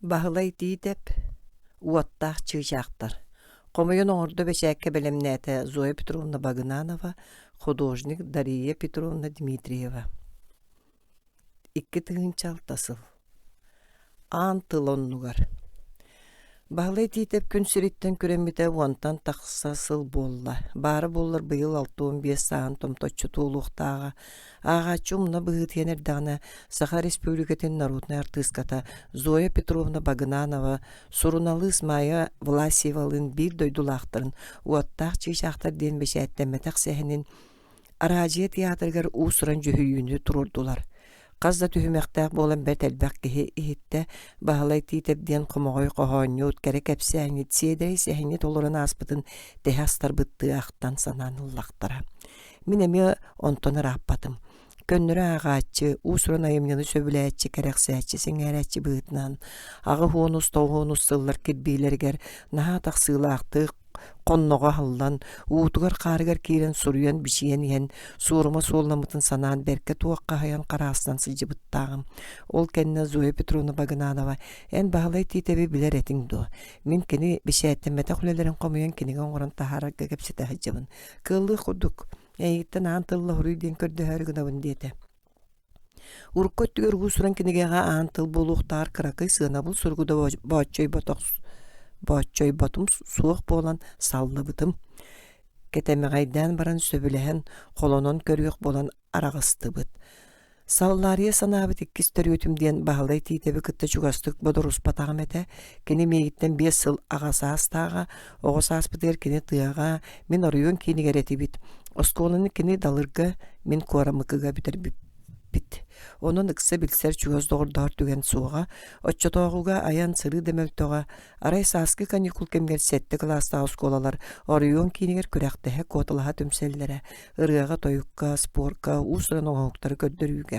Баһылай Тиитэп «Уоттаах чыычаахтар» хомуйан оҥордо бэчээккэ бэлэмнээтэ Зоя Петровна Багынанова, художник Дария Петровна Дмитриева. 2006 сыл. Аан тыл оннугар Баһылай Тиитэп күн сириттэн күрэммитэ уонтан тахса сыл буолла. Баара буоллар быйыл 65 сааһын томточчу туолуохтааҕа. Ааҕааччы умна быһыытыйан эрдэҕинэ, Саха Республикатын народнай артыыската Зоя Петровна Багынанова суруналыыс Майя Власьевалыын биир дойдулаахтарын «Уоттаах чыычаахтар» диэн бэчээттэммэтэх сэһэнин Араадьыйа театрыгар уус-уран дьүһүйүүнү туруордулар. Хас да түһүмэхтээх буолан бэрт элбэх киһи иһиттэ, Баһылай Тиитэп диэн хомоҕой хоһоонньут, кэрэ кэпсээҥҥит, сиэдэрэй сэһэҥҥит олорон ааспытын тэһэ астарбыттыы ахтан санаан ыллахтара. Мин эмиэ онтон ырааппатым. Көннөрү ааҕааччы, уус-уран айымньыны сөбүлээччи, кэрэхсээччи, сэҥээрээччи быһыытынан аҕыс уонус, тоҕус сыллар кирбиилэригэр наһаа тахсыылаахтык хонноҕо аһыллан, уутугар-хаарыгар киирэн суруйан-бичийэн иһэн, суорума суолламмытын санаан бэркэ туоххаһыйан хараастан сылдьыбыттааҕым. Ол кэннэ Зоя Петровна Багынанова «Эн Баһылай Тиитэби билэр этиҥ дуо? Мин кини бэчээттэммэтэх үлэлэрин хомуйан кинигэ оҥорон таһаарарга кэпсэтэ сылдьабын. Кыаллыах курдук, эйигиттэн аан тылла суруй диэн көрдөһөөрү гынабын» диэтэ. Урукку өттүгэр уус-уран кинигэҕэ аан тыл буолуохтааҕар кыракый сыанабыл суругу да бооччойботох бооччойботум суох буолан саллыбытым. Кэтэмэҕэйдээн баран сөбүлэһэн, холонон көрүөх буолан араҕыстыбыт. Саллаарыйа санаабыт иккис төрүөтүм диэн Баһылай Тиитэби кытта чугастык бодоруспатаҕым этэ. Кини миигиттэн 5 сыл аҕа саастааҕа, оҕо сааспытыгар кини тыаҕа, мин оройуон киинигэр этибит. Оскуоланы кини Далырга, мин Куорамыкыга бүтэрбиппит. Онон ыкса билсэр чугас доҕордоһор түгэн суоҕа. Оччотооҕуга айан-сырыы да мөлтөҕө. Арай сааскы каникул кэмигэр сэттэ кылаастаах оскуолалар оройуон киинигэр күрэхтэһэ, куоталаһа түмсэллэрэ. Ырыаҕа-тойукка, спорка, уус-уран оҥоһуктары көрдөрүүгэ.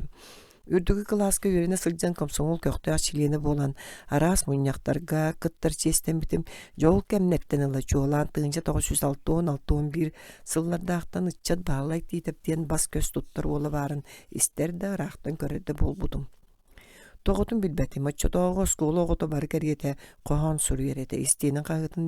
Үрдүкү кылааска үөрэнэ сылдьан комсомол көхтөөх чилиэнэ буолан, араас мунньахтарга кыттар чиэстэммитим. Дьэ ол кэмнэртэн ыла чуолаан 1960-61 сыллардаахтан ыччат Баһылай Тиитэп диэн бас-көс туттар уола баарын истэр да, ыраахтан көрөр да буолбутум. Тоҕотун билбэтим, оччотооҕу оскуола оҕото бары кэриэтэ хоһоон суруйар этэ, истиэнэ хаһыатын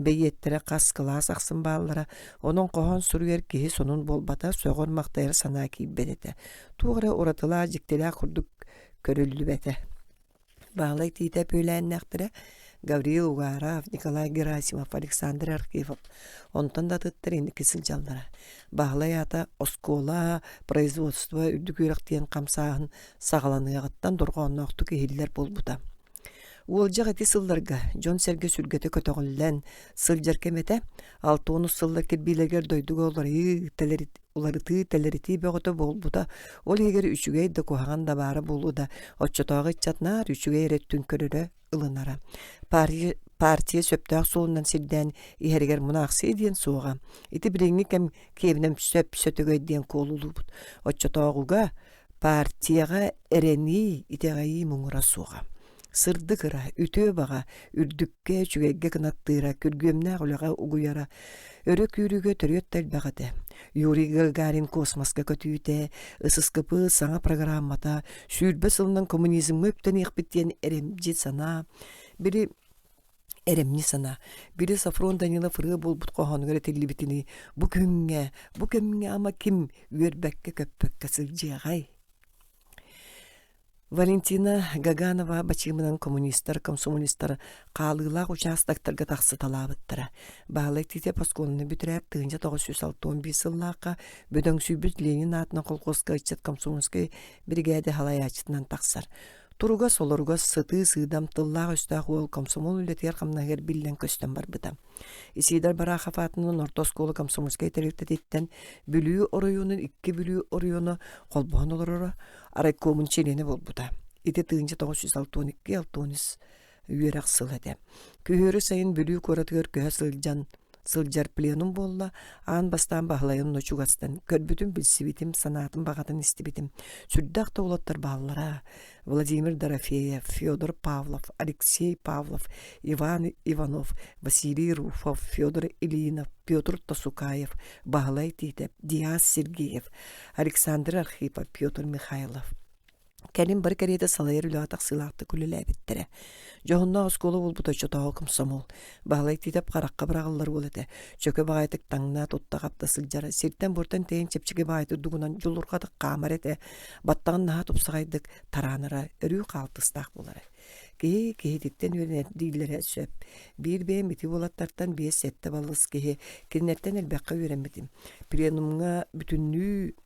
бэйиэттэрэ хас кылаас ахсын бааллара, онон хоһоон суруйар киһи сонун буолбата, сөҕөр-махтайар санаа киирбэт этэ. Туох эрэ уратылаах, дьиктилээх курдук көрүллүбэтэ. Баһылай Тиитэп үөлээннээхтэрэ Гаврил Угаров, Николай Герасимов, Александр Архипов онтон да атыттар инники сылдьаллара. Баһылай аата оскуола, производство үрдүк үөрэх диэн хамсааһын саҕаланыаҕыттан дорҕоонноохтук иһиллэр буолбута. Уолдьах ити сылларга дьон-сэргэ сүргэтэ көтөҕүллэн сылдьар кэм этэ. 60 сыллар кирбиилэригэр дойдуга уларыйыы, уларытыы, тэлэритии бөҕөтө буолбута. Ол иһигэр үчүгэй да куһаҕан да баара буолуо да, оччотооҕу ыччат наар үчүгэй эрэ өттүн көрөрө, ылынара. Партия, партия сөптөөх суолунан сирдээн иһэригэр мунаахсыйа диэн суоҕа. Ити билиҥҥи кэм киэбинэн сөп сөтөгөй диэн куолулуубут. Оччотооҕуга партияҕа эрэнии, итэҕэйии муҥура суоҕа. Сырдык ыра, үтүө баҕа, үрдүккэ, үчүгэйгэ кынаттыыра, күргүөмнээх үлэҕэ угуйара, өрө күүрүүгэ төрүөт да элбэх этэ. Юрий Гагарин космоска көтүүтэ, ССКП саҥа программата, 20 сылынан коммунизмҥа үктэниэхпит диэн эрэмдьи санаа, били эрэмньи санаа, били Софрон Данилов ырыа буолбут хоһоонугар этиллибитинии, бу күҥҥэ, бу кэмҥэ ама ким үөрбэккэ-көппөккө сылдьыаҕай? Валентина Гаганова бачыымынан коммунистар, комсомолистар хаалыылаах учаастактарга тахсыталаабыттара. Баһылай Тиитэп оскуоланы бүтэрээт 1961 сыллаахха бөдөҥсүйбүт Ленин аатынан колхозка ыччат комсомольскай биригээдэ салайааччытынан тахсар. Туруга солоруга сытыы сыыдам тыллаах-өстөөх уол комсомол үлэтигэр-хамнаһыгар биллэн-көстөн барбыта. Исидор Барахов аатынан орто оскуола комсомольскай тэрилтэтиттэн Бүлүү оройуонун икки Бүлүү оройуона холбоһон олороро, райкомун чилиэнэ буолбута. Ити 1962-63 үөрэх сыла этэ. Күһүөрү сайын Бүлүү куоратыгар көһө сылдьан сылдьар пленум буолла, аан бастаан Баһылайым чугастан көрбүтүм, билсибитим, санаатын баҕатын истибитим. Сүрдээх да уолаттар бааллара. Владимир Дорофеев, Федор Павлов, Алексей Павлов, Иван Иванов, Василий Руфов, Федор Ильинов, Петр Тосукаев, Баһылай Тиитэп, Диас Сергеев, Александр Архипов, Петр Михайлов. Кэлин бары кэриэтэ салайар үлэҕэ тахсыылаахтык үлэлээбиттэрэ. Дьоһуннаах оскуола буолбут оччотооҕу комсомол. Баһылай Тиитэп харахха быраҕыллар уол этэ. Чөкө баҕайытык таҥна, тутта-хапта сылдьара, сиртэн-буортан тэйэн чэпчэки баҕайытык дугунан дьулурҕатык хаамар этэ. Баттаҕын наһаа тупсаҕайдык тараанара, өрүү хаалтыстаах буолара. Киһи киһититтэн үөрэнэр дииллэрэ сөп. Биир бэйэм ити уолаттартан биэс-сэттэ балыс киһи кинилэртэн элбэххэ үөрэммитим. Пленумҥа бүтүннүү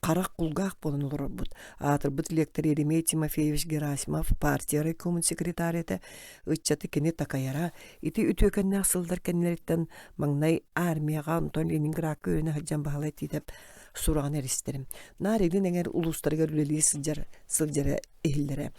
харах кулгаах буолан олорорбут. Аатырбыт лектор Еремей Тимофеевич Герасимов партия райкомун секретарь этэ, ыччаты кини такайара. Ити үтүөкэннээх сыллар кэннилэриттэн маҥнай армияҕа, онтон Ленинградка үөрэнэ сылдьан Баһылай Тиитэп сураҕын эристэрим. Наар илин эҥэр улуустарыгар үлэлии сылдьар сылдьара иһиллэрэ.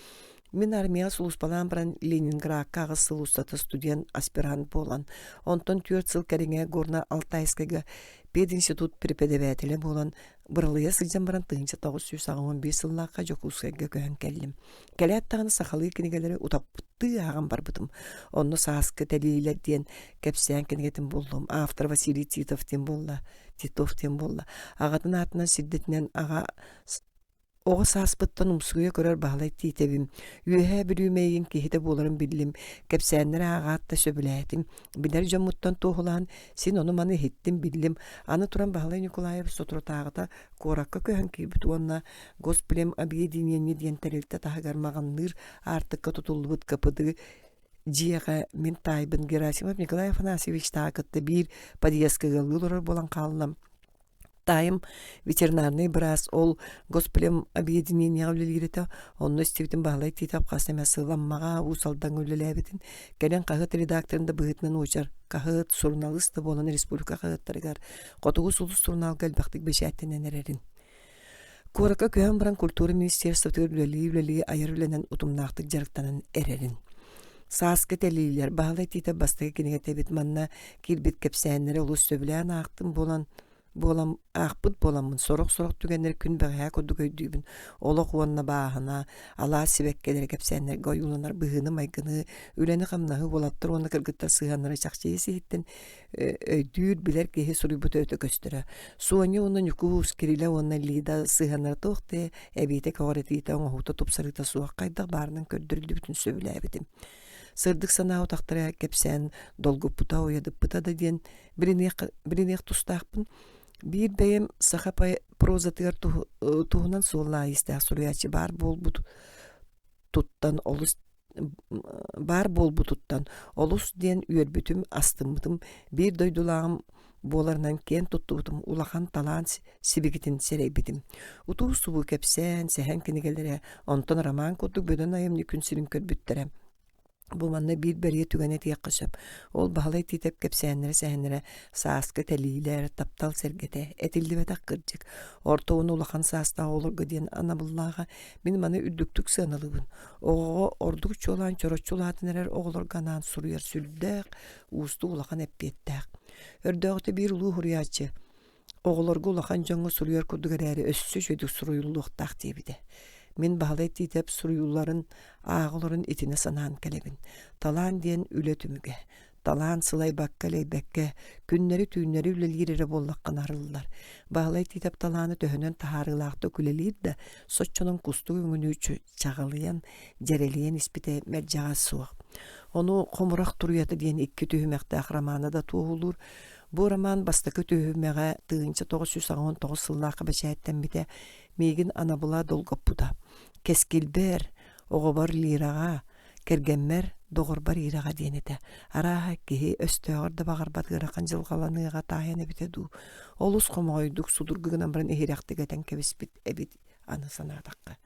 Мин армияҕа сулууспалаан баран Ленинградка аҕыс сыл устата студент, аспирант буолан, онтон 4 сыл кэриҥэ Горно-Алтайскайга пединститут преподавателэ буолан быралыйа сылдьан баран 1985 сыллаахха Дьокуускайга көһөн кэллим. Кэлээт даҕаны сахалыы кинигэлэри утаппыттыы ааҕан барбытым. Онно «Сааскы тэлиилэр» диэн кэпсээн кинигэтин буллум. Автор Василий Титов диэн буолла. Титов диэн буолла. Аҕатын аатынан сирдэтинэн аҕа Оҕо сааспыттан умсугуйа көрөр Баһылай Тиитэбим, Үөһээ Бүлүү мэйигин киһитэ буоларын биллим, кэпсээннэри ааҕаат да сөбүлээтим, билэр дьоммуттан туоһулаан син ону-маны иһиттим, биллим. Аны туран Баһылай Ньукулаев соторутааҕыта куоракка көһөн киирбит уонна Госплемобъединение диэн тэрилтэ таһыгар маҕанныыр аартыкка тутуллубут КПД дьиэҕэ мин таайбын Герасимов Николай Афанасьевичтааҕы кытта биир подъездка ыаллыы олорор буолан хааллым. Таайым ветеринарнай быраас ол госплем объединениеҕа үлэлиир этэ. Онно истибитим Баһылай Титов хас эмэ сыл Аммаҕа, Уус Алдаҥҥа үлэлээбитин, кэлин хаһыат редакторын да быһыытынан уочар хаһыат, суруналыыс да буолан республика хаһыаттарыгар Хотугу сулус сурунаалга элбэхтик бэчээттэнэн эрэрин. Куоракка көһөн баран культура министерствотыгар үлэлии-үлэлии айар үлэнэн утумнаахтык дьарыктанан эрэрин. Сааскы тэлиилэр Баһылай Тиитэ бастакы кинигэтэ эбит манна киирбит кэпсээннэри олус сөбүлээн аахтым буолан буолан аахпыт буоламмын сорох-сорох түгэннэри күн бэҕэһээ курдук өйдүүбүн. Олох уонна бааһына, алаас сибэккилэрэ кэпсээннэргэ ойууланар быһыыны-майгыны, үлэни-хамнаһы уолаттар уонна кыргыттар сыһыаннара чахчы ис-иһиттэн өйдүүр, билэр киһи суруйбута өтө көстөрө. Соня уонна Ньукуус, Кирилэ уонна Лида сыһыаннара туох да эбиитэ көҕүрэтиитэ, оҥоһуута тупсарыыта суох хайдах баарынан көрдөрүллүбүтүн сөбүлээбитим. Сырдык санаа утахтара кэпсээн долгуппута, уйадыппыта да диэн билиниэх, билиниэх тустаахпын. Биир бэйэм саха прозатыгар туһунан суоллаах истээх суруйааччы баар буолбут туттан олус баар буолбутуттан олус диэн үөрбүтүм, астыммытым, биир дойдулааҕым буоларынан киэн туттубутум, улахан талаан сибикитин сэрэйбитим. Утуу-субуу кэпсээн, сэһэн кинигэлэрэ, онтон роман курдук бөдөҥ айымньы күн сирин көрбүттэрэ. Бу манна биир бэлиэ түгэни этиэххэ сөп. Ол Баһылай Тиитэп кэпсээннэрэ-сэһэннэрэ сааскы тэлиилэр, таптал сэргэтэ, этиллибэтэх кырдьык, орто уонна улахан саастаах оҕолорго диэн анабыллааҕа мин маны үрдүктүк сыаналыыбын. Оҕоҕо ордук чуолаан чороччу улаатан эрэр оҕолорго анаан суруйар сүрдээх уустук улахан эппиэттээх. Өрдөөҕүтэ биир улуу суруйааччы оҕолорго улахан дьоҥҥо суруйар курдук эрээри өссө үчүгэйдик суруйуллуохтаах диэбитэ. Мин Баһылай Тиитэп суруйууларын ааҕа олорон итини санаан кэлэбин. Талаан диэн үлэ түмүгэ. Талаан сылайбакка-элэйбэккэ, күннэри-түүннэри үлэлиир эрэ буоллаххына арыллар. Баһылай Тиитэп талаана төһөнөн таһаарыылаахтык үлэлиир да, соччонон кустук өҥүнүү чаҕылыйан, дьэрэлийэн испитэ мэлдьэҕэ суох. Ону «Хомурах туруйата» диэн икки түһүмэхтээх романа да туоһулуур. Бу роман бастакы түһүмэҕэ 1989 сыллаахха бэчээттэммитэ, миигин анабыла долгуппута. Кэскилбэр, оҕобор Лираҕа, Кэргэммэр, доҕорбор Ираҕа диэн этэ. Арааһа, киһи өстөөҕөр да баҕарбат ыарахан дьылҕаланыаҕа таайан эбитэ дуу. Олус хомоҕойдук, судургу гынан баран иһирэхтик этэн кэбиспит эбит аны санаатахха.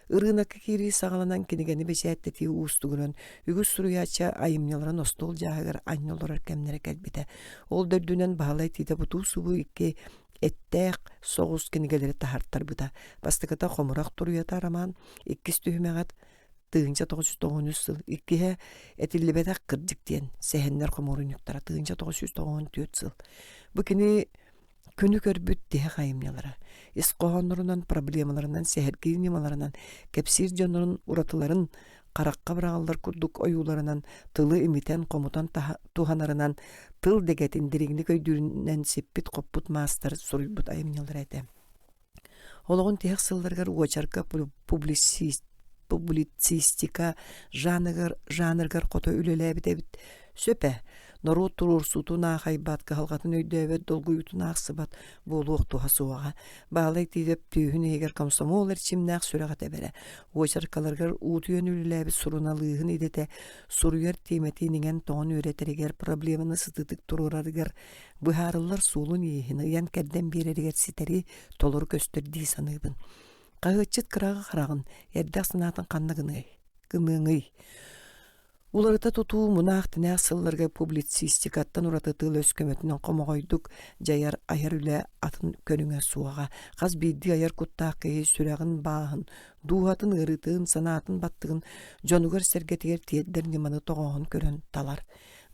Ырыынакка киирии саҕаланан кинигэни бэчээттэтии уустугуран, үгүс суруйааччы айымньыларын остуол дьааһыгар анньа олорор кэмнэрэ кэлбитэ. Ол да үрдүнэн Баһылай Тиитэ бутуу-субуу икки эттээх соҕус кинигэлэри таһартарбыта. Бастакыта «Хомурах туруйата» роман, иккис түһүмэҕэ 1993 сыл иккиһэ этиллибэтэх кырдьык диэн сэһэннэр хомуурунньуктара 1994 сыл. Бу кини күнү көрбүт тиһэх айымньылара ис хоһооннорунан, проблемаларынан, сэһэргиир ньымаларынан, кэпсиир дьоннорун уратыларын харахха быраҕыллар курдук ойууларынан, тылы имитэн-хомутан туһанарынан, тыл дэгэтин дириҥник өйдүүрүнэн сиппит-хоппут маастар суруйбут айымньылара этэ. Олоҕун тиһэх сылларыгар уочарка публицистика жанрыгар, жанрыгар хото үлэлээбит эбит. Сөп ээ, норуот туруорсуутун аахайбат, кыһалҕатын өйдөөбөт, долгуйуутун аахсыбат буолуох туһа суоҕа. Баалай Тиитэп түөһүн иһигэр комсомол эрчимнээх сүрэҕэ тэбэрэ. Уочаркаларыгар уутуйан үлэлээбит суруналыыһын идэтэ суруйар тиэмэтин иҥэн-тоҥон үөрэтэригэр, проблеманы сытыытык туруорарыгар, быһаарыллар суолун-ииһин ыйан-кэрдэн биэрэригэр ситэри толору көстөр дии саныыбын. Хаһыатчыт кыраҕы хараҕын, эрдэх санаатын ханна гыныай, гыныаҥый? Уларыта тутуу мунаах-тинээх сылларга публицистикаттан ураты тыл-өс көмөтүнэн хомоҕойдук дьайар айар үлэ атын көрүҥэ суоҕа. Хас биирдии айар куттаах киһи сүрэҕин бааһын, дууһатын ыарыытын, санаатын баттыгын дьонугар-сэргэтигэр тиэрдэр ньыманы тоҕооһун көрөн талар.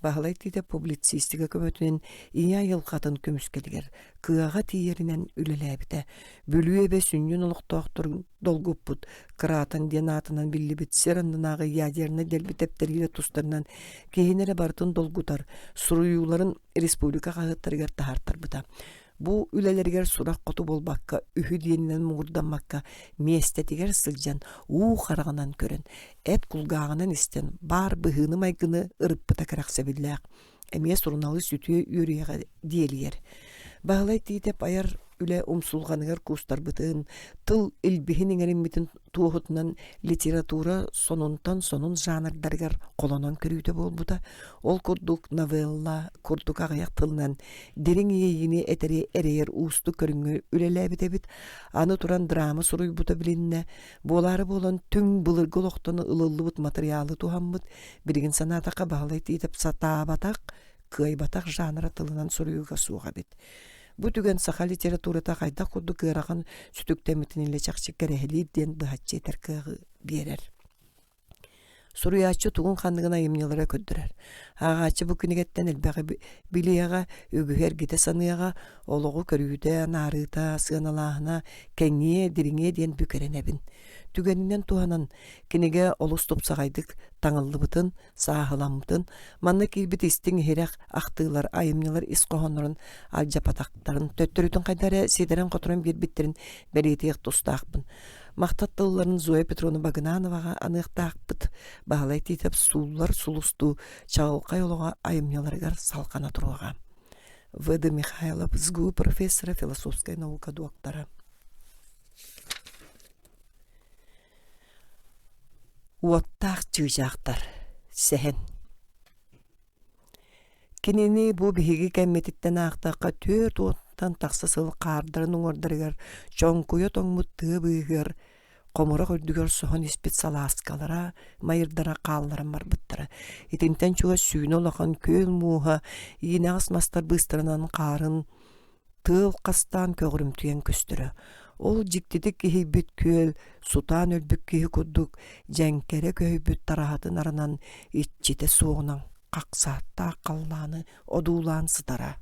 Баһылай Тиитэп публицистика көмөтүнэн ийэ айылҕатын көмүскэлигэр кыаҕа тиийэринэн үлэлээбитэ. Бүлүү эбэ сүнньүн олохтоохторун долгуппут Кратон диэн аатынан биллибит сир аннынааҕы ядернай дэлби тэптэриилэр тустарынан киһини эрэ барытын долгутар суруйууларын республика хаһыаттарыгар таһаартарбыта. Бу үлэлэригэр сурах хоту буолбакка, үһү диэнинэн муҥурдаммакка, миэстэтигэр сылдьан, уу хараҕынан көрөн, эт кулгааҕынан истэн, баар быһыыны-майгыны ырыппыта кэрэхсэбиллээх. Эмиэ суруналыыс үтүө үөрүйэҕэ диэлийэр. Баһылай Тиитэп айар үлэ умсулҕаныгар куустарбытын, тыл илбиһин иҥэриммитин туоһутунан литература сонунтан сонун жанрдарыгар холонон көрүүтэ буолбута. Ол курдук новелла курдук аҕыйах тылынан дириҥ иэйиини этэри эрэйэр уустук көрүҥҥэ үлэлээбит эбит. Аны туран драма суруйбута билиннэ. Буолаары буолан түҥ былыргы олохтон ылыллыбыт матырыйаалы туһаммыт, билигин санаатахха Баһылай Тиитэп сатаабатах, кыайбатах жанра тылынан суруйууга суох эбит. Бу түгэн саха литературата хайдах курдук ыарахан сүтүктэммитин илэ чахчы кэрэһэлиир диэн быһаччы этэр кыаҕы биэрэр. Суруйааччы тугун-ханныгын айымньылара көрдөрөр. Ааҕааччы бу кинигэттэн элбэҕи билиэҕэ, үгүһү эргитэ саныаҕа, олоҕу көрүүтэ, анаарыыта, сыаналааһына кэҥиэ, дириҥиэ диэн бүк эрэнэбин. Түгэнинэн туһанан, кинигэ олус тупсаҕайдык таҥыллыбытын, сааһыламмытын, манна киирбит истиҥ-иһирэх ахтыылар, айымньылар ис хоһооннорун алдьапатахтарын, төттөрүтүн хайда эрэ ситэрэн-хоторон биэрбиттэрин бэлиэтиэх тустаахпын. Махтал тылларын Зоя Петровна Багынановаҕа аныахтаахпыт. Баһылай Тиитэп сууллар сулустуу чаҕылхай олоҕо айымньыларыгар салҕана туруоҕа. В.Д. Михайлов, СГУ профессора, философскай наука доктора. Уоттаах чыычаахтар. Сэһэн. Кинини бу биһиги кэммититтэн аахтахха 40-тан тахса сыл хаардарын уҥуордарыгар чоҥкуйа тоҥмут тыа быыһыгар хомурах үрдүгэр соһон испит салааскалара, майырдара хаалларан барбыттара. Итинтэн чугас сүүнэ улахан күөл мууһа иинэҕэс мастар быыстарынан хаарын тыал хастаан көҕүрүмтүйэн көстөрө. Ол дьиктитик иһийбит күөл сутаан өлбүт киһи курдук дьэҥкэрэ көһүйбүт тараһатын арынан иччитэ суоҕунан хахсааттаах халлааны одуулаан сытара.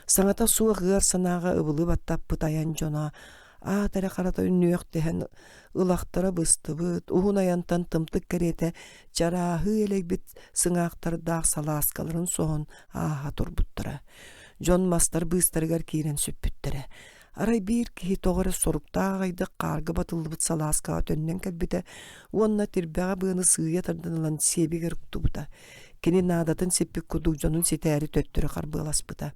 Саҥата суох ыар санааҕа ыбылы баттаппыт айан дьоно аат эрэ харата үннүөхтэһэн ылахтара быстыбыт, уһун айантан тымтык кэриэтэ чарааһыы элэйбит сыҥаахтардаах салааскаларын соһон ааһа турбуттара. Дьон мастар быыстарыгар киирэн сүппүттэрэ. Арай биир киһи тоҕо эрэ соруктаах аҕайдык хаарга батыллыбыт салааскаҕа төннөн кэлбитэ уонна тирбэҕэ быаны сыыйа тардан ылан сиэбигэр уктубута. Кини наадатын сиппит курдук дьонун ситээри төттөрү харбыаласпыта.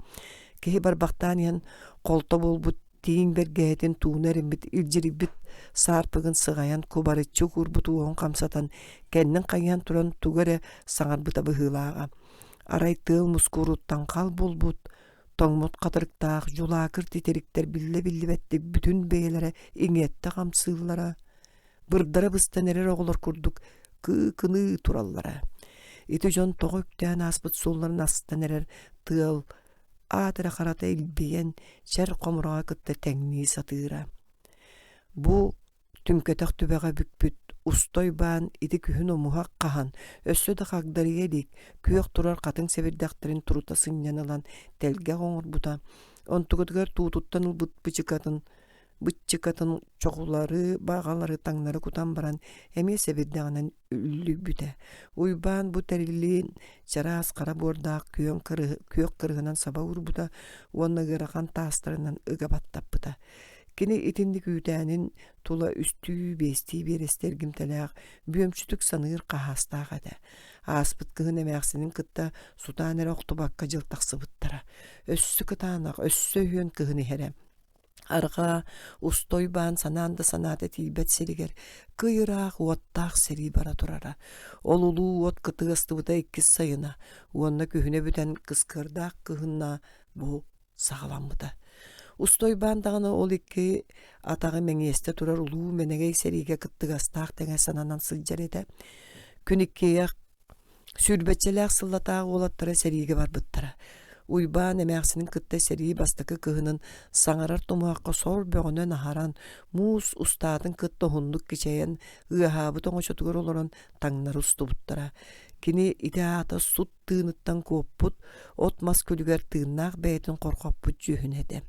Киһи барбахтаан иһэн холто буолбут тииҥ бэргэһэтин тууна эриммит илдьирийбит саарпыгын сыҕайан кубарыччы куурбут уоһун хамсатан кэннин хайыһан туран тугу эрэ саҥарбыта быһыылааҕа. Арай тыал мускууруттан хал буолбут, тоҥмут хатырыктаах дьулаакыр титириктэр биллэ-биллибэттик бүтүн бэйэлэрэ иҥиэттэ хамсыыллара, бырдара быстан эрэр оҕолор курдук кыыкыныы тураллара. Ити дьон тоҕо үктээн ааспыт суолларын астан эрэр тыал аат эрэ харата илбийэн, чэр хомураҕа кытта тэҥнии сатыыра. Бу Түҥкэтэх түбэҕэ бүкпүт устой баан ити күһүн омуһах хаһан, өссө да хагдарыйа илик, күөх турар хатыҥ сэбирдэхтэрин турута сынньан ылан тэлгэх оҥорбута, онтугутугар туутуттан ылбыт бычыкатын быччыкатын чоҕулары, баҕалары таҥнары кутан баран эмиэ сэбирдэҕинэн үллүйбүтэ. Уйбаан бу тэрилин чараас хара буордаах күөх кырыһынан саба уурбута уонна ыарахан таастарынан ыга баттаппыта. Кини итинник үүтээнин тула үстүү-биэстии биэрэстэ эргимтэлээх, бүөмчүтүк саныыр хаһаастаах этэ. Ааспыт кыһын эмээхсинин кытта сутаан эрэ охтубакка дьыл тахсыбыттара. Өссө кытаанах, өссө үһүөн кыһын иһэрэ. Арҕаа устой баан санаан да санаата тиийбэт сиригэр кый ыраах уоттаах сэрии бара турара. Ол улуу уот кытыастыбыта иккис сайына уонна күһүнэ бүтэн кыскыардаах кыһынна бу саҕаламмыта. Устойбаан даҕаны ол икки атаҕы мэҥиэстэ турар улуу мэнэгэй сэриигэ кыттыгастаах тэҥэ сананан сылдьар этэ. Күн иккиэйэх Сүүрбэччэлээх сыллатааҕы уолаттара сэриигэ барбыттара. Уйбаан эмээхсинин кытта сэрии бастакы кыһынын саҥарар тумуһахха сор бөҕөнөн аһаран, муус устаатын кытта уһуннук кичэйэн, ыаһаабыт оҥочотугар олорон таҥнары устубуттара. Кини ити аата сут тыыныттан куоппут, от-мас күлүгэр тыыннаах бэйэтин хорхоппут дьүһүнэ этэ.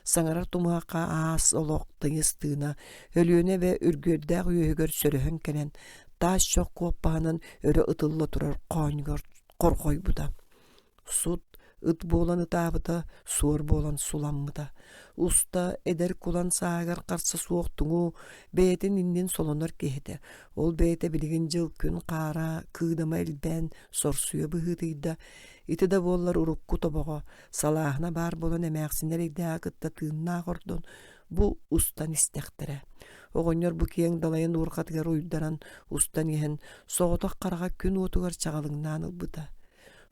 Саҥарар тумуһахха аас олох тыйыс тыына Өлүөнэ эбэ үргүөрдээх үөһүгэр сөрөһөн кэлэн, таас чох куоппаһынан өрө ытылла турар хоонньугар хорҕойбута. Сут ыт буолан ытаабыта, суор буолан суламмыта. Уста эдэр кулан сааһыгар харса суох туҥу бэйэтин иннин солонор киһи этэ. Ол бэйэтэ билигин дьыл күн хаара, кыыдама элбээн сорсуйа быһыытыйда. Ити да буоллар урукку тобоҕо, салааһына баар буолан эмээхсинэ эрэйдээҕи кытта тыыннаах ордон бу устан истэхтэрэ. Оҕонньор бу киэҥ далайын уурҕатыгар уйдаран устан иһэн соҕотох хараҕа күн уотугар чаҕылыҥнаан ылбыта.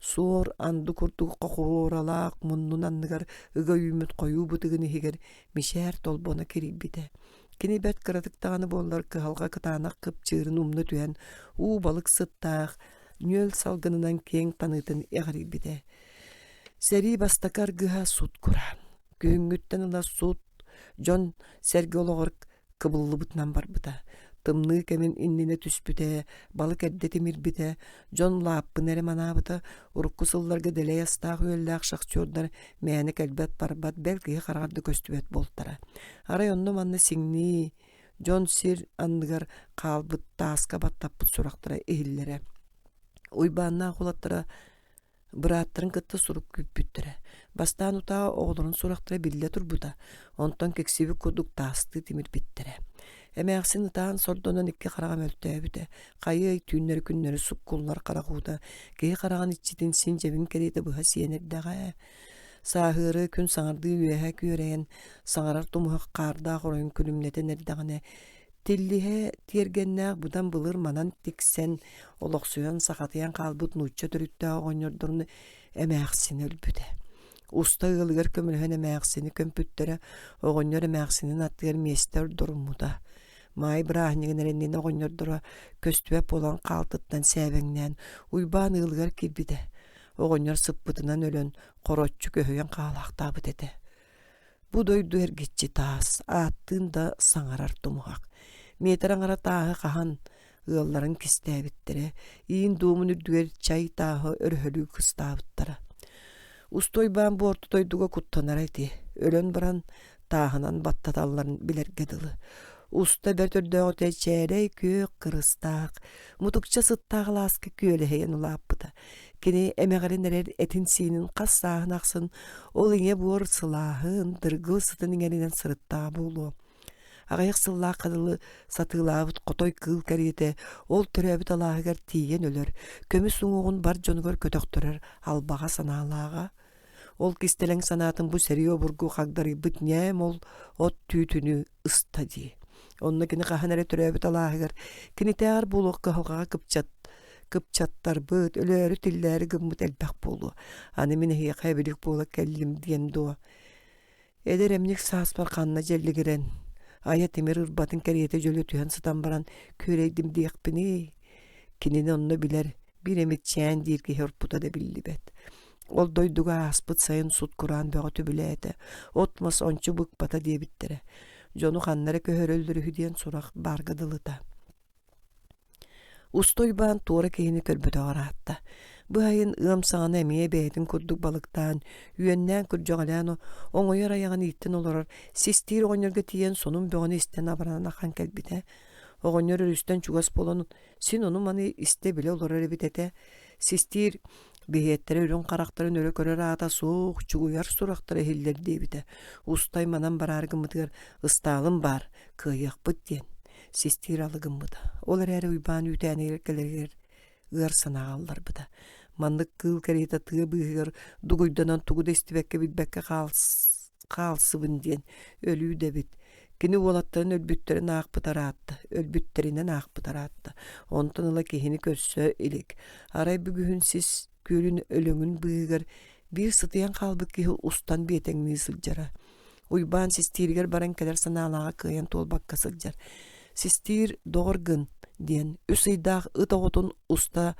Суор анды курдук хохуруоралаах муннун анныгар ыга үүммүт хойуу бытыгын иһигэр мичээр толбоно кирийбитэ. Кини бэрт кыратык даҕаны буоллар кыһалҕа кытаанах кыпчыырын умна түһэн уу балык сыттаах нүөл салгынынан киэҥ таныытын эҕирийбитэ. Сэрии бастакы аргыһа сут кураан. Күһүҥҥүттэн ыла сут дьон сэргэ олоҕор кыбыллыбытынан барбыта. Тымныы кэмин иннинэ түспүтэ, балык эрдэ тимирбитэ, дьон лааппын эрэ манаабыта. Урукку сылларга дэлэй астаах-үөллээх шахтердар мээнэ кэлбэт-барбат, бэл киһи хараҕар да көстүбэт буолтара. Арай онно-манна сиҥнии, дьон сир анныгар хаалбыт тааска баттаппыт сурахтара иһиллэрэ. Уйбааннаах уолаттара Бырааттарын кытта сурук күүппүттэрэ. Бастаан утаа оҕолорун сурахтара биллэ турбута, онтон киксибит курдук таастыы тимирбиттэрэ. Эмээхсин ытаан сордонон икки хараҕа мөлтөөбүтэ. Хайыай түүннэри-күннэри суккуллар харах уута киһи хараҕын иччитин син дьэбин кэриэтэ быһа сиэн эрдэҕэ ээ. Сааһыары күн саҥардыы үөһэ күөрэйэн, саҥарар тумуһах хаардаах оройун күлүмнэтэн эрдэҕинэ Тиллиһэ тиэргэннээх быдан былыр манан тиксэн, олохсуйан сахатыйан хаалбыт нуучча төрүттээх оҕонньордорун эмээхсинэ өлбүтэ. Уста ыалыгар көмөлөһөн эмээхсини көмпүттэрэ, оҕонньор эмээхсинин аттыгар миэстэ ордоруммута. Маай бырааһынньыгын эрэ иннинэ оҕонньордоро көстүбэт буолан хаалтыттан сээбэҥнээн Уйбаан ыалыгар киирбитэ. Оҕонньор сыппытынан өлөн, хороччу көһүйэн хаалаахтаабыт этэ. Бу дойду эргиччи таас, ааттыын да саҥарар тумуһах. Миэтэрэ аҥара тааһы хаһан ыалларын кистээбиттэрэ, иин дуомун үрдүгэр чай тааһы өрөһөлүү кыстаабыттара. Устуойбаан бу орто дойдуга куттанара ити, өлөн баран тааһынан баттаталларын билэргэ дылы. Уста бэрт өрдөөҕүтэ чээлэй күөх кырыстаах, мутукча сыттаах алааска күөлэһийэн улааппыта. Кини эмэҕирин эрэр этин-сиинин хас сааһын ахсын ол ийэ буор сылааһын, дыргыл сытын иҥэринэн сырыттаҕа буолуо. Аҕыйах сыллаахха дылы сатыылаабыт хотой кыыл кэриэтэ ол төрөөбүт алааһыгар тиийэн өлөр, көмүс уҥуоҕун бар дьонугар көтөхтөрөр албаҕа санаалааҕа. Ол кистэлэҥ санаатын бу сэрии обургу хагдарыйбыт ньээм ол от түүтүнүү ыста дии. Онно кини хаһан эрэ төрөөбүт алааһыгар кинитээҕэр буолуох кыһалҕаҕа кыпчат кыпчаттарбыт, өлөөрү-тиллээри гыммыт элбэх буолуо. Аны мин эһиэхэ эбилик буола кэллим диэн дуо? Эдэр эмньик сааспар ханна дьэллигирэн, айа тимир ырбатын кэриэтэ дьөлө түһэн сытан баран күөрэйдим диэхпиний. Кинини онно билэр, биир эмит чээн диир киһи орпута да биллибэт. Ол дойдуга ааспыт сайын сут-кураан бөҕө түбүлээтэ, от-мас ончу быкпата диэбиттэрэ. Дьону ханна эрэ көһөрөллөр үһү диэн сурах баарга дылыта. Уста Уйбаан туора киһини көрбөтөҕө ыраатта. Быһайын ыам саҕана эмиэ бэйэтин курдук балыктаан, үөннээн-күрдьэҕэлээн оҥойор айаҕын ииттэн олорор систиир оҕонньорго тиийэн сонун бөҕөнү истэн абыранан ахан кэлбитэ. Оҕонньор өрүстэн чугас буолан син ону-маны истэ-билэ олорор эбит этэ. Систиир. Биһиэттэрэ үрүҥ харахтарын өрө көрөр аата суох, чугуйар сурахтара иһиллэр диэбитэ. Устай манан бараары гыммытыгар ыстаалым баар, кыайыахпыт диэн систиир алы гыммыта. Ол эрээри Уйбаан үүтээнигэр кэлэригэр ыар санааҕа ылларбыта. Маннык кыыл кэриэтэ тыа быыһыгар дугуйданан тугу да истибэккэ билбэккэ хаалсыбын диэн өлүү да эбит. Кини уолаттарын өлбүттэрин аахпыт араатта, өлбүттэринэн аахпыт араатта. Онтон ыла киһини көрсө илик. Арай бүгүһүн сис күөлүн өлөҥүн быыһыгар биир сытыйан хаалбыт киһи устан биэтэҥнии сылдьара. Уйбаан систииригэр баран кэлэр санаалааҕа кыайан туолбакка сылдьар. Систиир доҕор гын диэн үс ыйдаах ыт оҕотун уста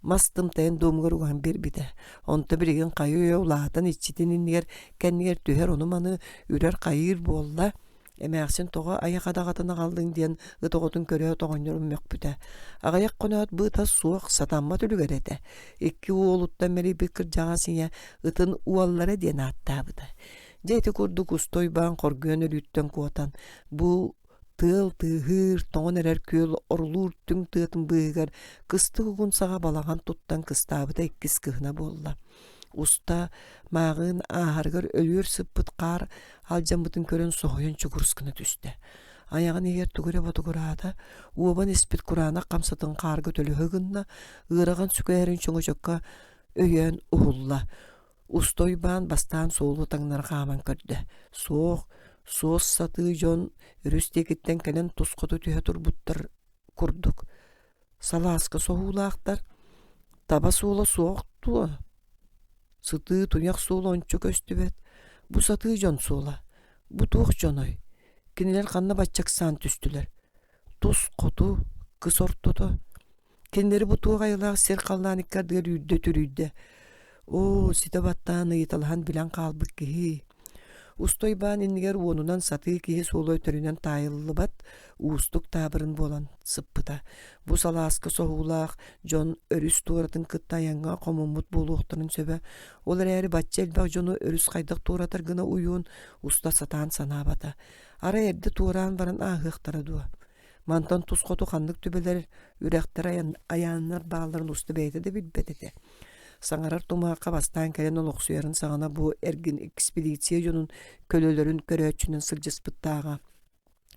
мас тымтайын дуомугар уган биэрбитэ. Онто билигин хайы-үйэ улаатан иччитин иннигэр кэннигэр түһэр ону-маны үрэр-хайыыр буолла. Эмээхсин тоҕо айах адаҕатын аҕаллыҥ диэн ыт оҕотун көрөөт оҕонньорун мөхпүтэ. Аҕыйах хоноот быыта суох сатаммат үлүгэр этэ. Икки уолуттан мэлийбит кырдьаҕас ийэ ытын уоллара диэн ааттаабыта. Дьэ ити курдук уста Уйбаан хоргуйан өлүүттэн куотан, бу тыал тыаһыыр, тоҥон эрэр күөл орулуур түҥ тыатын быыһыгар кыстык угун саҕа балаҕан туттан кыстаабыта иккис кыһына буолла. Уста мааҕыын ааһарыгар өлүөр сыппыт хаар алдьаммытын көрөн соһуйан чугурус гына түстэ. Айаҕын иһигэр тугу эрэ ботугураата, уобан испит кураанах хамсатын хаарга төлөһө гынна, ыарахан сүкээрин чөҥөчөккө өйөөн уһулла. Уста Уйбаан бастаан суолу таҥнары хааман көрдө. Суох, суос сатыы дьон өрүс диэкиттэн кэлэн тус хоту түһэ турбуттар курдук. Салааска соһуулаахтар, таба суола суох дуо? Сытыы туйах суола ончу көстүбэт. Бу сатыы дьон суола. Бу туох дьоной? Кинилэр ханна бачча ыксаан түстүлэр? Тус хоту, кыс ортото. Кинилэри бу туох айылаах сир халлаан икки ардыгар үүрдэ-түрүйдэ. Оо, ситэ баттаан ыйыталаһан билэн хаалбыт киһи. Устойбаан иннигэр уонунан сатыы киһи суола өтөрүнэн таайыллыбат уустук таабырын буолан сыппыта. Бу салааска соһуулаах дьон өрүс туоратын кытта айаҥҥа хомуммут буолуохтарын сөбө. Ол эрээри бачча элбэх дьону өрүс хайдах туоратар гына уйуон уста сатаан санаабата. Арай эрдэ туораан баран ааһыахтара дуо? Мантан тус хоту ханнык түбэлэр, үрэхтэр айааннар баалларын уста бэйэтэ да билбэт этэ. Саҥарар тумаахха бастаан кэлэн олохсуйарын саҕана бу эргин экспедиция дьонун көлөлөрүн көрөөччүнэн сылдьыспыттааҕа.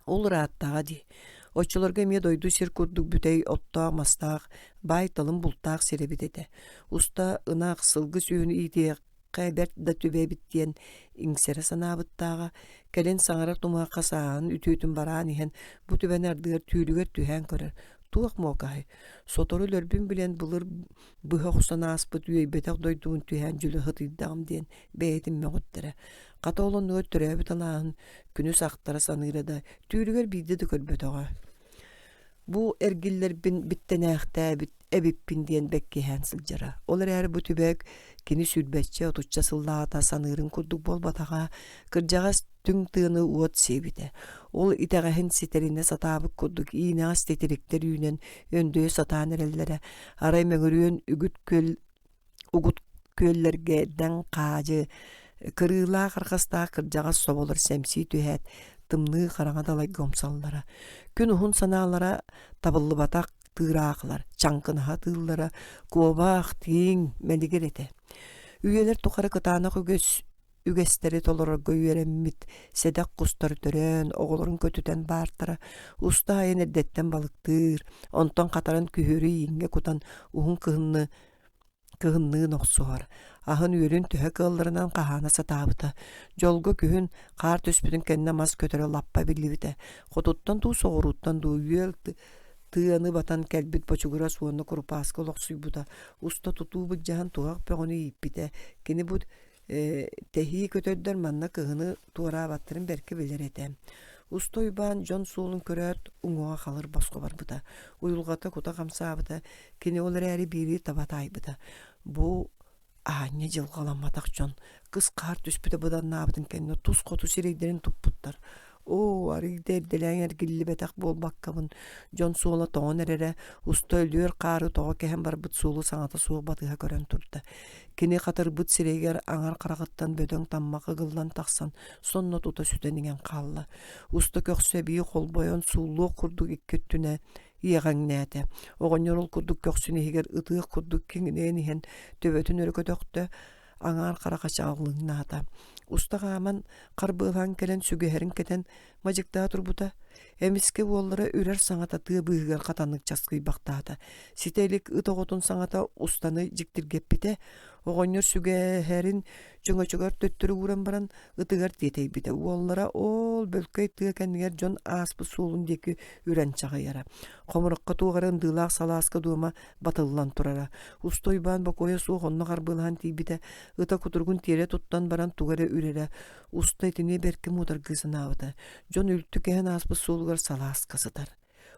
Ол ырааттаҕа дии. Оччолорго эмиэ дойду сир курдук бүтэй оттоох-мастаах, баай-талым бултаах сир эбит этэ. Уста ынах, сылгы сүөһүнү иитиэх бэрт да түбэ эбит диэн иҥсэрэ санаабыттааҕа, кэлин саҥарар тумуһахха сааһын үтүөтүн бараан иһэн бу түбэни ардыгар түүлүгэр түһээн көрөр, туох муокаһай, сотору өлөрбүн билэн былыр быһа охсон ааспыт үөйбэтэх дойдубун түһээн дьүлэ сытыйдаҕым диэн бэйэтин мөҕүттэрэ. Хата ол оннугар төрөөбүт алааһын күнүс ахтара саныыра да, түүлүгэр биирдэ да көрбөтөҕө. Бу эргиллэрбин биттэнээхтээбит эбиппин диэн бэккиһээн сылдьара. Ол эрээри бу түбэк кини сүүрбэччэ, отучча сыллааҕыта саныырын курдук буолбатаҕа, кырдьаҕас түҥ тыаны уот сиэбитэ. Ол итэҕэһин ситэринэ сатаабыт курдук иинэҕэс титириктэр үүнэн өндөйө сатаан эрэллэрэ. Арай Мөҥүрүөн үгүт күөл угут күөллэргэ дэҥ хаадьы, кырыылаах арҕастаах кырдьаҕас соболор сэмсии түһээт, тымныы хараҥа далайга умсаллара. Күн уһун санаалара табыллыбатах тыыраахылар, чаҥкынаһа тыыллара, куобах, тииҥ, мэлигир этэ. Үйэлэр тухары кытаанах үгэс үгэстэри толорорго үөрэммит сэдэх кустар төрөөн, оҕолорун көтүтэн баартара, уста айан эрдэттэн балыктыыр, онтон хатаран күһүөрү ииҥҥэ кутан уһун кыһынны кыһынныын охсуһар, аһын-үөлүн төһө кыалларынан хаһаана сатаабыта. Дьолго күһүн хаар түспүтүн кэннэ мас көтөрө лаппа биллибитэ. Хотуттан дуу, соҕурууттан дуу үөл тыаны батан кэлбит бочугурас уонна курупааска олохсуйбута. Уста тутуу былдьаһан туһах бөҕөнү ииппитэ. Кини бу тэһии көтөрдөр манна кыһыны туораабаттарын бэркэ билэр этэ. Уста Уйбаан дьон суолун көрөөт, уҥуоҕа халыр босхо барбыта. Уйулҕата кута хамсаабыта, кини ол эрээри биири таба таайбыта. Бу аанньа дьылҕаламматах дьон кыс хаар түспүтэ быданнаабытын кэннэ тус хоту сирэйдэрин туппуттар. Оо, арыый да эрдэлээн эргиллибэтэх буолбаккабын, дьон суола тоҥон эрэрэ, уста өлүөр хаары тоҕо кэһэн барбыт суолу саҥата суох батыһа көрөн турда. Кини хатырбыт сирэйигэр аҥар хараҕыттан бөдөҥ таммах ыгыллан тахсан, сонно тута сүтэн иҥэн хаалла. Уста көхсө эбии холбойон сууллуох курдук икки өттүнэ. иэҕэҥнээтэ. Оҕонньор ол курдук көхсүн иһигэр ытыах курдук киҥинэйэн иһэн төбөтүн өрө көтөхтө, аҥаар хараха чаҕылыҥнаата. Уста хааман, харбыалаан кэлэн сүгэһэрин кэтэн мадьыктаһа турбута. Эмискэ уоллара үрэр саҥата тыа быыһыгар хатаннык часкыйбахтаата. Ситэ илик ыт оҕотун саҥата устаны дьиктиргэппитэ. Оҕонньор сүгэһэрин чөҥөчөгөр төттөрү ууран баран ытыгар тиэтэйбитэ. Уоллара ол бөлкөй тыа кэннигэр дьон ааспыт суолун диэки үрэн чаҕыйара. Хомурахха туох эрэ ындыылаах салааска дуома батыллан турара. Уста Уйбаан бокуойа суох онно харбыалаһан тиийбитэ, ыта кутуругун тиэрэ туттан баран тугу эрэ үрэрэ. Уста итини бэркэ муодаргыы санаабыта. Дьон үлтү кэһэн ааспыт суолугар салааска сытар.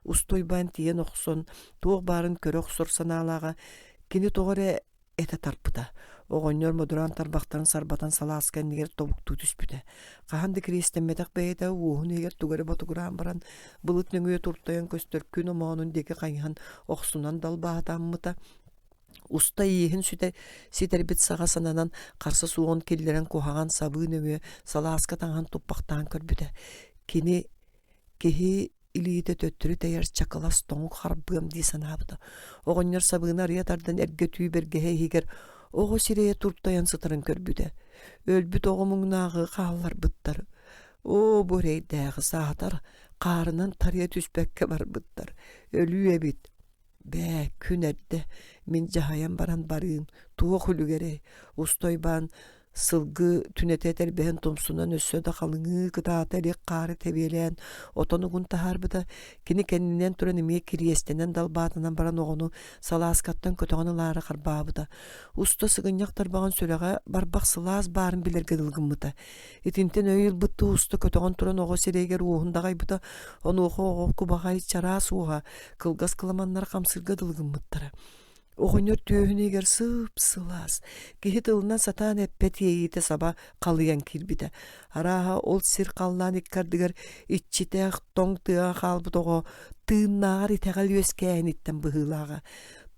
Уста Уйбаан тиийэн охсон, туох баарын көрө охсор санаалааҕа, кини тоҕо эрэ этэ тарпыта. Оҕонньор модураан тарбахтарын сарбатан салааска иннигэр тобуктуу түспүтэ. Хаһан да кириэстэммэтэх бэйэтэ уоһун иһигэр тугу эрэ ботугураан баран, былыт нөҥүө туртайан көстөр күн омоонун диэки хайыһан охсунан далбаатаммыта. Уста ииһин сүтэ ситэрбит саҕа сананан харса суоҕун киллэрэн куһаҕан сабыы нөҥүө салааска таҥаһын туппахтаан көрбүтэ. Кини киһи илиитэ төттөрү тэйэр чакылас тоҥук харбыам дии санаабыта. Оҕонньор сабыыны арыйа тардан эргэ түү бэргэһэ иһигэр оҕо сирэйэ туртайан сытарын көрбүтэ. Өлбүт оҕо муҥнааҕы хаалларбыттар. Оо, бу эрэйдээҕи саатар хаарынан тарыйа түспэккэ барбыттар. Өлүү эбит. Бээ, күн эрдэ, мин дьаһайан баран барыым, туох үлүгэрэй, устойбаан сылгы түнэтэ этэрбэһин тумсунан өссө да халыҥыы кытаата илик хаары тэбиэлээн отон угун таһаарбыта, кини кэннинэн туран эмиэ кириэстэнэн далбаатанан баран оҕону салааскаттан көтөҕөн ылаары харбаабыта. Уста сыгынньах тарбаҕын сүрэҕэ барбах сылаас баарын билэргэ дылы гыммыта. Итинтэн өй ылбыттыы уста көтөҕөн туран оҕо сирэйигэр уоһун даҕайбыта, онуоха оҕо кубаҕай чараас уоһа кылгас кыламаннара хамсыырга дылы гыммыттара. Оҕонньор түөһүн иһигэр сып-сылаас, киһи тылынан сатаан эппэт иэйиитэ саба халыйан киирбитэ. Арааһа, ол сир халлаан икки ардыгар иччитэх, тоҥ тыаҕа хаалбыт оҕо тыыннааҕар итэҕэл үөскээһиниттэн быһыылааҕа.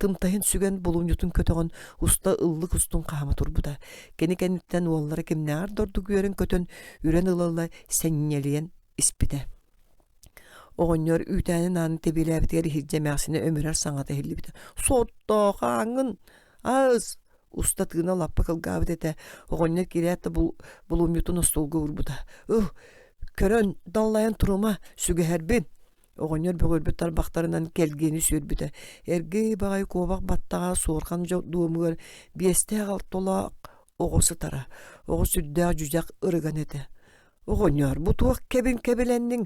Тымтайын сүгэн булумньутун көтөҕөн уста ыллык устун хаама турбута. Кини кэнниттэн уоллара кимнээҕэр да ордук үөрэн-көтөн, үрэн ыла-ыла сэнньэлийэн испитэ. Оҕонньор үүтээнин аанын тэбиэлээбитигэр иһирдьэ эмээхсинэ өмүрэр саҥата иһиллибитэ: «Соттоох ааҥҥын! Аас!» Уста тыына лаппа кылгаабыт этэ, оҕонньор киирээт да булумньутун остуолга уурбута: «Ыл, көрөн, даллайан турума, сүгэһэрбин!» Оҕонньор бөҕүрбүт тарбахтарынан кэлгиэни сүөрбүтэ. Эргий баҕайы куобах баттаҕа суорҕан дуомугар биэстээх алталаах оҕо сытара. Оҕо сүрдээх дьүдьэх ырыган этэ. Оҕонньоор, бу туох кэбин кэбилэнниҥ?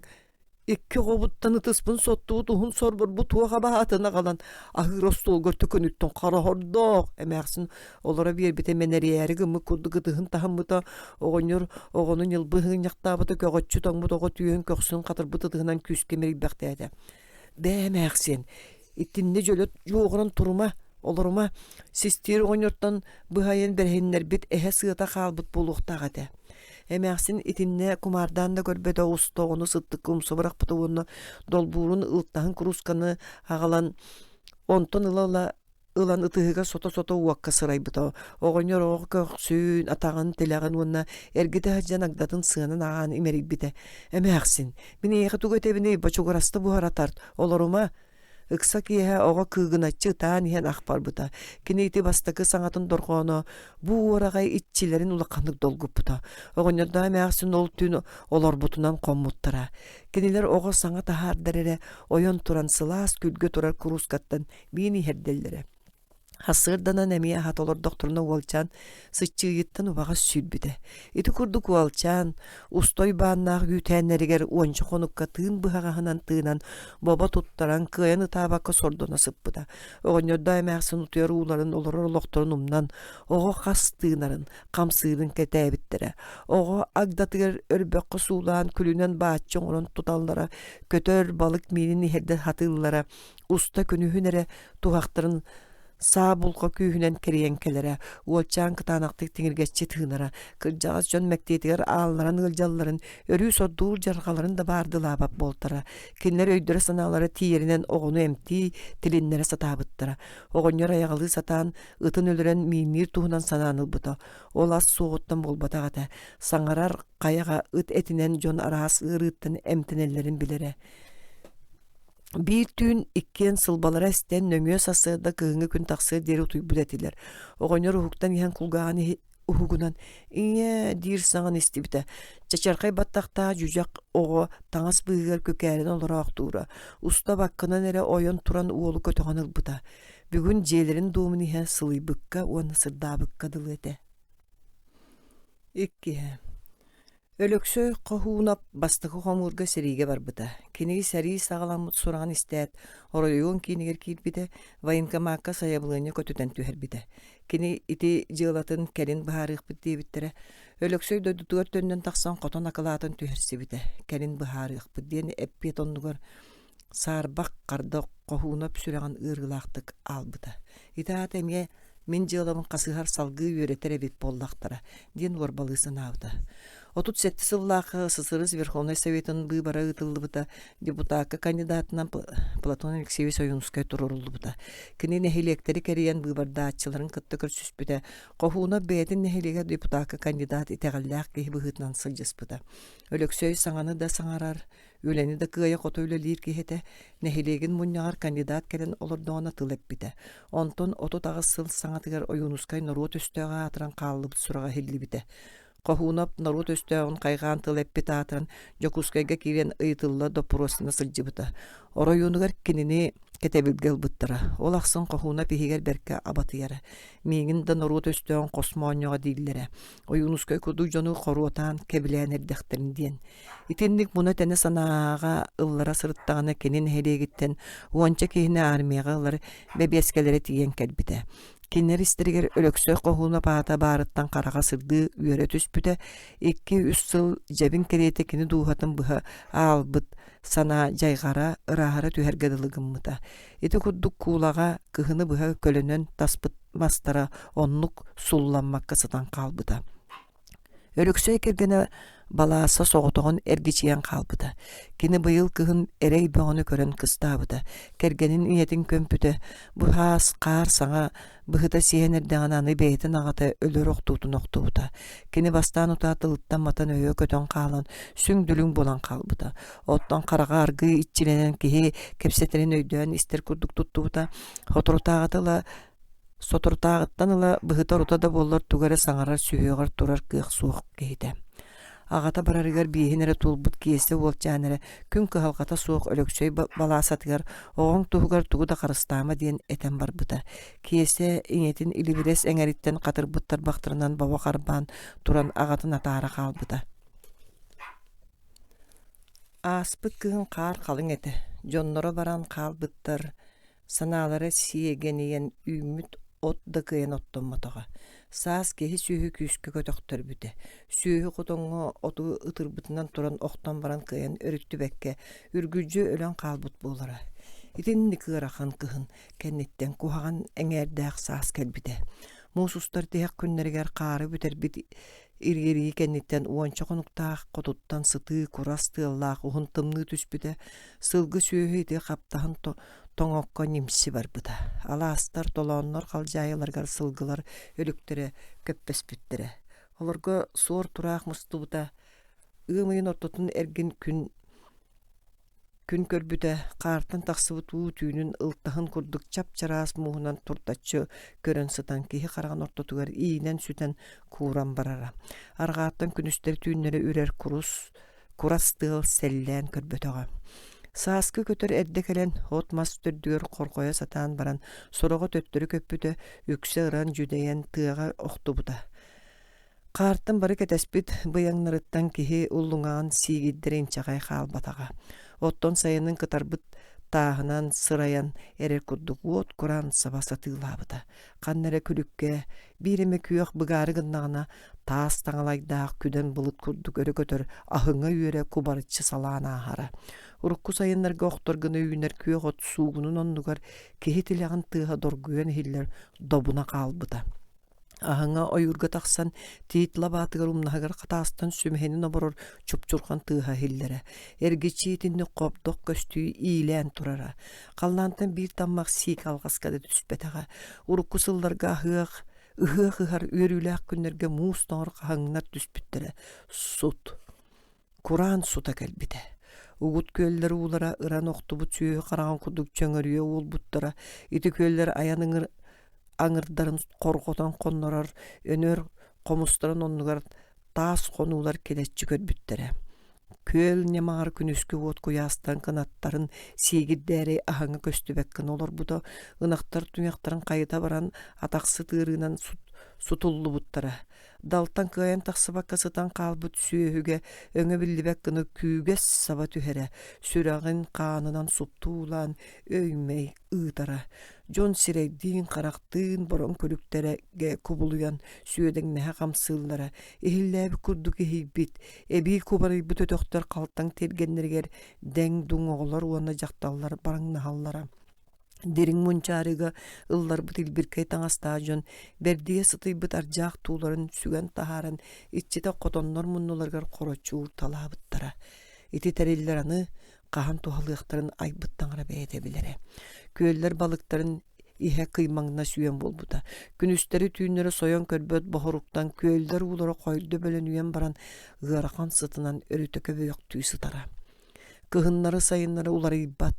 Икки оҕобуттан ытыспын соттубут уһун сорбор бу туох абаһаатын аҕалан аһыыр остуолгар төкүнүттэн хороһордоох эмээхсин олоро биэрбитэ мэнэрийээри гыммыт курдук ытыһын таһыммыта оҕонньор оҕону ньылбы ыһыынньахтаабыта көҕөччү тоҥмут оҕо түөһүн көхсүн хатырбыт ытыһынан күүскэ мэрийбэхтээтэ бээ эмээхсиэн Итиннэ дьөлө дьуоҕуран турума, олорума, систиир оҕонньортон быһайан бэрэһиннэрбит эһэ сыата хаалбыт буолуохтаах этэ. Эмээхсин итиннэ кумаардаан да көрбөтө уста оҕону сыттыкка умса бырахпыта уонна долбуурун ылтаһын куруусканы аҕалан онтон ыла-ыла ылан ытыһыгар сото-сото уокка сырайбыта. Оҕонньор оҕо көхсүн, атаҕын, тилэҕин уонна эргитэ сылдьан агдатын сыанан аҕаан имэрийбитэ. Эмээхсин, мин эйиэхэ тугу этэбиний, бочугураста буһара тарт, олорума Ыкса киэһэ оҕо кыыгыначчы ытаан иһэн ах барбыта. Кини ити бастакы саҥатын дорҕооно бу уораҕай иччилэрин улаханнык долгуппута. Оҕонньордоох эмээхсин ол түүн олорбутунан хоммуттара. Кинилэр оҕо саҥа таһаардар эрэ ойон туран сылаас күлгэ турар куруускаттан миин иһэрдэллэрэ. Сарсыарданан эмиэ аһата олордохторуна уолчаан сыччыыйыттан убаҕас сүүрбүтэ. Ити курдук уолчаан устой бааннаах үүтээннэригэр уонча хонукка тыын быһаҕаһынан тыынан бобо туттаран кыайан ытаабакка сордоно сыппыта. Оҕонньордоох эмээхсин утуйар ууларын олорор олохторун умнан оҕо хас тыынарын, хамсыырын кэтээбиттэрэ. Оҕо агдатыгар өрбөххө суулаан күлүнэн бааччы оҥорон туталлара, көтөр, балык миинин иһэрдэ сатыыллара, уста күнүһүн эрэ туһахтарын саа булка күүһүнэн кэрийэн кэлэрэ, уолчаан кытаанахтык тиҥиргэччи тыынара, кырдьаҕас дьон мэктиэтигэр аалларан ыалдьалларын, өрүү сордуур дьарҕаларын да баардылаабат буолтара. Кинилэр өйдөрө-санаалара тиийэринэн оҕону эмтии, тилиннэрэ сатаабыттара. Оҕонньор айаҕалыы сатаан, ытын өлөрөн миинниир туһунан санаан ылбыта. Ол ас суоҕуттан буолбатах этэ. Саҥарар хайаҕа ыт этинэн дьон араас ыарыыттан эмтэнэллэрин билэрэ. Биир түүн иккиэн сылбалара эстэн, нөҥүө сарсыарда кыһыҥҥы күн тахсыар диэри утуйбут этилэр. Оҕонньор уһуктан иһэн кулгааҕын уһугунан «Ийээ» диир саҥаны истибитэ. Чачархай баттахтаах дьүдьэх оҕо таҥас быыһыгар күкээрин олороохтуура. Уста баккынан эрэ ойон туран уолу көтөҕөн ылбыта. Бүгүн дьиэлэрин дуомун иһэ сылыйбыкка уонна сырдаабыкка дылы этэ. Иккиһэ. Өлөксөй Хоһуунап бастакы хомуурга сэриигэ барбыта. Кини сэрии саҕаламмыт сураҕын истээт, оройуон киинигэр киирбитэ, военкомакка сайабылыанньа көтүтэн түһэрбитэ. Кини ити дьыалатын кэлин быһаарыахпыт диэбиттэрэ. Өлөксөй дойдутугар төннөн тахсан хотон акылаатын түһэрсибитэ. Кэлин быһаарыахпыт диэн эппиэт оннугар Саарбах харда Хоһуунап сүрэҕин ыарыылаахтык аалбыта. Ити аата эмиэ мин дьыалабын хасыһар салгыы үөрэтэр эбит буоллахтара диэн уорбалыы санаабыта. 37 сыллаах СССР Верховнай Советын быыбара ыытыллыбыта, депутакка кандидатынан Платон Алексеевич Ойуунускай туруоруллубута. Кини нэһилиэктэри кэрийэн быыбардааччыларын кытта көрсүспүтэ. Хоһуунап бэйэтин нэһилиэгэр депутакка кандидат итэҕэллээх киһи быһыытынан сылдьыспыта. Өлөксөй саҥаны да саҥарар, Үлэни да кыайа-хото үлэлиир киһи этэ, нэһилиэгин мунньаҕар кандидат кэлэн олордоҕуна тыл эппитэ. Онтон 38 сыл саҥатыгар Ойуунускай норуот өстөөҕө аатыран хааллыбыт сураҕа иһиллибитэ. Хоһуунап норуот өстөөҕүн хайҕаан тыл эппит аатыран Дьокуускайга киирэн ыйытылла доппуруостана сылдьыбыта. Оройуонугар кинини кэтэбилгэ ылбыттара. Ол ахсын Хоһуунап иһигэр бэркэ абатыйара. Миигин да норуот өстөөҕүн хос моонньоҕо дииллэрэ. Ойуунускай курдук дьону хоруотаан кэбилээн эрдэхтэрин диэн. Итинник муна-тэнэ санааҕа ыллара сырыттаҕына кини нэһилиэгиттэн уонча киһини армияҕа ылар бэбиэскэлэрэ тиийэн кэлбитэ. Кинилэр истэригэр Өлөксөй Хоһуунап аата баарыттан хараҕа сырдыы үөрэ түспүтэ, икки-үс сыл дьэбин кэриэтэ кини дууһатын быһа аалбыт санаа дьайҕара, ырааһыра түһэргэ дылы гыммыта. Ити курдук куулаҕа кыһыны быһа көлөнөн таспыт мастара оннук сулламмакка сытан хаалбыта. Өлөксөй кэргэнэ Балааса соҕотоҕун эргичийэн хаалбыта. Кини быйыл кыһын эрэй бөҕөнү көрөн кыстаабыта. Кэргэнин ийэтин көмпүтэ. Бу хаас хаар саҥа быһыта сиэн эрдэҕинэ аны бэйэтин аҕата өлөр охтуутун охтубута. Кини бастаан утаа тылыттан матан өйө көтөн хаалан, сүҥ-дүлүҥ буолан хаалбыта. Оттон хараҕа аргыый иччилэнэн киһи кэпсэтэрин өйдөөн истэр курдук туттубута. Соторутааҕыта ыла Соторутааҕыттан ыла быһыта-орута да буоллар тугу эрэ саҥарар сүһүөҕэр турар кыах суох киһитэ. Аҕата барарыгар биэһин эрэ туолбут Киэсэ уолчаан эрэ күн кыһалҕата суох Өлөксөй балаасатыгар оҕоҥ туһугар тугу да харыстаама диэн этэн барбыта. Киэсэ ийэтин илибирэс эҥэриттэн хатырбыт тарбахтарынан бобо харбаан туран аҕатын атаара хаалбыта. Ааспыт кыһын хаар халыҥ этэ, дьонноро баран хаалбыттар, Санаалара сиэгэнийэн үүммүт от да кыайан оттоммотоҕо. Саас киһи сүөһү күүскэ көтөхтөрбүтэ. Сүөһү хотоҥҥо оту ытырбытынан туран охтон баран кыайан өрүттүбэккэ, үргүлдьү өлөн хаалбыт буолара. Итинник ыарахан кыһын кэнниттэн куһаҕан эҥээрдээх саас кэлбитэ. Муус устар тиһэх күннэригэр хаары бүтэрбит Ириэрии кэнниттэн уонча хонуктаах хотуттан сытыы, курас тыаллаах уһун тымныы түспүтэ, сылгы сүөһү ити хаптаһын тоҥокко ньимси барбыта. Алаастар, толооннор халдьаайыларыгар сылгылар өлүктэрэ көппөспүттэрэ. Олорго суор-тураах мустубута, ыам ыйын ортотун эргин күн Күн көрбүтэ, хаартан тахсыбыт уу түүнүн ылтаһын курдук чап-чараас мууһунан туртаччы көрөн сытан киһи хараҕын ортотугар иинэн-сүтэн кууран барара. Арҕааттан күнүстэри түүннэри үрэр курус, курас тыал сэллээн көрбөтөҕө. Сааскы көтөр эрдэ кэлэн от-мас төрдүгэр хорҕойо сатаан баран сороҕо төттөрү көппүтэ, үксэ ыран дьүдэйэн тыаҕа охтубута. Хаартан бары кэтэспит быйаҥнарыттан киһи уллуҥаҕын сиигирдэрэ инчэҕэй хаалбатаҕа. Оттон сайынын кытарбыт тааһынан сырайан эрэр курдук уот кураан саба сатыылаабыта. Ханна эрэ күлүккэ биир эмэ күөх быгаары гыннаҕына таас таҥалайдаах күдэн былыт курдук өрө көтөр аһыҥа үөрэ кубарыччы салаан ааһара. Урукку сайыннарга охтор гына үүнэр күөх от суугунун оннугар киһи тилэҕин тыаһа доргуйан иһиллэр добуна хаалбыта. Аһыҥа ойуурга тахсан, тиит лабаатыгар умнаһыгар хатаастан сүмэһинин оборор чупчурҕан тыаһа иһиллэрэ. Эргиччи итинник хобдох көстүү иилээн турара. Халлаантан биир таммах сиик алҕаска да түспэтэҕэ. Урукку сылларга аһыах, ыһыах ыһар үөрүүлээх күннэргэ муус тоҥор хаһыҥнар түспүттэрэ. Сут. Кураан сута кэлбитэ. Угут күөллэр уулара ыран охтубут сүөһү хараҕын курдук чөҥөрүйэ уолбуттара. Ити күөллэр айан аҥырдарын хорҕотон хоннорор өнөр хомустарын оннугар таас хонуулар килэччи көрбүттэрэ. Күөл ньамаҕар күнүскү уот куйаастан кынаттарын сиигирдээри аһаҥа көстүбэт гына олорбута, ынахтар туйахтарын хайыта баран атахсыт ыарыынан сутуллубуттара. Далтан кыайан тахсыбакка сытан хаалбыт сүөһүгэ өҥө биллибэт гына күүгэс саба түһэрэ, сүрэҕин хаанынан суптуулаан өй-мэй ыытара. Дьон сирэйдиин-харахтыын бороҥ күлүктэргэ кубулуйан сүөдэҥнэһэ хамсыыллара, иһиллээбит курдук иһийбит, эбии кубарыйбыт өтөхтөр халтаҥ тиэргэннэригэр дэҥ-дуҥ оҕолор уонна дьахталлар бараҥнаһаллара. Дириҥ мунчаарыга ылларбыт илбиркэй таҥастаах дьон бэрдийэ сытыйбыт ардьаах тууларын сүгэн таһааран иччитэх хотоннор муннуларыгар хороччу уурталаабыттара. Ити тэриллэр аны хаһан туһалыахтарын айбыт таҥара бэйэтэ билэрэ. Күөллэр балыктарын иһэ кыймаҥнас үөн буолбута. Күнүстэри-түүннэри сойон көрбөт боһоруктан күөллэр уулара хойдо бөлөнүйэн баран ыарахан сытынан өрүтэ көбөйөхтүү сытара. Кыһыннары-сайыннары уларыйбат,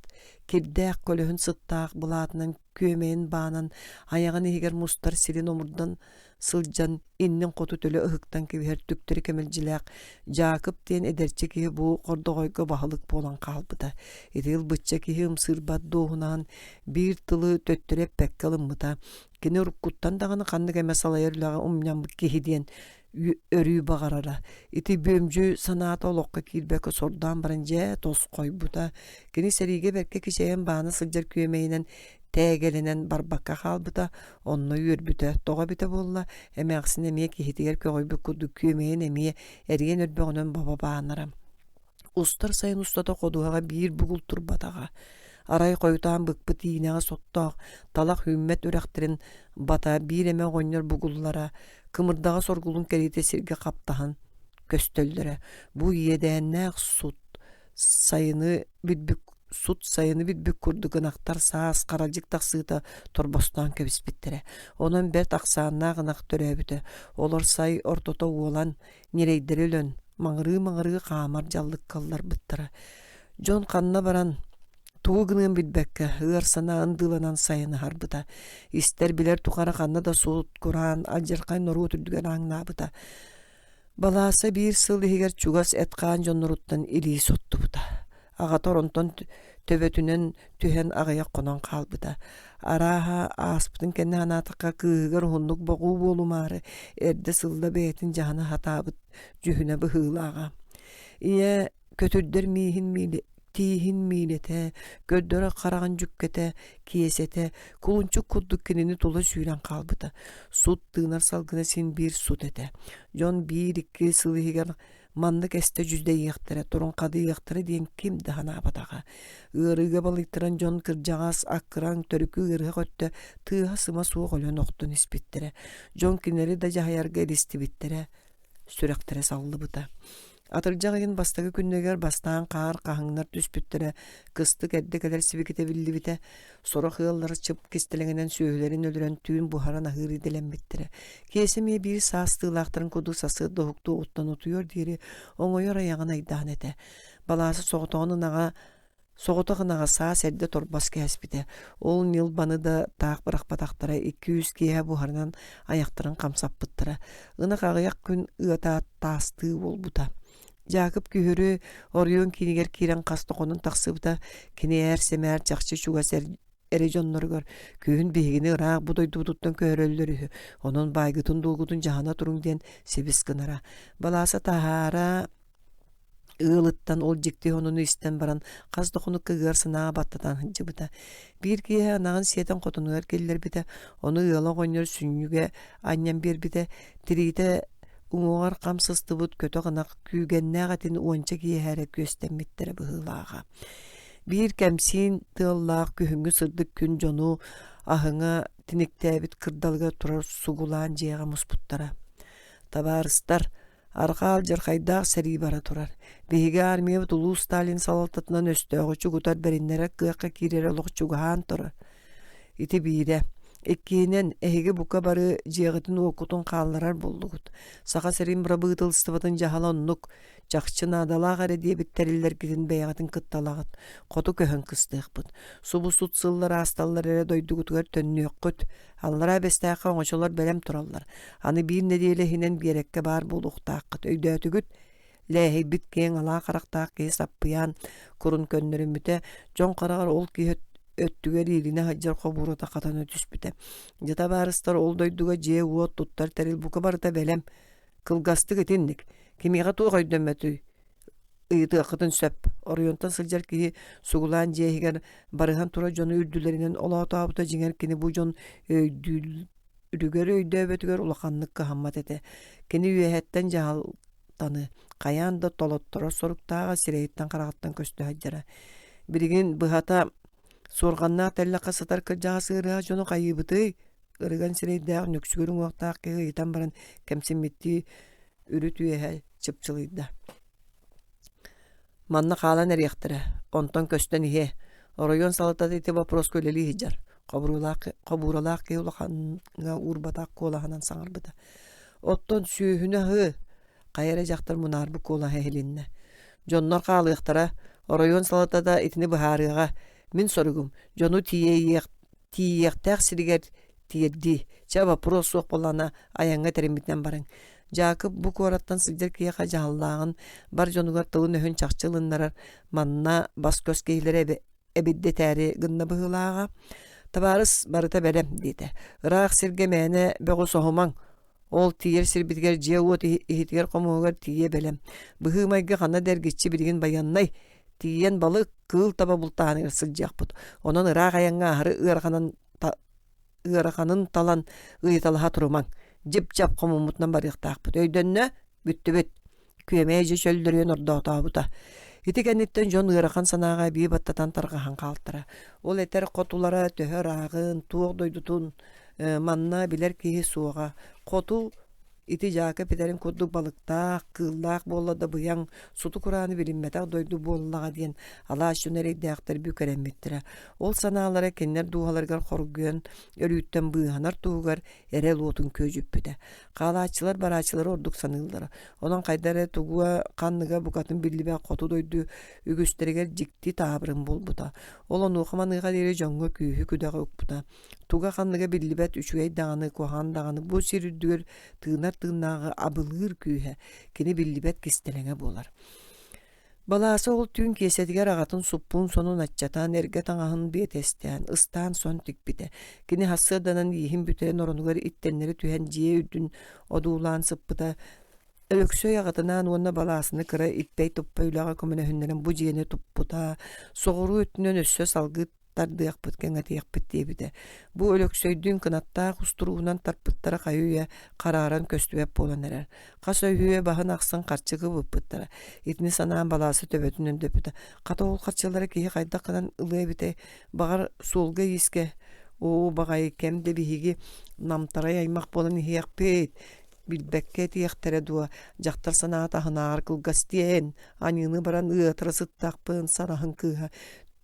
кирдээх көлөһүн сыттаах былаатынан күөмэйин баанан, айаҕын иһигэр мустар сирин омурдан сылдьан иннин хоту төлө ыһыктан кэбиһэр түктэри кэмэлдьилээх Дьаакып диэн эдэрчи киһи бу хордоҕойго баһылык буолан хаалбыта. Ити ылбычча киһи ымсыырбат дуоһунаһын биир тылы төттөрү эппэккэ ылыммыта. Кини уруккуттан даҕаны ханнык эмэ салайар үлэҕэ умньаммыт киһи диэн өрүү баҕарара. Ити бүөмдьү санаата олоххо киирбэккэ сордоон баран дьэ тосхойбута. Кини сэриигэ бэркэ кичэйэн баана сылдьар күөмэйинэн тээгэлэнэн барбакка хаалбыта, онно үөрбүтэ. Тоҕо эбитэ буолла, эмээхсин эмиэ киһитигэр көҕүйбүт курдук күөмэйин эмиэ эриэн өрбөҕүнэн бобо баанара. Устар сайын устата ходуһаҕа биир бугул турбатаҕа. Арай хойутаан быкпыт иинэҕэ соттоох, талах үүммэт үрэхтэрин бата биир эмэ оҕонньор бугуллара, кымырдаҕас оргулун кэриэтэ сиргэ хаптаһан көстөллөрө. Бу иэдээннээх сут сайыны билбит сут сайыны билбит курдук ынахтар саас харалдьык тахсыыта торбостоон кэбиспиттэрэ. Онон бэрт ахсааннаах ынах төрөөбүтэ. Олор сай ортото уолан, ньирэйдэри өлөн, маҥырыы-маҥырыы хаамар дьаллыкка ылларбыттара. Дьон ханна баран тугу гыныан билбэккэ, ыар санаа ындыыланан сайын аһарбыта. Истэр-билэр тухары ханна да суут кураан, алдьархай норуот үрдүгэр ааҥнаабыта. Балааса биир сыл иһигэр чугас эт-хаан дьонноруттан илии соттубута. Аҕата оронтон төбөтүнэн түһэн аҕыйах хонон хаалбыта. Арааһа, ааспытын кэннэ санаатахха, кыыһыгар уһуннук боҕуу буолумаары, эрдэ сылла бэйэтин дьаһана сатаабыт дьүһүнэ быһыылааҕа. Ийэ көтүрдэр мииһин тииһин миилэтэ, көрдөрөр хараҕын дьүккэтэ, киэсэтэ, кулунчук курдук кинини тула сүүрэн хаалбыта. Сут тыынар салгына син биир сут этэ. Дьон биир-икки сыл иһигэр маннык эстэ дьүдэйиэхтэрэ, туруҥхадыйыахтара диэн ким да санаабатаҕа. Ыарыыга балыйтаран дьон кырдьаҕас, аккыраҥ, төрүкү ыарыһах өттө тыаһа-сыма суох өлөн охтон испиттэрэ. Дьон кинилэри да дьаһайарга илистибиттэрэ, сүрэхтэрэ саллыбыта. Атырдьах ыйын бастакы күннэригэр бастаан хаар хаһыҥнар түспүттэрэ, кыстык эрдэ кэлэр сибикитэ биллибитэ. Сорох ыаллар чып кистэлэҥинэн сүөһүлэрин өлөрөн түүн буһаран аһыыр идэлэммиттэрэ. Киэсэ эмиэ биир саастыылаахтарын курдук сарсыарда уһуктуоҕуттан утуйуор диэри оҥойор айаҕын айдаан этэ. Балааса соҕотоҕун ынаҕа Соҕотох ынаҕа саас эрдэ торбос кээспитэ. Ол ньылбаны да таах бырахпатахтара, икки-үс киэһэ буһарынан айахтарын хамсаппыттара. Ынах аҕыйах күн ыатаат таастыы буолбута. Дьаакып күһүрү оройуон киинигэр киирэн хас да хонон тахсыбыта. Кини ээр-сэмээр чахчы чугас эрэ дьонноругар күһүн биһигини ыраах бу дойдубутуттан көһөрөллөр үһү, онон баайгытын-дуолгутун дьаһана туруҥ диэн сибис гынара. Балааса таһаара Ыалыттан ол дьикти сонуну истэн баран хас да хонукка ыар санааҕа баттатан сылдьыбыта. Биир киэһэ ынаҕын сиэтэн хотонугар киллэрбитэ, ону ыала оҕонньор сүнньүгэ анньан биэрбитэ, тириитэ уҥуоҕар хам сыстыбыт көтөх ынах күүгэннээх этин уонча киэһэ эрэ күөстэммиттэрэ быһыылааҕа. Биир кэмсиин тыаллаах күһүҥҥү сырдык күн дьону аһыҥа тиниктээбит кырдалыгар турар сугулаан дьиэҕэ муспуттара. Табаарыстар, Арҕаа алдьархайдаах сэрии бара турар. Биһиги армиябыт улуу Сталин салалтатынан өстөөҕү чугутар бэриннэрэр кыахха киирэрэ олох чугаһаан турар. Ити биирэ. Иккиһинэн, эһиги бука бары дьиэҕитин-уоккутун хаалларар буоллугут. Саха сирин бырабыыталыстыбатын дьаһала оннук, чахчы наадалаах эрэ диэбит тэриллэргитин бэйэҕитин кытта ылаҕыт, хоту көһөн кыстыахпыт. Субу сут сыллар аасталлар эрэ дойдугутугар төннүөххүт. Аллараа Бэстээххэ оҥочолор бэлэм тураллар. Аны биир нэдиэлэ иһинэн биэрэккэ баар буолуохтааххыт. Өйдөөтүгүт? Лээһэйбит киэҥ алаа харахтаах киһи саппыйаан курун көннөрүммүтэ, дьон хараҕар ол киһи өттүгэр иилинэ сылдьар хобуурата хатана түспүтэ. Дьэ табаарыстар ол дойдуга дьиэ-уот туттар тэрил бука барыта бэлэм. Кылгастык итинник. Кимиэхэ туох өйдөммөтүй? Ыйытыаххытын сөп. Оройуонтан сылдьар киһи сугулаан дьиэ иһигэр барыһан турар дьону үрдүлэринэн олоотообута дьиҥэр кини бу дьон өйдүүрүгэр өйдөөбөтүгэр улаханнык кыһаммат этэ. Кини үөһэттэн дьаһал таны хайаан да толотторор соруктааҕа сирэйиттэн-хараҕыттан көстө сылдьара. Билигин быһата суорҕаннаах тэллэххэ сытар кырдьаҕас ыарыһах дьону хайыыбытый? Ырыган сирэйдээх нүксүгүр уҥуохтаах киһи ыйытан баран кэмсиммиттии үрүт үөһэ чыпчылыйда. Манна хаалан эриэхтэрэ, онтон көстөн иһиэ. Оройуон салалтата ити боппуруоска үлэлии сылдьар. Хобуруулаах, хобууралаах киһи улахаҥҥа уурбатах куолаһынан саҥарбыта. Оттон сүөһүнү аһыы, хайа эрэ дьахтар мунаарбыт куолаһа иһилиннэ. Дьоннор хаалыахтара, оройуон салалтата итини быһаарыаҕа. Мин соругум, дьону тиийиэх тиийиэхтээх сиригэр тиэрдии. Чэ, боппуруос суох буоллаҕына, айаҥҥа тэриммитинэн барыҥ. Дьаакып бу куораттан сылдьар киһиэхэ дьаһаллааҕын, бар дьонугар тылын-өһүн чахчы ылыннарар, манна бас-көс киһилэрэ эбирдэтээри гынна быһыылааҕа. Табаарыс барыта бэлэм диэтэ. Ыраах сиргэ мээнэ бөҕү соһумаҥ. Ол тиийэр сирбитигэр дьиэ-уот иһитигэр-хомуһугар тиийэ бэлэм. Быһыы-майгы ханна да эргиччи билигин байыаннай. Тиийэн балык, кыыл таба бултааһыныгар сылдьыахпыт. Онон ыраах айаҥҥа аһары ыараханын ыараханын талан ыйыталаһа турумаҥ. Дьип-дьап хомуммутунан барыахтаахпыт. Өйдөннө? Бүттүбүт. Күөмэй дьэ чөллөрүөн ордоотообута. Ити кэнниттэн дьон ыарахан санааҕа эбии баттатан тарҕаһан хаалтара. Ол этэр хотулара төһө ырааҕын, туох дойдутун манна билэр киһи суоҕа. Хоту ити Дьаакып этэрин курдук балыктаах, кыыллаах буолла да быйаҥ, суту-курааны билиммэтэх дойду буоллаҕа диэн алаас дьоно эрэйдээхтэр бүк эрэммиттэрэ. Ол санаалара кинилэр дууһаларыгар хоргуйан, өлүүттэн быыһанар туһугар эрэл уотун күөдьүппүтэ. Хаалааччылар барааччылары ордук саныыллара. Онон хайда эрэ тугуа ханныга букатын биллибэт хоту дойду үгүстэригэр дьикти таабырын буолбута. Ол онуоха-маныаха диэри дьоҥҥо күүһү-күдэҕи укпута. Туга-ханныга биллибэт үчүгэй даҕаны, куһаҕан даҕаны бу сир үрдүгэр тыынар тыыннааҕы абылыыр күүһэ кини биллибэт кистэлэҥэ буолар. Балааса ол түүн киэсэтигэр аҕатын суппуун сонун аччатан, эргэ таҥаһын биэтэстээн, ыстаан сон тикпитэ. Кини сарсыарданан ииһин бүтэрэн оронугар иттэннэри түһэн дьиэ үрдүн одуулаан сыппыта. Өлөксөй аҕатынаан уонна Балаасаны кыра иппэй-туппай үлэҕэ көмөлөһүннэрэн бу дьиэни туппута, соҕуруу өттүнэн өссө салгыы тардыахпыт, кэҥэтиэхпит диэбитэ. Бу Өлөксөйдүүн кынаттаах устурууһунан тарпыттара хайы-үйэ харааран көстүбэт буолан эрэр. Хас өһүө баһын ахсын харчы кыбыппыттара. Итини санаан балаасы төбөтүн өндөппүтэ. Хата ол харчылары киһи хайдах гынан ылыа эбитэй? Баҕар, суолга-иискэ оо, баҕайы кэм да биһиги намтарай аймах буолан иһиэхпит билбэккэ этиэхтэрэ дуо, дьахтар санаата аһынааҕар кылгас диэн, аньыыны баран ыатара сыттахпын, сараһын кыыһа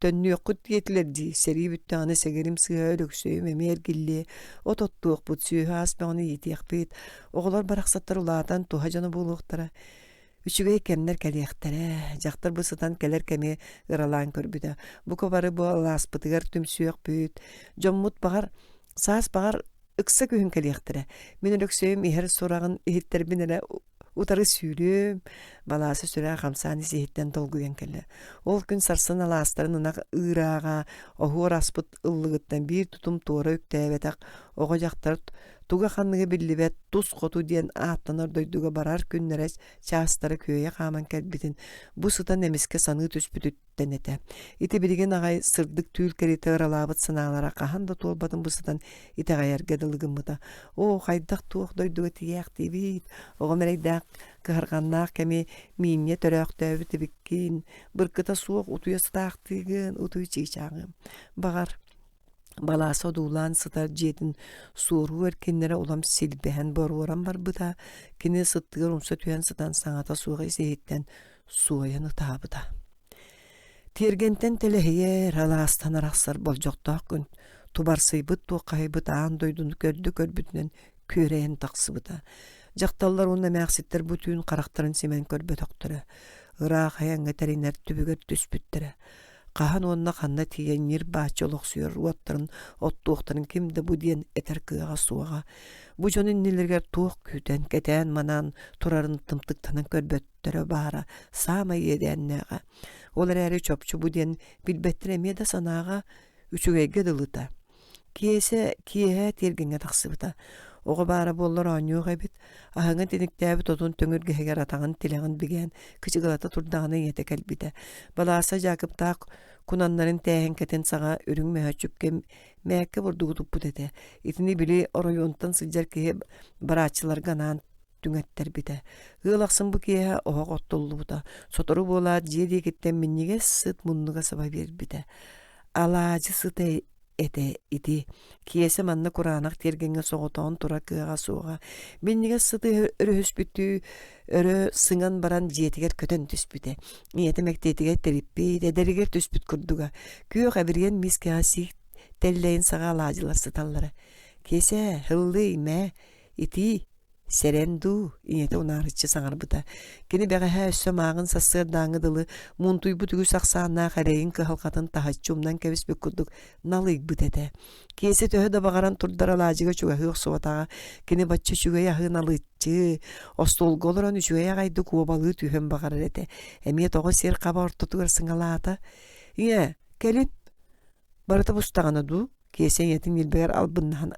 Төннүөххүт диэтилэр дии, сэрии бүттэҕинэ сэгэрим сыыһа Өлөксөйүм эмиэ эргиллиэ, от оттуохпут, сүөһү-ас бөҕөнү иитиэхпит, оҕолор барахсаттар улаатан туһа дьоно буолуохтара. Үчүгэй кэмнэр кэлиэхтэрэ, дьахтар бу сытан кэлэр кэми ыралаан көрбүтэ. Бука бары бу алааспытыгар түмсүөхпүт, дьоммут баҕар, саас баҕар ыкса күһүн кэлиэхтэрэ. Мин Өлөксөйүм иһэр сураҕын иһиттэрбин эрэ утары сүүрүөм, балааса сүрэҕэ хамсаан ис-иһиттэн долгуйан кэллэ. Ол күн сарсын алаастарын ынах ыырааҕа оһуор аспыт ыллыгыттан биир тутум туора үктээбэтэх оҕо-дьахтар туга-ханныга биллибэт тус хоту диэн ааттанар дойдуга барар күннэрэ чаастара күөйэ хааман кэлбитин бу сытан эмискэ саныы түспүтүттэн этэ. Ити билигин аҕай сырдык түүл кэриэтэ ыралаабыт санаалара хаһан да туолбатын бу сытан итэҕэйэргэ дылы гыммыта. Оо, хайдах-туох дойдуга тиийээхтиибит, оҕом эрэйдээх кыһарҕаннаах кэми миинньэ төрөөхтөөбүт эбиккин, быркыта суох утуйа сытаахтыыгын, утуй чыычааҕым. Баҕар, Балааса одуулаан сытар дьиэтин суоруу эркиннэрэ улам силбэһэн боруоран барбыта, кини сыттыгар умса түһэн сытан саҥата суох ис-иһиттэн суойан ытаабыта. Тиэргэнтэн тэлэһийэр, алаастан арахсар болдьохтоох күн. Тубарсыйбыт туоххаһыйбыт аан дойдуну көрдө көрбүтүнэн күөрэйэн тахсыбыта. Дьахталлар уонна эмээхситтэр бу түүн харахтарын симэн көрбөтөхтөрө. Ыраах айаҥҥа тэринэр түбүгэр түспүттэрэ. Хаһан уонна ханна тиийэн ньир-бааччы олохсуйар уоттарын оттуохтарын ким да бу диэн этэр кыаҕа суоҕа. Бу дьон иннилэригэр туох күүтэн, кэтээн-манаан турарын тымтыктанан көрбөттөрө баара саамай иэдээннээҕэ. Ол эрээри чопчу бу диэн билбэттэрэ эмиэ да санааҕа үчүгэйгэ дылыта. Киэсэ киэһэ тиэргэҥҥэ тахсыбыта. Оҕо баара буоллар оонньуох эбит. Аһыҥа тиниктэбит отун төҥүргэһигэр атаҕын тилэҕин бигээн кычыгылата турдаҕына ийэтэ кэлбитэ. Балааса Дьаакыптаах кунаннарын тээһэҥкэтин саҕа үрүҥ мөһөөччүккэ мээккэ бурдугу туппут этэ. Итини били оройуонтан сылдьар киһи барааччыларга анаан түҥэттэрбитэ. Ыал ахсын бу киэһэ оһох оттуллубута. Сотору буолаат дьиэ диэкиттэн минньигэс сыт муннуга саба биэрбитэ. Алаадьы сыта этэ ити. Киэсэ манна кураанах тиэргэҥҥэ соҕотоҕун турар кыаҕа суоҕа. Минньигэс сыты өрүһүспүттүү өрө сыҥан баран дьиэтигэр көтөн түспүтэ. Ийэтэ мэктиэтигэр тэриппит, эдэригэр түспүт курдуга. Күөх эбириэн миискэҕэ сиик тэллэйин саҕа алаадьылар сыталлара. Киэсэ, һыллый, мээ, итии Сэрэн дуу, ийэтэ унаарыччы саҥарбыта. Кини бэҕэһээ өссө мааҕын сарсыардааҥҥы дылы муунтуйбут үгүс ахсааннаах эрэйин кыһалҕатын таһыччы умнан кэбиспит курдук налыйбыт этэ. Киэсэ төһө да баҕаран турдар алаадьыга чугаһыы охсубатаҕа, кини бачча үчүгэй аһыы налыччы, остуолга олорон үчүгэй аҕайдык уобалыы түһүөн баҕарар этэ. Эмиэ тоҕо сир хаба ортотугар сыҥалаата? Ийээ, кэлин Барыта бустаҕына дуу, Киэсэ ийэтин ньилбэгэр албыннаһан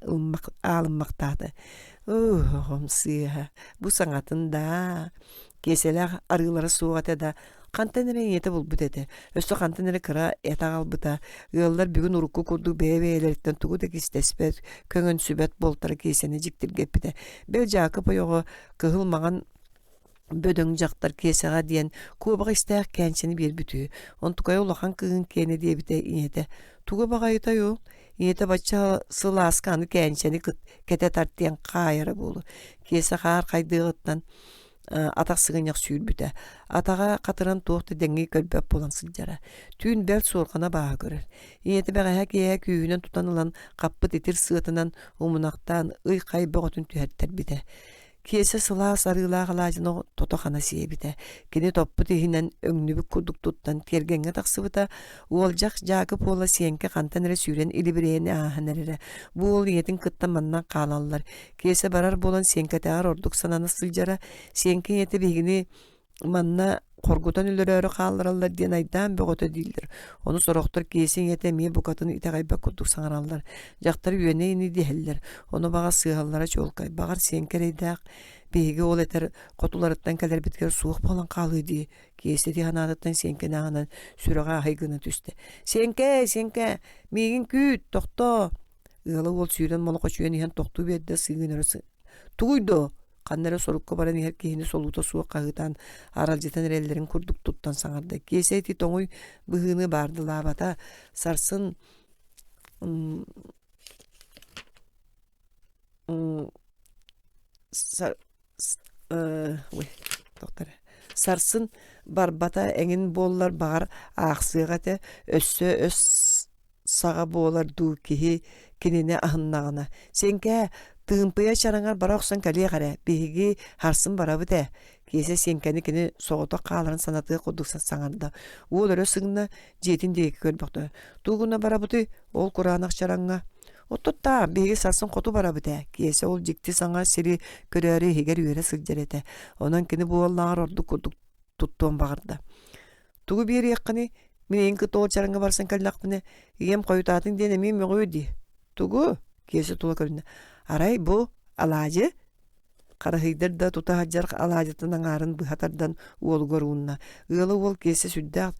аалыммахтаата. Оҕом сыыһа, бу саҥатын даа. Киэсэлээх арыылара суох этэ да, хантан эрэ ийэтэ булбут этэ. Өссө хантан эрэ кыра эт аҕалбыта. Ыаллар бүгүн урукку курдук бэйэ-бэйэлэриттэн тугу да кистэспэт, көҥөнсүбэт буолтара Киэсэни дьиктиргэппитэ. Бэл Дьаакып ойоҕо кыһыл маҥан бөдөҥ дьахтар Киэсэҕэ диэн куобах истээх кээнчэни биэрбит үһү. Онтукайа улахан кыыһын киэнэ диэбитэ ийэтэ. Туга баҕайытай ол? Ийэтэ бачча сылааска аны кээнчэни кэтэ тарт диэн хаайара буолуо. Киэсэ хаар хайдыаҕыттан атах сыгынньах сүүрбүтэ. Атаҕа хатыран туох да дэҥҥи көрбөт буолан сылдьара. Түүн бэл суорҕана бааһа көрөр. Ийэтэ бэҕэһээ киэһэ күүһүнэн тутан ылан хаппыт итир сыатынан умунахтаан ый-хай бөҕөтүн түһэртэрбитэ. Киэсэ сылаас арыылаах алаадьыны тото-хана сиэбитэ. Кини топпут иһинэн өҥнүбүт курдук туттан тиэргэҥҥэ тахсыбыта. Уолдьах Дьаакып уола Сиэҥкэ хантан эрэ сүүрэн илибирэйэн ааһан эрэрэ. Бу уол ийэтин кытта манна хаалаллар. Киэсэ барар буолан Сиэҥкэтээҕэр ордук санана сылдьара. Сиэҥкэ ийэтэ биһигини Манна хоргутан өлөрөөрү хааллараллар диэн айдаан бөҕөтө дииллэр. Ону сорохтор Киэсэ ийэтэ эмиэ букатын итэҕэйбэт курдук саҥараллар. Дьахтар үөнэ ини дэһэллэр. Ону баҕас сыыһаллара чуолкай. Баҕар Сиэҥкэ эрэйдээх биһиги ол этэр хотуларыттан кэлэрбитигэр суох буолан хаалыы дии. Киэсэ ити санаатыттан Сиэҥкэни аҕынан сүрэҕэ аһый гына түстэ. Сиэҥкэ, Сиэҥкэ, миигин күүт, тохтоо! Ыала уол сүүрэн молохочуйан иһэн тохтуу биэрдэ сыыҥын өрө Тугуй доо? Ханна эрэ сорукка баран иһэр киһини солуута суох хаһыытаан аралдьытан эрэллэрин курдук туттан саҥарда. Киэсэ ити тоҥуй быһыыны баардылаабата. Сарсын Сарсын барбата эҥин буоллар баҕар аахсыах этэ, өссө өс саҕа буолар дуу киһи кинини аһыннаҕына. Сиэҥкээ, Тыымпыйа чараҥар бара охсон кэлиэх эрэ, биһиги харсын барабыт ээ. Киэсэ Сиэҥкэни кини соҕотох хааларын санатыах курдук саҥарда. Уол өрө сыҥна, дьиэтин диэки көрбөхтө. Тугу гына барабытый, ол кураанах чараҥҥа? Оттуттаа, биһиги сарсын хоту барабыт ээ. Киэсэ ол дьикти саҥа сири көрөөрү иһигэр үөрэ сылдьар этэ. Онон кини бу уоллааҕар ордук курдук туттуон баҕарда. Тугу биэриэххиний? Мин эйигин кытта ол чараҥҥа барсан кэллэхпинэ, ийэм хойутаатын диэн эмиэ мөҕүө дии. Тугу? Киэсэ тула көрүннэ. Арай бу алаадьы? Хараһыйдар да тута сылдьар алаадьытын аҥаарын быһа тардан уолугар уунна. Ыала уол Киэсэ сүрдээх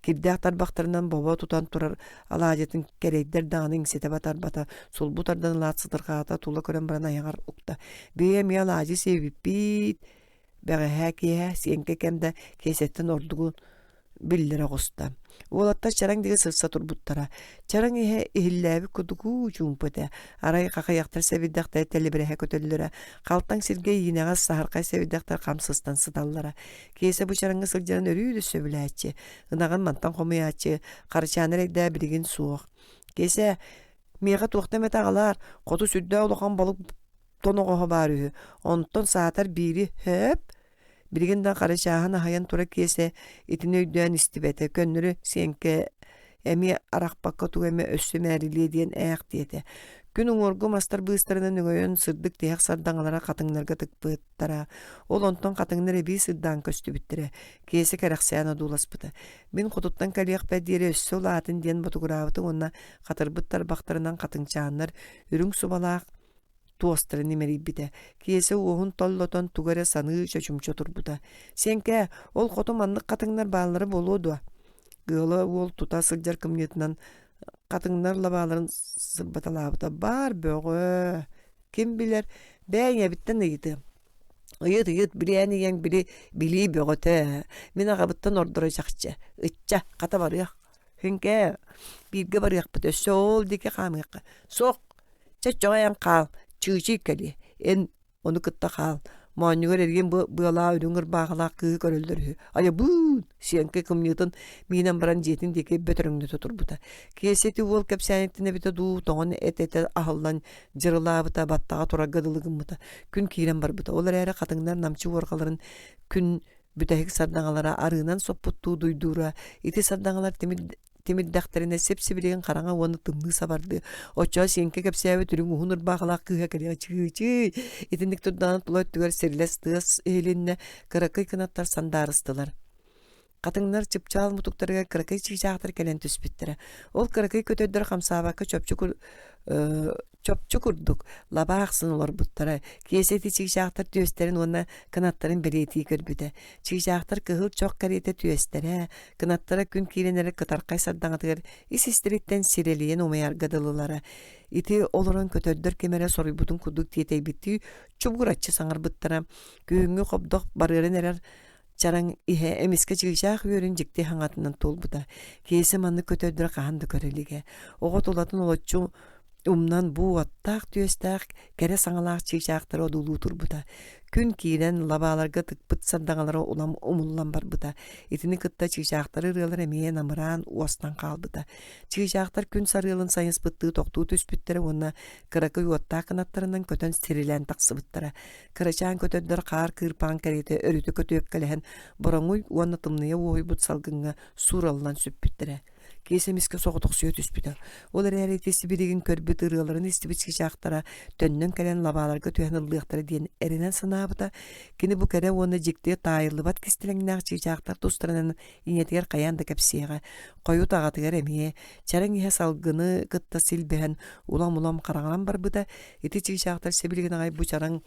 кирдээх тарбахтарынан бобо тутан турар алаадьытын кэрэйдэр даҕаны иҥсэтэ батарбата, сулбу тардан ылаат сытырҕаата, тула көрөн баран айаҕар укта. Бэйэ эмиэ алаадьы сиэбиппиит, Бэҕэһээ киэһэ Сиэҥкэ кэм да Киэсэттэн ордугун биллэрэ оҕуста. Уолаттар чараҥ диэки сырса турбуттара. Чараҥ иһэ иһиллээбит курдук уу чуумпу этэ. Арай хахыйахтар сэбирдэхтэрэ тэлибирэһэ көтөллөрө. Халтаҥ сиргэ иинэҕэс саһархай сэбирдэхтэр хам сыстан сыталлара. Киэсэ бу чараҥҥа сылдьарын өрүү да сөбүлээччи. Ынаҕын мантан хомуйааччы, Харачаана эрэйдээ билигин суох. Киэсэ, Миэхэ туохта эмэтэ аҕалаар, хоту сүрдээх улахан балык тоноҕоһо баар үһү. Онтон саатар биири һөөп Билигин да Харачааһын аһыйан турар Киэсэ итини өйдөөн истибэтэ, көннөрү Сиэҥкэ эмиэ арахпакка тугу эмэ өссө мээрилиэ диэн ээх диэтэ. Күн уҥуоргу мастар быыстарынан өҥөйөн сырдык тиһэх сардаҥалара хатыҥнарга тыкпыттара. Ол онтон хатыҥнар эбии сырдаан көстүбүттэрэ. Киэсэ кэрэхсээн одууласпыта. Мин хотуттан кэлиэхпэр диэри өссө улаатын диэн ботугураабыта уонна хатырбыт тарбахтарынан хатыҥчааннар үрүҥ субалаах туостарын имэрийбитэ. Киэсэ уоһун толлотон тугу эрэ саныы чочумча турбута. «Сиэҥкээ, ол хоту маннык хатыҥнар бааллара буолуо дуо?» Ыала уол тута сылдьар кымньыытынан хатыҥнар лабааларын сырбаталаабыта. «Баар бөҕө! Ким билэр, бээ ийэбиттэн ыйытыам. Ыйыт, ыйыт, билээн ийэҥ били билии бөҕөтө. Мин аҕабыттан ордоро чахчы. Ычча, хата барыах. Хүҥкээ, бииргэ барыахпыт, өссө ол диэки хаамыахха. Суох, Чэ, чоҕойон хаал, чыычый кэлиэ, эн ону кытта хаал, моонньугар эргин быалаа үрүҥ ырбаахылаах кыыһы көрөллөр үһү. Айабыын! Сиэҥкэ кымньыытын миинэн баран дьиэтин диэки бөтөрөҥнөтө турбута. Киэсэ ити уол кэпсээниттэн эбитэ дуу, тоҥон эт-этэ аһыллан дьырылаабыта, баттаҕа турарга дылы гыммыта. Күн киирэн барбыта. Ол эрээри хатыҥнар намчы уорҕаларын күн бүтэһик сардаҥалара арыынан соппуттуу дуйдуура, ити сардаҥалар тимир тимирдэхтэринэ сип-сибилигин хараҥа уонна тымныы сабардыы. Оччоҕо Сиэҥкэ кэпсээбит үрүҥ уһун ырбаахылаах кыыһа кэлиэҕэ чыычый итинник турдаҕына тула өттүгэр сирилэс тыас иһилиннэ, кыракый кынаттар сандаарыстылар. Хатыҥнар чыпчаал мутуктарыгар кыракый чыычаахтар кэлэн түспүттэрэ. Ол кыракый көтөрдөр хамсаабакка чопчу чопчу курдук лабаа ахсын олорбуттара. Киэсэ ити чыычаахтар түөстэрин уонна кынаттарын бэлиэтии көрбүтэ. Чыычаахтар кыһыл чох кэриэтэ түөстэрэ, кынаттара күн киирэн эрэр кытархай сардаҥатыгар ис-истэриттэн сирэлийэн умайарга дылылара. Ити олорон көтөрдөр ким эрэ соруйбутун курдук тиэтэйбиттии чубугураччы саҥарбыттара. Күһүҥҥү хобдох барыаран эрэр Чараҥ иһэ эмискэ чыычаах үөрүн дьикти хаҥатынан туолбута. Киэсэ маннык көтөрдөрү хаһан да көрө илигэ. Оҕо тулатын олоччу умнан бу уоттаах түөстээх кэрэ саҥалаах чыычаахтары одуулуу турбута. Күн киирэн лабааларга тыкпыт сардаҥалара улам умуллан барбыта. Итини кытта чыычаахтары ырыалар эмиэ намыраан уостан хаалбыта. Чыычаахтар күн сарыалын сайыспыттыы тохтуу түспүттэрэ уонна кыракый уоттаах кынаттарынан көтөн сирилээн тахсыбыттара. Кырачаан көтөрдөр хаар кыырпаҕын кэриэтэ өрүтэ көтүөккэлэһэн бороҥуй уонна тымныйа уоһуйбут салгыҥҥа суураллан сүппүттэрэ. Киэсэ эмискэ соҕотохсуйа түспүтэ. Ол эрээри ити сибилигин көрбүт ырыаларын истибит чыычаахтара төннөн кэлэн лабааларга түһэн ыллыахтара диэн эрэнэн санаабыта. Кини бу кэрэ уонна дьикти таайыллыбат кистэлэҥнээх чыычаахтар тустарынан ийэтигэр хайаан да кэпсиэҕэ. Хойут аҕатыгар эмиэ чараҥ иһэ салгыны кытта силбэһэн улам-улам хараҥаран барбыта. Ити чыычаахтар сибилигин аҕай бу чараҥ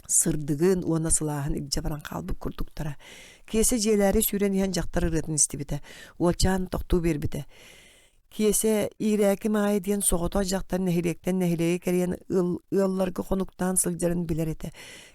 сырдыгын уонна сылааһын илдьэ баран хаалбыт курдуктара. Киэсэ дьиэлээри сүүрэн иһэн дьахтар ырыатын истибитэ. Уолчаан тохтуу биэрбитэ. Киэсэ Иирээки Маайа диэн соҕотох дьахтар нэһилиэктэн нэһилиэги кэрийэн ыалларга хонуктаан сылдьарын билэр этэ.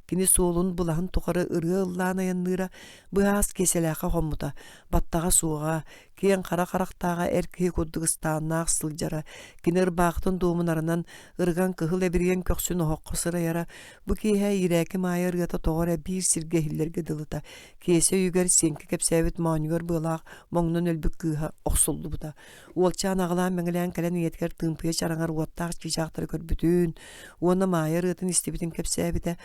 Кини суолун былаһын тухары ырыа ыллаан айанныыра, быһаас Киэсэлээххэ хоммута, баттаҕа суоҕа, киэҥ хара харахтааҕа эр киһи курдук ыстааннаах сылдьара, кини ырбаахытын дуомун арынан ырыган кыһыл эбириэн көхсүн оһоххо сырайара, бу киэһэ Иирээки Маайа ырыата тоҕо эрэ биир сиргэ иһиллэргэ дылыта, Киэсэ өйүгэр Сиэҥкэ кэпсээбит моонньугар быалаах моҥнон өлбүт кыыһа охсуллубута. Уолчаан аҕалаан-мэҥилээн кэлэн ийэтигэр тыымпыйа чараҥар уоттаах чыычаахтары көрбүтүн уонна Маайа ырыатын истибитин кэпсээбитэ.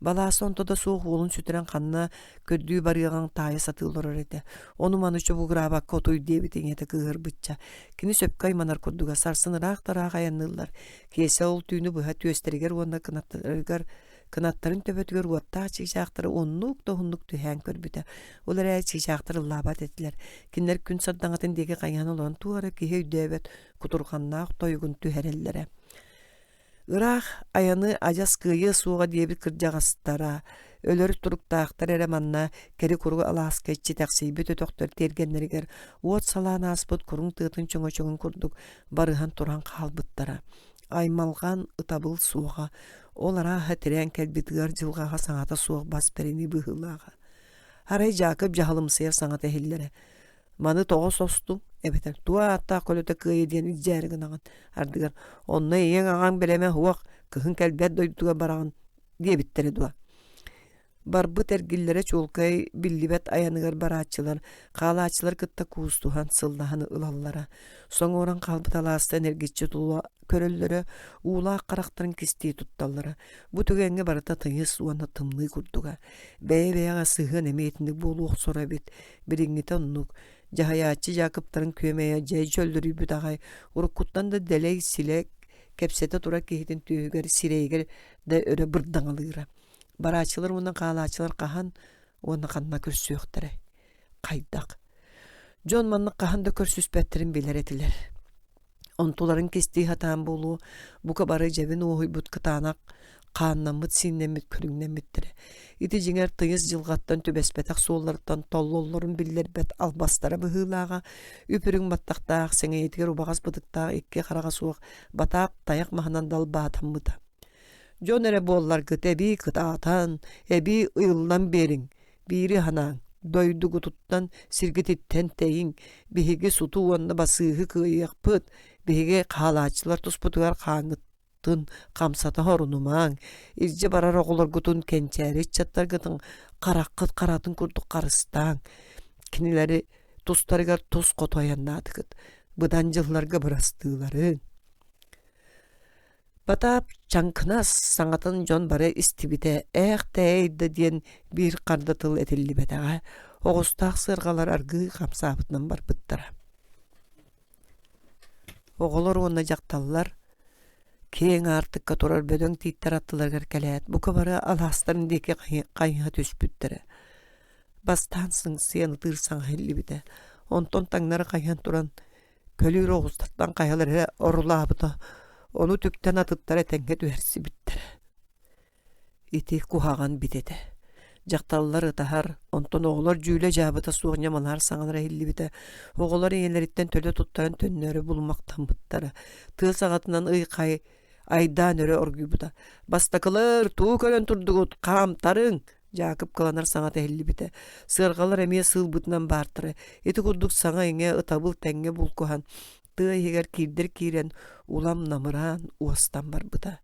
Балааса онто да суох уолун сүтэрэн ханна көрдүү барыаҕын таайа сатыы олорор этэ. Ону-маны чобугураабакка отуй диэбит ийэтэ кыыһырбычча. Кини сөпкө айманар курдуга сарсын ыраах да ыраах айанныыллар. Киэсэ ол түүнү быһа түөстэригэр уонна кынаттарыгар кынаттарын төбөтүгэр уоттаах чыычаахтары оннук да уһуннук түһээн көрбүтэ. Ол эрээри чыычаахтар ыллаабат этилэр. Кинилэр күн сардаҥатын диэки хайыһан олорон туох эрэ киһи өйдөөбөт кутурҕаннаах тойугун түһэрэллэрэ. Ыраах айаны адьас кыайыа суоҕа диэбит кырдьаҕастара, өлөр туруктаахтар эрэ манна кэри-куру алааска иччитэхсийбит өтөхтөр тиэргэннэригэр уот салаан ааспыт куруҥ тыатын чөҥөчөҥүн курдук барыһан туран хаалбыттара. Аймалҕан, ытабыл суоҕа, ол арааһа тирээн кэлбит ыар дьылҕаҕа саҥата суох бас бэринии быһыылааҕа. Арай Дьаакып дьаһалымсыйар саҥата иһиллэрэ. Маны тоҕо состуҥ эбэтэр туох ааттаах көлөтө кыайа диэн илдьээри гынаҕын ардыгар онно ийэҥ аҕаҥ бэлэмэ суох кыһын кэлбэт дойдутугар бараҕын диэбиттэрэ дуо? Барбыт эргиллэрэ чуолкай биллибэт айаныгар барааччылар, хаалааччылар кытта куустуһан, сыллаһан ылаллара. Соҥуоран хаалбыт алаастан эргиччи тула көрөллөрө, уулаах харахтарын кистии тутталлара. Бу түгэҥҥэ барыта тыйыс уонна тымныы курдуга. Бэйэ-бэйэҕэ сыһыан эмиэ итинник буолуох соро эбит. Билиҥҥитэ оннук. Дьаһайааччы Дьаакыптарын күөмэйэ дьэ дьөллөрүйбүт аҕай, уруккуттан да дэлэй силэ кэпсэтэ турар киһитин түөһүгэр, сирэйигэр да өрө бырдаҥалыыра. Барааччылар уонна хаалааччылар хаһан уонна ханна көрсүөхтэрэй? Хайдах? Дьон маннык хаһан да көрсүспэттэрин билэр этилэр. Онтуларын кистии сатаан буолуо, бука бары дьэбин уоһуйбут кытаанах хааннаммыт-сииннэммит көрүҥнэммиттэрэ. Ити дьиҥэр тыйыс дьылҕаттан түбэспэтэх суолларыттан толлоллорун биллэрбэт албастара быһыылааҕа, үп-үрүҥ баттахтаах, сэҥийэтигэр убаҕас бытыктаах икки хараҕа суох батаап тайах маһынан далбаатаммыта. Дьон эрэ буолларгыт эбии кытаатан, эбии ыйыллан биэриҥ, биири санааҥ, дойдугутуттан, сиргититтэн тэйиҥ, биһиги суту уонна басыыһы кыайыахпыт, биһиги хаалааччылар туспутугар хааҥҥыт хамсата хорунумаҥ, илдьэ барар оҕолоргутун кэнчээри ыччаттаргытын хараххыт харатын курдук харыстааҥ, кинилэри тустарыгар тус хоту айаннаатыгыт, быдан дьылларга бырастыыларын. Потап чаҥкынас саҥатын дьон бары истибитэ ээх тээй да диэн биир харда тыл этиллибэтэҕэ, оҕустаах сыарҕалар аргыый хамсаабытынан барбыттара. Оҕолор уонна дьахталлар киэҥ аартыкка турар бөдөҥ тииттэр аттыларыгар кэлээт, бука бары алаастарын диэки хайыһа түспүттэрэ. Бастаан сыҥсыйан ытыыр саҥа иһиллибитэ, онтон таҥнары хайыһан туран көлүүр оҕустартан хайалара эрэ орулаабыта, ону үтүктэн атыттара этэҥҥэ түһэрсибиттэрэ. Ити куһаҕан бит этэ. Дьахталлар ытаһар, онтон оҕолор дьүүлэ-дьаабыта суох ньамалаһар саҥалара иһиллибитэ. Оҕолор ийэлэриттэн төлө туттаран төннөрү булумахтаммыттара. Тыа саҕатынан ый-хай айдаан өрө оргуйбута. «Бастакылар, тугу көрөн турдугут, хаамтарыҥ!» Дьаакып кыланар саҥата иһиллибитэ. Сыарҕалар эмиэ сыылбытынан баартара. Ити курдук саҥа-иҥэ, ытабыл тэҥҥэ булкуһан, тыа иһигэр киирдэр киирэн, улам намыраан, уостан барбыта.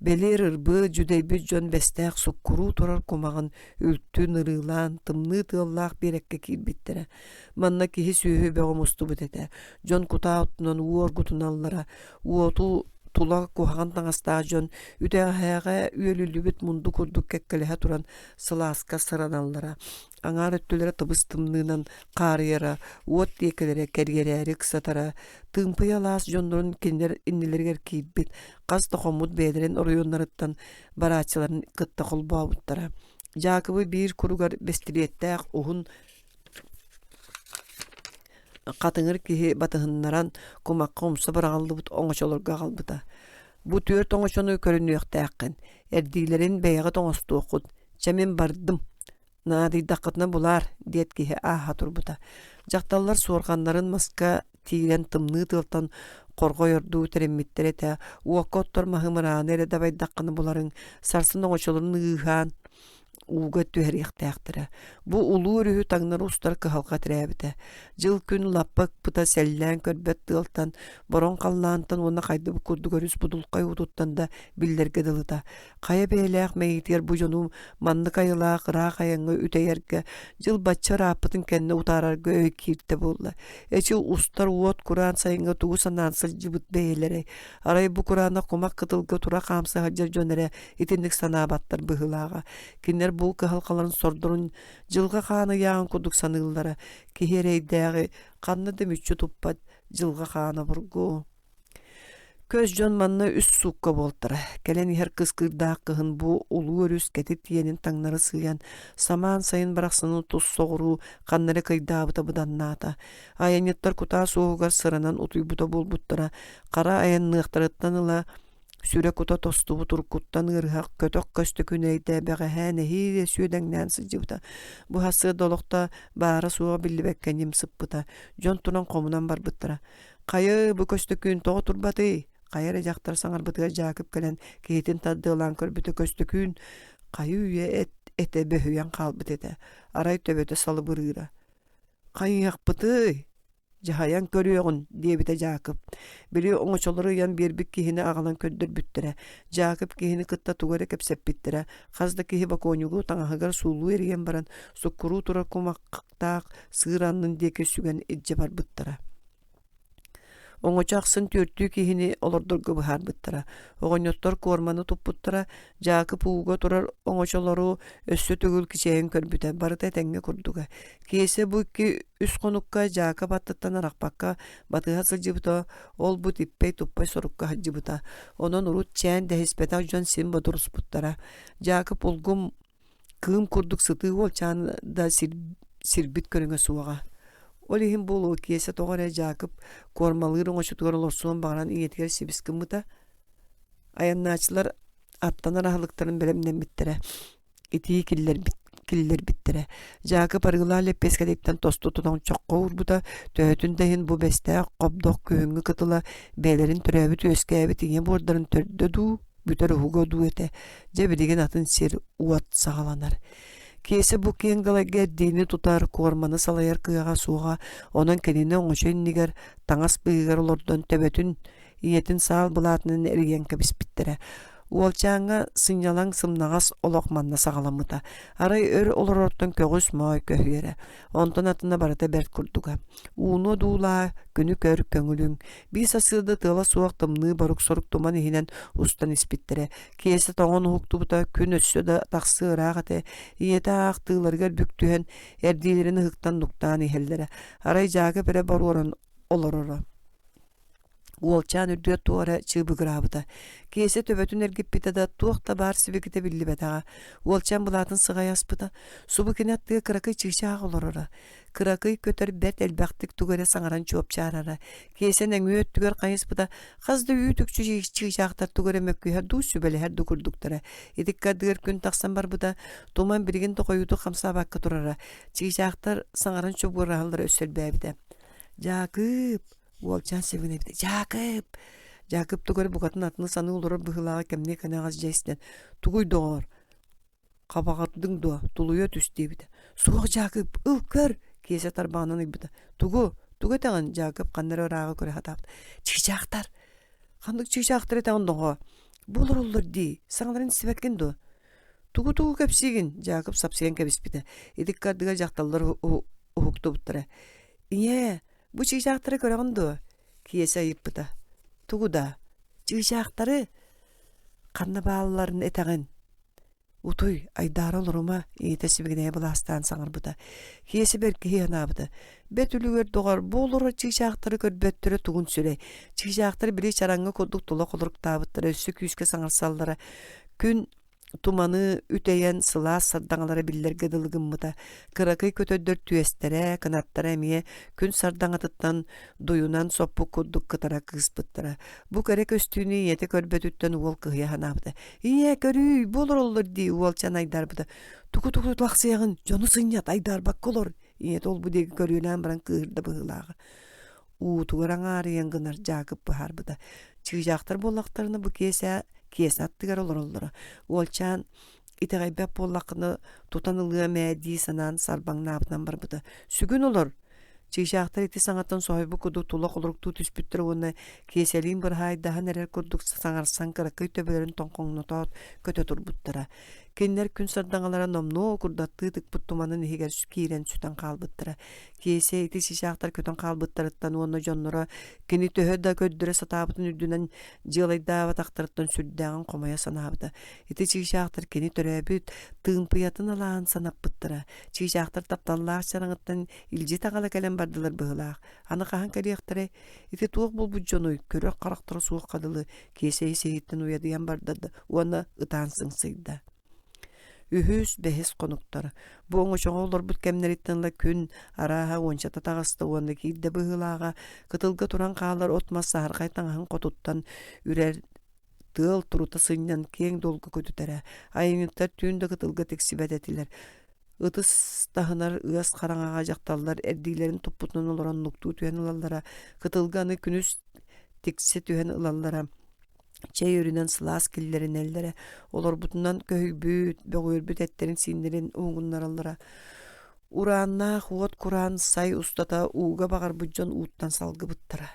Бэлиэр ырбыы дьүдэйбит дьон бэстээх суккуруу турар кумаҕын үлтү нырыылаан тымныы тыаллаах биэрэккэ киирбиттэрэ. Манна киһи-сүөһү бөҕө мустубут этэ. Дьон кутаа оттунан уу оргутуналлара, уоту тула куһаҕан таҥастаах дьон үтэһэҕэ үөлүллүбүт мунду курдук кэккэлэһэ туран сылааска сыраналлара. Аҥаар өттүлэрэ тыбыс-тымныынан хаарыйара, уот диэкилэрэ кэрийэрээри ыксатара, Тыымпыйа алаас дьоннорун кинилэр иннилэригэр киирбит, хас да хоммут бэйэлэрин оройуоннарыттан барааччыларын кытта холбообуттара. Дьаакыбы биир куругар бэстилиэттээх уһун хатыҥыр киһи батыһыннаран кумахха умса быраҕыллыбыт оҥочолорго аҕалбыта. Бу түөрт оҥочону көрүнүөхтээххин, эрдиилэрин бэйэҕит оҥостуоххут, чэ мин бардым, Наадыйдаххытына булаар, диэт киһи ааһа турбута. Дьахталлар суорҕаннарын маска тиирэн тымныы тыалтан хорҕойордуу тэриммиттэр этэ. Уокка оттор маһы мырааны эрэ дабайдаххына буларыҥ, сарсын оҥочолорун ыыһаан ууга түһэриэхтээхтэрэ. Бу улуу өрүһү таҥнары устар кыһалҕа тирээбитэ. Дьыл-күн лаппа ыкпыта сэллээн көрбөт тыалтан, бороҥ халлаантан уонна хайдыбыт курдук өрүс будулхай уутуттан да биллэргэ дылыта. Хайа бэйэлээх мэйиитигэр бу дьону маннык айылаах ыраах айаҥҥа үтэйэргэ, дьыл бачча ырааппытын кэннэ утаарарга өй кииртэ буолла. Эчи устар уот кураан сайыҥҥа тугу санаан сылдьыбыт бэйэлэрэй. Арай бу кураанах кумах кытылга тура хаамса сылдьар дьон эрэ итинник санаабаттар быһыылааҕа. Кинилэр бу кыһалҕаларын сордорун дьылҕа хаан ыйааҕын курдук саныыллара. Киһи эрэйдээҕи ханна да мүччү туппат дьылҕа хаан обургу. Көс дьон манна үс суукка буолтара. Кэлэн иһэр кыскыырдаах кыһын бу улуу өрүс кэтит иэнин таҥнары сыыйан, самаан сайын барахсаны тус соҕуруу ханна эрэ кыйдаабыта быданнаата. Айанньыттар кутаа суоһугар сыранан утуйбута буолбуттара. Хара айанныахтарыттан ыла сүрэ-кута тостубут уруккуттан ыарыһах көтөх көстөкүнэйдэ бэҕэһээ нэһиилэ сүөдэҥнээн сылдьыбыта. Бу сарсыарда олохто баара-суоҕа биллибэккэ ньим сыппыта. Дьон туран хомунан барбыттара. Хайы, бу Көстөкүүн тоҕо турбатый? Хайа эрэ дьахтар саҥарбытыгар Дьаакып кэлэн киһитин тардыалаан көрбүтэ Көстөкүүн хайы-үйэ эт этэ бөһүйэн хаалбыт этэ. Арай төбөтө салыбырыыра. Хайыахпытый? Дьаһайан көрүөҕүн, диэбитэ Дьаакып. Били оҥочолору ыйан биэрбит киһини аҕалан көрдөрбүттэрэ. Дьаакып киһини кытта тугу эрэ кэпсэппиттэрэ. Хас да киһи бокуонньугу таҥаһыгар суулуу эрийэн баран, суккуруу турар кумахтаах сыыр аннын диэки сүгэн илдьэ барбыттара. Оҥочо ахсын түөртүү киһини олордорго быһаарбыттара. Оҕонньоттор куорманы туппуттара, Дьаакып ууга турар оҥочолору өссө төгүл кичэйэн көрбүтэ, барыта этэҥҥэ курдуга. Киэсэ бу икки үс хонукка Дьаакып аттыттан арахпакка батыһа сылдьыбыта, ол-бу типпэй-туппай сорукка сылдьыбыта. Онон урут чээн дэһиспэтэх дьон син бодоруспуттара. Дьаакып улгум кыым курдук сытыы уолчаан да сирбит көрүҥэ суоҕа. Ол иһин буолуо Киэсэ тоҕо эрэ Дьаакып куормалыыр оҥочотугар олорсуон баҕаран ийэтигэр сибис гыммыта. Айаннааччылар аттанар аһылыктарын бэлэмнэммиттэрэ итии киллэрбиттэрэ. Дьаакып арыылаах лэппиэскэтиттэн тосту тутан чоххо уурбута, төһөтүн да иһин бу бэстээх хобдох күһүҥҥү кытыла бэйэлэрин төрөөбүт-үөскээбит ийэ буордарын төрдө дуу, бүтэр уһуга дуу этэ. Дьэ билигин атын сир уот саҕаланар. Киэсэ бу киэҥ далайга эрдиини тутар, куорманы салайар кыаҕа суоҕа, онон кинини оҥочо иннигэр таҥас быыһыгар олордон төбөтүн ийэтин саал былаатынан эрийэн кэбиспиттэрэ. Уолчааҥҥа сынньалаҥ сымнаҕас олох манна саҕаламмыта. Арай өр олорортон көҕүс моой көһүйэрэ. Онтон атына барыта бэрт курдуга. Ууну одуулаа, күнү көр, көҥүлүҥ. Биир сарсыарда тыала суох тымныы борук-сорук туман иһинэн устан испиттэрэ. Киэсэ тоҥон уһуктубута, күн өссө да тахсыы ыраах этэ. Ийэтэ аах тыыларыгар бүк түһэн, эрдиилэрин ыһыктан нуктаан иһэллэрэ. Арай Дьаакып эрэ боруоран олороро. Уолчаан үрдүгэр туох эрэ чыыбыгыраабыта. Киэсэ төбөтүн эргиппитэ да, туох да баар сибикитэ биллибэтэҕэ. Уолчаан былаатын сыҕайа аспыта. Субу кини аттыгар кыракый чыычаах олороро. Кыракый көтөр бэрт элбэхтик тугу эрэ саҥаран чуопчаарара. Киэсэ нөҥүө өттүгэр хайыспыта, хас да үүт-үкчү чыычаахтар тугу эрэ мөккүһэр дуу, сүбэлэһэр дуу курдуктара. Итиккэ ардыгар күн тахсан барбыта, туман билигин да хойуутук хамсаабакка турара. Чыычаахтар саҥаран чугураһаллара өссө элбээбитэ. «Дьаакып, Уолчаан сибигинэйбитэ: «Дьаакып!» Дьаакып тугу эрэ букатын атыны саныы олорор быһыылааҕа кэмниэ кэнэҕэс дьэ истэн: «Тугуй доҕоор, хабаҕырдыҥ дуо, тулуйа түс» диэбитэ. «Суох, Дьаакып, ыл көр!» Киэсэ тарбаҕынан ыйбыта. «Тугу? Тугу этэҕин?» Дьаакып ханна эрэ ырааҕы көрө сатаабыт. «Чыычаахтар!» «Ханнык чыычаахтар этэҕин доҕоор? Бу олороллор дии, саҥаларын истибэккин дуо?» «Тугу-тугу кэпсиигин?» Дьаакып сапсыйан кэбиспитэ. Ити ыккардыгар дьахталлар уһуктубуттара. «Ийээ, Бу чыычаахтары көрөҕүн дуо? Киэсэ ыйыппыта. Тугу да? Чыычаахтары? Ханна баалларын этэҕин? Утуй, айдаара олорума, ийэтэ сибигинэйэ былаастаан саҥарбыта. Киэсэ бэркиһии санаабыта. Бэт үлүгэр доҕор, бу олорор чыычаахтары көрбөттөрө тугун сүрэй. Чыычаахтар били чараҥҥа курдук тула холоруктаабыттара өссө күүскэ саҥарсаллара. Күн Туманы үтэйэн сылаас сардаҥалара биллэргэ дылы гыммыта. Кыракый көтөрдөр түөстэрэ, кынаттара эмиэ күн сардаҥатыттан дуйунан соппут курдук кытара кыыспыттара. Бу кэрэ көстүүнү ийэтэ көрбөтүттэн уол кыһыйа санаабыта. «Ийээ, көрүүй, бу олороллор дии» уолчаан айдаарбыта. «Тугу-тугу тулахсыйаҕын, дьону сынньат, айдаарбакка олор» ийэтэ ол-бу диэки көрүөлээн баран кыыһырда быһыылааҕа. Уутугар аҥаарыйан гынар Дьаакып быһаарбыта. Чыычаахтар буоллахтарына бу киэсэ киэсэ аттыгар олороллоро. Уолчаан итэҕэйбэт буоллаххына тутан ылыам ээ дии санаан сарбаҥнаабытынан барбыта. Сүгүн олор! Чыычаахтар ити саҥаттан соһуйбут курдук тула холоруктуу түспүттэр уонна киэсэлиин быраһаайдаһан эрэр курдук саҥарсан кыракый төбөлөрүн тоҥхоҥнотоот көтө турбуттара. Кинилэр күн сардаҥалара номнуо курдаттыы тыкпыт туманын иһигэр киирэн сүтэн хаалбыттара. Киэсэ ити чыычаахтар көтөн хаалбыттарыттан уонна дьонноро кини төһө да көрдөрө сатаабытын үрдүнэн дьыалайдаабатахтарыттан сүрдээҕин хомойо санаабыта. Ити чыычаахтар кини төрөөбүт Тыымпыйатын алааһын санаппыттара. Чыычаахтар тапталлаах чараҥыттан илдьит аҕала кэлэн бардылар быһыылаах. Аны хаһан кэлиэхтэрэй? Ити туох буолбут дьонуй? Көрөр харахтара суохха дылы Киэсэ ис-иһиттэн уйадыйан барда уонна ытаан сыҥсыйда. Үһүс, бэһис хонуктар. Бу оҥочоҕо олорбут кэмнэриттэн ыла күн арааһа уончата таҕыста уонна киирдэ быһыылааҕа, кытылга туран хаалар от-мас саһархай таҥаһын хотуттан үрэр тыал турута сынньан киэҥ дуолга көтүтэрэ. Айанньыттар түүн да кытылга тиксибэт этилэр. Ытыс таһынар ыас хараҥаҕа дьахталлар эрдиилэрин туппутунан олорон нуктуу түһэн ылаллара, кытылга аны күнүс тиксэ түһэн ылаллара чэй өрүнэн сылаас киллэринэллэрэ, олорбутунан көһүйбүт, бөҕүөрбүт эттэрин-сииннэрин уһугуннараллара. Урааннаах уот кураан сай устата ууга баҕарбыт дьон ууттан салгыбыттара.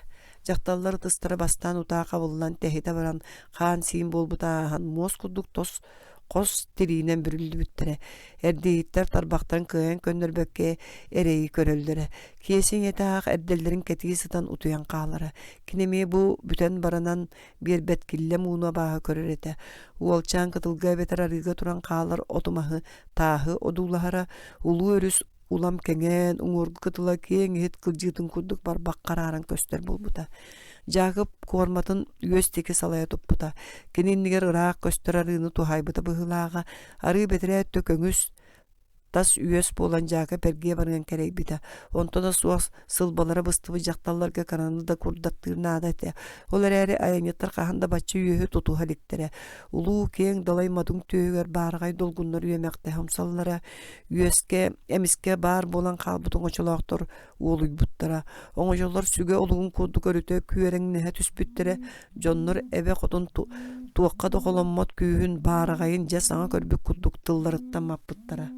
Дьахталлар ытыстара бастаан утаа хабыллан тэһитэ баран хаан-сиин буолбута ааһан муос курдук тос хос тириинэн бүрүллүбүттэрэ. Эрдииһиттэр тарбахтарын кыайан көннөрбөккө эрэйи көрөллөрө. Киэсэ ийэтэ аах эрдэллэрин кэтии сытан утуйан хаалара. Кини эмиэ бу бүтэн баранан биэрбэт киллэм ууну абааһы көрөр этэ. Уолчаан кытылга эбэтэр арыыга туран хаалар оту-маһы тааһы одуулаһара, улуу өрүс улам кэҥээн, уҥуоргу кытыла киэҥ иһит кылдьыытын курдук барбах харааран көстөр буолбута. Дьаакып куорматын үөс диэки салайа туппута. Кини иннигэр ыраах көстөр арыыны туһаайбыта быһыылааҕа, арыы бэтэрээ өттө көҥүс, тас үөс буолан Дьаакып эргийэ барыан кэрэйбитэ. Онто да суох сылбалара быстыбыт дьахталларга кыраны да курдаттыыр наада этэ. Ол эрээри айанньыттар хаһан да бачча үөһү тутуһа иликтэрэ. Улуу киэҥ далай модун түөһүгэр баараҕай долгуннар үөмэхтэһэ умсаллара, үөскэ эмискэ баар буолан хаалбыт оҥочолоохтор уолуйбуттара. Оҥочолор сүгэ олугун курдук өрүтэ күөрэҥнэһэ түспүттэрэ, дьоннор эбэ хотун туохха да холоммот күүһүн баараҕайын дьэ саҥа көрбүт курдук тылларыттан маппыттара.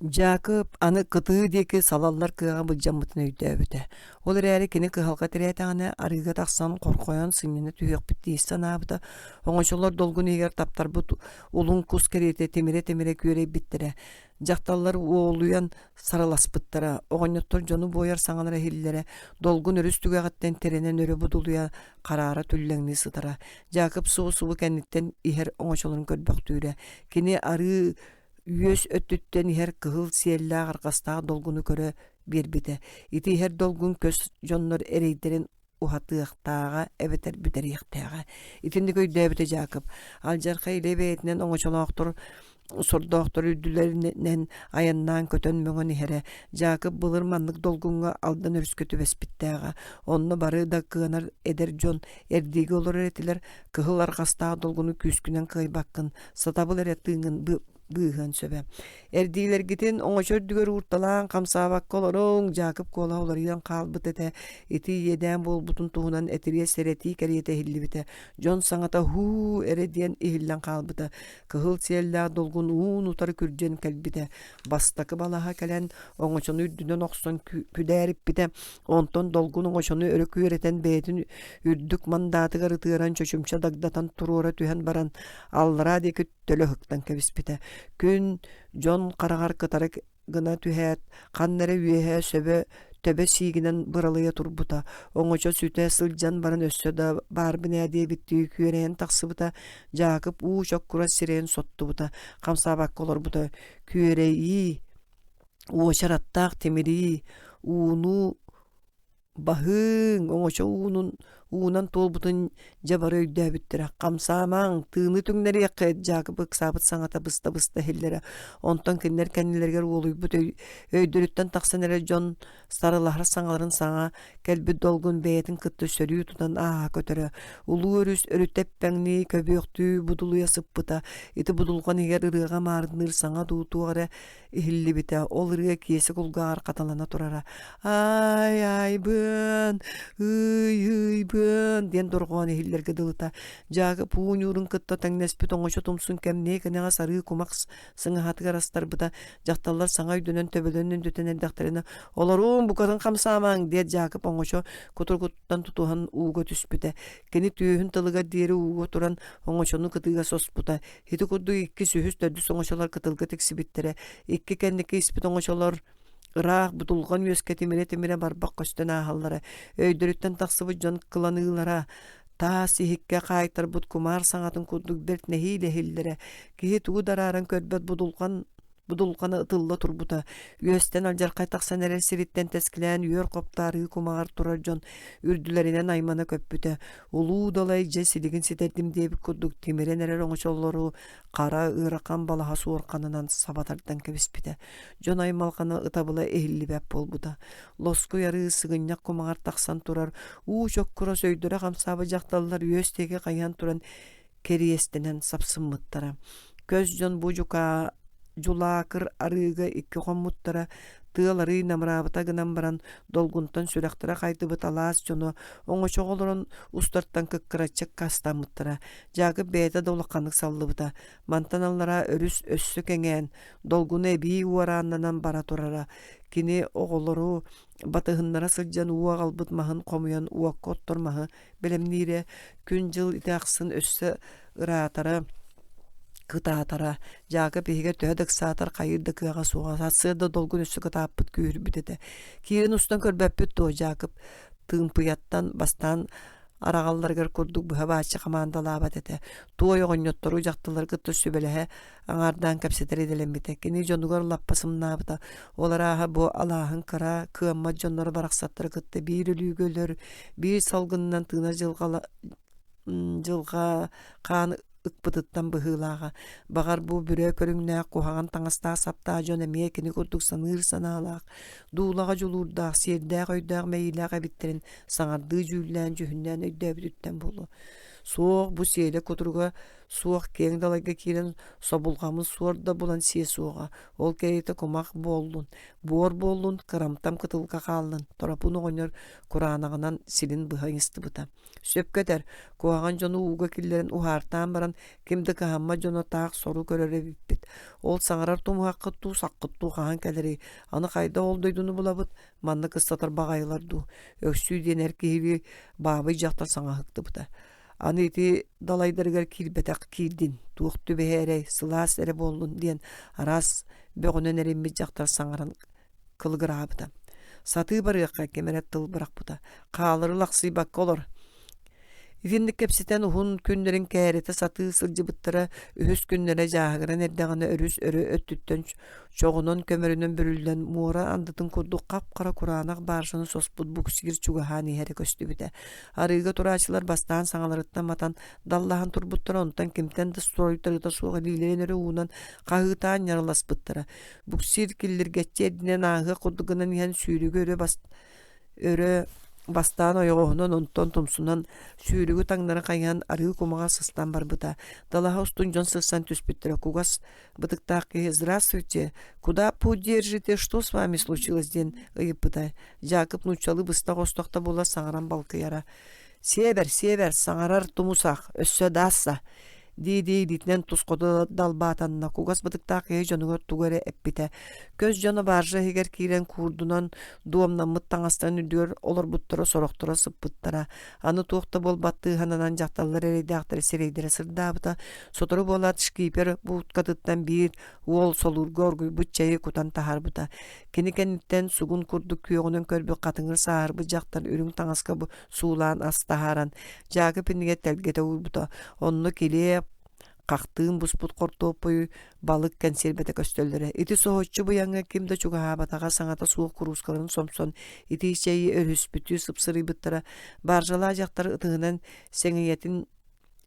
Дьаакып аны кытыы диэки салаллар кыаҕа былдьаммытын өйдөөбүтэ. Ол эрээри кини кыһалҕа тирээтэҕинэ арыыга тахсан хорхойон сынньана түһүөхпүт дии санаабыта. Оҥочолор долгун иһигэр таптарбыт улун кус кэриэтэ тимирэ-тимирэ күөрэйбиттэрэ. Дьахталлар уолуйан сарыласпыттара, оҕонньоттор дьону буойар саҥалара иһиллэрэ, долгун өрүс түгэҕиттэн тирэнэн өрө будулуйа хараара түллэҥнии сытара. Дьаакып субу-субу кэнниттэн иһэр оҥочолорун көрбөхтүүрэ. Кини арыы үөс өттүттэн иһэр кыһыл сиэллээх арҕастаах долгуну көрө биэрбитэ. Ити иһэр долгун көс дьоннор эрэйдэрин уһатыахтааҕа эбэтэр бүтэриэхтээҕэ. Итинник өйдөөбүтэ Дьаакып. Алдьархай илэ бэйэтинэн оҥочолоохтор сордоохтор үрдүлэринэн айаннаан көтөн мөҥөн иһэрэ. Дьаакып былыр маннык долгуҥҥа Алдан өрүскэ түбэспиттээҕэ. Онно бары да кыанар эдэр дьон эрдиигэ олорор этилэр. Кыһыл арҕастаах долгуну күүскүнэн кыайбаккын, сатабыл эрэ тыыҥын быыһыан сөбө. Эрдиилэргитин оҥочо үрдүгэр уурталаан хамсаабакка олоруҥ, Дьаакып куолаһа уларыйан хаалбыт этэ. Ити иэдээн буолбутун туһунан этириэс сэрэтии кэриэтэ иһиллибитэ. Дьон саҥата һуу эрэ диэн иһиллэн хаалбыта. Кыһыл сиэллээх долгун уун-утары күрдьэн кэлбитэ. Бастакы балаһа кэлэн оҥочону үрдүнэн охсон күдээриппитэ. Онтон долгун оҥочону өрө күөрэтэн бэйэтин үрдүк мандаатыгар ытыаран чочумча дагдатан туруора түһэн баран аллараа диэки төлө ыһыктан кэбиспитэ. Күн дьон хараҕар кытары гына түһээт, ханна эрэ үөһэ сөбө төбө сиигинэн быралыйа турбута. Оҥочо сүтэ сылдьан баран өссө да баарбын ээ диэбиттии күөрэйэн тахсыбыта. Дьаакып уу чоккурас сирэйин соттубута, хамсаабакка олорбута. Күөрэйии, уочараттаах тимирии, ууну Баһыыҥ, оҥочо уунун уунан туолбутун дьэ бары өйдөөбүттэрэ. Хамсаамаҥ, тыыны түҥнэриэххит, Дьаакып ыксаабыт саҥата быста-быста иһиллэрэ. Онтон кинилэр кэннилэригэр уолуйбут өй, өйдөрүттэн тахсан эрэр дьон сарылаһар саҥаларын саҥа кэлбит долгун бэйэтин кытта сөрүү тутан ааһа көтөрө. Улуу өрүс өрүтэ эппэҥнии, көбүөхтүү будулуйа сыппыта. Ити будулҕан иһигэр ырыаҕа маарынныыр саҥа дуу туох эрэ иһиллибитэ, ол ырыа Киэсэ кулгааҕар хатылана турара. «Аай-аайбын, ый-ыйбын» диэн дорҕоон иһиллэргэ дылыта. Дьаакып уу ньуурун кытта тэҥнэспит оҥочо тумсун кэмниэ кэнэҕэс арыы кумах сыҥаһатыгар астарбыта. Дьахталлар саҥа өйдөнөн төбөлөрүн өндөтөн эрдэхтэринэ «Олоруум, букатын хамсаамаҥ» диэт Дьаакып оҥочо кутуругуттан тутуһан ууга түспүтэ. Кини түөһүн тылыгар диэри ууга туран оҥочону кытыыга соспута. Ити курдук иккис, үһүс, төрдүс оҥочолор кытылга тиксибиттэрэ. Икки кэнники испит оҥочолор ыраах будулҕан үөскэ тимирэ-тимирэ барбах көстөн ааһаллара. Өйдөрүттэн тахсыбыт дьон кыланыылара, таас иһиккэ хаайтарбыт кумаар саҥатын курдук бэрт нэһиилэ иһиллэрэ. Киһи тугу да арааран көрбөт будулҕан будулҕана ытылла турбута. Үөстэн алдьархай тахсан эрэр сириттэн тэскилээн үөр хоптаарыы кумаҕар турар дьон үрдүлэринэн аймана көппүтэ. Улуу далай дьэ силигин ситэрдим диэбит курдук тимирэн эрэр оҥочоллору хара ыарахан балаһа суорҕанынан саба тардан кэбиспитэ. Дьон аймалҕана ытабыла иһиллибэт буолбута. Лоскуй арыы сыгынньах кумаҕар тахсан турар уу чоккурас өйдөрө хамсаабыт дьахталлар үөс диэки хайыһан туран кэриэстэнэн сапсыммыттара. Көс дьон бу дьукаа Дьулаакыр арыыга икки хоммуттара, тыал арыый намыраабыта гынан баран, долгунтан сүрэхтэрэ хайдыбыт алаас дьоно оҥочоҕо олорон устартан кыккыраччы хастаммыттара. Дьаакып бэйэтэ да улаханнык саллыбыта. Мантан аллараа өрүс өссө кэҥээн, долгуну эбии уорааннанан бара турара. Кини оҕолору батыһыннара сылдьан уу аҕалбыт маһын хомуйан уокка оттор маһы бэлэмниирэ, күн-дьыл ити ахсын өссө ыраатара, кытаатара. Дьаакып иһигэр төһө да ыксаатар хайыыр да кыаҕа суоҕа, сарсыарда долгун өссө кытааппыт күүһүрбүт этэ. Киирэн устан көрбөппүт дуо, Дьаакып тыымпыйаттан бастаан араҕалларыгар курдук быһа бааччы хамаандалаабат этэ. Туой оҕонньоттору дьахталлары кытта сүбэлэһэ аҥаардаан кэпсэтэр идэлэммитэ. Кини дьонугар лаппа сымнаабыта. Ол арааһа бу алааһын кыра, кыаммат дьонноро барахсаттары кытта биир өлүүгэ өлөр, биир салгынынан тыынар дьылҕала дьылҕа хаан ыкпытыттан быһыылааҕа. Баҕар бу бүрэ көрүҥнээх куһаҕан таҥастаах саптаах дьон эмиэ кини курдук саныыр санаалаах, дуулаҕа дьулуурдаах, сиэрдээх өйдөөх мэйиилээх эбиттэрин саҥардыы дьүүллээн дьүһүннээн өйдөөбүтүттэн буолуо. Суох, бу сиэлэ кутуруга суох киэҥ далайга киирэн собулҕамын суор да булан сиэ суоҕа, ол кэриэтэ кумах буоллун, буор буоллун, кырамтам кытылга хааллын, Торопуун оҕонньор кураанаҕынан силин быһа ыйыстыбыта. Сөпкө этэр, куһаҕан дьону ууга киллэрэн уһаартаан баран, ким да кыһаммат дьоно таах сору көрөр эбиппит. Ол саҥарар тумуһаххыт дуу, саххыт дуу хаһан кэлэрий? Аны хайдах ол дойдуну булабыт? Манна кыстатар баҕайылар дуу? Өксүү диэн эр киһилии баабый дьахтар саҥаһыктыбыта. Аны ити далайдарыгар киирбэтэх киирдин, туох түбэһээрэй, сылаас эрэ буоллун диэн араас бөҕүнэн эриммит дьахтар саҥаран кылыгыраабыта. Сатыы барыахха ким эрэ тыл бырахпыта. Хаалары лахсыйбакка олор. Итинник кэпсэтэн уһун күннэрин кээрэтэ сатыы сылдьыбыттара үһүс күннэрэ дьааһыгыран эрдэҕинэ өрүс өрө өттүттэн чоҕунан көмөрүнэн бүрүллэн муора андытын курдук хап-хара кураанах бааржаны соспут буксир чугаһаан иһэрэ көстүбүтэ. Арыыга турааччылар бастаан саҥаларыттан матан даллаһан турбуттара, онтон кимтэн да суруйтарыыта суох илиилэрин өрө уунан хаһыытаан ньарыласпыттара. Буксир киллиргэччи эрдинэн ааһыах курдук гынан иһэн сүүрүгү өрө бас өрө бастаан ойоҕоһунан онтон тумсунан сүүрүгү таҥнары хайыһан арыы кумаҕа сыстан барбыта. Далаһа устун дьон сырсан түспүттэрэ кугас бытыктаах киһи «Здравствуйте, куда путь держите, что с вами случилось?» диэн ыйыппыта. Дьаакып нууччалыы быстах-остох да буола саҥаран балкыйара. «Сиэбэр, сиэбэр, саҥарар тумусах, өссө даасса!» дии-дии илиитинэн тус хоту далбаатанна, кугас бытыктаах киһи дьонугар тугу эрэ эппитэ. Көс дьоно баржа иһигэр киирэн куурдунан дуомнаммыт таҥастарын үрдүгэр олорбуттара, сорохторо сыппыттара. Аны туох да буолбаттыы сананан дьахталлар эрэйдээхтэрэ сирэйдэрэ сырдаабыта. Сотору буолаат шкипер бууткатыттан биир уол солуурга оргуйбут чэйи кутан таһаарбыта. Кини кэнниттэн сугун курдук күөҕүнэн көрбүт хатыҥыр сааһырбыт дьахтар үрүҥ таҥаска суулаан ас таһааран, Дьаакып иннигэр тэлгэтэ уурбута. Онно килиэп, хахтыын буспут хортуоппуйу, балык кэнсиэрбэтэ көстөллөрө. Ити соһуччу быйаҥҥа ким да чугаһаабатаҕа саҥата суох куруускаларын сомсон, итии чэйи өрүспүтүү сыпсырыйбыттара. Баржалаах дьахтар ытыһынан сэҥийэтин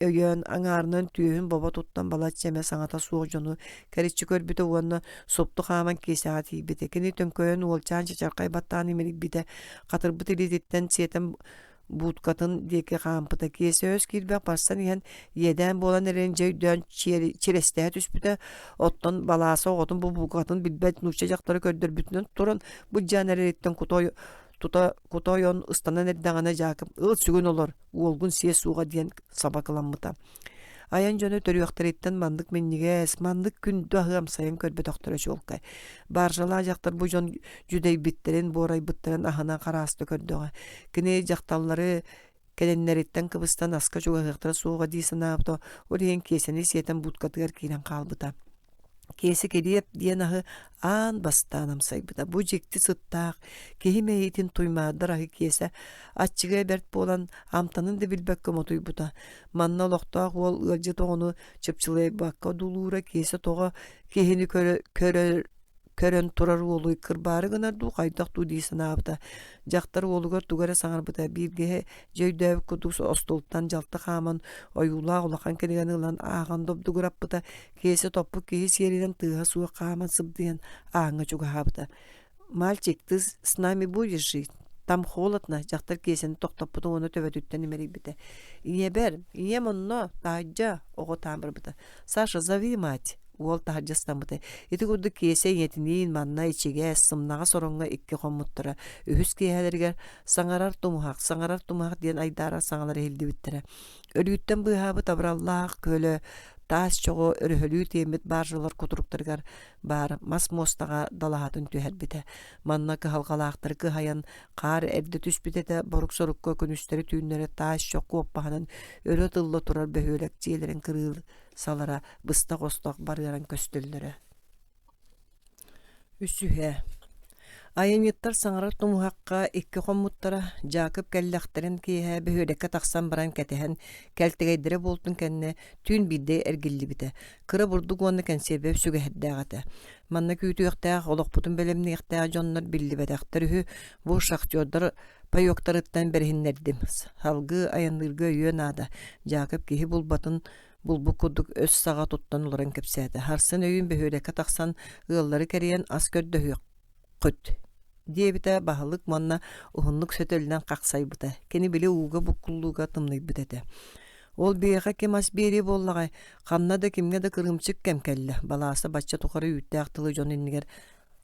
өйөөн, аҥаарынан түөһүн бобо туттан балачча эмэ саҥата суох дьону кэриччи көрбүтэ уонна супту хааман Киэсэҕэ тиийбитэ. Кини төҥкөйөн уолчаан чачархай баттаан имэрийбитэ, хатырбыт илиититтэн сиэтэн бууткатын диэки хаампыта. Киэсэ өс киирбэх барсан иһэн иэдээн буолан эрэрин дьэ өйдөөн чирэстэһэ түспүтэ. Оттон балааса оҕотун бу букатын билбэт нуучча дьахтара көрдөрбүтүнэн туран былдьаан эрэриттэн кута тута кута ойон ыстанан эрдэҕинэ Дьаакып ыл сүгүн олор уолгун сиэ суоҕа диэн саба кыламмыта. Айан дьоно төрүөхтэриттэн маннык минньигэс, маннык күндү аһы амсайан көрбөтөхтөрө чуолкай. Баржалаах дьахтар бу дьон дьүдэйбиттэрин, буорайбыттарын аһынан харааста көрдөҕө. Кини дьахталлары кэлэннэриттэн кыбыстан аска чугаһыахтара суоҕа дии санаабыта, ол иһин Киэсэни сиэтэн будкатыгар киирэн хаалбыта. Киэсэ килиэп диэн аһы аан бастаан амсайбыта. Бу дьикти сыттаах, киһи мэйиитин туймаардар аһы Киэсэ аччыгыйа бэрт буолан, амтанын да билбэккэ мотуйбута. Манна олохтоох уол ыалдьыт оҕону чыпчылыйбакка одуулуура Киэсэ тоҕо киһини көрө, көрөр көрөн турар уолу кырбаары гынар дуу, хайдах дуу дии санаабыта. Дьахтар уолугар тугу эрэ саҥарбыта. Бииргэһэ дьэ өйдөөбүт курдук остуолтан дьалты хааман, ойуулаах улахан кинигэни ылан ааҕан добдугураппыта. Киэсэ топпут киһи сиэринэн тыаһа суох хааман сыбдыйан ааҥҥа чугаһаабыта. «Мальчик, ты с нами будешь жить? Там холодно», дьахтар Киэсэни тохтоппутун уонна төбөтүттэн имэрийбитэ. «Ийэбэр, ийэм онно, таһырдьа», оҕо таан барбыта. «Саша, зови мать». Уол таһырдьа ыстаммыта. Ити курдук Киэсэ ийэтиниин манна ичигэс, сымнаҕас ороҥҥо икки хоммуттара. Үһүс киэһэлэригэр «Саҥарар тумуһах, саҥарар тумуһах» диэн айдаарар саҥалар иһиллибиттэрэ. Өлүүттэн быыһаабыт абыраллаах көлө таас чоҕу өрөһөлүү тиэммит баржалар кутуруктарыгар баар мас муостаҕа далаһатын түһэрбитэ. Манна кыһалҕалаахтары кыһайан хаар эрдэ түспүт этэ борук-сорукка күнүстэри-түүннэри таас чох куоппаһынан өрө тылла турар бөһүөлэк дьиэлэрин кырыысалара быстах-остох барыаран көстөллөрө. Үсүһэ. Айанньыттар саҥарар тумуһахха икки хоммуттара, Дьаакып кэллэхтэрин киэһэ бөһүөлэккэ тахсан баран кэтэһэн, кэлтэгэйдэрэ буолтун кэннэ түүн биирдэ эргиллибитэ. Кыра бурдук уонна кэнсиэрбэ сүгэһэрдээх этэ. Манна күүтүөхтээх, олохпутун бэлэмниэхтээх дьоннор биллибэтэхтэр үһү, бу шахтердар паёктарыттан бэриһиннэрдим. Салгыы айанныырга өйүө наада. Дьаакып киһи булбатын булбут курдук өс саҕа туттан олорон кэпсээтэ. Харсын өйүүн бөһүөлэккэ тахсан ыаллары кэрийэн ас көрдөһүөххүт диэбитэ баһылык уонна уһуннук сөтөллөн хахсайбыта. Кини били ууга буккуллууга тымныйбыт этэ. Ол биһиэхэ ким ас биэриэ буоллаҕай? Ханна да кимҥэ да кырыымчык кэм кэллэ. Балааса бачча тухары үүттээх тылы дьон иннигэр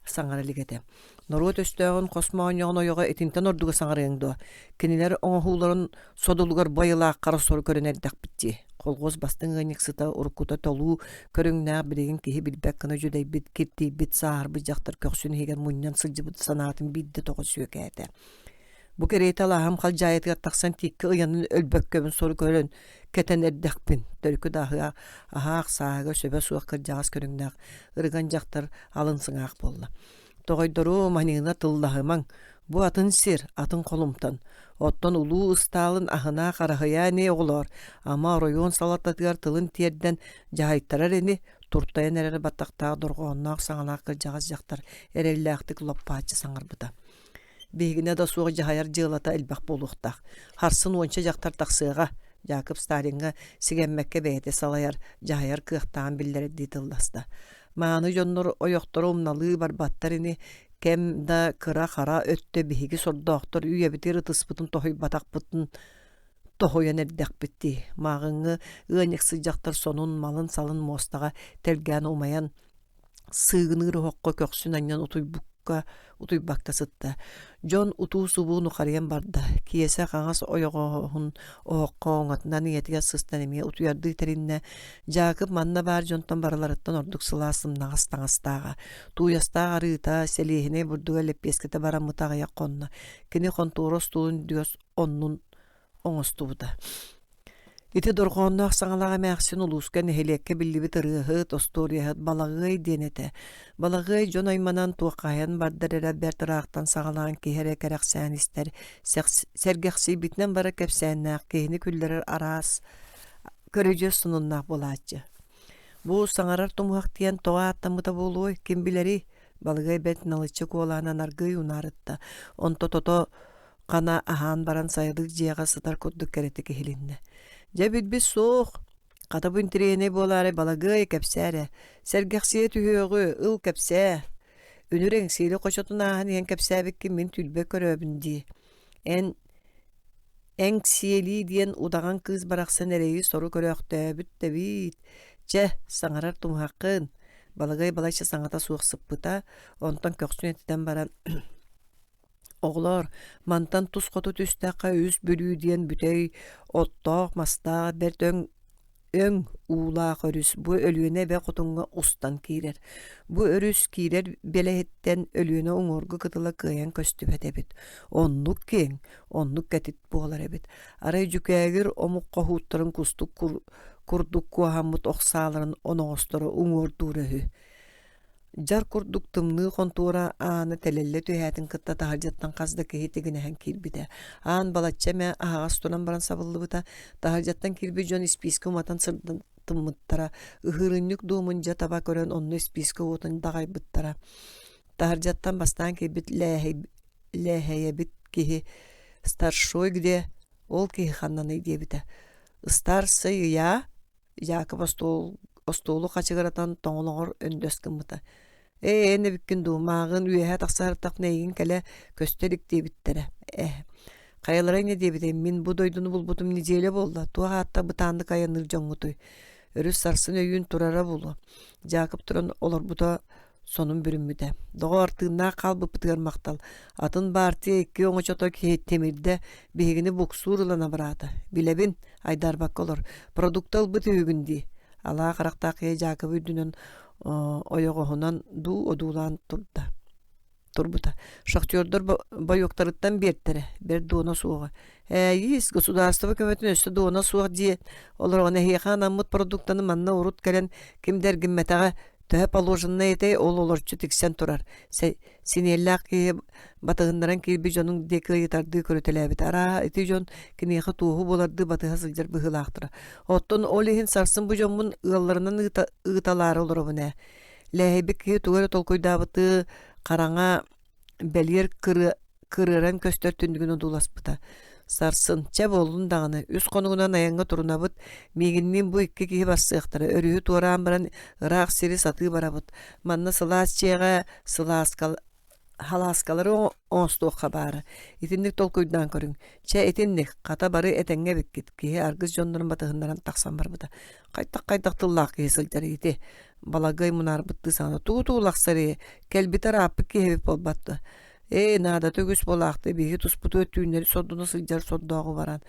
саҥара илик этэ. Норуот өстөөҕүн хос моонньоҕун ойоҕо итинтэн ордугу саҥарыаҥ дуо? Кинилэр оҥоһууларын содулугар бу айылаах хара сору көрөн эрдэхпит дии. Колхоз бастыҥ ыанньыксыта уруккута толуу көрүҥнээх билигин киһи билбэт гына дьүдэйбит, киртийбит, сааһырбыт дьахтар көхсүн иһигэр мунньан сылдьыбыт санаатын биирдэ тоҕо сүөкээтэ. Бу кэриэтэ алааһым халдьаайытыгар тахсан тииккэ ыйанан өлбөккөбүн сору көрөн кэтэн эрдэхпин. Төрүкү да аһыа аһаах сааһыгар сөбө суох кырдьаҕас көрүҥнээх ырыган дьахтар алын сыҥаах буолла. Тоҕойдору маньыына тыллаһымаҥ, бу атын сир, атын холумтан. Оттон улуу Ыстаалын аһынаа хараһыйаа ини оҕолоор, ама оройуон салалтатыгар тылын тиэрдэн дьаһайтарар ини, туртайан эрэр баттахтаах дорҕоонноох саҥалаах кырдьаҕас дьахтар эрэллээхтик лоппааччы саҥарбыта. Биһигинэ да суох дьаһайар дьыалата элбэх буолуохтаах. Харсын уонча дьахтар тахсыаҕа, Дьаакып Сталиҥҥа сигэммэккэ бэйэтэ салайар, дьаһайар кыахтааҕын биллэрэрдии тылласта. Мааны дьоннор ойохторо умналыы барбаттар ини, кэм да кыра-хара өттө биһиги сордоохтор үйэбитигэр ытыспытын тоһуйбатахпытын тоһуйан эрдэхпит дии. Мааҕыҥҥы ыанньыксыт дьахтар сонун, малын-салын муостаҕа тэлгээн умайан сыыгыныыр оһоххо көхсүн анньан утуйбукка утуйбакка сытта. Дьон утуу-субуу нухарыйан барда. Киэсэ хаҥас ойоҕоһун оһоххо оҥотунан ийэтигэр сыстан эмиэ утуйардыы тэриннэ. Дьаакып манна баар дьонтон барыларыттан ордук сылаас сымнаҕас таҥастааҕа. Тууйастаах арыыта, сэлиэһинэй бурдуга лэппиэскэтэ бараммыта аҕыйах хонно. Кини хонтуора остуолун үрдүгэр оннун оҥостубута. Ити дорҕоонноох саҥалаах эмээхсин улууска нэһилиэккэ биллибит ырыаһыт, остуоруйаһыт Балаҕыай диэн этэ. Балаҕыай дьон айманан туоххаһыйан бардар эрэ бэрт ыраахтан саҕалаан киһи эрэ кэрэхсээн истэр, сэргэхсийбитинэн барар кэпсээннээх, киһини күллэрэр араас көрүдьүөс сонуннаах буолааччы. Бу саҥарар тумуһах диэн тоҕо ааттаммыта буолуой, ким билэрий? Балыгай бэрт налыччы куолаанан аргыый унаарытта. Онто тото хана аһаан баран сайылык дьиэҕэ сытар курдук кэрэтик иһилиннэ. Дьэ билбит суох, хата бу интэриэһинэй буолаары балагыай кэпсээ эрэ, сэргэхсийэ түһүөҕү, ыл кэпсээ. Үнүр Эҥсиэли хочотун ааһан иһэн кэпсээбиккин мин түүлбэр көрөөбүн дии. Эн Эҥсиэлии диэн удаҕан кыыс барахсан эрэйи-сору көрөөхтөөбүт да эбит. Чэ, саҥарар тумуһаххын. Балагай балачча саҥата суох сыппыта, онтон көхсүн этитэн баран Оҕолоор, мантан тус хоту түстэххэ Үс Бүлүү диэн бүтэй оттоох-мастаах бэрт өҥ өҥ уулаах өрүс бу Өлүөнэ эбэ хотуҥҥа устан киирэр. Бу өрүс киирэр бэлэһиттэн Өлүөнэ уҥуоргу кытыла кыайан көстүбэт эбит. Оннук киэҥ, оннук кэтит буолар эбит. Арай дьүкээгир омук хоһууттарын кустук курдук куоһаммыт ох сааларын оноҕосторо уҥуордуура үһү. Дьар курдук тымныы хонтуора аана тэлэллэ түһээтин кытта таһырдьаттан хас да киһи тигинэһэн киирбитэ. Аан балачча эмэ аһаҕас туран баран сабыллыбыта. Таһырдьаттан киирбит дьон испиискэ уматан сырдатыммыттара. Ыһыырынньык дуомун дьэ таба көрөн онно испиискэ уотун даҕайбыттара. Таһырдьаттан бастаан киирбит лээхэйэбит киһи «Старшой где? Ол киһи ханнаный?» диэбитэ. «Ыстаарсай ыйаа, Дьаакып остуол, остуолу хачыгыратан тоҥолоҕор өндөс гыммыта. «Ээ, эн эбиккин дуу, мааҕын үөһэ тахсаһартахпына эйигин кэлэ көстө илик диэбиттэрэ. Э, хайалара инньэ диэбитэй, мин бу дойдуну булбутум неделя буолла, туох ааттаах бытааннык айанныыр дьоҥҥутуй? Өрүс сарсын өйүүн турара буолуо. Дьаакып туран олорбута сонун бүрүммүтэ. Доҕоор, тыыннаах хаалбыппытыгар махтал. Атын баартыйа икки оҥочото киһи тимирдэ, биһигини буксуур ылан абыраата. Билэбин, айдаарбакка олор. Продукта ылбыт үһүгүн дии. Алаа харахтаах киһи Дьаакыбы үрдүнэн ойоҕоһунан дуу одуулаан турда турбута. Шахтердар бойуоктарыттан биэртэрэ, бэрт дуона суоҕа. Ээйиис, государство көмөтүн өссө дуона суох дии олороҕун эһиэхэ анаммыт продуктаны манна урут кэлэн ким да эргиммэтэҕэ төһө положеннай этэй ол олорчу тиксэн турар. Синиэллээх киһи батыһыннаран киирбит дьонун диэки ыйытардыы көрүтэлээбит. Арааһа ити дьон киниэхэ туоһу буолардыы батыһа сылдьар быһыылаахтара. Оттон ол иһин сарсын бу дьоммун ыалларынан ыыталаары олоробун ээ. Лээһэйбит киһи тугу эрэ толкуйдаабытыы хараҥа бэлиэр кырыаран көстөр түннүгүн одууласпыта. Сарсын, чэ буоллун даҕаны, үс хонугунан айаҥҥа турунабыт, миигинниин бу икки киһи барсыахтара, өрүһү туораан баран ыраах сири сатыы барабыт. Манна сылаас дьиэҕэ сылааска халааскалары оҥостуохха баара. Итинник толкуйдаан көрүҥ. Чэ, итинник, хата бары этэҥҥэ эбиккит, киһи аргыс дьоннорун батыһыннаран тахсан барбыта. Хайдах-хайдах тыллаах киһи сылдьар ити? Балагыай мунаарбыттыы саҥата тугу-тугу лахсарый, кэлбитэ ырааппыт киһи эбит буолбат дуо? Ээ, наадата үгүс буолаахтыы, биһиги туспутугар түүннэри сордоно сылдьар сордооҕу баран.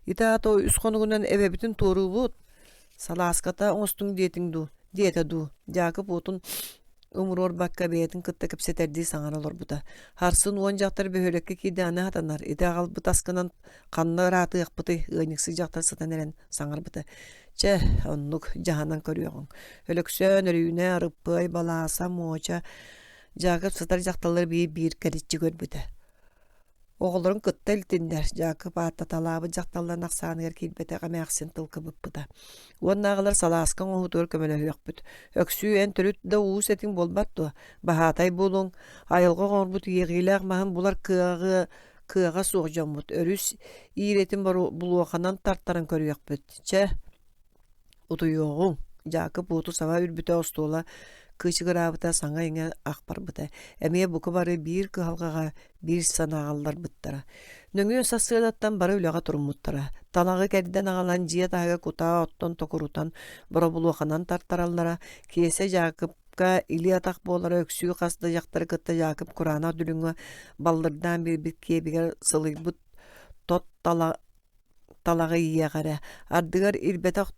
Ити аата үс хонугунан эбэбитин туоруубут. Салааската оҥостуҥ диэтиҥ дуу, диэтэ дуу, Дьаакып уотун умуруорбакка бэйэтин кытта кэпсэтэрдии саҥара олорбута. Харсын уон дьахтар бөһүөлэккэ киирдэҕинэ сатанар, ити аҕалбыт аскынан ханна ыраатыахпытый, ыанньыксыт дьахтар сытан эрэн саҥарбыта. Чэ, оннук дьаһанан көрүөҕүҥ. Өлөксөөн, Өрүүнэ, Арыппыай, Балааса, Муоча, Дьаакып сытар дьахталлары биир-биир кэриччи көрбүтэ. Оҕолорун кытта илтиннэр, Дьаакып ааттаталаабыт дьахталларын ахсааныгар киирбэтэх эмээхсин тыл кыбыппыта. Уоннааҕылар салааска оҥоһуутугар көмөлөһүөхпүт. Өксүү эн төрүт да уус этиҥ буолбат дуо? Баһаатай буолуоҥ, айылҕа оҥорбут иэҕиилээх маһын булар кыаҕы кыаҕа суох дьоммут. Өрүс иирэтин булуоханан тартаран көрүөхпүт. Чэ, Утуйуоҕуҥ, Дьаакып уоту саба үрбүтэ остуола кыычыгыраабыта, саҥа-иҥэ ах барбыта. Эмиэ бука бары биир кыһалҕаҕа биир санааҕа ылларбыттара. Нөҥүө сарсыардаттан бары үлэҕэ туруммуттара. Талаҕы кэрдэн аҕалан дьиэ таһыгар кутаа оттон токурутан, боробулуоханан тартараллара. Киэсэ Дьаакыпка илии-атах буолара өксүү хас да дьахтары кытта Дьаакып кураанах дүлүҥҥэ баллырдаан биэрбит киэбигэр сылыйбыт тот тала талаҕы иэҕэрэ, ардыгар ирбэтэх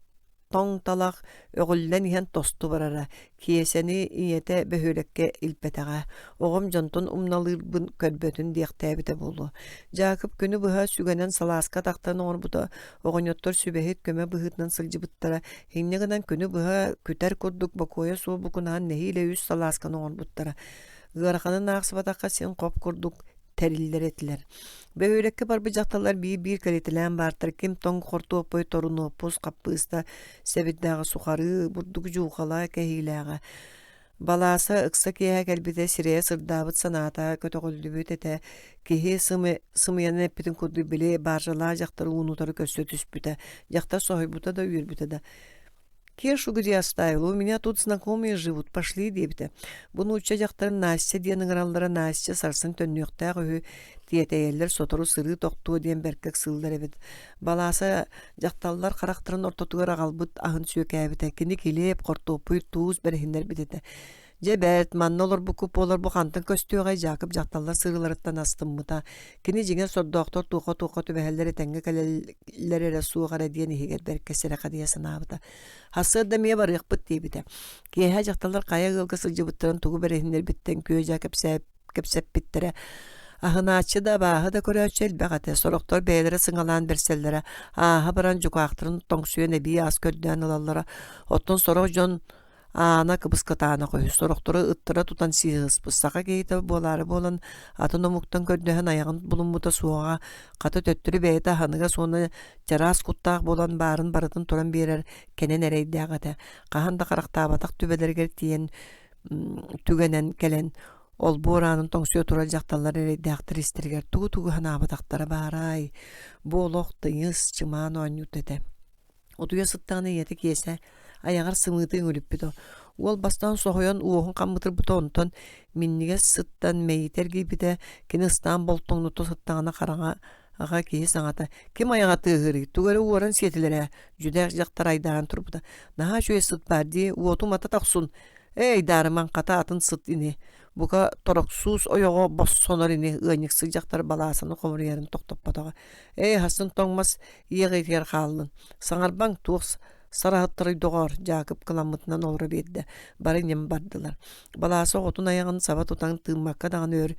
тоҥ талах өҕүллэн иһэн тосту барара, Киэсэни ийэтэ бөһүөлэккэ илпэтэҕэ, оҕом дьонтон умналыырбын көрбөтүн диэхтээбитэ буолуо. Дьаакып күнү быһа сүгэнэн салааска атахтарын оҥорбута, оҕонньоттор сүбэһит көмө быһыытынан сылдьыбыттара, инньэ гынан күнү быһа күтэр курдук бокуойа суох букунаһан нэһиилэ үс салаасканы оҥорбуттара. Ыараханын аахсыбатахха син хоп курдук тэриллэр этилэр. Бөһүөлэккэ барбыт дьахталлар биир-биир кэлитэлээн баартар ким тоҥ хортуоппуй, торунуоппус, хаппыыста, сэбирдэҕи сухарыы, бурдук дьуухала кэһиилээҕэ. Балааса ыкса киэһэ кэлбитэ сирэйэ сырдаабыт санаата көтөҕүллүбүт этэ. Киһи сымыйанан эппитин курдук били бааржалаах дьахтар ууну утары көрсө түспүтэ. Дьахтар соһуйбута да үөрбүтэ да. «Кешу где оставил? У меня тут знакомые живут, пошли» диэбитэ. Бу нуучча дьахтарын Настя диэн ыҥыраллара Настя сарсын төннүөхтээх үһү, тиэтэйэллэр сотору сырыы тохтуо диэн бэркэ ыксыыллар эбит. Балааса дьахталлар харахтарын ортотугар аҕалбыт аһын сүөкээбитэ. Кини килиэп, хортуоппуй, туус бэриһиннэрбит этэ. Дьэ бэрт, манна олорбуккут буолар бу хантан көстүөҕэй Дьаакып дьахталлар сырыыларыттан астыммыта. Кини дьиҥэр сордоохтор туохха-туохха түбэһэллэр этэҥҥэ кэлэллэр эрэ суох эрэ диэн иһигэр бэркэ сэрэхэдийэ санаабыта. Сарсыарда эмиэ барыахпыт диэбитэ. Киэһэ дьахталлар хайа ыалга сылдьыбыттарын тугу бэриһиннэрбиттэн күө-дьаа кэпсэппиттэрэ. Аһынааччы да, абааһы да көрөөччү элбэх этэ. Сорохтор бэйэлэрэ сыҥалаан бэрсэллэрэ, ааһа баран дьукаахтарын тоҥсуйан эбии ас көрдөөн ылаллара. Оттон сорох дьон Аана кыбыс-кытаанах үһү, сорохтору ыттара тутан сии сыспыт саха киһитэ буолаары буолан атын омуктан көрдөһөн айаҕын булуммута суоҕа, хата төттөрү бэйэтэ аһыныгас уонна чараас куттаах буолан баарын барытын туран биэрэр кэнэн эрэйдээх этэ. Хаһан да харахтаабатах түбэлэригэр тиийэн түгэнэн кэлэн олбуор аанын тоҥсуйа турар дьахталлар эрэйдээхтэр истэригэр тугу-тугу санаабатахтара баарай, бу олох тыйыс, чымаан оонньуута этэ. Утуйа сыттаҕына ийэтэ Киэсэ айаҕар сымыыты үҥүлүппүт. Уол бастаан соһуйан уоһун хаммытырбыта онтон минньигэс сыттан мэйиитэ эргийбитэ, кини ыстаан болтоҥното сыттаҕына хараҥа Аҕа киһи саҥата «Ким айаҕа тыаһыырый, тугу эрэ уоран сиэтилэр ээ» дьүдээх дьахтар айдаан турбута. «Наһаа үчүгэй сыт баар дии, уоту умата тохсун. Эй, даарымаҥ, хата атын сыт ини. Бука тороксуус ойоҕо боссонор ини» ыанньыксыт дьахтар балаасаны хомуруйарын тохтоппотоҕо. «Эй, хасын тоҥ мас иэҕиитигэр хааллын. Саҥарбаҥ, туох сараһыттарый доҕоор» Дьаакып кыламмытынан олоро биэрдэ. Бары ньим бардылар. Балааса оҕотун айаҕын саба тутан тыыммакка даҕаны өр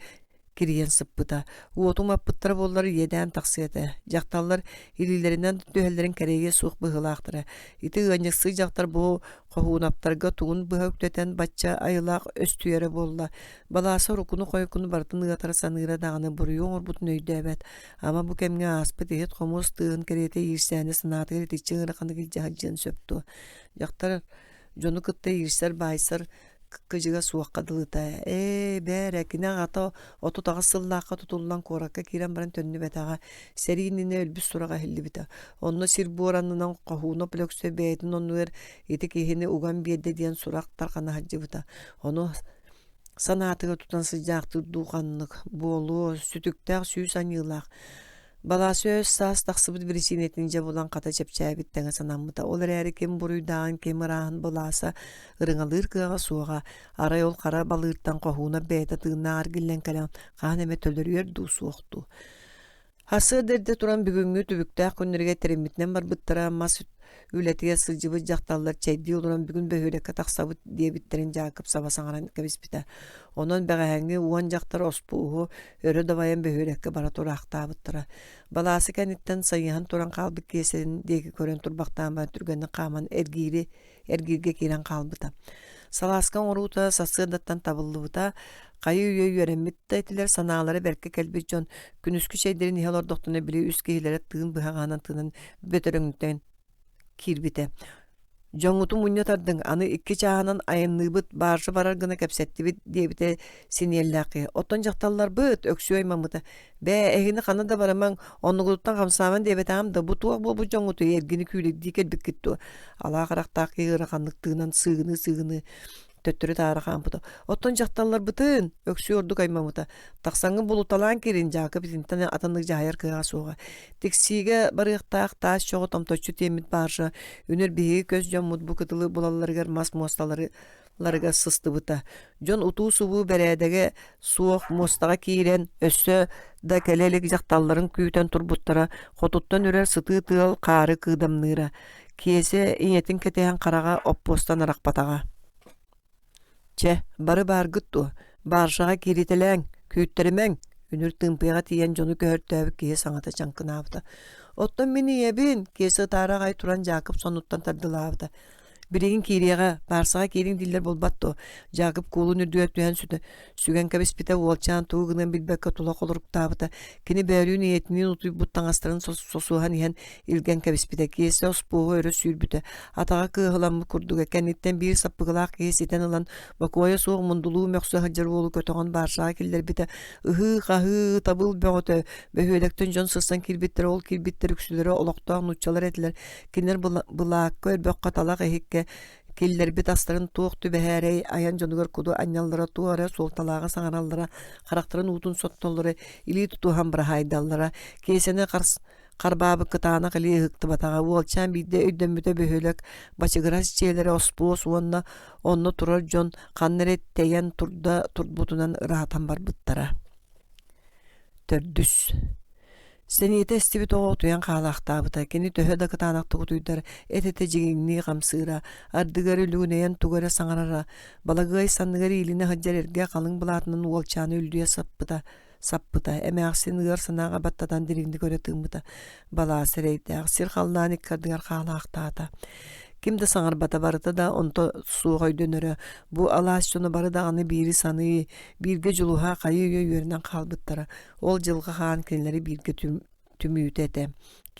кирийэн сыппыта. Уоту умаппыттара буоллар иэдээн тахсыа этэ. Дьахталлар илиилэринэн түһэллэрин кэрэйиэ суох быһыылаахтара. Ити ыанньыксыт дьахтар бу хоһуунаптарга тугун быһа үктэтэн бачча айылаах өстүйэрэ буолла. Балааса уруккуну-хойуккуну барытын ыатара саныыра даҕаны буруйу оҥорбутун өйдөөбөт. Ама бу кэмҥэ ааспыт иһит-хомуос тыаһын кэриэтэ иирсээни санаатыгар итиччэ ыараханнык илдьэ сылдьыан сөп дуо? Дьахтар дьону кытта иирсэр-баайсар кыдьыга суохха дылыта. Ээ, бээрэ, кини аҕата 38 сыллаахха тутуллан куоракка киирэн баран төннүбэтэҕэ. Сэрии иннинэ өлбүт сураҕа иһиллибитэ. Онно сир-буор аннынан Хоһуунап Өлөксөй бэйэтин оннугар ити киһини уган биэрдэ диэн сурах тарҕана сылдьыбыта. Ону санаатыгар тутан сылдьаахтыыр дуу ханнык буолуо, сүтүктээх сүүс аньыылаах. Балааса өс-саас тахсыбыт биричиинэтин дьэ булан хата чэпчээбит тэҥэ санаммыта. Ол эрээри ким буруйдааҕын, ким ырааһын былааса ырыҥалыыр кыаҕа суоҕа. Арай ол хара балыыртан хоһууна бэйэтэ тыыннаах эргиллэн кэлэн хаһан эмэ төлөрүйэр дуу суох дуу. Сарсыарда эрдэ туран бүгүҥҥү түбүктээх күннэригэр тэриммитинэн барбыттара мас үлэтигэр сылдьыбыт дьахталлар чэйдии олорон бүгүн бөһүөлэккэ тахсабыт диэбиттэрин Дьаакып саба саҥаран кэбиспитэ. Онон бэҕэһээҥҥи уон дьахтар оспуоһу өрө дабайан бөһүөлэккэ бара тураахтаабыттара. Балаасы кэнниттэн сайыһан туран хаалбыт Киэсэтин диэки көрөн турбахтаан баран түргэнник хааман эргиири эргииргэ киирэн хаалбыта. Салааска оҥоруута сарсыардаттан табыллыбыта, хайыы-үйэ үөрэммит да этилэр, санаалара бэркэ кэлбит дьон күнүскү чэйдэрин иһэ олордохторуна били үс киһилэрэ тыын быһаҕаһынан тыынан бөтөрөҥүттэн киирбитэ. Дьоҥҥутун мунньа тардыҥ, аны икки чааһынан айанныыбыт, бааржа барар гына кэпсэттибит, диэбитэ синиэллээх киһи. Оттон дьахталларбыт, Өксүө аймаммыта, Бээ, эһигини ханна да барымаҥ, оннугутуттан хамсааман диэбэтэҕим да, бу туох буолбут дьоҥҥутуй, эргини күүлэйдии кэлбиккит дуо? Алаа харахтаах киһи ыараханнык тыынан сыыгыныы-сыыгыныы төттөрү-таары хаампыта. Оттон дьахталларбытын, Өксүү ордук аймаммыта, тахсаҥҥын булуталаан киирин, Дьаакып итинтэн атыннык дьаһайар кыаҕа суоҕа. Тиксиигэ барыахтаах таас чоҕу томточчу тиэммит бааржа, үнүр биһиги көс дьоммут бу кытылы булалларыгар мас муосталары ларыгар сыстыбыта. Дьон утуу-субуу бэрээдэгэ суох муостаҕа киирэн, өссө да кэлэ илик дьахталларын күүтэн турбуттара, хотуттан үрэр сытыы тыал хаары кыыдамныыра. Киэсэ ийэтин кэтэһэн хараҕа оппуостан арахпатаҕа. Чэ, бары бааргыт дуо? Бааржаҕа кииритэлээҥ, күүттэримэҥ! Үнүр Тыымпыйаҕа тиийэн дьону көһөртөөбүт киһи саҥата чаҥкынаабыта. Оттон мин ийэбин, Киэсэ ытаары аҕай туран Дьаакып сонуттан тардылаабыта. Билигин киириэҕэ, баарсаҕа киириҥ дииллэр буолбат дуо? Дьаакып куулун үрдүгэр түһэн сүгэн кэбиспитэ, уолчаан тугу гыныан билбэккэ тула холоруктаабыта. Кини бөөлүүн ийэтиниин утуйбут таҥастарын сосуһан иһэн илгэн кэбиспитэ. Киэсэ оспуоһу өрө сүүрбүтэ. Атаҕа кыаһыламмыт курдуга. Кэнниттэн биир саппыкылаах киһи ситэн ылан, бокуойа суох мундулуу мөхсө сылдьар уолу көтөҕөн баарсаҕа киллэрбитэ. Ыһыы-хаһыы, табыл бөҕөтө. Бөһүөлэктэн дьон сырсан киирбиттэрэ, ол киирбиттэр үксүлэрэ олохтоох нууччалар этилэр. Кинилэр былаакка өрбөххө талах иһиккэ киллэрбит астарын туох түбэһээрэй айан дьонугар куду анньаллара, туох эрэ суолталааҕы саҥараллара, харахтарын уутун соттоллоро, илии тутуһан быраһаайдаллара. Киэсэни харбаабыт кытаанах илии ыһыктыбатаҕа. Уолчаан биирдэ өйдөммүтэ бөһүөлэк бачыгырас дьиэлэрэ оспуос уонна онно турар дьон ханна эрэ тэйэн турда турбутунан ыраатан барбыттара. Төрдүс Сэниэтэ эстибит оҕо утуйан хаалаахтаабыта. Кини төһө да кытаанахтык утуйдар, эт-этэ дьигиҥнии хамсыыра, ардыгар үлүгүнэйэн тугу эрэ саҥарара. Балагыай санныгар иилинэ сылдьар эргэ халыҥ былаатынан уолчааны үллүйэ саппыта, саппыта. Эмээхсин ыар санааҕа баттатан дириҥник өрө тыыммыта. Балаас эрэйдээх, сир-халлаан икки ардыгар хаалаахтаата. Ким да саҥарбата барыта да онто суох өйдөнөрө. Бу алаас дьоно бары даҕаны биири саныы, бииргэ дьулуһа хайыы-үйэ үөрэнэн хаалбыттара. Ол дьылҕа хаан кинилэри бииргэ түмүүтэ этэ.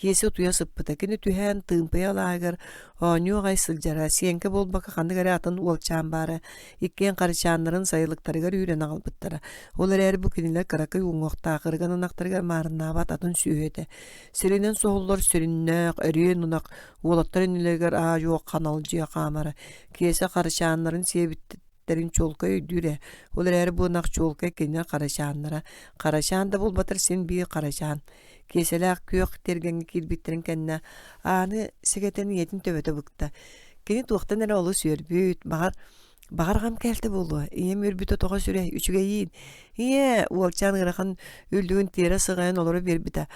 Киэсэ утуйа сыппыта. Кини түһээн Тыымпыйа алааһыгар оонньуу аҕай сылдьара. Сиэҥкэ буолбакка ханнык эрэ атын уолчаан баара. Иккиэн харычааннарын сайылыктарыгар үүрэн аҕалбыттара. Ол эрээри бу кинилэр кыракый уҥуохтаах ырыган ынахтарыгар маарыннаабат атын сүөһү этэ. Сиринэн соһуллар сүрүннээх, өрүөн ынах уолаттар иннилэригэр аа-дьуо ханалдьыйа хаамара. Киэсэ харычааннарын сиэбит тэрин чуолкай өйдүүр ээ. Ол эрээри бу ынах чуолкай кинилэр харачааннара. Харачаан да буолбатар син биир харачаан. Киэсэлээх күөх тиэргэҥҥэ киирбиттэрин кэннэ ааны сэгэтэн ийэтин төбөтө быкта. Кини туохтан эрэ олус үөрбүт, баҕар, баҕар аҕам кээлтэ буолуо, ийэм үөрбүтэ тоҕо сүрэй, үчүгэйиин. Ийээ, уолчаан ыарахан үрдүгүн тиэрэ сыҕайан олоро биэрбитэ.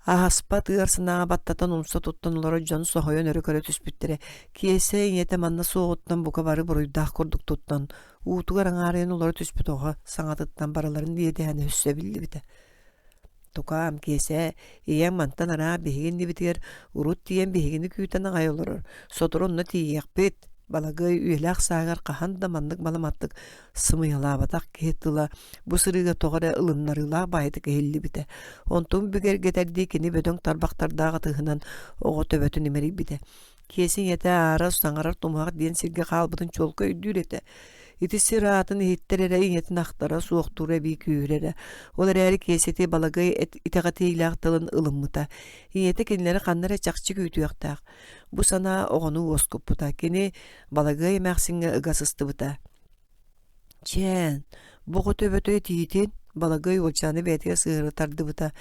Аһаспат ыар санааҕа баттатан умса туттан олорор дьон соһуйан өрө көрө түспүттэрэ. Киэсэ ийэтэ манна суоҕуттан бука бары буруйдаах курдук туттан, уутугар аҥаарыйан олоро түспүт оҕо саҥатыттан барыларын иэдэһэнэ өссө биллибитэ. Тукаам, Киэсэ, ийэҥ мантан араап биһиги иннибитигэр урут тиийэн биһигини күүтэн аҕай олорор. Сотору онно тиийиэхпит. Балагыай үйэлээх сааһыгар хаһан да маннык баламаттык сымыйалаабатах киһи тыла бу сырыыга тоҕо эрэ ылыннарыылаах баайытык иһиллибитэ. Онтун бигэргэтэрдии кини бөдөҥ тарбахтардаах ытыһынан оҕо төбөтүн имэрийбитэ. Киэсэ ийэтэ аара саҥарар тумуһах диэн сиргэ хаалбытын чуолкай өйдүүр этэ. Ити сир аатын иһиттэр эрэ ийэтин ахтара, суохтуура эбии күүһүрэрэ. Ол эрээри Киэсэти Балагай итэҕэтиилээх тылын ылыммыта. Ийэтэ кинилэри ханна эрэ чахчы күүтүөхтээх. Бу санаа оҕону уоскуппута. Кини Балагыай эмээхсиҥҥэ ыга сыстыбыта. Чээн, бу оҕо төбөтө итиитин, Балагыай уолчааны бэйэтигэр сыһыары тардыбыта.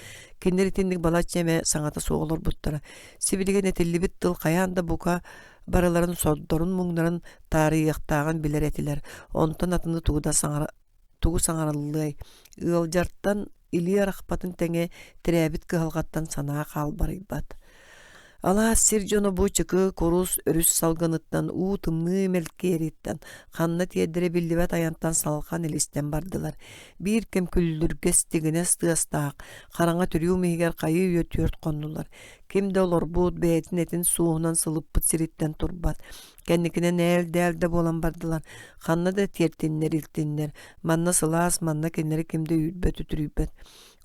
Кинилэр итинник балачча эмэ саҥата суох олорбуттара. Сибилигин этиллибит тыл хайаан да бука барыларын сордорун-муҥнарын таарыйыахтааҕын билэр этилэр. Онтон атыны тугу да саҥара тугу саҥарыллыай? Ыалдьартан илии арахпатын тэҥэ тирээбит кыһалҕаттан санаа хаалбарыйбат. Алаас сир дьоно бу чыкы курус өрүс салгыныттан уу тымныы мэлкиэриттэн ханна тиэрдэрэ биллибэт айантан салҕан илистэн бардылар. Биир кэм күллүргэс тигинэс тыастаах хараҥа түрүүм иһигэр хайыы үйэ түөрт хоннулар. Ким да олорбут бэйэтин этин суоһунан сылыппыт сириттэн турбат. Кэнникинэн ээл-дээл да буолан бардылар. Ханна да тиэртиннэр илтиннэр. Манна сылаас, манна кинилэри ким да үүрбэт-үтүрүйбэт.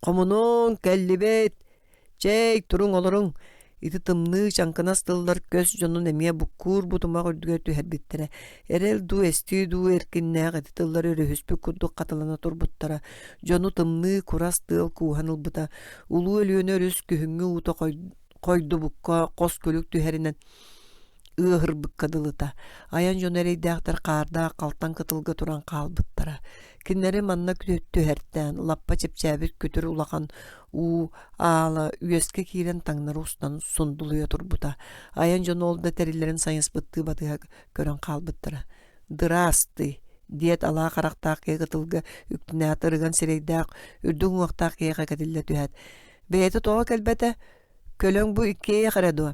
Хомунуҥ, кэллибит! Чэй, туруҥ, олоруҥ! Ити тымныы чаҥкынас тыллар көс дьонун эмиэ буккуур бутумах үрдүгэр түһэрбиттэрэ. Эрэл дуу, эстии дуу эркиннээх ити тыллар өрүһүспүт курдук хатылана турбуттара. Дьону тымныы, курас тыал кууһан ылбыта. Улуу Өлүөнэ өрүс күһүҥҥү уута хойдубукка хос күлүк түһэринэн ыаһырбыкка дылыта. Айан дьоно эрэйдээхтэр хаардаах халтаҥ кытылга туран хаалбыттара. Кинилэри манна түһэртээн, лаппа чэпчээбит күтүр улахан уу аала үөскэ киирэн таҥнары устан сундулуйа турбута. Айан дьоно ол да тэриллэрин сайыспыттыы батыһа көрөн хаалбыттара. «Дыраастый!» диэт алаа харахтаах киһи кытылга үктэнээт ырыган сирэйдээх, үрдүк уҥуохтаах киһиэхэ кэтиллэ түһээт, «Бэйэтэ тоҕо кэлбэтэ? Көлөҥ бу иккиэйэх эрэ дуо?»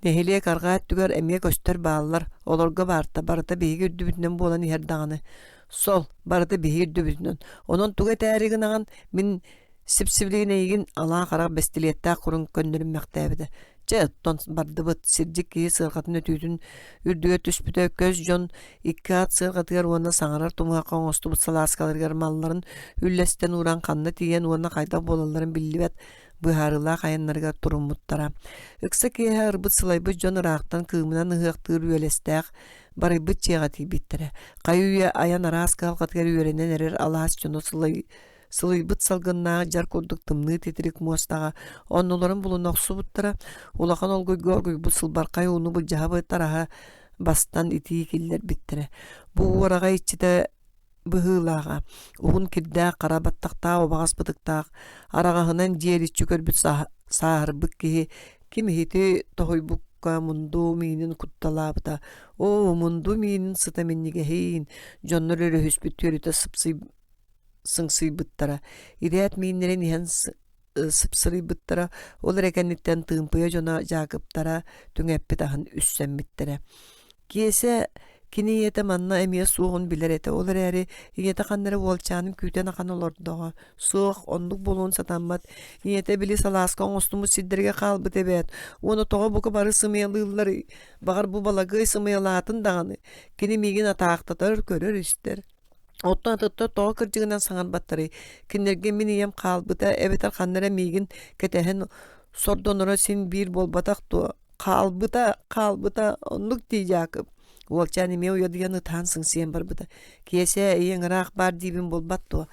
Нэһилиэк арҕаа өттүгэр эмиэ көстөр бааллар, олорго баарта барыта биһиги үрдүбүтүнэн буолан иһэр даҕаны. Сол, барыта биһиги үрдүбүтүнэн. Онон тугу этээри гынаҕын, мин сип-сибилигин эйигин алаа харах бэстилиэттээх курун көннөрүммэхтээбитэ. Чэ, оттон бардыбыт, сирдьит киһи сыарҕатын өтүүтүн үрдүгэр түспүтэ, көс дьон икки ат сыарҕатыгар уонна саҥарар тумуһахха оҥостубут салааскаларыгар малларын үллэстэн ууран ханна тиийэн уонна хайдах буолалларын биллибэт быһаарыылаах айаннарыгар туруммуттара. Ыкса киэһэ ырбыт сылайбыт дьон ыраахтан кыымынан ыһыахтыыр үөлэстээх барыйбыт дьиэҕэ тиийбиттэрэ. Хайы-үйэ айан араас кыһалҕатыгар үөрэнэн эрэр алаас дьоно сылай сылыйбыт салгыннаах дьар курдук тымныы титирик муостаҕа оннуларын булуна охсубуттара, улахан олгуйга оргуйбут сылбархай ууну былдьаһабыт тараһа бастан итии киллэрбиттэрэ. Бу уораҕай иччитэ быһыылааҕа, уһун кирдээх хара баттахтаах убаҕас бытыктаах, араҕаһынан дьиэличчи көрбүт сааһырбыт киһи ким иһити тоһуйбукка мунду миинин кутталаабыта. Оо, мунду миинин сыта минньигэһиин, дьоннор өрүһүспүт түөрүтэ сыҥсыйбыттара. Ирээт мииннэрин иһэн сыпсырыйбыттара, ол эрэ кэнниттэн Тыымпыйа дьоно Дьаакыптара түҥэппит аһын үссэммиттэрэ. Киэсэ кини ийэтэ манна эмиэ суоҕун билэр этэ, ол эрээри ийэтэ ханна эрэ уолчаанын күүтэн ахан олордоҕо. Суох, оннук буолуон сатаммат. Ийэтэ били салааска оҥостубут сирдэргэ хаалбыт эбээт. Уонна тоҕо бука бары сымыйалыылларый? Баҕар бу балагыай сымыйалаатын даҕаны. Кини миигин атаахтатар, көрөр-истэр. Оттон атыттар тоҕо кырдьыгынан саҥарбаттарый? Кинилэргэ мин ийэм хаалбыта эбэтэр ханна эрэ миигин кэтэһэн сордоноро син биир буолбатах дуо? Хаалбыта, хаалбыта, оннук дии Дьаакып. Уолчаан эмиэ уйадыйан ытаан сыҥсыйан барбыта. Киэсээ, ийэҥ ыраах баар диибин буолбат дуо?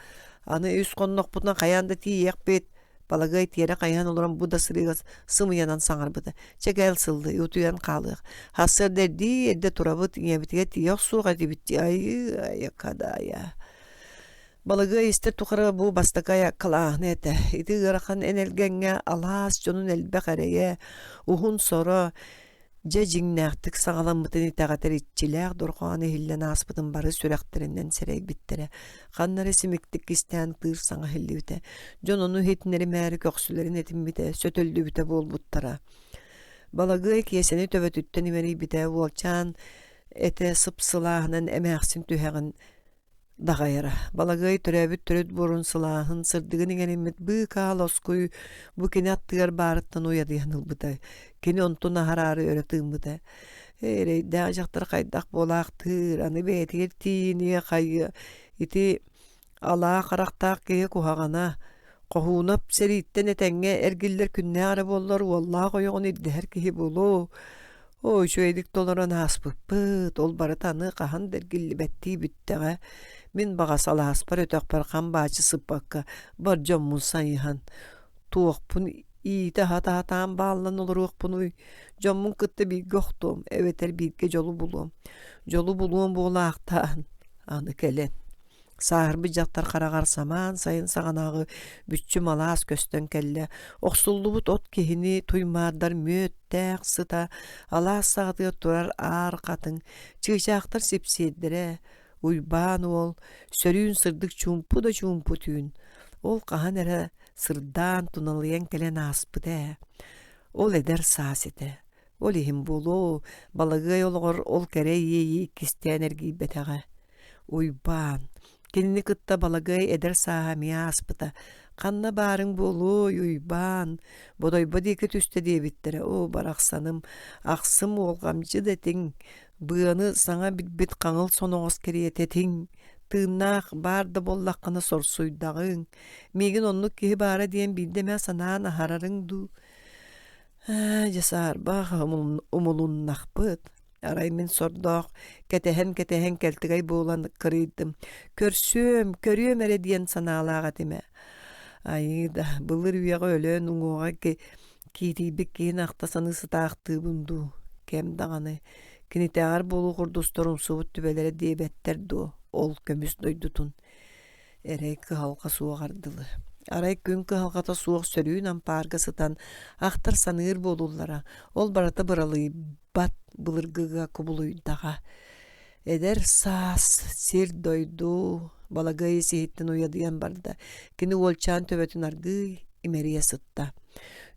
Аны үс хоннохпутуна хайаан да тиийиэхпит. Балагыай тиэрэ хайыһан олорон бу да сырыыга сымыйанан саҥарбыта. Чэ кэл сыллыы, утуйан хаалыах. Сарсыарда эрдии эрдэ турабыт, ийэбитигэр тиийэ охсуох этибит дии. Айыы, айакадаайа. Балыгы истэр тухары бу бастакы айаккалааһына этэ. Ити ыарахан энэлгэҥҥэ алаас дьонун элбэх эрэйэ, уһун соро, дьэ дьиҥнээхтик саҕаламмытын итэҕэтэр иччилээх дорҕоон иһиллэн ааспытын бары сүрэхтэринэн сэрэйбиттэрэ. Ханна эрэ симиктик кистээн тыыр саҥа иһиллибитэ. Дьон ону иһитиннэримээри көхсүлэрин этиммитэ, сөтөллүбүтэ буолбуттара. Балагыай Киэсэни төбөтүттэн имэрийбитэ, уолчаан этэ сып-сылааһынан эмээхсин түһэҕин даҕайара. Балагыай төрөөбүт төрүт буорун сылааһын, сырдыгын иҥэриммит быыкаа лоскуй бу кини аттыгар баарыттан уйадыйан ылбыта. Кини онтун аһараары өрө тыыммыта. Эрэйдээх дьахтар хайдах буолаахтыыр, аны бэйэтигэр тиийиниэ хайыа. Ити Алаа харахтаах киһи куһаҕана, Хоһуунап сэрииттэн этэҥҥэ эргиллэр күннээх эрэ буоллар уоллаах ойоҕун ирдэһэр киһи буолуо. Оо, үчүгэйдик толорон ааспыппыт, ол барыта аны хаһан да эргиллибэттии бүттэҕэ. Мин баҕас алааспар өтөхпөр хам бааччы сыппакка бар дьоммун сайыһан, туохпун иитэ-аһата сатаан бааллан олоруохпунуй, дьоммун кытта бииргэ охтуом эбэтэр бииргэ дьолу булуом. Дьолу булуом буолаахтаан, аны кэлэн Сааһырбыт дьахтар хараҕар самаан сайын саҕанааҕы бүччүм алаас көстөн кэллэ. Охсуллубут от киһини туймаардар мүөттээх сыта, алаас саҕатыгар турар аар хатыҥ, чыычаахтар сипсиэрдэрэ, Уйбаан уол, сөрүүн сырдык чуумпу да чуумпу түүн. Ол хаһан эрэ сырдаан туналыйан кэлэн ааспыта ээ. Ол эдэр саас этэ. Ол иһин буолуо, Балагыай олоҕор ол кэрэ иэйии иккистээн эргийбэтэҕэ. Уйбаан, кинини кытта Балагыай эдэр сааһа эмиэ ааспыта. Ханна баарыҥ буолуой, Уйбаан? Бодойбо диэки түстэ диэбиттэрэ. Оо, барахсаным, ахсым уолҕамдьы да этиҥ, быаны саҥа билбит хаҥыл соноҕос кэриэтэ этиҥ. Тыыннаах баар да буоллаххына сорсуйдаҕыҥ. Миигин оннук киһи баара диэн биирдэ эмэ санаан аһарарыҥ дуу? Ээ, дьэ саарбах умулуннахпыт. Арай мин сордоох кэтэһэн-кэтэһэн кэлтэгэй буолан кырыйдым. Көрсүөм, көрүөм эрэ диэн санаалаах этим ээ. Айыы да, былыр үйэҕэ өлөн уҥуоҕа киитийбит киһини ахта саныы сытаахтыыбын дуу, кэм даҕаны. Кинитээҕэр буолуох урдустар умсубут түбэлэрэ диэбэттэр дуо, ол көмүс дойдутун. Эрэй кыһалҕа суоҕар дылы. Арай күн кыһалҕата суох сөрүүн ампаарга сытан ахтар-саныыр буолуллара, ол барыта быралыйбат былыргыга кубулуйдаҕа. Эдэр саас, сир-дойду балагыай сиһиттэн уйадыйан барда. Кини уолчаан төбөтүн аргыый имэрийэ сытта.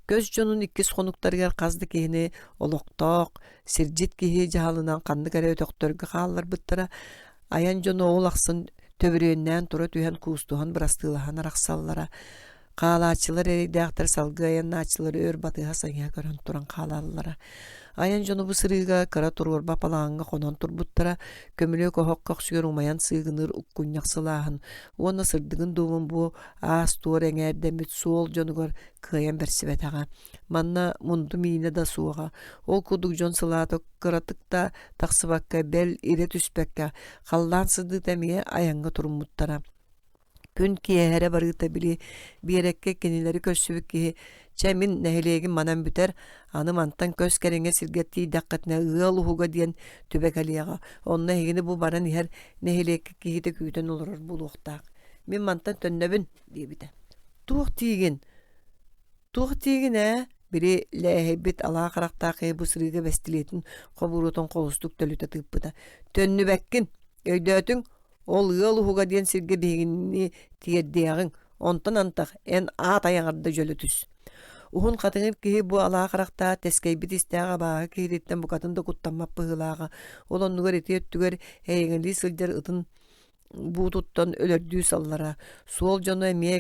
Көс дьонун иккис хонуктарыгар хас да киһини олохтоох, сирдьит киһи дьаһалынан ханнык эрэ өтөхтөргө хаалларбыттара. Айан дьоно ол ахсын төбүрүөннээн тура түһэн куустуһан бырастыылаһан арахсаллара. Хаалааччылар эрэйдээхтэр салгыы айаннааччылары өр батыһа сайыһа көрөн туран хаалаллара. Айан дьоно бу сырыыга кыра туруорба палааҥҥа хонон турбуттара, көмүлүөк оһох көхсүгэр умайан сыыгыныыр уккунньах сылааһын уонна сырдыгын дуомун бу аас-туор эҥээрдэммит суол дьонугар кыайан бэрсибэтэҕэ. Манна мунду миинэ да суоҕа. Ол курдук дьон сылаата кыратык да тахсыбакка, бэл ирэ түспэккэ, халлаан сыдыыта эмиэ айаҥҥа туруммуттара. Күн киэһэрэ барыыта били биэрэккэ кинилэри көрсүбүт киһи «Чэ, мин нэһилиэгим манан бүтэр, аны мантан көс кэриҥэ сиргэ тиийдэххитинэ ыал уһуга диэн түбэ кэлиэҕэ, онно эһигини бу баран иһэр нэһилиэккэ киһитэ күүтэн олорор буолуохтаах. Мин мантан төннөбүн» диэбитэ. «Туох диигин? Туох диигин ээ?» Били лээһэйбит алаа харахтаах киһи бу сырыыга бэстилиэтин хобуруотун холустук төлүтэ тыыппыта. «Төннүбэккин! Өйдөөтүҥ? Ол ыал уһуга диэн сиргэ биһигини тиэрдиэҕиҥ, онтон антах эн аат айаҕар да дьөлө түс». Уһун хатыҥыр киһи бу алаа харахтаах тэскэйбит истээх абааһы киһититтэн букатын да куттаммат быһыылааҕа. Ол оннугар ити өттүгэр эйэҥэлии сылдьар ытын буутуттан өлөрдүү саллара. Суол дьоно эмиэ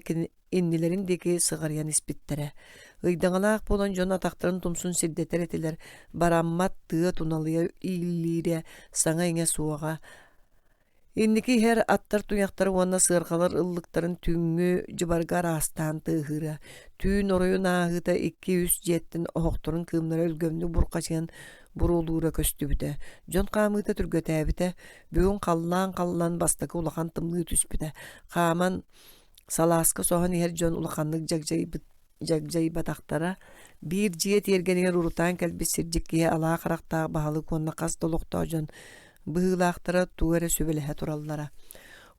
иннилэрин диэки сыҕарыйан испиттэрэ. Ыйдаҥалаах буолан дьон атахтарын тумсун сирдэтэр этилэр, бараммат тыа туналыйа ииллиирэ, саҥа-иҥэ суоҕа. Инники иһэр аттар туйахтара уонна сыарҕалар ыллыктарын түүҥҥү дьыбарга араастаан тыаһыыра. Түүн оройун ааһыыта икки-үс дьиэттэн оһохторун кыымнара өлгөмнүк бурҕачыйан буруолуура көстүбүтэ. Дьон хаамыыта түргэтээбитэ. Бүгүн халлаан халлан бастакы улахан тымныы түспүтэ. Хааман Салааска соһон иһэр дьон улаханнык дьагдьайбыт дьагдьайбатахтара. Биир дьиэ тиэргэнигэр урутаан кэлбит сирдьит киһи алаа харахтаах баһылык уонна хас да олохтоох дьон быһыылаахтара тугу эрэ сүбэлэһэ тураллара.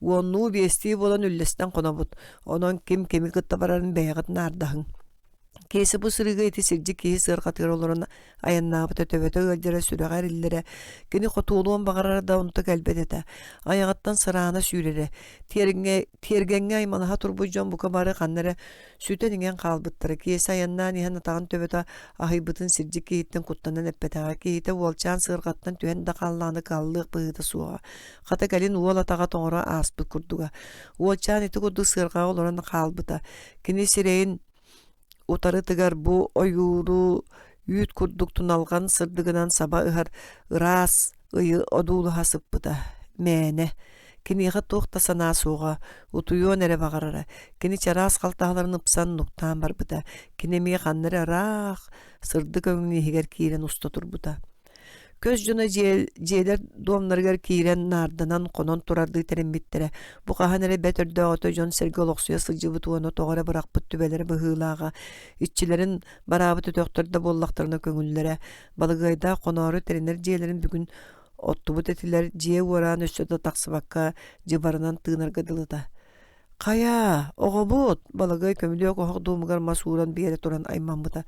Уоннуу биэстии буолан үллэстэн хонобут. Онон ким кими кытта барарын бэйэҕит наардаһыҥ. Киэсэ бу сырыыга ити сирдьит киһи сыарҕатыгар олорон айаннаабыта төбөтө ыалдьара, сүрэҕэ эриллэрэ, кини хотуолуон баҕарара да онто кэлбэт этэ. Айаҕыттан сыраана сүүрэрэ. Тиэргэҥҥэ, тиэргэҥҥэ аймалаһа турбут дьон бука бары ханна эрэ сүтэн-иҥэн хаалбыттара. Киэсэ айаннаан иһэн атаҕын төбөтө аһыйбытын сирдьит киһиттэн куттанан эппэтэҕэ. Киһитэ уолчаан сыарҕаттан түһэн да хааллаҕына кыһаллыах быһыыта суоҕа. Хата кэлин уол атаҕа тоҥоро ааспыт курдуга. Уолчаан ити курдук сыарҕаҕа олорон хаалбыта. Кини сирэйин утарытыгар бу ойууру үүт курдук туналҕан сырдыгынан саба ыһар ыраас ыйы одуулаһа сыппыта. Мээнэ. Киниэхэ туох да санаа суоҕа, утуйуон эрэ баҕарара. Кини чараас халтаһаларын ыпсан нуктаан барбыта. Кини эмиэ ханна эрэ ыраах, сырдык өҥүн иһигэр киирэн уста турбута. Көс дьоно дьиэ, дьиэлэр дуомнарыгар киирэн наарданан хонон турардыы тэриммиттэрэ. Бу хаһан эрэ бэт өрдөөҕүтэ дьон-сэргэ олохсуйа сылдьыбыт уонна тоҕо эрэ бырахпыт түбэлэрэ быһыылааҕа. Иччилэрин бараабыт өтөхтөр да буоллахтарына көҥүллэрэ. Балыгыайдаах хоноору тэринэр дьиэлэрин бүгүн оттубут этилэр, дьиэ уораан өссө да тахсыбакка дьыбарынан тыынарга дылыта. Хайаа, оҕобут, Балагыай көмүлүөк оһох дуомугар мас ууран биэрэ туран аймаммыта.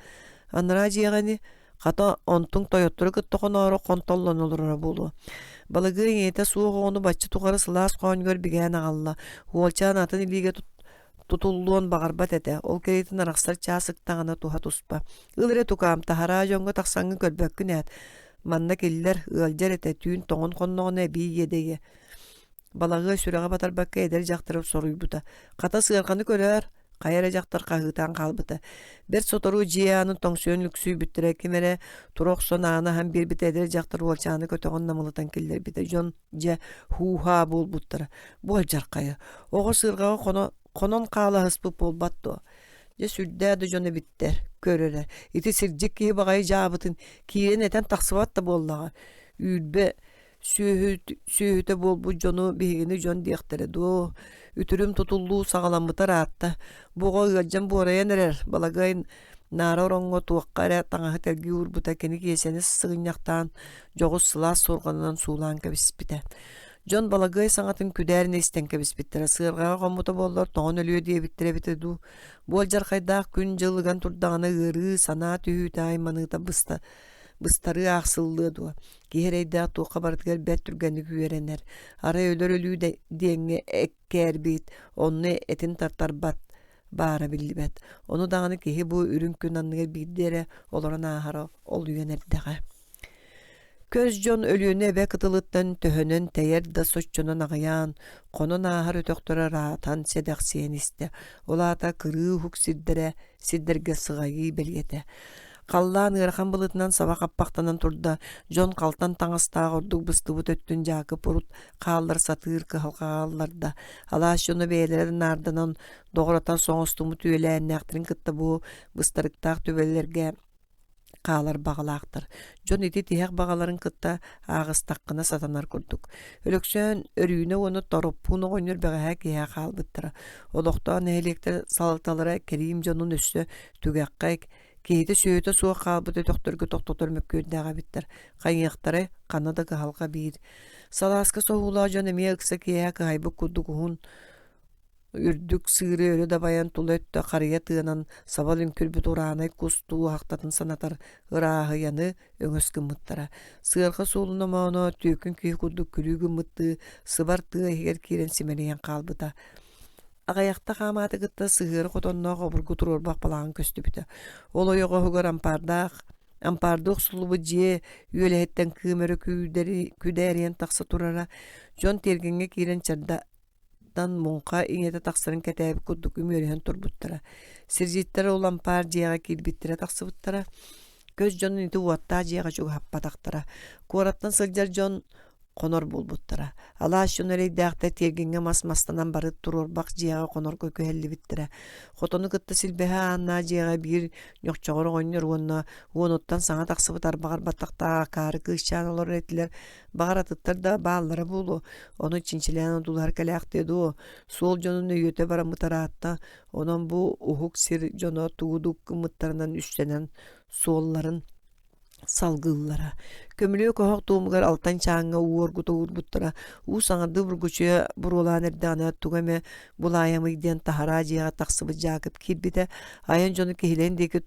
Анараа дьиэҕэ ини, хата онтуҥ тойоттору кытта хоноору хонтоллон олороро буолуо. Балагыай ийэтэ суох оҕону бачча тухары сылаас хоонньугар бигээн аҕалла. Уолчаан атын илиигэ тутуллуон баҕарбат этэ, ол кэриэтин арахсар чаас ыктаҕына туһа туспа. Ыл эрэ тукаам, таһараа дьоҥҥо тахсаҥҥын көрбөккүн ээт. Манна киллэр, ыалдьар этэ, түүн тоҥон хонноҕуна эбии иэдэйиэ. Балаҕыа сүрэҕэ батарбакка эдэр дьахтары соруйбута. Хата сыарҕаны көрөөр, хайа эрэ дьахтар хаһыытаан хаалбыта. Бэрт сотору дьиэ аанын тоҥсуйан лүксүйбүттэрэ, ким эрэ тура охсон ааны аһан биэрбитэ эдэр дьахтар уолчааны көтөҕөн намылытан киллэрбитэ. Дьон дьэ һуу-һаа буолбуттара. Бу алдьархайа. Оҕо сыарҕаҕа хоно, хонон хаалаһыспыт буолбат дуо? Дьэ сүрдээх да дьон эбиттэр, көр эрэ, ити сирдьит киһи баҕайы дьаабытын киирэн этэн тахсыбат да буоллаҕа. Үүрбэ сүөһүтэ буолбут дьону биһигини дьон диэхтэрэ дуо? Үтүрүм тутуллуу саҕаламмыта ыраатта. Бу оҕо ыалдьан буорайан эрэр, Балагыай наара ороҥҥо туохха эрэ таҥаһы тэлгии уурбута кини Киэсэни сыгынньахтаан дьоҕус сылаас суорҕанынан суулаан кэбиспитэ. Дьон Балагыай саҥатын күдээринэ истэн кэбиспиттэрэ. Сыарҕаҕа хоммута буоллар тоҥон өлүө диэбиттэрэ эбитэ дуу. Бу алдьархайдаах күн-дьыл ыган турдаҕына ыарыы, санаа түһүүтэ айманыыта быста быстарыы аахсыллыа дуо? Киһи эрэйдээх туохха барытыгар бэрт түргэнник үөрэнэр. Арай өлөр өлүү диэҥҥэ эккээрбит, онно этин тартарбат баара биллибэт. Ону даҕаны киһи бу үрүҥ күн анныгар биирдэ эрэ олорон ааһара олуйан эрдэҕэ. Көс дьон Өлүөнэ эбэ кытылыттан төһөнөн тэйэр да соччонон аҕыйаан, хонон ааһар өтөхтөрө ыраатан сэдэхсийэн истэ. Ол аата кырыы уһук сирдэрэ сирдэргэ сыҕайыы бэлиэтэ. Халлаан ыарахан былытынан саба хаппахтанан турда, дьон халтан таҥастаах ордук быстыбыт өттүн Дьаакып урут хааллар сатыыр кыһалҕаҕа ылларда. Алаас дьоно бэйэлэрэ наарданан доҕор-атас оҥостубут үөлээннээхтэрин кытта бу быстарыктаах түбэлэргэ хаалар баҕалаахтар. Дьон ити тиһэх баҕаларын кытта ааҕыстаххына сатанар курдук. Өлөксөөн Өрүүнэ уонна Тороппуун оҕонньор бэҕэһээ киэһэ хаалбыттара. Олохтоох нэһилиэктэр салалталара Кэриим дьонун өссө түгэххэ Киһитэ-сүөһүтэ суох хаалбыт өтөхтөргө тохтотор мөккүөрдээх эбиттэр. Хайыахтарай, ханна да кыһалҕа биир. Салааска соһуулаах дьон эмиэ ыкса киэһэ кыһайбыт курдук уһун үрдүк сыыры өрө дабайан тула өттө харыйа тыанан саба лүҥкүрбүт ураанай кус тууһахтатын санатар ырааһыйаны өҥөс гыммыттара. Сыарҕа суолун омооно түөкүн киһи курдук күлүү гыммыттыы сыбар тыа иһигэр киирэн симэлийэн хаалбыта. Аҕыйахта хаамааты кытта сыһыары хотонноох обургу туруорбах балаҕан көстүбүтэ. Ол ойоҕоһугар ампаардаах ампаардыы охсуллубут дьиэ үөлэһиттэн кыым өрө күдээрийэн тахса турара. Дьон тиэргэҥҥэ киирэн чардаттан муҥха иҥэтэ тахсарын кэтээбит курдук үмүөрүһэн турбуттара. Сирдьиттэр ол ампаар дьиэҕэ киирбиттэрэ тахсыбыттара. Көс дьонун ити уоттаах дьиэҕэ чугаһаппатахтара. Куораттан сылдьар дьон хонор буолбуттара. Алаас дьоно эрэйдээхтэр тиэргэҥҥэ мас мастанан бары туруорбах дьиэҕэ хонорго күһэллибиттэрэ. Хотону кытта силбэһэ ааннаах дьиэҕэ биир ньохчоҕор оҕонньор уонна уонуттан саҥа тахсыбыт арбаҕар баттахтаах акаары кыысчаан олорор этилэр. Баҕар атыттар да бааллара буолуо, ону чинчилээн одуулаһар кэлээхтиэ дуо? Суол дьонун өйүөтэ бараммыт ыраатта, онон бу уһук сир дьоно тугу дук гыммыттарынан үссэнэн суолларын салгыыллара. Көмүлүөк оһох туомугар алтан чааҥҥа уу оргута уурбуттара. Уу саҥардыы бургучуйа буруолаан эрдэҕинэ тугу эмэ булаайамый диэн таһараа дьиэҕэ тахсыбыт Дьаакып киирбитэ. Айан дьону киһилэрин диэки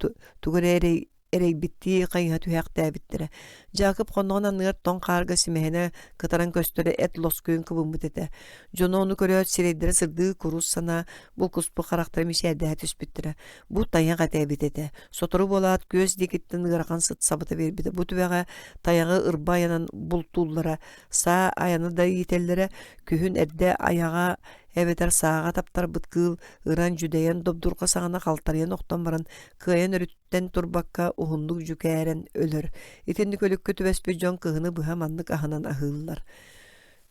тугу эрэ эрэйбиттии хайыһа түһээхтээбиттэрэ. Дьаакып хонноҕун анныгар тоҥ хаарга симэһинэ кытаран көстөрө эт лоскуйун кыбыммыт этэ. Дьоно ону көрөөт сирэйдэрэ сырдыы курус санаа булкуспут харахтара мичээрдэһэ түспүттэрэ. Бу тайах этэ эбит этэ. Сотору буолаат күөс диэкиттэн ыарахан сыт сабыта биэрбитэ. Бу түбэҕэ тайаҕы ырба айанан бултууллара, саа айаны да иитэллэрэ, күһүн эрдэ айаҕа эбэтэр сааҕа таптарбыт кыыл ыран-дьүдэйэн добдурҕа саҕана халтарыйан охтон баран кыайан өрүттэн турбакка уһуннук дьүкээрэн өлөр. Итинник өлүккэ түбэспит дьон кыһыны быһа маннык аһынан аһыыллар.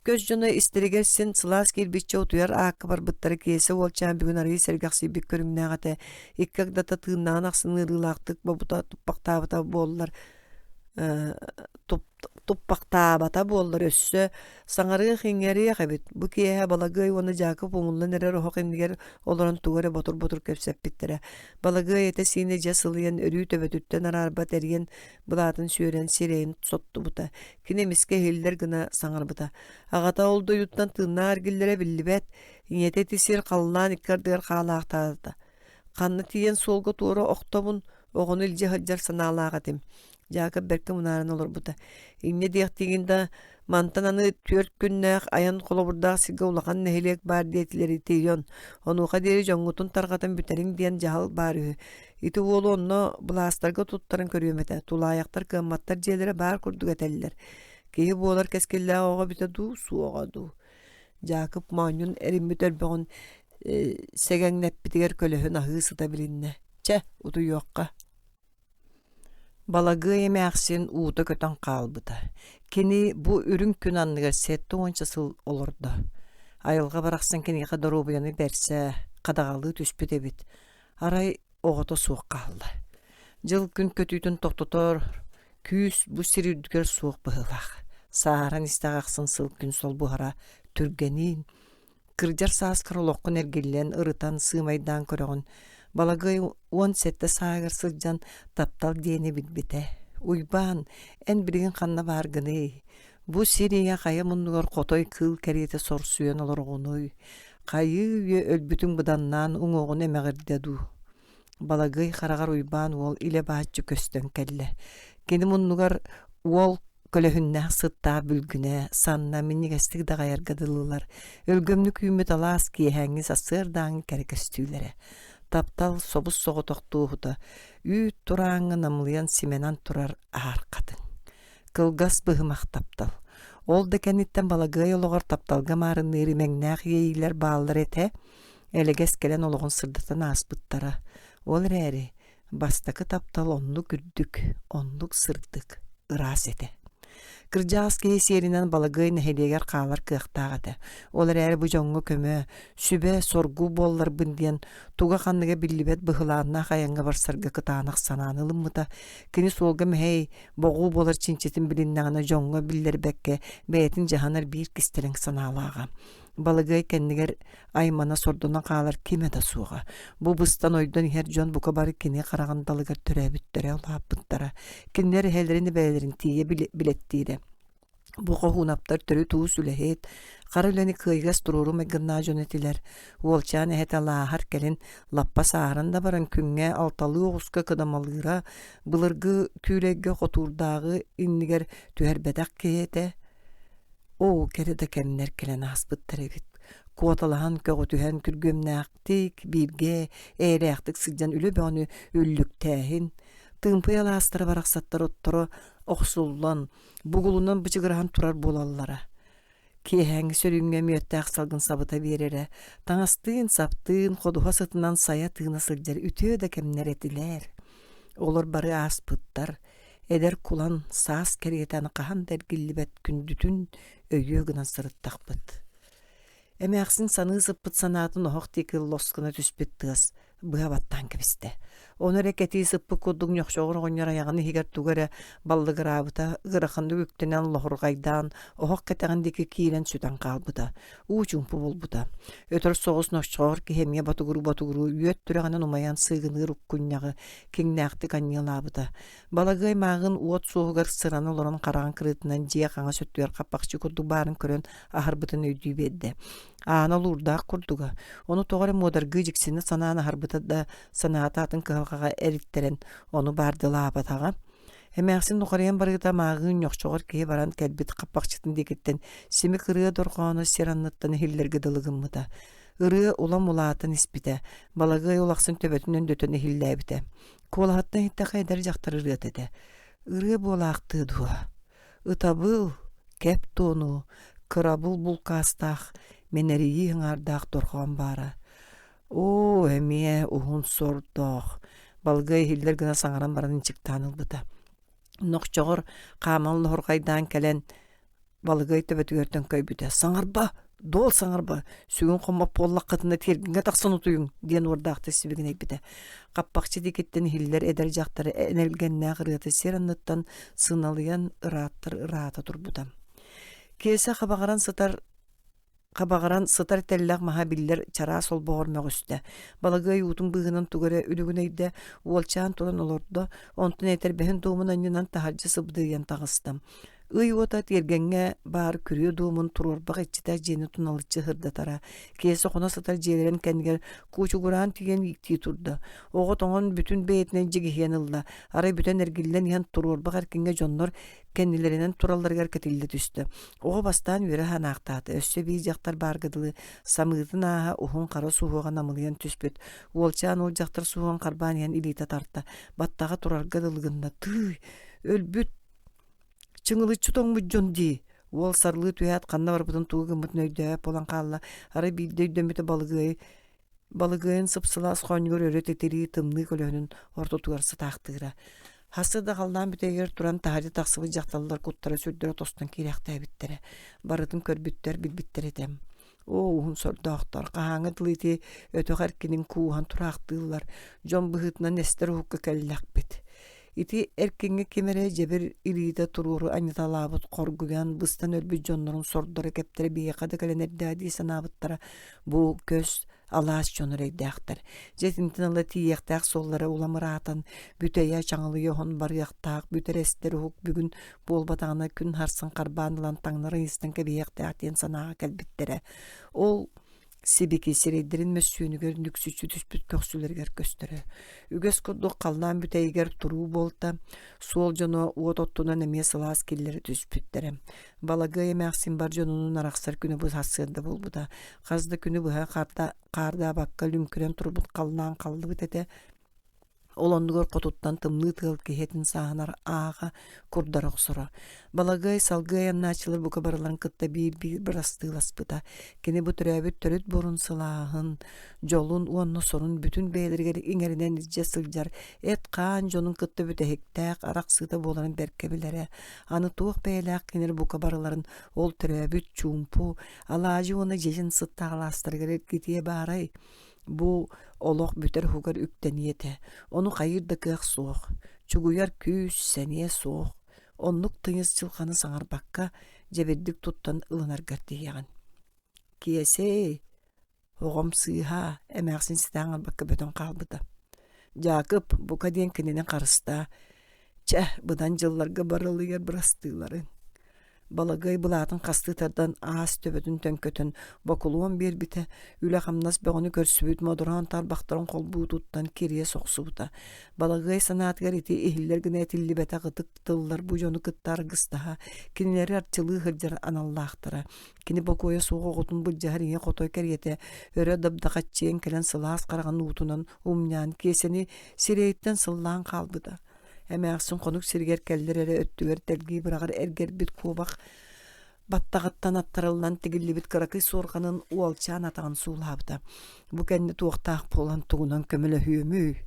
Көс дьоно истэригэр син сылаас киирбиччэ утуйар аакка барбыттара Киэсэ уолчаан бүгүн арыый сэргэхсийбит көрүҥнээх этэ. Икки агдата тыыннааҕын ахсын ыарыылаахтык бобута туппахтаабыта буоллар туппахтаабата буоллар өссө саҥарыах-иҥэриэх эбит. Бу киэһэ Балагыай уонна Дьаакып умуллан эрэр оһох иннигэр олорон тугу эрэ ботур-ботур кэпсэппиттэрэ. Балагыай этэ-сиинэ дьэ сылыйан өрүү төбөтүттэн араарбат эриэн былаатын сүөрэн сирэйин соттубута. Кини эмискэ иһиллэр гына саҥарбыта. Аҕата ол дойдуттан тыыннаах эргиллэрэ биллибэт, ийэтэ ити сир халлаан икки ардыгар хаалаахтаата. Ханна тиийэн суолга туора охтобун, оҕону илдьэ сылдьар санаалаах этим. Дьаакып бэркэ мунааран олорбута. Инньэ диэхтиигин да, мантан аны түөрт күннээх айан холобурдаах сиргэ улахан нэһилиэк баар диэтилэр итийон. Онуоха диэри дьоҥҥутун тарҕатан бүтэриҥ диэн дьаһал баар үһү. Ити уолу онно былаастарга туттаран көрүөм этэ. Тулаайахтар, кыамматтар дьиэлэрэ баар курдук этэллэр. Киһи буолар кэскиллээх оҕо эбитэ дуу, суоҕа дуу. Дьаакып моонньун эриммит өрбөҕүн сэгэҥнэппитигэр көлөһүн аһыы сыта билиннэ. Чэ, утуйуохха. Балагыай эмээхсин уута көтөн хаалбыта. Кини бу үрүҥ күн анныгар 70 сыл олордо. Айылҕа барахсан киниэхэ доруобуйаны бэрсэ, хадаҕалыы түспүт эбит. Арай оҕото суох хаалла. Дьыл-күн көтүүтүн тохтотор күүс бу сир үрдүгэр суох быһыылаах. Сааһыран истэх ахсын сыл-күн солбуһара түргэниин, Кырдьар сааскар олоххун эргиллэн, ырытан, сыымайдаан көрөҕүн. Балагыай 17 сааһыгар сылдьан таптал диэни билбитэ. Уйбаан, эн билигин ханна бааргыный? Бу сир ийэ хайа муннугар хотой кыыл кэриэтэ сорсуйан олороҕунуй? Хайыы үйэ өлбүтүҥ быданнаан уҥуоҕун эмэҕирдэ дуу? Балагыай хараҕар Уйбаан уол илэ-бааччы көстөн кэллэ. Кини муннугар уол көлөһүннээх сыттаах бүлгүнэ, санна минньигэстик даҕайарга дылылар, өлгөмнүк үүммүт алаас киэһээҥҥи сарсыардааҥҥы кэрэ көстүүлэрэ. Таптал собус-соҕотох туоһута, үүт турааҥҥа намылыйан симэнэн турар аар хатыҥ. Кылгас быһымах таптал. Ол да кэнниттэн Балагыай олоҕор тапталга маарынныыр имэҥнээх иэйиилэр бааллар этэ, элэгэс кэлэн олоҕун сырдатан ааспыттара. Ол эрээри бастакы таптал оннук үрдүк, оннук сырдык, ыраас этэ. Кырдьаҕас киһи сиэринэн Балагыай нэһилиэгэр хаалар кыахтаах этэ. Ол эрээри бу дьоҥҥо көмө, сүбэ, соргу буолларбын диэн туга-ханныга биллибэт быһылааннаах айаҥҥа барсарга кытаанах санааны ылыммыта. Кини суолга мэһэй, боҕуу буолар чинчитин билиннэҕинэ дьоҥҥо биллэрбэккэ бэйэтин дьаһанар биир кистэлэҥ санаалааҕа. Балагыай кэннигэр аймана сордонон хаалар кимэ да суоҕа. Бу быстан-ойдон иһэр дьон бука бары кини хараҕын далыгар төрөөбүттэрэ, улааппыттара. Кинилэр эһэлэрин эбээлэрин тиийэ билэттиирэ. Бу хоһуунаптар төрүт уус үлэһит, хара үлэни кыайыгас туруору майгыннаах дьон этилэр. Уолчаан эһэтэ Лааһар кэлин лаппа сааһыран да баран күҥҥэ алталыы оҕуска кыдамалыыра, былыргы күүлэйгэ хотуурдааҕы иннигэр түһэрбэтэх киһи этэ. Оо, кэрэ да кэмнэр кэлэн ааспыттар эбит. Куоталаһан, көҕүтүһэн, күргүөмнээхтик, бииргэ, эйэлээхтик сылдьан үлэ бөҕөнү үллүктээһин, тыымпый алаастара барахсаттар отторо охсуллан, бугулунан бычыгыраһан турар буолаллара. Киэһээҥҥи сөрүүҥҥэ мүөттээх салгын сабыта биэрэрэ, таҥастыын-саптыын, ходуһа сытынан сайа тыына сылдьар үтүө да кэмнэр этилэр. Олор бары ааспыттар, Эдэр кулан саас кэриэтэ аны хаһан да эргиллибэт күндүтүн өйүө гынан сырыттахпыт. Эмээхсин саныы сыппыт санаатын оһох диэки лос гына түспүт тыас быһа баттаан кэбистэ. Ону эрэ кэтии сыппыт курдук ньохсоҕор оҕонньор айаҕын иһигэр тугу эрэ баллыгыраабыта, ыараханнык үктэнэн лоһурҕайдаан, оһох кэтэҕин диэки киирэн сүтэн хаалбыта. Уу чуумпу буолбута. Өтөр соҕус нохчоҕор киһи эмиэ ботугуруу-ботугуруу үөт түрэҕинэн умайан сыыгыныыр уккунньаҕы киҥнээхтик анньыалаабыта. Балагыай мааҕын уот суоһугар сыран олорон хараҕын кырыытынан дьиэ хаҥас өттүгэр хаппахчы курдук баарын көрөн аһарбытын өйдүү биэрдэ. Аана олуурдаах курдуга. Ону тоҕо эрэ муодаргыы дьиксинэ санаан аһарбыта да, санаата атын кыһалҕаҕа эриттэрэн ону баардылаабатаҕа. Эмээхсин нухарыйан барыыта мааҕыын ньохчоҕор киһи баран кэлбит хаппахчытын диэкиттэн симик ырыа дорҕооно сир анныттан иһиллэргэ дылы гыммыта. Ырыа улам улаатан испитэ, балагыай улахсын төбөтүн өндөтөн иһиллээбитэ. Куолаһыттан иһиттэххэ эдэр дьахтар ырыата этэ. Ырыа буолаахтыы дуо? Ытабыл, кэп туону, кырабыл булкаастаах, мэнэрийии аҥаардаах дорҕоон баара. Оо, эмиэ уһун сордоох, балга иһиллэр гына саҥаран баран ынчыктаан ылбыта. Нохчоҕор хааман лоһурҕайдаан кэлэн балыгай төбөтүгэр төҥкөйбүтэ. «Саҥарба! Дуол саҥарба! Сүгүн хоммот буоллаххытына тиэргэҥҥэ тахсан утуйуҥ!» диэн уордаахтык сибигинэйбитэ. Хаппахчы диэкиттэн иһиллэр эдэр дьахтар энэлгэннээх ырыата сир анныттан сыналыйан ырааттар ыраата турбута. Киэсэ хабаҕыран сытар Хабаҕыран сытар тэллэх маһа биллэр чараас олбоҕор мөҕүстэ. Балагыай уутун быыһынан тугу эрэ үлүгүнэйдэ, уолчаан туран олордо, онтон этэрбэһин дуомун анньынан таһырдьа сыбдыйан таҕыста. Ый уота тиэргэҥҥэ баар күрүө дуомун туруорбах иччитэх дьиэни туналыччы сырдатара. Киэсэ хоно сытар дьиэлэрин кэннигэр куучугураан тиийэн ииктии турда. Оҕо тоҥон бүтүн бэйэтинэн дьигиһийэн ылла. Арай бүтэн эргиллэн иһэн туруорбах эркиҥҥэ дьоннор кэннилэринэн туралларыгар кэтиллэ түстэ. Оҕо бастаан үөрэ санаахтаата, өссө биир дьахтар баарга дылы самыытын ааһа уһун хара суһуоҕа намылыйан түспүт. Уолчаан ол дьахтар суһуоҕун харбаан иһэн илиитэ тарта, баттаҕа турарга дылы гынна. Тыый, өлбүт, чыҥылыччы тоҥмут дьон дии. Уол сарлыы түһээт ханна барбытын тугу гыммытын өйдөөбөт буолан хаалла. Арай биирдэ өйдөммүтэ балыгыайы Балыгыайын сып-сылаас хоонньугар өрө титирии тымныы көлөһүнүн ортотугар сытаахтыыра. Хасты да халлаан бүтэйигэр туран таһырдьа тахсыбыт дьахталлар куттара-сүрдэрэ тостон киирээхтээбиттэрэ. Барытын көрбүттэр, билбиттэр этэ. Оо, уһун сордоохтор, хаһааҥҥы дылы ити өтөх эркинин кууһан тураахтыыллар, дьон быһыытынан эстэр уһукка кэллэхпит. Ити эркиҥҥэ ким эрэ дьэбир илиитэ туруору анньыталаабыт хоргуйан, быстан өлбүт дьоннорун сордоро кэптэрэ биһиэхэ да кэлэн эрдэҕэ дии санаабыттара. Бу көс алаас дьон эрэйдээхтэр. Дьэ итинтэн ыла тиийиэхтээх суоллара улам ыраатан, бүтэйэ чаҥылыйа оһон барыахтаах, бүтэр эстэр уһук бүгүн буолбатаҕына күн харсын харбаан ылан таҥнары ыйыстан кэбиһиэхтээх диэн санааҕа кэлбиттэрэ. Ол Сибики сирэйдэрин мөссүөнүгэр нүксүччү түспүт көхсүлэригэр көстөрө. Үгэс курдук халлаан бүтэйигэр туруу буолта, суол дьоно уот оттунан эмиэ сылаас киллэрэ түспүттэрэ. Балагыай эмээхсин бар дьонунуун арахсар күнэ бу сарсыарда буолбута. Хас да күнү быһа хаардаабакка лүҥкүрэн турбут халлаан халлыбыт этэ. Ол оннугар хотуттан тымныы тыал киһитин сааһынар ааҕа курдара охсоро. Балагыай салгыы айаннааччылар бука барыларын кытта биир-биир бырастыыласпыта. Кини бу төрөөбүт төрүт буорун сылааһын, дьолун уонна сорун бүтүн бэйэлэригэр иҥэринэн илдьэ сылдьар эт-хаан дьонун кытта бүтэһиктээх арахсыыта буоларын бэркэ билэрэ. Аны туох бэйэлээх кинилэр бука барыларын ол төрөөбүт чуумпу, алаадьы уонна дьиэтин сыттаах алаастарыгар эргитиэ баарай? Бу олох бүтэр уһугар үктэниэ этэ, ону хайыыр да кыах суох, чугуйар күүс, сэниэ суох, оннук тыйыс дьылҕаны саҥарбакка, дьэбирдик туттан ылынаргар тиийэҕин. Киэсэй, оҕом сыыһа, эмээхсин ситэ аҥарбакка бөтөн хаалбыта. Дьаакып, бука диэн кинини харыстаа, Чэ, быдан дьылларга барылыйар бырастыыларыҥ. Балагыай былаатын хастыы тардан аас төбөтүн төҥкөтөн бокулуон биэрбитэ, үлэ-хамнас бөҕөнү көрсүбүт модороон тарбахтарын холбуу туттан кириэс охсубута. Балагыай санаатыгар ити иһиллэр гына этиллибэтэх ытык тыллар бу дьону кытта аргыстаһа, кинилэри арчылыы сылдьар аналлаахтара. Кини бокуойа суох оҕотун былдьаһар ийэ хотой кэриэтэ өрө дабдахаччыйан кэлэн сылаас хараҕын уутунан умньаан Киэсэни сирэйиттэн сыллаан хаалбыта. Эмээхсин хонук сиригэр кэллэр эрэ өттүгэр тэлгии быраҕар эргэрбит куобах баттаҕыттан аттарыллан тигиллибит кыракый суорҕанын уолчаан атаҕын суулаабыта. Бу кэннэ туохтаах буолан тугунан көмөлөһүөмүй?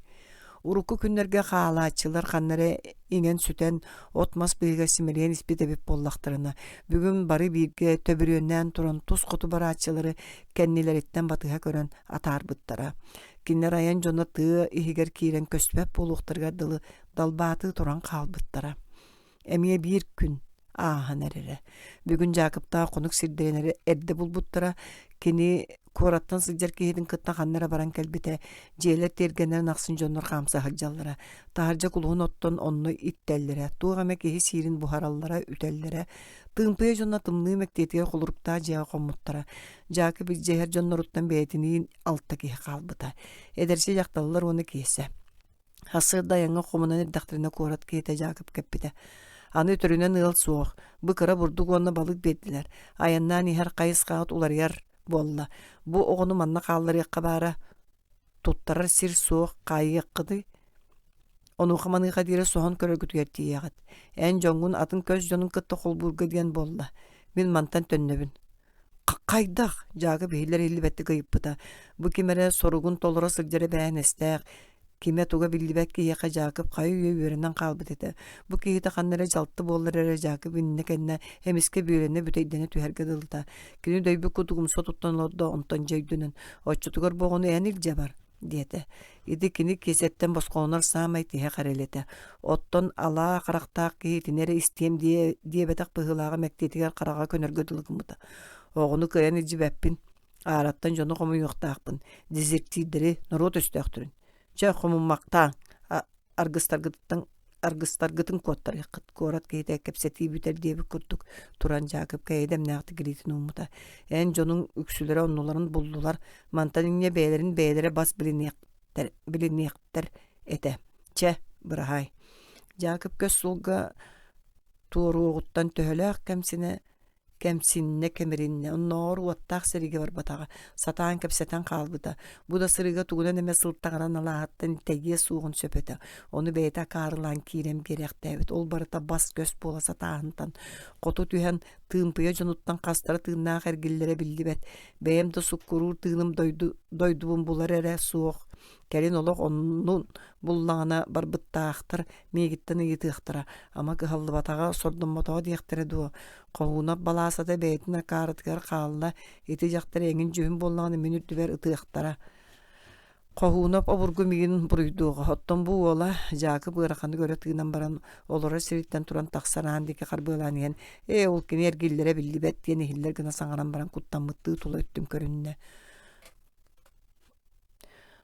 Урукку күннэргэ хаалааччылар ханна эрэ иҥэн-сүтэн, от-мас быыһыгар симэлийэн испит эбит буоллахтарына, бүгүн бары бииргэ төбүрүөннээн туран тус хоту барааччылары кэннилэриттэн батыһа көрөн атаарбыттара. Кинилэр айан дьоно тыа иһигэр киирэн көстүбэт буолуохтарыгар дылы далбаатыы туран хаалбыттара. Эмиэ биир күн ааһан эрэрэ. Бүгүн Дьаакыптаах хонук сирдэрин эрэ эрдэ булбуттара. Кини куораттан сылдьар киһитин кытта ханна эрэ баран кэлбитэ. Дьиэлэр тиэргэннэрин ахсын дьоннор хаамса сылдьаллара. Таһырдьа кулуһун оттон онно иттэллэрэ. Туох эмэ киһи сиирин буһараллара, үтэллэрэ. Тыымпыйа дьоно тымныы мэктиэтигэр холоруктаах дьиэҕэ хоммуттара. Дьаакып илдьэ иһэр дьонноруттан бэйэтиниин алта киһи хаалбыта. Эдэрчи дьахталлар уонна Киэсэ. Сарсыарда айаҥҥа хомунан эрдэхтэринэ куорат киһитэ Дьаакып кэппитэ. Аны өтөрүнэн ыал суох, бу кыра бурдук уонна балык биэрдилэр. Айаннаан иһэр хайысхаҕыт уларыйар буолла. Бу оҕону манна хаалларыахха баара, туттарар сир суох, хаайыаххытый? Онуоха-маныаха диэри соһон көрөргүтүгэр тиийэҕит. Эн дьоҥҥун атын көс дьонун кытта холбуурга диэн буолла. Мин мантан төннөбүн. Хайдах? Дьаакып иһиллэр иһиллибэттик ыйыппыта. Бу ким эрэ соругун толоро сылдьар эбээһинэстээх, кимэ-туга биллибэт киһиэхэ Дьаакып хайы-үйэ үөрэнэн хаалбыт этэ. Бу киһитэ ханна эрэ дьалты буоллар эрэ Дьаакып иннэ-кэннэ эмискэ бүөлэнэ бүтэйдэнэ түһэргэ дылыта. Кини дөйбүт курдук умса туттан олордо, онтон дьэ өйдөнөн, «Оччотугар бу оҕону эн илдьэ бар» диэтэ. Ити кини киэсэттэн босхолонор саамай тиһэх эрэл этэ. Оттон алаа харахтаах киһи итини эрэ истиэм диэ диэбэтэх быһыылааҕа мэктиэтигэр хараҕа көнөргө дылы гыммыта. Оҕону кыайан илдьибэппин, аараттан дьону хомуйуохтаахпын, дезертирдэри, норуот өстөөхтөрүн. Чэ, хомуммахтааҥ, аргыстаргытыттан аргыстаргытын куоттарыаххыт куорат киһитэ кэпсэтии бүтэр диэбит курдук туран Дьаакыпка эйэ-дэмнээхтик илиитин ууммута эн дьонуҥ үксүлэрэ оннуларын буллулар мантан инньэ бэйэлэрин бэйэлэрэ бас билиниэхтэр билиниэхтэр этэ чэ быраһаай Дьаакып көс суолга туоруоҕуттан төһөлөөх кэмсинэ Кэмсиннэ, кэмириннэ, оннооҕор уоттаах сэриигэ барбатаҕа, сатаан кэпсэтэн хаалбыта. Бу да сырыыга тугунан эмэ сылтаҕыран алааһыттан тэйиэ суоҕун сөп этэ. Ону бэйэтэ акаарылаан киирэн биэриэхтээбит. Ол барыта бас-көс буола сатааһынтан. Хоту түһэн, Тыымпыйа дьонуттан хастара тыыннаах эргиллэрэ биллибэт. Бэйэм да суккуруур тыыным дойду, дойдубун булар эрэ суох. Кэлин олох оннун буллаҕына барбыттаахтар миигиттэн ыйытыахтара, ама кыһаллыбатаҕа, сордоммотоҕо диэхтэрэ дуо? Хоһуунап балаасата бэйэтин акаарытыгар хаалла, ити дьахтар эҥин дьүһүн буоллаҕына мин үрдүбэр ытыахтара. Хоһуунап обургу миигин буруйдуоҕа, оттон бу уола Дьаакып ыараханнык өрө тыынан баран олорор сириттэн туран тахсар аан диэки харбыалаан иһэн, «Ээ, ол кини эргиллэрэ биллибэт» диэн иһиллэр гына саҥаран баран куттаммыттыы тула өттүн көрүннэ.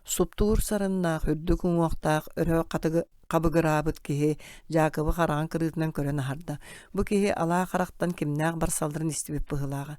Суптуур сарыннаах, үрдүк уҥуохтаах, өрө хабыгыраабыт киһи Дьаакыбы хараҕын кырыытынан көрөн аһарда. Бу киһи алаа харахтан кимнээх барсалларын истибит быһыылааҕа.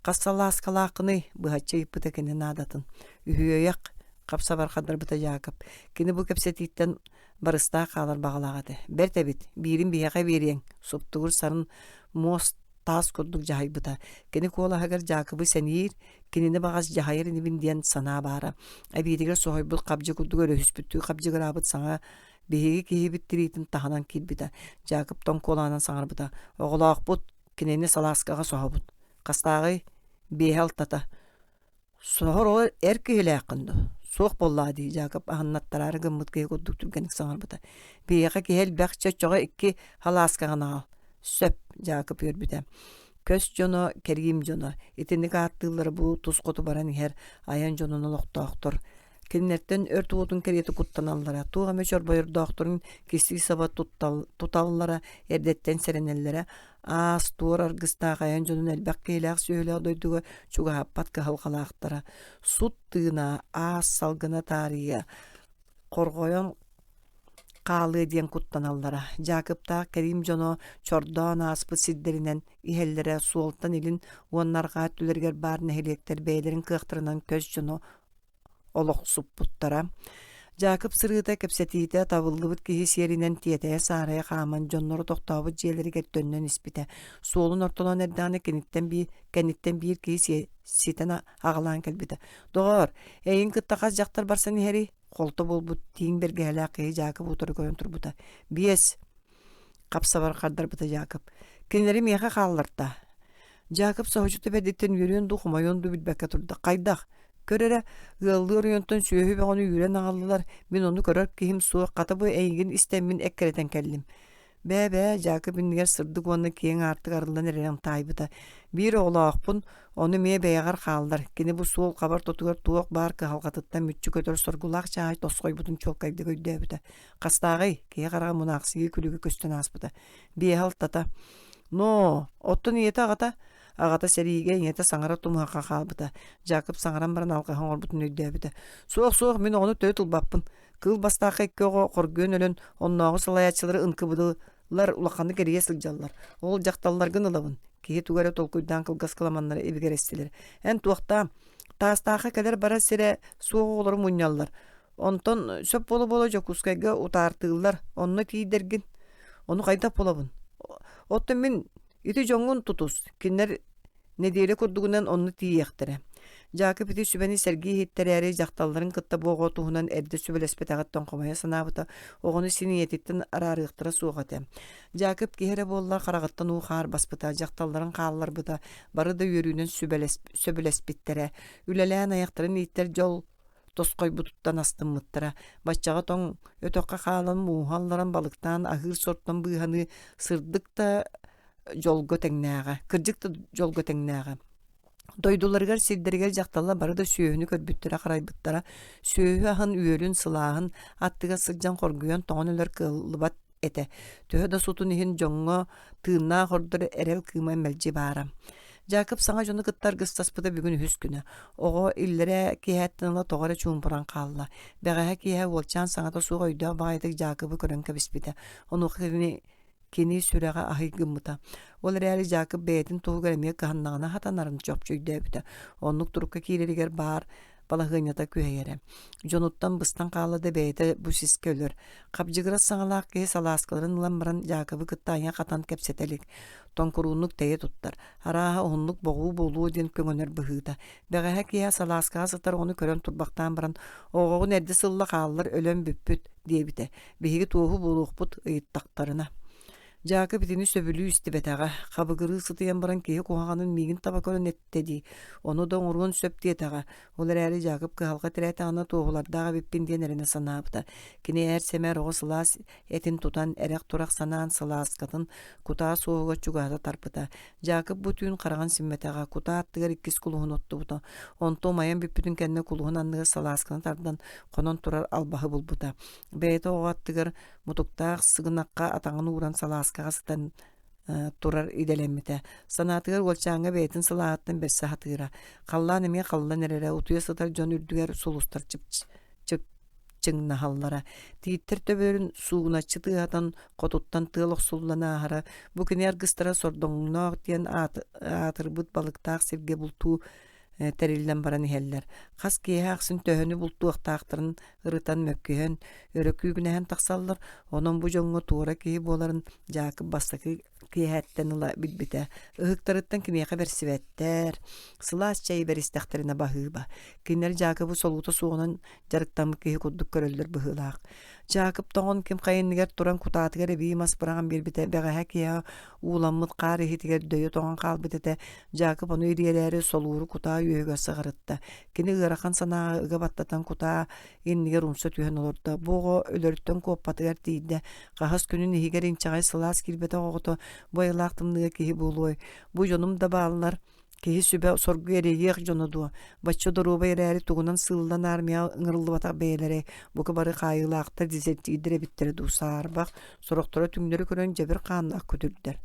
«Хас салааскалааххыный?» быһаччы ыйыппыта кини наадатын. «Үһүөйэх», хап-сабар хардарбыта Дьаакып. Кини бу кэпсэтииттэн барыстаах хаалар баҕалаах этэ. «Бэрт эбит, биирин биһиэхэ биэриэҥ», суптугур сарын муос таас курдук дьаһайбыта. Кини куолаһыгар Дьаакыбы сэниир, кинини баҕас дьаһайар инибин диэн санаа баара. Эбиитигэр соһуйбут хабдьы курдук өрөһүспүттүү хабдьыгыраабыт саҥа биһиги киһибит тириитин таһынан киирбитэ. Дьаакып тоҥкуолаанан саҥарбыта. Оҕолоохпут, кинини салааскаҕа соһобут. Хастааҕый? Биэһэ-алтата. Соһор ол эр киһилээххин дуо? Суох буоллаҕа дии, Дьаакып аһыннаттараары гыммыт киһи курдук түргэнник саҥарбыта. Биһиэхэ киһи элбэх, чоччоҕо икки халааскаҕын аҕал. Сөп, Дьаакып үөрбүтэ. Көс дьоно, кэриим дьоно. Итинник ааттыыллара бу тус хоту баран иһэр айан дьонун олохтоохтор. Кинилэртэн өрт уотун кэриэтэ куттаналлара, туох эмэ чорбойордоохторун кистии-саба туталлара, эрдэттэн сэрэнэллэрэ, аас-туор аргыстаах айан дьонун элбэх киһилээх сүөһүлээх дойдуга чугаһаппат кыһалҕалаахтара. Сут тыына, аас салгына таарыйа, хорҕойон хаалыа диэн куттаналлара. Дьаакыптаах Кэриим дьоно чордоон ааспыт сирдэринэн иһэллэрэ суолтан илин уонна арҕаа өттүлэригэр баар нэһилиэктэр бэйэлэрин кыахтарынан көс дьоно олохсуппуттара. Дьаакып сырыыта, кэпсэтиитэ табыллыбыт киһи сиэринэн тиэтэйэ-саарайа хааман дьонноро тохтообут дьиэлэригэр төннөн испитэ. Суолун ортолоон эрдэҕинэ киниттэн биир, кэнниттэн биир киһи ситэн аҕалаан кэлбитэ. «Доҕоор, эйигин кытта хас дьахтар барсан иһэрий?» Холто буолбут тииҥ бэргэһэлээх киһи Дьаакып утары көрөн турбута. «Биэс!» хап-сабар хардарбыта Дьаакып. «Кинилэри миэхэ хаалларта». Дьаакып соһуччута бэрдиттэн үөрүөн дуу, хомойуон дуу билбэккэ турда. «Хайдах? Көр эрэ, ыаллыы оройуонтан сүөһү бөҕөнү үүрэн аҕаллылар, мин ону көрөр киһим суох, хата бу эйигин истэммин эккирэтэн кэллим. Бээ-бээ, Дьаакып иннигэр сырдык уонна киэҥ аартык арыллан эрэрин таайбыта. Биир оҕолоохпун, ону эмиэ бэйэҕэр хааллар. Кини бу суол хабар тотугар туох баар кыһалҕатыттан мүччү көтөр соргулаах чааһы тосхойбутун чуолкайдык өйдөөбүтэ. Хастааҕый? Киһи хараҕа мунаахсыйыы күлүгэ көстөн ааспыта. Биэһэ-алтата. Ноо, оттон ийэтэ-аҕата? Аҕата сэриигэ, ийэтэ саҥара тумуһахха хаалбыта. Дьаакып саҥаран баран алҕаһы оҥорбутун өйдөөбүтэ. Суох, суох, мин оҕону төрүт ылбаппын. Кыыл бастаахха икки оҕо хоргуйан өлөн, оннооҕу салайааччылары ынкыбыдылар улаханнык эрийэ сылдьаллар. Ол дьахталларгын ылабын. Киһи тугу эрэ толкуйдаан кылгас кыламаннары ибигирэстилэр. Эн туохтаам? Таастаахха кэлэр-барар сирэ суох оҕолору мунньаллар. Онтон сөп буола-буола Дьокуускайга утаартыыллар. Онно тиийдэргин. Ону хайдах булабын? Оттон мин ити дьоҥҥун тутус. Кинилэр Нэдиэлэ курдугунан онно тиийиэхтэрэ. Дьаакып ити сүбэни сэргии иһиттэрээри дьахталларын кытта бу оҕо туһунан эрдэ сүбэлэспэтэҕиттэн хомойо санаабыта, оҕону син ийэтиттэн араарыахтара суох этэ. Дьаакып киһи эрэ буоллар хараҕыттан уу-хаар баспыта, дьахталларын хаалларбыта, бары да үөрүүнэн сөбүлэспиттэрэ. Үлэлээн айахтарын ииттэр дьол тосхойбутуттан астыммыттара. Баччаҕа тоҥ өтөххө хаалан мууһу алларан балыктаан аһыыр сортон быыһаныы сырдык да дьолго тэҥнээҕэ, кырдьык да дьолго тэҥнээҕэ. Дойдуларыгар, сирдэригэр дьахталлар бары да сүөһүнү көрбүттэрэ-харайбыттара, сүөһү аһын, үөлүн, сылааһын аттыгар сылдьан хоргуйан тоҥон өлөр кыаллыбат этэ. Төһө да сутун иһин дьоҥҥо тыыннаах ордор эрэл кыыма мэлдьи баара. Дьаакып саҥа дьону кытта аргыстаспыта бүгүн үһүс күнэ. Оҕо иллэрээ киэһэттэн ыла тоҕо эрэ чуумпуран хаалла. Бэҕэһээ киэһэ уолчаан саҥата суох өйдөөх баҕайытык Дьаакыбы көрөн кэбиспитэ. Онуоха кини Кини сүрэҕэ аһый гыммыта. Ол эрээри Дьаакып бэйэтин туһугар эмиэ кыһаннаҕына хатанарын чопчу өйдөөбүтэ. Оннук турукка киирэригэр баар балаһыанньата күһэйэрэ. Дьонуттан быстан хаалла да бэйэтэ бу сискэ өлөр. Хабдьыгырас саҥалаах киһи салааскаларын ылан баран Дьаакыбы кытта айа хатан кэпсэтэ илик. Тоҥкурууннук тэйэ туттар. Арааһа уһуннук боҕуу буолуо диэн көҥөнөр быһыыта. Бэҕэһээ киэһэ салааскаҕа сытар оҕону көрөн турбахтаан баран «Оҕоҕун эрдэ сылла хааллар өлөн бүппүт» диэбитэ. Биһиги туоһу буолуохпут ыйыттахтарына. Дьаакып итини сөбүлүү истибэтэҕэ, хабыгырыы сытыйан баран киһи куһаҕанын миигин таба көрөн эттэ дии, ону да оҥоруон сөп диэтэҕэ. Ол эрээри Дьаакып кыһалҕа тирээтэҕинэ туоһулардаах эбиппин диэн эрэнэ санаабыта. Кини ээр-сэмээр оҕо сылаас этин тутан, эрэх-турах санаан сылааскатын кутаа суоһугар чугаһата тарпыта. Дьаакып бу түүн хараҕын симмэтэҕэ, кутаа аттыгар иккис кулуһун оттубута. Онто умайан бүппүтүн кэннэ кулуһун анныгар салаасканы тардан, хонон турар албаһы булбута. Бэйэтэ оҕо аттыгар мутуктаах сыгынахха атаҕын ууран салааскаҕа сытан турар идэлэммитэ. Санаатыгар уолчааҥҥа бэйэтин сылааһыттан бэрсэ сатыыра. Халлаан эмиэ халлан эрэрэ, утуйа сытар дьон үрдүгэр сулустар чыпчыҥнаһаллара. Тииттэр төбөлөрүн суугуначчы тыаһатан, хотуттан тыал охсуллан ааһара. Бу кини аргыстара Сордоҥноох диэн аатырбыт балыктаах сиргэ бултуу тэриллэн баран иһэллэр. Хас киэһэ ахсын төһөнү бултуохтаахтарын ырытан мөккүһэн, өрө күүгүнэһэн тахсаллар. Онон бу дьоҥҥо туора киһи буоларын Дьаакып бастакы киэһэттэн ыла билбитэ. Ыһыктарыттан киниэхэ бэрсибэттэр, сылаас чэйи бэристэхтэринэ баһыыба. Кинилэр Дьаакыбы солуута суоҕунан дьарыктаммыт киһи курдук көрөллөр быһыылаах. Дьаакып тоҥон ким хайа иннигэр туран кутаатыгар эбии мас быраҕан биэрбитэ бэҕэһээ киэһэ ууламмыт хаар иһитигэр дөйө тоҥон хаалбыт этэ. Дьаакып ону ириэрээри солууру кутаа үөһүгэр сыҕарытта. Кини ыарахан санааҕа ыга баттатан кутаа иннигэр умса түһэн олордо. Бу оҕо өлөрүттэн куоппатыгар тиийдэ. Хаһыс күнүн иһигэр инчэҕэй сылаас киирбэтэх оҕото бу айылаах тымныыга киһи буолуой? Бу дьонум да бааллар. Киһи сүбэ соргу эрэйиэх дьоно дуо? Бачча доруобай эрээри тугунан сыыллан армияҕа ыҥырыллыбатах бэйэлэрэй, бука бары хаайыылаахтар, дезертирдэр эбиттэрэ дуу, саарбах, сорохторо түҥнэри көрөн дьэбир хааннаах күтүрдэр.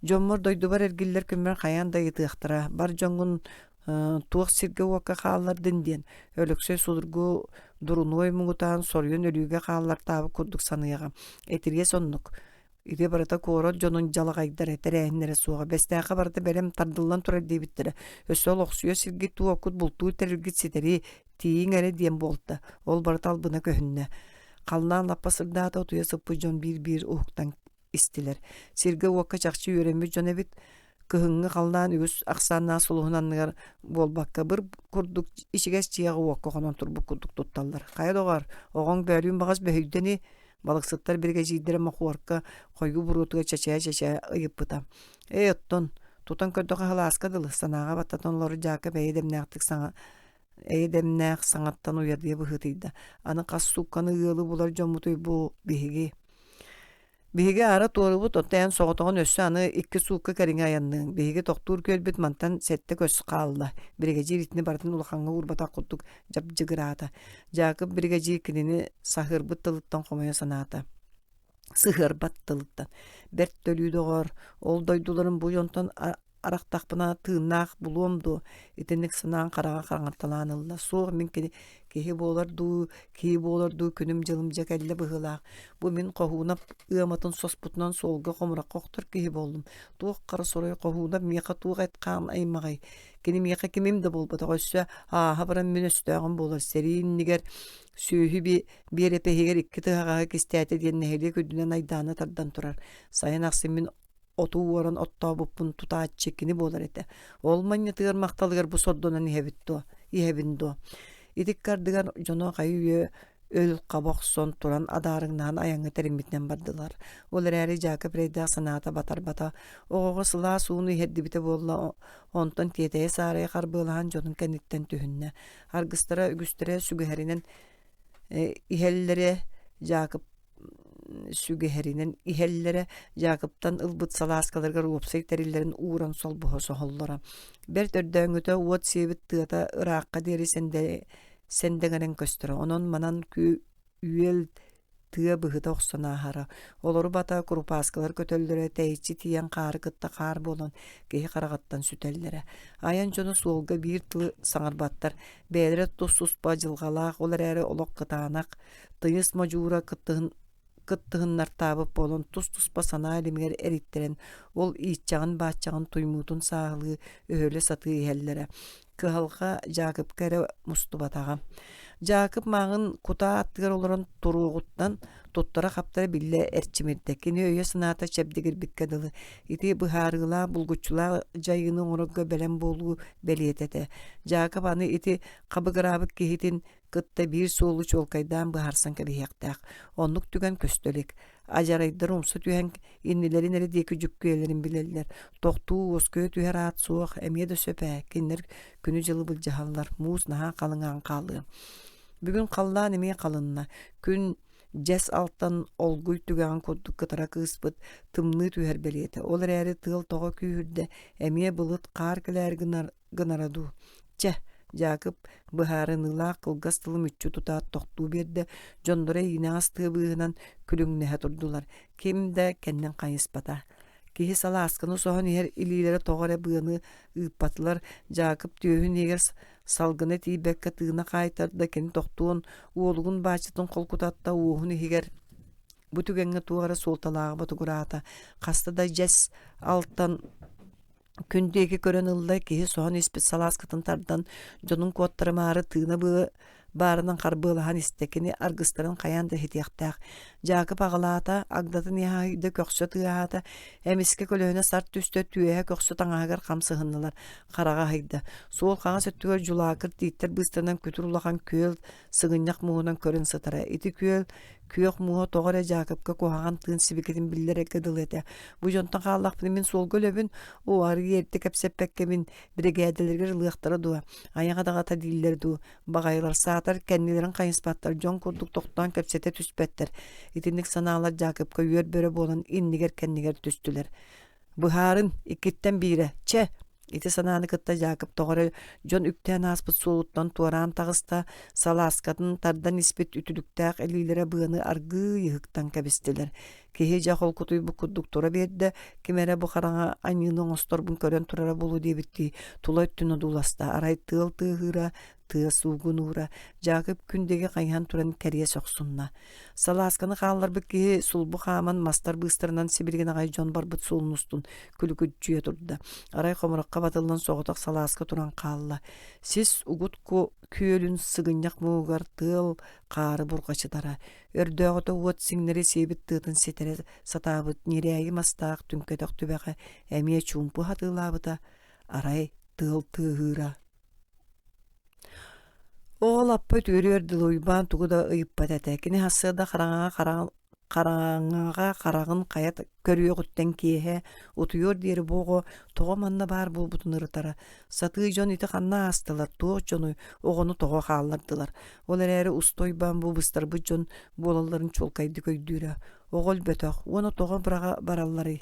Дьоммор дойдубар эргиллэр күммэр хайаан да ыйытыахтара, бар дьоҥҥун туох сиргэ-уокка хааллардын диэн, Өлөксөй судургу дурунуой муҥутаан соруйан өлүүгэ хааллартаабыт курдук саныаҕа. Этириэс оннук. Ити барыта куорат дьонун дьалаҕайдара, тэрээһиннэрэ суоҕа. Бэстээххэ барыта бэлэм тардыллан турар диэбиттэрэ. Өссө олохсуйа сиргит туоккут бултуур тэрилгит ситэри тиийиҥ эрэ диэн буолта. Ол барыта албына көһүннэ. Халлаан лаппа сырдаата, утуйа сыппыт дьон биир-биир уһуктан истилэр. Сиргэ-уокка чахчы үөрэммит дьон эбит. Кыһыҥҥы халлаан үгүс ахсааннаах сулуһун анныгар буолбакка, быр курдук ичигэс дьиэҕэ-уокка хонон турбут курдук тутталлар. Хайа доҕоор, оҕоҥ бөөлүүн баҕас бөһүйдэ ини, Балыксыттар биригэдьиирдэрэ мохуорка хойуу буруотугар чэчээ-чэчээ ыйыппыта. Ээ, оттон, тутан көрдөххө халааска дылы, санааҕа баттатан олорор Дьаакып эйэ дэмнээхтик саҥа эйэ дэмнээх саҥаттан уйадыйа быһыытыйда. Аны хас суукканы ыалы булар дьоммутуй бу биһиги. Биһиги аара туорубут, оттон эн соҕотоҕун өссө аны икки суукка кэриҥэ айанныаҥ. Биһиги тохтуур күөлбүт мантан сэттэ көс хаалла. Биригэдьиир итини барытын улахаҥҥа уурбатах курдук дьабдьыгыраата. Дьаакып биригэдьиир кинини саһыарбыт тылыттан хомойо санаата. Сыһыарбат тылыттан. Бэрт төлүү доҕоор, ол дойдуларын бу дьонтон арахтахпына тыыннаах булуом дуо? Итинник санаан хараҕа хараҥарталаан ылла. Суох мин кини киһи буолар дуу, кии буолар дуу күнүм-дьылым дьэ кэллэ быһыылаах. Бу мин Хоһуунап ыаматын соспутунан суолга хомурахха охтор киһи буоллум. Туох хара сорой Хоһуунап миэхэ туох эт-хаан аймаҕай? Кини миэхэ кимим да буолбатах, өссө ааһа баран мин өстөөҕүм буолар. Сэрии иннигэр сүөһү биэрэпэһигэр икки тыһаҕаһы кистээтэ диэн нэһилиэк үрдүнэн айдааны тардан турар. Сайын ахсын мин оту уоран оттообуппун тутааччы кини буолар этэ. Ол манньатыгар махталыгар бу сордонон иһэбит дуо, иһэбин дуо? Ити ыккардыгар дьоно хайы-үйэ өл хаба охсон туран адаарыҥнаһан айаҥҥа тэриммитинэн бардылар. Ол эрээри Дьаакып эрэйдээх санаата батарбата. Оҕоҕо сылаас ууну иһэрдибитэ буолла, онтон тиэтэйэ-саарайа харбыалаһан дьонун кэнниттэн түһүннэ. Аргыстара үгүстэрэ сүгэһэринэн иһэллэрэ Дьаакып сүгэһэринэн иһэллэрэ, Дьаакыптан ылбыт салааскаларыгар уопсай тэриллэрин ууран солбуһа соһоллоро. Бэрт өрдөөҥҥүтэ уот сиэбит тыата ыраахха диэри сэндэҥэрэн көстөрө. Онон-манан үөл тыа быһыта охсон ааһара. Олору бата курупааскалар көтөллөрө, тэйиччи тиийэн хаары кытта хаар буолан киһи хараҕыттан сүтэллэрэ. Айан дьоно суолга биир тылы саҥарбаттар, бэйэлэрэ тус-туспа дьылҕалаах, ол эрээри олох кытаанах, тыйыс модьуура кыттыһын кыттыһыннартаабыт буолан тус-туспа санаа илимигэр эриттэрэн, ол ииччэҕин-бааччаҕын туймуутун сааһылыы, өһүлэ сатыы иһэллэрэ. Кыһалҕа Дьаакыпка эрэ мустубатаҕа. Дьаакып мааҕын кутаа аттыгар олорон туруоҕуттан туттара-хаптара биллэ эрчимирдэ. Кини өйө-санаата чэбдигирбиккэ дылы. Ити быһаарыылаах, булгуччулаах дьайыыны оҥорорго бэлэм буолуу бэлиэтэ этэ. Дьаакып аны ити хабыгыраабыт киһитин кытта биир суолу чуолкайдаан быһаарсан кэбиһиэхтээх. Оннук түгэн көстө илик. Адьарайдар умса түһэн иннилэрин эрэ диэки дьүккүйэллэрин билэллэр. Тохтуу, уоскуйа түһэр аат суох, эмиэ да сөп ээ, кинилэр күнү-дьылы былдьаһаллар, муус наһаа халыҥаан хаалыа. Бүгүн халлаан эмиэ халынна. Күн дьэс алтан олгуй түгэҕин курдук кытара кыыспыт тымныы түһэр бэлиэтэ. Ол эрээри тыал тоҕо күүһүрдэ, эмиэ былыт хаар кэлээри гынар гынара дуу? Чэ, Дьаакып быһаарыныылаах кылгас тылы мүччү тутаат тохтуу биэрдэ, дьонноро иинэҕэс тыа быыһынан күлүҥнэһэ турдулар. Ким да кэннин хайыспата. Киһи салаасканы соһон иһэр илиилэрэ тоҕо эрэ быаны ыыппатылар. Дьаакып түөһүн иһигэр салгына тиийбэккэ тыына хаайтарда, кини тохтуон, уолугун бааччытын холкутатта, уоһун иһигэр бу түгэҥҥэ туох эрэ суолталааҕы ботугураата. Хаста да дьэс алтан Күн диэки көрөн ылла, киһи соһон испит салааскатын тардан, дьонун куоттарымаары тыына быа баарынан харбыалаһан истэ, кини аргыстарын хайаан да иһитиэхтээх. Дьаакып аҕалаата, агдатын иһаһыйда, көхсө тыаһаата, эмискэ көлөһүнэ сарт түстэ, түөһэ көхсө таҥаһыгар хам сыһыннылар, хараҕа аһыйда. Суол хаҥас өттүгэр дьулаакыр тииттэр быыстарынан күтүр улахан күөл сыгынньах муоһунан көрөн сытара. Ити күөл күөх мууһа тоҕо эрэ Дьаакыпка куһаҕан тыын сибикитин биллэрэргэ дылы этэ. Бу дьонтон хааллахпына мин суолга өлөбүн, оо, арыый эрдэ кэпсэппэккэ мин биригээдэлэригэр ылыахтара дуо, айаҕа даҕата дииллэр дуу, баҕайылар саатар кэннилэрин хайыспаттар, дьон курдук тохтоон кэпсэтэ түспэттэр. Итинник санаалар Дьаакыпка үөр бөрө буолан иннигэр-кэннигэр түстүлэр. Быһаарын, иккиттэн биирэ, чэ, ити санааны кытта Дьаакып тоҕо эрэ дьон үктээн ааспыт суолуттан туораан таҕыста, салааскатын тардан испит үтүлүктээх илиилэрэ быаны аргыый ыһыктан кэбистилэр. Киһи дьэ холкутуйбут курдук тура биэрдэ, ким эрэ бу хараҥа аньыыны оҥосторбун көрөн турара буолуо диэбиттии тула өттүн одууласта. Арай тыал тыаһыыра, тыа суугунуура, Дьаакып күн диэки хайыһан туран кэриэс охсунна. Салаасканы хаалларбыт киһи сулбу хааман мастар быыстарынан сибилигин аҕай дьон барбыт суолун устун күлүкүччүйэ турда. Арай хомурахха батыллан соҕотох салааска туран хаалла. Сис угут күөлүн сыгынньах муугар тыал хаары бурҕачытара. Өрдөөҕүтэ уот сиҥнэри сиэбит тыатын ситэрэ сатаабыт ньирээйи мастаах түҥкэтэх түбэҕэ эмиэ чуумпу хатыылаабыта. Арай тыал тыаһыыра. Оҕо лаппа үтүөрүөр дылы Уйбаан тугу да ыйыппат этэ. Кини сарсыарда хараҥаҕа хараҥа. Хараҥаҕа хараҕын хайа көрүөҕүттэн киэһэ утуйуор диэри бу оҕо тоҕо манна баар буолбутун ырытара. Сатыы дьон ити ханна аастылар, туох дьонуй, оҕону тоҕо хааллардылар. Ол эрээри уста Уйбаан бу быстарбыт дьон буолалларын чуолкайдык өйдүүрэ. Оҕо өлбөтөх уонна тоҕо быраҕа баралларый?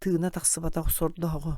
Тыына тахсыбатах сордооҕо.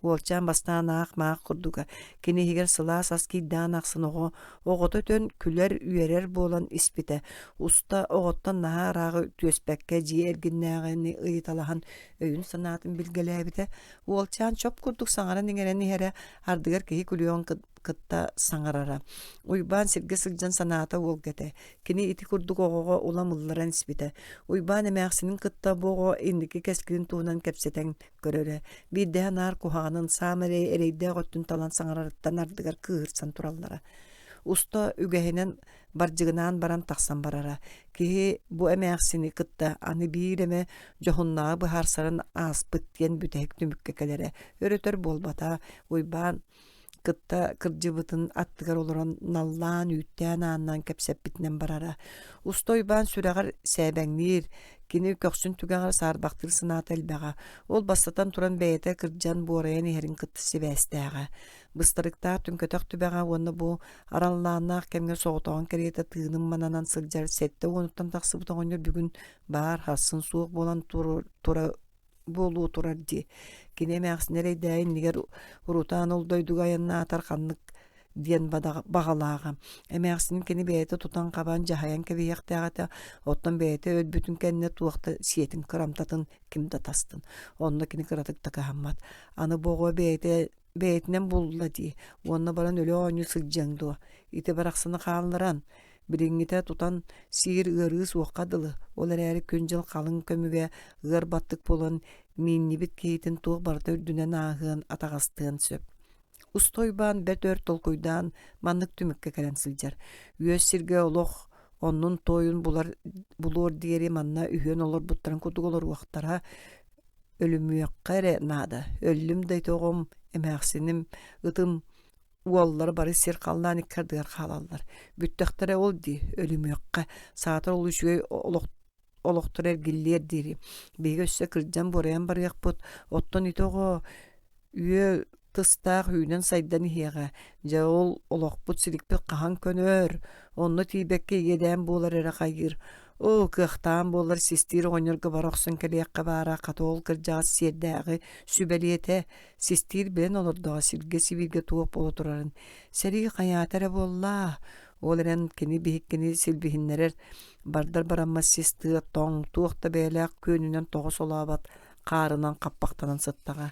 Уолчаан бастаан аах-маах курдуга, кини иһигэр сылаас ас киирдэҕин ахсын оҕо оҕото өтөн күлэр-үөрэр буолан испитэ. Уста оҕоттон наһаа ырааҕы түөспэккэ дьиэ эргиннээҕини ыйыталаһан өйүн-санаатын билгэлээбитэ. Уолчаан чоп курдук саҥаран-иҥэрэн иһэрэ, ардыгар киһи күлүөҕүн кытта саҥарара. Уйбаан сиргэ сылдьан санаата уолга этэ. Кини ити курдук оҕоҕо улам ылларан испитэ. Уйбаан эмээхсинин кытта бу оҕо инники кэскилин туһунан кэпсэтэн көрөрө. Биирдэһэ наар куһаҕанын саамай эрэйдээх өттүн талан саҥарарыттан ардыгар кыыһырсан тураллара. Уста үгэһинэн бардьыгынаан баран тахсан барара. Киһи бу эмээхсини кытта аны биир эмэ дьоһуннааҕы быһаарсарын ааспыт диэн бүтэһик түмүккэ кэлэрэ. Өр-өтөр буолбата. Уйбаан кытта кырдьыбытын аттыгар олорон наллаан, үүттээн-ааннаан кэпсэппитинэн барара. Уста Уйбаан сүрэҕэр сээбэҥниир, кини көхсүн түгэҕэр саарбахтыыр санаата элбэҕэ. Ол бастатан туран бэйэтэ кырдьан буорайан иһэрин кытта сибээстээҕэ. Быстарыктаах түҥкэтэх түбэҕэ уонна бу араллааннаах кэмҥэ соҕотоҕун кэриэтэ тыыным мананан сылдьар 70-уттан тахсыбыт оҕонньор бүгүн баар, сарсын суох буолан тура буолуо турар дии. Кини эмээхсин эрэйдээйи иннигэр урутаан ол дойдуга айаннаатар ханнык диэн баҕалааҕа. Эмээхсинин кини бэйэтэ тутан-хабан дьаһайан кэбиһиэхтээх этэ, оттон бэйэтэ өлбүтүн кэннэ туох да сиэтин кырамтатын ким да тастын. Онно кини кыратык да кыһаммат. Аны бу оҕо бэйэтэ бэйэтинэн булла дии уонна баран өлө оонньуу сылдьыаҥ дуо ити барахсаны хаалларан билиҥҥитэ тутан сиир ыарыы суохха дылы ол эрээри күн-дьыл халыҥ көмүгэ ыар баттык буолан мииннибит киһитин туох барыта үрдүнэн ааһыан атаҕастыан сөп Уста Уйбаан бэрт өр толкуйдаан маннык түмүккэ кэлэн сылдьар үөс сиргэ олох оннун туойун булар булуор диэри манна үһүөн олорбуттарын курдук олоруохтара Өлүмүөххэ эрэ наада, өллүм да ити оҕом, эмээхсиним, ытым, уоллара бары сир-халлаан икки ардыгар хаалаллар. Бүттэхтэрэ ол дии, өлүмүөххэ, саатар ол үчүгэй олох олохторо эргиллиэр диэри. Биһиги өссө кырдьан буорайан барыахпыт, оттон ити оҕо үө тыстаах үүнэн-сайдан иһиэҕэ. Дьэ ол олохпут силикпит хаһан көнөр, онно тиийбэккэ иэдээн буолар эрэ хайыыр. Оо, кыахтаан буоллар систиир оҕонньорго бара охсон кэлиэххэ баара, хата ол кырдьаҕас сиэрдээҕи сүбэлиэтэ, систиир билэн олордоҕо сиргэ-сибииргэ туох буола турарын. Сэрии хайаата эрэ буоллаа, ол эрэн кини биһиккини силбиһиннэрэр, бардар бараммат сис тыа тоҥ, туох да бэйэлээх күөнүнэн тоҕо солообот хаарынан хаппахтанан сыттаҕа.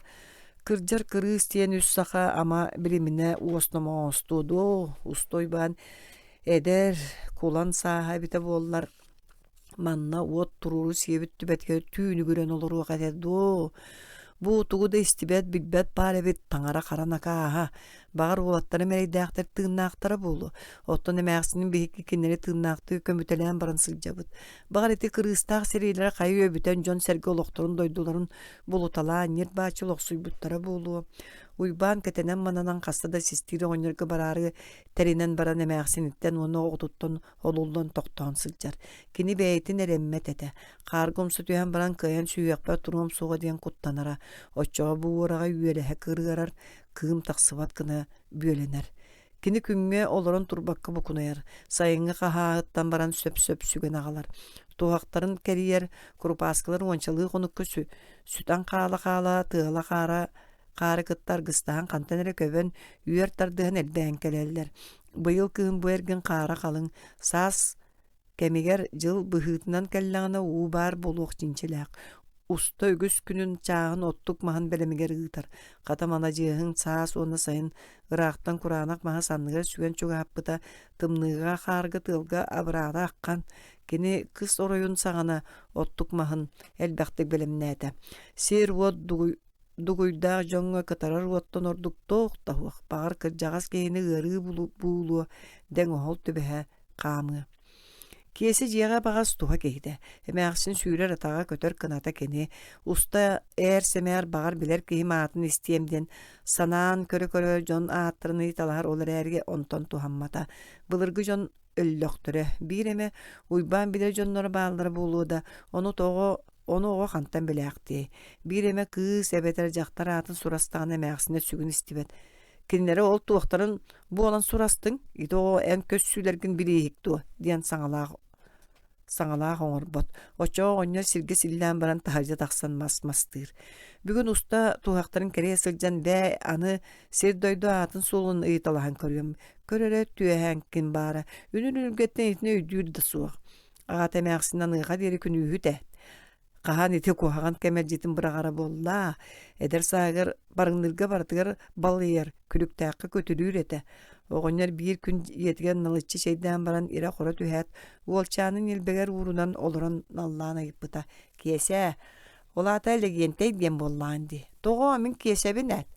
Кырдьар кырыыс диэн үс саха ама билиминэ уос номоҕоостуо дуо, Уста Уйбаан эдэр, кулан сааһа эбитэ буоллар, манна уот туруору сиэбит түбэтигэр түүнүгүрэн олоруох этэ дуо? Бу тугу да истибэт, билбэт баар эбит, таҥара хара накааһа. Баҕар уолаттарым эрэйдээхтэр тыыннаахтара буолуо. Оттон эмээхсиним биһикки кинилэри тыыннаахтыы көмүтэлээн баран сылдьабыт. Баҕар ити кырыыстаах сэриилэрэ хайа үөбүтэн дьон-сэргэ олохторун дойдуларын булуталаан ньир-бааччы олохсуйбуттара буолуо. Уйбаан кэтэнэн-мананан хаста да систиир оҕонньорго бараары тэринэн баран эмээхсиниттэн уонна оҕотуттан олуллан тохтоон сылдьар. Кини бэйэтин эрэммэт этэ. Хаарга умса түһэн баран кыайан сүһүөхпэр туруом суоҕа диэн куттанара. Оччоҕо бу уораҕай үөлэһэ кырыарар, кыым тахсыбат гына бүөлэнэр. Кини күҥҥэ олорон турбакка букунайар, сайыҥҥы хаһааһыттан баран сөп-сөп сүгэн аҕалар. Туһахтарын кэрийэр, курупааскылар уончалыы хонукка сүтэн хаала-хаала, тыала-хаара хаары кытта аргыстаһан хантан эрэ көбөн, үөр тардыһан элбээн кэлэллэр. Быйыл кыһын бу эргин хаара халыҥ, саас Кэмигэр дьыл быһыытынан кэллэҕинэ уу баар буолуох чинчилээх. Уста үгүс күнүн чааһын оттук маһын бэлэмигэр ыытар. Хата маладьыаһыҥ саас уонна сайын ыраахтан кураанах маһы санныгар сүгэн чугаһаппыта тымныыга, хаарга, тыалга абыраата аххан, кини кыс оройун саҕана оттук маһын элбэхтик бэлэмнээтэ. Сир-уот дугуйдаах дьоҥҥо кытарар уоттан ордук туох да суох, баҕар кырдьаҕас киһини ыарыы буулуо, дэҥ-оһол түбэһэ хаамыа. Киэсэ дьиэҕэ баҕас туһа киһитэ, эмээхсин сүүрэр атаҕа көтөр кыната кини, уста ээр-сэмээр баҕар билэр киһим аатын истиэм диэн санаан көрө-көрө дьон ааттарын ыйыталаһар ол эрээри онтон туһаммата. Былыргы дьон өллөхтөрө. Биир эмэ Уйбаан билэр дьонноро бааллара буолуо да, ону тоҕо ону оҕо хантан билээхтиэй. Биир эмэ кыыс эбэтэр дьахтар аатын сурастаҕына эмээхсинэ сүгүн истибэт. Кинилэри ол туохтарын буолан сурастыҥ, ити оҕо эн көссүүлэргин билииһик дуо диэн саҥалаах саҥалаах оҥорбот. Оччоҕо оҕонньор сиргэ силлээн баран таһырдьа тахсан мас мастыыр. Бүгүн уста туһахтарын кэрийэ сылдьан бээ аны сир-дойду аатын-суолун ыйыталаһан көрүөм. Көр эрэ түөһээҥкин баара, үнүр үнүргэттэн итини өйдүүр да суох. Аҕата эмээхсин аныаха диэри күнүүһүт ээ. Хаһан ити куһаҕан кэмэлдьитин быраҕара буолла, эдэр сааһыгар барыҥныырга барытыгар балыйар, күлүктээххэ күтүрүүр этэ. Оҕонньор биир күн ийэтигэр налыччы чэйдээн баран ирэ-хоро түһээт, уолчаанын ньилбэгэр уурунан олорон наллаан ыйыппыта: «Киэсээ, ол аата Лэгиэнтэй диэн буоллаҕын дии. Тоҕо мин Киэсэбин ээт?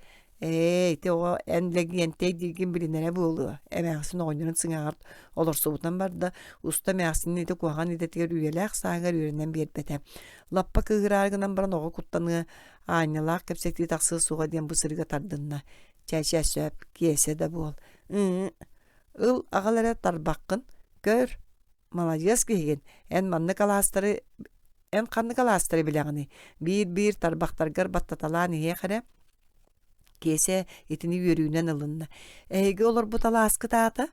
Ээ, ити оҕо эн Лэгиэнтэй дииргин билинэрэ буолуо, эмээхсин оҕонньорун сыҥааҕар олорсубутунан барда, уста эмээхсинин ити куһаҕан идэтигэр үйэлээх сааһыгар үөрэнэн биэрбэтэ. Лаппа кыыһыраары гынан баран оҕо куттаныа, аанньалаах кэпсэтии тахсыа суоҕа диэн бу сырыыга тардынна. Чэ-чэ сөп, Киэсэ да буол. Ыы, ыл аҕал эрэ тарбаххын, көр, маладьыас киһигин, эн маннык алаастары эн ханнык алаастары билэҕиний? Биир-биир тарбахтаргар баттаталаан иһиэх эрэ Киэсэ итини үөрүүнэн ылынна. Эһиги олорбут алааскыт аата?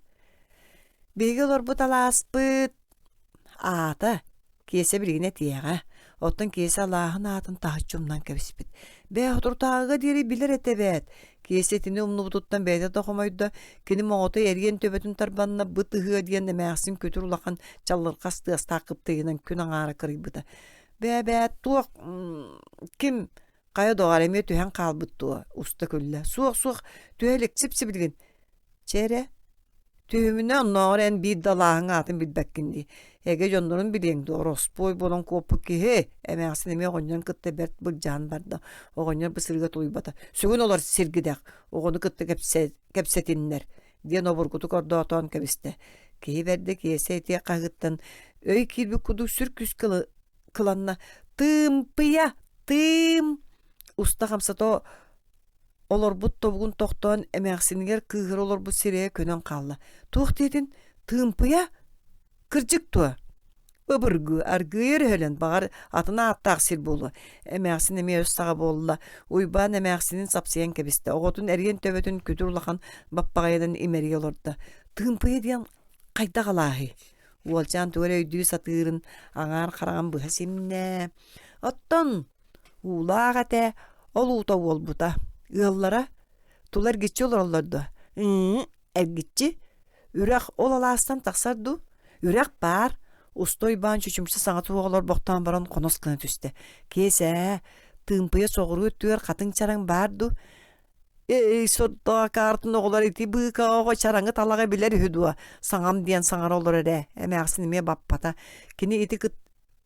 Биһиги олорбут алааспыт аата Киэсэ билигин этиэҕэ. Оттон Киэсэ алааһын аатын таһыччы умнан кэбиспит. Бээ, соторутааҕыга диэри билэр этэ эбээт. Киэсэ итини умнубутуттан бэйэтэ да хомойдо. Кини моҕотой эриэн төбөтүн тарбанна быт ыһыа диэн эмээхсин күтүр улахан чаллырҕас тыастаах кыптыйынан күн аҥаара кырыйбыта. Бээ-бээ, туох ким Хайа доҕоор, эмиэ түһэн хаалбыт дуо? Уста күллэ. Суох, суох, түһэ илик, сип-сибилигин. Чэ эрэ, түһүмүнэ оннооҕор эн биир да алааһыҥ аатын билбэккин дии. Эгэ дьоннорун билиэҥ дуо, ороспуой буолан куоппут киһи. Эмээхсин эмиэ оҕонньорун кытта бэрт былдьаһан барда. Оҕонньор бу сырыыга тулуйбата. Сүгүн олор сиргидэх, оҕону кытта кэпсэ кэпсэтиннэр диэн обургутук ордоотоон кэбистэ. Киһи бэрдэ Киэсэ ити хаһыыттан өй киирбит курдук сүр күүскэ кыланна «Тыымпыйа! Тыым!» Уста хамсата олорбут тобугун тохтоон эмээхсинигэр кыыһыра олорбут сирэйэ көнөн хаалла. «Туох диэтин? Тыымпыйа? Кырдьык дуо?» Ыбыргы, аргыый өрөһөлөн, баҕар, атын ааттаах сир буолуо. Эмээхсин эмиэ өс саҕа буолла. Уйбаан эмээхсинин сапсыйан кэбистэ. Оҕотун эриэн төбөтүн күтүр улахан баппаҕайынан имэрийэ олордо. Тыымпыйа диэн хайдах алааһый? Уолчаан тугу эрэ өйдүү сатыырын аҥаар хараҕын быһа симнэ. Оттон уулаах этэ, ол уута уолбута. Ыаллара тула эргиччи олороллор дуо? Ыы, эргиччи. Үрэх ол алаастан тахсар дуу? Үрэх баар. Уста Уйбаан чочумча саҥа туох олорбохтоон баран хонос гына түстэ. Киэсээ, тыымпыйа соҕуруу өттүгэр хатыҥ чараҥ баар дуу? Эй, сордоокаартын оҕолор ити быыка оҕо чараҥы талаҕы билэр үһү дуо? Саҥам диэн саҥара олорор эрэ, эмээхсин эмиэ баппата. Кини ити кыт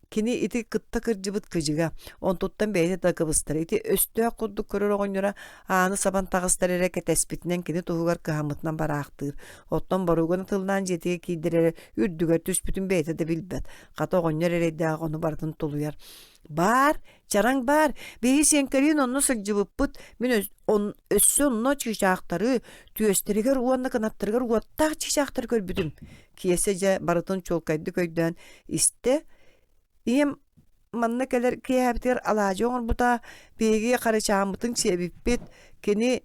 кини ити кытта кырдьыбыт кыдьыга, онтуттан бэйэтэ да кыбыстар. Ити өстөөх курдук көрөр оҕонньоро ааны сабан таҕыстар эрэ кэтэспитинэн кини туһугар кыһаммытынан бараахтыыр. Оттон боругун тыллаан дьиэтигэр киирдэр эрэ үрдүгэр түспүтүн бэйэтэ да билбэт. Хата оҕонньор эрэйдээх ону барытын тулуйар. Баар, чараҥ баар, биһиги Сиэҥкэлиин онно сылдьыбыппыт, мин өссө онно чыычаахтары, түөстэригэр уонна кынаттарыгар уоттаах чыычаахтары көрбүтүм. Киэсэ дьэ барытын чуолкайдык өйдөөн истэ. Ийэм манна кэлэр киэһэбитигэр алаадьы оҥорбута, биһиги харычааммытын сиэбиппит, кини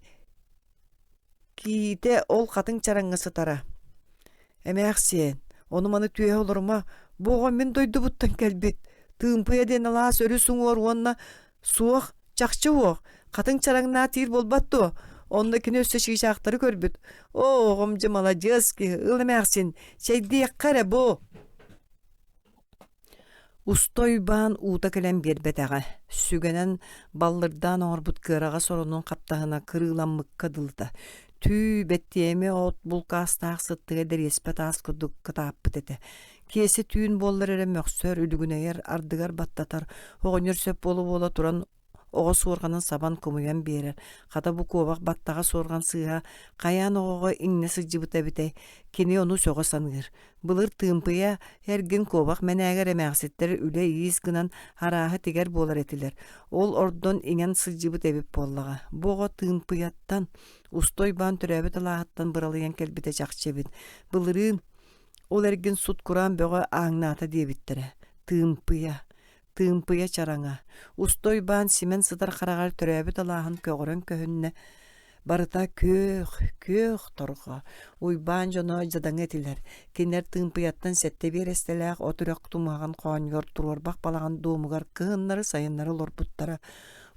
Киитэ ол хатыҥ чараҥҥа сытара. Эмээхсиэн, ону-маны түөһэ олорума, бу оҕо мин дойдубуттан кэлбит, Тыымпыйа диэн алаас өрүс уҥуор уонна суох, чахчы уох, хатыҥ чараҥнаа тиир буолбат дуо? Онно кини өссө чыычаахтары көрбүт. Оо, оҕом дьэ маладьыас киһи, ыл эмээхсин, чэйдиэххэ эрэ бу. Уста Уйбаан уута кэлэн биэрбэтэҕэ, сүгэнэн баллырдаан оҥорбут кыараҕас оронун хаптаһына кырыыламмыкка дылыта, түү, бэттиэмэ от булкаастаах сыттыга дэриэспэ таас курдук кытааппыт этэ. Киэсэ түүн буоллар эрэ мөхсөр, үлүгүнэйэр, ардыгар баттатар, оҕонньор сөп буола-буола туран Оҕо суорҕанын сабан кумуйан биэрэр, хата бу куобах баттаҕа суорҕан сыыһа хайаан оҕоҕо иҥнэ сылдьыбыта эбитэй, кини ону сөҕө саныыр. Былыр Тыымпыйа эргин куобах мэнээгэр эмээхситтэр үлэ-иис гынан арааһы тигэр буолар этилэр. Ол ордон иҥэн сылдьыбыт эбит буоллаҕа. Бу оҕо Тыымпыйаттан, Уста Уйбаан төрөөбүт алааһыттан быралыйан кэлбитэ чахчы эбит. Былырыын. Ол эргин сут-кураан бөҕө ааҥнаата диэбиттэрэ. Тыымпыйа, тыымпыйа чараҥа, уста Уйбаан симэн сытар хараҕар төрөөбүт алааһын көҕөрөн көһүннэ. Барыта күөх, күөх торҕо. Уйбаан дьоно дьадаҥы этилэр. Кинилэр Тыымпыйаттан сэттэ биэрэстэлээх от үрэх тумуһаҕын хоонньугар туруорбах балаҕан дуомугар кыһыннары-сайыннары олорбуттара.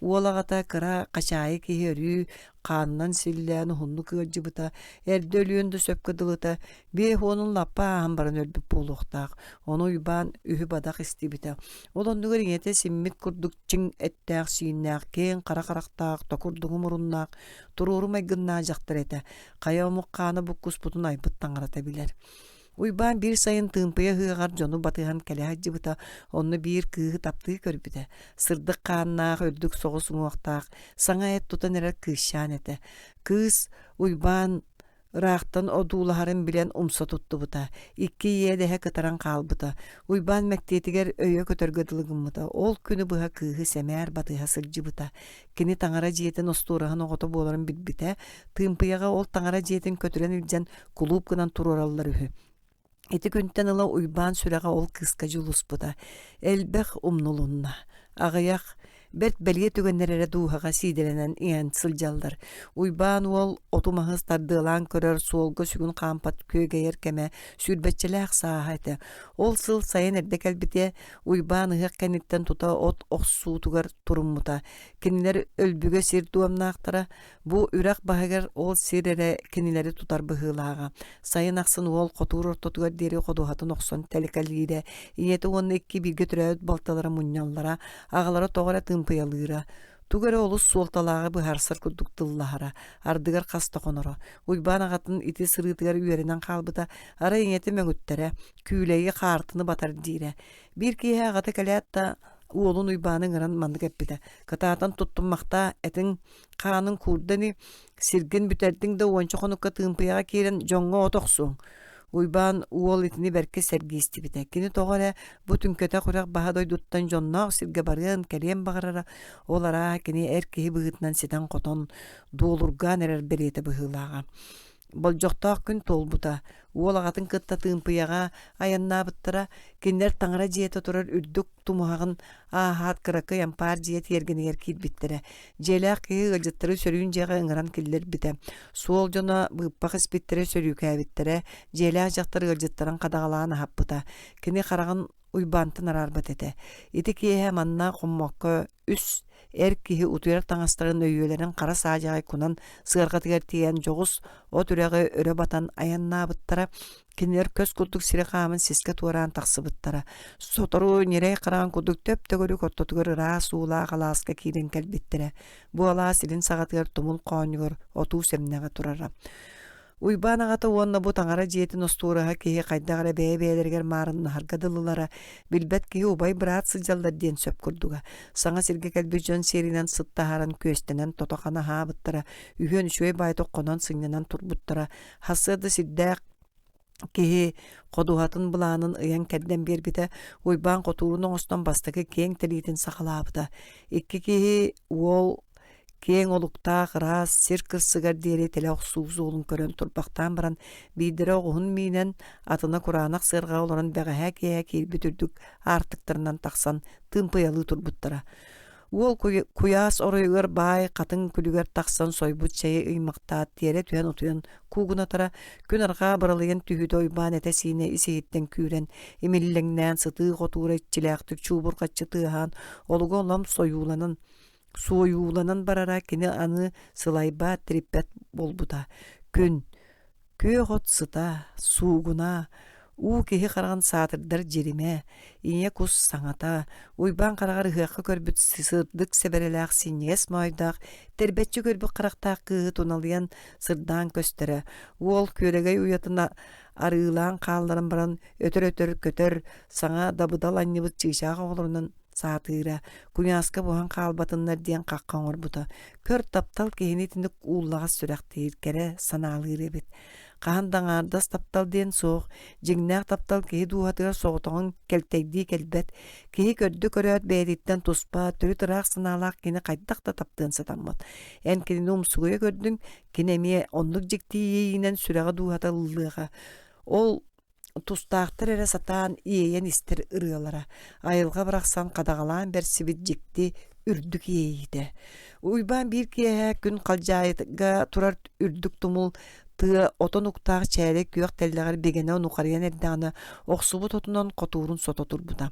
Уол аҕата кыра хачаайы киһи өрүү хаанынан силлээн уһуннук ыалдьыбыта, эрдэ өлүөн да сөпкө дылыта, 50-ун лаппа ааһан баран өлбүт буолуохтаах. Ону Уйбаан үһү-бадах истибитэ. Ол оннугар ийэтэ симмит курдук чиҥ эттээх-сииннээх, киэҥ хара харахтаах, токурдуҥу муруннаах, туруору майгыннаах дьахтар этэ. Хайа омук хаана буккуспутун айбыт таҥарата билэр. Уйбаан биир сайын Тыымпыйа ыһыаҕар дьону батыһан кэлэ сылдьыбыта, онно биир кыыһы таптыы көрбүтэ. Сырдык хааннаах, үрдүк соҕус уҥуохтаах, саҥа эт тутан эрэр кыысчаан этэ. Кыыс Уйбаан ыраахтан одуулаһарын билэн умса туттубута, икки иэдэһэ кытаран хаалбыта. Уйбаан мэктиэтигэр өйө көтөргө дылы гыммыта. Ол күнү быһа кыыһы сэмээр батыһа сылдьыбыта. Кини таҥара дьиэтин остуораһын оҕото буоларын билбитэ, Тыымпыйаҕа ол таҥара дьиэтин көтүрэн илдьэн кулууп гынан туруораллар үһү. Ити күнтэн ыла Уйбаан сүрэҕэ ол кыыска дьулуспута. Элбэх умнулунна. Аҕыйах, бэрт бэлиэ түгэннэр эрэ дууһаҕа сиидэлэнэн иҥэн сылдьаллар. Уйбаан уол оту-маһы тардыалаан көрөр, суолга сүгүн хаампат күөгэйэр кэмэ сүүрбэччэлээх сааһа этэ. Ол сыл сайын эрдэ кэлбитэ, Уйбаан ыһыах кэнниттэн тута от охсуутугар туруммута. Кинилэр өлбүгэ сир дуомнаахтара, Бу үрэх баһыгар ол сир эрэ кинилэри тутар быһыылааҕа. Сайын ахсын уол хотуур ортотугар диэри ходуһатын охсон тэлэкэлиирэ, ийэтэ уонна икки бииргэ төрөөбүт балталара мунньаллара, аҕалара тоҕо эрэ тыымпыйалыыра. Тугу эрэ олус суолталааҕы быһаарсар курдук тыллаһара, ардыгар хас да хоноро. Уйбаан аҕатын ити сырыытыгар үөрэнэн хаалбыта, арай ийэтэ мөҥүттэрэ, күүлэйи хаартыны батар диирэ. Биир киэһэ аҕата кэлээт да уолун Уйбааны ыҥыран маннык эппитэ: «Кытаатан туттуммахтаа, этиҥ Хааныҥ куурда ини, сиргин бүтэрдиҥ да уонча хонукка Тыымпыйаҕа киирэн дьоҥҥо от охсуоҥ. Уйбаан уол итини бэркэ сэргии истибитэ. Кини тоҕо эрэ бу түҥкэтэх үрэх баһа дойдуттан дьонноох сиргэ барыан, кэлиэн баҕарара. Ол арааһа кини эр киһи быһыытынан ситэн-хотон, дуолургаан эрэр бэлиэтэ быһыылааҕа. Болдьохтоох күн туолбута. Уол аҕатын кытта Тыымпыйаҕа айаннаабыттара. Кинилэр таҥара дьиэтэ турар үрдүк тумуһаҕын ааһаат кыракый ампаар дьиэ тиэргэнигэр киирбиттэрэ. Дьиэлээх киһи ыалдьыттары сөрүүн дьиэҕэ ыҥыран киллэрбитэ. Суол дьоно быыппах испиттэрэ сөрүүкээбиттэрэ, дьиэлээх дьахтар ыалдьыттарын хадаҕалаан аһаппыта. Кини хараҕын Уйбаантан араарбат этэ. Ити киэһэ манна хоммокко үс эр киһи утуйар таҥастарын өйүөлэрин хара саадьаҕай кунан сыарҕатыгар тиийэн дьоҕус от үрэҕи өрө батан айаннаабыттара. Кинилэр көс курдук сири хааман сискэ туораан тахсыбыттара. Сотору ньирэй хараҕын курдук төп-төгүрүк ортотугар ыраас уулаах алааска киирэн кэлбиттэрэ. Бу алаас илин саҕатыгар тумул хоонньугар отуу сэмнэҕэ турара. Уйбаан аҕата уонна бу таҥара дьиэтин остуораһа киһи хайдах эрэ бэйэ-бэйэлэригэр маарыннаһарга дылылара, билбэт киһи убай-быраат сылдьаллар диэн сөп курдуга. Саҥа сиргэ кэлбит дьон сиэринэн сыт таһааран күөстэнэн тото-хана аһаабыттара, үһүөн үчүгэй баайдык хонон сынньанан турбуттара. Сарсыарда сирдээх киһи ходуһатын былаанын ыйан-кэрдэн биэрбитэ, Уйбаан хотуурун оҥостон бастакы киэҥ тэлиитин саҕалаабыта. Икки киһи уол Киэҥ олуктаах ыраас сир кырсыгар диэри тэлэ охсуу суолун көрөн турбахтаан баран, биирдэрэ оҕуһун миинэн, атына кураанах сыарҕаҕа олорон бэҕэһээ киэһэ киирбит үрдүк аартыктарынан тахсан тыымпыйалыы турбуттара. Уол куйаас оройугар баай хатыҥ күлүгэр тахсан сойбут чэйи ыймахтаат тиэрэ түһэн утуйан куугунатара, күн арҕаа быралыйан түһүүтэ Уйбаан этэ-сиинэ ис-иһиттэн күүрэн, имиллэҥнээн сытыы хотуура иччилээхтик чуубурҕаччы тыаһаан, олуга олом сойууланан Суойууланан барара кини аны сылайбат, тириппэт буолбута. Күн, күөх от сыта, суугуна, уу киһи хараҕын саатырдар дьиримэ, ийэ кус саҥата, Уйбаан хараҕар ыһыахха көрбүт сырдык сэбэрэлээх синньигэс моойдоох, тэрбэччи көрбүт харахтаах кыыһы туналыйан сырдаан көстөрө. Уол күөрэгэй уйатын арыылаан хаалларан баран өтөр-өтөр көтөр, саҥа дабыдал анньыбыт чыычаах оҕолорунан саатыыра, куйааска буһан хаалбатыннар диэн хахха оҥорбута. Көр таптал киһини итинник ууллаҕас сүрэхтиир, кэрэ санаалыыр эбит. Хаһан да аҥаардас таптал диэн суох, дьиҥнээх таптал киһи дууһатыгар соҕотоҕун кэлтэйдии кэлбэт. Киһи көрдө көрөөт бэйэтиттэн туспа, төрүт ыраах санаалаах кини хайдах да таптыан сатаммат. Эн кинини умсугуйа көрдүҥ, кини эмиэ оннук дьикти иэйиинэн сүрэҕэ дууһата ыллыаҕа. Ол. Тустаахтар эрэ сатаан иэйэн истэр ырыалара, айылҕа барахсан хадаҕалаан бэрсибит дьикти үрдүк иэйиитэ. Уйбаан биир киэһэ күн халдьаайыга турар үрдүк тумул тыа отон уктаах чээлэй күөх тэллэҕэр бигэнэ нухарыйан эрдэҕинэ охсубут отунан хотуурун сото турбута.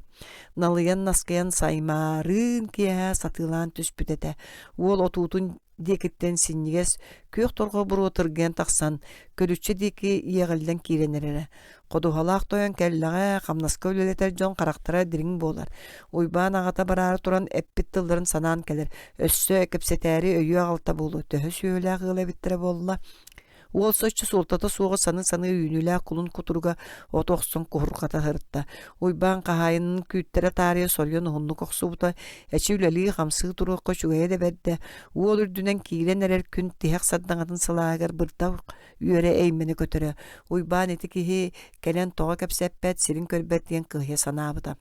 Налыйан наскыйан саймаарыын киэһэ сатыылаан түспүт этэ. Уол отуутун диэкиттэн синньигэс күөх торҕо буруо тыргыйан тахсан, көлүччэ диэки иэҕиллэн киирэн эрэрэ. Ходуһалаах тойон кэллэҕэ, хамнаска үлэлэтэр дьон харахтара дириҥ буолар. Уйбаан аҕата бараары туран эппит тылларын санаан кэлэр. Өссө кэпсэтээри өйүө аҕалта буолуо, төһө сүөһүлээх ыал эбиттэрэ буолла? Уол соччо суолтата суоҕу саныы-саныы үүнүүлээх кулун кутуруга оту охсон куһурҕата сырытта. Уйбаан хаһаайынын күүттэрэ таарыйа соруйан уһуннук охсубута, эчи үлэлии-хамсыы туруохха үчүгэйэ да бэрдэ. Уол үрдүнэн киирэн эрэр күн тиһэх сардаҥатын сылааһыгар бырдах үөрэ эймэнэ көтөрө. Уйбаан ити киһи кэлэн тоҕо кэпсэппэт, сирин көрбөт диэн кыһыйа санаабыта.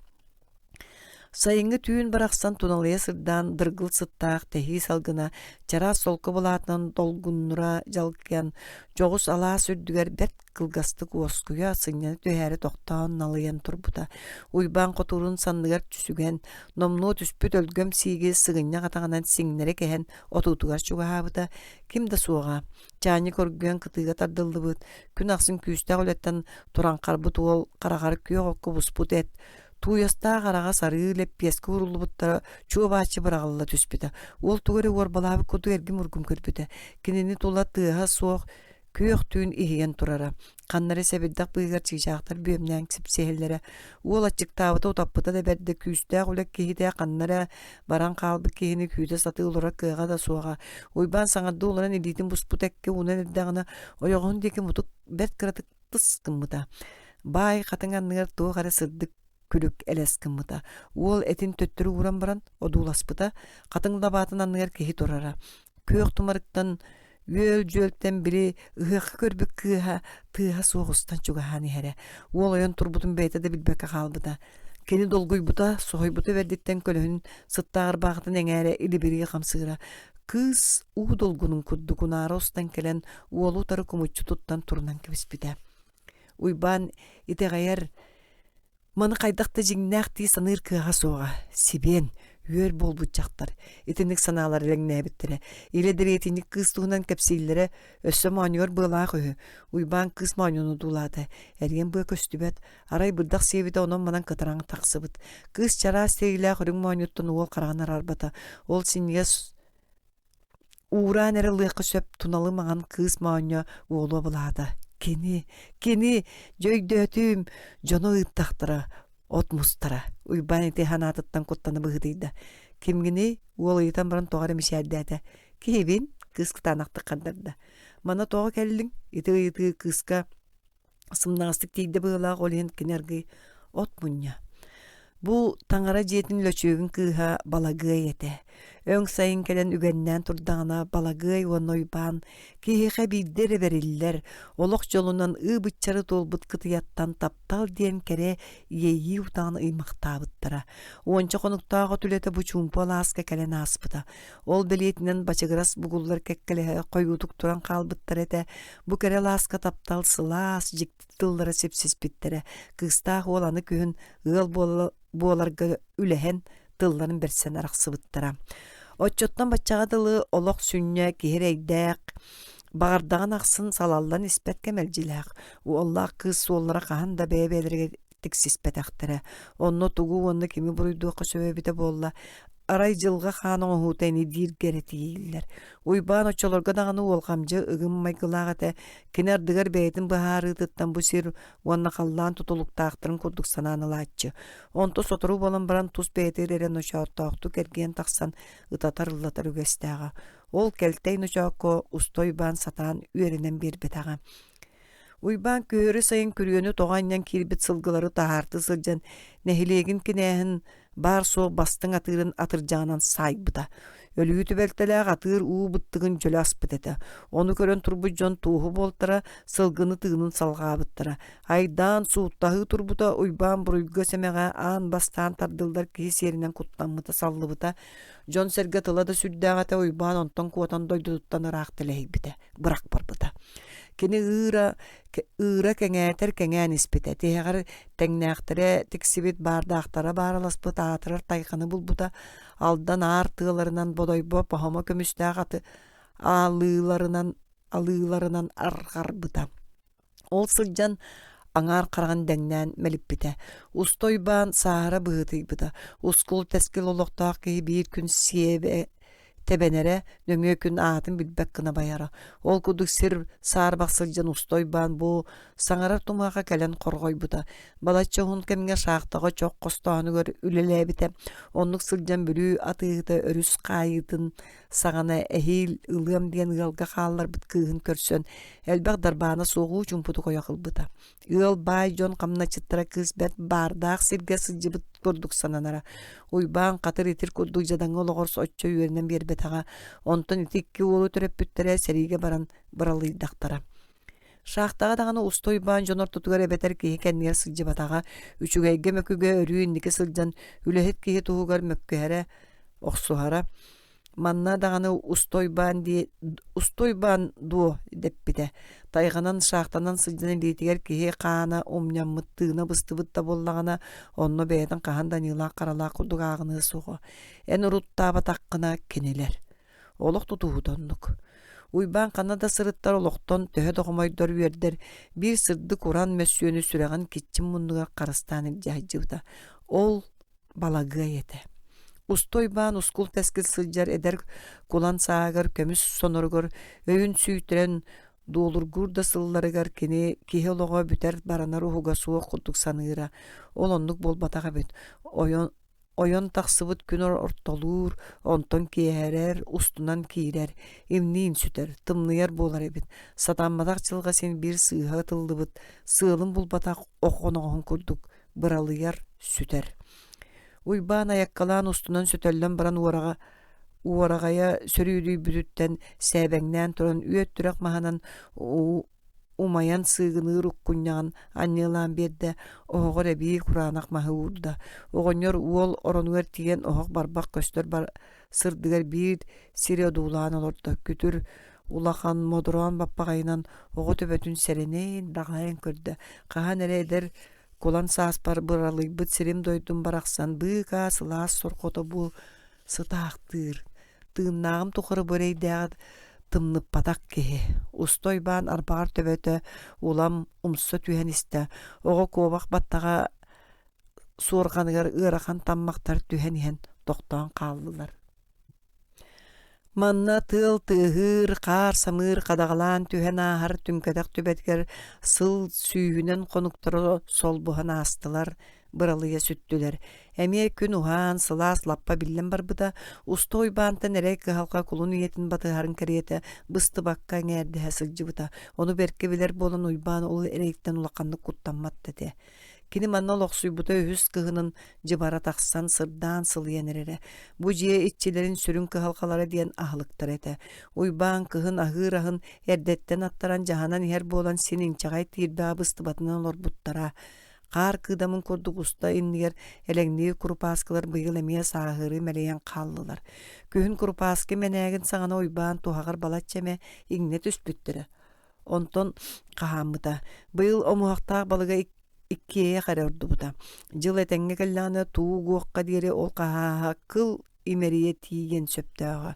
Сайыҥҥы түүн барахсан туналыйа сырдаан дыргыл сыттаах тэһии салгына чараас солко былаатынан долгуннура дьалкыйан, дьоҕус алаас үрдүгэр бэрт кылгастык уоскуйа, сынньана түһээри тохтоон налыйан турбута. Уйбаан хотуурун санныгар сүгэн, номнуо түспүт өлгөм сииги сыгынньах атаҕынан сиҥнэри кэһэн отуутугар чугаһаабыта. Ким да суоҕа. Чаанньык оргуйан кытыыга тардыллыбыт, күн ахсын күүстээх үлэттэн тураҥхарбыт уол хараҕар күөх окко буспут эт, Тууйастаах араҕас арыы лэппиэскэ ууруллубуттара чуо-бааччы быраҕылла түспүтэ. Уол тугу эрэ уорбалаабыт курдук эргим-ургум көрбүтэ. Кинини тула тыаһа суох күөх түүн иһийэн турара. Ханна эрэ сэбирдэх быыһыгар чыычаахтар бүөмнээн сипсиһэллэрэ. Уол аччыктаабыта утаппыта да бэрдэ күүстээх үлэ киһитэ ханна эрэ баран хаалбыт киһини күүтэ сатыы олорор кыаҕа да суоҕа. Уйбаан саҥардыы олорон илиитин буспут эккэ уунан эрдэҕинэ ойоҕоһун диэки мутук бэрт кыратык тыс гыммыта. Баай хатыҥ анныгар туох эрэ сырдык күлүк элэс гыммыта. Уол этин төттөрү ууран баран одууласпыта, хатыҥ лабаатын анныгар киһи турара. Күөх тумарыктан үөл-дьүөлтэн били ыһыахха көрбүт кыыһа тыаһа суох устан чугаһаан иһэрэ. Уол ойон турбутун бэйэтэ да билбэккэ хаалбыта. Кини долгуйбута, соһуйбута бэрдиттэн көлөһүн сыттааҕар баахытын эҥээрэ илибирии хамсыыра. Кыыс уу долгунун курдук унаара устан кэлэн уолу утары кумуччу туттан турунан кэбиспитэ. Уйбаан итэҕэйэр маны хайдах да дьиҥнээх дии саныыр кыаҕа суоҕа. Сибиэн, үөр буолбут дьахтар. Итинник санаалар элэҥнээбиттэрэ. Илэ дэриэтинньик кыыс туһунан кэпсииллэрэ өссө моонньугар быалаах үһү. Уйбаан кыыс моонньуну одуулаата. Эриэн быа көстүбэт. Арай бырдах сиэбитэ онон-манан кытаран тахсыбыт. Кыыс чараас тириилээх үрүҥ моонньуттан уол хараҕын араарбата. Ол синньигэс Уураан эрэ ылыахха сөп туналы маҥан кыыс моонньо уолу абылаата. Кини, кини, дьэ өйдөөтүм, дьону ыыттахтара, от мустара. Уйбаан ити санаатыттан куттана быһыытыйда. Кимҥиний? Уол ыйытан баран тоҕо эрэ мичээрдээтэ. Киһибин, кыыс кытаанахтык хардарда. Манна тоҕо кэллиҥ? Ити ыйытыы кыыска Сымнаҕастык тиийдэ быһыылаах, ол иһин кини аргыый от мунньа. Бу таҥара дьиэтин лөчүөгүн кыыһа Балагыай этэ. Өҥ сайын кэлэн үгэннээн турдаҕына Балагыай уонна Уйбаан киһиэхэ биирдэ эрэ бэриллэр, олох дьолунан ыы-быччары туолбут кытыйаттан таптал диэн кэрэ иэйии утаҕын ыймахтаабыттара. Уонча хонуктаах от үлэтэ бу чуумпу алааска кэлэн ааспыта. Ол бэлиэтинэн бачыгырас бугуллар кэккэлэһэ хойуутук туран хаалбыттар этэ. Бу кэрэ алааска таптал сылаас, дьикти тыллара сипсиспиттэрэ. Кыыстаах уол аны күһүн ыал буоларга үлэһэн, тылларын бэрсэн арахсыбыттара. Оччоттон баччаҕа дылы олох сүнньэ киһи эрэйдээх, баҕардаҕын ахсын салаллан испэт кэмэлдьилээх. Уоллаах кыыс суоллара хаһан да бэйэ-бэйэлэригэр тиксиспэтэхтэрэ. Онно тугу уонна кими буруйдуохха сөбө эбитэ буолла. Арай дьылҕа хаан оҥоһуута ини дииргэ эрэ тиийиллэр. Уйбаан оччолорго даҕаны уолҕамдьы ыгым майгылаах этэ. Кини ардыгар бэйэтин быһаарыытыттан бу сир уонна халлаан тутулуктаахтарын курдук санаан ылааччы. Онто сотору буолан баран тус бэйэтигэр эрэ ночооттоохтук эргийэн тахсан ытатар-ыллатар үгэстээҕэ. Ол кэлтэй ночоокко уста Уйбаан сатаан үөрэнэн биэрбэтэҕэ. Уйбаан күһүөрү сайын күрүөнү тоҕо анньан киирбит сылгылары таһаарты сылдьан нэһилиэгин кинээһин баар-суох бастыҥ атыырын атырдьаҕынан саайбыта. Өлүү түбэлтэлээх атыыр уу быттыгын дьөлө аспыт этэ. Ону көрөн турбут дьон туоһу буолтара, сылгыны тыынын салҕаабыттара. Айдаан, сууттаһыы турбута Уйбаан буруйга-сэмэҕэ аан бастаан тардыллар киһи сиэринэн куттаммыта, саллыбыта. Дьон-сэргэ тыла да сүрдээх этэ Уйбаан онтон куотан дойдутуттан ыраах тэлэһийбитэ бырах барбыта. Кини ыыра, Ыыра кэҥээтэр кэҥээн испитэ, тиһэҕэр тэҥнээхтэрэ тиксибит баардаахтара баараласпыт аатырар тайҕаны булбута, Алдан аар тыаларынан Бодойбо Поһомо көмүстээх аты аалыыларынан алыыларынан арҕарбыта. Ол сылдьан аҥаар хараҕын дэҥнээн мэлиппитэ. Уста Уйбаан сааһыра быһыытыйбыта. Ускул-тэскил олохтоох киһи биир күн сиэбэ тэбэнэрэ, нөҥүө күн аатын билбэт гына байара. Ол курдук сир саарбах сылдьан Уста Уйбаан бу саҥарар тумаха кэлэн хорҕойбута. Балачча уһун кэмҥэ шахтаҕа чох хостоонугар үлэлээбитэ. Оннук сылдьан Бүлүү атыыһыта өрүс хаайыытын саҕана эһиил ылыам диэн ыалга хаалларбыт кыыһын көрсөн элбэх дарбаана суоҕуу чуумпутук ойох ылбыта. Ыал баай дьон хамначчыттара кыыс бэрт баардаах сиргэ сылдьыбыт курдук сананара. Уйбаан хатыр итир курдук дьадаҥы олоҕор соччо үөрэнэн биэрбэтэҕэ. Онтон ити икки уолу төрөппүттэрэ сэриигэ баран быралыйдахтара. Шахтаҕа даҕаны уста Уйбаан дьон ортотугар эбэтэр киһи кэннигэр сылдьыбатаҕа, үчүгэйгэ-мөкүгэ өрүү инники сылдьан үлэһит киһи туһугар мөккүһэрэ, охсуһара. Манна даҕаны уста Уйбаан дии уста Уйбаан дуо дэппитэ. Тайҕанан, шахтанан сылдьан илиитигэр киһи хаана умньаммыт, тыына быстыбыт да буоллаҕына, онно бэйэтин хаһан да аньыылаах-харалаах курдук ааҕыныа суоҕа. Эн уруттаабатаххына кинилэр. Олох тутуһуута оннук. Уйбаан ханна да сырыттар олохтон төһө да хомойдор үөрдэр, биир сырдык уран мөссүөнү сүрэҕин киччим муннугар харыстаан илдьэ сылдьыбыта. Ол балагыай этэ. Уста Уйбаан ускул-тэскил сылдьар эдэр кулан сааһыгар көмүс соноругар өйүн сүүйтэрэн дуолургуур да сылларыгар кини киһи олоҕо бүтэр баранар уһуга суох курдук саныыра. Ол оннук буолбатах эбит. Ойон Ойон тахсыбыт күн ортолуур, онтон киэһэрэр, устунан киирэр, имниин сүтэр, тымныйар буолар эбит. Сатамматах дьылҕа син биир сыыһа ытыллыбыт, сыалын булбатах ох оноҕоһун курдук быралыйар, сүтэр. Уйбаан айаккалаан устунан сөтөллөн баран уораҕа уораҕайа сөрүүдүйбүтүттэн сээбэҥнээн туран үөт-түрэх маһынан умайан сыыгыныыр уккунньаҕын анньыалаан биэрдэ, оһоҕор эбии кураанах маһы уурда. Оҕонньор уол оронугар тиийэн оһох барбах көстөр бар сырдыгар биир сири одуулаан олордо. Күтүр улахан модороон баппаҕайынан оҕо төбөтүн сэрэнэн даҕайан көрдө. Хаһан эрэ эдэр кулан сааспар быралыйбыт сирим-дойдум барахсан быыкаа сылаас сорҕото бу сытаахтыыр Тыыннааҕым тухары бу эрэйдээҕи тымныппатах киһи. Уста Уйбаан арбаҕар төбөтө улам умса түһэн истэ. Оҕо куобах баттаҕа суорҕаныгар ыарахан таммахтар түһэн иһэн тохтоон хааллылар. Манна тыал тыаһыыр, хаар-самыыр хадаҕалаан түһэн ааһар түҥкэтэх түбэтигэр сыл сүүһүнэн хонуктара солбуһан аастылар, быралыйа сүттүлэр. Эмиэ күн уһаан, сылаас лаппа биллэн барбыта, Уста Уйбаантан эрэй кыһалҕа кулун ийэтин батыһарын кэриэтэ быстыбакка эҥээрдэһэ сылдьыбыта. Ону бэркэ билэр буолан Уйбаан ол эрэйтэн улаханнык куттаммат да этэ. Кини манна олохсуйбута үһүс кыһынын дьыбара тахсан, сырдаан сылыйан эрэрэ. Бу дьиэ иччилэрин сүрүн кыһалҕалара диэн аһылыктара этэ. Уйбаан кыһын аһыыр аһын эрдэттэн аттаран дьаһанан иһэр буолан син инчэҕэй тиирбэҕэ быстыбатынан олорбуттара. Хаар кыыдамын курдук уста иннигэр элэҥниир курупааскылар быйыл эмиэ сааһырыы мэлийэн хааллылар. Күһүн курупааскы мэнээгин саҕана Уйбаан туһаҕар балачча эмэ иҥнэ түспүттэрэ. Онтон хаһааммыта. Быйыл омуһахтаах балыга иккиэйэх эрэ ордубута. Дьыл этэҥҥэ кэллэҕинэ туу угуохха диэри ол хаһааһа кыл имэрийэ тиийиэн сөптөөҕө.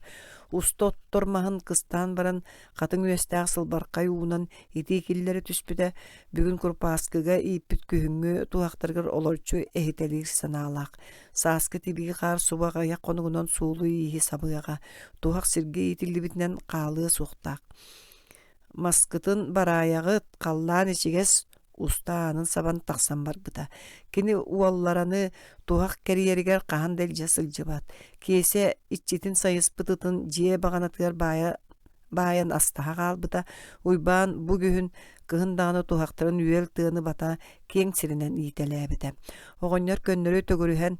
Уста оттор маһын кыстаан баран хатыҥ үөстээх сылбархай уунан итии киллэрэ түспүтэ, бүгүн курупааскыга ииппит күһүҥҥү туһахтарыгар олорчу эһитэлиир санаалаах. Сааскы тибии хаар суба аҕыйах хонугунан суолу-ииһи сабыаҕа, туһах сиргэ иитиллибитинэн хаалыа суохтаах. Маскытын бараайаҕыт, халлаан ичигэс, уста аанын сабан тахсан барбыта. Кини уоллараны туһах кэрийэригэр хаһан да илдьэ сылдьыбат. Киэсэ иччитин сайыспыт ытын дьиэ баҕанатыгар баайа баайан астаһа хаалбыта. Уйбаан бу күһүн кыһын даҕаны туһахтарын үөл тыаны бата киэҥ сиринэн иитэлээбитэ. Оҕонньор көннөрү төгүрүһэн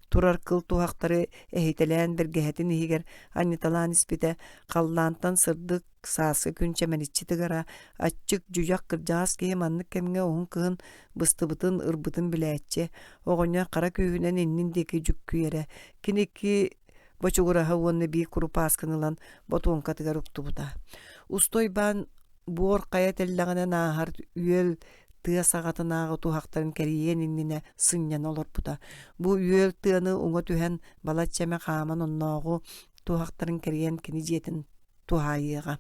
турар кыл туһахтары эһитэлээн бэргэһэтин иһигэр анньыталаан испитэ, халлаантан сырдык сааскы күн чэмэличчи тыгара, аччык, дьүдьэх кырдьаҕас киһи маннык кэмҥэ уһун кыһын быстыбытын, ырбытын билээччи, оҕонньор хара күүһүнэн иннин диэки дьүккүйэрэ, кини икки бочугураһа уонна биир курупаасканы ылан ботуоҥкатыгар уктубута. Уста Уйбаан. буор хайа тэллэҕинэн ааһар үөл тыа саҕатынааҕы туһахтарын кэрийиэн иннинэ сынньана олорбута. Бу үөл тыаны уҥа түһэн балачча эмэ хааман оннооҕу туһахтарын кэрийэн кини дьиэтин туһаайыаҕа.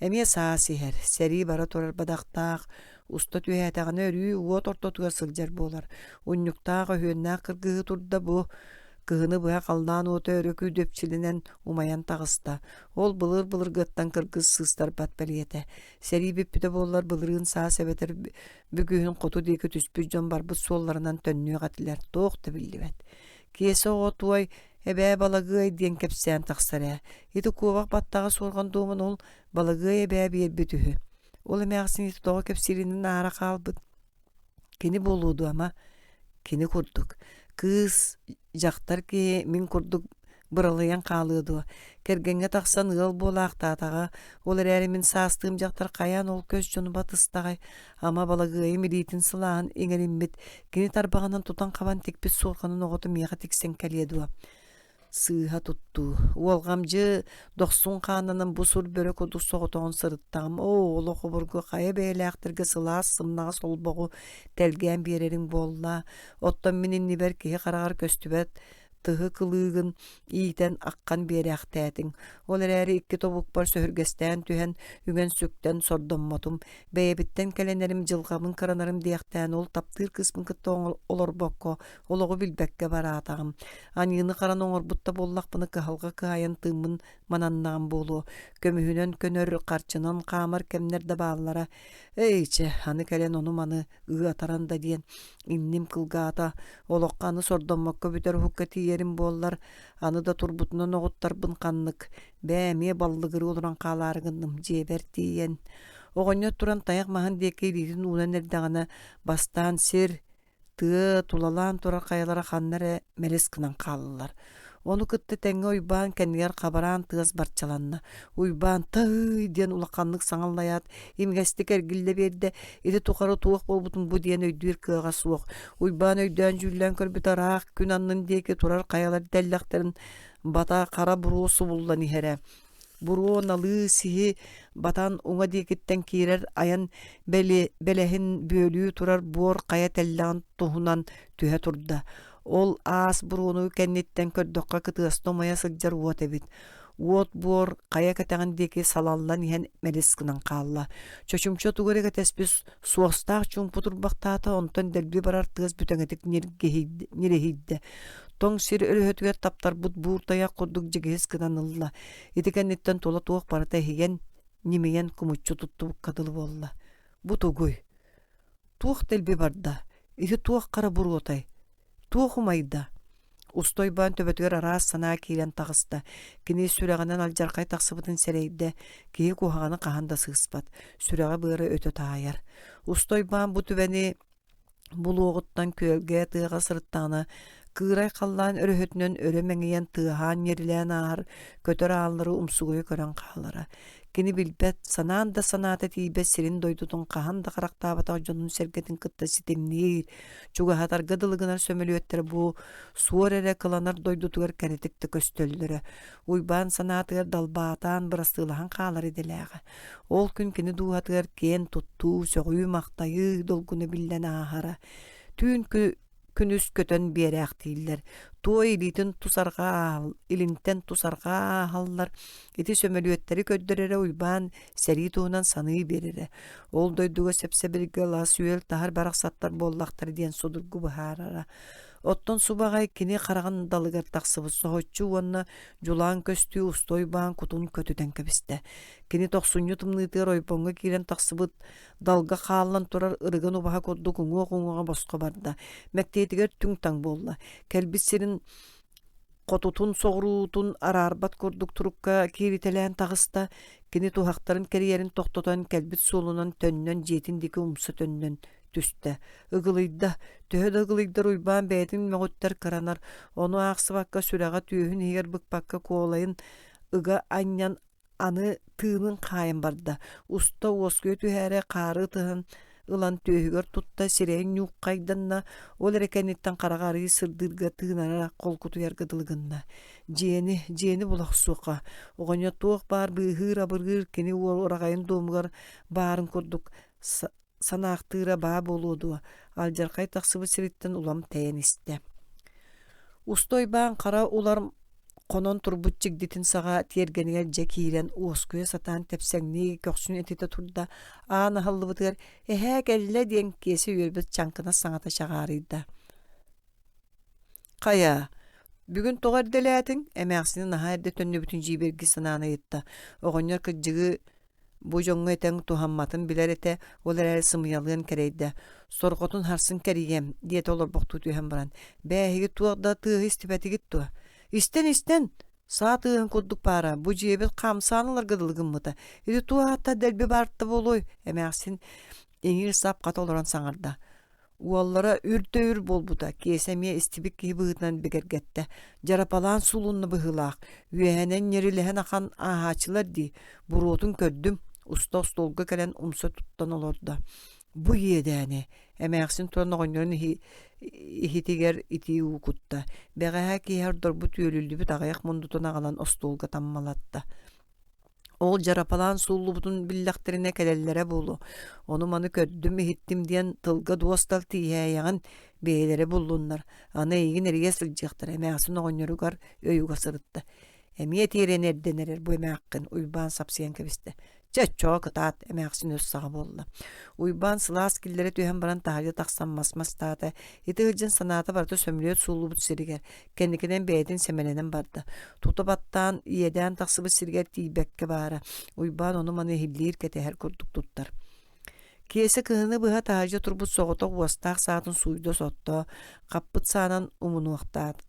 Эмиэ саас иһэр, сэрии бара турар бадахтаах, уста түһээтэҕинэ өрүү уот ортотугар сылдьар буолар. Унньуктаах өһүөннээх кыргыһыы турда бу кыһыны быһа халлаан уота өрө күүдэпчилэнэн умайан таҕыста. Ол былыр-былыргыттан кыргыз сыыстарбат бэлиэтэ. Сэрии бүппүтэ буоллар былырыын саас эбэтэр бүгүһүн хоту диэки түспүт дьон барбыт суолларынан төннүөх этилэр, туох да биллибэт. Киэсэ оҕо туой Эбээ Балагыай диэн кэпсээн тахсар ээ. Ити куобах баттаҕа суорҕан дуомун ол Балагыай эбээ биэрбит үһү. Ол эмээхсин ити тоҕо кэпсииринэн аара хаалбыт. Кини буолуо дуо ама? Кини курдук. Кыыс, дьахтар киһи мин курдук быралыйан хаалыа дуо? Кэргэҥҥэ тахсан ыал буолаахтаатаҕа. Ол эрээри мин саастыым дьахтар хайаан ол көс дьону батыстаҕай? Ама Балагыайым илиитин сылааһын иҥэриммит, кини тарбаҕынан тутан-хабан тикпит суорҕанын оҕото миэхэ тиксэн кэлиэ дуо? Сыыһа туттуу, уолҕамдьы дохсун хаанынан бу сур бөрө курдук соҕотоҕун сырыттаҕым, оо, олох обургу хайа бэйэлээхтэргэ сылаас сымнаҕас олбоҕу тэлгээн биэрэриҥ буолла, оттон мин иннибэр киһи хараҕар көстүбэт тыһы кылыыгын иитэн аххан биэрээхтээтиҥ. Ол эрээри икки тобукпар сөһүргэстээн түһэн, үҥэн-сүктэн сордоммотум. Бэйэбиттэн кэлэнэрим, дьылҕабын кыранарым диэхтээн ол таптыыр кыыспын кытта олорбокко, олоҕу билбэккэ бараатаҕым. Аньыыны-хараны оҥорбут да буоллахпына кыһалҕа кыһайан тыыммын мананнаҕым буолуо. Көмүһүнэн көнөр, харчынан хаамар кэмнэр да бааллара. Эй, чэ, аны кэлэн ону-маны ыатаран да диэн инним кылгаата, олоххо аны сордоммокко бүтэр уһукка тиийэрим буоллар, аны да турбутунан оҕуттарбын ханнык, бээ эмиэ баллыгырыы олорон хаалаары гынным дьиэбэр тиийэн. Оҕонньор туран тайах маһын диэки илиитин уунан эрдэҕинэ, бастаан сир, Тыа тулалаан турар хайалара ханна эрэ мэлис гынан хааллылар. Ону кытта тэҥҥэ Уйбаан кэннигэр хабараан тыас барчаланна. Уйбаан «Тыый!» диэн улаханнык саҥаллайаат, имигэстик эргиллэ биэрдэ. Ити тухары туох буолбутун бу диэн өйдүүр кыаҕа суох. Уйбаан өйдөөн-дьүүллээн көрбүтэ ыраах күн аннын диэки турар хайалар тэллэхтэрин бата хара буруо субуллан иһэрэ. Буруо налыы сиһи батан уҥа диэкиттэн киирэр айан бэлэһин бүөлүү турар буор хайа тэллэҕин туһунан түһэ турда. Ол аас буруону кэнниттэн көрдөххө кытыаста умайа сылдьар уот эбит. Уот буор хайа кэтэҕин диэки салаллан иһэн мэлис гынан хаалла. Чочумча тугу эрэ кэтэспит суостаах чуумпу турбахтаата, онтон дэлби барар тыас бүтэҥитик ньириһийдэ. Тоҥ сир өрөһөтүгэр таптарбыт буур тайах курдук дьигиһис гынан ылла. Ити кэнниттэн тула туох барыта иһийэн, ньимийэн кумуччу туттубукка дылы буолла. Бу тугуй? Туох дэлби барда? Ити туох хара буруотай? Туох умайда? Устойбоон төбөтүгэр араас санаа киирэн таҕыста. Кини сүрэҕинэн алдьархай тахсыбытын сэрэйдэ. Киһи куһаҕаны хаһан да сыыспат. Сүрэҕэ-быара өтө таайар. Устойбоон бу түбэни Булуоҕуттан күөлгэ тыаҕа сырыттаҕына, кыырай халлаан өрөһөтүнэн өрө мэҥийэн тыаһаан-ньирилээн ааһар көтөр ааллары умсугуйа көрөн хаалара. Кини билбэт, санаан да санаата тиийбэт сирин-дойдутун хаһан да харахтаабатах дьонун-сэргэтин кытта ситимниир, чугаһатарга дылы гынар сөмөлүөттэрэ бу суор эрэ кыланар дойдутугар кэрэтик да көстөллөрө. Уйбаан санаатыгар далбаатаан бырастыылаһан хаалар идэлээҕэ. Ол күн кини дууһатыгар киэн туттуу, сөҕүү-махтайыы долгуна биллэн ааһара. Түүн күнүс көтөн биэрээхтииллэр. Туой илиитин тус арҕаа илинтэн тус арҕаа ааһаллар. Ити сөмөлүөттэри көрдөрөрө Уйбаан сэрии туһунан саныы биэрэрэ. Ол дойдуга сэп-сэбиргэ лас-үөл таһар барахсаттар буоллахтара диэн судургу быһаарара. Оттон субаҕай кини хараҕын далыгар тахсыбыт соһуччу уонна дьулаан көстүү устуойбаан кутун көтүтэн кэбистэ. Кини тохсунньу тымныытыгар ойбоҥҥо киирэн тахсыбыт далга хааллан турар ырыган убаһа курдук уҥуох-уҥуоҕа босхо барда. Мэктиэтигэр түҥ-таҥ буолла. Кэлбит сирин хотутун соҕуруутун араарбат курдук турукка кииритэлээн таҕыста. Кини туһахтарын кэрийэрин тохтотон кэлбит суолунан төннөн дьиэтин диэки умса төннөн түстэ. Ыгылыйда. Төһө да ыгылыйдар Уйбаан бэйэтин мөҕүттэр кыранар, ону аахсыбакка сүрэҕэ түөһүн иһигэр быкпакка куолайын ыга анньан аны тыынын хаайан барда. Уста уоскуйа түһээри хаары ытыһан ылан түөһүгэр тутта, сирэйин ньууххайданна, ол эрэ кэнниттэн хараҕа арыый сырдыырга тыынара холкутуйарга дылы гынна. Дьиэни, дьиэни була охсуохха. Оҕонньор туох баар быыһыыр-абырыыр кини уол ураҕайын дуомугар баарын курдук санаахтыыра баа буолуо дуо, алдьархай тахсыбыт сириттэн улам тэйэн истэ. Уста Уйбаан хара улар хонон турбут чигдитин саҕа тиэргэнигэр дьэ киирэн уоскуйа сатаан тэпсэҥнии көхсүн этитэ турда, аан аһыллыбытыгар «Эһээ кэллэ» диэн Киэсэ үөрбүт чаҥкынас саҥата чаҕаарыйда. «Хайа, бүгүн тоҕо эрдэлээтиҥ?» эмээхсини наһаа эрдэ төннүбүтүн дьиибэргии санаан ыйытта. Оҕонньор кырдьыгы бу дьоҥҥо этэн туһамматын билэр этэ, ол эрээри сымыйалыан кэрэйдэ. «Сорҕотун харсын кэрийиэм» диэтэ олорбохтуу түһэн баран. «Бээ, эһиги туох да тыаһы истибэтигит дуо?» «Истэн-истэн, саа тыаһын курдук баара, бу дьиэбит хамсаан ыларга дылы гыммыта. Ити туох ааттаах дэлби баарта буолуой?» эмээхсин иҥиир сап хата олорон саҥарда. Уоллара үр да үр буолбута, Киэсэ эмиэ истибит киһи быһыытынан бигэргэттэ. Дьарапалаан суулунна быһыылаах, үөһэнэн ньирилэһэн ахан ааһааччылар дии, буруотун көрдүм, уста остуолга кэлэн умса туттан олордо. Бу иэдээни, эмээхсин туран оҕонньорун иһитигэр итии уу кутта. Бэҕэһээ киэһэ ордорбут үөлүллүбүт аҕыйах мундутун аҕалан остуолга таммалатта. Ол дьарапалаан сууллубутун биллэхтэринэ кэлэллэрэ буолуо. Ону-маны көрдүм-иһиттим диэн тылга дуостал тииһээйэҕин, бэйэлэрэ буллуннар. Аны эйигин эрийэ сылдьыахтара, эмээхсин оҕонньоругар өй уга сырытта. Эмиэ тиэрэн эрдэн эрэр бу эмээххин, Уйбаан сапсыйан кэбистэ. Чэ, оччоҕо кытаат, эмээхсин өс саҕа буолла. Уйбаан сылаас киллэрэ түһэн баран таһырдьа тахсан мас мастаата. Ити сылдьан санаата барыта сөмөлүөт сууллубут сиригэр, Кэнникинэн бэйэтин сэмэлэнэн барда. Тута баттаан, иэдээн тахсыбыт сиригэр тиийбэккэ баара. Уйбаан ону-маны иһиллиир, кэтэһэр курдук туттар. Киэсэ кыһыны быһа таһырдьа турбут соҕотох уостаах саатын сууйда-сотто, хаппыт саанан умунуохтаат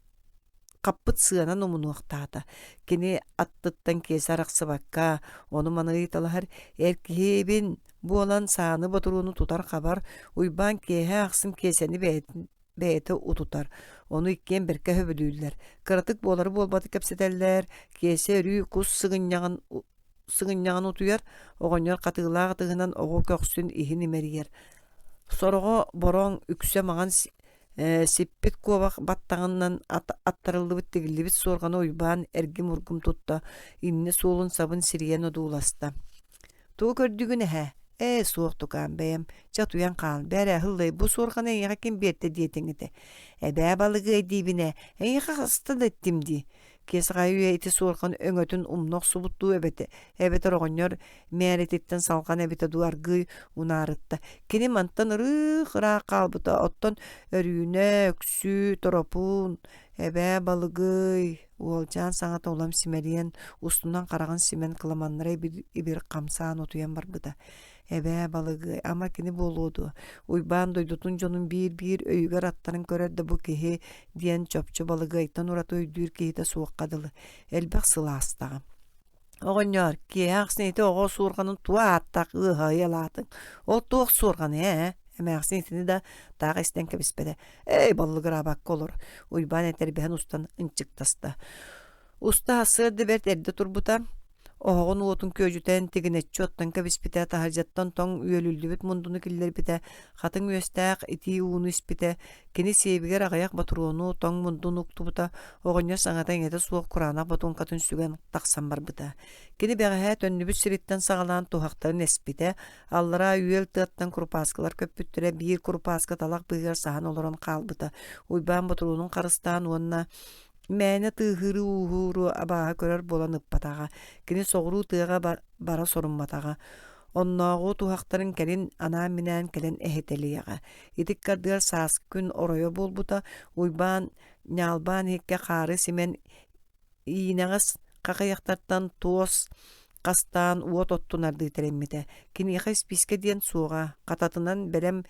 хаппыт сыанан умунуохтаата. Кини аттыттан Киэсэ арахсыбакка, ону-маны ыйыталаһар эр киһибин буолан сааны ботуруону тутар-хабар, Уйбаан киэһэ ахсын Киэсэни бэйэтин бэйэтэ утутар. Ону иккиэн бэркэ сөбүлүүллэр. Кыратык буолары-буолбаты кэпсэтэллэр, Киэсэ өрүү кус сыгынньаҕын сыгынньаҕын утуйар, оҕонньор хатыылаах ытыһынан оҕо көхсүн иһин имэрийэр. Сороҕо бороҥ, үксэ маҥан сиппит куобах баттаҕынан аттарыллыбыт тигиллибит суорҕаны Уйбаан эргим-ургум тутта, иннэ суолун сабын сирийэн одууласта. Тугу көрдүгүн эһээ? Ээ, суох тукаам, бэйэм. Чэ, утуйан хаал. Бээрэ, һыллай, бу суорҕаны эйиэхэ ким биэртэ диэтиҥ этэ? Эбээ балыгыай диибин ээ, эйиэхэ хаста да эттим дии. Киэсэҕэ үйэ ити суорҕан өҥөтүн умна охсубут дуу эбэтэ, эбэтэр оҕонньор мээрититтэн салҕан эбитэ дуу аргыый унаарытта. Кини мантан ырыых-ыраах хаалбыта, оттон Өрүүнэ, Өксүү, Торопуун, эбээ балыгый, Уолчаан саҥата улам симэлийэн, устунан хараҕын симэн кыламаннара ибир хамсаан утуйан барбыта. Эбээ балыгы, ама кини буолуо дуо? Уйбаан дойдутун дьонун биир-биир өйүгэр аттарын көрөр да бу киһи диэн чопчу балыгыайтан ураты өйдүүр киһитэ суохха дылы. Элбэх сыл аастаҕа. Оҕонньоор, киэһэ ахсын ити оҕо суорҕанын туох ааттаах ыаһайалаатыҥ? Ол туох суорҕаный ээ? Эмээхсин итини да таах истэн кэбиспэтэ. Эй, баллыгыраабакка олор, Уйбаан этэрбэһин устан ынчыктаста. Уста сарсыарда бэрт эрдэ турбута. Оһоҕун уотун күөдьүтэн, тигинэччи оттон кэбиспитэ, таһырдьаттан тоҥ үөлүллүбүт мундуну киллэрбитэ, хатыҥ үөстээх итии ууну испитэ, Кини сиэбигэр аҕыйах ботуруону, тоҥ мундуну уктубута, оҕонньор саҥата-иҥэтэ суох кураанах ботуоҥкатын сүгэн тахсан барбыта. Кини бэҕэһээ төннүбүт сириттэн саҕалаан туһахтарын эспитэ, аллараа үөл тыаттан курупааскалар көппүттэрэ, биир курупааска талах быыһыгар саһан олорон хаалбыта. Уйбаан ботуруонун харыстаан уонна мээнэ тыаһыыры-ууһууру абааһы көрөр буолан ыппатаҕа. Кини соҕуруу тыаҕа бара сорумматаҕа. Оннооҕу туһахтарын кэлин анаан-минээн кэлэн эһэтэлиэҕэ. Ити ыккардыгар сааскы күн оройо буолбута, Уйбаан ньаалбаан иһиккэ хаары симэн иинэҕэс хахыйахтартан туос хастаан уот оттунардыы тэриммитэ. Киниэхэ испиискэ диэн суоҕа, хататынан бэлэм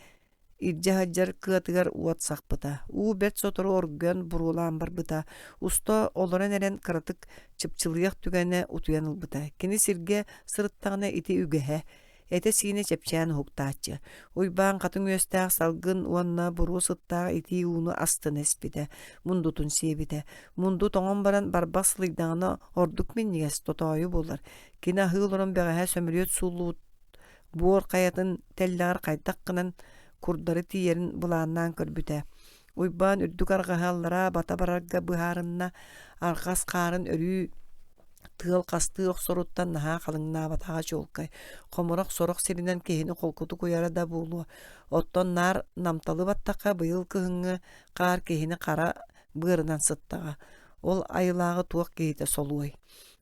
илдьэ сылдьар кыатыгар уот сахпыта. Уу бэрт сотору оргуйан буруолаан барбыта. Уста олорон эрэн кыратык чыпчылыйах түгэнэ утуйан ылбыта. Кини сиргэ сырыттаҕына ити үгэһэ. Этэ-сиинэ чэпчээн уһуктааччы. Уйбаан хатыҥ үөстээх салгын уонна буруо сыттаах итии ууну астына испитэ, мундутун сиэбитэ. Мунду тоҥон баран барбах сылыйдаҕына ордук минньигэс, тотоойу буолар. Кини аһыы олорон бэҕэһээ сөмөлүөт сууллубут. Буор хайатын тэллэҕэр хайдах гынан курдары тиийэрин былааннаан көрбүтэ. Уйбаан үрдүк арҕаһы аллараа бата барарга быһаарынна, арҕас хаарын өрүү тыал хастыы охсоруттан наһаа халыҥнаабатаҕа чуолкай. Хомурах сорох сиринэн киһини холкутук уйара да буолуо. Оттон наар намталы баттахха быйыл кыһыҥҥы хаар киһини хара быарынан сыттаҕа. Ол айылааҕы туох киһитэ солуой.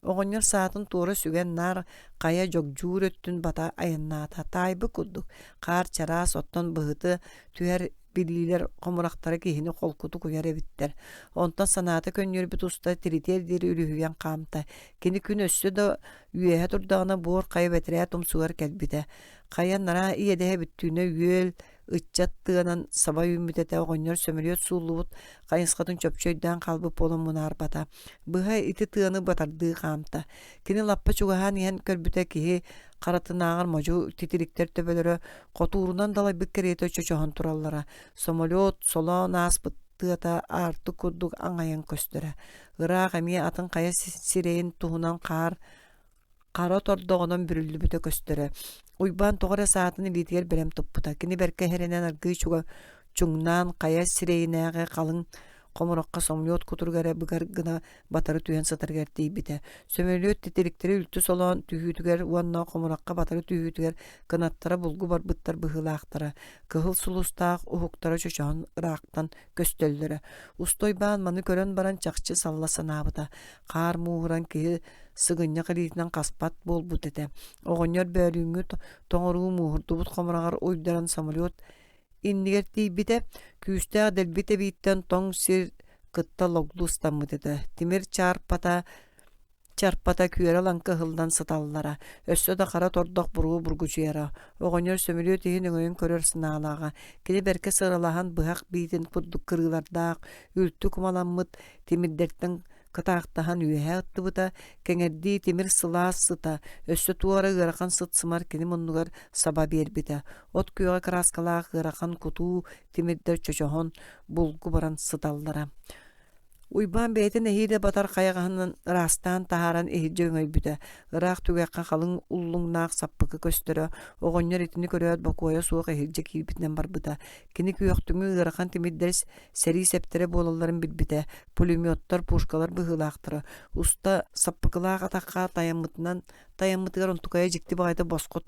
Оҕонньор саатын туора сүгэн наар хайа дьогдьуур өттүн бата айаннаата. Таайбыт курдук, хаар чараас оттон быһыты түһэр билиилэр хомурахтара киһини холкутук уйар эбиттэр. Онтон санаата көнньүөрбүт уста тиритиэр диэри үлүһүйэн хаамта. Кини күн өссө да үөһэ турдаҕына буор хайа бэтэрээ тумсугар кэлбитэ. Хайа нараа иэдэһэ бүттүүнэ үөл, ыччат тыанан саба үүммүт этэ оҕонньор сөмөлүөт сууллубут хайысхатын чопчу өйдөөн хаалбыт буолан мунаарбата. Быһа ити тыаны батардыы хаамта. Кини лаппа чугаһаан иһэн көрбүтэ киһи харатынааҕар модьу титириктэр төбөлөрө хотуурунан далайбыт кэриэтэ чочоһон тураллара. Самолет солоон ааспыт тыата аартык курдук аҥайан көстөрө. Ыраах эмиэ атын хайа сирэйин туһунан хаар хара тордоҕунан бүрүллүбүтэ көстөрө. Уйбаан тоҕо эрэ саатын илиитигэр бэлэм туппута. Кини бэркэ иһэринэн аргыый чуга чуҥнаан хайа сирэйинээҕи халыҥ хомурахха самолет кутуруга эрэ быгар гына батары түһэн сытарыгар тиийбитэ. Сөмөлүөт титириктэри үлтү солоон түһүүтүгэр уонна хомурахха батары түһүүтүгэр кынаттара булгу барбыттар быһыылаахтара, кыһыл сулустаах уһуктара чочоһон ыраахтан көстөллөрө. Устойбаан маны көрөн баран чахчы салла санаабыта. Хаар мууһуран киһи сыгынньах илиитинэн хаспат буолбут этэ. Оҕонньор бөөлүүҥҥү тоҥоруу мууһурдубут хомураҕар уйдаран самолет иннигэр тиийбитэ, күүстээх дэлби тэбииттэн тоҥ сир кытта логлу ыстаммыт этэ. Тимир чаарпата чарпата күөрэ-лаҥкы ыһыллан сыталлара, өссө да хара тордох буруо бургучуйара. Оҕонньор сөмөлүөт иһин өҥөйөн көрөр санаалааҕа. Кини бэркэ сыралаһан быһах биитин курдук кырыылардаах, үлтү кумаламмыт тимирдэртэн кытаахтаһан үөһэ ыттыбыта, кэҥэрдии тимир сылаас сыта, өссө туора ыарахан сыт-сымар кини муннугар саба биэрбитэ. От күөҕэ кырааскалаах ыарахан кутуу тимирдэр чочоһон, булгу баран сыталлара. Уйбаан бэйэтин нэһиилэ батар хайаҕаһынан ыраастаан таһааран иһирдьэ өҥөйбүтэ. Ыраах түгэххэ халыҥ уллуҥнаах саппыкы көстөрө. Оҕонньор итини көрөөт бокуойа суох иһирдьэ киирбитинэн барбыта. Кини күөхтүҥү ыарахан тимирдэр сэрии сэптэрэ буолалларын билбитэ, пулеметтар, пушкалар быһыылаахтара, уста саппыкылаах атахха тайаммытынан тайаммытыгар онтукайа дьикти баҕайыта босхо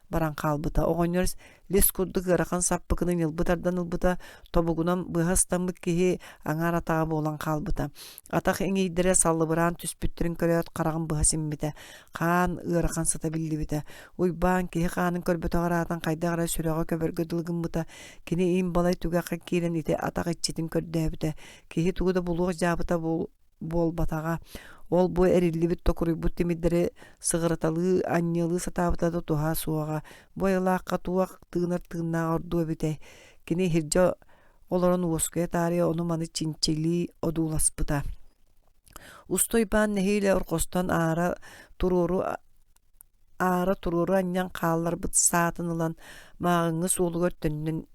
баран хаалбыта. Оҕонньор лис курдук ыарахан саппыкыны ньылбы тардан ылбыта, тобугунан быһа ыстаммыт киһи аҥаар атаҕа буолан хаалбыта. Атах иҥиирдэрэ саллыбыраан түспүттэрин көрөөт хараҕын быһа симмитэ. Хаан ыарахан сыта биллибитэ. Уйбаан киһи хаанын көрбөтөҕөр аатан хайдах эрэ сүрэҕэ көбөргө дылы гыммыта. Кини им балай түгэххэ киирэн ити атах иччитин көрдөөбүтэ. Киһи тугу да булуох дьаабыта буолбатаҕа. Ол бу эриллибит токуруйбут тимирдэри сыҕарыталыы, анньыалыы сатаабыта да туһа суоҕа. Бу айылаахха туох тыынар тыыннаах ордуо эбитэй? Кини иһирдьэ олорон уоскуйа таарыйа ону-маны чинчилии одууласпыта. Устуйбаан нэһиилэ орҕостон аара туруору аара туруору анньан хаалларбыт саатын ылан мааҕыҥҥы суолугар төннөн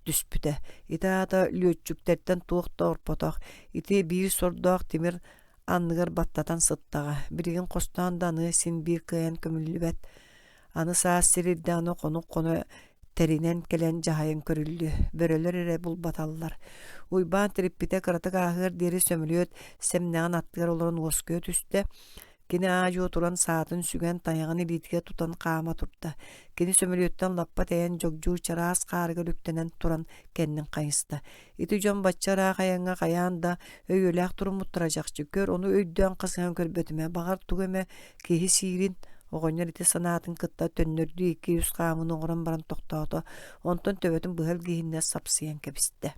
түспүтэ. Ити аата лүөччүктэртэн туох да орпотох, ити биир сордоох тимир анныгар баттатан сыттаҕа. Билигин хостоон да аны син биир кыайан көмүллүбэт. Аны саас сир ирдэҕинэ хонук-хоно тэринэн кэлэн дьаһайан көрүллүө, бөрөлөр эрэ булбаталлар. Уйбаан тириппитэ кыратык ааһыар диэри сөмөлүөт сэмнэҕин аттыгар олорон уоскуйа түстэ. Кини аа-дьуо туран саатын сүгэн тайаҕын илиитигэр тутан хаама турда. Кини сөмөлүөттэн лаппа тэйэн дьогдьуур чараас хаарыгар үктэнэн туран кэннин хайыста. Ити дьон бачча ыраах айаҥҥа хайаан да өйүөлээх туруммуттара чахчы. Көр, ону өйдөөн хасыһан көрбөтүм ээ. Баҕар, тугу эмэ киһи сиирин Оҕонньор ити санаатын кытта төннөрдүү икки-үс хаамыыны оҥорон баран тохтоото, онтон төбөтүн быһа илгиһиннэ сапсыйан кэбистэ.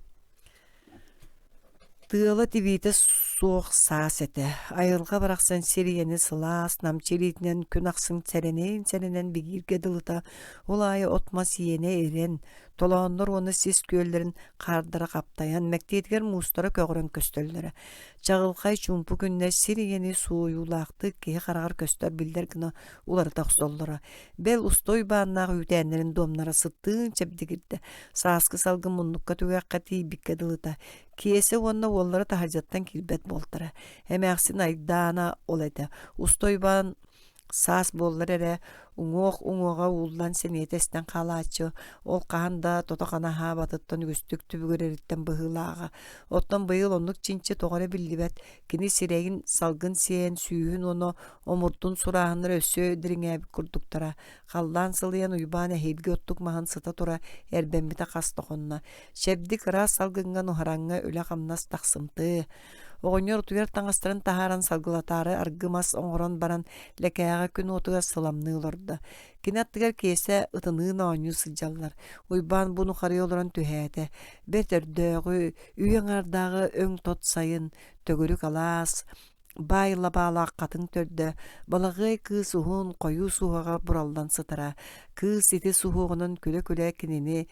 Тыала тибиитэ суох саас этэ. Айылҕа барахсан сир ийэни сылаас, намчы илиитинэн күн ахсын сэрэнэн-сэрэнэн бигииргэ дылыта, ол аайы от-мас иэнэ ирэн, толооннор уонна сис күөллэрин хаардара хаптайан, мэктиэтигэр муустара көҕөрөн көстөллөрө. Чаҕылхай чуумпу күннэр сир ийэни суойуулаахтык киһи хараҕар көстөр биллэр гына уларыта охсоллоро. Бэл устой бааннаах үүтээннэрин дуомнара сыттыын чэбдигирдэ, сааскы салгын муннукка түгэххэ тиийбиккэ дылыта. Киэсэ уонна уоллара таһырдьаттан киирбэт буолтара. Эмээхсин айдаана ол этэ. Устой баан Саас буоллар эрэ уҥуох уҥуоҕа ууллан сэниэтэ эстэн хаалааччы, ол хаһан да тото-хана аһаабатыттан үгүстүк түбүгүрэриттэн быһыылааҕа. Оттон быйыл оннук чинчи тоҕо эрэ биллибэт, кини сирэйин салгын сиэн, сүүһүн уонна омурдун сурааһыннара өссө дириҥээбит курдуктара. Халлаан сылыйан Уйбаан эһиилги оттук маһын сыта-тура эрбэммитэ хас да хонно. Чэбдик ыраас салгыҥҥа нуһараҥҥа үлэ-хамнас тахсымтыы. Оҕонньор утуйар таҥастарын таһааран салгылатаары аргы мас оҥорон баран лэкээҕэ күн уотугар сыламныы олордо. Кини аттыгар Киэсэ ытыныын оонньуу сылдьаллар. Уйбаан бу нухарыйа олорон түһээтэ. Бэрт өрдөөҕү, үйэ аҥаардааҕы өҥ-тот сайын, төгүрүк алаас, баай лабаалаах хатыҥ төрдө, балаҕыай кыыс уһун, хойуу суһуоҕа бураллан сытара. Кыыс ити суһуоҕунан күлэ-күлэ кинини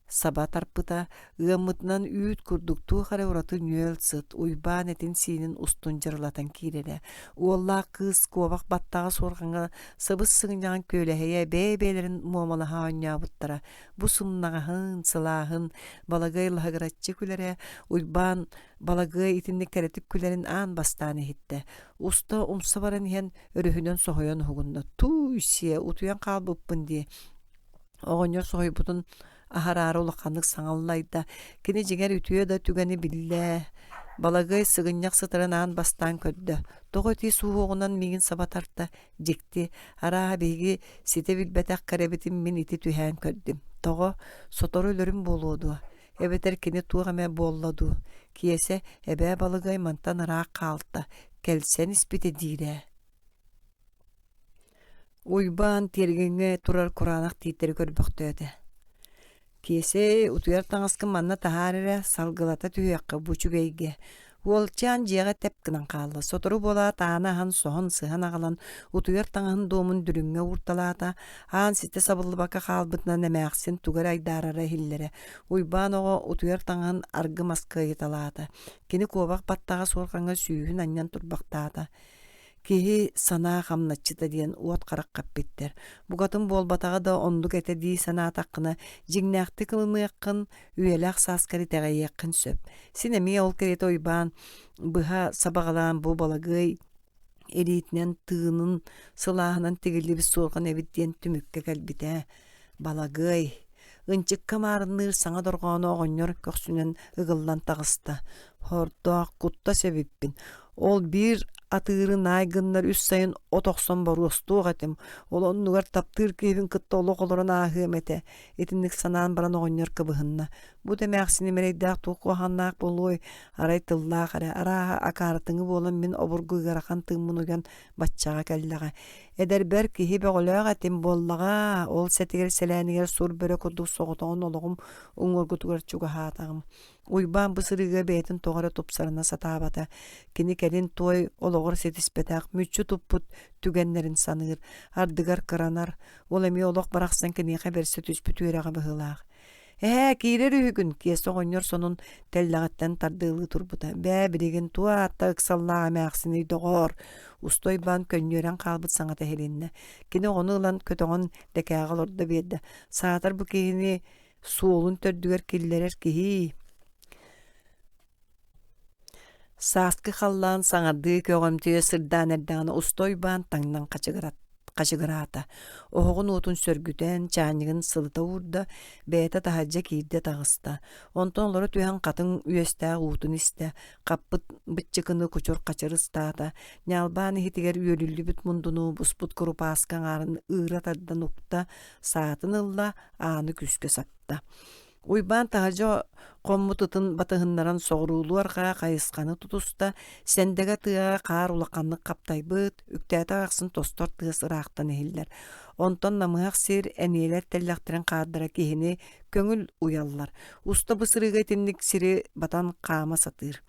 саба тарпыта, ыаммытынан үүт курдук туох эрэ ураты нүөл сыт Уйбаан этин-сиинин устун дьырылатан киирэрэ. Уоллаах кыыс куобах баттаҕа суорҕаҥҥа сыбыс-сыгынньаҕын күөлэһийэ бэйэ-бэйэлэрин муомалаһа оонньообуттара. Бу сымнаҕаһын, сылааһын, балагыай лаһыгыраччы күлэрэ, Уйбаан балагыай итинник кэрэтик күлэрин аан бастаан иһиттэ. Уста умса баран иһэн өрүһүнэн соһуйан уһугунна. Тууй-сиэ, утуйан хаалбыппын дии Оҕонньор соһуйбутун аһараары улаханнык саҥаллайда. Кини дьиҥэр үтүө да түгэни биллэ. Балагыай сыгынньах сытарын аан бастаан көрдө. Тоҕо ити суһуоҕунан миигин саба тарта? Дьикти, арааһа биһиги ситэ билбэтэх кэрэбитин мин ити түһээн көрдүм. Тоҕо? Сотору өлөрүм буолуо дуо? Эбэтэр кини туох эмэ буолла дуу? Киэсэ, эбээ Балыгай мантан ыраах хаалта, кэлсэн испитэ диир ээ. Уйбаан тиэргэҥҥэ турар кураанах тииттэри көрбөхтөөтө: «Киэсэй, утуйар таҥаскын манна таһаар эрэ, салгылата түһүөххэ бу үчүгэйгэ». Уолчаан дьиэҕэ тэп гынан хаалла. Сотору буолаат ааны аһан, соһон, сыһан аҕалан, утуйар таҥаһын дуомун дүлүҥҥэ уурталаата. Аан ситэ сабыллыбакка хаалбытынан эмээхсин тугу эрэ айдаарара иһиллэрэ. Уйбаан оҕо утуйар таҥаһын аргы маска ыйыталаата. Кини куобах баттаҕа суорҕаҥҥа сүүһүн анньан турбахтаата. Киһи санаа хамначчыта диэн уот харахха эппиттэр. Букатын буолбатаҕа да оннук этэ дии санаатаххына, дьиҥнээхтик ылыныаххын, үйэлээх сааскар итэҕэйиэххин сөп. Син эмиэ ол кэриэтэ Уйбаан быһа сабаҕалаан бу балагыай илиитинэн тыынын сылааһынан тигиллибит суорҕан эбит диэн түмүккэ кэлбитэ. Балагыай Ынчыкка маарынныыр саҥа дорҕооно оҕонньор көхсүнэн ыгыллан таҕыста. Хордоох, куттас эбиппин. Ол биир атыыры наай гыннар үс сайын от охсон боруостуох этим. Ол оннугар таптыыр киһибин кытта олох олорон ааһыам этэ. Итинник санаан баран оҕонньор кыбыһынна. Бу да эмээхсиним эрэйдээх туох куһаҕаннаах буолуой, арай тыллаах эрэ, арааһа акаарытыҥы буолан мин обургу ыарахан тыыммын уйан баччаҕа кэллэҕэ. Эдэрбэр киһи бөҕөлөөх этим буоллаҕа, ол сэтигэр сэлээнигэр сур бөрө курдук соҕотоҕун олоҕум уҥуоргутугар чугаһаатаҕым. Уйбаан бу сырыыга бэйэтин тоҕо эрэ тупсарына сатаабата. Кини кэлин туой олоҕор ситиспэтэх, мүччү туппут түгэннэрин саныыр, ардыгар кыранар, ол эмиэ олох барахсан киниэхэ бэрсэ түспүт үөрэҕэ быһыылаах. Эһээ, киирэр үһүгүн, Киэсэ оҕонньор сонун тэллэҕиттэн тардыалыы турбута. Бээ, билигин туох аатта ыксаллаах эмээхсиний, доҕоор? Устой баан көнньүөрэн хаалбыт саҥата иһилиннэ. Кини оҕону ылан көтөҕөн лэкээҕэ олордо биэрдэ. Саатар бу киһини суолун төрдүгэр киллэрэр киһи. Сааскы халлаан саҥардыы көҕөмтүйэ сырдаан эрдэҕинэ устой баан таҥнан хачыгыраата. Оһоҕун уотун сөргүтэн, чаанньыгын сылыта уурда, бэйэтэ таһырдьа киирдэ таҕыста. Онтон олоро түһэн хатыҥ үөстээх уутун истэ, хаппыт быччыкыны кучур-хачыр ыстаата, ньаалбаан иһитигэр үөлүллүбүт мундуну буспут курупааска аҥаарын ыыра тардан укта, саатын ылла, ааны күүскэ сапта. Уйбаан таһырдьа хоммут ытын батыһыннаран соҕуруулуу-арҕаа хайысханы тутуста, сэндэгэ тыаҕа хаар улаханнык хаптайбыт, үктээтэх ахсын тостор тыас ыраахтан иһиллэр. Онтон намыһах сир, эниэлэр тэллэхтэрин хаардара киһини көҥүл уйаллар. Уста бу сырыыга итинник сири батан хаама сатыыр.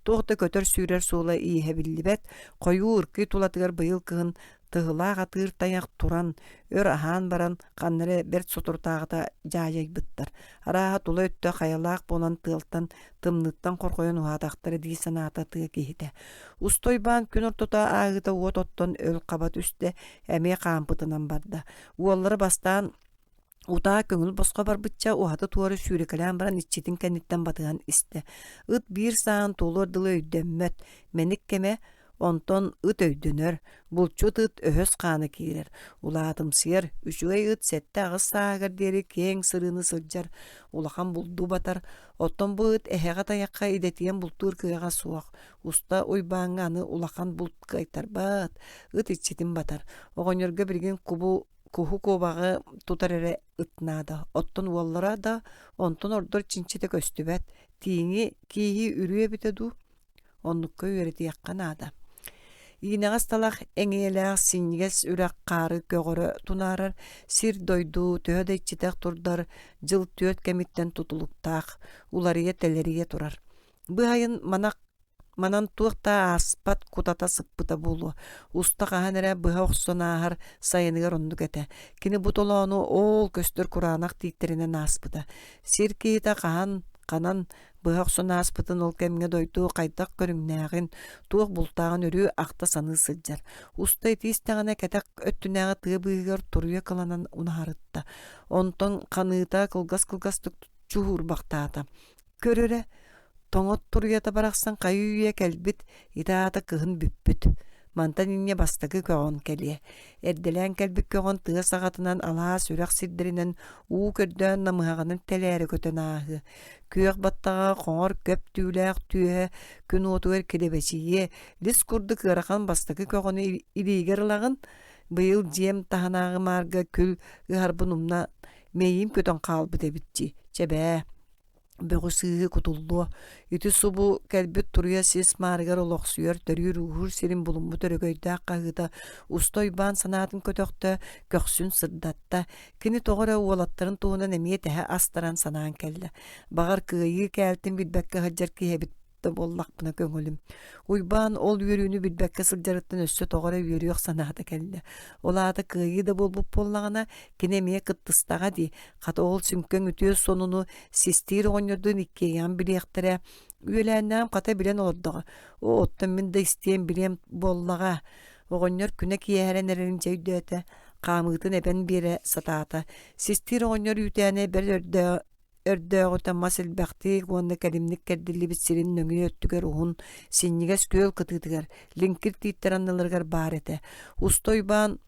Туох да көтөр-сүүрэр суола ииһэ биллибэт, хойуу ыркый тулатыгар быйыл кыһын тыһылаах атыыр тайах туран, өр аһаан баран, ханна эрэ бэрт соторутааҕыта дьаадьайбыттар. Арааһа тула өттө хайалаах буолан тыалтан, тымныыттан хорҕойон уһаатахтара дии санаата тыа киһитэ. Устойбаан күн ортото ааһыыта уот оттон өл хаба түстэ, эмиэ хаампытынан барда. Уоллара бастаан Утаа көҥүл босхо барбычча уһаты-туора сүүрэкэлээн баран иччитин кэнниттэн батыһан истэ. Ыт биир сааһын туолуор дылы өйдөммөт, мэник кэмэ. Онтон ыт өйдөнөр, булчут ыт өһөс хаана киирэр, улаатымсыйар, үчүгэй ыт 7-8 сааһыгар диэри киэҥ сырыыны сылдьар, улахан булду батар, оттон бу ыт эһэҕэ-тайахха идэтийэн бултуур кыаҕа суох. Уста Уйбааҥҥа аны улахан булт кыайтарбат, ыт иччитин батар. Оҕонньорго билигин кубу куһу-куобаҕы тутар эрэ ыт наада, оттон уоллара да онтон ордор чинчитэ көстүбэт, тииҥи кииһи үрүө эбитэ дуу, оннукка үөрэтиэххэ наада. Иинэҕэс талах эҥийэлээх синньигэс үрэх хаары көҕөрө тунаарар, сир-дойду төһө да иччитэх турдар, дьыл түөрт кэмиттэн тутулуктаах, уларыйа-тэлэрийэ турар. Быһайын манах Манан туох да ааспат кутата сыппыта буолуо, уста хаһан эрэ быһа охсон ааһар сайыныгар оннук этэ. Кини бу толоону оол көстөр кураанах тииттэринэн ааспыта. Сир киһитэ хаһан, ханан быһа охсон ааспытын ол кэмҥэ дойду хайдах көрүҥнээҕин, туох бултааҕын өрүү ахта саныы сылдьар. Уста ити истэҕинэ кэтэх өттүнээҕи тыа быыһыгар туруйа кыланан унаһарытта. Онтон ханыыта кылгас-кылгастык чуһуурбахтаата. Көр эрэ, тоҥот туруйата барахсан хайыы-үйэ кэлбит, ити аата кыһын бүппүт. Мантан инньэ бастакы көҕөн кэлиэ. Эрдэлээн кэлбит көҕөн тыа саҕатынан алаас үрэх сирдэринэн уу көрдөөн намыһаҕынан тэлээрэ көтөн ааһыа. Күөх баттаҕа хоҥор көп түүлээх түөһэ күн уотугар килэбэчийиэ, лис курдук ыарахан бастакы көҕөнү илиигэр ылаҕын, быйыл дьиэм таһынааҕы маарга күл ыһарбын умна мэйиим көтөн хаалбыт эбит дии, чэ бээ бөҕү-сыыһы кутуллуо, ити субу кэлбит туруйа сис маарыгар олохсуйар төрүүр-ууһуур сирин булуммут өрөгөйдөөх хаһыыта уста Уйбаан санаатын көтөхтө, көхсүн сырдатта. Кини тоҕо эрэ уолаттарын туһунан эмиэ тэһэ астаран санаан кэллэ. Баҕар кыайыы кээлтин билбэккэ сылдьар киһи эбит да буоллахпына көҥүлүм. Уйбаан ол үөрүүнү билбэккэ сылдьарыттан өссө тоҕо эрэ үөрүөх санаата кэллэ. Ол аата кыайыы да буолбут буоллаҕына, кини эмиэ кыттыстаҕа дии. Хата ол сүҥкэҥ үтүө сонуну систиир оҕонньордуун иккиэйэҕин билиэхтэрэ. Үөлээннээҕим хата билэн олордоҕо. Оо, оттон мин да истиэм билиэм буоллаҕа. Оҕонньор күнэ киэһэрэн эрэрин дьэ өйдөөтө, хаамыытын эбэн биэрэ сатаата. Систиир оҕонньор үүтээнэ бэрт өрдөө Өрдөөҕүтэ мас элбэхтик уонна кэлимник кэрдиллибит сирин нөҥүө өттүгэр уһун, синньигэс күөл кытыытыгар, лиҥкир тииттэр анныларыгар баар этэ. Уста Уйбаан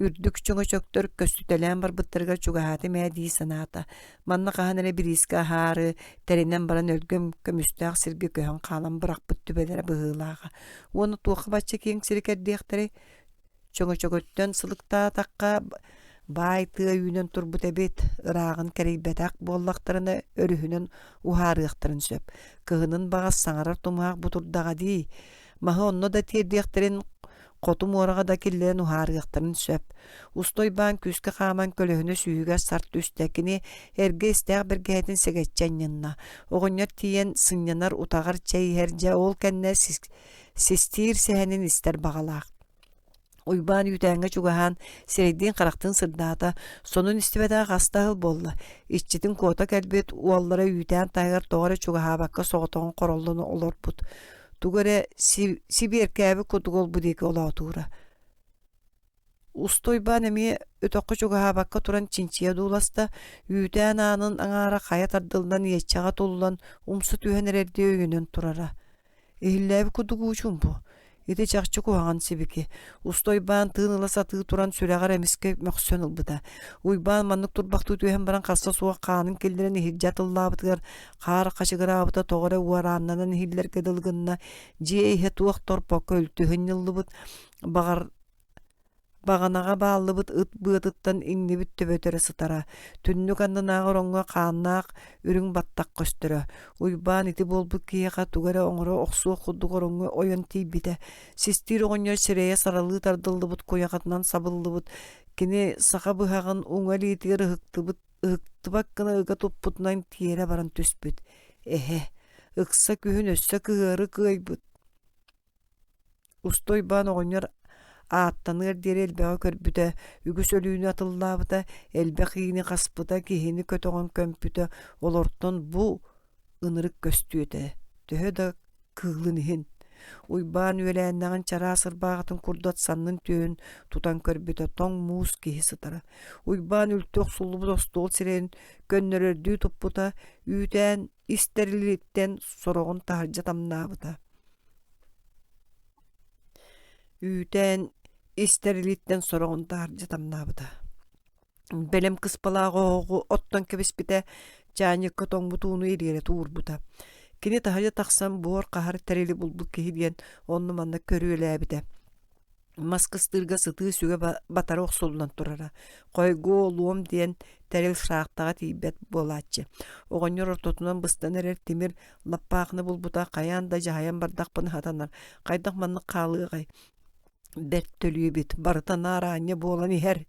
үрдүк чөҥөчөктөр көстүтэлээн барбыттарыгар чугаһаатым ээ дии санаата. Манна хаһан эрэ бириискэ аһаары, тэринэн баран өлгөм көмүстээх сиргэ көһөн хаалан бырахпыт түбэлэрэ быһыылааҕа. Уонна туохха бачча киэҥ сири кэрдиэхтэрэй? Чөҥөчөгөттөн сылыктаатахха, баай тыа үүнэн турбут эбит, ырааҕын кэрийбэтэх буоллахтарына өрүһүнэн уһаарыахтарын сөп. Кыһынын баҕас саҥарар тумуһах бу турдаҕа дии. Маһы онно да тиэрдиэхтэрин, хоту муораҕа да киллэрэн уһаарыахтарын сөп. Устойбаан күүскэ хааман көлөһүнэ сүүһүгэр сарт түстэ. Кини эргэ истээх бэргэһэтин сэгэччи анньынна. Оҕонньор тиийэн сынньанар утаҕар чэй иһэр, дьэ ол кэннэ систиир сэһэнин истэр баҕалаах. Уйбаан үүтээҥҥэ чугаһаан, сирэйдиин-харахтыын сырдаата, сонун истибэтэҕэ хас да ыал буолла. Иччитин куота кэлбит уоллара үүтээн таһыгар тоҕо эрэ чугаһаабакка соҕотоҕун хороллон олорбут. Тугу эрэ сибиэркээбит курдук ол-бу диэки олоотуура. Уста Уйбаан эмиэ өтөххө чугаһаабакка туран чинчийэ одууласта, үүтээн аанын аҥаара хайа тардыллан иэччэҕэ туллан, умса түһэн эрэрдии өйөнөн турара. Иһиллээбит курдук уучумпу. Ити чахчы куһаҕан сибики. Уста Уйбаан тыын ыла сатыы туран сүрэҕэр эмискэ мөхсөн ылбыта. Уйбаан маннык турбахтыы түһэн баран харса суох хаанын киллэрэн иһирдьэ атыллаабытыгар хаар хачыгыраабыта тоҕо эрэ уорааннанан иһиллэргэ дылы гынна. Дьиэ иһэ туох торпокко үлтү сынньыллыбыт. Баҕар Баҕанаҕа бааллыбыт ыт быатыттан иҥнибит төбөтө эрэ сытара, түннүк аннынааҕы ороҥҥо хааннаах үрүҥ баттах көстөрө. Уйбаан ити буолбут киһиэхэ тугу эрэ оҥоро охсуох курдук ороҥҥо ойон тиийбитэ. Систиир оҕонньор сирэйэ саралыы тардыллыбыт куйахатынан сабыллыбыт, кини саха быһаҕын уҥа илиитигэр ыһыктыбыт ыһыктыбат гына ыга туппутунан тиэрэ баран түспүт. Эһэ, ыкса күһүн өссө кыһыары кыайбыт Уста Уйбаан оҕонньор ааттаныар диэри элбэҕи көрбүтэ, үгүс өлүүнү атыллаабыта, элбэх иини хаспыта, киһини көтөҕөн көмпүтэ, олортон бу ынырык көстүү этэ, төһө да кыылын иһин. Уйбаан үөлээннэҕин чараас ырбааҕытын курдат саннын түөһүн тутан көрбүтэ, тоҥ муус киһи сытара. Уйбаан үлтү охсуллубут остуол сирэйин көннөрөрдүү туппута, үүтээн ис тэрилиттэн сороҕун таһырдьа тамнаабыта. Үүтээн ис тэрилиттэн сороҕун таһырдьа тамнаабыта. Бэлэм кыспалаах оһоҕу оттон кэбиспитэ, чаанньыкка тоҥмут ууну ириэрэ уурбута. Кини таһырдьа тахсан буор хаһар тэрили булбут киһи диэн онно-манна көрүөлээбитэ. Мас кыстыырга сытыы сүгэ батары охсуллан турара. Хойгуо луом диэн тэрил шахтаҕа тиийбэт буолааччы. Оҕонньор ортотунан быстан эрэр тимир лаппаахыны булбута хайаан да дьаһайан бардахпына сатанар. Хайдах маннык хаалыаҕай? Бэрт төлүөбүт, барыта наар аанньа буолан иһэр.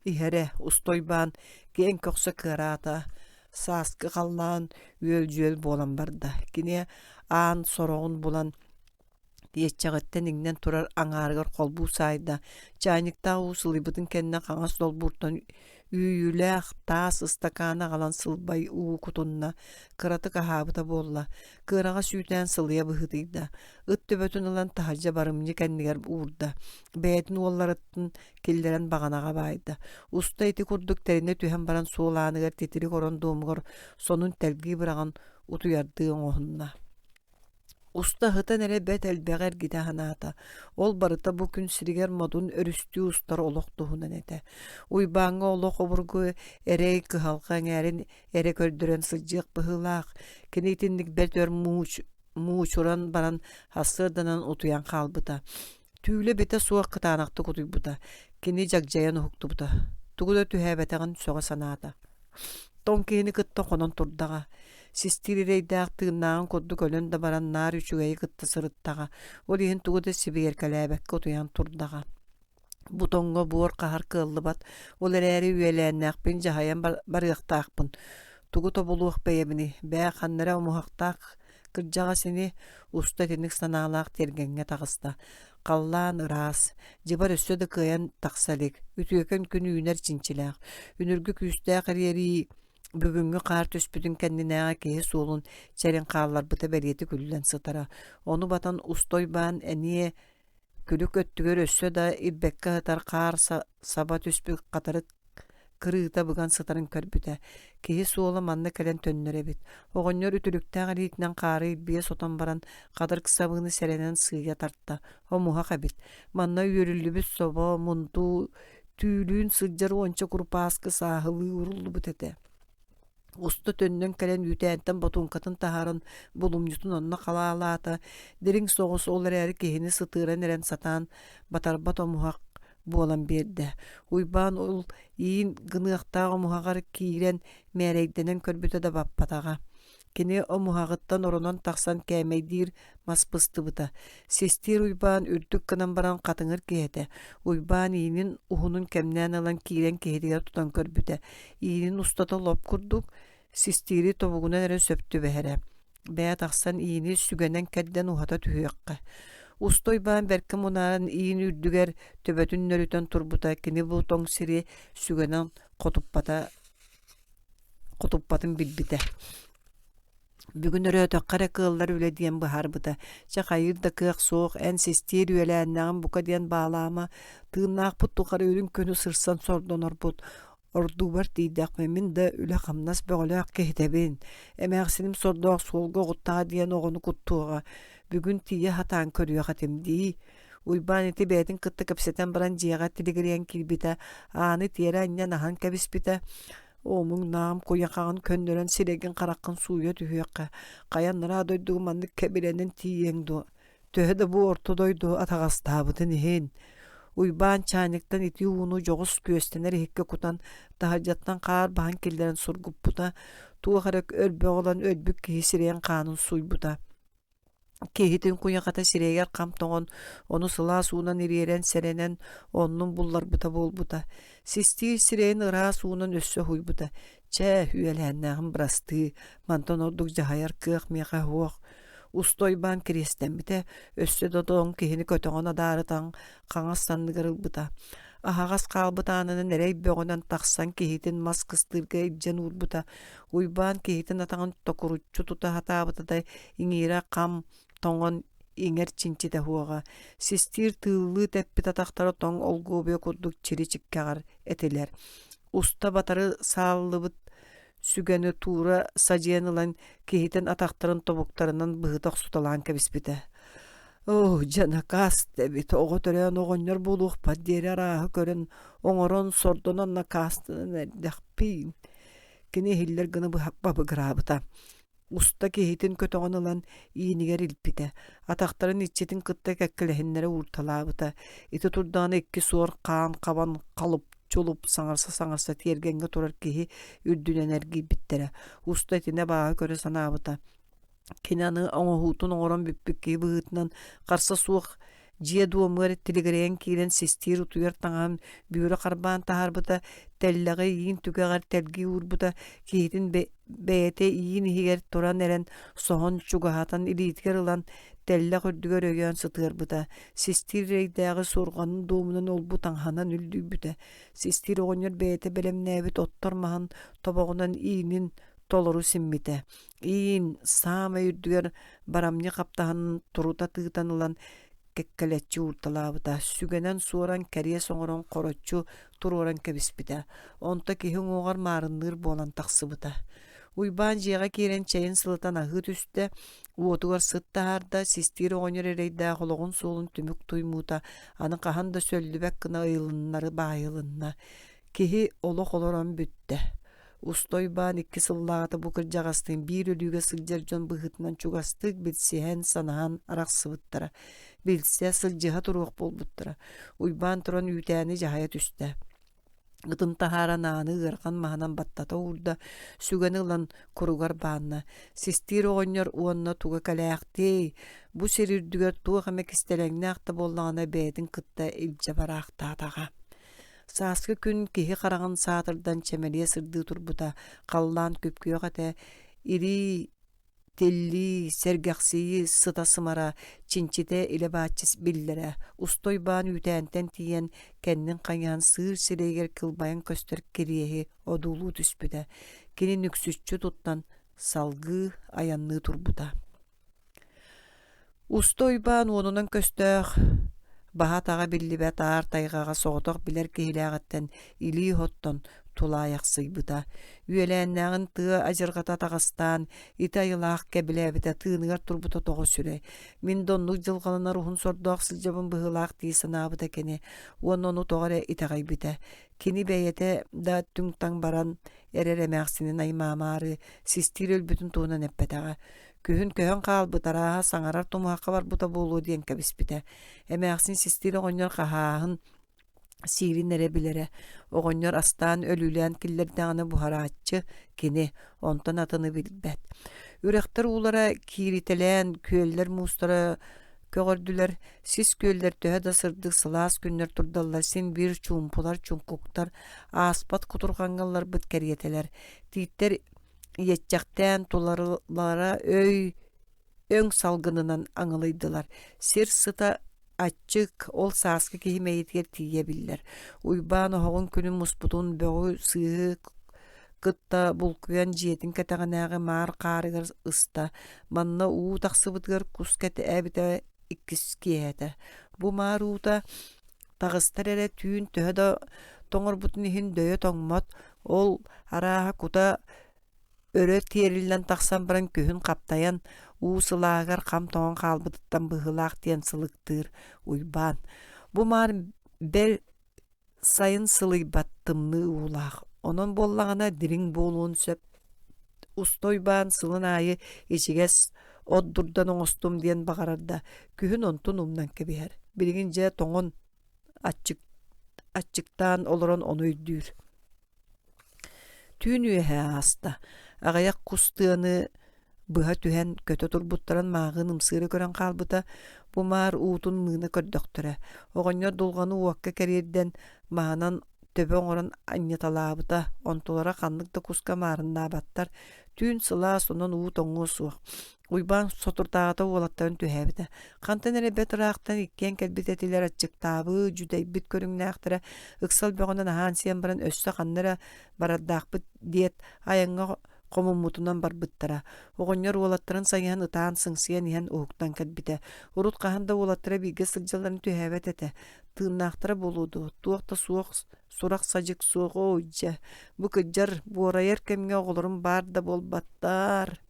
Иһэрэ, устойбаан, киэҥ көхсө кыараата, сааскы халлаан үөл-дьүөл буолан барда. Кини аан сороҕун булан Иэччэҕиттэн иҥнэн турар аҥаарыгар холбуу саайда, чаанньыктаах уу сылыйбытын кэннэ хаҥас долбууртан үүйүүлээх таас ыстакааны аҕалан сылбай уу кутунна, кыратык аһаабыта буолла, кыараҕас үүтээн сылыйа быһыытыйда, ыт төбөтүн ылан таһырдьа барымньы кэннигэр уурда, бэйэтин уолларыттан киллэрэн баҕанаҕа баайда. Уста ити курдук тэринэ түһэн баран суол ааныгар титирик орон дуомугар сонун тэлгии быраҕан утуйардыы оҥоһунна. Уста ыһытан эрэ бэрт элбэҕи эргитэ санаата. Ол барыта бу күн сиригэр модун өрүстүү устар олох туһунан этэ. Уйбааҥҥа олох обургу эрэй кыһалҕа эҥээрин эрэ көрдөрөн сылдьыах быһыылаах. Кини итинник бэрт өр мууч муучуран баран сарсыарданан утуйан хаалбыта. Түүлэ битэ суох кытаанахтык утуйбута. Кини дьагдьайан уһуктубута. Тугу да түһээбэтэҕин сөҕө санаата. Тоҥ киһини кытта хонон турдаҕа. Систиир эрэйдээх тыыннааҕын курдук өлөн да баран наар үчүгэйи кытта сырыттаҕа. Ол иһин тугу да сибиэркэлээбэккэ утуйан турдаҕа. Бу тоҥҥо буор хаһар кыаллыбат, ол эрээри үөлээннээхпин дьаһайан барыахтаахпын. Тугу тобулуох бэйэбиний, бээ ханна эрэ омуһахтаах кырдьаҕас ини уста итинник санаалаах тиэргэҥҥэ таҕыста. Халлаан ыраас, дьыбар өссө да кыайан тахса илик, үтүөкэн күн үүнэр чинчилээх. Үнүргү күүстээх ириэрии бүгүҥҥү хаар түспүтүн кэннинээҕи киһи суолун чэрин хаалларбыта бэлиэтик үллэн сытара. Ону батан уста уйбаан эниэ Күлүк өттүгэр өссө да ирбэккэ сытар хаар саба түспүт хатырык кырыыта быган сытарын көрбүтэ. Киһи суола манна кэлэн төннөр эбит. Оҕонньор үтүлүктээх илиитинэн хаары илбийэ сотон баран, хатырык сабыыны сэрэнэн сыыйа тарта. Омуһах эбит. Манна үөрүллүбүт собо, мунду, түүлүүн сылдьар уонча курупааскы сааһылыы ууруллубут этэ. Уста төннөн кэлэн үүтээнтэн ботуоҥкатын таһааран булумньутун онно халаалаата, дириҥ соҕус ол эрээри киһини сытыаран эрэн сатаан батарбат омуһах буолан биэрдэ. Уйбаан ол иин гыныахтаах омуһаҕар киирэн мээрэйдэнэн көрбүтэ да баппатаҕа. Кини омуһаҕыттан оронон тахсан кээмэйдиир мас быстыбыта. Систиир Уйбаан үрдүк гынан баран хатыҥыр киһи этэ. Уйбаан иинин уһунун кэмнээн ылан киирэн киһитигэр тутан көрбүтэ. Иинин устата лоп курдук, систиири тобугунан эрэ сөп түбэһэрэ. Бэйэ тахсан иини сүгэнэн кэрдэн уһата түһүөххэ. Уста Уйбаан бэркэ мунааран иин үрдүгэр төбөтүн нөрүтэн турбута кини бу тоҥ сири сүгэнэн хотуппата хотуппатын билбитэ. Бүгүн өрөөтөххө эрэ кыаллар үлэ диэн быһаарбыта. Чэ хайыыр да кыах суох, эн систиир үөлээннэҕин бука диэн баалаама, тыыннаахпыт тухары үрүҥ күнү сырсан сордонорбут. Ордуубар тиийдэхпинэ мин да үлэ-хамнас бөҕөлөөх киһитэбин. Эмээхсиним сордоох суолга оҕуттаҕа диэн оҕону куттуоҕа. Бүгүн тиийэ сатаан көрүөх этим дии. Уйбаан ити бэйэтин кытта кэпсэтэн баран дьиэҕэ тилигириэн киирбитэ, ааны тиэрэ анньан аһан кэбиспитэ. Омуҥнаам куйахаҕын көннөрөн сирэйгин-хараххын сууйа түһүөххэ, хайа анараа дойдуга маннык кэбирэнэн тиийиэҥ дуо, төһө да бу орто дойду атаҕастаабытын иһин. Уйбаан чаанньыктан итии ууну дьоҕус күөстэнэр иһиккэ кутан, таһырдьаттан хаар баһан киллэрэн сургуппута, туох эрэ өрбөҕү ылан өлбүт киһи сирэйин хаанын сууйбута. Киһитин куйахата сирэйигэр хам тоҥон, ону сылаас уунан ириэрэн, сэрэнэн, оннун булларбыта буолбута. Систиир сирэйин ыраас уунан өссө уһуйбута. Чэ, үөлээннээҕим бырастыы, мантан ордук дьаһайар кыах миэхэ суох. Уста Уйбаан кириэстэммитэ, өссө да тоҥ киһини көтөҕөн адаарытан хаҥас санныгар ылбыта. Аһаҕас хаалбыт аанынан эрэй бөҕөнөн тахсан киһитин мас кыстыырга илдьэн уурбута. Уйбаан киһитин атаҕын токуруччу тута сатаабыта да иҥиирэ хам тоҥон иҥэр чинчитэ суоҕа. Систиир тыыллыы тэппит атахтара тоҥ олгуобуйа курдук чири-чиккэҕэр этилэр. Уста батары сааллыбыт сүгэни туура садьыйан ылан киһитин атахтарын тобуктарынан быһыта охсуталаан кэбиспитэ. Оо, дьэ накаас да эбит, оҕо төрөөн оҕонньор буолуохпар диэри арааһы көрөн, оҥорон, сордонон накаастанан эрдэхпиин. Кини иһиллэр гына бабыгыраабыта. Уста киһитин көтөҕөн ылан иинигэр илпитэ, атахтарын иччитин кытта кэккэлэһиннэрэ уурталаабыта. Ити турдаҕына икки суор хаан хабан халып-чулуп саҥарса-саҥарса тиэргэҥҥэ турар киһи үрдүнэн эргийбиттэрэ. Уста итини абааһы көрө санаабыта. Кини аны оҥоһуутун оҥорон бүппүт киһи быһыытынан харса суох дьиэ дуомугар тилигирэйэн киирэн систиир утуйар таҥаһын бүөрэ харбаан таһаарбыта, тэллэҕи иин түгэҕэр тэлгии уурбута, киһитин бэйэтэ иин иһигэр туран эрэн соһон чугаһатан илиитигэр ылан тэллэх үрдүгэр өйөөн сытыарбыта, систиир эрэйдээҕи суорҕанын дуомунан олбу таҥаһынан үллүйбүтэ, систиир оҕонньор бэйэтэ бэлэмнээбит оттор маһын тобоҕунан иинин толору симмитэ. Иин саамай үрдүгэр барамньы хаптаһынын турута тыытан ылан кэккэлэччи уурталаабыта, сүгэнэн суоран кэриэс оҥорон хороччу туруоран кэбиспитэ. Онто киһи уҥуоҕар маарынныыр буолан тахсыбыта. Уйбаан дьиэҕэ киирэн чэйин сылытан аһыы түстэ, уотугар сыт таһаарда, систиир оҕонньор эрэйдээх олоҕун суолун түмүк туймуута аны хаһан да сөллүбэт гына ыйылыннары баайылынна. Киһи олох олорон бүттэ. Уста Уйбаан икки сыллааҕыта бу кырдьаҕастыын биир өлүүгэ сылдьар дьон быһыытынан чугастык билсиһэн, санаһан арахсыбыттара. Билсэ, сылдьыһа туруох буолбуттара. Уйбаан туран үүтээни дьаһайа түстэ. Ытын таһааран ааны ыарахан маһынан баттата уурда, сүгэни ылан куругар баанна. Систиир оҕонньор уонна туга кэлээхтиэй, бу сир үрдүгэр туох эмэ кистэлэҥнээх да буоллаҕына бэйэтин кытта илдьэ бараахтаатаҕа. Сааскы күн киһи хараҕын саатырдан чэмэлийэ сырдыы турбута, халлаан күп-күөх этэ, ирии тиллии, сэргэхсийии сыта-сымара, чинчитэ илэ-бааччы биллэрэ. Уста Уйбаан үүтээнтэн тиийэн, кэннин хайыһан сыыр сирэйигэр кылбайан көстөр кириэһи одуулуу түспүтэ. Кини нүксүччү туттан салгыы айанныы турбута. Уста Уйбаан уонунан көстөөх, баһа-атаҕа биллибэт аар тайҕаҕа соҕотох билэр киһилээҕиттэн илии оттон тулаайахсыйбыта. Үөлээннээҕин тыа адьырҕата атаҕастаан, ити айылаах кэбилээбитэ тыыныгар турбута тоҕо сүрэй. Мин да оннук дьылҕаланар уһун сордоох сылдьабын быһыылаах дии санаабыта кини уонна ону тоҕо эрэ итэҕэйбитэ. Кини бэйэтэ да түҥ-таҥ баран эрэр эмээхсинин аймаамаары систиир өлбүтүн туһунан эппэтэҕэ. Күһүн көһөн хаалбыт арааһа саҥарар тумуһахха барбыта буолуо диэн кэбиспитэ. Эмээхсин систиир оҕонньор хаһааһын сиирин эрэ билэрэ. Оҕонньор астаан өлүүлээн киллэрдэҕинэ буһарааччы кини, онтон атыны билбэт. Үрэхтэр уулара кииритэлээн, күөллэр муустара көҕөрдүлэр, сис күөллэр төһө да сырдык сылаас күннэр турдаллар син биир чуумпулар, чуҥкуктар, ааспат кутурҕаҥҥа ылларбыт кэриэтэлэр. Тииттэр иэччэхтээн тулалара өй өҥ салгынынан аҥылыйдылар. Сир сыта аччык, ол сааскы киһи мэйиитигэр тиийэ биллэр. Уйбаан оһоҕун күнүн муспутун бөҕү сыыһы кытта булкуйан дьиэтин кэтэҕинээҕи маар хаарыгар ыста. Манна уу тахсыбытыгар кус кэтээбитэ иккис киэһэтэ. Бу маар уута таҕыстар эрэ түүн төһө да тоҥорбутун иһин дөйө тоҥмот, ол арааһа кута өрө тиэриллэн тахсан баран күһүн хаптайан уу сылааһыгар хам тоҥон хаалбытыттан быһыылаах диэн сылыктыыр Уйбаан. Бу маар бэл сайын сылыйбат тымныы уулаах, онон буоллаҕына дириҥ буолуон сөп. Уста Уйбаан сылын аайы ичигэс от дурдан оҥостум диэн баҕарар да, күһүн онтун умнан кэбиһэр. Билигин дьэ тоҥон аччык, аччыктаан олорон ону өйдүүр. Түүн үөһэ ааста. Аҕыйах кус тыаны быһа түһэн көтө турбуттарын мааҕын ымсыыра көрөн хаалбыта. Бу маар уутун мыына көрдөхтөрө. Оҕонньор дулҕаны уокка кэриэрдэн маһынан төбө оҥорон анньыталаабыта. Онтулара ханнык да куска маарыннаабаттар. Түүн сылаас, онон уу тоҥуо суох. Уйбаан соторутааҕыта уолаттарын түһээбитэ. Хантан эрэ бэрт ыраахтан иккиэн кэлбит этилэр аччыктаабыт, дьүдэйбит көрүҥнээхтэрэ, ыксал бөҕөнөн аһаан-сиэн баран өссө ханна эрэ барардаахпыт диэт, айаҥҥа хомуммутунан барбыттара. Оҕонньор уолаттарын сайыһан ытаан сыҥсыйан иһэн уһуктан кэлбитэ. Урут хаһан да уолаттара бииргэ сылдьалларын түһээбэт этэ. Тыыннаахтара буолуо дуо, туох да суох сурах-садьык суох оо дьэ, бу кырдьар, буорайар кэмҥэ оҕолорум баар да буолбаттар.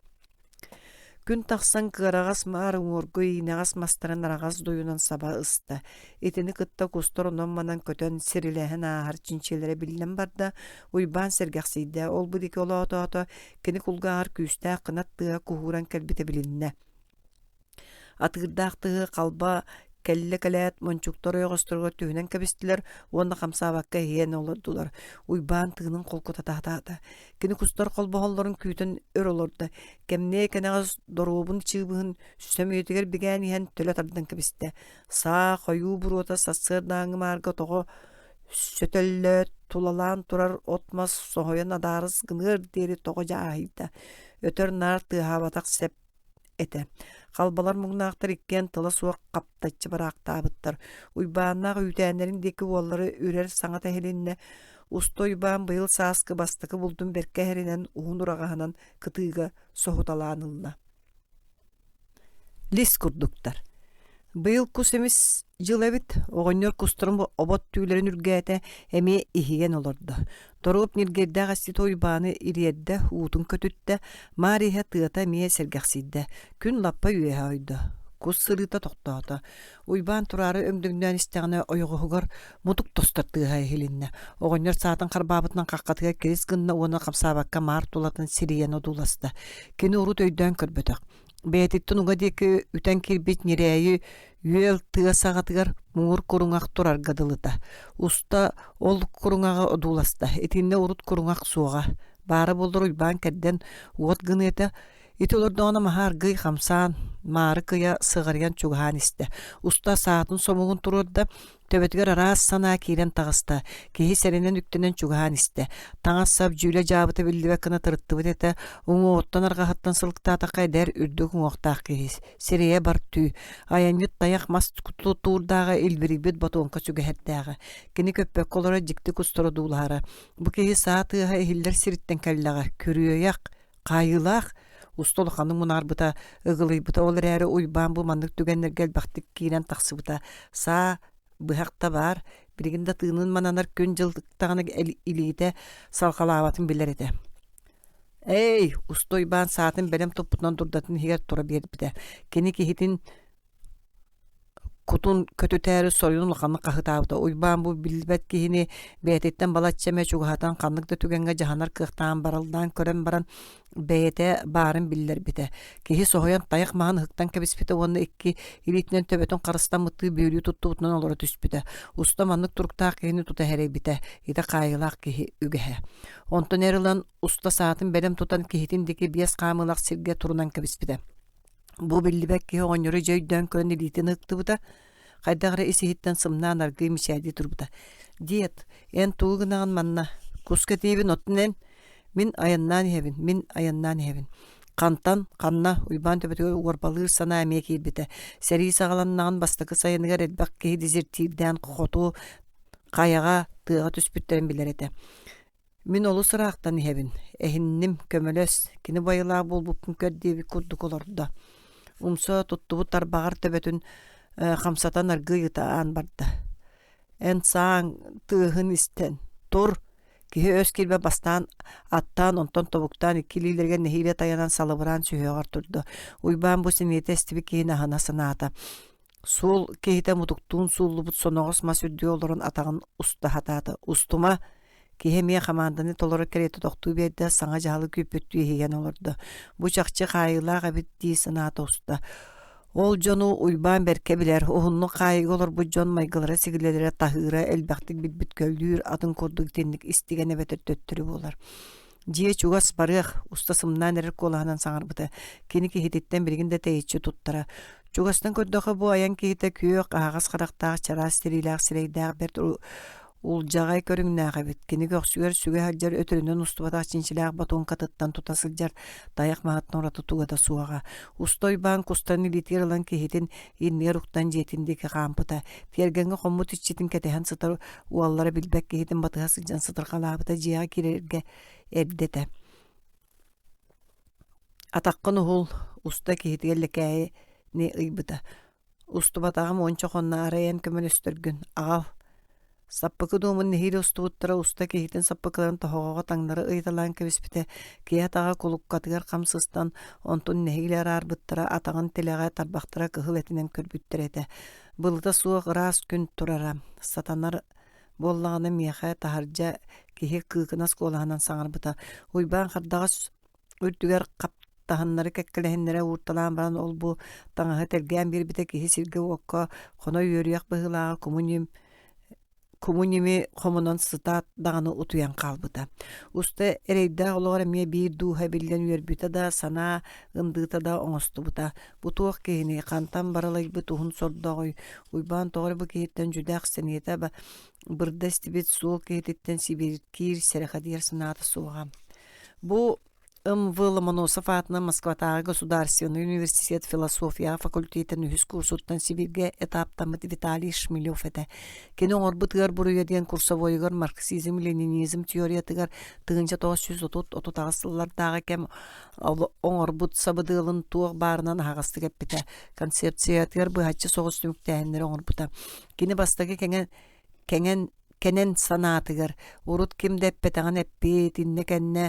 Күн тахсан кыараҕас маар уҥуоргу иинэҕэс мастарын араҕас дуйунан саба ыста. Итини кытта кустар онон-манан көтөн сирилэһэн ааһар чинчилэрэ биллэн барда. Уйбаан сэргэхсийдэ. Ол-бу диэки олоотоото, кини кулгааҕар күүстээх кынат тыаһа куһууран кэлбитэ билиннэ. Атыырдаах тыһы халба кэллэ кэлээт мончуктар ойоҕосторугар түһүнэн кэбистилэр уонна хамсаабакка иһийэн олордулар. Уйбаан тыынын холкутатаатаата. Кини кустар холбоһоллорун күүтэн өр олордо. Кэмниэ кэнэҕэс доруобун чыыбыһын сөмүйэтигэр бигээн иһэн төлө тардан кэбистэ. Саа хойуу буруота сарсыардааҥҥы маарга тоҕо сөтөллөөт тулалаан турар от-мас соһуйан адаарыс гыныар диэри тоҕо дьааһыйда. Өтөр-наар тыаһаабатах сэп этэ. Халбалар муҥнаахтар иккиэн тыла суох хаптаччы бараахтаабыттар. Уйбааннаах үүтээннэрин диэки уоллары үрэр саҥата иһилиннэ. Уста Уйбаан быйыл сааскы бастакы булдун бэркэ эһэринэн уһун ураҕаһынан кытыыга соһуталаан ылла. Лис курдуктар. Быйыл кус эмис дьыл эбит, оҕонньор кустарын обот түүлэрин үргээтэ, эмиэ иһийэн олордо. Торуоп ньиргиэрдээх эститэ Уйбааны ириэрдэ, уутун көтүттэ, маар иһэ тыата эмиэ сэргэхсийдэ, күн лаппа үөһэ ойдо. Кус сырыыта тохтоото. Уйбаан тураары өҥдөҥнөөн истэҕинэ ойоҕоһугар мутук тостор тыаһа иһилиннэ. Оҕонньор саатын харбаабытынан хаххатыгар кирис гынна уонна хамсаабакка маар тулатын сирийэн одууласта. Кини урут өйдөөн көрбөтөх. Бэйэтиттэн уҥа диэки үтэн киирбит ньирээйи үөл тыа саҕатыгар муҥур куруҥах турарга дылыта. Уста ол куруҥаҕы одууласта. Итиннэ урут куруҥах суоҕа. Баара буоллар Уйбаан кэрдэн уот гыныа этэ. Ити олордоҕуна маһа аргыый хамсаан, маары кыйа сыҕарыйан чугаһаан истэ. Уста саатын сомугун туруорда, Төбөтүгэр араас санаа киирэн таҕыста, киһи сэрэнэн үктэнэн чугаһаан истэ. Таҥас-сап дьүүлэ-дьаабыта биллибэт гына тырыттыбыт этэ, уҥуоҕуттан арҕаһыттан сылыктаатахха эдэр, үрдүк уҥуохтаах киһи, сирэйэ бар түү, айанньыт тайах мас туурдааҕа илбирийбит ботуоҥка сүгэһэрдээҕэ. Кини көппөккө олорор дьикти кустары одуулаһара. Бу киһи саа тыаһа иһиллэр сириттэн кэллэҕэ, күрүөйэх, хаайыылаах, уста улаханнык мунаарбыта, ыгылыйбыта ол эрээри Уйбаан бу маннык түгэннэргэ элбэхтик киирэн тахсыбыта. Саа, быһах да баар, билигин да тыынын мананар күн-дьыл даҕаны илиитэ салҕалаабатын билэр этэ. «Эй!» уста Уйбаан саатын бэлэм туппутунан дурдатын иһигэр тура биэрбитэ. Кини киһитин кутун көтүтээри соруйун улаханнык хаһыытаабыта. Уйбаан бу билбэт киһини бэйэтиттэн балачча эмэ чугаһатан ханнык да түгэҥҥэ дьаһанар кыахтааҕын барыллаан көрөн баран бэйэтэ баарын биллэрбитэ. Киһи соһуйан тайах маһын ыһыктан кэбиспитэ уонна икки илиитинэн төбөтүн харыстаммыттыы бүөлүү туттубутунан олоро түспүтэ. Уста маннык туруктаах киһини тута сэрэйбитэ. Ити хаайыылаах киһи үгэһэ. Онтон эр ылан уста саатын бэлэм тутан киһитин диэки биэс хаамыылаах сиргэ турунан кэбиспитэ. Бу биллибэт киһи оҕонньору дьэ өйдөөн көрөн илиитин ыктыбыта, хайдах эрэ ис-иһиттэн сымнаан аргыый мичээрдии турбута. «Дед, эн тугу гынаҕын манна? Куска тиийэбин оттон эн?» «Мин айаннаан иһэбин, мин айаннаан иһэбин». Хантан, ханна Уйбаан төбөтүгэр уорбалыыр санаа эмиэ киирбитэ. Сэрии саҕаланнаҕын бастакы сайыныгар элбэх киһи дезертирдээн хоту хайаҕа, тыаҕа түспүттэрин билэр этэ. Мин олус ыраахтан иһэбин, эһинним, көмөлөс, кини байылаах буолбуппун көр диэбит курдук олордо. Умса туттубут тарбаҕар төбөтүн хамсатан аргыый ытаан барда. Эн сааҥ тыаһын истэн, тур, киһи өс киирбэ бастаан аттаан, онтон тобуктаан икки илиилэригэр нэһиилэ тайанан салыбыраан сүһүөҕэр турда. Уйбаан бу сэниэтэ эстибит киһини аһына санаата. Суол киһитэ мутуктуун сууллубут соноҕос мас үрдүгэр олорон атаҕын уста сатаата. Устума, киһи эмиэ хамаанданы толорор кэриэтэ тохтуу биэрдэ, саҥа дьаһалы күүппүттүү иһийэн олордо. Бу чахчы хаайыылаах эбит дии санаата уста. Ол дьону Уйбаан бэркэ билэр, уһуннук хаайыыга олорбут дьон майгылара-сигилилэрэ таһыыра элбэхтик билбит көлүүр атын курдук итинник истигэн эбэтэр төттөрү буолар. Дьиэ чугас барыах, уста сымнаан эрэр куолаһынан саҥарбыта. Кини киһититтэн билигин да тэйиччи туттара. Чугастан көрдөххө бу айан киһитэ күөх, аһаҕас харахтаах, чараас тириилээх сирэйдээх бэрт улдьаҕай көрүҥнээх эбит. Кини көхсүгэр сүгэ сылдьар өтөрүнэн устубатах чинчилээх ботуоҥкатыттан тута сылдьар тайах маһыттан ураты туга да суоҕа. Уста Уйбаан кустарын илиитигэр ылан киһитин иннигэр уктан дьиэтин диэки хаампыта. Тиэргэҥҥэ хоммут иччитин кэтэһэн сытар уоллара билбэт киһитин батыһа сылдьан сытырҕалаабыта дьиэҕэ киирэргэ эрдэ этэ. Атаххын уһул, уста киһитигэр лэкээйини ыйбыта. Устубатаҕым уонча хонно арай эн көмөлөстөргүн, аҕал. Саппыкы дуомун нэһиилэ устубуттара уста киһитин саппыкыларын тоһоҕоҕо таҥнары ыйыталаан кэбиспитэ, киһи атаҕа кулуккатыгар хам сыстан, онтун нэһиилэ араарбыттара, атаҕын тилэҕэ, тарбахтара кыһыл этинэн көрбүттэр этэ. Былыта суох ыраас күн турара. Сатанар буоллаҕына миэхэ таһырдьа киһи кыыкынас куолаһынан саҥарбыта. Уйбаан хардаҕас үрдүгэр хаптаһыннары кэккэлэһиннэрэ уурталаан баран ол-бу таҥаһы тэлгээн биэрбитэ киһи сиргэ-уокка хоно үөрүйэх быһыылааҕа куму-ньим куму-ньими хомунан сытаат даҕаны утуйан хаалбыта. Уста эрэйдээх олоҕор эмиэ биир дууһа биллэн үөрбүтэ да, санаа ындыыта да оҥостубута. Бу туох киһиний, хантан барылайбыт уһун сордооҕуй, Уйбаан тоҕо эрэ бу киһиттэн дьүдээх сэниэтэ бырда истибит суол киһититтэн сибиркиир сэрэхэдийэр санаата суоҕа. Бу М.В. Ломоносов аатынан Москватааҕы государственнай университет философияҕа факультетын үһүс курсуттан Сибииргэ этаптаммыт Виталий Шмелев этэ. Кини оҥорбут ыар буруйа диэн курсовойугар марксизм-ленинизм теориятыгар 1930-38 сыллардааҕы кэм оҥорбут сабыдыалын туох баарынан аһаҕастык эппитэ, концепциятыгар быһаччы соҕус түмүктээһиннэри оҥорбута. Кини бастакы кэҥэн кэҥэн кэнэн санаатыгар урут ким да эппэтэҕин эппит, иннэ-кэннэ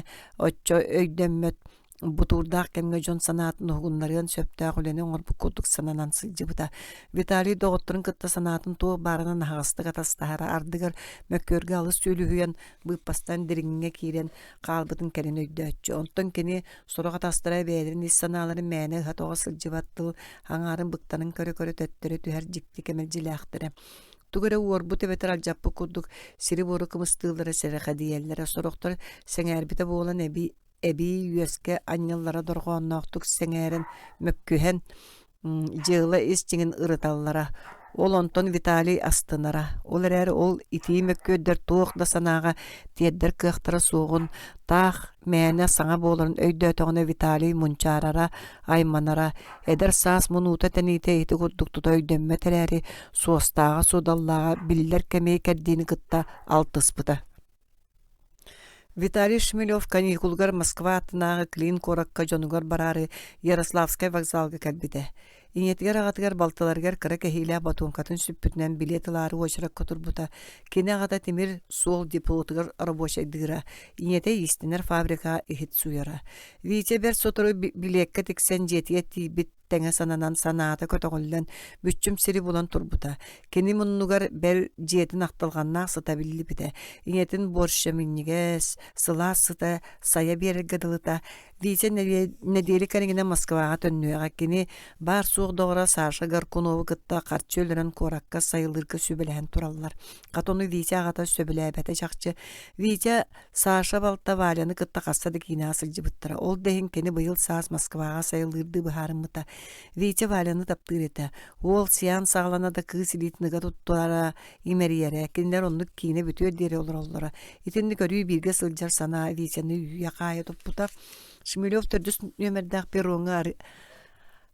оччо өйдөммөт бутуурдаах кэмҥэ дьон санаатын уһугуннарыан сөптөөх үлэни оҥорбут курдук сананан сылдьыбыта. Виталий доҕотторун кытта санаатын туох баарынан аһаҕастык атастаһара, ардыгар мөккүөргэ алыс сүлүһүйэн, быыппастан дириҥҥэ киирэн хаалбытын кэлин өйдөөччү. Онтон кини сорох атастара бэйэлэрин ис санааларын мээнэ ыһа-тоҕо сылдьыбат тыл аҥаарын быктанан көрө-көрө төттөрү түһэр дьикти кэмэлдьилээхтэрэ. Тугу эрэ уорбут эбэтэр алдьаппыт курдук сири-буору кымыстыыллара сэрэхэдийэллэрэ, сорохтор сэҥээрбитэ буолан эбии эбии үөскэ анньаллара дорҕоонноохтук сэҥээрэн, мөккүһэн дьыала ис дьиҥин ырыталлара. Ол онтон Виталий астынара. Ол эрээри ол итии мөккүөрдэр туох да санааҕа тиэрдэр кыахтара суоҕун, таах мээнэ саҥа буоларын өйдөөтөҕүнэ Виталий мунчаарара, айманара. Эдэр саас мунуута-тэниитэ ити курдук тута өйдөммөт эрээри, суостааҕа-суодаллааҕа биллэр кэми кэрдиини кытта алтыспыта. Виталий Шмелев каникулугар Москва аттынааҕы Клин куоракка дьонугар бараары Ярославскай вокзалга кэлбитэ. Ийэтигэр, аҕатыгар, балтыларыгар кыра кэһиилээх ботуоҥкатын сүппүтүнэн билиэт ылаары уочаракка турбута. Кини аҕата тимир суол депотугар рабочайдыыра, ийэтэ иистэнэр фабрикаҕа иһит сууйара. Витя бэрт сотору билиэккэ тиксэн дьиэтигэр тиийбит тэҥэ сананан санаата көтөҕүллэн бүччүм сири булан турбута. Кини муннугар бэл дьиэтин ахтылҕаннаах сыта биллибитэ. Ийэтин борща минньигэс, сылаас сыта сайа биэрэргэ дылыта. Витя нэдиэлэ кэриҥинэн Москваҕа төннүөҕэ. Кини баар-суох доҕоро Саша Горкунову кытта харчы өлөрөн куоракка сайылыырга сүбэлэһэн тураллар. Хата ону Витя аҕата сөбүлээбэтэ чахчы. Витя Саша балта Валяны кытта хаста да киинэҕэ сылдьыбыттара. Ол да иһин кини быйыл саас Москваҕа сайылыырдыы быһаарыммыта. Витя Валяны таптыыр этэ. Уол сеанс саҕалана да кыыс илиитин ыга туттара, имэрийэрэ. Кинилэр оннук киинэ бүтүөр диэри олороллоро. Итинник өрүү бииргэ сылдьар санаа Витяны үүйэ-хаайа туппута. Шмелев төрдүс нүөмэрдээх перроҥҥа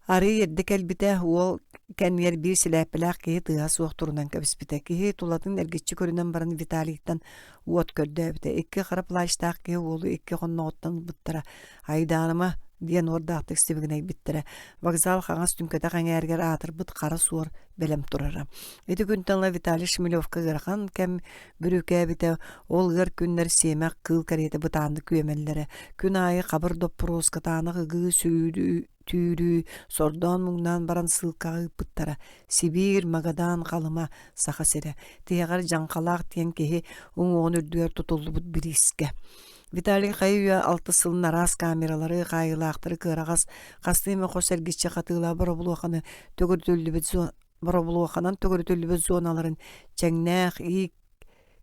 Арыый эрдэ кэлбитэ, уол кэннигэр биир силээппэлээх киһи тыаһа суох турунан кэбиспитэ. Киһи тулатын эргиччи көрүнэн баран Виталийтан уот көрдөөбүтэ. Икки хара плащтаах киһи уолу икки хонноҕуттан ылбыттара. «Айдаарыма!» диэн уордаахтык сибигинэйбиттэрэ. Вокзал хаҥас түҥкэтэх эҥээригэр аатырбыт хара суор бэлэм турара. Ити күнтэн ыла Виталий Шмелевка ыарахан кэм бүрүүкээбитэ. Ол ыар күннэр сиэмэх кыыл кэриэтэ бытааннык үөмэллэрэ. Күн аайы хабыр доппуруос, кытаанах ыгыы сүүрүү түүрүү, сордоон-муҥнаан баран сыылкаҕа ыыппыттара. Сибиир, Магадан, Халыма, Саха сирэ. Тиһэҕэр Дьаҥхалаах диэн киһи уҥуоҕун үрдүгэр тутуллубут бириискэ. Виталий хайы-үйэ алтыс сылын араас камералары, хаайыылаахтары кыараҕас, хастыы эмэ хос эргиччи хатыылаах боробулуоханы төгүрүтүллүбүт боробулуоханан төгүрүтүллүбүт зоналарын чэҥнээх, иик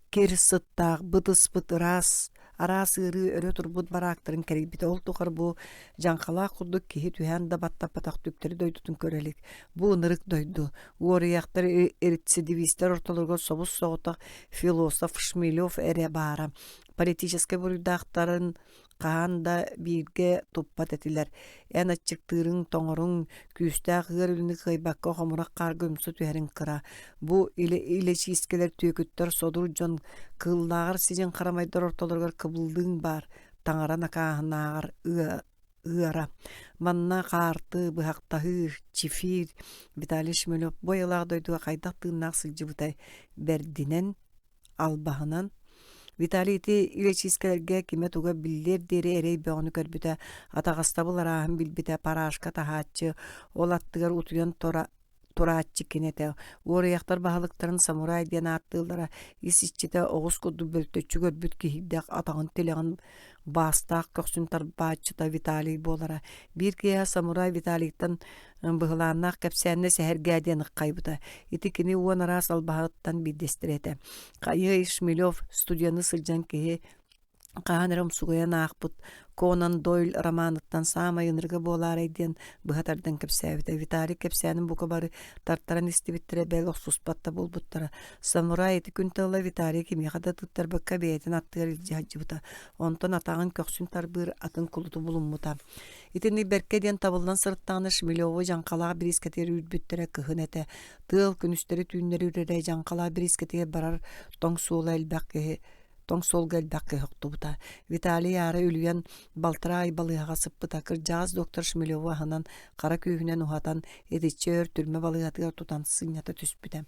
Кир сыттаах, бытыспыт ыраас, араас ыарыы өрө турбут бараактарын кэрийбитэ. Ол тухары бу дьаҥхалаах курдук киһи түһээн да баттаппатах түктэри дойдутун көрө илик. Бу ынырык дойду. Уоруйахтар, рецидивистэр ортолоругар собус-соҕотох философ Шмелев эрэ баара. Политическай буруйдаахтарын хаһан да бииргэ туппат этилэр. Эн аччыктыырыҥ, тоҥоруҥ, күүстээх ыар үлэни кыайбакка хомурах хаарга умса түһэриҥ кыра. Бу илэчиискэлэр түөкүттэр содур дьон кыыллааҕар сидьиҥ харамайдар ортолоругар кыбыллыыҥ баар, таҥара накааһынааҕар ыара. Манна хаарты, быһахтаһыы, чифир, Виталий Шмелев бу айылаах дойдуга хайдах тыыннаах сылдьыбытай бэрдинэн. Албаһынан Виталий ити илэчиискэлэргэ кимэ-туга биллиэр диэри эрэй бөҕөнү көрбүтэ, атаҕастабыл арааһын билбитэ, парашка таһааччы, ол аттыгар утуйан турааччы кини этэ. Уоруйахтар баһылыктарын самурай диэн ааттыыллара, ис иччитэ оҕус курдук бөлтөччү көрбүт киһийдэх атаҕын тилэҕин баастаах көхсүн тарбааччыта Виталий буолара. Биир киэһэ самурай Виталийтан быһылааннаах кэпсээннэ сэһэргээ диэн ыххайбыта. Ити кини уон араас албаһыттан биирдэстэрэ этэ. Хайыай Шмелев студены сылдьан киһи хаһан эрэ умсугуйан аахпыт Конан Дойль романыттан саамай ынырыга буолаарай диэн быһа тардан кэпсээбитэ. Виталий кэпсээнин бука бары тартаран истибиттэрэ, бэл охсуспат да буолбуттара. Самурай ити күн тылла Виталий кимиэхэ да тыттарбакка бэйэтин аттыгар илдьэ сылдьыбыта. Онтон атаҕын көхсүн тарбыыр атын кулуту булуммута. Итинник бэркэ диэн табыллан сырыттаҕына Шмелеву дьаҥхалаах бириискэтигэр үүрбүттэрэ кыһын этэ. Тыал күнүстэри-түүннэри үрэрэ дьаҥхалаах бириискэтигэр барар тоҥ суола элбэх киһи тоҥ суолга элбэх киһи охтубута. Виталий аара үлүйэн балтараа ый балыыһаҕа сыппыта. Кырдьаҕас доктор Шмелеву аһынан хара күүһүнэн уһатан итиччэ өр түрмэ балыыһатыгар тутан сынньата түспүтэ.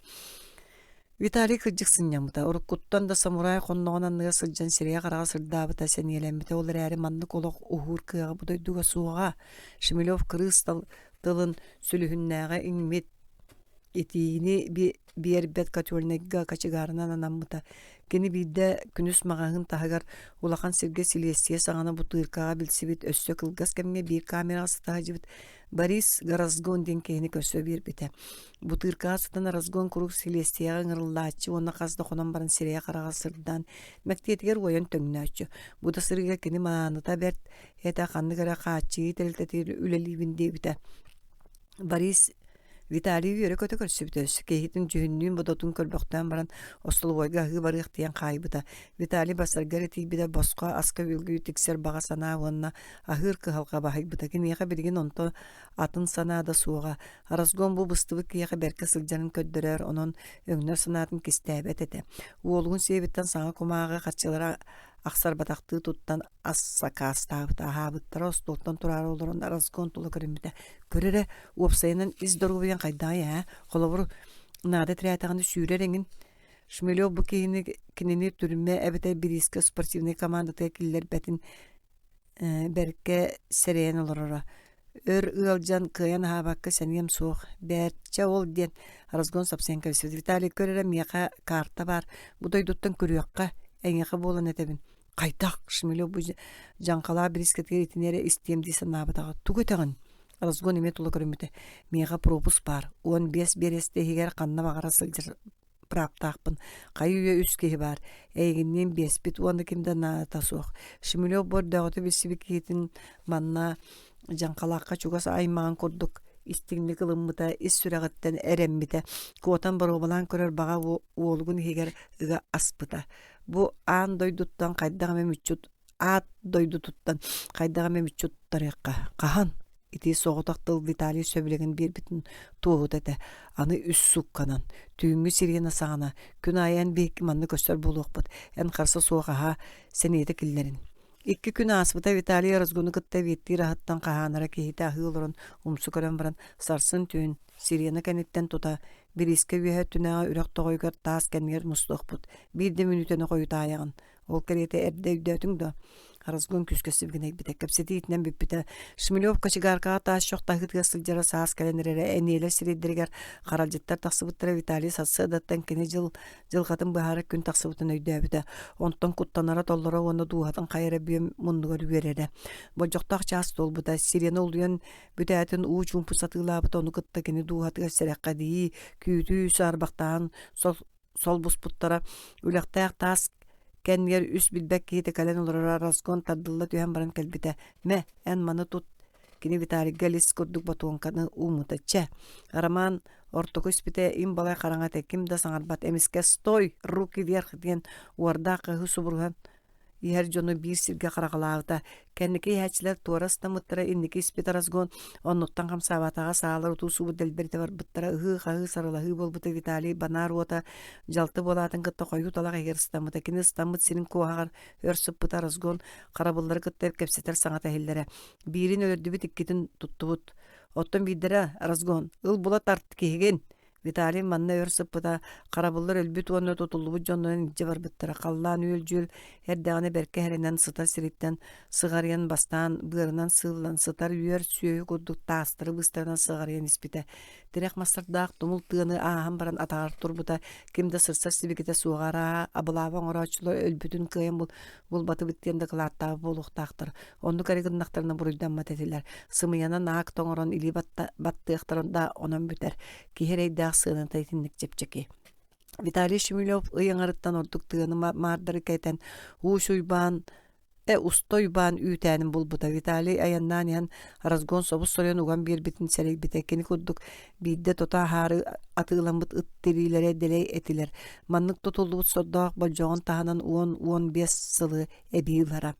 Виталий кырдьык сынньаммыта. Уруккуттан да самурай хонноҕун анныгар сылдьан сирэйэ-хараҕа сырдаабыта, сэниэлэммитэ. Ол эрээри маннык олох уһуур кыаҕа бу дойдуга суоҕа. Шмелев кырыыс тылын сүлүһүннээҕэ иҥмит итиини биэрбэт котельнайга кочегарынан анаммыта. Кини биирдэ күнүс маҕаһыын таһыгар улахан сиргэ силиэстийэ саҕана бутыыркаҕа билсибит өссө кылгас кэмҥэ биир камераҕа сыта сылдьыбыт Борис Горазгон диэн киһини көрсө биэрбитэ. Бутыыркаҕа сытан Разгон куруук силиэстийэҕэ ыҥырыллааччы уонна хас да хонон баран сирэйэ-хараҕа сырдаан, мэктиэтигэр уойан төҥнөөччү. Бу да сырыыга кини мааныта бэрт этэ ханнык эрэ хааччыйыы тэрилтэтигэр үлэлиибин диэбитэ. Борис Виталий үөрэ-көтө көрсүбүтэ, киһитин дьүһүннүүн-бодотун көрбөхтөөн баран остолобуойга аһыы барыах диэн хаайбыта. Виталий бассарга эрэ тиийбитэ босхо аска-үөлгэ тиксэр баҕа санаа уонна аһыыр кыһалҕа баһыйбыта. Киниэхэ билигин онто атын санаа да суоҕа. Разгон бу быстыбыт киһиэхэ бэркэ сылдьарын көрдөрөр, онон өҥнөр санаатын кистээбэт этэ. Уолугун сиэбиттэн саҥа кумааҕы харчылара ахсарбатахтыы туттан ас сакаастаабыта, аһаабыттара остуолтан тураары олорон разгон тула көрүммүтэ. Көр эрэ, уопсайынан ис доруобуйаҥ хайдаҕый ээ? Холобур, наада тирээтэҕинэ сүүрэр эҥин. Шмелев бу киһини кинини түрмэ эбэтэр бириискэ спортивнай командатыгар киллэрбэтин бэркэ сэрэйэн олороро. Өр ыалдьан кыайан аһаабакка сэниэм суох. Бээрчэ ол диэн разгон сапсыйан кэбиспит. Виталий көр эрэ миэхэ карта баар. Бу дойдуттан көрүөххэ, эйиэхэ буолан этэбин. Хайдах Шмелев бу дьаҥхалаах бириискэтигэр итини эрэ истиэм дии санаабатаҕа. Тугу этэҕин? Разгон эмиэ тула көрүммүтэ. Миэхэ пропуск баар. 15 биэрэстэ иһигэр ханна баҕарар сылдьар бырааптаахпын. Хайы-үйэ үс киһи баар. Эйигинниин биэспит уонна ким да наадата суох. Шмелев бу өрдөөҕүтэ билсибит киһитин манна Дьаҥхалаахха чугас аймаҕын курдук истиҥник ылыммыта, ис сүрэҕиттэн эрэммитэ, куотан боруобалаан көрөр баҕа уолугун иһигэр ыга аспыта. Бу аан дойдуттан хайдах эмэ мүччү аат дойдутуттан хайдах эмэ мүччү туттарыахха. Хаһан? Ити соҕотох тыл Виталий сөбүлэҥин биэрбитин туоһута этэ. Аны үс суукканан, түүҥҥү сирена саҕана, күн аайы эн биһикки манна көрсөр буолуохпут, эн харса суох аһаа, сэниэтэ киллэрин. Икки күн ааспыта Виталий Разгону кытта эбиэттиир аһыттан хаһаанара киһитэ аһыы олорон умсу көрөн баран сарсын түүн сирена кэнниттэн тута бириискэ үөһэ өттүнээҕи үрэх тоҕойугар таас кэннигэр мустуохпут. Биир да мүнүүтэни хойутаайаҕын. Ол кэриэтэ эрдэ өйдөөтүҥ дуо? Разгон күүскэ сибигинэйбитэ, кэпсэтиитинэн бүппүтэ. Шмелев кочегаркаҕа таас чох таһыытыгар сылдьара саас кэлэн эрэрэ, эниэлэр сирэйдэригэр харалдьыттар тахсыбыттара Виталий сарсыардаттан кини дьыл дьылҕатын быһаарар күн тахсыбытын өйдөөбүтэ. Онтон куттанара толлоро уонна дууһатын хайа эрэ бүөм муннугар үөрэрэ. Болдьохтоох чаас туолбута, сирена улуйан бүтээтин уу чуумпу сатыылаабыта ону кытта кини дууһатыгар сэрэххэдийии, күүтүү саарбахтааһын солбуспуттара үлэхтээх таас кэннигэр үс билбэт киһитэ кэлэн олороро разгон тардылла түһэн баран кэлбитэ мэ эн маны тут кини Виталийга лис курдук ботуоҥканы ууммута чэ Роман ортоку испитэ им балай хараҥа этэ ким да саҥарбат эмискэ стой руки вверх диэн уордаах хаһыы субуруһан иһэр дьону биир сиргэ хараҕалаабыта. Кэнники иһээччилэр туора ыстаммыттара, инники испит разгон оннуттан хамсаабатаҕа, саалар утуу-субу дэлбэритэ барбыттара, ыһыы-хаһыы, сарылаһыы буолбута. Виталий банаар уота дьалты буолаатын кытта хойуу талах иһигэр ыстаммыта. Кини ыстаммыт сирин куоһаҕар өр сыппыта разгон харабыллары кытта кэпсэтэр саҥата иһиллэрэ. Биирин өлөрдүбүт, иккитин туттубут. Оттон биирдэрэ разгон «Ыл була тарт киһигин!» Виталий манна өр сыппыта, харабыллар өлбүт уонна тутуллубут дьоннорун илдьэ барбыттара. Халлаан үөл-дьүөл эрдэҕинэ бэркэ эрэнэн сытар сириттэн сыҕарыйан бастаан быарынан сыыллан сытар үөр сүөһү курдук таастары быыстарынан сыҕарыйан испитэ. Тирэх мастардаах тумул тыаны ааһан баран атаҕар турбута, ким да сырсар сибикитэ суоҕа арааһа абылаабы оҥорооччулар өлбүтүн кыайан булбатыбыт диэн дакылааттаабыт буолуохтаахтар. Оннук эрэ гыннахтарына буруйдаммат этилэр. Сымыйанан акт оҥорон илии баттыахтарын да онон бүтэр. Киһи эрэйдээх сыаната итинник чэпчэки. Виталий Шмелев ый аҥарыттан ордук тыаны маардары кэтэн Уус Уйбаан уста Уйбаан үүтээнин булбута. Виталий айаннаан иһэн разгон собус соруйан уган биэрбитин сэрэйбитэ. Кини курдук биирдэ тута аһаары атыыламмыт ыт тириилэрэ дэлэй этилэр. Маннык тутуллубут сордоох болдьоҕун таһынан 10-15 сылы эбии ылара.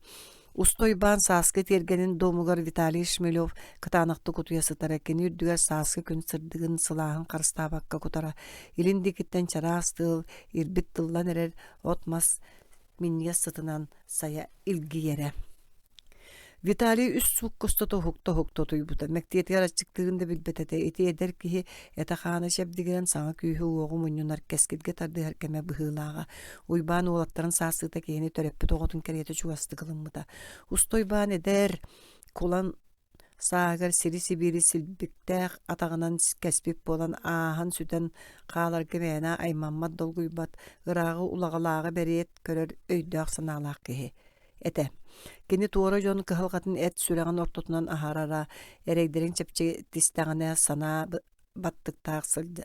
Уста Уйбаан сааскы тиэргэнин дуомугар Виталий Шмелев кытаанахтык утуйа сытара. Кини үрдүгэр сааскы күн сырдыгын, сылааһын харыстаабакка кутара. Илин диэкиттэн чараас тыал, ирбит тыллан эрэр от-мас минньигэс сытынан сайа илгийэрэ. Виталий үс суукка устата уһукта-уһукта утуйбута. Мэктиэтигэр аччыктыырын да билбэт этэ. Ити эдэр киһи этэ-хаана чэбдигирэн саҥа күүһү-уоҕу мунньунар, кэскилгэ тардыһар кэмэ быһыылааҕа. Уйбаан уолаттарын саастыыта киһини төрөппүт оҕотун кэриэтэ чугастык ылыммыта. Уста Уйбаан эдэр, кулан сааһыгар сири-сибиири силбиктээх атаҕынан кэспит буолан ааһан сүтэн хааларга мээнэ аймаммат долгуйбат, ырааҕы улаҕалааҕы бэриэт көрөр өйдөөх-санаалаах киһи этэ. Кини туора дьон кыһалҕатын эт сүрэҕин ортотунан аһарара, эрэйдэрин чэпчэтистэҕинэ санаа баттыктаах сылдьа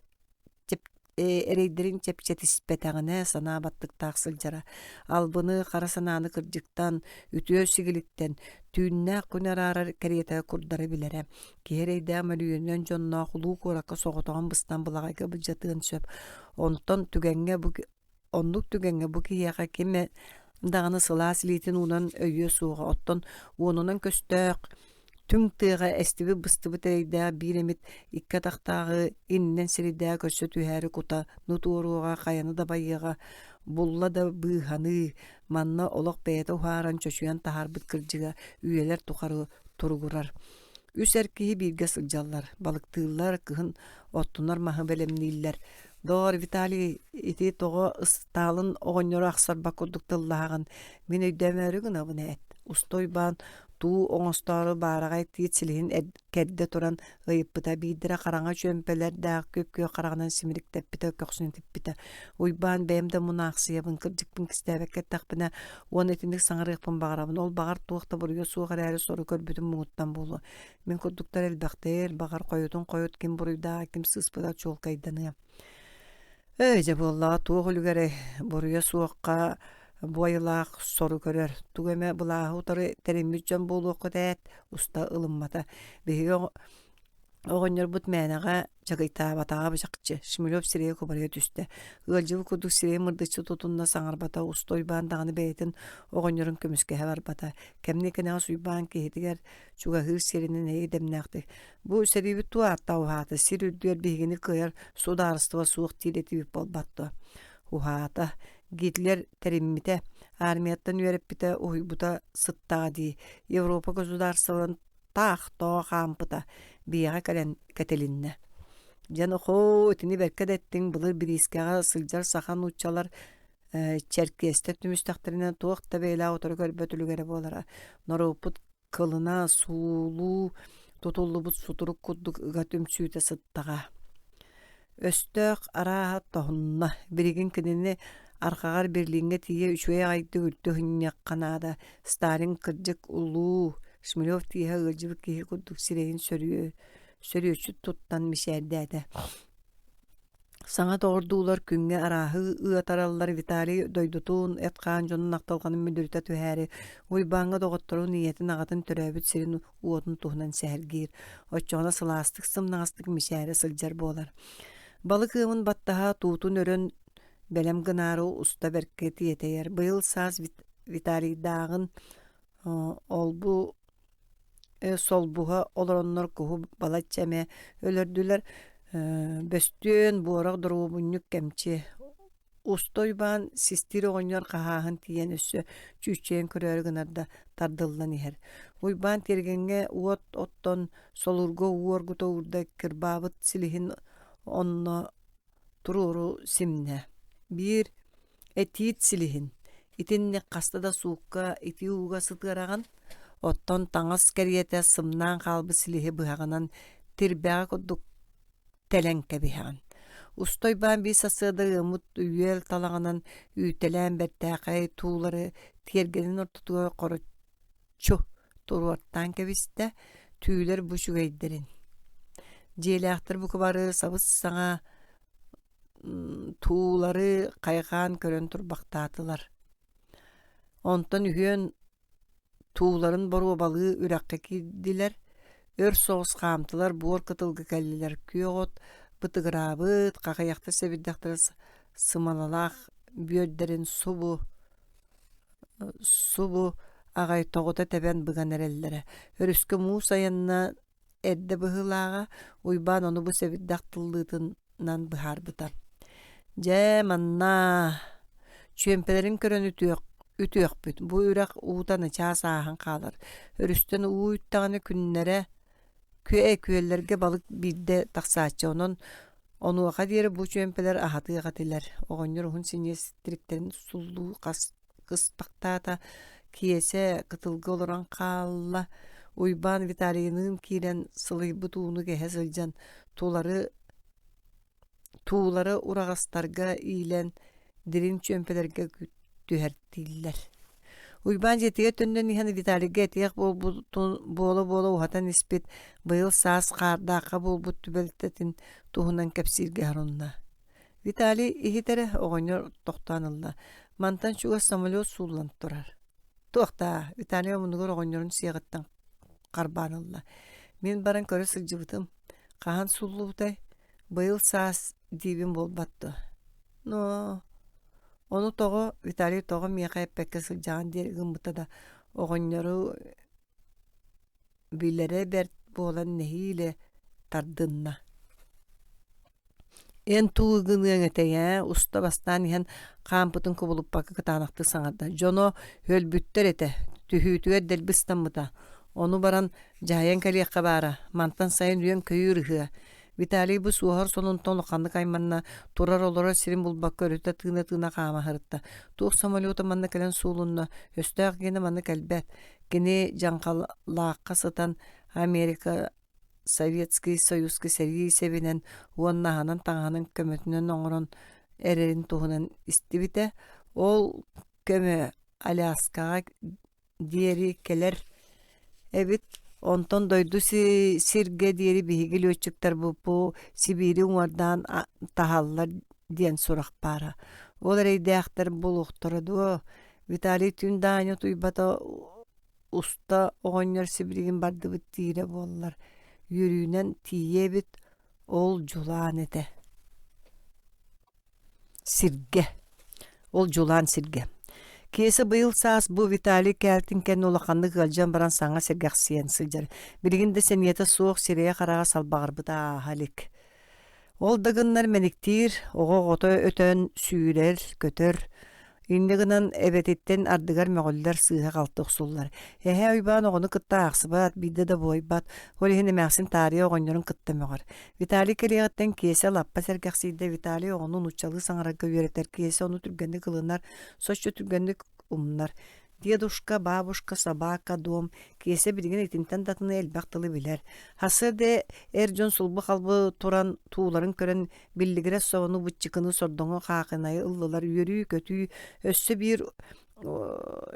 эрэйдэрин чэпчэтиспэтэҕинэ санаа баттыктаах сылдьара. Албыны, хара санааны кырдьыктан, үтүө сигилиттэн, түүннээх күн араарар кэриэтэ курдары билэрэ. Киһи эрэйдээх мөлүйүөнүнэн дьонноох улуу куоракка соҕотоҕун быстан былаҕайга былдьатыан сөп. Онтон түгэҥҥэ бу Оннук түгэҥҥэ бу киһиэхэ ким даҕаны сылаас илиитин уунан өйүө суоҕа, оттон уонунан көстөөх түҥ тыаҕа эстибит-быстыбыт эрэйдээх биир эмит икки атахтааҕы иннинэн сирэйдээҕи көрсө түһээри кутаны туоруоҕа, хайаны дабайыаҕа, булла да быыһаныы, манна олох бэйэтэ уһааран чочуйан таһаарбыт кырдьыга үйэлэр тухары туругурар. Үс эр киһи бииргэ сылдьаллар, балыктыыллар, кыһын оттунар маһы бэлэмнииллэр. Доор, Виталий, ити тоҕо Ыстаалын оҕонньору ахсарбат курдук тыллаһаҕын, мин өйдөөмөөрү гынабын ээт. Уста Уйбаан туу оҥостоору баараҕай тиит силиһин кэрдэ туран ыйыппыта, биирдэрэ хараҥа чүөмпэлэрдээх күп-күөх хараҕынан симириктэппитэ, көхсүн типпитэ. Уйбаан бэйэм да мунаахсыйабын, кырдьыкпын кистээбэккэ эттэхпинэ, уонна итинник саҥарыахпын баҕарабын. Ол баҕар туох да буруйа суох эрээри сору көрбүтүм муҥуттан буолуо. Мин курдуктар элбэхтэр, баҕар хойутун хойут ким буруйдааҕа, ким сыыспыта чуолкайданыа. Эй, дьэ буоллаҕа туох үлүгэрэй, буруйа суохха бу айылаах сору көрөр, тугу эмэ былааһы утары тэриммит дьон буолуоххут ээт, уста ылыммата. Биһиги оҕонньорбут мээнэҕэ чакыйтаабатаҕа бычакчы, Шмелев сирэйэ кубарыйа түстэ. Ыалдьыбыт курдук сирэйин мырдыччы тутунна саҥарбата, уста Уйбаан даҕаны бэйэтин оҕонньорун көмүскэһэ барбата. Кэмниэ кэнэҕэс Уйбаан киһитигэр чугаһыыр сиринэн эйэ дэмнээхтик «Бу сэриибит туох ааттаах уһаата, сир үрдүгэр биһигини кыайар судаарыстыба суох диир этибит буолбат дуо?» Уһаата, Гитлер тэриммитэ, армияттан үөрэппитэ, уһуйбута сыттаҕа дии, Европа государстволарын таах тоҕо хаампыта, биһиэхэ кэлэн кэтилиннэ. Дьэ нохоо, итини бэркэ да эттиҥ, былыр бириискэҕэ сылдьар саха нууччалар чэркиэстэр түмүстэхтэринэ туох да бэйэлээх утары көрбөт үлүгэрэ буолара. Норуоппут кылына суулуу тутуллубут сутурук курдук ыга түмсүүтэ сыттаҕа. Өстөөх арааһа тоһунна, билигин кинини арҕаҕар Берлиҥҥэ тиийэ үчүгэй аҕайдык үлтү ыһынньахха наада. Сталин кырдьык улуу, Шмелев тииһэ ыалдьыбыт киһи курдук сирэйин сөрүөччү туттан мичээрдээтэ. Саҥа доҕордуулар күҥҥэ арааһы ыатараллар Виталий дойдутун, эт-хаан дьонун ахтылҕанын мүлүрүтэ түһээри, Уйбааҥҥа доҕотторун, ийэтин-аҕатын төрөөбүт сирин уотун туһунан сэһэргиир. Оччоҕуна сылаастык сымнаҕастык мичээрэ сылдьар буолар. Балык ыамын баттаһа туутун өрөн бэлэм гынаары уста бэркэ тиэтэйэр. Быйыл саас Виталийдааҕын олбу солбуһа олороннор куһу балачча эмэ өлөрдүлэр Бөстүөн буорах доруобунньук кэмчи Уста Уйбаан систиир оҕонньор хаһааһын тиийэн өссө чүүччэйэн көрөөрү гынар да тардыллан иһэр. Уйбаан тиэргэҥҥэ уот оттон солуурга уу оргута уурда кырбаабыт силиһин онно туруору симнэ. Биир этиит силиһин итинник хаста да суукка итии ууга сытыараҕын, оттон таҥас кэриэтэ сымнаан хаалбыт силиһи быһаҕынан тирбэҕэ курдук тэлэн кэбиһэҕин. Устойбаан биир сарсыарда ыаммыт үөл талаҕынан үүтэлээн бэртээхэй туулары тиэргэнин ортотугар хороччу туруортаан кэбистэ, түүлэр бу үчүгэйдэрин. Дьиэлээхтэр бука бары сабыс-саҥа туулары хайҕаан көрөн турбахтаатылар. Онтон үһүөн Тууларын боруобалыы үрэххэ киирдилэр, өр соҕус хаамтылар, буор кытылга кэллилэр, күөх от бытыгыраабыт, хахыйахтар сэбирдэхтэрэ сымалалаах бүөрдэрин субу субу аҕай тоҕута тэбэн быган эрэллэрэ. Өрүскэ муус айанна эрдэ быһыылааҕа, Уйбаан ону бу сэбирдэх тыллыытынан быһаарбыта. Дьэ, манна чүөмпэлэрин көрөн үтүөх үтүөхпүт. Бу үрэх уута начаас ааһан хаалар. Өрүстэн уу үттэҕинэ күннэрэ күө күөллэргэ балык биирдэ тахсааччы. Онон онуоха диэри бу чүөмпэлэр аһатыах этилэр. Оҕонньор уһун синньигэс тириктэрин суллуу хас кыспахтаата, Киэсэ кытылга олорон хаалла. Уйбаан Виталийыныын киирэн сылыйбыт ууну кэһэ сылдьан тулары туулары ураҕастарга иилэн дириҥ чүөмпэлэргэ түһэртииллэр. Уйбаан дьиэтигэр төннөн иһэн Виталийга этиэх буолбутун буола-буола уһатан испит быйыл саас хаардаахха буолбут түбэлтэтин туһунан кэпсииргэ сорунна. Виталий иһит эрэ оҕонньор тохтоон ылла. Мантан чугас самолет сууллан турар. Туох даа, Виталий омунугар оҕонньорун сиэҕиттэн харбаан ылла. Мин баран көрө сылдьыбытым. Хаһан сууллубутай? Быйыл саас диибин буолбат дуо? Но ону тоҕо Виталий тоҕо миэхэ эппэккэ сылдьаҕын диэри гыммыта да оҕонньору билэрэ бэрт буолан нэһиилэ тардынна. Эн туу гыныаҥ этэй ээ, уста бастаан иһэн хаампытын кубулуппакка кытаанахтык саҥарда. Дьоно өлбүттэр этэ, түһүүтүгэр дэлби ыстаммыта. Ону баран дьаһайан кэлиэххэ баара, мантан сайын үөм-көйүүр ыһыа. Виталий бу суоһар сонунтан улаханнык айманна, турар-олорор сирин булбакка өрүтэ тыына-тыына хаама сырытта. Туох самолета манна кэлэн суулунна, өстөөх гиэнэ манна кэлбэт. Кини дьаҥхалаахха сытан Америка Советский Союзка сэрии сэбинэн уонна аһынан-таҥаһынан көмөтүнэн оҥорон эрэрин туһунан истибитэ. Ол көмө Аляскаҕа диэри кэлэр эбит. Онтон дойду сиргэ диэри биһиги летчиктарбыт бу Сибиири уҥуордаан таһаллар диэн сурах баара. Ол эрэйдээхтэр буолуохтара дуо? Виталий түүн даҕаны утуйбата уста оҕонньор сибилигин бардыбыт диирэ буоллар, үөрүүнэн тиийиэ эбит, ол дьулаан этэ. Сиргэ. Ол дьулаан сиргэ. Киэсэ быйыл саас бу Виталий кээлтин кэннэ улаханнык ыалдьан баран саҥа сэргэхсийэн сылдьар. Билигин да сэниэтэ суох, сирэйэ-хараҕа салбаҕырбыта ааһа илик. Ол да гыннар мэниктиир, оҕо оҕото өтөн сүүрэр, көтөр. Инньэ гынан эбэтиттэн ардыгар мөҕүллэр, сыыһа-халты охсуллар. Эһээ Уйбаан оҕону кытта аахсыбат, биирдэ да буойбат, ол иһин эмээхсин таарыйа оҕонньорун кытта мөҕөр. Виталий кэлиэҕиттэн Киэсэ лаппа сэргэхсийдэ. Виталий оҕону нууччалыы саҥарарга үөрэтэр. Киэсэ ону түргэнник ылынар, соччо түргэнник умнар. Дедушка, бабушка, собака, дом Киэсэ билигин итинтэн да атыны элбэх тылы билэр. Сарсыарда эр дьон сулбу-халбы туран тууларын көрөн биллигирэс собону, быччыкыны, сордоҥу, хаахынайы ыллылар. Үөрүү-көтүү өссө биир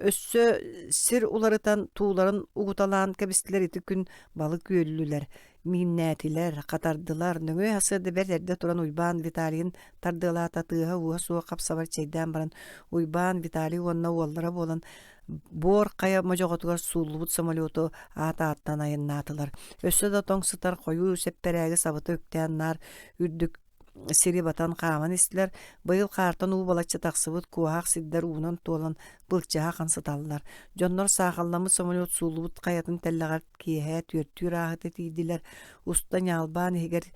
өссө сир уларытан тууларын угуталаан кэбистилэр ити күн балык үөллүлэр мииннээтилэр, хатардылар. Нөҥүө сарсыарда бэрт эрдэ туран Уйбаан Виталийын тардыалаата тыаһа-ууһа суох хапсабар чэйдээн баран Уйбаан, Виталий уонна уоллара буолан буор хайа модьоҕотугар сууллубут самолету аат ааттаан айаннаатылар. Өссө да тоҥ сытар хойуу сэппэрээги сабыта үктээн наар үрдүк сири батан хааман истилэр. Быйыл хаартан уу балачча тахсыбыт куоһаах сирдэр уунан туолан былчыһа ахан сыталлар. Дьоннор саахалламмыт самолет сууллубут хайатын тэллэҕэр киэһэ түөртүүр ааһыта тиийдилэр. Уста ньаалбаан иһигэр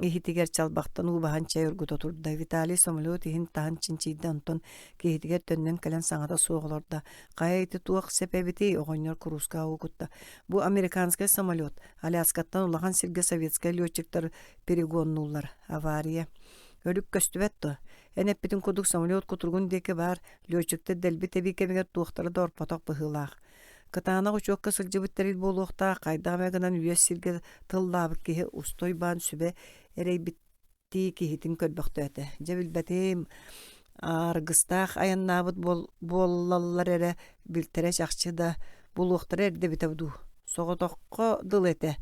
иһитигэр чалбахтан уу баһан чэй оргута турда. Виталий самолет иһин таһын чинчийдэ, онтон киһитигэр төннөн кэлэн саҥата суох олордо. Хайа ити туох сэп эбитий? Оҕонньор куруускаҕа уу кутта. Бу американскай самолет. Аляскаттан улахан сиргэ советскай летчиктар перегоннуллар. Авария. Өлүк көстүбэт дуо? Эн эппитин курдук самолет кутуругун диэки баар летчиктэр дэлби тэбии кэмигэр туохтара да орпотох быһыылаах. Кытаанах учуокка сылдьыбыт тэрил буолуохтаах, хайдах эмэ гынан үөс сиргэ тыллаабыт киһи устой баан сүбэ эрэйбиттии киһитин көрбөхтөөтө. Дьэ билбэтим, аргыстаах айаннаабыт буоллаллар эрэ билтэрэ чахчы да булуохтара эрдэ эбитэ дуу. Соҕотоххо дылы этэ.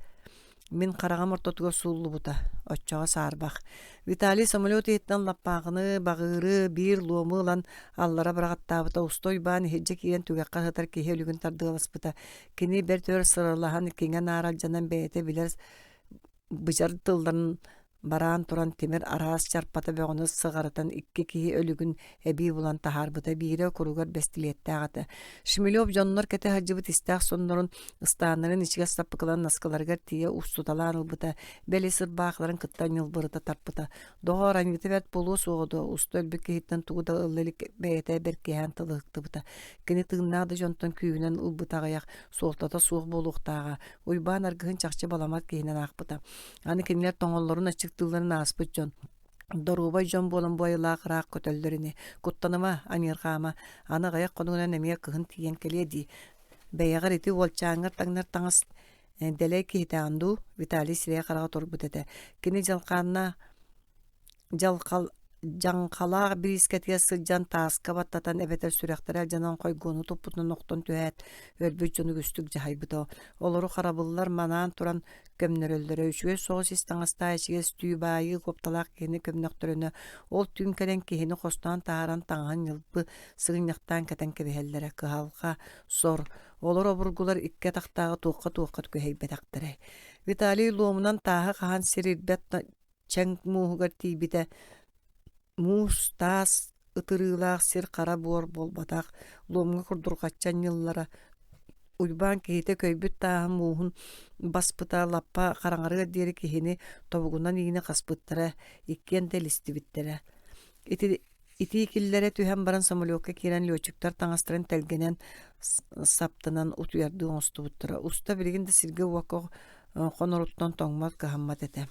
Мин хараҕым ортотугар сууллубута, оччоҕо саарбах. Виталий самолет иһиттэн лаппааҕыны, баҕыыры, биир луому ылан аллара быраҕаттаабыта, уста уйбаан иһирдьэ киирэн түгэххэ сытар киһи өлүгүн тардыаласпыта. Кини бэрт өр сыралаһан, киҥэ-наара алдьанан бэйэтэ билэр быдьар тылларын бараан туран тимир араас чарпата бөҕөнү сыҕарытан икки киһи өлүгүн эбии булан таһаарбыта биирэ куругар бэстилиэттээх этэ Шмелев дьоннор кэтэ сылдьыбыт истээх соннорун ыстааннарын ичигэс саппыкыларын наскыларыгар тиийэ устуталаан ылбыта бэл ис ырбаахыларын кытта ньылбырыта тарпыта доҕоор аньыыта бэрт буолуо суоҕа дуо уста өлбүт киһиттэн тугу да ылла илик бэйэтэ бэркиһээн тыл ыһыктыбыта кини тыыннаах да дьонтон күүһүнэн ылбыта аҕыйах суолтата суох буолуохтааҕа Уйбаан аргыһын чахчы баламат киһинэн аахпыта Аны кинилэр тоҥоллорун аччыктыылларын ааспыт дьон доруобай дьон буолан бу айылаах ыраах көтөллөр ини. Куттаныма, аньыырҕаама, аны аҕыйах хонугунан эмиэ кыһын тиийэн кэлиэ дии. Бэйэҕэр ити уолчааҥҥар таҥнар таҥас дэлэй киһитэҕин дуу? Виталий сирэйэ-хараҕа турбут этэ. Кини дьалхаанна Дьалхал дьаҥхалаах бириискэтигэр сылдьан тааска баттатан эбэтэр сүрэхтэрэ алдьанан хойгуону туппутунан охтон түһээт, өлбүт дьону үгүстүк дьаһайбыта. Олору харабыллар манаан туран көмнөрөллөрө. Үчүгэй соҕус ис таҥастаах ичигэс түү баайыы куопталаах киһини көмнөхтөрүнэ, ол түүн кэлэн киһини хостоон таһааран таҥаһын ньылбы сыгынньахтаан кэтэн кэбиһэллэрэ. Кыһалҕа, сор, олор обургулар икки атахтааҕы туохха-туохха күһэйбэтэхтэрэй. Виталий луомунан тааһы хаһан сир ирбэт чэҥ мууһугар тиийбитэ муус таас ытырыылаах сир хара буор буолбатах луомҥа курдурҕаччы анньыллара Уйбаан киһитэ көйбүт тааһын мууһун баспыта лаппа хараҥарыар диэри киһини тобугунан иинэ хаспыттара иккиэн да илистибиттэрэ ити итии киллэрэ түһэн баран самолекка киирэн летчиктар таҥастарын тэлгэнэн саптынан утуйардыы оҥостубуттара уста билигин да сиргэ-уокка хоноруттан тоҥмот кыһаммат этэ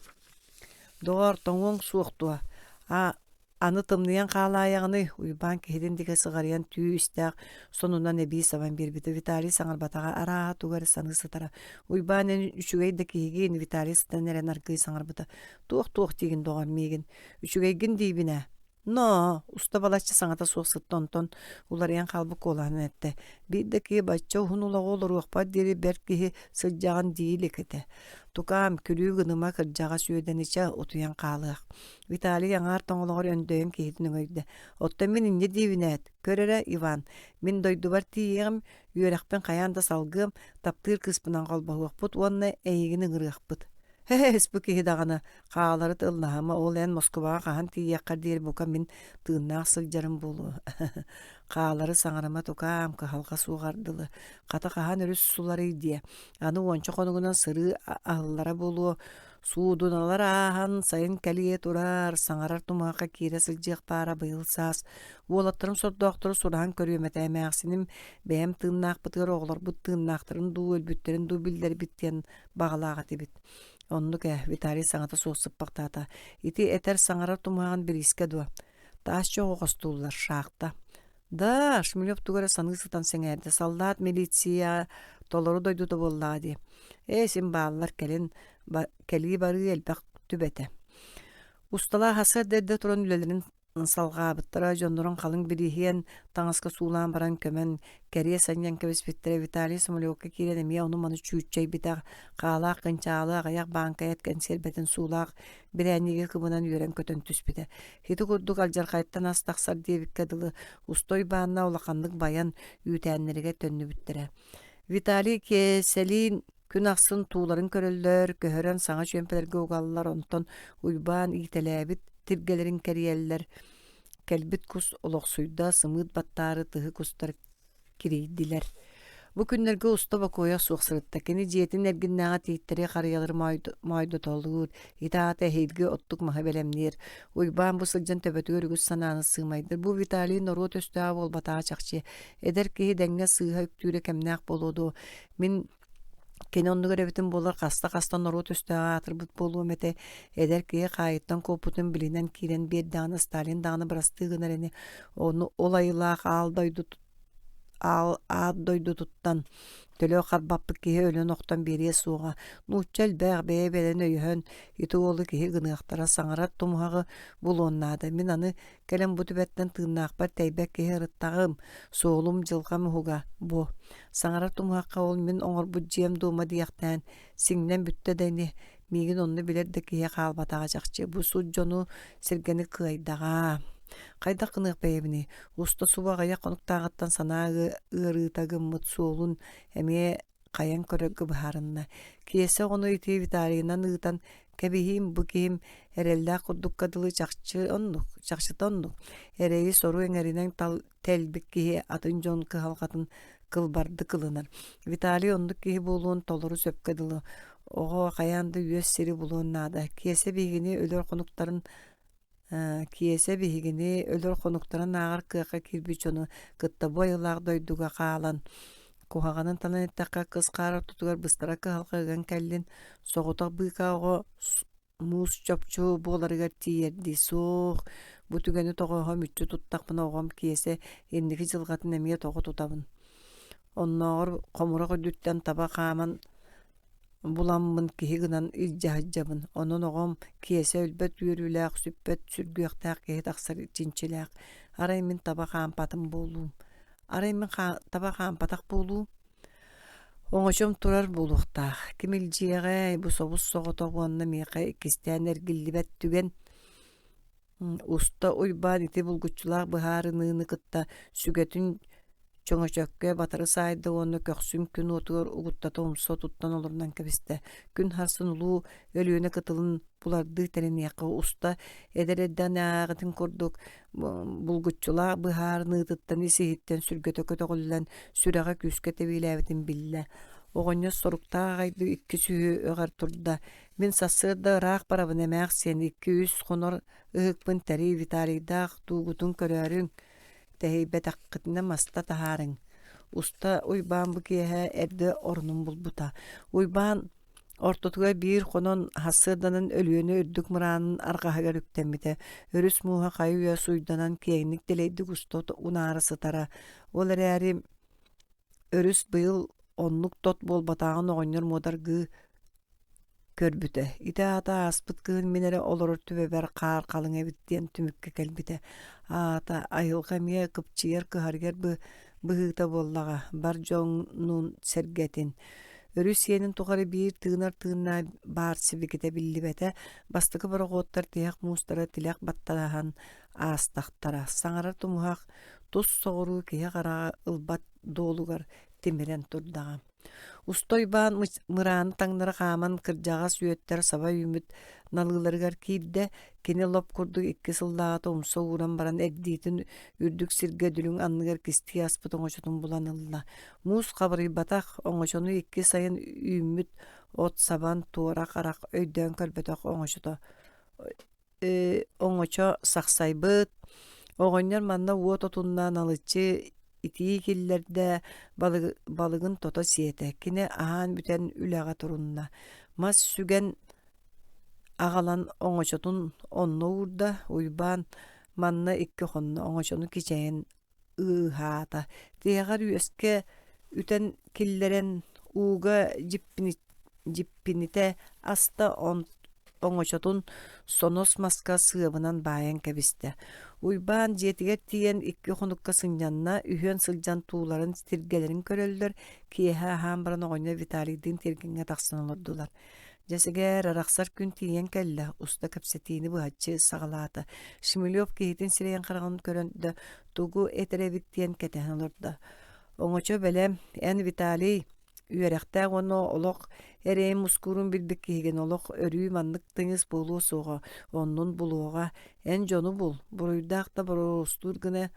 Доҕоор, тоҥуоҥ суох дуо? Аа, аны тымныйан хаалаайаҕыный? Уйбаан киһитин диэки сыҕарыйан түү истээх сонунан эбии сабан биэрбитэ. Виталий саҥарбатаҕа, арааһа тугу эрэ саныы сытара. Уйбаан эн үчүгэй да киһигин, Виталий сытан эрэн аргыый саҥарбыта. Туох-туох диигин доҕор миигин? Үчүгэйгин диибин ээ. Ноо, уста балачча саҥата суох сытта онтон уларыйан хаалбыт куолаһынан эттэ: «Биир да киһи бачча уһун олоҕу олоруохпар диэри бэрт киһи сылдьаҕын дии илик этэ. Тукаам, күлүү гыныма кырдьаҕас үөдэничэ утуйан хаалыах». Виталий аҥаар тоҥолоҕор өндөйөн киһитин өҥөйдө: «Оттон мин инньэ диибин ээт, көр эрэ, Иван, мин дойдубар тиийиэҕим, үөрэхпин хайаан да салгыам, таптыыр кыыспынан холбоһуохпут уонна эйигин ыҥырыахпыт». Һээс, бу киһи даҕаны хаалары тыллаһыма, ол эн Москубаҕа хаһан тиийиэххэр диэри бука мин тыыннаах сылдьарым буолуо. Хаалары саҥарыма тукаам, кыһалҕа суоҕар дылы. Хата хаһан өрүс суларый диэ. Аны уонча хонугунан сырыы аһыллара буолуо. Суудуналар ааһан, сайын кэлиэ турар, саҥарар тумуһахха киирэ сылдьыах баара быйыл саас. Уолаттарым сордоохтору сураһан көрүөм этэ эмээхсиним бэйэм тыыннаахпытыгар оҕолорбут тыыннаахтарын дуу, өлбүттэрин дуу биллэрбит диэн баҕалаах этибит. Оннук ээ, Виталий саҥата суох сыппахтаата. Ити этэр саҥарар тумуһаҕын бириискэ дуо? Таас чоҕу хостууллар, шахта. Да, Шмелев тугу эрэ саныы сытан сэҥээрдэ. Саллаат милиция толору дойдута буоллаҕа дии. Ээ, син бааллар, кэлин кэлии-барыы элбэх түбэтэ. Усталаах сарсыарда эрдэ туран үлэлэрин салҕаабыттара, дьоннорун халыҥ бирииһиэн таҥаска суулаан баран көмөн, кэриэс анньан кэбиспиттэрэ. Виталий самолекка киирэн эмиэ ону-маны чүүччэйбитэх, хаалаах кынчаалы аҕыйах бааҥкайат кэнсиэрбэтин суулаах бирээнньиги кыбынан үөрэн-көтөн түспүтэ. Ити курдук алдьархайтан ас тахсар диэбиккэ дылы, устой баанна улаханнык байан, үүтээннэригэр төннүбүттэрэ. Виталий Киэсэлиин Күн ахсын тууларын көрөллөр, көһөрөн саҥа чүөмпэлэргэ угаллар, онтон Уйбаан иитэлээбит тиргэлэрин кэрийэллэр. Кэлбит кус олохсуйда, сымыыт баттаары тыһы кустар кирийдилэр. Бу күннэргэ уста бокуойа суох сырытта. Кини дьиэтин эргиннээҕи тииттэри харыйалары моойдотолуур, ити аата эһиилги оттук маһы бэлэмниир. Уйбаан бу сылдьан төбөтүгэр үгүс санааны сыымайдыр. Бу Виталий норуот өстөөҕө буолбатаҕа чахчы. Эдэр киһи дэҥҥэ сыыһа үктүүрэ кэмнээх буолуо дуо? Мин. Кини оннугар эбитин буоллар хаста-хаста норуот өстөөҕө аатырбыт буолуом этэ, эдэр киһи хаайыттан куоппутун билинэн киирэн биэрдэҕинэ Сталин даҕаны бырастыы гынар ини, ону ол айылаах аал дойду аал аат дойдутуттан төлө харбаппыт киһи өлөн-охтон биэриэ суоҕа. Нуучча элбэх, бэйэ-бэйэлэрин өйөһөн, ити уолу киһи гыныахтара, саҥарар тумуһаҕы булуон наада. Мин аны Кэлэн бу түбэттэн тыыннаахпар тэйбэт киһи ырыттаҕым, суолум, дьылҕам уһуга бу. Саҥарар тумуһахха ол мин оҥорбут дьиэм дуома диэхтээн, сиҥнэн бүттэ да ини, миигин онно билэр да киһи хаалбатаҕа чахчы. Бу сут дьону сиргэни кыайдаҕа. Хайдах гыныах бэйэбиний? Уста субу аҕыйах хонуктааҕыттан санаа ыарыыта гыммыт суолун эмиэ хайан көрөргө быһаарынна. Киэсэ оҕону ити Виталийынан ыытан кэбиһиим бу киһим эрэллээх курдукка дылы чахчы оннук, чахчыта оннук. Эрэйи сору эҥэринэн тэлбит киһи атын дьон кыһалҕатын кылбардык ылынар. Виталий оннук киһи буолуон толору сөпкө дылы. Оҕо хайаан да үөс сири булуон наада. Киэсэ биһигини өлөр хонуктарын Киэсэ биһигини өлөр хонуктарын ааҕар кыахха киирбит дьону кытта бу айылаах дойдуга хаалан, куһаҕанын талан эттэххэ, кыс хаар ортотугар быстара кыһалҕа ыган кэллин, соҕотох быыкаа оҕо муус чопчу буоларыгар тиийэрдии суох, бу түгэни тоҕооһо мүччү туттахпына оҕом Киэсэ инники дьылҕатын эмиэ тоҕо тутабын. Оннооҕор хомурах үрдүттэн таба хааман буламмын киһи гынан илдьэ сылдьабын. Онон оҕом Киэсэ өлбөт үөрүүлээх, сүппэт сүргүөхтээх киһи тахсар чинчилээх. Арай мин таба хаампатым буолуум. Арай мин таба хаампатах буолуум. Оҥочом турар буолуохтаах. Ким илдьиэҕэй, бу собус-соҕотох уонна миэхэ иккистээн эргиллибэт түгэн Уста Уйбаан ити булгуччулаах быһаарыныыны кытта сүгэтин чөҥөчөккө батары саайда уонна көхсүн күн уотугар угуттата умса туттан олорунан кэбистэ. Күн харсын улуу Өлүөнэ кытылын булардыы тэриниэххэ уста эдэр эрдэҕинээҕитин курдук булгуччулаах быһаарыныытыттан ис-иһиттэн сүргэтэ көтөҕүллэн сүрэҕэ күүскэ тэбиилээбитин биллэ. Оҕонньор соруктаах аҕайдыы икки сүһү өҕөр турда. Мин сарсыарда ыраах барабын эмээхсиэн икки-үс хонор ыһыкпын тэрий Виталийдаах туугутун көрөөрүҥ, тэһийбэтэххитинэ маста таһаарыҥ. Уста Уйбаан бу киэһэ эрдэ оронун булбута. Уйбаан ортотугар биир хонон сарсыарданан Өлүөнэ үрдүк мыраанын арҕаһыгар үктэммитэ. Өрүс мууһа хайы-үйэ суйданан киэҥник дэлэйдик уста унаара сытара. Ол эрээри Өрүс быйыл оннук тот буолбатаҕын оҕонньор муодаргыы көрбүтэ. Ити аата ааспыт кыһын мин эрэ олорор түбэбэр хаар халыҥ эбит диэн түмүккэ кэлбитэ. Аата айылҕа эмиэ кыпчыйар кыһарыгар быһыыта буоллаҕа, бар дьонун сэргэтин. Өрүс сиэнин тухары биир тыынар тыыннаах баар сибикитэ биллибэтэ, бастакы борохуоттар тиһэх муустара тилэх баттаһан аастахтара. Саҥарар тумуһах тус соҕуруу киһи хараҕа ылбат дуолугар тимирэн турдаҕа. Уста Уйбаан мырааны таҥнары хааман кырдьаҕас үөттэр саба үүммүт налыыларыгар киирдэ. Кини лоп курдук икки сыллааҕыта умса ууран баран эрдиитин үрдүк сиргэ дүлүҥ анныгар кистии аспыт оҥочотун булан ылла. Муус хабырыйбатах оҥочону икки сайын үүммүт от сабан туора харах өйдөөн көрбөтөх оҥочото оҥочо сахсайбыт, оҕонньор манна уот отунна налыччы итии киллэрдэ, балыгын тото сиэтэ. Кини аһаан бүтэн үлэҕэ турунна. Мас сүгэн аҕалан оҥочотун онно уурда. Уйбаан манна икки хонно оҥочону кичэйэн ыыһаата. Тиһэҕэр үөскэ үтэн киллэрэн ууга дьиппинитэ аста оҥочотун сонос маска сыабынан баайан кэбистэ. Уйбаан дьиэтигэр тиийэн икки хонукка сынньанна, үһүөн сылдьан тууларын, тиргэлэрин көрөллөр, киэһэ аһаан баран оҕонньор Виталийдыын тиэргэҥҥэ тахсан олордулар. Дьэ сэгээр, арахсар күн тиийэн кэллэ, уста кэпсэтиини быһаччы саҕалаата. Шмелев киһитин сирэйин-хараҕын көрөн да тугу этэр эбит диэн кэтэһэн олордо. Оҥочо бэлэм, эн Виталий, үөрэхтээх уонна олох эрэйин мускуурун билбит киһигин олох өрүү маннык тыҥыс буолуо суоҕа, оннун булуоҕа. Эн дьону бул, буруйдаах да боруостуур гына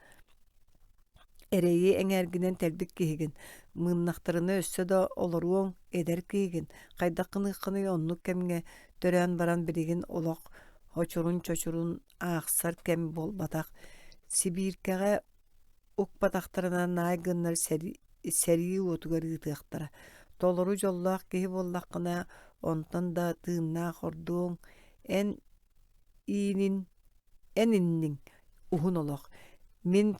Эрэйи эҥээргинэн тэлбит киһигин, мыыннахтарына өссө да олоруоҥ, эдэр киһигин, хайдах гыныаххыный оннук кэмҥэ төрөөн баран билигин олох очурун-чочурун аахсар кэм буолбатах. Сибииркэҕэ укпатахтарына наай гыннар сэрии уотугар ыытыахтара. Толору дьоллоох киһи буоллаххына, онтон да тыыннаах ордуоҥ, эн иинин, эн инниҥ уһун олох. Мин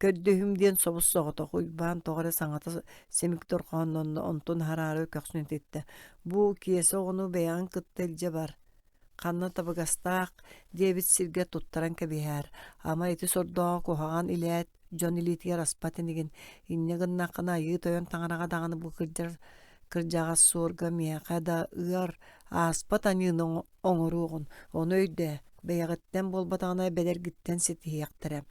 көрдөһүм диэн собус-соҕотох Уйбаан тоҕо эрэ саҥата симик дорҕооннонно, онтун аһараары көхсүн этиттэ: «Бу Киэсэ оҕону бэйэҕин кытта илдьэ бар, ханна табыгастаах диэбит сиргэ туттаран кэбиһээр, ама ити сордооҕу куһаҕан илээт дьон илиитигэр аспат инигин, инньэ гыннаххына Айыы Тойон таҥараҕа даҕаны бу кырдьар кырдьаҕас суорга миэхэ да ыар, ааспат аньыыны оҥоруоҕун, ону өйдөө, бэйэҕиттэн буолбатаҕына бэдэргиттэн ситиһиэхтэрэ.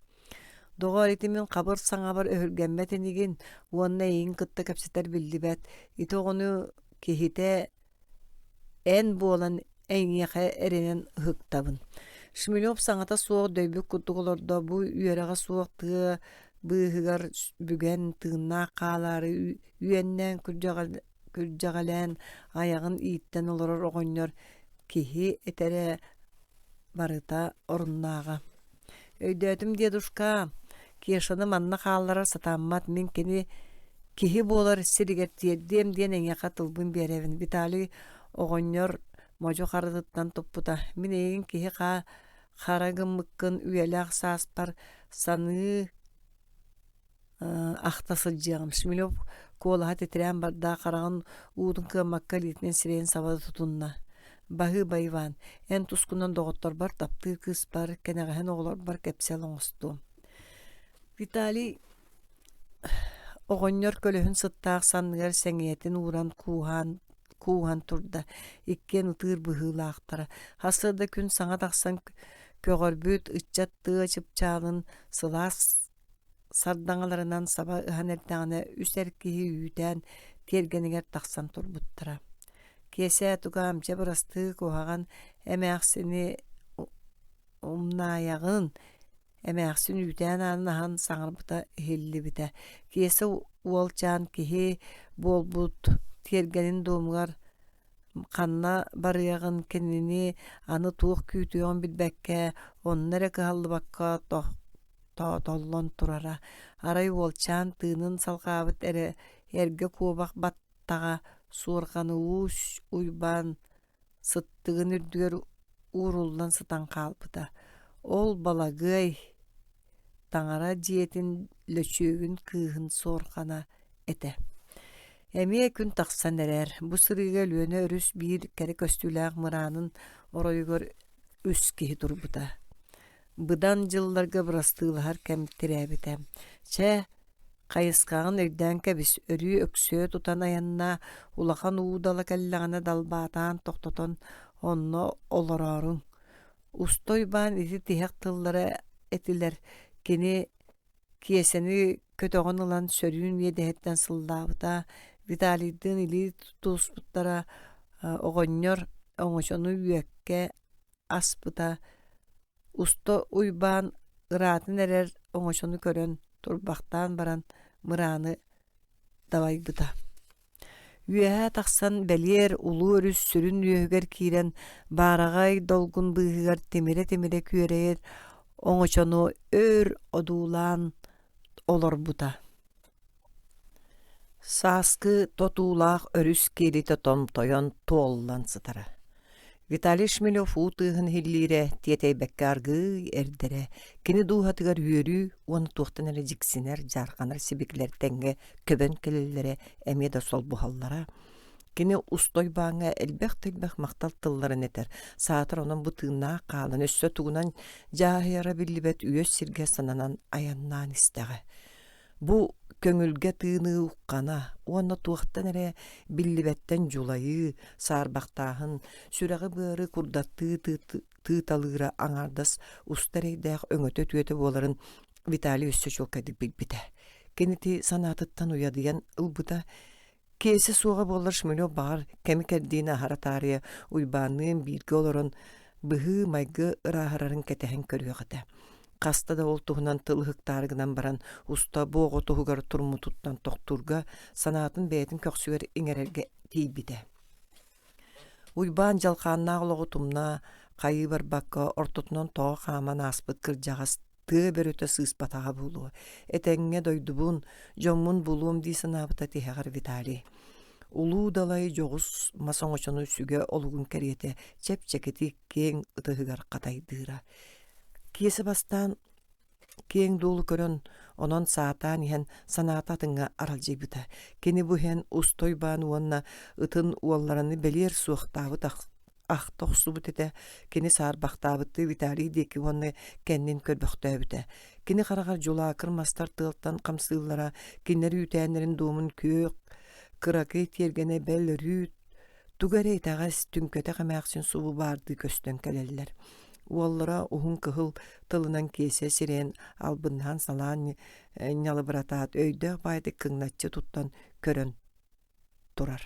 Доҕоор, ити мин хабыр саҥабар өһүргэммэт инигин уонна эйигин кытта кэпсэтэр биллибэт, ити оҕону киһитэ эн буолан эйиэхэ эрэнэн ыһыктабын. Шмелев саҥата суох дөйбүт курдук олордо, бу үөрэҕэ суох тыа быыһыгар бүгэн тыыннаах хаалаары үөннээн күрдьэҕэлээн айаҕын ииттэн олорор оҕонньор киһи этэрэ барыта оруннааҕа. Өйдөөтүм, дедушка, Кешаны манна хаалларар сатаммат, мин кини киһи буолар сиригэр тиэрдиэм диэн эйиэхэ тылбын биэрэбин. Виталий оҕонньор модьу харытыттан туппута. Мин эйигин киһи хара гыммыккын үйэлээх сааспар саныы ахта сылдьыаҕым. Шмелев куолаһа титирээн барда, хараҕын уутун кыаммакка илиитинэн сирэйин саба тутунна. «Баһыыба, Иван, эн тускунан доҕотторбор, таптыыр кыыспар, кэнэҕэһин оҕолорбор кэпсэл оҥостуом». Виталий оҕонньор көлөһүн сыттаах санныгар сэҥийэтин ууран кууһаан кууһан турда, иккиэн ытыыр быһыылаахтара. Сарсыарда күн саҥа тахсан көҕөрбүт ыччат тыа чыпчаалын сылаас сардаҥаларынан саба ыһан эрдэҕинэ үс эр киһи үүтээн тиэргэнигэр тахсан турбуттара. Киэсээ тукаам, чэ бырастыы куһаҕан эмээхсини умнаайаҕын, эмээхсин үүтээн аанын аһан саҥарбыта иһиллибитэ. Киэсэ уолчаан киһи буолбут тиэргэнин дуомугар ханна барыаҕын кинини аны туох күүтүөҕүн билбэккэ, онно эрэ кыһаллыбакка тоотоллон турара. Арай уолчаан тыынын салҕаабыт эрэ эргэ куобах баттаҕа суорҕаны Уус Уйбаан сыттыгын үрдүгэр ууруллан сытан хаалбыта. Ол Балагыай таҥара дьиэтин лөчүөгүн кыыһын суорҕана этэ. Эмиэ күн тахсан эрэр. Бу сырыыга Өлүөнэ өрүс биир кэрэ көстүүлээх мыраанын оройугар үс киһи турбута. Быдан дьылларга бырастыылаһар кэм тирээбитэ. Чэ, хайысхаҕын өйдөөн кэбис, өрүү өксүө тутан айаннаа, улахан уу дала кэллэҕинэ далбаатаан тохтотон онно олорооруҥ. Уста Уйбаан ити тиһэх тыллара этилэр, кини Киэсэни көтөҕөн ылан сөрүүн иэдэһиттэн сыллаабыта, Виталийдыын илии тутуспуттара, оҕонньор оҥочону үөккэ аспыта, Уста Уйбаан ыраатан эрэр оҥочону көрөн турбахтаан баран мырааны дабайбыта. Үөһэ тахсан бэлиэр улуу өрүс сүрүн үөһүгэр киирэн баараҕай долгун быыһыгар тимирэ-тимирэ күөрэйэр оҥочону өр одуулаан олорбута. Сааскы тотуулаах өрүс киэлитэ томтойон туоллан сытара. Виталий Шмелев уу тыаһын иһиллиирэ, тиэтэйбэккэ аргыый эрдэрэ, кини дууһатыгар үөрүү уонна туохтан эрэ дьиксинэр, дьаарханар сибикилэр тэҥҥэ көбөн кэлэллэрэ эмиэ да солбуһаллара. Кини устой бааҥҥа элбэх да элбэх махтал тылларын этэр, саатар онон бу тыыннаах хаалан өссө тугунан дьааһыйара биллибэт үөс сиргэ сананан айаннаан истэҕэ. Бу көҥүлгэ тыыныы уххана уонна туохтан эрэ биллибэттэн дьулайыы, саарбахтааһын, сүрэҕи-быары курдаттыы тыыталыыра аҥаардас уста эрэйдээх өҥөтө-үтүөтэ буоларын Виталий өссө чуолкайдык билбитэ. Кини ити санаатыттан уйадыйан ылбыта Киэсэ суоҕа буоллар Шмелев баҕар кэми-кэрдиини аһара таарыйа Уйбаанныын бииргэ олорон быһыы-майгы ырааһырарын кэтэһэн көрүөх этэ. Хаста да ол туһунан тыл ыһыктаары гынан баран уста бу оҕо туһугар туруммутуттан тохтуурга санаатын бэйэтин көхсүгэр иҥэрэргэ тиийбитэ. Уйбаан дьалхааннаах олоҕу тумна хайыы барбакка ортотунан тоҕо хааман ааспыт кырдьаҕас тыа бөрөтө сыыспатаҕа буолуо, этэҥҥэ дойдубун, дьоммун булуом дии санаабыта тиһэҕэр Виталий. Улуу далай дьоҕус мас оҥочону сүгэ олугун кэриэтэ чэпчэкитик киэҥ ытыһыгар хатайдыыра. Киэсэ бастаан киэҥ дуолу көрөн, онон саатаан иһэн санаата атыҥҥа аралдьыйбыта. Кини бу иһэн уста Уйбаан уонна ытын уоллараны бэлиэр суохтаабыт ахта охсубут этэ. Кини саарбахтаабыттыы Виталий диэки уонна кэннин көрбөхтөөбүтэ. Кини хараҕар дьулаакыр мастар тыалтан хамсыыллара, кинилэр үүтээннэрин дуомун күөх, кыракый тиэргэнэ бэл өрүү тугу эрэ итэҕэс, түҥкэтэх эмээхсин субу баардыы көстөн кэлэллэр. Уоллара уһун кыһыл тылынан киэсэ сирэйин албыннаһан салаан ньалыбыратаат, өйдөөх баайдык кыҥначчы туттан көрөн турар.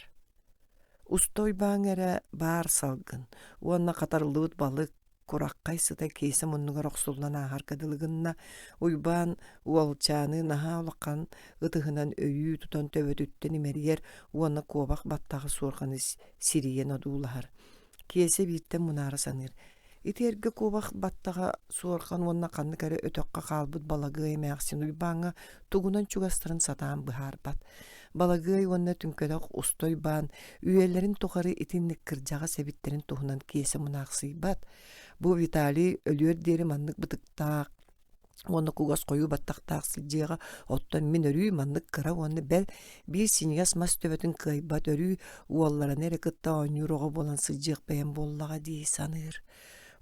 Уста Уйбааҥҥа эрэ баар салгын уонна хатарыллыбыт балык кураххай сыта киэсэ муннугар охсуллан ааһарга дылы гынна. Уйбаан уолчааны наһаа улахан ытыһынан өйүү тутан төбөтүттэн имэрийэр уонна куобах баттаҕы суорҕаны сирийэн одуулаһар. Киэсэ бииртэн мунаара саныыр. Ити эргэ куобах баттаҕа суорҕан уонна ханнык эрэ өтөххө хаалбыт Балагыай эмээхсин Уйбааҥҥа тугунан чугастарын сатаан быһаарбат. Балагыай уонна түҥкэтэх уста Уйбаан үйэлэрин тухары итинник кырдьаҕас эбиттэрин туһунан Киэсэ мунаахсыйбат. Бу Виталий өлүөр диэри маннык бытыктаах уонна кугас хойуу баттахтаах сылдьыаҕа, оттон мин өрүү маннык кыра уонна бэл биир синньигэс мас төбөтүн кыайбат өрүү уоллараны эрэ кытта оонньуур оҕо буолан сылдьыах бэйэм буоллаҕа дии саныыр.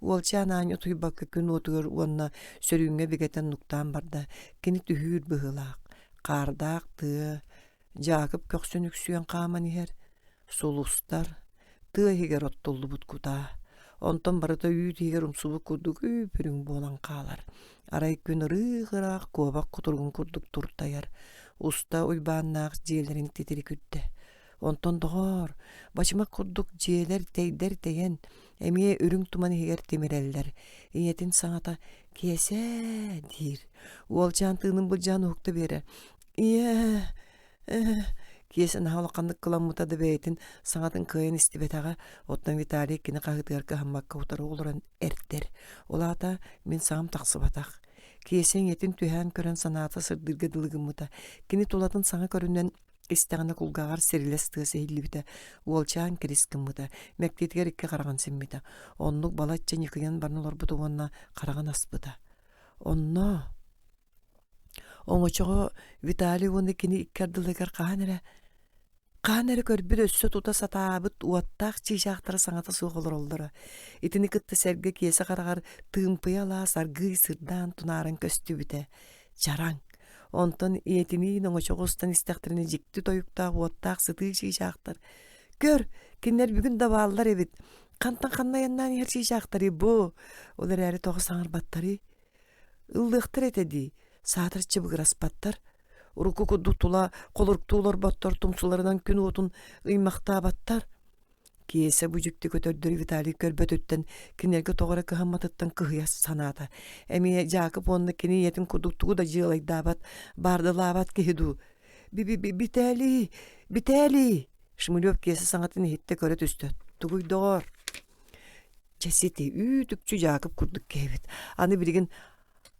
Уолчаан аанньа утуйбакка күн уотугар уонна сөрүүҥҥэ бигэтэн нуктаан барда. Кини түһүүр быһыылаах. Хаардаах тыа, Дьаакып көхсүн үксүөн хааман иһэр, сулустар, тыа иһигэр оттуллубут кутаа, онтон барыта үүт иһигэр умсубут курдук үүп-үрүҥ буолан хаалар. Арай күн ырыых-ыраах куобах кутуругун курдук туртайар, уста Уйбааннаах дьиэлэрин титирик үрдэ. Онтон доҕоор, бачымах курдук дьиэлэр тэйдэр тэйэн, эмиэ үрүҥ туман иһигэр тимирэллэр. Ийэтин саҥата «Киэсээ» диир. Уолчаан тыынын былдьаан уһукта биэрэр. Ийээ, ээ, Киэсэ наһаа улаханнык кыламмыта да бэйэтин саҥатын кыайан истибэтэҕэ, оттон Виталий кини хаһыытыгар кыһаммакка утары олорон эрдэр. Ол аата мин саҥам тахсыбатах. Киэсэ ийэтин түһээн көрөн санаата сырдыырга дылы гыммыта. Кини тулатын саҥа көрүнэн истэҕинэ кулгааҕар сирилэс тыас иһиллибитэ, уолчаан кирис гыммыта, мэктиэтигэр икки хараҕын симмитэ. Оннук балачча ньыкыйан баран олорбута уонна хараҕын аспыта. Онно Оҥочоҕо Виталий уонна кини икки ардыларыгар хаһан эрэ хаһан эрэ көрбүт өссө тута сатаабыт уоттаах чыычаахтара саҥата суох олороллоро. Итини кытта сэргэ Киэсэ хараҕар тыымпыйа алаас аргыый сырдаан тунааран көстүбүтэ. Чараҥ. Онтон ийэтиниин оҥочоҕо устан истэхтэринэ дьикти тойуктаах уоттаах сытыы чыычаахтар «Көр, кинилэр бүгүн да бааллар эбит. Хантан ханна айаннаан иһэр чыычаахтарый бу? Ол эрээри тоҕо саҥарбаттарый? Ыллыахтар этэ дии, саатар чыбыгыраспаттар, урукку курдук тула холоруктуу олорботтор, тумсуларынан күн уотун ыймахтаабаттар. Киэсэ бу дьикти көтөрдөрү Виталий көрбөтүттэн, кинилэргэ тоҕо эрэ кыһамматыттан кыһыйа санаата. Эмиэ Дьаакып уонна кини ийэтин курдук тугу да дьыалайдаабат, баардылаабат киһи дуу. Би-би-би Битээлий! Битээлий! Шмылев Киэсэ саҥатын иһиттэ көрө түстэ. Тугуй доҕор? Чэ сити үүт-үкчү Дьаакып курдук киһибит. Аны билигин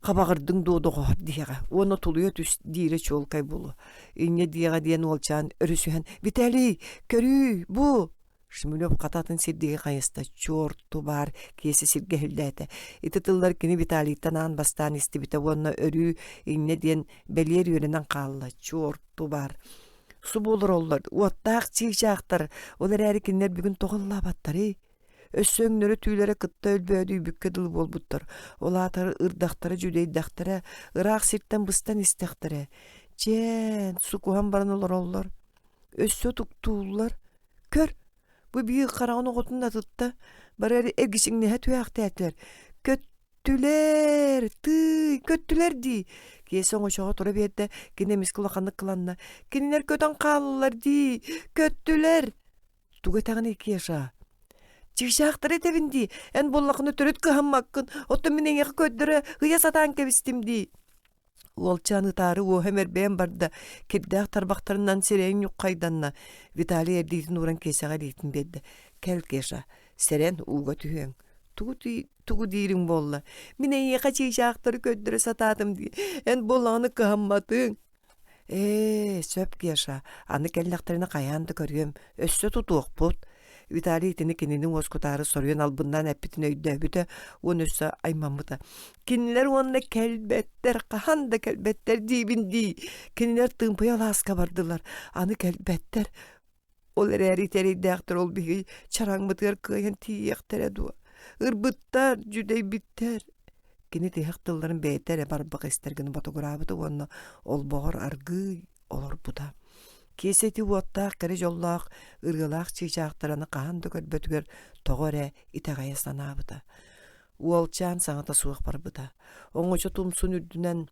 хабаҕырдыҥ дуо доҕоор диэҕэ уонна тулуйа түс диирэ чуолкай буолуо. Инньэ диэҕэ диэн уолчаан өрүсүһэн «Виталий, көрүүй, бу!» Шмелев хататын сирдиги хайыста чуорту баар киэсэ сиргэ иһиллээтэ. Ити тыллар кини Виталийтан аан бастаан истибитэ уонна өрүү инньэ диэн бэлиэр үөрэнэн хаалла. Чуорту баар. Субу олороллор, уоттаах чыычаахтар, ол эрээри кинилэр бүгүн тоҕо ыллаабаттарый? Өссө өҥнөрө-түүлэрэ кытта өлбөөдүйбүккэ дылы буолбуттар. Ол аата ырдахтара дьүлэйдэхтэрэ, ыраах сиртэн быстан истэхтэрэ. Чээн, сукуһан баран олороллор. Өссө утуктууллар. Көр, бу биир хараҕын оҕотун атытта, бары эргичиҥнэһэ түһээхтээтилэр. Көттүлэр, тыый, көттүлэр дии. Киэсэ оҥочоҕо тура биэрдэ, кини эмискэ улаханнык кыланна. Кинилэр көтөн хааллылар дии, көттүлэр. Тугу этэҕиний, Кеша? Чыычаахтары этэбин дии, эн буоллаххына төрүт кыһаммаккын, оттон мин эйиэхэ көрдөрө, ыйа сатаан кэбистим дии. Уолчаан ытаары уоһа мэрбэйэн барда, кирдээх тарбахтарынан сирэйин ньуххайданна. Виталий эрдиитин ууран Кешаҕа илиитин биэрдэ. Кэл, Кеша, сэрэн, ууга түһүөҥ. Тугу, тугу диириҥ буолла? Мин эйиэхэ чыычаахтары көрдөрө сатаатым дии. Эн буоллаҕына кыһамматыҥ. Ээ, сөп Кеша, аны кэллэхтэринэ хайаан да көрүөм, өссө тутуохпут. Виталий итини кинини уоскутаары соруйан албыннаан эппитин өйдөөбүтэ уонна өссө аймаммыта. Кинилэр уонна кэлбэттэр, хаһан да кэлбэттэр диибин дии. Кинилэр Тыымпый алааска бардылар, аны кэлбэттэр. Ол эрээри итэрийдээхтэр ол биһиги чараҥмытыгар кыайан тиийиэхтэрэ дуо? Ырбыттар, дьүдэйбиттэр. Кини тиһэх тылларын бэйэтэ эрэ барбах истэр гына ботугураабыта уонна олбоҕор аргыый олорбута. Киэсэ ити уоттаах кэрэ дьоллоох ырыалаах чыычаахтараны хаһан да көрбөтүгэр тоҕо эрэ итэҕэйэ санаабыта. Уолчаан саҥата суох барбыта. Оҥочо тумсун үрдүнэн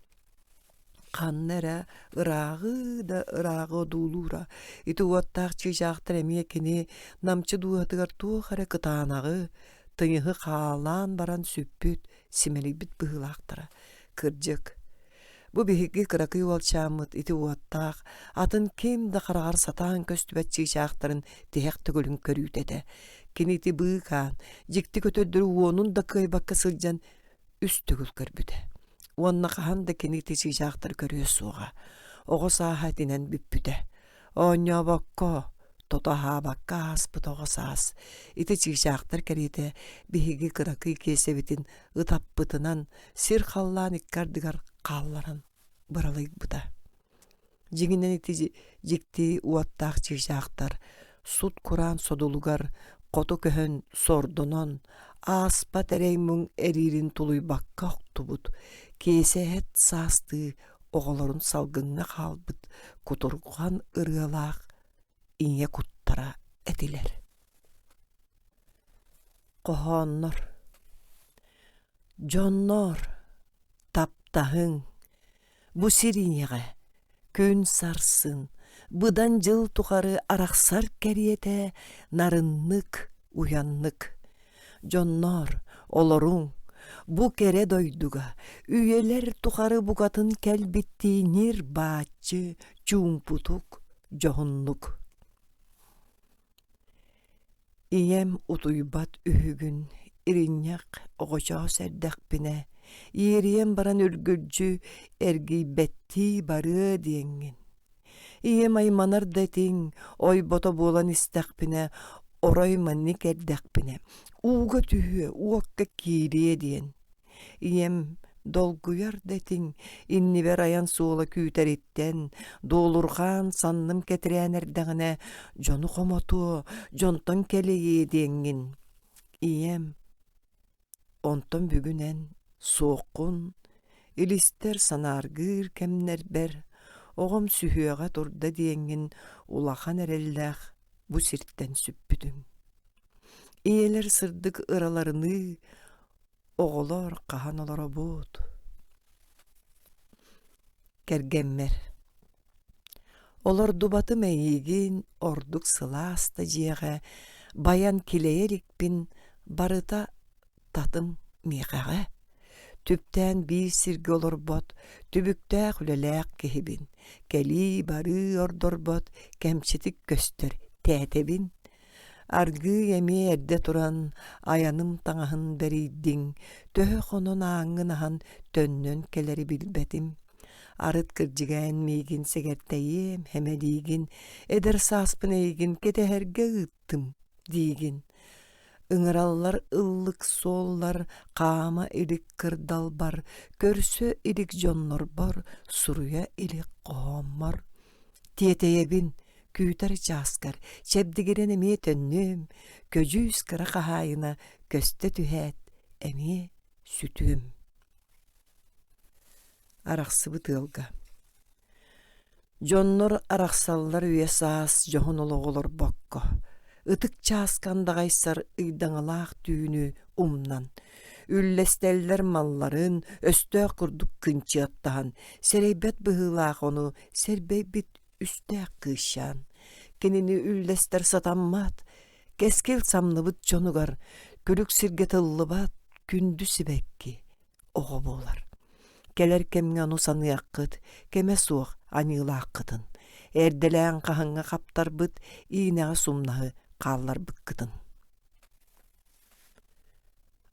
Ханна эрэ ырааҕы да ырааҕы одуулуура, ити уоттаах чыычаахтар эмиэ кини намчы дууһатыгар туох эрэ кытаанаҕы, тыйыһы хаалаан баран сүппүт, симэлийбит быһыылаахтара. Кырдьык, бу биһиги кыракый уолчааммыт ити уоттаах, атын ким да хараҕар сатаан көстүбэт чыычаахтарын тиһэх төгүлүн көрүүтэ этэ. Кини ити быыкаан, дьикти көтөрдөрү уонун да кыайбакка сылдьан үс төгүл көрбүтэ уонна хаһан да кини ити чыычаахтары көрүө суоҕа. Оҕо сааһа итинэн бүппүтэ. Оонньообокко, тото аһаабакка ааспыт оҕо саас ити чыычаахтар кэриэтэ биһиги кыракый Киэсэбитин ытаппытынан сир-халлаан икки ардыгар хаалларан быралыйбыта. Дьиҥинэн ити дьикти уоттаах чыычаахтар сут-кураан содулугар хоту көһөн сордонон, ааспат эрэй-муҥ эриирин тулуйбакка охтубут, Киэсэ саастыы оҕолорун салгыҥҥа хаалбыт кутурҕан ырыалаах ийэ куттара этилэр. Хоһооннор Дьонноор, таптаһыҥ, Бу сир ийэҕэ күн сарсын, быдан дьыл тухары арахсар кэриэтэ нарыннык, уйаннык. Дьонноор, олоруҥ, бу кэрэ дойдуга үйэлэр тухары букатын кэлбиттии ньир-бааччы, чуумпутук, дьоһуннук. Ийэм утуйбат үһүгүн иринньэх оҕочоос эрдэхпинэ, иэрийэн баран үргүлдьү эргийбэттии барыа диэҥҥин. Ийэм айманар да этиҥ, ойбото буолан истэхпинэ, орой маннык эрдэхпинэ, ууга түһүө, уокка киириэ диэн. Ийэм долгуйар да этиҥ, иннибэр айан суола күүтэриттэн, дуолурҕаан санным кэтирээн эрдэҕинэ, дьону хомотуо, дьонтон кэлэйиэ диэҥҥин. Ийэм, онтон бүгүн эн суоххун, илистэр санааргыыр кэмнэрбэр, оҕом сүһүөҕэ турда диэҥҥин улахан эрэллээх бу сиртэн сүппүтүҥ. Ийэлэр сырдык ыраларыныы Оҕолор хаһан олоробут? Кэргэммэр Олордубатым эйиигин ордук сылаас да дьиэҕэ байан килэйэ иликпин барыта татым миэхэҕэ. Түптээн биир сиргэ олорбот, түбүктээх үлэлээх киһибин, кэлии-барыы ордорбот кэмчитик көстөр тээтэбин. Аргыый эмиэ эрдэ туран айаным таҥаһын бэрийдиҥ, төһө хонон ааҥҥын аһан төннөн кэлэри билбэтим. Арыт кырдьыга эн миигин сэгэртэйиэм, хэмэлиигин, эдэр сааспын эйигин кэтэһэргэ ыыттым диигин. Ыҥыраллар ыллык суоллар хаама илик кырдалбар, көрсө илик дьоннорбор, суруйа илик хоһооммор. Тиэтэйэбин, күүтэр чааскар чэбдигирэн эмиэ төннүөм, көдьүүс кыра хаһаайына көстө түһээт, эмиэ сүтүөм. Арахсыбыт ыалга Дьоннор арахсаллар үйэ-саас дьоһун олоҕу олорбокко, ытык чааска андаҕайсар ыйдаҥалаах түүнү умнан, үллэстэллэр малларын өстөөх курдук кынчыаттаһан, сэрэйбэт быһыылаах ону сэрбэйбит үстээх кыысчаан. Кинини үллэстэр сатаммат, кэскил самныбыт дьонугар күлүк сиргэ тыллыбат күндү сибэкки оҕо буолар. Кэлэр кэмҥэ ону саныаххыт, кэмэ суох аньыылааххытын, эрдэлээн хаһыҥҥа хаптарбыт иинэҕэ сумнаһы хаалларбыккытын.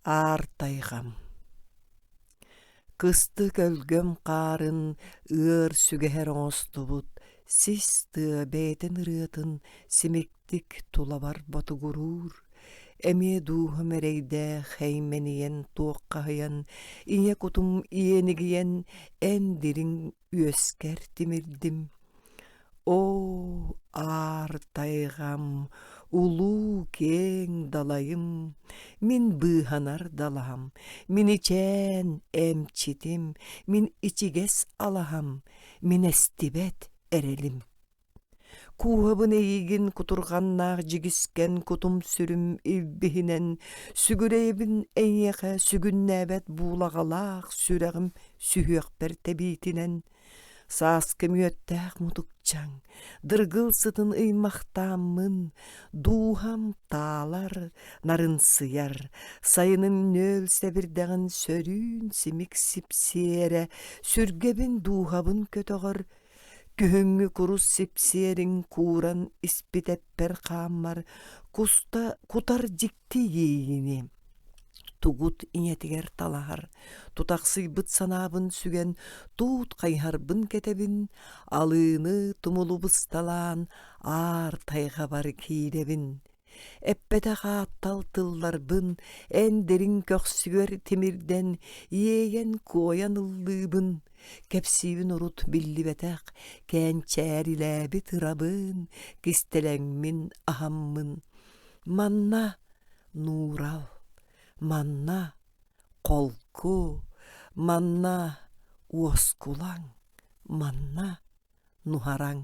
Аар тайҕам. Кыстык өлгөм хаарын ыар сүгэһэр оҥостубут сис тыа бэйэтин ырыатын симиктик тулабар ботугуруур. Эмиэ дууһам эрэйдээх эймэнийэн туоххаһыйан, ийэ кутум иэнигийэн эн дириҥ үөскэр тимирдим. Оо, аар тайҕам, улуу киэҥ далайым, мин быыһанар далаһам, мин ичээн эмчитим, мин ичигэс алаһам, мин эстибэт эрэлим. Кууһабын эйигин кутурҕаннаах дьигискэн кутум-сүрүм илбиһинэн, сүгүрэйэбин эйиэхэ сүгүннээбэт буулаҕалаах сүрэҕим сүһүөхпэр тэбиитинэн, Сааскы мүөттээх мутукчаҥ, дыргыл сытын ыймахтааммын, дууһам таалар, нарынсыйар, сайынын нүөл сэбирдэҕин сөрүүн симик сипсиэрэ, сүргэбин дууһабын көтөҕөр, күһүҥҥү курус сипсиэриҥ кууран испит эппэр хааммар куста кутар дьикти иэйиини тугут ийэтигэр талаһар, тутахсыйбыт санаабын сүгэн туут хайыһарбын кэтэбин, алыыны тумулу бысталаан аар тайҕабар киирэбин. Эппэтэх ааттал тылларбын эн дириҥ көхсүгэр тимирдэн иэйэн-куойан ыллыыбын, кэпсиибин урут биллибэтэх кээнчээрилээбит ырабын, кистэлэҥмин аһаммын. Манна нуурал, манна холку, манна уоскулаҥ, манна нуһараҥ.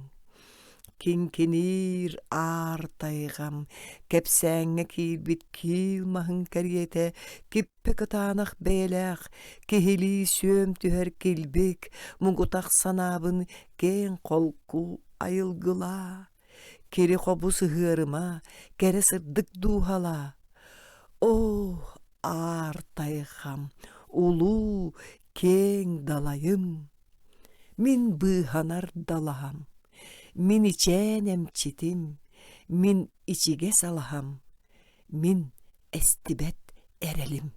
Киҥкиниир аар тайҕам, кэпсээҥҥэ киирбит киил маһын кэриэтэ киппэ кытаанах бэйэлээх, киһилии сүөм түһэр килбик, муҥутах санаабын киэҥ холку айылгылаа. Кири-хобу сыһыарыма, кэрэ сырдык дууһалаа. Оо, аар тайҕам, улуу, киэҥ далайым, мин быыһанар далаһам, мин ичээн эмчитим, мин ичигэс алаһам, мин эстибэт эрэлим.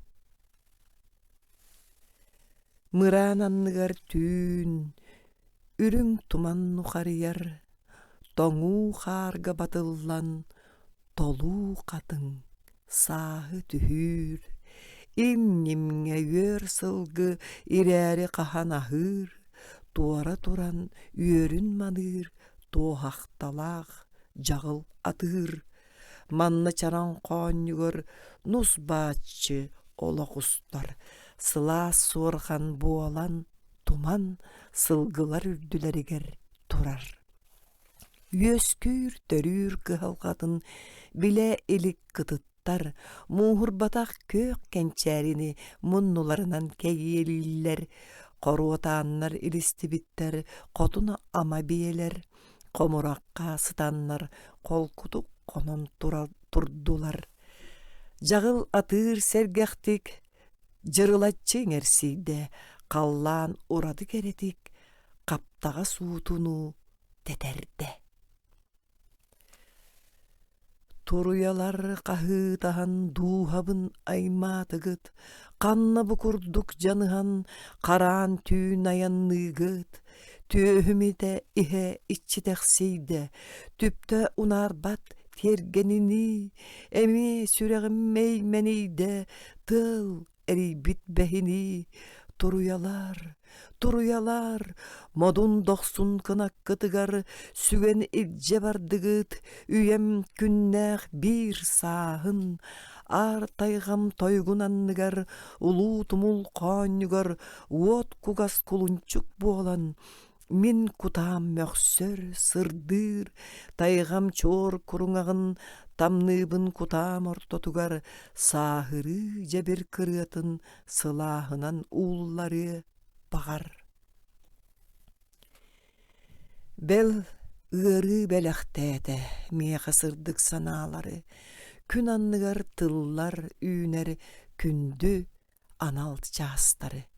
Мыраан анныгар түүн үрүҥ туман нухарыйар, тоҥуу хаарга батыллан толуу хатыҥ сааһы түһүүр, им-ньимҥэ үөр сылгы ирээри хаһан аһыыр, туора туран үөрүн маныыр туоһахталаах дьаҕыл атыыр Манна чараҥ хоонньугар нус бааччы олох устар, сылаас суорҕан буолан туман сылгылар үрдүлэригэр турар. Үөскүүр-төрүүр кыһалҕатын билэ илик кытыттар, мууһурбатах күөх кэнчээрини муннуларынан кэйиэлииллэр, хоруотааннар илистибиттэр хотун ама биэлэр, хомурахха сытаннар холкутук хонон турдулар. Дьаҕыл атыыр сэргэхтик дьырылаччы иҥэрсийдэ, халлаан ураты кэрэтик хаптаҕас уутунуу тэтэрдэ. Туруйалар хаһыытаһан дууһабын аймаатыгыт, ханна бу курдук дьаныһан хараан түүн айанныыгыт, түөһүм итэ иһэ иччитэхсийдэ, түптэ унаарбат тиэргэнинии, эмиэ сүрэҕим мэймэнийдэ, тыал эрийбит бэһинии туруйалар, туруйалар, модун дохсун кынаккытыгар сүгэн илдьэ бардыгыт үйэм күннээх биир сааһын, аар тайҕам тойугун анныгар, улуу тумул хоонньугар уот кугас кулунчук буолан Мин кутаам мөхсөр, сырдыыр, тайҕам чуор куруҥаҕын тамныыбын кутаам ортотугар сааһырыы дьэбир кырыатын сылааһынан уулларыа баҕар. Бэл ыарыы бэлэхтээтэ миэхэ сырдык санаалары, күн анныгар тыллар үүнэр күндү анал чаастары,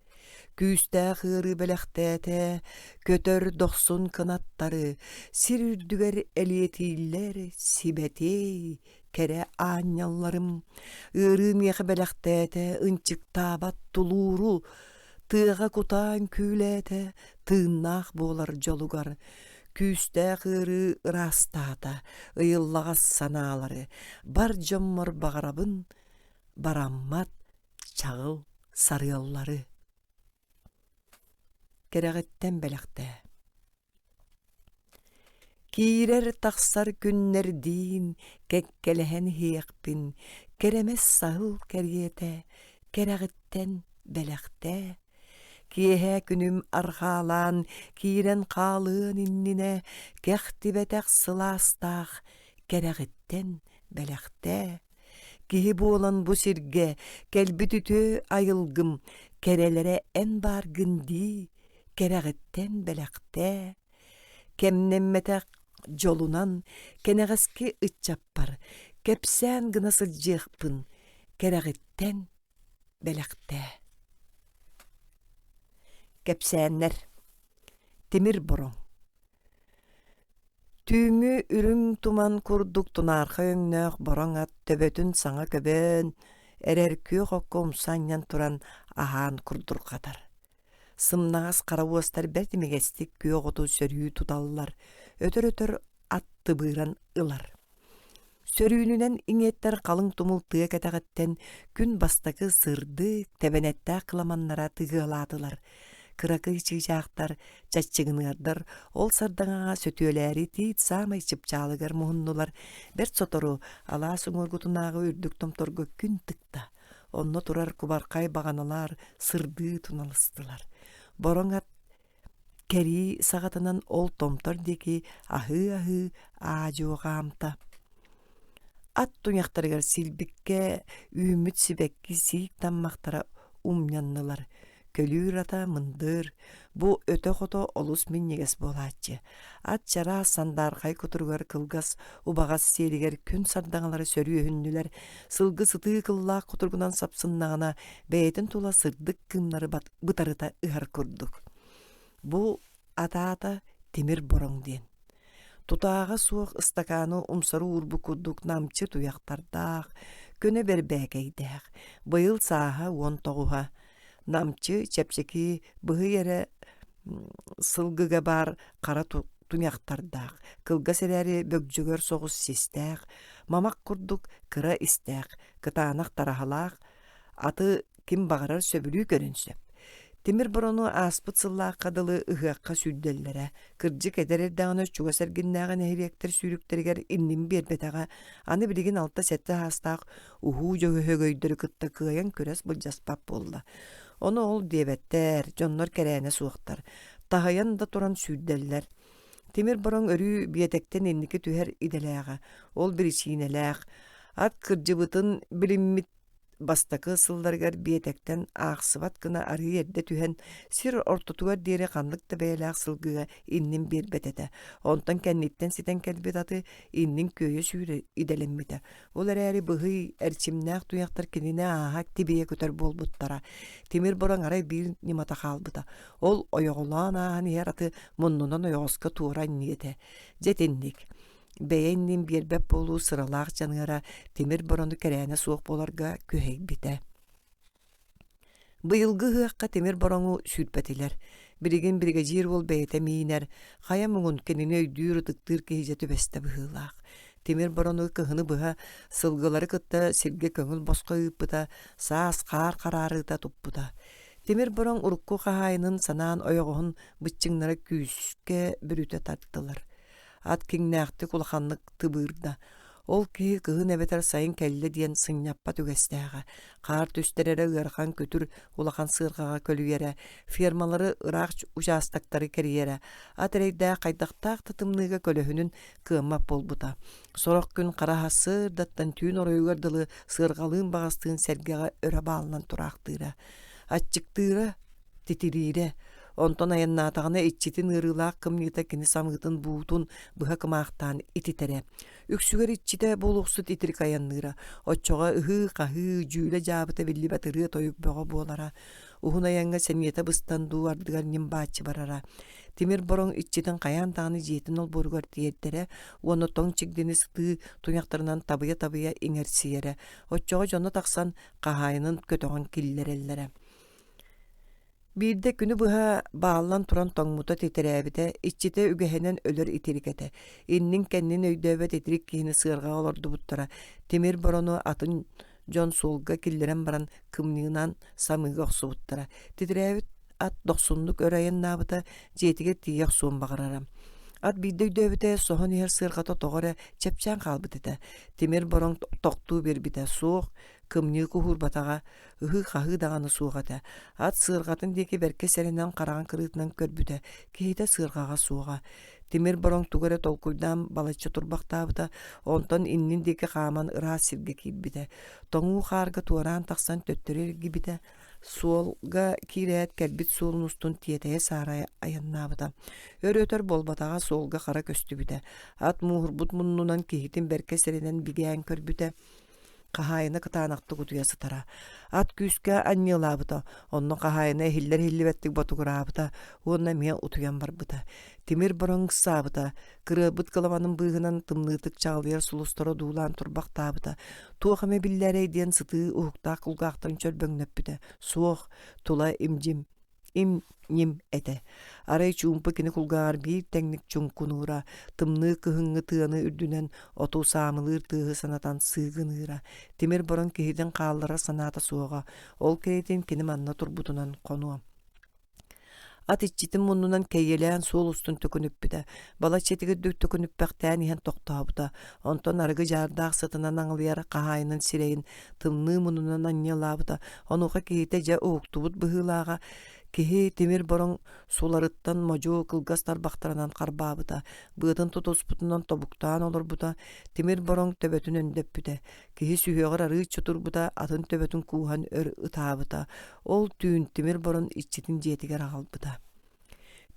күүстээх ыарыы бэлэхтээтэ, көтөр дохсун кынаттары, сир үрдүгэр элиэтииллэр сибэтиэй кэрэ аанньалларым, ыарыы миэхэ бэлэхтээтэ ынчыктаабат тулууру, Тыаҕа кутаан күүлээтэ, тыыннаах буолар дьолугар Күүстээх ыарыы ыраастаата, ыйыллаҕас санаалары бар дьоммор баҕарабын бараммат чаҕыл сарыаллары. Кэрэҕиттэн бэлэхтээ Киирэр-тахсар күннэрдиин кэккэлэһэн иһиэхпин, кэрэмэс саһыл кэриэтэ кэрэҕиттэн бэлэхтээ. Киэһэ күнүм арҕаалаан киирэн хаалыан иннинэ кэхтибэтэх сылаастаах кэрэҕиттэн бэлэхтээ. Киһи буолан бу сиргэ кэлбит үтүө айылгым кэрэлэрэ эн бааргын дии, кэрэҕиттэн бэлэхтээ. Кэмнэммэтэх дьолунан кэнэҕэски ыччаппар кэпсээн гына сылдьыахпын кэрэҕиттэн бэлэхтээ. Кэпсээннэр Тимир бороҥ Түүҥҥү үрүҥ туман курдук тунаархай өҥнөөх бороҥ ат төбөтүн саҥа көбөөн, эрэр күөх окко умса анньан туран аһаан курдурҕатар. Сымнаҕас хара уостар бэрт имигэстик күөх оту сөрүү туталлар, өтөр-өтөр ат тыбыыран ылар. Сөрүүнүнэн иҥиэттэр халыҥ тумул тыа кэтэҕиттэн күн бастакы сырдык, тэбэнэттээх кыламаннара тыгыалаатылар. Кыракый чыычаахтар, чаччыгыныардар ол сардаҥаҕа сөтүөлээри тиит саамай чыпчаалыгар муһуннулар. Бэрт сотору алаас уҥуоргутунааҕы үрдүк томторго күн тыкта. Онно турар кубархай баҕаналар сырдыы туналыстылар. Бороҥ ат Кэрии саҕатынан ол томтор диэки аһыы-аһыы аа-дьуо хаамта. Ат туйахтарыгар силбиккэ үүммүт сибэкки сиик таммахтара умньаннылар. Көлүүр ата мындыр, бу өтөх ото олус минньигэс буолааччы. Ат чараас сандаархай кутуругар кылгас убаҕас сиэлигэр күн сардаҥалара сөрүөһүннүлэр, сылгы сытыы кыллаах кутуругунан сапсыннаҕына бэйэтин тула сырдык кыымнары бытарыта ыһар курдук. Бу атаата тимир бороҥ диэн. Тутааҕа суох ыстакааны умсары уурбут курдук намчы туйахтардаах, көнө бэрбээкэйдээх, быйыл сааһа 19-а, намчы чэпчэки быһый эрэ сылгыга баар хара туйахтардаах, кылгас эрээри бөгдьөгөр соҕус систээх, мамах курдук кыра истээх, кытаанах тараһалаах, Аты ким баҕарар сөбүлүү көрүн сөп. Тимир борону ааспыт сыллаахха дылы ыһыахха сүүрдэллэрэ. Кырдьык эдэр эрдэҕинэ чугас эргиннээҕи нэһилиэктэр сүүрүктэригэр иннин биэрбэтэҕэ. Аны билигин алта-сэттэ саастаах уһуу дьөһөгөйдөрү кытта кыайан күрэс былдьаспат буолла. Ону ол диэбэттэр, дьоннор кэрээнэ суохтар. Таһыйан да туран сүүрдэллэр. Тимир бороҥ өрүү биэтэктэн инники түһэр идэлээҕэ. Ол биричиинэлээх. Ат кырдьыбытын билиммит Бастакы сылларыгар биэтэктэн аахсыбат гына арыый эрдэ түһэн, сир ортотугар диэри ханнык да бэйэлээх сылгыга иннин биэрбэт этэ. Онтон кэнниттэн ситэн кэлбит аты иннин күөйэ сүүрэ идэлэммитэ. Ол эрээри быһый, эрчимнээх туйахтар кинини ааһа тибийэ көтөр буолбуттара. Тимир бороҥ арай биир ньымата хаалбыта. Ол ойоҕолоон ааһан иһэр аты муннунан ойоҕоско туора анньыы этэ. Дьэ итинник. Бэйэ иннин биэрбэт буолуу сыралаах дьаныара тимир борону кэрээнэ суох буоларга күһэйбитэ. Быйылгы ыһыахха тимир бороҥу сүүрпэтилэр. Билигин биригэдьиир уол бэйэтэ миинэр, хайа муҥун кинини өйдүүр, ытыктыыр киһи дьэ түбэстэ быһыылаах. Тимир борону кыһыны быһа сылгылары кытта сиргэ көҥүл босхо ыыппыта, саас хаар хараарыыта туппута. Тимир бороҥ урукку хаһаайынын санаан ойоҕоһун быччыҥнара күүскэ бүрүтэ тартылар. Ат киҥнээхтик улаханнык тыбыырда. Ол киһи кыһын эбэтэр сайын кэллэ диэн сынньаппат үгэстээҕэ. Хаар түстэр эрэ ыарахан күтүр улахан сыарҕаҕа көлүйэрэ, фермалары ыраах учаастактары кэрийэрэ. Ат эрэйдээх хайдахтаах да тымныыга көлөһүнүн кыаммат буолбута. Сорох күн хара сарсыардаттан түүн оройугар дылы сыарҕалыын баҕастыын сэргэҕэ өрө бааллан тураахтыыра. Аччыктыыра, титириирэ. Онтон айаннаатаҕына иччитин ыарыылаах кымньыыта кини самыытын буутун быһа кымаахтаан ититэрэ. Үксүгэр иччитэ буолуохсут итирик айанныыра. Оччоҕо ыһыы-хаһыы, дьүүлэ-дьаабыта биллибэт ырыа-тойук бөҕө буолара. Уһун айаҥҥа сэниэтэ быстан дуу ардыгар ньим-бааччы барара. Тимир бороҥ иччитин хайаан даҕаны дьиэтин олбуоругар тиэрдэрэ уонна тоҥ чигдини сытыы туйахтарынан табыйа-табыйа иҥэрсийэрэ. Оччоҕо дьоно тахсан хаһаайынын көтөҕөн киллэрэллэрэ. Биирдэ күнү быһа бааллан туран тоҥмута титирээбитэ, иччитэ үгэһинэн өлөр итирик этэ. Иннин-кэннин өйдөөбөт итирик киһини сыарҕаҕа олордубуттара, тимир борону атын дьон суолга киллэрэн баран кымньыынан самыыга охсубуттара. Титирээбит ат дохсуннук өр айаннаабыта, дьиэтигэр тиийэ охсуон баҕарара. Ат биирдэ өйдөөбүтэ, соһон иһэр сыарҕата тоҕо эрэ чэпчээн хаалбыт этэ. Тимир бороҥ тохтуу биэрбитэ, суох, кымньыы куһуурбатаҕа, ыһыы-хаһыы даҕаны суох этэ. Ат сыарҕатын диэки бэркэ сэрэнэн хараҕын кырыытынан көрбүтэ, киһитэ сыарҕаҕа суоҕа. Тимир бороҥ тугу эрэ толкуйдаан балачча турбахтаабыта, онтон иннин диэки хааман ыраас сиргэ киирбитэ. Тоҥуу хаарга туораан тахсан төттөрү эргийбитэ, суолга киирээт кэлбит суолун устун тиэтэйэ-саарайа айаннаабыта. Өр-өтөр буолбатаҕа суолга хара көстүбүтэ. Ат мууһурбут муннунан киһитин бэркэ сэрэнэн бигээн көрбүтэ. Хаһаайына кытаанахтык утуйа сытара. Ат күүскэ анньыалаабыта, онно хаһаайына иһиллэр-иһиллибэттик ботугураабыта уонна эмиэ утуйан барбыта. Тимир бороҥ ыксаабыта, кырыарбыт кылабанын быыһынан тымныытык чаҕылыйар сулустары одуулаан турбахтаабыта. Туох эмэ биллээрэй диэн сытыы уһуктаах кулгаахтарын чөрбөҥнөппүтэ. Суох, тула имдьим им-ньим этэ. Арай чуумпу кини кулгааҕар биир тэҥник чуҥкунуура, тымныы кыһыҥҥы тыаны үрдүнэн оту саамылыыр тыаһы санатан сыыгыныыра. Тимир бороҥ киһитин хаалларар санаата суоҕа, ол кэриэтин кини манна турбутунан хонуо. Ат иччитин муннунан кэйиэлээн суол устун төкүнүппүтэ, балачча итигирдик төкүнүппэхтээн иһэн тохтообута. Онтон арыгы дьаардаах сытынан аҥылыйар хаһаайынын сирэйин тымныы муннунан анньыалаабыта, онуоха киһитэ дьэ уһуктубут быһыылааҕа, киһи тимир бороҥ суларыттан модьу кылгас тарбахтарынан харбаабыта, быатын тутуспутунан тобуктаан олорбута, тимир бороҥ төбөтүн өндөппүтэ, киһи сүһүөҕэр арыычча турбута, атын төбөтүн кууһан өр ытаабыта. Ол түүн тимир бороҥ иччитин дьиэтигэр аҕалбыта.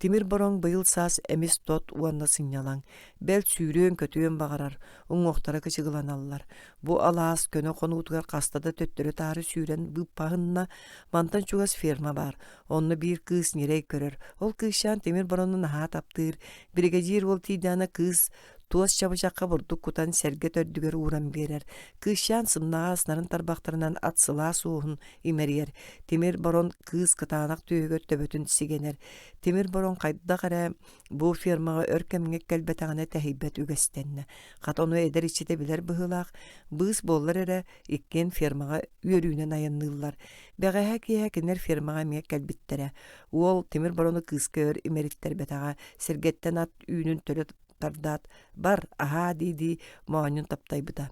Тимир бороҥ быйыл саас эмис тот уонна сынньалаҥ, бэл сүүрүөн-көтүөн баҕарар, уҥуохтара кычыгыланаллар. Бу алаас көнө хонуутугар хаста да төттөрү-таары сүүрэн быыппаһынна, мантан чугас ферма баар, онно биир кыыс ньирэй көрөр. Ол кыысчаан тимир борону наһаа таптыыр, биригэдьиир уол тиийдэҕинэ кыыс туос чабычахха бурдук кутан сэргэ төрдүгэр ууран биэрэр. Кыысчаан сымнаҕас нарын тарбахтарынан ат сылаас уоһун имэрийэр. Тимир Борон кыыс кытаанах түөһүгэр төбөтүн сигэнэр. Тимир Борон хайдах эрэ бу фермаҕа өр кэмҥэ кэлбэтэҕинэ тэһийбэт үгэстэннэ. Хата ону эдэр иччитэ билэр быһыылаах, быыс буоллар эрэ иккиэн фермаҕа үөрүүнэн айанныыллар. Бэҕэһээ киэһэ кинилэр фермаҕа эмиэ кэлбиттэрэ. Уол Тимир Борону кыыска өр имэриттэрбэтэҕэ, сэргэттэн ат үүнүн төлө тардаат, «Бар, аһаа» дии-дии моонньун таптайбыта.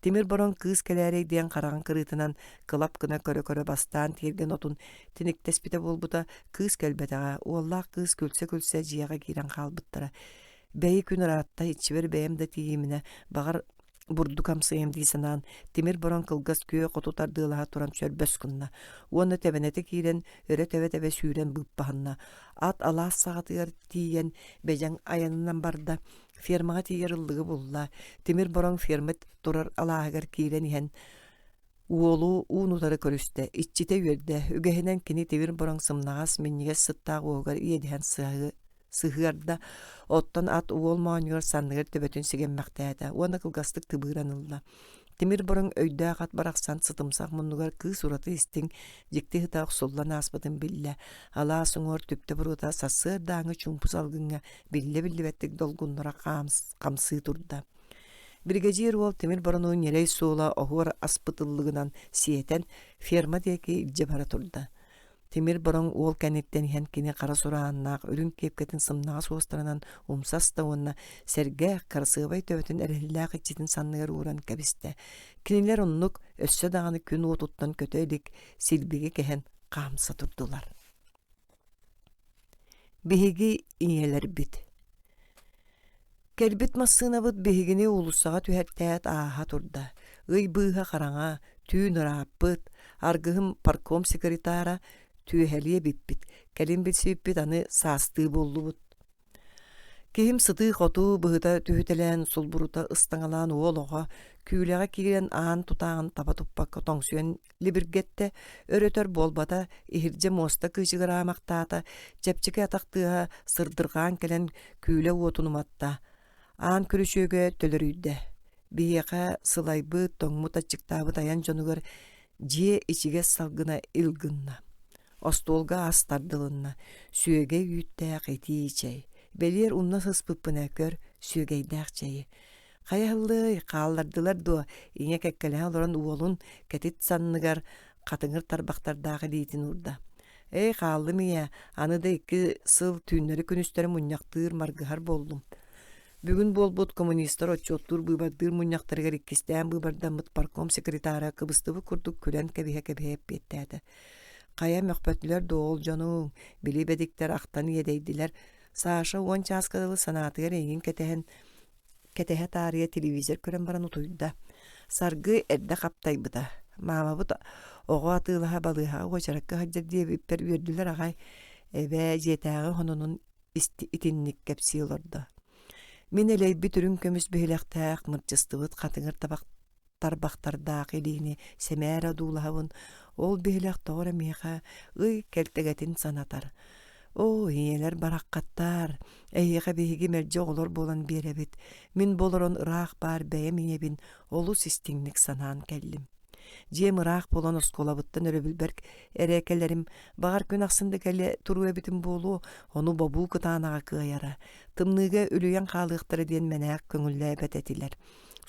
Тимир бороҥ кыыс кэлээрэй диэн хараҕын кырыытынан кылап гына көрө-көрө бастаан тиэргэн отун тиниктэспитэ буолбута, кыыс кэлбэтэҕэ, уоллаах кыыс күлсэ-күлсэ дьиэҕэ киирэн хаалбыттара. Бэйи күн ыраатта, иччибэр бэйэм да тиийиминэ, баҕар, бурдук амсайым дии санаан, тимир бороҥ кылгас күөх оту тардыалаһа туран чөрбөс гынна уонна тэбэнэтэ киирэн, өрө тэбэ-тэбэ сүүрэн быыппаһынна. Ат алаас саҕатыгар тиийэн, бэдьэҥ айанынан барда. Фермаҕа тиийэр ыллыгы булла. Тимир бороҥ ферма турар алааһыгар киирэн иһэн уолу уун-утары көрүстэ, иччитэ үөрдэ, үгэһинэн кини тимир бороҥ сымнаҕас, минньигэс сыттаах уоһугар иэдэһэн сыһыарда, оттон ат уол моонньугар санныгар төбөтүн сигэммэхтээтэ уонна кылгастык тыбыыран ылла. Тимир бороҥ өйдөөх ат барахсан сытымсах муннугар кыыс ураты истиҥ, дьикти сыта охсуллан ааспытын биллэ. Алаас уҥуор түптэ буруота сарсыардааҥҥы чуумпу салгыҥҥа биллэ-биллибэттик долгуннара хамсыы турда. Биригэдьиир уол тимир борону ньирэй суола оһуор аспыт ыллыгынан сиэтэн ферма диэки илдьэ бара турда. Тимир бороҥ уол кэнниттэн иһэн кини хара сурааннаах үрүҥ киэпкэтин сымнаҕас уостарынан умса аста уонна сэргээх, кырасыабай төбөтүн эрэллээх иччитин санныгар ууран кэбистэ. Кинилэр оннук өссө даҕаны күн уотуттан көтө илик силбиги кэһэн хаамса турдулар. Биһиги ийэлэрбит Кэлбит массыынабыт биһигини уулуссаҕа түһэртээт ааһа турда. Ый быыһа хараҥа, түүн ырааппыт, аргыһым парком секретара түөһэлиэ эбиппит, кэлин билсибиппит аны саастыы буоллубут. Киһим сытыы-хотуу быһыта түһүтэлээн сулбурута ыстаҥалаан уол оҕо күүлэҕэ киирэн аан тутааҕын таба туппакка тоҥсуйан либиргэттэ, өр-өтөр буолбата, иһирдьэ муоста кыычыгыраамахтаата, чэпчэки атах тыаһа сырдырҕаан кэлэн күүлэ уотун уматта, аан күрүчүөгэ төлөрүйдэ. Биһиэхэ сылайбыт, тоҥмут, аччыктаабыт айан дьонугар дьиэ ичигэс салгына ил гынна. Остуолга ас тардылынна, сүөгэй үүттээх итии чэй. Бэлиэр умна сыспыппын ээ көр, сүөгэйдээх чэйи. Хайа ыллыай, хааллардылар дуо? Ийэ кэккэлэһэ олорон уолун кэтит санныгар хатыҥыр тарбахтардаах илиитин уурда. Эй, хааллым ийээ, аны да икки сыл түүннэри-күнүстэри мунньахтыыр, маргыһар буоллум. Бүгүн буолбут коммунистар отчуоттуур быыбардыыр мунньахтарыгар иккистээн быыбардаммыт партком секретара кыбыстыбыт курдук күлэн кэбиһэ-кэбиһэ эппиэттээтэ. Хайа мөхпөтүлэр дуо ол дьонуҥ, били бэдиктэр ахтан иэдэйдилэр. Саша уон чааска дылы санаатыгар эйигин кэтэһэн кэтэһэ таарыйа телевизор көрөн баран утуйда. Саргы эрдэ хаптайбыта. Маамабыт оҕо атыылаһа балыыһаҕа уочаракка сылдьар диэбиппэр үөрдүлэр аҕай. Эбээ дьиэтээҕи хононун итинник кэпсии олордо. Мин элэйбит үрүҥ көмүс биһилэхтээх мырчыстыбыт хатыҥыр табах тарбахтардаах илиини сэмээр одуулаһабын, ол биһилэх тоҕо эрэ миэхэ ый кэлтэгэтин санатар. Оо, ийэлэр бараххаттаар, эһиэхэ биһиги мэлдьи оҕолор буолан биэрэбит. Мин бу олорон ыраах баар бэйэм ийэбин олус истиҥник санаан кэллим. Дьиэм ыраах буолан оскуолабыттан өрөбүлбэр эрэ кэлэрим, баҕар күн ахсын да кэлэ туруо эбитим буолуо, ону бобуу кытаанаҕа кыайара. Тымныыга үлүйэн хаалыахтара диэн мэнээк көҥүллээбэт этилэр.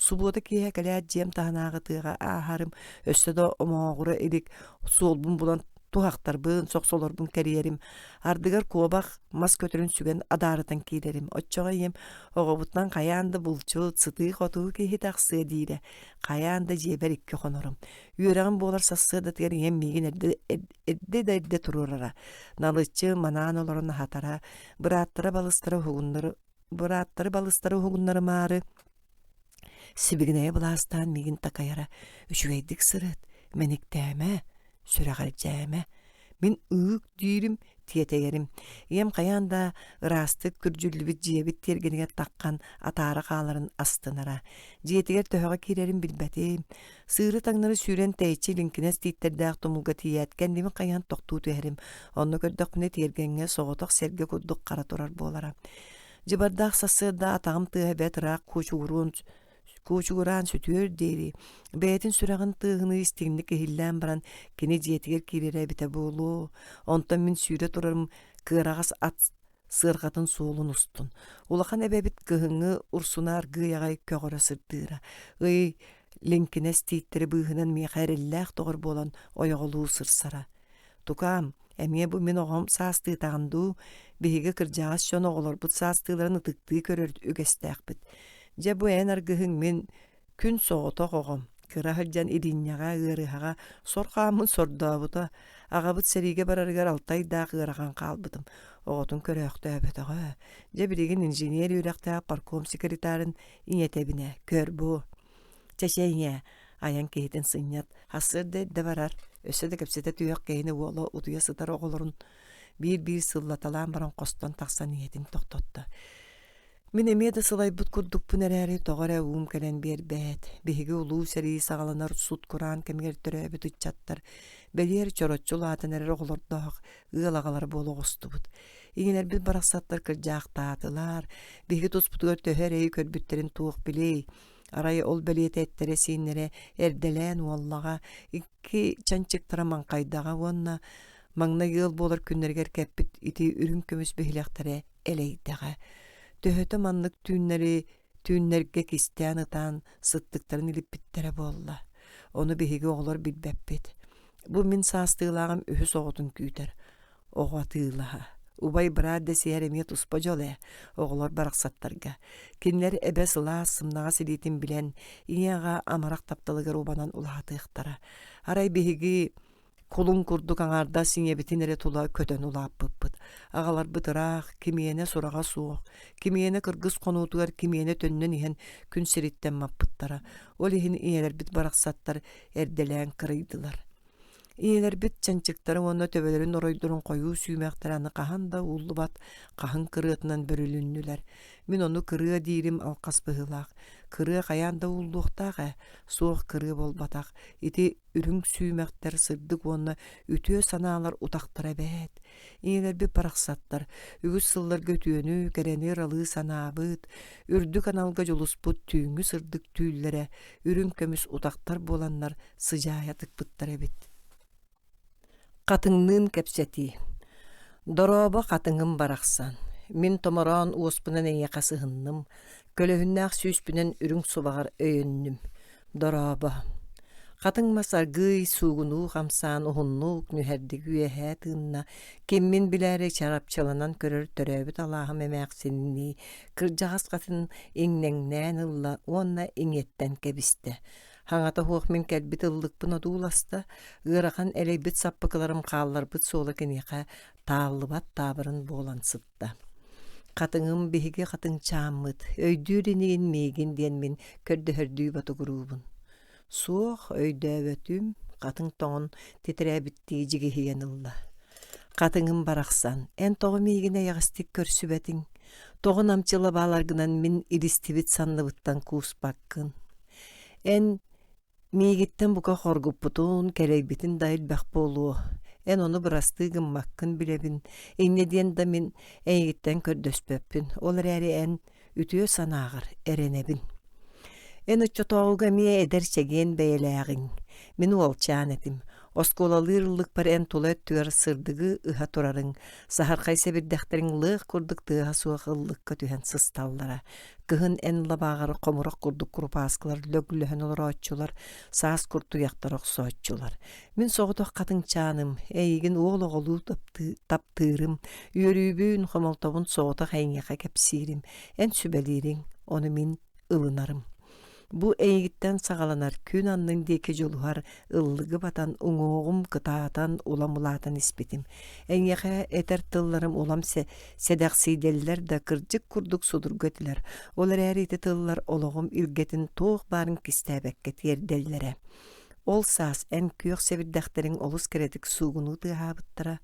Субуота киэһэ кэлээт дьиэм таһынааҕы тыаҕа ааһарым, өссө да омооҕура илик суолбун булан туһахтарбын, сохсолорбун кэрийэрим. Ардыгар куобах мас көтөрүн сүгэн адаарытан киирэрим. Оччоҕо ийэм оҕобутунан хайаан да булчут, сытыы-хотуу киһи тахсыа диирэ. Хайаан да дьиэбэр икки хонорум. Үөрэҕим буолар сарсыардатыгар ийэм миигин эрдэ, эрдэ да эрдэ туруорара. Налыччы манаан олорон аһатара, бырааттара балыстара уһугуннары бырааттары балыстары уһугуннарымаары сибигинэйэ былаастаан миигин такайара үчүгэйдик сырыт мэниктээмэ сүрэҕэлдьээмэ мин ыык диирим тиэтэйэрим ийэм хайаан да ыраастык күрдьүллүбүт дьиэбит тиэргэнигэр таххан атаара хааларын астынара дьиэтигэр төһөҕө киирэрин билбэтим Сыыры таҥнары сүүрэн тэйиччи лиҥкинэс тииттэрдээх тумулга тиийээт кэннибин хайыһан тохтуу түһэрим. Онно көрдөхпүнэ тиэргэҥҥэ соҕотох сэргэ курдук хара турар буолара. Дьыбардаах сарсыарда атаҕым тыаһа бэрт ыраах куучугуруон куучугураан сүтүөр диэри бэйэтин сүрэҕин тыаһыныы истиҥник иһиллээн баран кини дьиэтигэр киирэрэ эбитэ буолуо. Онтон мин сүүрэ турарым кыараҕас ат сыарҕатын суолун устун. Улахан эбэбит кыһыҥҥы урсуна аргыый аҕай көҕөрө сырдыыра. Ый лиҥкинэс тииттэри быыһынан миэхэ эрэллээх доҕор буолан ойоҕолуу сырсара. Тукаам, эмиэ бу мин оҕом саастыытаҕын дуу, биһиги кырдьаҕас дьон оҕолорбут саастыыларын ытыктыы көрөр үгэстээхпит. Дьэ бу эн аргыһыҥ мин күн соҕотох оҕом, кыра сылдьан илиинньэҕэ, ыарыһаҕа сор хааммын сордообута. Аҕабыт сэриигэ барарыгар алта ыйдаах ыарахан хаалбытым. Оҕотун көрөөхтөөбөтөҕө. Дьэ билигин инженер үөрэхтээх парком секретарын ийэтэбинэ көр бу чэчэ ийээ айан киһитин сынньат сарсыарда эрдэ барар өссө да кэпсэтэ түһүөх киһини уола утуйа сытар оҕолорун биир-биир сыллаталаан баран хостон тахсан ийэтин тохтотто мин эмиэ да сылайбыт курдукпун эрээри тоҕо эрэ уум кэлэн биэрбэт биһиги улуу сэрии саҕаланар сут-кураан кэмигэр төрөөбүт ыччаттар бэлиэр чороччу улаатан эрэр оҕолордоох ыал аҕалара буола оҕустубут Ийэлэрбит барахсаттар кырдьаахтаатылар, биһиги туспутугар төһө эрэйи көрбүттэрин туох билиэй. Арай ол бэлиэтэ эттэрэ-сииннэрэ эрдэлээн уоллаҕа, икки чанчыктара маҥхайдаҕа уонна маҥнай ыал буолар күннэригэр кэппит ити үрүҥ көмүс биһилэхтэрэ элэйдэҕэ. Төһөтө маннык түүннэри түүннэргэ кистээн ытаан сыттыктарын илиппиттэрэ буолла. Ону биһиги оҕолор билбэппит. Бу мин саастыылааҕым үһүс оҕотун күүтэр. Оҕо атыылаһа. Убай быраат дэсиһэр эмиэ туспа дьол ээ, оҕолор барахсаттарга. Кинилэр эбэ сылаас, сымнаҕас илиитин билэн, ийэ-аҕа амарах тапталыгар убанан улаатыахтара. Арай биһиги кулун курдук аҥаардас ийэбитин эрэ тула көтөн улааппыппыт. Аҕаларбыт ыраах, кимиэнэ сураҕа суох, кимиэнэ кыргыс хонуутугар кимиэнэ төннөн иһэн күн сириттэн маппыттара. Ол иһин ийэлэрбит барахсаттар эрдэлээн кырыйдылар. Ийэлэрбит чанчыктара уонна төбөлөрүн оройдорун хойуу сүүмэхтэрэ аны хаһан да ууллубат хаһыҥ кырыатынан бөрүлүннүлэр. Мин ону кырыа диирим алхас быһыылаах. Кырыа хайаан да ууллуохтаах ээ, суох кырыа буолбатах. Ити үрүҥ сүүмэхтэр сырдык уонна үтүө санаалар утахтара эбээт. Ийэлэрбит барахсаттар үгүс сылларга үтүөнү, кэрэни ыралыы санаабыт, үрдүк аналга дьулуспут түүҥҥү сырдык түүллэрэ үрүҥ көмүс утахтар буоланнар сыдьаайа тыкпыттар эбит. Хатыҥныын кэпсэтии Дорообо, хатыҥым барахсан, мин томороон уоспунан эйиэхэ сыһынным, көлөһүннээх сүүспүнэн үрүҥ субаҕар өйөннүм. Дорообо. Хатыҥ мас аргыый суугунуу хамсаан уһуннук нүһэрдик үөһээ тыынна, киммин билээри чарапчыланан көрөр төрөөбүт алааһым эмээхсининии кырдьаҕас хатын иҥнэҥнээн ылла уонна иҥиэттэн кэбистэ. Хаҥата суох мин кэлбит ыллыкпын одууласта, ыарахан элэйбит саппыкыларым хаалларбыт суола киниэхэ тааллыбат таабырын буолан сытта. Хатыҥым биһиги хатыҥчааммыт, өйдүүр инигин миигин диэн мин көрдөһөрдүү ботугуруубун. Суох, өйдөөбөтүм, хатыҥ тоҥон титирээбиттии дьигиһийэн ылла. Хатыҥым барахсан, эн тоҕо миигин эйэҕэстик көрсүбэтиҥ? Тоҕо намчы лабааларгынан мин илистибит санныбыттан кууспаккын? Эн миигиттэн бука хоргуппутун, кэлэйбитин да элбэх буолуо. Эн ону бырастыы гыммаккын билэбин, инньэ диэн да мин эйигиттэн көрдөспөппүн. Ол эрээри эн үтүө санааҕар эрэнэбин. Эн оччотооҕуга эмиэ эдэр чэгиэн бэйэлээҕиҥ. Мин уолчаан этим. Оскуолалыыр ыллыкпар эн тула өттүгэр сырдыгы ыһа турарыҥ, саһархай сэбирдэхтэриҥ лыах курдук тыаһа суох ыллыкка түһэн сысталлара. Кыһын эн лабааҕар хомурах курдук курупааскылар лөглөһөн олорооччулар, саас куртуйахтар охсооччулар. Мин соҕотох хатыҥчааным, эйигин уол оҕолуу таптыырым, үөрүүбүн, хомолтобун соҕотох эйиэхэ кэпсиирим, эн сүбэлиириҥ, ону мин ылынарым. Бу эйигиттэн саҕаланар күн аннын диэки дьулуһар ыллыгы батан уҥуоҕум кытаатан улам улаатан испитим. Эйиэхэ этэр тылларым улам сэдэхсийдэллэр да кырдьык курдук судургу этилэр. Ол эрээри ити тыллар олоҕум илгэтин туох баарын кистээбэккэ тиэрдэллэрэ. Ол саас эн күөх сэбирдэхтэриҥ олус кэрэтик суугунуу тыаһаабыттара.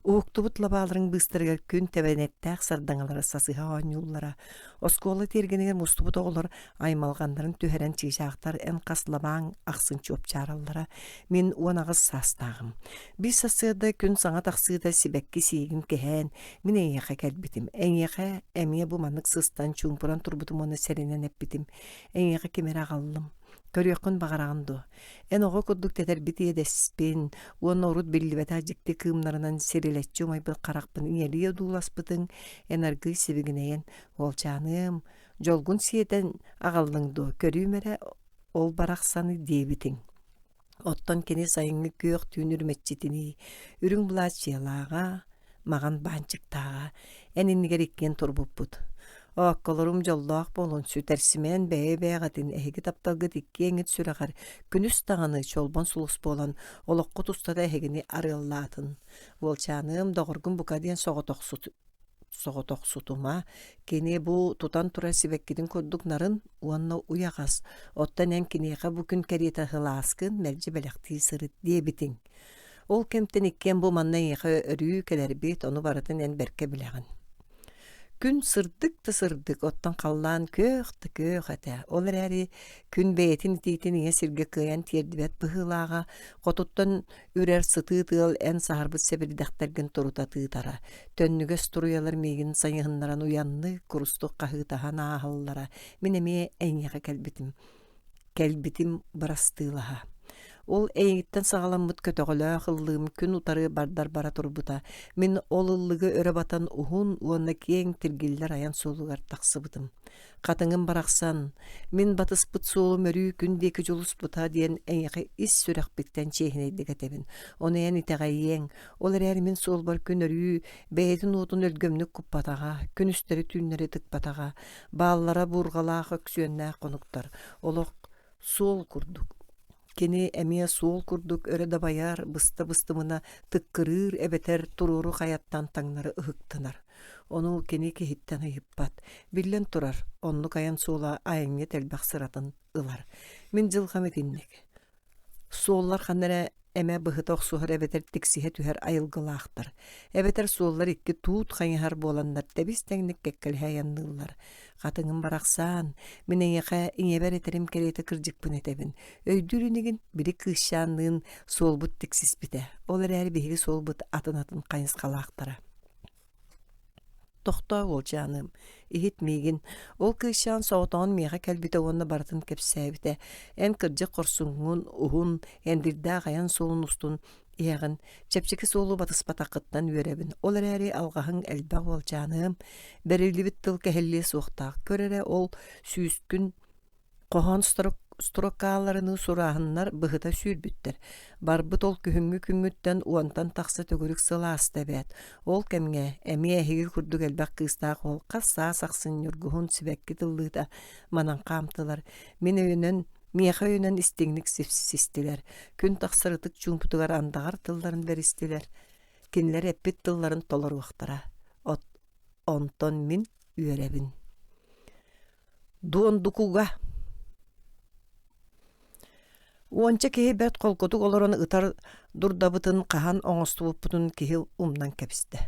Уһуктубут лабааларын быыстарыгар күн тэбэнэттээх сардаҥалара сасыһа оонньууллара. Оскуола тиэргэнигэр мустубут оҕолор аймалҕаннарын түһэрэн чыычаахтар эн хас лабааҥ ахсын чуопчаараллара. Мин 18 саастааҕым. Биир сарсыарда күн саҥа тахсыыта сибэкки сиигин кэһээн, мин эйиэхэ кэлбитим. Эйиэхэ эмиэ бу маннык сыстан чуумпуран турбутум уонна сэрэнэн эппитим. Эйиэхэ ким эрэ аҕаллым. Көрүөххүн баҕараҕын дуо? Эн оҕо курдук тэтэрбит иэдэспин уонна урут биллибэтэх дьикти кыымнарынан сирилэччи умайбыт харахпын ийэлии одууласпытыҥ, эн аргыый сибигинэйэн, «Уолчааныам, дьолгун сиэтэн аҕаллыҥ дуо, көрүүм эрэ ол барахсаны» диэбитиҥ. Оттон кини сайыҥҥы күөх түүн үрүмэччитинии үрүҥ былааччыйалааҕа, маҕан баанчыктааҕа, эн иннигэр иккиэн турбуппут. Оокколорум дьоллоох буолун, сүтэрсимэн бэйэ-бэйэҕитин эһиги тапталгыт иккиэҥҥит сүрэҕэр күнүс даҕаны чолбон сулус буолан олоххут устата эһигини арыаллаатын. Уолчааныам, доҕоргун бука диэн соҕотохсут соҕотохсутума, кини бу тутан турар сибэккитин курдук нарын уонна уйаҕас, оттон эн киниэхэ бу күн кэриэтэ сылааскын мэлдьи бэлэхтии сырыт диэбитиҥ. Ол кэмтэн иккиэн бу манна эйиэхэ өрүү кэлэрбит, ону барытын эн бэркэ билэҕин. Күн сырдык да сырдык, оттон халлаан күөх да күөх этэ. Ол эрээри күн бэйэтин итиитин ийэ сиргэ кыайан тиэрдибэт быһыылааҕа, хотуттан Үрэр сытыы тыал эн саһарбыт сэбирдэхтэргин турута тыытара, төннүгэс туруйалар миигин сайыһыннаран уйаннык, курустук хаһыытаһан ааһаллара. Мин эмиэ эйиэхэ кэлбитим. Кэлбитим бырастыылаһа. Ол эйигиттэн саҕаламмыт көтөҕөлөөх ыллыым күн утары бардар бара турбута. Мин ол ыллыгы өрө батан уһун уонна киэҥ тиргиллэр айан суолугар тахсыбытым. Хатыҥым барахсан, мин батыспыт суолум өрүү күн диэки дьулуспута диэн эйиэхэ ис сүрэхпиттэн чиэһинэйдик этэбин. Ону эн итэҕэйиэҥ. Ол эрээри мин суолбар күн өрүү бэйэтин уотун өлгөмнүк куппатаҕа, күнүстэри-түүннэри тыкпатаҕа, бааллара буурҕалаах өксүөннээх хонуктар. Олох суол курдук. Кини эмиэ суол курдук өрө дабайар, быста-быстымына тыккырыыр эбэтэр туруору хайаттан таҥнары ыһыктынар. Ону кини киһиттэн ыйыппат. Биллэн турар, оннук айан суола айанньыт элбэх сыратын ылар. Мин дьылҕам итинник. Суоллар ханна эрэ эмэ быһыта охсуһар эбэтэр тиксиһэ түһэр айылгылаахтар. Эбэтэр суоллар икки туут хайыһар буоланнар тэбис-тэҥник кэккэлэһэ айанныыллар. Хатыҥым барахсаан, мин эйиэхэ ийэбэр этэрим кэриэтэ кырдьыкпын этэбин. Өйдүүр инигин, били кыысчаанныын суолбут тиксиспитэ. Ол эрээри биһиги суолбут атын-атын хайысхалаахтара. Тохтоо, уолчааным, иһит миигин. Ол кыысчаан соҕотоҕун миэхэ кэлбитэ уонна барытын кэпсээбитэ. Эн кырдьык хорсуҥҥун, уһун, эндирдээх айан суолун устун иһэҕин. Чэпчэки суолу батыспатаххыттан үөрэбин. Ол эрээри алҕаһыҥ элбэх уолчааныам. Бэриллибит тыл кэһиллиэ суохтаах. Көр эрэ, ол сүүскүн Хоһоон строкаларыныы сурааһыннар быһыта сүүрбүттэр. Барбыт ол күһүҥҥү күҥҥүттэн уонтан тахса төгүрүк сыл ааста эбээт. Ол кэмҥэ эмиэ эһиги курдук элбэх кыыстаах уол хас саас ахсын ньургуһун сибэкки тыллыыта манан хаамтылар. Мин өйүнэн миэхэ өйүнэн истиҥник сипсистилэр. Күн тахсар ытык чуумпутугар андаҕар тылларын бэристилэр. Кинилэр эппит тылларын толоруохтара. От онтон мин үөрэбин. Дуондукуга Уонча киһи бэрт холкутук олорон ытар дурдабытын хаһан оҥостубуппутун киһи умнан кэбистэ.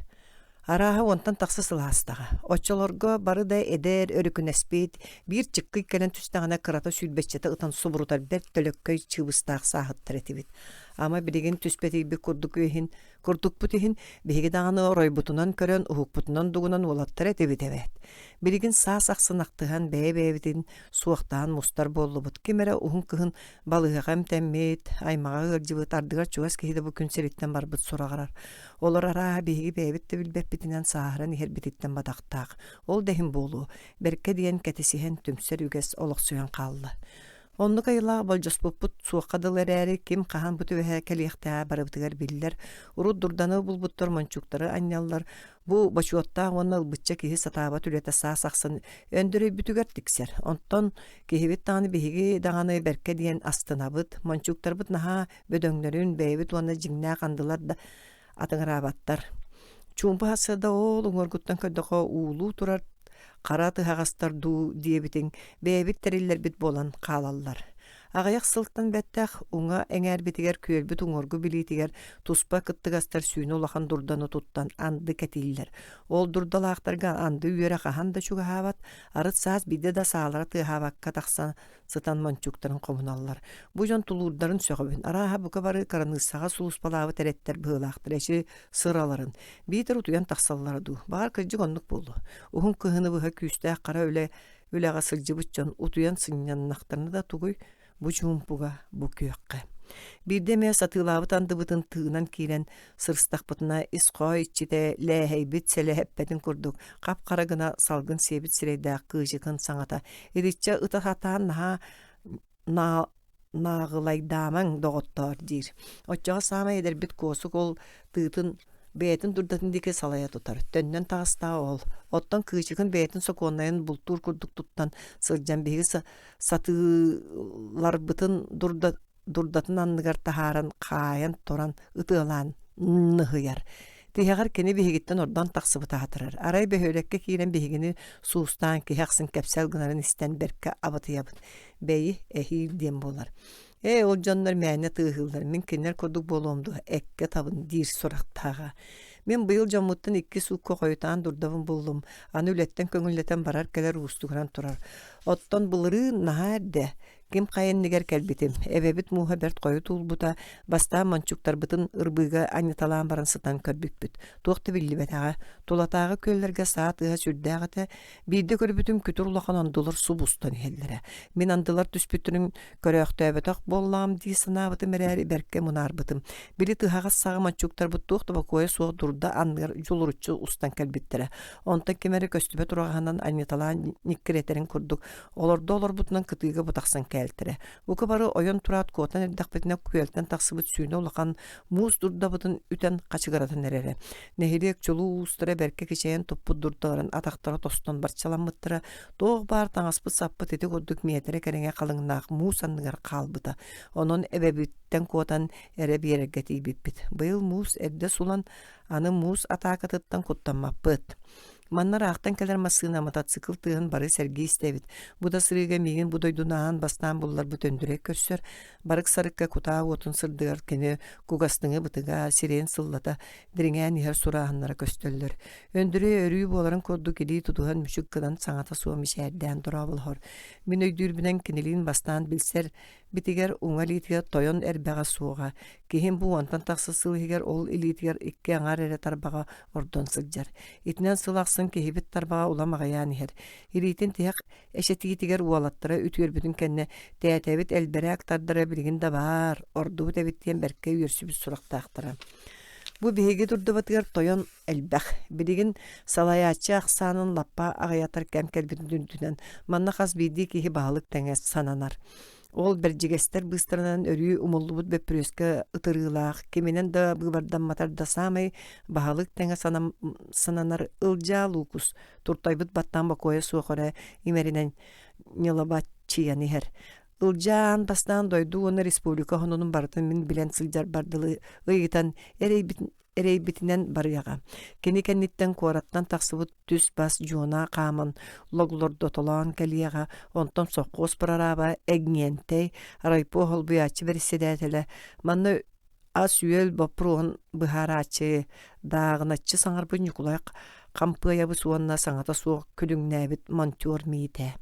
Арааһа уонтан тахса сыл аастаҕа. Оччолорго бары да эдэр, өрүкүнэспит, биир чыккый кэлэн түстэҕинэ кырата сүүрбэччэтэ ытан субурутар бэрт төлөккөй чыыбыстаах сааһыттар этибит. Ама билигин түспэтийбит курдук иһин Курдукпут иһин, биһиги даҕаны оройбутунан көрөн, уһукпутунан дугунан уолаттар этибит эбээт. Билигин саас ахсын ахтыһан, бэйэ-бэйэбитин суохтаан мустар буоллубут. Ким эрэ уһун кыһын балыыһаҕа эмтэммит, аймаҕа ыалдьыбыт, ардыгар чугас киһи да бу күн сириттэн барбыт сураҕырар. Олор арааһа биһиги бэйэбит да билбэппитинэн сааһыран иһэрбититтэн бадахтаах. Ол да иһин буолуо, бэркэ диэн кэтисиһэн түмсэр үгэс олохсуйан хаалла. Оннук айылаах болдьоспуппут суохха дылы эрээри, ким хаһан бу түбэһэ кэлиэхтээҕэ барыбытыгар биллэр. Урут дурданы булбуттар мончууктары анньаллар. Бу бочуоттаах уонна ылбычча киһи сатаабат үлэтэ саас ахсын өндөрөйбүтүгэр тиксэр. Онтон киһибит даҕаны биһиги даҕаны бэркэ диэн астынабыт. Мончууктарбыт наһаа бөдөҥнөрүн бэйэбит уонна дьиҥнээх андылар да атыҥыраабаттар. Чуумпу сарсыарда оол уҥуоргуттан көрдөххө уулуу турар хара тыһаҕастар дуу диэбитиҥ бэйэбит тэриллэрбит буолан хаалаллар. Аҕыйах сылтан бэттэх уҥа эҥээрбитигэр күөлбүт уҥуоргу билиитигэр туспа кыттыгастар сүүнэ улахан дурданы туттан анды кэтииллэр. Ол дурдалаахтарга анды үөрэ хаһан да чугаһаабат, арыт саас биирдэ да саалара тыаһаабакка тахсан сытан мончууктарын хомуналлар. Бу дьон тулуурдарын сөҕөбүн. Арааһа бука бары кыраныыссаҕа сулууспалаабыт эрэттэр быһыылаахтар эчи сыраларын. Биитэр утуйан тахсаллара дуу. Баҕар кырдьык оннук буолуо. Уһун кыһыны быһа күүстээх хара үлэ үлэҕэ сылдьыбыт дьон утуйан сынньаннахтарына да тугуй бу чуумпуга, бу күөххэ. Биирдэ эмэ сатыылаабыт андыбытын тыынан киирэн сырыстахпытына ис хоой иччитэ лээһэйбит сэлэһэппэтин курдук хап-хара гына салгын сиэбит сирэйдээх кыычыкын саҥата итиччэ ыта сатаан наһаа нааҕылайдаамаҥ доҕоттоор диир. Оччоҕо саамай эдэрбит Куосук ол тыытын бэйэтин дурдатын диэки салайа тутар. Төннөн таҕыстаҕа ол. Оттон Кыычыкын бэйэтин сокуоннайын бултуур курдук туттан сылдьан биһиги сатыыларбытын дурда дурдатын анныгар таһааран хаайан туран ытыалаан ныһыйар. Тиһэҕэр кини биһигиттэн ордон тахсыбыт аатырар. Арай бөһүөлэккэ киирэн биһигини суустаан киһи ахсын кэпсэл гынарын истэн бэркэ абытыйабыт. Бэйи, эһиил диэн буолар. Ээ, ол дьоннор мээнэ тыаһыыллар, мин кинилэр курдук буолуом дуо, эккэ табын диир сурахтааҕа. Мин быйыл дьоммуттан икки суукка хойутаан дурдабын буллум, аны үлэттэн көҥүллэтэн барар-кэлэр уустугуран турар. Оттон былырыын наһаа эрдэ, Ким хайа иннигэр кэлбитим, эбэбит мууһа бэрт хойут уулбута, бастаан мончуктарбытын ырбыыга анньыталаан баран сытан көрбүппүт. Туох да биллибэтэҕэ. Тулатааҕы күөллэргэ саа тыаһа сүрдээх этэ. Биирдэ көрбүтүм күтүр улахан андылар субустан иһэллэрэ. Мин андылар түспүттэрин көрөөхтөөбөтөх буоллаҕым дии санаабытым эрээри бэркэ мунаарбытым. Били тыһаҕас саҕа мончуктарбыт туох да бокуойа суох дурда анныгар дьулуруччу устан кэлбиттэрэ. Онтон ким эрэ көстүбэт ураҕаһынан анньыталаан ньиккирэтэрин курдук Олордо олорбутунан кытыыга бутахсан кээлтэрэ. Бука бары ойон тураат куотан эрдэхпитинэ күөлтэн тахсыбыт сүүнэ улахан муус дурдабытын үтэн хачыгыратан эрэрэ. Нэһилиэк чулуу уустара бэркэ кичэйэн туппут дурдаларын атахтара тостон барчаламмыттара. Туох баар таҥаспыт-саппыт ити курдук миэтэрэ кэриҥэ халыҥнаах муус анныгар хаалбыта. Онон эбэбиттэн куотан эрэ биэрэргэ тиийбиппит. Быйыл муус эрдэ сулан, аны муус атаакатыттан куттаммаппыт. Манна ыраахтан кэлэр массыына, мотоцикл тыаһын бары сэргии истэбит. Бу да сырыыга миигин бу дойдуну аан бастаан булларбыт Өндүрэй көрсөр. Барык-сарыкка кутаа уотун сырдыгар кини кугастыҥы бытыга, сирэйин сыллата дириҥээн иһэр сурааһыннара көстөллөр. Өндүрэй өрүү буоларын курдук илии тутуһан мүчүк гынан саҥата суох мичээрдээн дорооболоһор. Мин өйдүүрбүнэн кинилиин бастаан билсэр. Битигэр уҥа илиитигэр тойон эрбэҕэ суоҕа. Киһим бу уонтан тахса сыл иһигэр ол илиитигэр икки аҥаар эрэ тарбаҕа ордон сылдьар. Итинэн сыл ахсын киһибит тарбаҕа улам аҕыйаан иһэр. Илиитин тиһэх эчэтиитигэр уолаттара үтүөрбүтүн кэннэ тээтэбит элбэрээк тардара билигин да баар, ордубут эбит диэн бэркэ үөрсүбүт сурахтаахтара. Бу биһиги дурдубатыгар тойон элбэх. Билигин салайааччы ахсаанын лаппа аҕыйатар кэм кэлбитин үрдүнэн манна хас биирдии киһи баһылык тэҥэ сананар. Ол бэрдьигэстэр быыстарынан өрүү умуллубут бөппүрүөскэ ытырыылаах, киминэн да быыбардамматар да саамай баһылык тэҥэ сананар Ылдьаа Луукус туртайбыт баттаан бокуойа суох эрэ имэринэн ньылабаччыйан иһэр. Ылдьаа аан бастаан дойду уонна республика хонунун барытын мин билэн сылдьарбар дылы ыйытан эрэйбит эрэйбитинэн барыаҕа. Кини кэнниттэн куораттан тахсыбыт түс-бас дьуона хааман логлордотолоон кэлиэҕэ, онтон сопхуос прораба Эгниэнтэй, райпо холбуйааччы бэрэссэдээтэлэ манна ас-үөл боппуруоһун быһаарааччы, дааҕыначчы саҥарбыт Ньукулай Хампыайабыс уонна саҥата суох күлүҥнээбит монтер Миитэ.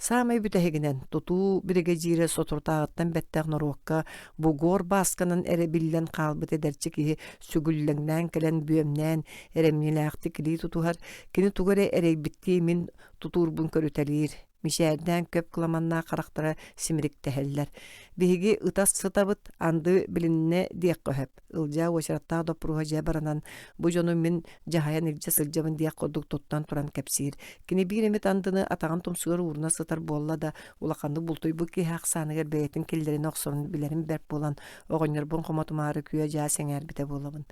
Саамай бүтэһигинэн, тутуу биригэдьиирэ соторутааҕыттан бэттэх норуокка бугор баасканан эрэ биллэн хаалбыт эдэрчи киһи сүгүллэҥнээн кэлэн бүөмнээн эрэмньилээхтик илии тутуһар, кини тугу эрэ эрэйбиттии мин тутуурбун көрүтэлиир. Мичээрдээн көп кыламаннаах харахтара симириктэһэллэр. Биһиги ытас сытабыт, анды билиннэ диэххэ сөп. Ылдьаа уочараттаах доппуруоһа дьэ баранан, бу дьону мин дьаһайан илдьэ сылдьабын диэх курдук туттан туран кэпсиир. Кини биир эмит андыны атаҕын тумсугар ууруна сытар буолла да, улаханнык бултуйбут киһи ахсааныгар бэйэтин киллэринэ охсорун билэрим бэрт буолан, оҕонньорбун хомотумаары күө-дьаа сэҥээрбитэ буолабын.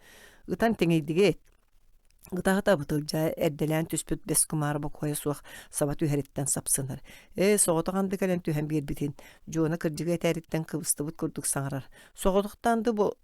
Ытан тиҥийдигит Ытаһытабыт Ылдьаа эрдэлээн түспүт бэс кумаара бокуойа суох саба түһэриттэн сапсынар. Ээ, соҕотох анды кэлэн түһэн биэрбитин, Дьуона кырдьыгы этэриттэн кыбыстыбыт курдук саҥарар. Соҕотох да анды бу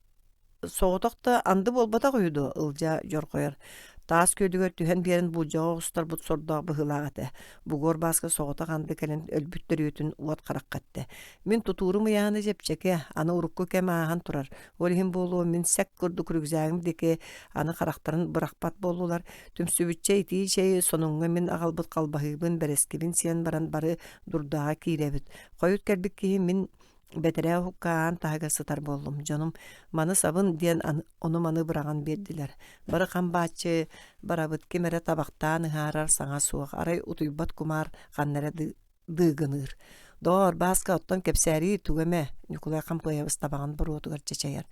соҕотох да анды буолбатах үһү дуо Ылдьаа дьорҕойор. Таас күөлүгэр түһэн биэрэн булдьаҕа оҕустарбыт сордоох быһыылаах этэ. Бугуор Бааска соҕотох анды кэлэн өлбүт төрүөтүн уот харахха эттэ. Мин тутуурум ыйаана чэпчэки, аны урукку кэм ааһан турар. Ол иһин буолуо мин сэк курдук рюкзагым диэки аны харахтарын бырахпат буоллулар. Түмсүбүччэ итии чэйи сонуҥҥа мин аҕалбыт халбаһыыбын, бэрэскибин сиэн баран бары дурдаҕа киирэбит. Хойут кэлбит киһи мин бэтэрээ уһукка аан таһыгар сытар буоллум. Дьонум маны сабын диэн ону-маны быраҕан биэрдилэр. Бары хам бааччы барабыт ким эрэ табахтаан ыһаарар саҥа суох. Арай утуйбат кумаар ханна эрэ дыыгыныыр. Доор, Бааска, оттон кэпсээрии тугу эмэ, Ньукулай Хампыайабыс табаҕын боруотугар чачайар.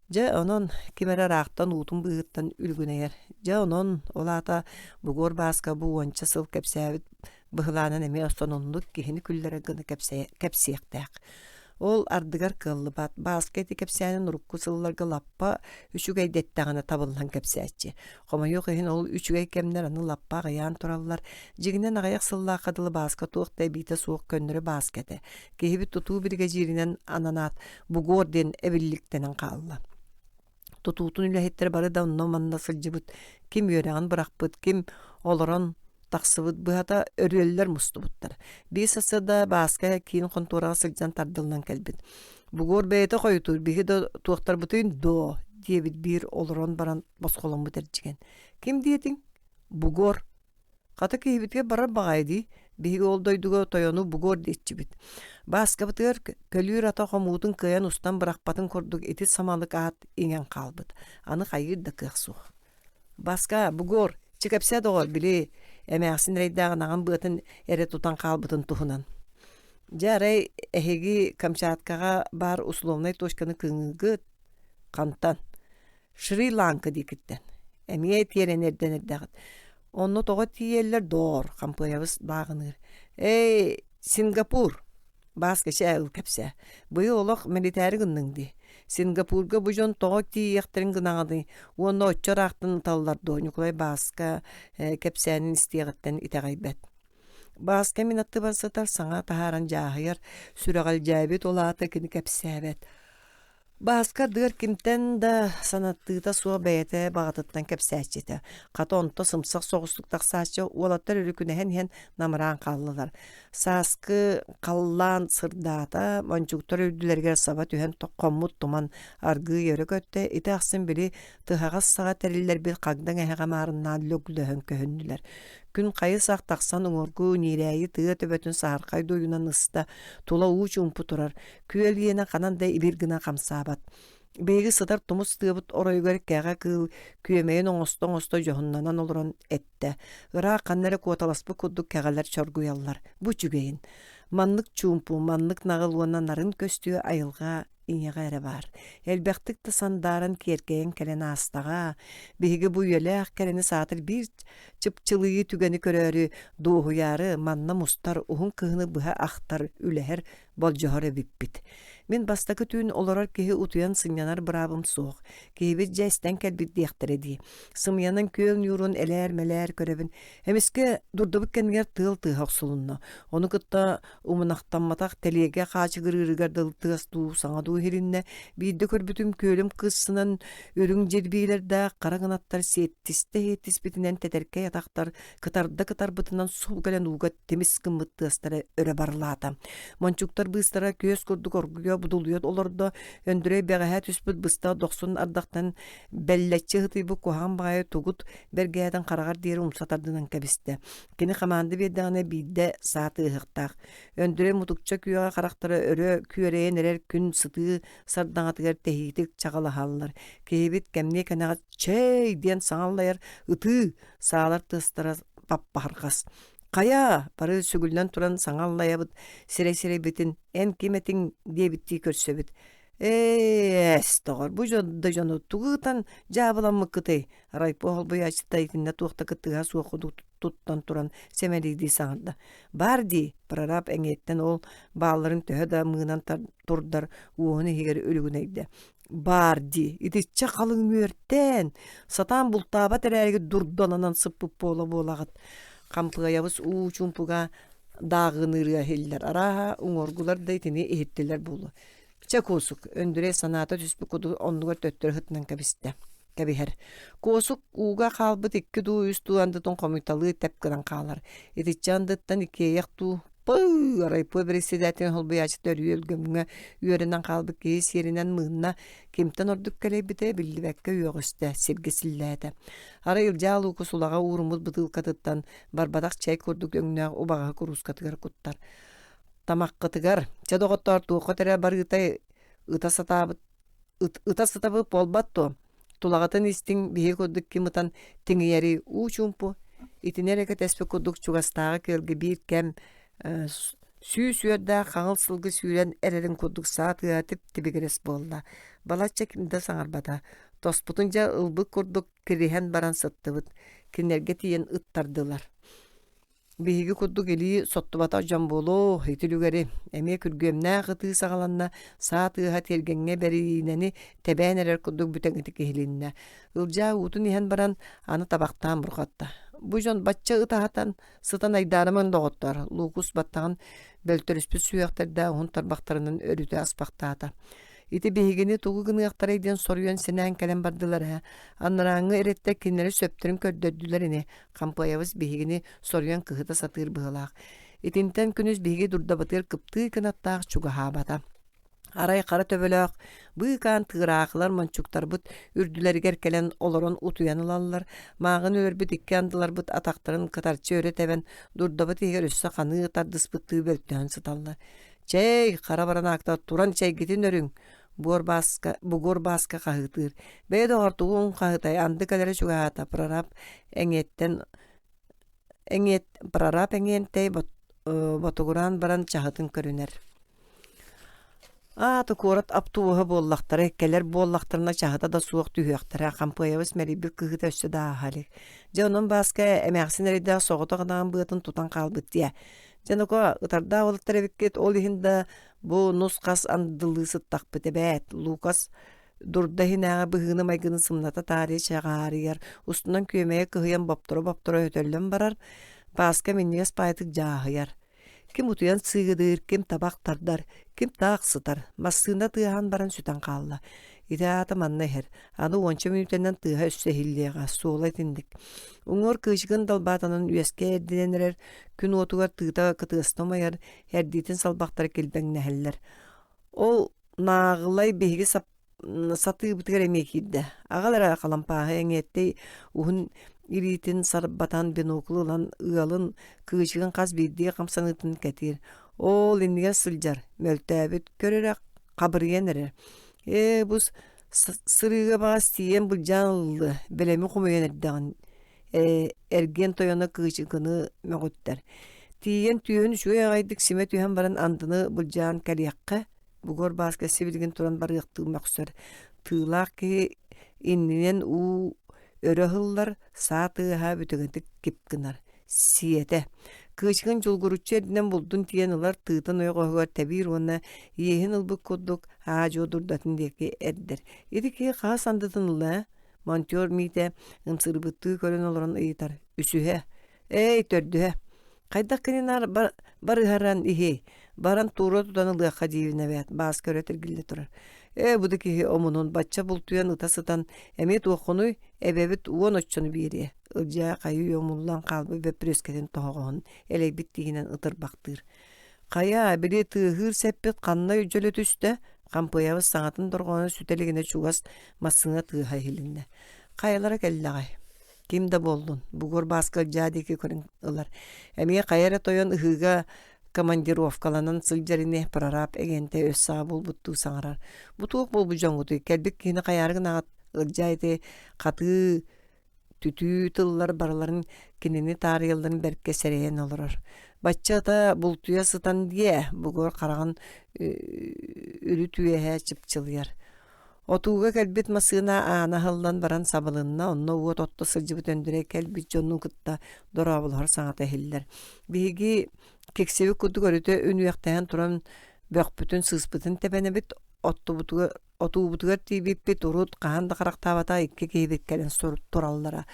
Дьэ, онон ким эрэ ыраахтан уутун быыһыттан үлүгүнэйэр. Дьэ, онон, ол аата Бугуор Бааска бу уонча сыл кэпсээбит быһылаанын эмиэ сонуннук киһини күллэрэр гына кэпсиэхтээх. Ол ардыгар кыаллыбат. Бааска ити кэпсээнин урукку сылларга лаппа үчүгэйдэттэҕинэ табыллан кэпсээччи. Хомойуох иһин ол үчүгэй кэмнэр аны лаппа аҕыйаан тураллар. Дьиҥинэн аҕыйах сыллаахха дылы Бааска туох да эбиитэ суох көннөрү Бааска этэ. Киһибит тутуу биригэдьииринэн ананаат бугуор диэн эбилликтэнэн хаалла. Тутуутун үлэһиттэрэ бары да онно-манна сылдьыбыт, ким үөрэҕин бырахпыт, ким олорон тахсыбыт быһата өрүөллэр мустубуттар. Биир сарсыарда Бааска киин хонтуораҕа сылдьан тардыллан кэлбит. Бугуор бэйэтэ хойутуур, биһи да туохтарбытын доо диэбит биир олорон баран босхоломмут эрдьигэн. Ким диэтиҥ? Бугуор. Хата киһибитигэр барар баҕайы дии, биһиги ол дойдуга тойону бугуор диэччибит. Бааскабытыгар көлүүр ата хомуутун кыайан устан бырахпатын курдук ити самалык аат иҥэн хаалбыт. Аны хайыыр да кыах суох. Бааска, бугуор, чэ кэпсээ доҕор, били эмээхсин эрэйдээх ынаҕын быатын эрэ тутан хаалбытын туһунан. Дьэ арай эһиги Камчаткаҕа баар условнай точканы кыҥыыгыт? Хантан? Шри-Ланка диэкиттэн. Эмиэ тиэрэн эрдэн эрдэҕит. Онно тоҕо тиийэллэр доор, Хампыайабыс бааҕыныыр. Эй, Сингапур! Бааска чээ ыл кэпсээ. Быйыл олох мэлитээри гынныҥ дии. Сингапурга бу дьон тоҕо тиийиэхтэрин гынаҕыный уонна оччо ыраахтан ыталлар дуо Ньукулай Бааска кэпсээнин истиэҕиттэн итэҕэйбэт. Бааска мин аттыбар сытар саҥа таһааран дьааһыйар, сүрэҕэлдьээбит ол аата кини кэпсээбэт. Бааска ардыгар кимтэн да санаттыыта суох бэйэтэ баҕатыттан кэпсээччитэ. Хата онто сымсах соҕустук тахсааччы уолаттар өрүкүнэһэн иһэн намыраан хааллылар. Сааскы халлаан сырдаата, мончууктар үрдүлэригэр саба түһэн хоммут туман аргыый өрө көттө, ити ахсын били тыһаҕас саҕа тэриллэрбит хагдаҥ эһэҕэ маарыннаан лөглөһөн көһүннүлэр. Күн хайы-сах тахсан уҥуоргу ньиирээйи тыа төбөтүн саһархай дуйунан ыста, тула уу чуумпу турар, күөл иэнэ ханан да ибир гына хамсаабат. Биһиги сытар тумус тыабыт оройугар кэҕэ кыыл күөмэйин оҥосто-оҥосто дьоһуннанан олорон эттэ. Ыраах ханна эрэ куоталаспыт курдук кэҕэлэр чоргуйаллар. Бу үчүгэйин. Маннык чуумпу, маннык наҕыл уонна нарын көстүү айылҕа ийэҕэ эрэ баар. Элбэхтик да сандааран киэркэйэн кэлэн аастаҕа. Биһиги бу үйэлээх кэрэни саатар биир чыпчылыйыы түгэни көрөөрү, дуоһуйаары манна мустар, уһун кыһыны быһа ахтар, үлэһэр, болдьоһор эбиппит. Мин бастакы түүн олорор киһи утуйан сынньанар быраабым суох. Киһибит дьэ истэн кэлбит диэхтэрэ дии. Сымыйанан күөл ньуурун элээр-мэлээр көрөбүн. Эмискэ дурдабыт кэннигэр тыал тыаһа охсулунна. Ону кытта умунахтамматах тэлиэгэ хаачыгырыырыгар дылы тыас дуу, саҥа дуу иһилиннэ. Биирдэ көрбүтүм күөлүм кыссынан үрүҥ дьирбиилэрдээх хара гынаттар сиэттистэ-сиэттиспитинэн тэтэркэй атахтар кытарда кытарбытынан субу кэлэн ууга тимис гыммыт тыастара өрө барылаата. Мончуктар быыстара күөс курдук оргуйа будулуйа олордо. Өндүрэй бэҕэһээ түспүт быстах дохсун ардахтан бэллэччи ыһытыйбыт куһаҕан баҕайы тугут бэргэһэтин хараҕар диэри умса тардынан кэбистэ. Кини хамаанда биэрдэҕинэ биирдэ саа тыаһыахтаах. Өндүрэй мутукча күөҕэ харахтара өрө күөрэйэн эрэр күн сытыы сардаҥатыгар тэһиитик чаҕылаһаллар. Киһибит кэмниэ кэнэҕэс «Чэй!» диэн саҥа аллайар, ытыы, саалар тыастара паппаһырҕас. «Хайа!» бары сүгүллэн туран саҥа аллайабыт, сирэй-сирэйбитин «Эн ким этиҥ?» диэбиттии көрсөбүт. «Ээ-эс, доҕор, бу да дьону тугу ыытан дьаабыламмыккытый?» Райпо холбуйааччыта итиннэ туох да кыттыыһа суох курдук туттан туран сэмэлиирдии саҥарда. «Баар дии!» прораб эҥиэттэн ол баалларын төһө да мыынан турдар уоһун иһигэр үлүгүнэйдэ. Баар дии, итиччэ халыҥ үөртээн, сатаан бултаабат эрээригит дурдаланан сыппыт буола-буолаҕыт. Хампыайабыс уу чуумпуга дааҕыныырыа иһиллэр, арааһа, уҥуоргулар да итини иһиттилэр буолуо. Чэ, Куосук, Өндүрэй санаата түспүт курдук оннугар төттөрү сытынан кэбистэ. Кэбиһэр. Куосук ууга хаалбыт икки дуу, үс дуу андытын хомуйталыы тэп гынан хаалар. Итиччэ андыттан иккиэйэх дуу, Пыы! Райпо председателин холбуйааччыта өрүү өлгөмҥө үөрэнэн хаалбыт киһи сиэринэн мыынна, кимтэн ордук кэлэйбитэ биллибэккэ үөҕүстэ, сиргэ силлээтэ. Арай Ылдьаа Луукус улаҕа ууруммут бытыылкатыттан барбатах чэй курдук өҥнөөх убаҕаһы куруускатыгар куттар. Тамаххытыгар, чэ доҕоттоор, туоххут эрэ барыыта ыта сатаабыт ыта сытабыт буолбат дуо? Тулаҕытын истиҥ, биһиги курдук ким ытан тиҥийэрий уу чуумпу. Итини эрэ кэтэспит курдук чугастааҕы күөлгэ биир кэм сүүс үөрдээх хаҥыл сылгы сүүрэн эрэрин курдук саа тыаһа тип-тибигирэс буолла. Балачча ким да саҥарбата. Тоспутун дьэ ылбыт курдук кириһэн баран сыттыбыт. Кинилэргэ тиийэн ыттардылар. Биһиги курдук илии соттубатах дьон буолуо, ити үлүгэри. Эмиэ күргүөмнээх ытыы саҕаланна, саа тыаһа тиэргэҥҥэ бэриинэни тэбээн эрэр курдук бүтэҥитик иһилиннэ. Ылдьаа уутун иһэн баран, аны табахтаан бурҕатта. Бу дьон бачча ытаһатан, сытан айдаарымаҥ доҕоттоор, Луукус баттаҕын бөлтөрүспүт сүһүөхтэрдээх уһун тарбахтарынан өрүтэ аспахтаата. Ити биһигини тугу гыныахтарай диэн соруйан сэнээн кэлэн бардылар ээ. Анарааҥҥы эрэттэр кинилэри сөптөрүн көрдөрдүлэр ини. Хампыайабыс биһигини соруйан кыһыта сатыыр быһыылаах. Итинтэн күнүс биһиги дурдабытыгар кыптыы кынаттаах чугаһаабата. Арай хара төбөлөөх быыкаан тыыраахылар мончуктарбыт үрдүлэригэр кэлэн олорон утуйан ылаллар, мааҕын өлөрбүт икки андыларбыт атахтарын кытарчы өрө тэбэн дурдабыт иһигэр өссө ханыы тардыспыттыы бөлтөһөн сыталлар. Чэй, хара баранаактар туран чэйгитин өрүҥ! Буор Бааска, бугур Бааска хаһыытыыр. Бэйэ доҕор тугуҥ хаһытай, анды кэлэрэ чугаһаата, прораб эҥиэттэн эҥиэт прораб эҥиэнтэй ботугураан баран чаһытын көрүнэр. Аата куорат автобуһа буоллахтара, кэлэр буоллахтарына чаһыта да суох түһүөхтэрэ, Хампыайабыс мэлийбит кыһыыта өссө да ааһа илик. Дьэ онон Бааска эмээхсин эрэйдээх соҕотох ынаҕын быатын тутан хаалбыт диэ. Дьэ ноко ытардаах уолаттар эбиккит, ол иһин да бу нус-хас андылыы сыттахпыт эбээт. Лукас дурда иһинээҕи быһыыны-майгыны сымната таарыйа чаҕаарыйар, устунан күөмэйэ кыһыйан бопторо-бопторо өтөллөн барар, Бааска минньигэс баайытык дьааһыйар. Ким утуйан сыыгыныыр, ким табах тардар, ким таах сытар, массыына тыаһаан баран сүтэн хаалла. Ити аата манна иһэр, аны уонча мүнүүтэнэн тыаһа өссө иһиллиэҕэ, суола итинник. Уҥуор кыычыгын далбаатанан үөскэ эрдинэн эрэр, күн уотугар тыыта кытыаста умайар, эрдиитин салбахтара килбэҥнэһэллэр. Ол нааҕылай биһиги сатыыбытыгар эмиэ киирдэ. Аҕал эрэ халампааһы эҥиэттэй уһун Илиитин сарбатан бинокль ылан ыалын кыычыгын хас биирдии хамсаныытын кэтиир. Ол иннигэр сылдьар, мөлтөөбүт, көр эрэ хабырыйан эрэр. Ээ, бу сырыыга баҕас тиийэн былдьаан ыллы, бэлэми хомуйан эрдэҕин ээ, эргиэн тойоно кыычыкыны мөҕүттэр. Тиийэн түөһүн үчүгэй аҕайдык симэ түһэн баран андыны былдьаан кэлиэххэ, бугуор Бааска сибилигин туран барыахтыы мөхсөр. Тыылаах киһи иннинэн уу өрө ыһыллар, саа тыаһа бүтүгэтик кип гынар. Сиэтэ. Кыычыкын дьулгуруччу эрдинэн булдун тиийэн ылар, тыытын ойоҕоһугар тэбиир уонна иэһин ылбыт курдук аа-дьуо дурдатын диэки эрдэр. Ити киһи хаас андытын ылла ээ? Монтер Миитэ ымсыырбыттыы көрөн олорон ыйытар. Үсүһэ. Эй, төрдүһэ. Хайдах кини наар барыһаран иһиэй? Баран туура тутан ылыахха диибин эбээт, Бааска өрө тиргиллэ турар. Ээ, бу да киһи омунун бачча бултуйан ыта сытан, эмиэ туоххунуй, эбэбит уон оччону биэриэ. Ылдьаа хайыы омуллан хаалбыт бөппүрүөскэтин тоһоҕоһун элэйбит тииһинэн ытырбахтыыр. Хайа, били тыаһыыр сэппит ханна дьөлө түстэ? Хампыайабыт саҥатын дорҕооно сүтэ илигинэ чугас массыына тыаһа иһилиннэ. Хайалара кэллэҕэй? Ким да буоллун, бугур Бааска Ылдьаа диэки көрөн ылар. Эмиэ хайа эрэ тойон ыһыыга командировкаланан сылдьар ини прораб эгэнтэ өс саҕа буолбуттуу саҥарар. Бу туох буолбут дьоҥҥутуй? Кэлбит киһини хайаары гынаҕыт? Ылдьаа ити хатыы түтүү тыллар барыларын кинини таарыйалларын бэркэ сэрэйэн олорор. Бачча ата бултуйа сытан диэ, бугур хараҕын үрүт үөһэ чыпчылыйар. Отууга кэлбит массыына аана аһыллан баран сабылынна, онно уот отто сылдьыбыт Өндүрэй кэлбит дьону кытта дорооболоһор саҥата иһиллэр. Биһиги киксибит курдук өрүтэ үнүөхтэһэн туран бөхпүтүн, сыыспытын тэбэнэбит, оттубутугар отуубутугар тиийбиппит урут хаһан да харахтаабатах икки киһибит кэлэн тураллара.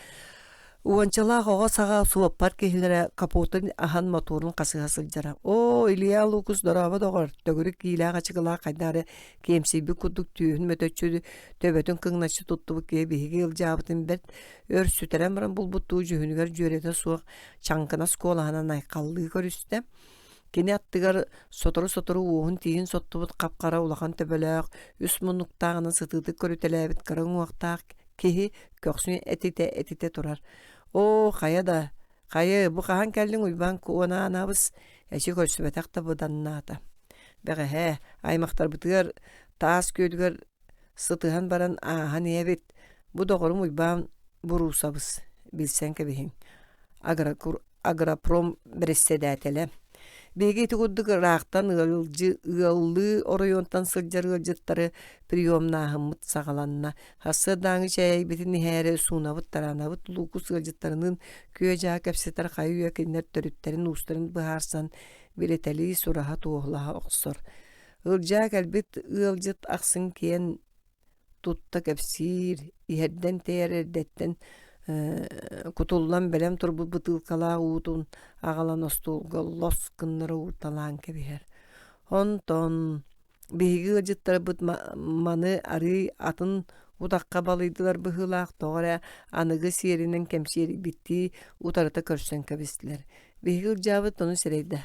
Уончалаах оҕо саҕа суоппар киһилэрэ капотун аһан мотуорун хасыһа сылдьара. Оо, Илья Лукус дорообо доҕор, төгүрүк киилээх ачыкылаах хайдах эрэ киэмсийбит курдук түөһүн мөтөччү төбөтүн кыҥначчы туттубут киһи биһиги ылдьаабытын бэрт өр сүтэрэн баран булбуттуу дьүһүнүгэр дьүөрэтэ суох чаҥкынас куолаһынан айхаллыы көрүстэ. Кини аттыгар сотору-сотору уоһун-тииһин соттубут хап-хара улахан төбөлөөх, үс муннуктааҕынан сытыытык көрүтэлээбит кыра уҥуохтаах киһи көхсүн этитэ-этитэ турар. «Оо, хайа да, хайы, бу хаһан кэллиҥ Уйбаан Куонаанабыс?» эчи көрсүбэтэх да быданнаата. Бэҕэһээ, аймахтарбытыгар таас күөлүгэр сытыһан баран ааһан иһэбит. Бу доҕорум Уйбаан Буруусабыс, билсэн кэбиһиҥ. Агропром бэрэссэдээтэлэ. Биһиги ити курдук ыраахтан ыалдьы ыаллыы оройуонтан сылдьар ыалдьыттары приемнааһыммыт саҕаланна. Сарсыардааҥы чээйбитин иһээри суунабыт-тараанабыт Луукус ыалдьыттарыныын күө-дьаа кэпсэтэр хайы-үйэ кинилэр төрүттэрин-уустарын быһаарсан билэтэлии сураһа туоһулаһа охсор. Ылдьаа кэлбит ыалдьыт ахсын киэн тутта кэпсиир, иһэрдэн тэйэр эрдэттэн кутуллан бэлэм турбут бытыылкалаах уутун аҕалан остуолга лос гыннара уурталаан кэбиһэр. Онтон биһиги ыалдьыттарбыт маны арыый атын утахха балыйдылар быһыылаах тоҕо эрэ аныгы сиэринэн кэмсиэрийбиттии утарыта көрсөн кэбистилэр. Биһиги ылдьаабыт ону сэрэйдэ.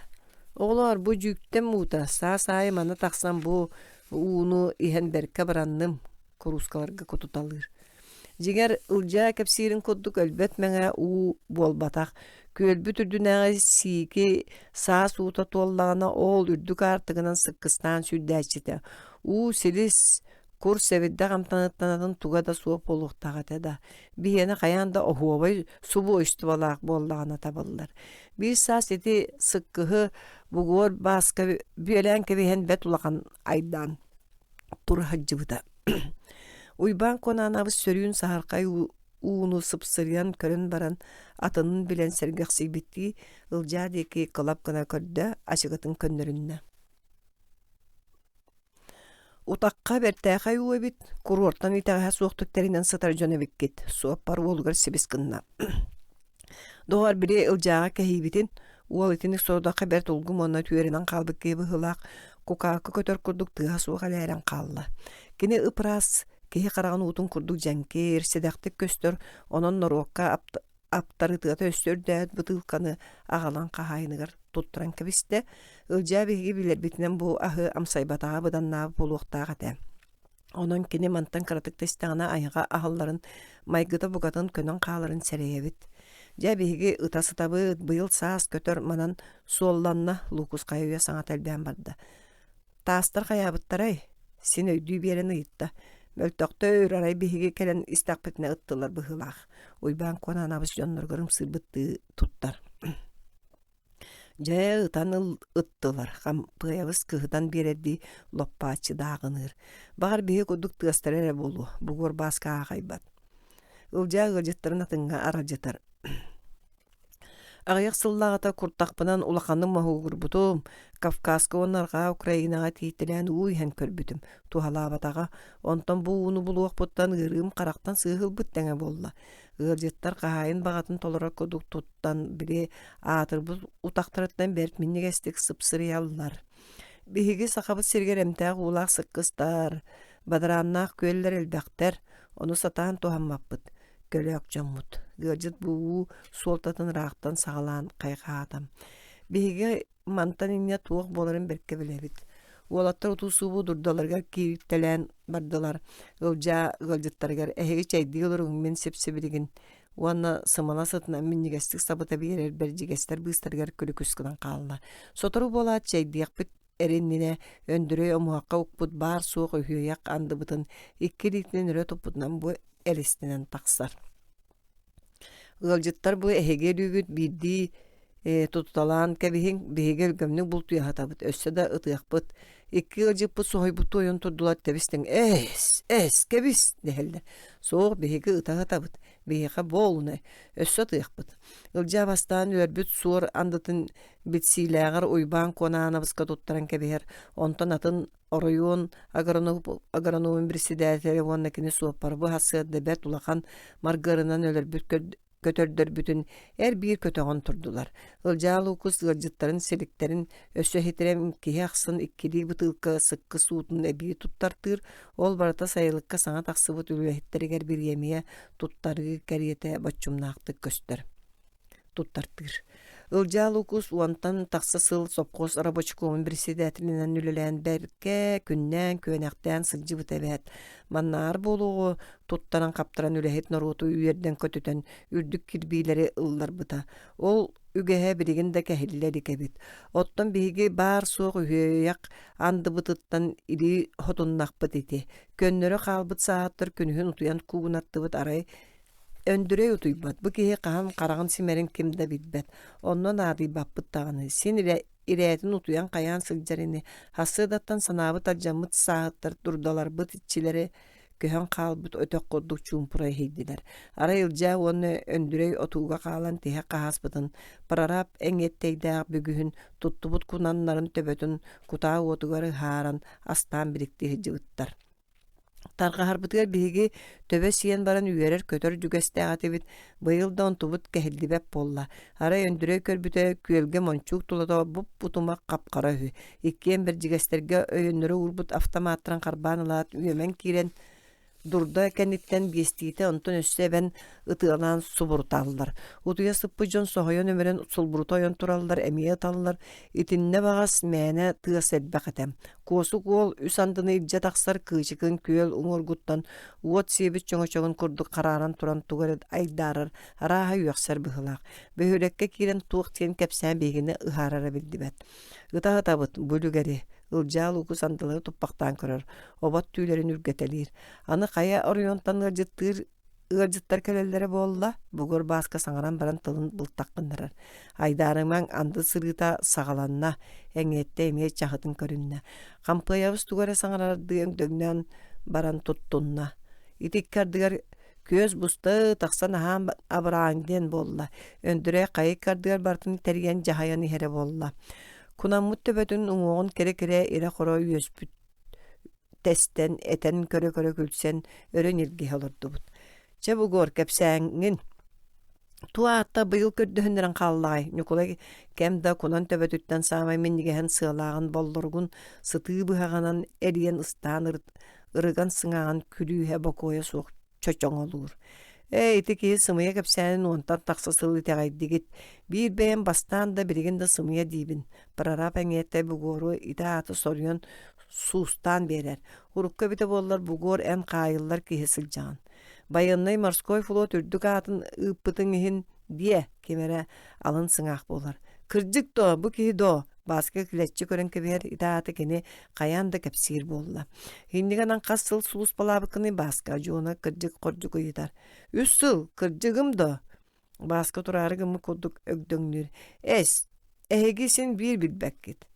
Оҕолоор, бу дьүүктэм уута, саас аайы манна тахсан бу ууну иһэн бэркэ баранным, куруускаларга кутуталыыр. Дьиҥэр, Ылдьаа кэпсиирин курдук өлбөт мэҥэ уу буолбатах. Күөлбүт үрдүнээҕи сиики саас уута туоллаҕына, ол үрдүк аартыгынан сыккыстаан сүүрдээччитэ. Уу силис кур сэбирдэх амтаныттан атын туга да суох буолуохтаах этэ да, биһиэнэ хайаан да оһуобай субуойустубалаах буоллаҕына табыллар. Биир саас ити сыккыһы бугуор Бааска бүөлээн кэбиһэн бэрт улахан айдаан тура сылдьыбыта. Уйбаан Куонаанабыс сөрүүн саһархай ууну сыпсырыйан көрөн баран, атынын билэн сэргэхсийбиттии Ылдьаа диэки кылап гына көрдө, ачыкытын көннөрүннэ. Утахха бэртээхэй уу эбит, куруортан итэҕэһэ суохтук тэринэн сытар дьон эбиккит, суоппар уолугар сибис гынна. Доҕор, били Ылдьааҕа кэһиибитин, уол итинник сорудахха бэрт улгум уонна түөрэнэн хаалбыт киһи быһыылаах, кукаакы көтөр курдук тыаһа суох элээрэн хаалла. Кини ып-ыраас, киһи хараҕын уутун курдук дьэҥкир, сэдэхтик көстөр, онон норуокка аптарытыата өссө үрдээбит бытыылканы аҕалан хаһаайыныгар туттаран кэбистэ. Ылдьаа биһиги билэрбитинэн бу аһы амсайбатаҕа быданнаабыт буолуохтаах этэ. Онон кини мантан кыратык да истэҕинэ айаҕа аһылларын, майгыта букатын көнөн хааларын сэрэйэбит. Дьэ, биһиги ыта сытабыт, быйыл саас көтөр манан суолланна, Луукус хайа үйэ саҥата элбээн барда. Таастар хайаабыттарай? Син өйдүү биэрэн ыйытта. Мөлтөхтөр, арай биһиги кэлэн истэхпитинэ ыттылар быһыылаах. Уйбаан Куонаанабыс дьонноругар ымсыырбыттыы туттар. Дьэ, ытан ыл ыттылар, хампыайабыс кыһытан биэрэрдии лоппааччы дааҕыныыр. Баҕар биһи курдук тыастара эрэ буолуо, бугуор Бааска аахайбат. Ылдьаа ыалдьыттарын атыҥҥа аралдьытар. Аҕыйах сыллааҕыта куртахпынан улаханнык моһуогурбутум, Кавказка уонна Арҕаа Украинаҕа тиийтэлээн уу иһэн көрбүтүм, туһалаабатаҕа. Онтон бу ууну булуохпуттан ыарыым харахтан сыыһылбыт тэҥэ буолла. Ыалдьыттар хаһаайын баҕатын толорор курдук туттан, били аатырбыт утахтарыттан бэрт минньигэстик сыпсырыйаллар. Биһиги Сахабыт сиригэр эмтээх уулаах сыккыстар, бадарааннаах күөллэр элбэхтэр, ону сатаан туһаммаппыт. Көлөөк дьоммут, ыалдьыт бу уу суолтатын ыраахтан саҕалаан хайҕаатам. Биһиги мантан инньэ туох буоларын бэркэ билэбит. Уолаттар утуу-субуу дурдаларыгар кииртэлээн бардылар. Ылдьаа ыалдьыттарыгар эһиги чэйдии олоруҥ, мин сип-сибилигин уонна сымала сытынан минньигэстик сабыта биэрэр бэрдьигэстэр быыстарыгар күлүкүс гынан хаалла. Сотору буолаат чэйдиэхпит эрэ иннинэ Өндүрэй омуһахха укпут баар-суох үһүөйэх андыбытын икки илиитинэн өрө туппутунан бу элистэнэн тахсар. Ыалдьыттар бу эһиги өлүүгүт биирдии тутуталаан кэбиһиҥ, биһиги өлгөмнүк бултуйа сатабыт, өссө да ытыахпыт. Икки ыалдьыппыт соһуйбуттуу ойон турдулар, тэбис-тэҥ «Эс, эс, кэбис!» дэһэллэр. Суох, биһиги ыта сатабыт, биһиэхэ буолунай, өссө ытыахпыт. Ылдьаа бастаан үөрбүт суор андытын билсиилээҕэр Уйбаан Куонаанабыска туттаран кэбиһэр, онтон атын оройуон агрономун председателэ уонна кини суоппара бу сарсыарда бэрт улахан маргыарынан өлөрбүт көтөрдөрбүтүн эр-биир көтөҕөн турдулар. Ылдьаа Луукус ыалдьыттарын силиктэрин өссө иһитирэн киһи ахсын иккилии бытыылка сыккы суутун эбии туттартыыр, ол барыта сайылыкка саҥа тахсыбыт үлэһиттэригэр бириэмийэ туттарыы кэриэтэ боччумнаахтык көстөр. туттартыыр. Ылдьаа Лукус уонтан тахса сыл сопхуос рабочкомун председателинэн үлэлээн бэркэ күннээн-күөнэхтээн сылдьыбыта эбээт. Маннааҕар буолуоҕу туттаран-хаптаран үлэһит норуоту үөрдэн-көтүтэн үрдүк кирбиилэри ылларбыта. Ол үгэһэ билигин да кэһиллэ илик эбит. Оттон биһиги баар-суох үһүөйэх андыбытыттан илии хотуннахпыт ити. Көннөрү хаалбыт сааһыттар күнүһүн утуйан куугунаттыбыт арай Өндүрэй утуйбат, бу киһи хаһан хараҕын симэрин ким да билбэт, онно наадыйбаппыт даҕаны, син ирээтин утуйан хайаан сылдьар ини, сарсыардаттан санаабыт алдьаммыт сааһыттар дурдаларбыт иччилэрэ көһөн хаалбыт өтөх курдук чуумпура иһийдилэр. Арай Ылдьаа уонна Өндүрэй отууга хаалан тиһэх хаһааспытын, прораб эҥиэттэйдээх бүгүһүн туттубут кунаннарын төбөтүн кутаа уотугар ыһааран астаан бириктии сылдьыбыттар. Тарҕаһарбытыгар биһиги төбө сиэн баран үөрэр-көтөр дьүгэстээх этибит, быйыл да онтубут кэһиллибэт буолла. Арай Өндүрэй көрбүтэ күөлгэ мончуук тулата буп-бутумах хап-хара үһү. Иккиэн бэрдьигэстэргэ өйөннөрө уурбут автоматтарын харбаан ылаат үөмэн киирэн дурда кэнниттэн биэстиитэ онтон өссө эбэн ытыалаан субуруталлар. Утуйа сыппыт дьон соһуйан-өмүрэн сулбурута ойон тураллар, эмиэ ыталлар. Итиннэ баҕас мээнэ тыас элбэх этэ. Куосук уол үс андыны илдьэ тахсар кыычыкын күөл уҥуоргуттан уот сиэбит чөҥөчөгүн курдук харааран туран тугу эрэ айдаарар, арааһа үөхсэр быһыылаах. Бөһүөлэккэ киирэн туох диэн кэпсээн биһигини ыһаарара биллибэт. Ыта-ытабыт, бу үлүгэри, Ылдьаа Луукус андылары туппахтаан көрөр, обот түүлэрин үргэтэлиир. Аны хайа оройуонтан ыалдьыттыыр ыалдьыттар кэлэллэрэ буолла, бугур Бааска саҥаран баран тылын былтах гыннарар. Айдаарымаҥ анды сырыыта саҕаланна, эҥиэттэ эмиэ чаһытын көрүннэ. Хампыайабыс тугу эрэ саҥарардыы өҥдөҥнөөн баран туттунна. Ити икки ардыгар күөс буста тахсан аһаан абырааҥ диэн буолла. Өндүрэй хайа икки ардыгар барытын тэрийэн дьаһайан иһэрэ буолла. Кунаммыт төбөтүн уҥуоҕун кэрэ-кэрэ ирэ-хоро үөспүт тэстэн, этэн көрө-көрө күлсэн, өрө ньиргиһэ олордубут. Чэ, бугуор, кэпсээҥҥин. Ту аатта быйыл көрдөһүннэрэн хааллаҕай, Ньукулай кэм да кунан төбөтүттэн саамай минньигэһин сыалааҕын боллоругун сытыы быһаҕынан эрийэн ыстаан ырыган сыҥааҕын күлүүһэ бокуойа суох чочоҥолуур. Ээ, ити киһи сымыйа кэпсээнин уонтан тахса сыл итэҕэйдигит. Биир бэйэм бастаан да билигин да сымыйа диибин. Прораб эҥиэтэ бугуору ити ааты соруйан суустаан биэрэр. Урукку эбитэ буоллар бугуор эн хаайыллар киһи сылдьаҕын. Байыаннай морской флот үрдүк аатын ыыппытыҥ иһин диэ ким эрэ алын сыҥаах буолар. Кырдьык доо, бу киһи доо, Бааска килэччи көрөн кэбиһэр ити ааты кини хайаан да кэпсиир буолла. Иннигэнэн хас сыл сулууспалаабыккыный Бааска Дьуона кырдьык-хордьук ыйытар. Үс сыл, кырдьыгым доо? Бааска тураары гыммыт курдук өгдөҥнүүр. Эс, эһиги син биир билбэккит.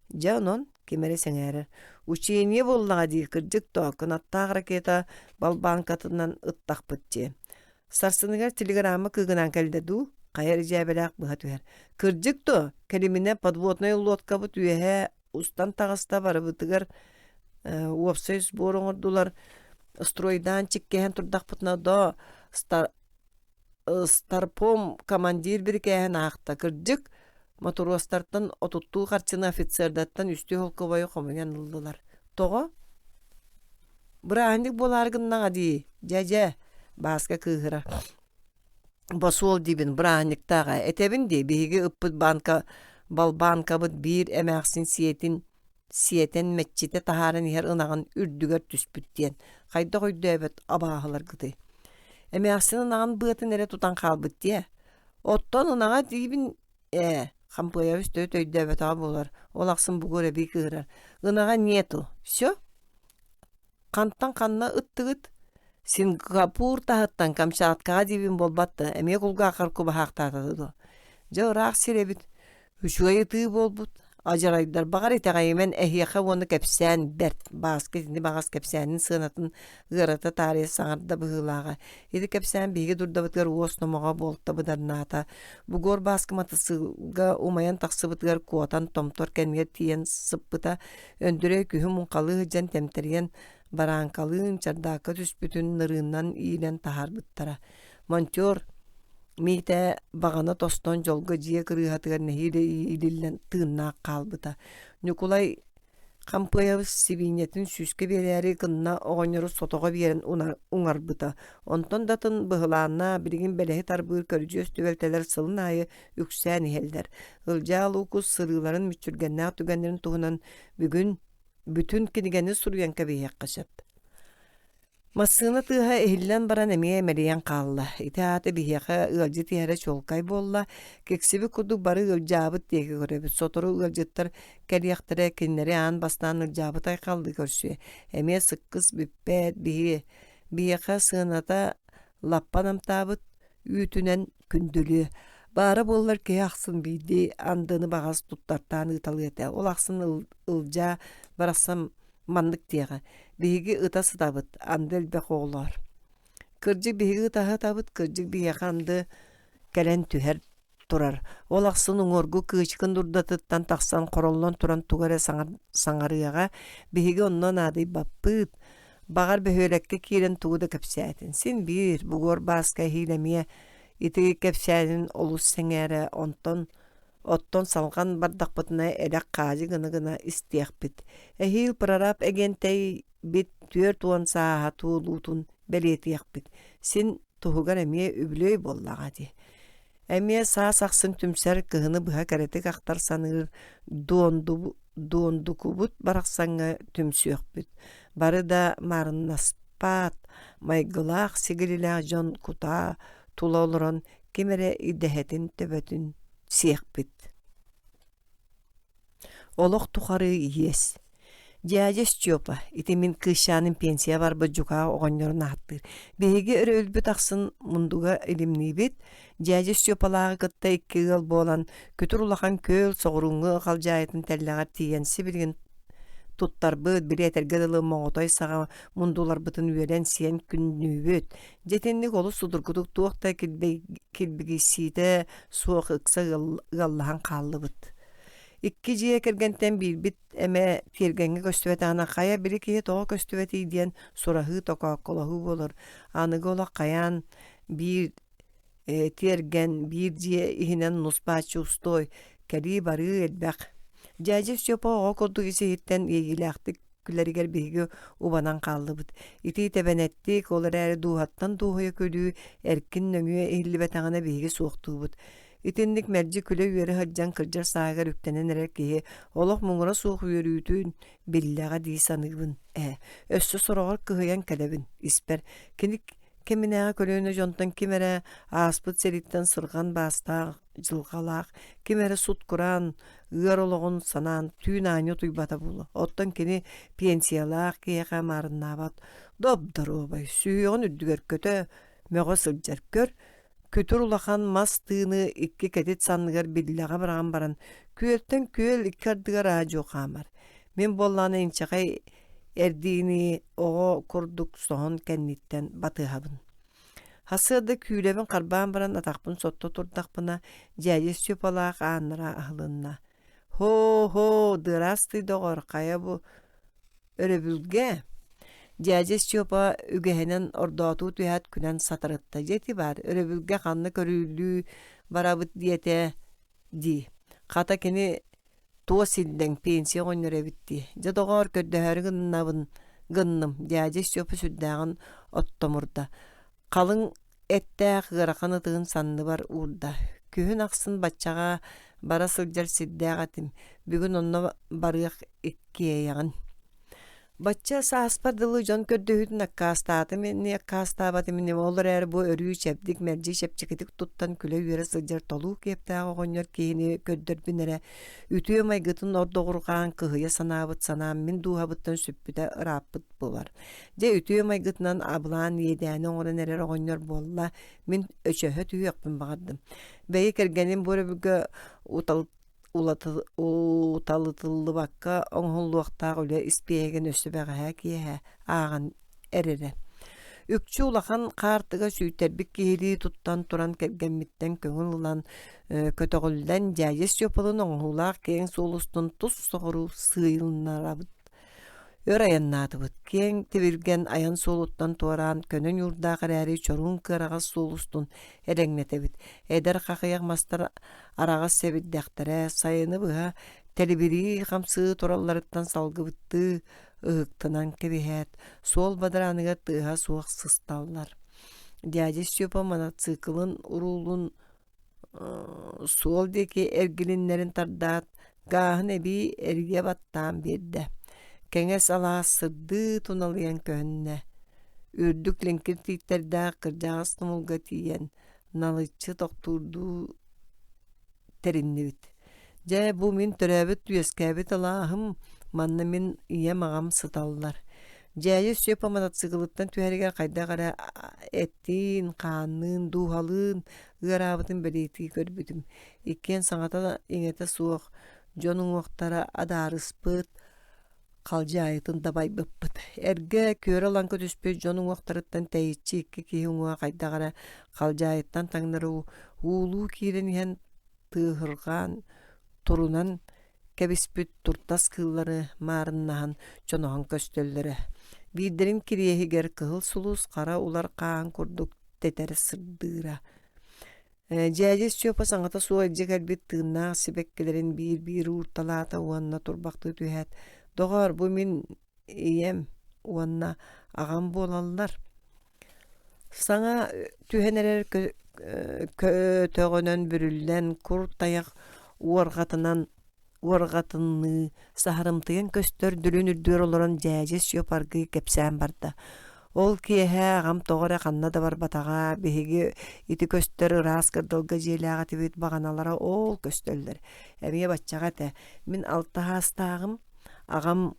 Дьэ онон ким эрэ сэҥээрэр. Учение буоллаҕа дии, кырдьык доо, кынаттаах ракета балбааҥкатынан ыттахпыт дии. Сарсыныгар телеграмма кыыгынаан кэллэ дуу, хайа эрэ дьээбэлээх быһа түһэр. Кырдьык дуо, кэлиминэ подводнай лодкабыт үөһэ устан таҕыста барыбытыгар уопсай сбор оҥордулар, стройдаан чиккэһэн турдахпытына доо Старпом командир бирикээһин аахта, кырдьык, мотуруостартан отуттуу харчыны офицердартан үстүү холкуобайы хомуйан ыллылар. Тоҕо? Бырааһынньык буолаары гыннаҕа дии, дьэ-дьэ, Бааска кыыһырар. Босуол диибин бырааһынньыктаах ээ, этэбин дии, биһиги ыппыт банка балбаанкабыт биир эмээхсин сиэтин сиэтэн мэччитэ таһааран иһэр ынаҕын үрдүгэр түспүт диэн хайдах өйдөөбөт абааһыларгытый? Эмээхсин ынаҕын быатын эрэ тутан хаалбыт диэ. Оттон ынаҕа диибин ээ, Хампыайабыс төрүт өйдөөбөтөҕө буолар, ол ахсын бугур эбии кыыһырар. Ынаҕа нету, все? Хантан ханна ыттыгыт? Сингапур таһыттан Камчаткаҕа диибин буолбат да, эмиэ кулгааххар кубаһаахтаата дуо? Дьэ ыраах сир эбит. Үчүгэй ытыы буолбут. Адьарайдар баҕар итэҕэйимэн эһиэхэ уонна кэпсээн бэрт. Бааска итини баҕас кэпсээнин сыанатын ыарата таарыйа саҥарда быһыылааҕа. Ити кэпсээн биһиги дурдабытыгар уос номоҕо буолта быданнаата. Бугуор Бааска матасыылга умайан тахсыбытыгар куотан томтор кэннигэр тиийэн сыппыта. Өндүрэй күһүн муҥхалыы сылдьан тэмтэрийэн барааҥкалыын чардаакка түспүтүн нырыыннан иилэн таһаарбыттара. Монтер Миитээ баҕана тостон дьолго дьиэ кырыыһатыгар нэһиилэ иилиллэн тыыннаах хаалбыта. Ньукулай Хампыайабыс сибиинньэтин сүүскэ биэрээри гынна оҕонньору сотоҕо биэрэн уҥарбыта. Онтон да атын быһылааннаах билигин бэлэһи тарбыыр көрүдьүөс түбэлтэлэр сылын аайы үксээн иһэллэр. Ылдьаа Луукус сырыыларын мүччүргэннээх түгэннэрин туһунан бүгүн бүтүн кинигэни суруйан кэбиһиэххэ сөп. Массыына тыаһа иһиллэн баран эмиэ мэлийэн хаалла. Ити аата биһиэхэ ыалдьыт иһэрэ чуолкай буолла. Киксибит курдук бары ыалдьаабыт диэки көрөбүт. Сотору ыалдьыттар кэлиэхтэрэ, кинилэри аан бастаан ыалдьаабыт айхаллыы көрсүө. Эмиэ сыккыс бүппэт биһи биһиэхэ сыаната лаппа намтаабыт үүтүнэн күндүлүө. Баара буоллар киһи ахсын биирдии андыны баҕас туттартаан ыыталыа этэ. Ол ахсын Ылдьаа барахсан маннык диэҕэ: «Биһиги ыта сытабыт, анды элбэх оҕолоор. Кырдьык биһиги ытаһа ытабыт, кырдьык биһиэхэ анды кэлэн түһэр турар. Ол ахсын уҥуоргу кыычыкын дурдатыттан тахсан хороллон туран тугу эрэ саҥарыаҕа, биһиги онно наадыйбаппыт. Баҕар бөһүөлэккэ киирэн тугу да кэпсээтин. Син биир, бугуор Бааска эһиил эмиэ ити кэпсээнин олус сэҥээрэ, онтон оттон салҕан бардахпытына элэх хаадьы гына-гына истиэхпит. Эһиил прораб Эгиэнтэйбит 40 сааһа туолуутун бэлиэтиэхпит. Син туһугар эмиэ үбүлүөй буоллаҕа дии. Эмиэ саас ахсын түмсэр, кыһыны быһа кэрэтик ахтар саныыр дуондукубут барахсаҥҥа түмсүөхпүт. Бары да маарыннаспат, майгылаах-сигилилээх дьон кутаа тула олорон ким эрэ идэһэтин төбөтүн сиэхпит. Олох тухары иэс. Дядя Степа, ити мин кыысчааным пенсия барбыт дьукаа оҕонньорун ааттыыр. Биһиги өрөбүлбүт ахсын мундуга илимниибит. Дядя Степалааҕы кытта икки ыал буолан, күтүр улахан күөл соҕурууҥҥу халдьаайытын тэллэҕэр тиийэн сибилигин туттарбыт, били этэргэ дылы моҕотой саҕа мундуларбытын үөлэн сиэн күннүүбүт. Дьэ итинник олус судургутук туох да килбигийсиитэ суох ыкса ыаллаһан хааллыбыт. Икки дьиэ кэргэнтэн биирбит эмэ тиэргэҥҥэ көстүбэтэҕинэ хайа били киһи тоҕо көстүбэтий диэн сураһыы токоокколоһуу буолар. Аныгы олох хайаан биир тиэргэн биир дьиэ иһинэн нус-бааччы устой, кэлии-барыы элбэх. Дьээдьэ Степа оҕо курдук ис-иһиттэн иэйиилээхтик күлэригэр биһиги убанан хааллыбыт. Ити тэбэнэттик, ол эрээри дууһаттан дуоһуйа күлүү эркин нөҥүө иһиллибэтэҕинэ биһиги суохтуубут. Итинник мэлдьи күлэ-үөрэ сылдьан кырдьар сааһыгар үктэнэн эрэр киһи олох муҥура суох үөрүүтүн биллэҕэ дии саныыбын ээ. Өссө сороҕор кыһыйан кэлэбин испэр. Кини кэминээҕи көлүөнэ дьонтон ким эрэ ааспыт сэрииттэн сырҕан баастаах дьылҕалаах, ким эрэ сут-кураан ыар олоҕун санаан түүн аанньа утуйбата буолуо. Оттон кини пенсиялаах киһиэхэ маарыннаабат доп-доруобай, сүһүөҕүн үрдүгэр көтө, мөҕө сылдьар көр, күтүр улахан мас тыыны икки кэтит санныгар биллэҕэ быраҕан баран, күөлтэн күөл икки ардыгар аа-дьуо хаамар. Мин буоллаҕына инчэҕэй эрдиини оҕо курдук соһон кэнниттэн батыһабын. Сарсыарда күүлэбин харбаан баран атахпын сотто турдахпына, дьээдьэ Степалаах ааннара аһылынна: «Һоо-һоо, дыраастый доҕор, хайа бу өрөбүлгэ?» Дьээдьэ Степа үгэһинэн ордоотуу түһээт күлэн сатарытта: «Дьэ ити баар, өрөбүлгэ ханна көрүүлүү барабыт диэтэ дии. Хата кини туос иллэҥ пенсия оҕонньор эбит дии. Дьэ доҕоор, көрдөһөөрү гыннабын гынным, дьээдьэ Степа сүрдээҕин оттомурда. Халыҥ эттээх ыарахан ытыһын санныбар уурда. Күһүн ахсын баччаҕа бара сылдьар сирдээх этим, бүгүн онно барыах иккиэйэҕин. Бачча сааспар дылы дьон көрдөһүүтүн аккаастаатым ини аккаастаабатым ини ол эрээри бу өрүү чэбдик мэлдьи чэпчэкитик туттан күлэ-үөрэ сылдьар толуу киэптээх оҕонньор киһини көрдөрбүн эрэ үтүө майгытын ордоҕурҕаан кыһыйа санаабыт санаам мин дууһабыттан сүппүтэ ырааппыт буолар. Дьэ үтүө майгытынан абылаан иэдээни оҥорон эрэр оҕонньор буолла мин өчөһө түһүөхпүн баҕардым. Бэйи кэргэним бу өрөбүлгэ утал уталытыллыбакка оҥоһуллуохтаах үлэ испииһэгин өссө бэҕэһээ киэһэ ааҕан эрэрэ. Үкчү улахан хаартыга сүүйтэрбит киһилии туттан туран кэргэммиттэн көҥүл ылан көтөҕүллэн дьээдьэ Степалыын оҥоһуулаах киэҥ суол устун тус соҕуруу сыыйылыннарабыт. Өр айаннаатыбыт. Киэҥ тибилгэн айан суолуттан туораан көнө ньуурдаах эрээри чоруун кыараҕас суол устун элэҥнэтэбит. Эдэр хахыйах мастар араҕас сэбирдэхтэрэ сайыны быһа тэлибирии хамсыы туралларыттан салгыбыттыы ыһыктынан кэбиһээт, суол бадарааныгар тыаһа суох сысталлар. Дядя Степа мотоциклын уруулун суол диэки эргилиннэрин тардаат, гааһын эбии эрийэ баттаан биэрдэ. Кэҥэс алаас сырдыы туналыйан көһүннэ. Үрдүк лиҥкир тииттэрдээх кырдьаҕас тумулга тиийэн, налыччы тохтуурдуу тэриннибит. Дьэ, бу мин төрөөбүт-үөскээбит алааһым, манна мин ийэм-аҕам сыталлар. Дьээдьэ Степа мотоциклыттан түһэригэр хайдах эрэ эттиин, хаанныын, дууһалыын ыараабытын бэлиэтии көрбүтүм. Иккиэн саҥата-иҥэтэ суох, дьон уҥуохтара адаарыспыт, халдьаайытын дабайбыппыт. Эргэ күөрэ-лаҥкы түспүт дьон уҥуохтарыттан тэйиччи икки киһи уҥуоҕа хайдах эрэ халдьаайыттан таҥнары уулуу киирэн иһэн тыаһырҕаан турунан кэбиспит туртас кыыллары маарыннаһан чоноһон көстөллөрө. Биирдэрин кириэһигэр кыһыл сулус хара улар хаан курдук тэтэр сырдыыра. Дьээдьэ Степа саҥата суох илдьэ кэлбит тыыннаах сибэккилэрин биир-биир уурталаата уонна турбахтыы түһээт, «Доҕоор, бу мин ийэм уонна аҕам буолаллар. Саҥа түһэн эрэр көтөҕөнөн бүрүллэн, кур тайах уорҕатынан уорҕатынныы саһарымтыйан көстөр дүлүн үрдүгэр олорон дьээдьэ Сүөп аргыый кэпсээн барда. Ол киэһэ аҕам тоҕо эрэ ханна да барбатаҕа, биһиги ити көстөр ыраас кырдалга дьиэлээх этибит, баҕаналара ол көстөллөр. Эмиэ баччаҕа этэ. Мин алта саастааҕым, аҕам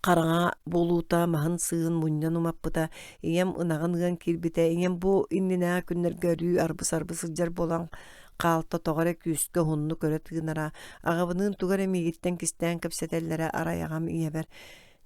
Хараҥа буолуута маһын сыыһын мунньан умаппыта, ийэм ынаҕын ыан киирбитэ, ийэм бу иннинээҕи күннэргэ өрүү арбы-сарбы сылдьар буолан хаалта тоҕо эрэ күүскэ уһуннук өрө тыынара, аҕабыныын тугу эрэ миигиттэн кистээн кэпсэтэллэрэ арай аҕам ийэбэр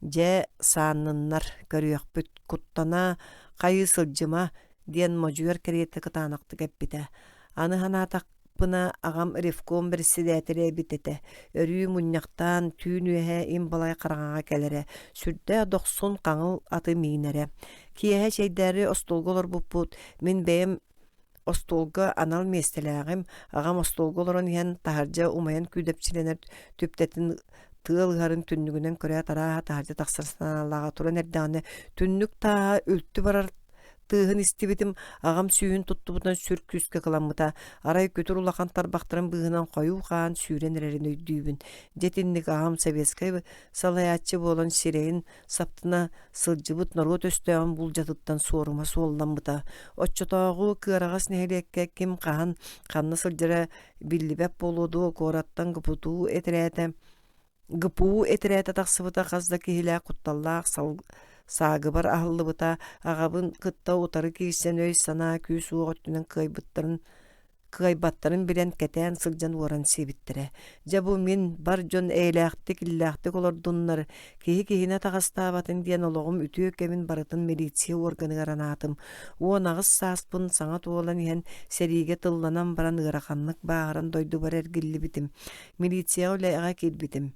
«Дьэ, саанныннар, көрүөхпүт, куттана хайыы сылдьыма» диэн модьуйар кэриэтэ кытаанахтык эппитэ. Аны санаатах Пына аҕам ревком бэрэссэдээтэлэ эбит этэ. Өрүү мунньахтаан, түүн үөһэ им балай хараҥаҕа кэлэрэ, сүрдээх дохсун хаҥыл аты миинэрэ. Киэһэ чэйдээри остуолга олорбуппут, мин бэйэм остуолга анал миэстэлээҕим, аҕам остуолга олорон иһэн таһырдьа умайан күүдэпчилэнэр түптэтин тыал ыһарын түннүгүнэн көрөөт арааһа таһырдьа тахсар санаалааҕа туран эрдэҕинэ түннүк тааһа үлтү барар. тыаһын истибитим, аҕам сүүһүн туттубутунан сүр күүскэ кыламмыта. Арай күтүр улахан тарбахтарын быыһынан хойуу хаан сүүрэн эрэрин өйдүүбүн. Дьэ итинник аҕам советскай салайааччы буолан сирэйин саптына сылдьыбыт норуот өстөөҕүн булдьатыттан суорума суолламмыта. Оччотооҕу кыараҕас нэһилиэккэ ким хаһан ханна сылдьара биллибэт буолуо дуо куораттан ГПТУ этэрээтэ ГПУ этэрээтэ тахсыбыта хас да киһилээх кутталлаах саагыбар аһыллыбыта аҕабын кытта утары киирсэн өй-санаа күүс-уох өттүнэн кыайбыттарын кыайбаттарын билэн кэтээн сылдьан уоран сиэбиттэрэ. Дьэ бу мин бар дьон эйэлээхтик, иллээхтик олордуннар, киһи киһини атаҕастаабатын диэн олоҕум үтүө кэмин барытын милиция уорганыгар анаатым. 18 сааспын саҥа туолан иһэн сэриигэ тылланан баран ыараханнык бааһыран дойдубар эргиллибитим. Милицияҕа үлэҕэ киирбитим.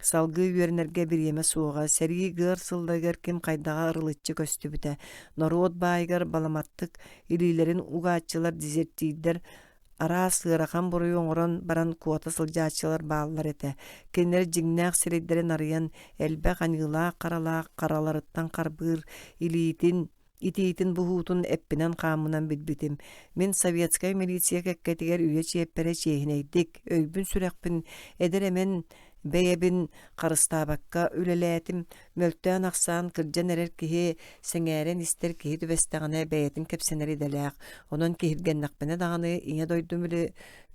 Салгыы үөрэнэргэ бириэмэ суоҕа, сэрии ыар сылларыгар ким хайдаҕа ырылыччы көстүбүтэ. Норуот баайыгар баламаттык илиилэрин угааччылар, дезертирдэр араас ыарахан буруйу оҥорон баран куота сылдьааччылар бааллар этэ. Кинилэр дьиҥнээх сирэйдэрин арыйан, элбэх аньыылаах-харалаах хараларыттан харбыыр илиитин итиитин-буһуутун эппинэн-хааммынан билбитим. Мин советскай милиция кэккэтигэр үйэ чиэппэрэ чиэһинэйдик, өйбүн-сүрэхпин эдэр-эмэн бэйэбин харыстаабакка үлэлээтим. Мөлтөөн-ахсаан кырдьан эрэр киһи, сэҥээрэн истэр киһи түбэстэҕинэ бэйэтин кэпсэнэр идэлээх. Онон киһиргэннэхпинэ даҕаны Ийэ дойдум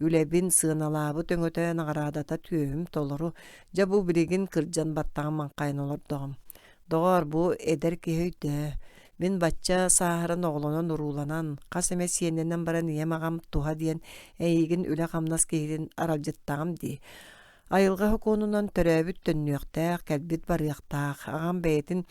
үлэбин сыаналаабыт өҥөтө, наҕараадата түөһүм толору. Дьэ бу билигин кырдьан баттаҕым маҥхайан олордоҕум. Доҕоор, бу эдэр киһи өйдөө, мин бачча сааһыран оҕолонон-урууланан, хас эмэ сиэннэнэн баран ийэм-аҕам туһа диэн эйигин үлэ-хамнас киһитин аралдьыттаҕым дии. Айылҕа сокуонунан төрөөбүт төннүөхтээх, кэлбит барыахтаах. Аҕам бэйэтин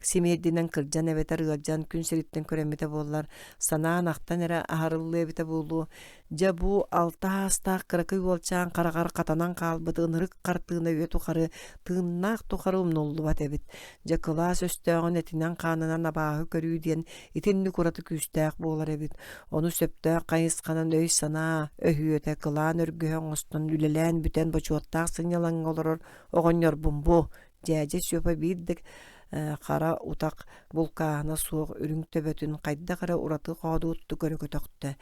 симиэрдинэн кырдьан эбэтэр ыалдьан күн сириттэн күрэммитэ буоллар, санаан-ахтан эрэ аһарыллыа эбитэ буолуо. Дьэ бу алта аастаах кыракый уолчаан хараҕар хатанан хаалбыт ынырык хартыына үйэ тухары тыыннаах тухары умнуллубат эбит. Дьэ кылаас өстөөҕүн этинэн-хаанынан абааһы көрүү диэн итинник ураты күүстээх буолар эбит. Ону сөптөөх хайысханан өй-санаа өһүөтэ кылаан өргөһө оҥостон үлэлээн бүтэн бочуоттаах сынньалаҥҥа олорор оҕонньорбун бу Дьээдьэ Степа биир да хара утах булкааһына суох үрүҥ төбөтүн хайдах эрэ ураты хоодуоттук өрө көтөхтө.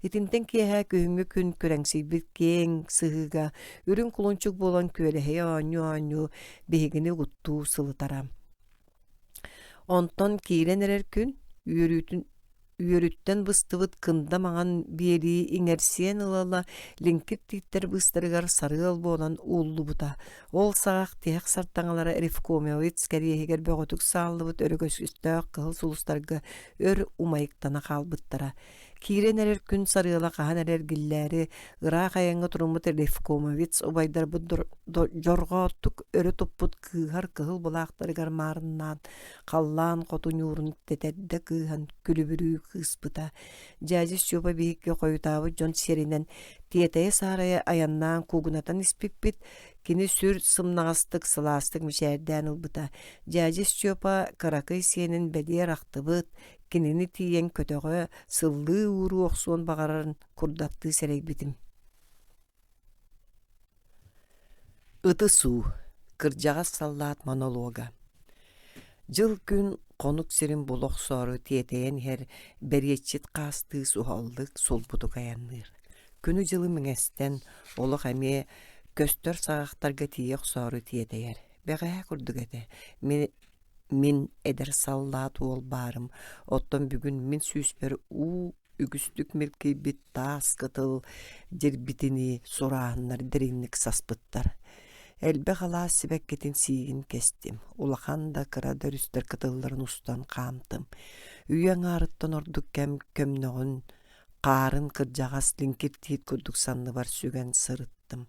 Итинтэн киэһэ күһүҥҥү күн күрэҥсийбит киэҥ сыһыыга үрүҥ кулунчук буолан күөлэһийэ оонньуу-оонньуу биһигини угуттуу сылытара. Онтон киирэн эрэр күн үөрүүтүн үөрүттэн быстыбыт кында маҥан биэлии иҥэрсийэн ыла-ыла лиҥкир тииттэр быыстарыгар сарыал буолан ууллубута. Ол саҕах тиһэх сартаҥалара ревкомовец кэриэһигэр бөҕөтүк сааллыбыт өрөгөстөөх кыһыл сулустарга өр умайыктана хаалбыттара. Киирэн эрэр күн сарыала хаһан эрэ эргиллээри, ыраах айаҥҥа туруммут ревкомовец убайдарбыт дьорҕооттук өрө туппут кыыһар кыһыл былаахтарыгар маарыннаан халлаан хоту ньуурун тэтэрдэ кыыһан күлүбүрүү кыыспыта. Дьээдьэ Степа биһикки хойутаабыт дьон сиэринэн тиэтэйэ-саарайа айаннаан куугунатан испиппит, кини сүр сымнаҕастык, сылаастык мичээрдээн ылбыта. Дьээдьэ Степа кыракый сиэнин бэлиэр ахтыбыт, кинини тиийэн көтөҕө, сыллыы ууруу охсуон баҕарарын курдаттыы сэрэйбитим. Ытыс уу, кырдьаҕас саллаат монолога Дьыл-күн хонук сирин була охсоору тиэтэйэн иһэр бэриэтчит хаастыы суһаллык сулбутук айанныыр. Күнү-дьылы мэҥэстэн олох эмиэ көстөр саҕахтарга тиийэ охсоору тиэтэйэр. Бэҕэһээ курдук этэ. Мин Мин эдэр саллаат уол баарым, оттон бүгүн мин сүүспэр уу үгүстүк милкийбит таас кытыл дьирбитинии сурааһыннар дириҥник саспыттар. Элбэх алаас сибэккитин сиигин кэстим, улахан да кыра да өрүстэр кытылларын устан хаамтым. Үйэ аҥаарыттан ордук кэм көмнөҕүн хаарын кырдьаҕас лиҥкир тиит курдук санныбар сүгэн сырыттым.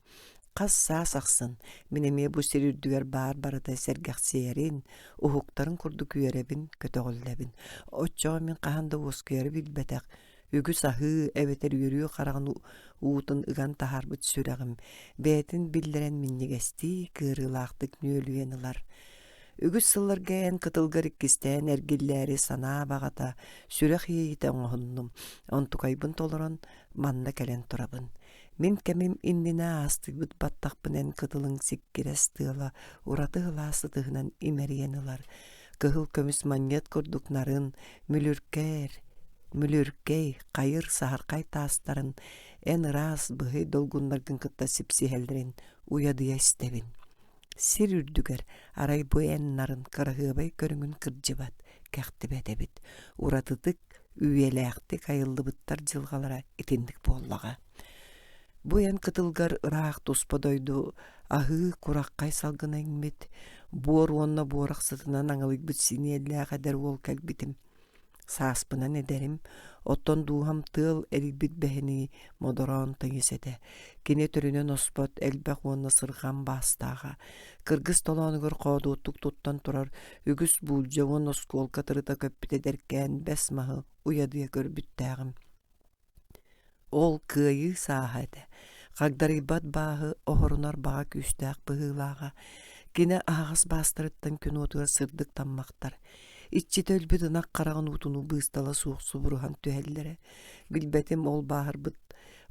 Хас саас ахсын мин эмиэ бу сир үрдүгэр баар барыта сэргэхсийэрин, уһуктарын курдук үөрэбин, көтөҕүллэбин. Оччоҕо мин хаһан да уоскуйары билбэтэх, үгүс аһыы эбэтэр үөрүү хараҕын уутун ыган таһаарбыт сүрэҕим бэйэтин биллэрэн минньигэстии, кыарыылаахтык нүөлүйэн ылар. Үгүс сылларга эн кытылгар иккистээн эргиллээри санаа баҕата, сүрэх иэйиитэ оҥоһуннум. Онтукайбын толорон манна кэлэн турабын. Мин кэмим иннинэ аастыйбыт баттахпын эн кытылыҥ сиккирэс тыала ураты сылаас ытыһынан имэрийэн ылар. Кыһыл көмүс манньыат курдук нарын, мүлүркээр. Мүлүркэй, хайыр, саһархай таастарын эн ыраас быһый долгуннаргын кытта сипсиһэллэрин уйадыйа истэбин. Сир үрдүгэр арай бу эн нарын кыраһыабай көрүҥүн кырдьыбат, кэхтибэт эбит. Уратытык, үйэлээхтик айыллыбыттар дьылҕалара итинник буоллаҕа. Бу эн кытылгар ыраах туспа дойду аһыы кураххай салгына иҥмит, буор уонна буорах сытынан аҥылыйбыт синиэллээх эдэр уол кэлбитим. Сааспынан эдэрим, оттон дууһам тыал эрийбит бэһинии модороон тыйыс этэ. Кини төрүнэн оспот элбэх уонна сырҕан баастааҕа. Кыргыс толоонугар хоодуоттук туттан турар үгүс буулдьа уонна оскуолка тырыта көппүт эдэркээн бэс маһы уйадыйа көрбүттээҕим. Ол кыайыы сааһа этэ. Хагдарыйбат бааһы оһорунар баҕа күүстээх быһыылааҕа. Кини аһаҕас баастарыттан күн уотугар сырдык таммахтар, иччитэ өлбүт ынах хараҕын уутунуу быыстала суох субуруһан түһэллэрэ. Билбэтим ол бааһырбыт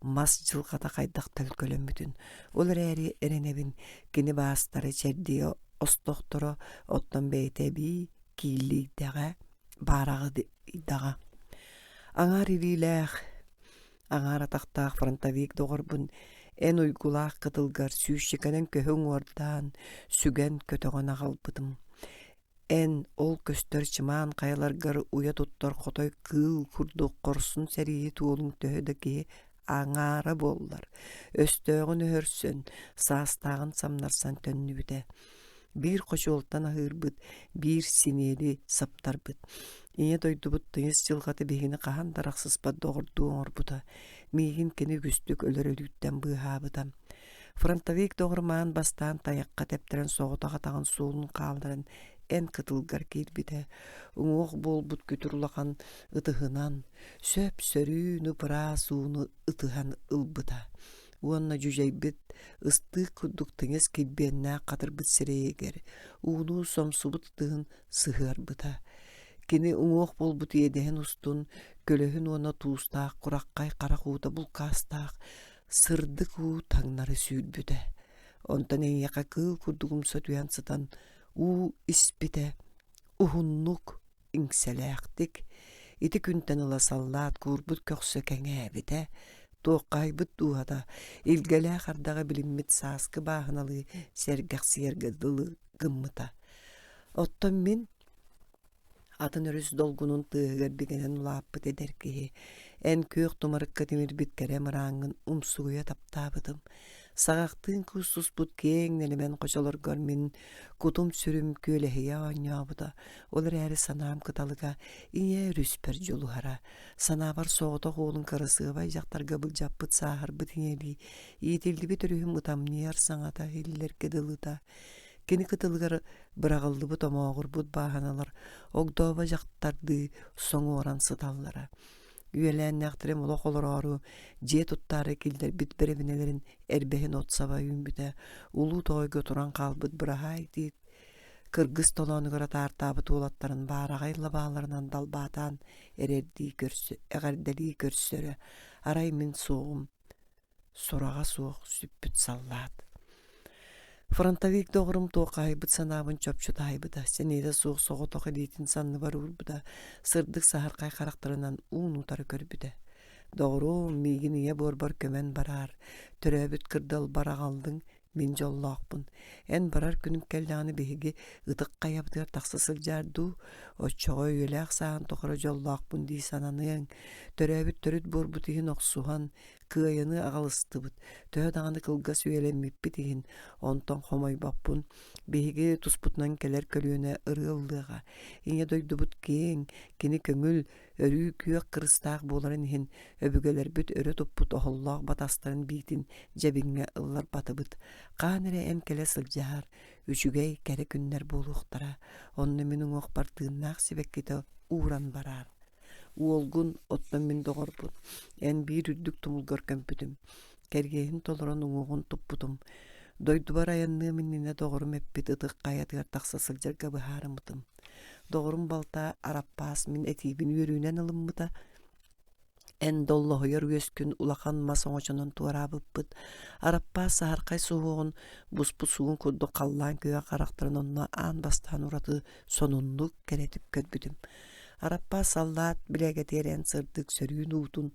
мас дьылҕата хайдах төлкөлөммүтүн. Ол эрээри эрэнэбин, кини баастара чэрдийэ остохторо, оттон бэйэтэ эбии кииллийдэҕэ, баараҕыйдаҕа. Аҥаар илиилээх, аҥаар атахтаах фронтовик доҕорбун эн уйгулаах кытылгар сүүсчэкэнэн көһө уҥуордаан, сүгэн көтөҕөн аҕалбытым. Эн ол көстөр чымаан хайаларгар уйа туттар хотой кыыл курдук хорсун сэрииһит уолуҥ төһө да киһи аҥаара буоллар, өстөөҕүн өһөрсөн, саастааҕын самнарсан төннүбүтэ. Биир хочуолтан аһыырбыт, биир синиэли саптарбыт. Ийэ дойдубут тыйыс дьылҕата биһигини хаһан да арахсыспат доҕордуу оҥорбута. Миигин кини үгүстүк өлөр өлүүттэн быыһаабыта. Фронтовик доҕорум аан бастаан тайахха тэптэрэн соҕотох атаҕын суолун хаалларан эн кытылгар киирбитэ. Уҥуох буолбут күтүр улахан ытыһынан сөп-сөрүүн ып-ыраас ууну ытыһан ылбыта уонна дьүдьэйбит ыстыык курдук тыҥыс килбиэннээх хатырбыт сирэйигэр ууну сомсубут ытыһын сыһыарбыта. Кини уҥуох буолбут иэдэһин устун көлөһүн уонна туустаах кураххай харах уута булкаастаах сырдык уу таҥнары сүүрбүтэ. Онтон эйиэхэ кыыл курдук умса түһэн сытан уу испитэ уһуннук иҥсэлээхтик ити күнтэн ыла саллаат куурбут көхсө кэҥээбитэ, туоххаһыйбыт дууһата илгэлээх ардаҕы билиммит сааскы бааһыналыы сэргэхсийэргэ дылы гыммыта. Оттон мин атын өрүс долгунун тыаһыгар бигэнэн улааппыт эдэр киһи эн күөх тумарыкка тимирбит кэрэ мырааҥҥын умсугуйа таптаабытым. Саҕахтыын куустуспут киэҥ нэлэмэн хочолоргор мин кутум-сүрүм күөлэһийэ оонньообута, ол эрээри санаам кыталыга ийэ өрүспэр дьулуһара. Санаабар соҕотох уолун кырасыабай дьахтарга былдьаппыт сааһырбыт ийэлии иитиллибит өрүһүм ытамньыйар саҥата иһиллэргэ дылыта. Кини кытылыгар быраҕыллыбыт омооҕурбут бааһыналар огдообо дьахтардыы соҥуоран сыталлара. Үөлээннээхтэрим олох олороору, дьиэ туттаары киллэрбит бэрэбинэлэрин эрбэһин от саба үүммүтэ, улуу тоҕойго туран хаалбыт быраһаай тиит кыргыс толоонугар атаартаабыт уолаттарын баараҕай лабааларынан далбаатаан эрэрдии көрсө, эҕэрдэлии көрсөрө, арай мин суоҕум сураҕа суох сүппүт саллаат. Фронтовик доҕорум туоххаһыйбыт санаабын чопчу таайбыта, сэниэтэ суох соҕотох илиитин санныбар уурбута, сырдык саһархай харахтарынан уун утары көрбүтэ. Доҕоруом, миигин ийэ буорбар көмөн бараар, төрөөбүт кырдалбар аҕаллыҥ, Мин дьоллоохпун. Эн барар күнүҥ кэллэҕинэ биһиги ытык хайабытыгар тахса сылдьаар дуу, оччоҕо үйэлээх сааһын тухары дьоллоохпун дии сананыаҥ. Төрөөбүт төрүт буорбут иһин охсуһан, кыайаны аҕалыстыбыт. Төһө даҕаны кылгас үйэлэммиппит иһин, онтон хомойбоппун. Биһиги туспутунан кэлэр көлүөнэ ырыа ыллыаҕа. Ийэ дойдубут киэҥ, кини көҥүл, өрүү күөх кырыстаах буоларын иһин өбүгэлэрбит өрө туппут оһоллоох батастарын биитин дьэбиҥҥэ ылларбатыбыт. Хаан эрэ эн кэлэ сылдьаар, үчүгэй, кэрэ күннэр буолуохтара. Онно мин уҥуохпар тыыннаах сибэккитэ ууран бараар. Уолгун, оттон мин доҕорбун, эн биир үрдүк тумулгар көмпүтүм. Кэргиэһин толорон уҥуоҕун туппутум. Дойдубар айанныам иннинэ доҕорум эппит ытык хайатыгар тахса сылдьарга быһаарыммытым. Доҕорум балта Араппаас мин этиибин үөрүүнэн ылыммыта. Эн доллоһуйар үөскүн улахан мас оҥочонон туораабыппыт. Араппаас саһархай суһуоҕун буспут сугун курдук халлаан күөх харахтарын онно аан бастаан ураты сонуннук кэрэтик көрбүтүм. Араппаас саллаат билээгэтигэр эн сырдык сөрүүн уутун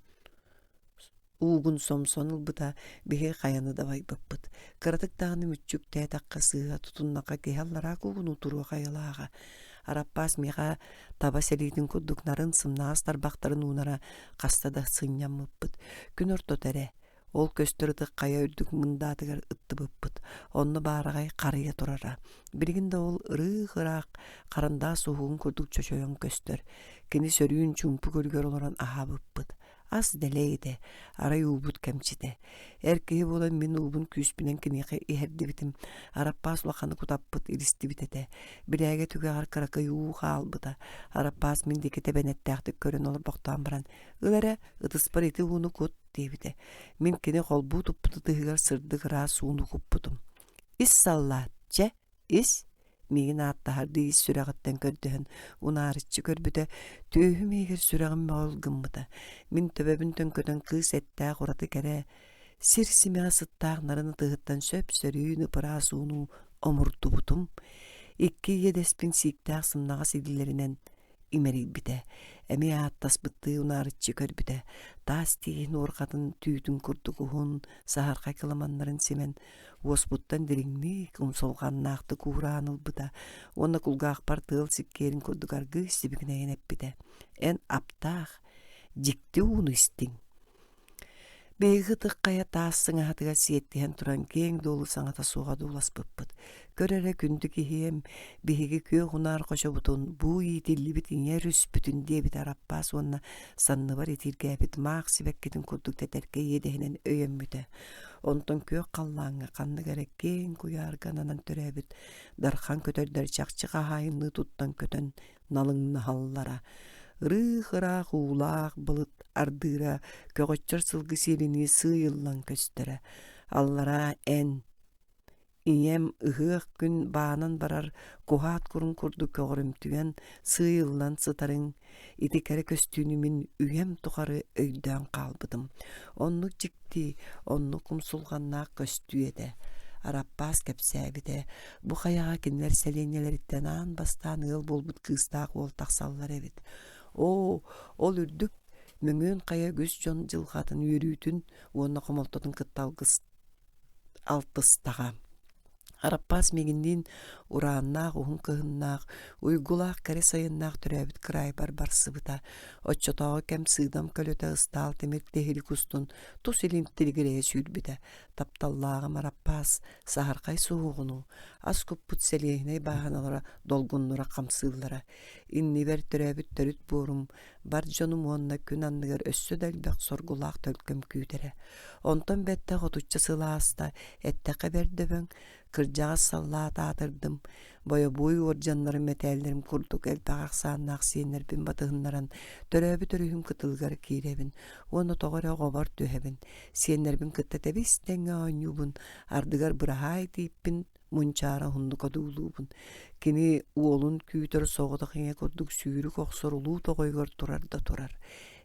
уугун сомсон ылбыта, биһиги хайаны дабайбыппыт. Кыратык даҕаны мүччүктээтэххэ сыыһа тутуннахха киһи аллараа куугунуу туруох айылааҕа. Араппаас миэхэ таба сэлиитин курдук нарын сымнаҕас тарбахтарын уунара хаста да сынньаммыппыт. Күн ортото эрэ, ол көстөр ытык хайа үрдүк мындаатыгар ыттыбыппыт. Онно баараҕай харыйа турара. Билигин да ол ырыых-ыраах харандаас уһугун курдук чочойон көстөр. Кини сөрүүн чуумпу көрүгэр олорон аһаабыппыт. Ас дэлэй этэ, арай уубут кэмчитэ. Эр киһи буолан мин уубун күүспүнэн киниэхэ иһэрдибитим. Араппаас улаханнык утаппыт, илистибит этэ. Билээгэ түгэҕэр кыракый уу хаалбыта. Араппаас мин диэки тэбэнэттээхтик көрөн олорбохтоон баран, «Ыл эрэ, ытыспар ити ууну кут» диэбитэ. Мин кини холбуу туппут ытыһыгар сырдык ыраас ууну куппутум. «Ис саллаат, чэ, ис» миигин ааттаһардыы ис сүрэҕиттэн көрдөһөн унаарыччы көрбүтэ, түөһүм иһигэр сүрэҕим мөҕүл гыммыта. Мин төбөбүн төҥкөтөн кыыс эттээх ураты кэрэ, сир симэҕэ сыттаах нарын ытыһыттан сөп-сөрүүн ыпыраас ууну омурдубутум. Икки иэдэспин сииктээх сымнаҕас илиилэринэн имэрийбитэ, эмиэ ааттаспыттыы унаарыччы көрбүтэ, таас тииһин уорҕатын түүтүн курдук уһун, саһархай кыламаннарын симэн, уоспуттан дириҥник, умсулҕаннаахтык уураан ылбыта уонна кулгаахпар тыал сиккиэрин курдук аргыый сибигинэйэн эппитэ: «Эн аптаах, дьикти ууну истиҥ» Биһиги ытык хайа таас сыҥаһатыгар сиэттиһэн туран киэҥ дуолу саҥата суох одууласпыппыт. Көр эрэ күндү киһиэм, биһиги күөх унаар хочобутун, буу иитиллибит ийэ өрүспүтүн диэбитэ Араппаас уонна санныбар итииргээбит маах сибэккитин курдук тэтэркэй иэдэһинэн өйөммүтэ. Онтон күөх халлааҥҥа ханнык эрэ киэҥ куйаарга ананан төрөөбүт дархан көтөрдөр чахчы хаһаайынныы туттан көтөн налыҥнаһаллара. Ырыых-ыраах уулаах былыт ардыыра көҕөччөр сылгы сиэлинии сыыйыллан көстөрө. Аллараа эн, ийэм ыһыах күн баанан барар куһаат курун курдук көҕөрүмтүйэн сыыйыллан сытарыҥ ити кэрэ көстүүнү мин үйэм тухары өйдөөн хаалбытым. Оннук дьикти, оннук умсулҕаннаах көстүү этэ. Араппаас кэпсээбитэ, бу хайаҕа кинилэр сэлиэнньэлэриттэн аан бастаан ыал буолбут кыыстаах уол тахсаллар эбит. Оо, ол үрдүк Мөҥүөн хайа үгүс дьон дьылҕатын үөрүүтүн уонна хомолтотун кытта алгыс алтыстаҕа. Араппаас миигинниин урааннаах уһун кыһыннаах, уйгулаах кэрэ сайыннаах төрөөбүт кыраайбар барсыбыта. Оччотооҕу кэм сыыдам көлөтө ыстаал тимир тиһилик устун тус илин тилигирэйэ сүүрбүтэ. Тапталлааҕым Араппаас саһархай суһуоҕунуу, ас куппут сэлиэһинэй бааһыналара долгуннура хамсыыллара. Иннибэр төрөөбүт төрүт буорум, бар дьонум уонна күн анныгар өссө да элбэх соргулаах төлкөм күүтэрэ. Онтон бэттэх отучча сыл ааста, эттэххэ бэрт дөбөҥ, кырдьаҕас саллаат аатырдым, бойобуой уордьаннарым мэтээллэрим курдук элбэх ахсааннаах сиэннэрбин батыһыннаран төрөөбүт өрүһүм кытылыгар киирэбин уонна тоҕо эрэ оҕобор түһэбин, сиэннэрбин кытта тэбис-тэҥҥэ оонньуубун, ардыгар быраһаай тииппин мунчаара уһуннук одуулуубун. Кини уолун күүтэр соҕотох ийэ курдук сүүрүк охсор улуу тоҕойугар турар да турар.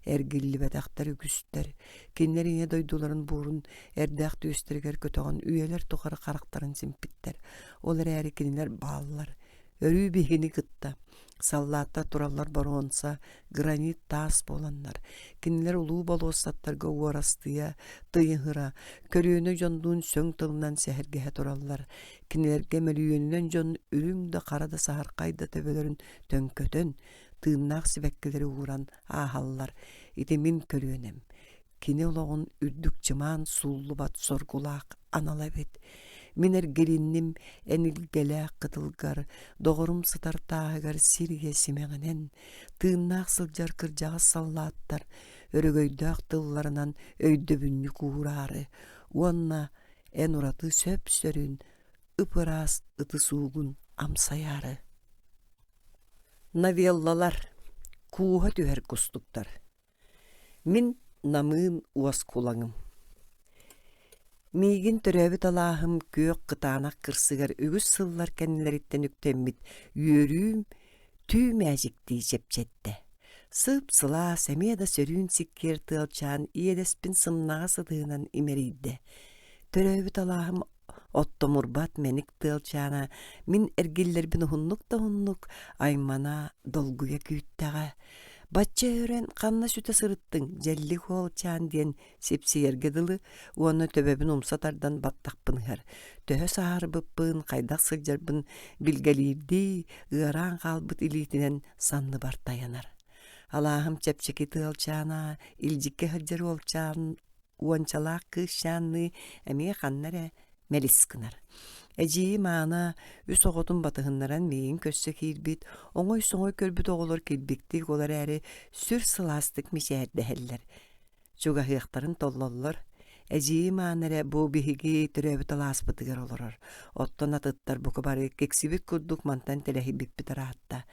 Эргиллибэтэхтэр үгүстэр. Кинилэр ийэ дойдуларын буорун эрдээх түөстэригэр көтөҕөн үйэлэр тухары харахтарын симпиттэр. Ол эрээри кинилэр бааллар. Өрүү биһигини кытта. Саллааттар тураллар боруонса, гранит таас буоланнар, кинилэр улуу болуоссаттарга уорастыйа, тыйыһыра, көлүөнэ дьоннуун сөҥ тылынан сэһэргэһэ тураллар. Кинилэргэ мөлүйүөнүнэн дьон үрүҥ да хара да саһархай да төбөлөрүн төҥкөтөн, тыыннаах сибэккилэри ууран ааһаллар. Ити мин көлүөнэм. Кини олоҕун үрдүк чымаан сууллубат соргулаах анала эбит. Мин эргилинним эн илгэлээх кытылгар, доҕорум сытар тааһыгар сир ийэ симэҕинэн, тыыннаах сылдьар кырдьаҕас саллааттар өрөгөйдөөх тылларынан өйдөбүнньүк уураары уонна эн ураты сөп-сөрүүн ып-ыраас ытыс уугун амсайаары. Новеллалар Кууһа түһэр кустуктар Мин намыын уоскулаҥым Миигин төрөөбүт алааһым күөх кытаанах кырсыгар үгүс сыллар кэннилэриттэн үктэммит үөрүүм түү мээчиктии чэпчэттэ. Сып-сылаас, эмиэ да сөрүүн сиккиэр тыалчаан иэдэспин сымнаҕас ытыһынан имэрийдэ. Төрөөбүт алааһым. Оттомурбат мэник тыалчаана мин эргиллэрбин уһуннук да уһуннук аймана долгуйа күүттэҕэ. Бачча өрөн ханна сүтэ сырыттыҥ, дьэллик уолчаан диэн сипсийэргэ дылы уонна төбөбүн умса тардан баттахпын ыһар. Төһө сааһырбыппын, хайдах сылдьарбын билгэлиирдии, ыараан хаалбыт илиитинэн санныбар тайанар. Алааһым чэпчэки тыалчаана, илдьиккэ сылдьар уолчаан уончалаах кыысчаанныы эмиэ ханна эрэ мэлис гынар. Эдьиийим Аана үс оҕотун батыһыннаран миигин көрсө киирбит, оҥой-соҥой көрбүт оҕолор килбиктик ол эрээри сүр сылаастык мичээрдэһэллэр. Чугаһыахтарын толлоллор. Эдьиийим Аана эрэ бу биһиги төрөөбүт алааспытыгар олорор. Оттон атыттар бука бары киксибит курдук мантан тэлэһийбиппит ыраатта.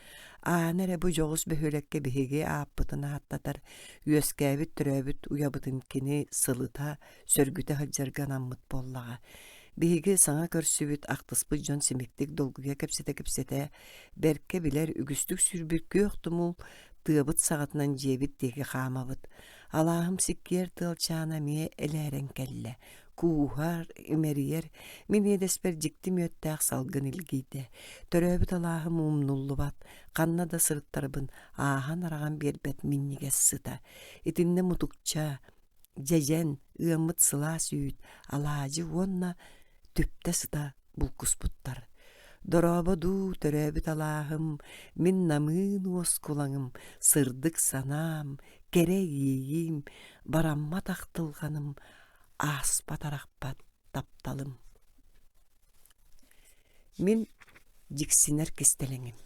Аана эрэ бу дьоҕус бөһүөлэккэ биһиги ааппытын ааттатар, үөскээбит төрөөбүт уйабытын кини сылыта, сөргүтэ сылдьарга анаммыт буоллаҕа. Биһиги саҥа көрсүбүт, ахтыспыт дьон симиктик долгуйа кэпсэтэ-кэпсэтэ, бэркэ билэр, үгүстүк сүүрбүт күөх тумул тыабыт саҕатынан дьиэбит диэки хаамабыт. Алааһым сиккиэр тыалчаана эмиэ элээрэн кэллэ. Кууһар, имэрийэр, мин иэдэспэр дьикти мүөттээх салгын илгийдэ. Төрөөбүт алааһым умнуллубат, ханна да сырыттарбын ааһан-араҕан биэрбэт минньигэс сыта. Итиннэ мутукча, дьэдьэн, ыаммыт сылаас үүт, алаадьы уонна түптэ сыта булкуспуттар. Дорообо дуу, төрөөбүт алааһым, мин намыын уоскулаҥым, сырдык санаам, кэрэ иэйиим, бараммат ахтылҕаным, ааспат-арахпат тапталым. Мин дьиксинэр кистэлэҥим.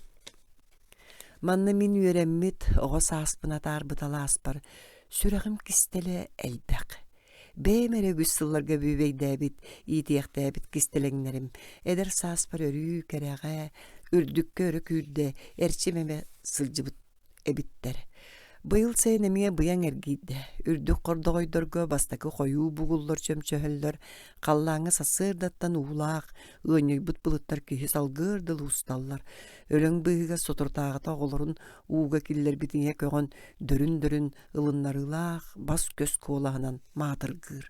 Манна мин үөрэммит, оҕо сааспын атаарбыт алааспар сүрэҕим кистэлэ элбэх. Бэйэм эрэ үгүс сылларга бүөбэйдээбит, иитиэхтээбит кистэлэҥнэрим эдэр сааспар өрүү кэрэҕэ, үрдүккэ өрө күүрдэ, эрчим эмэ сылдьыбыт эбиттэр. Быйыл сайын эмиэ быйаҥ эргийдэ. Үрдүк хордоҕойдорго бастакы хойуу бугуллар чөмчөһөллөр, халлааҥҥа сарсыардаттан уулаах, ыанньыйбыт былыттар киһи салгыар дылы усталлар. Өлөҥ быыһыгар соторутааҕыта оҕолорун ууга киллэрбит ийэ көҕөн дөрүн-дөрүн ылыннарыылаах бас-көс куолаһынан маатыргыыр.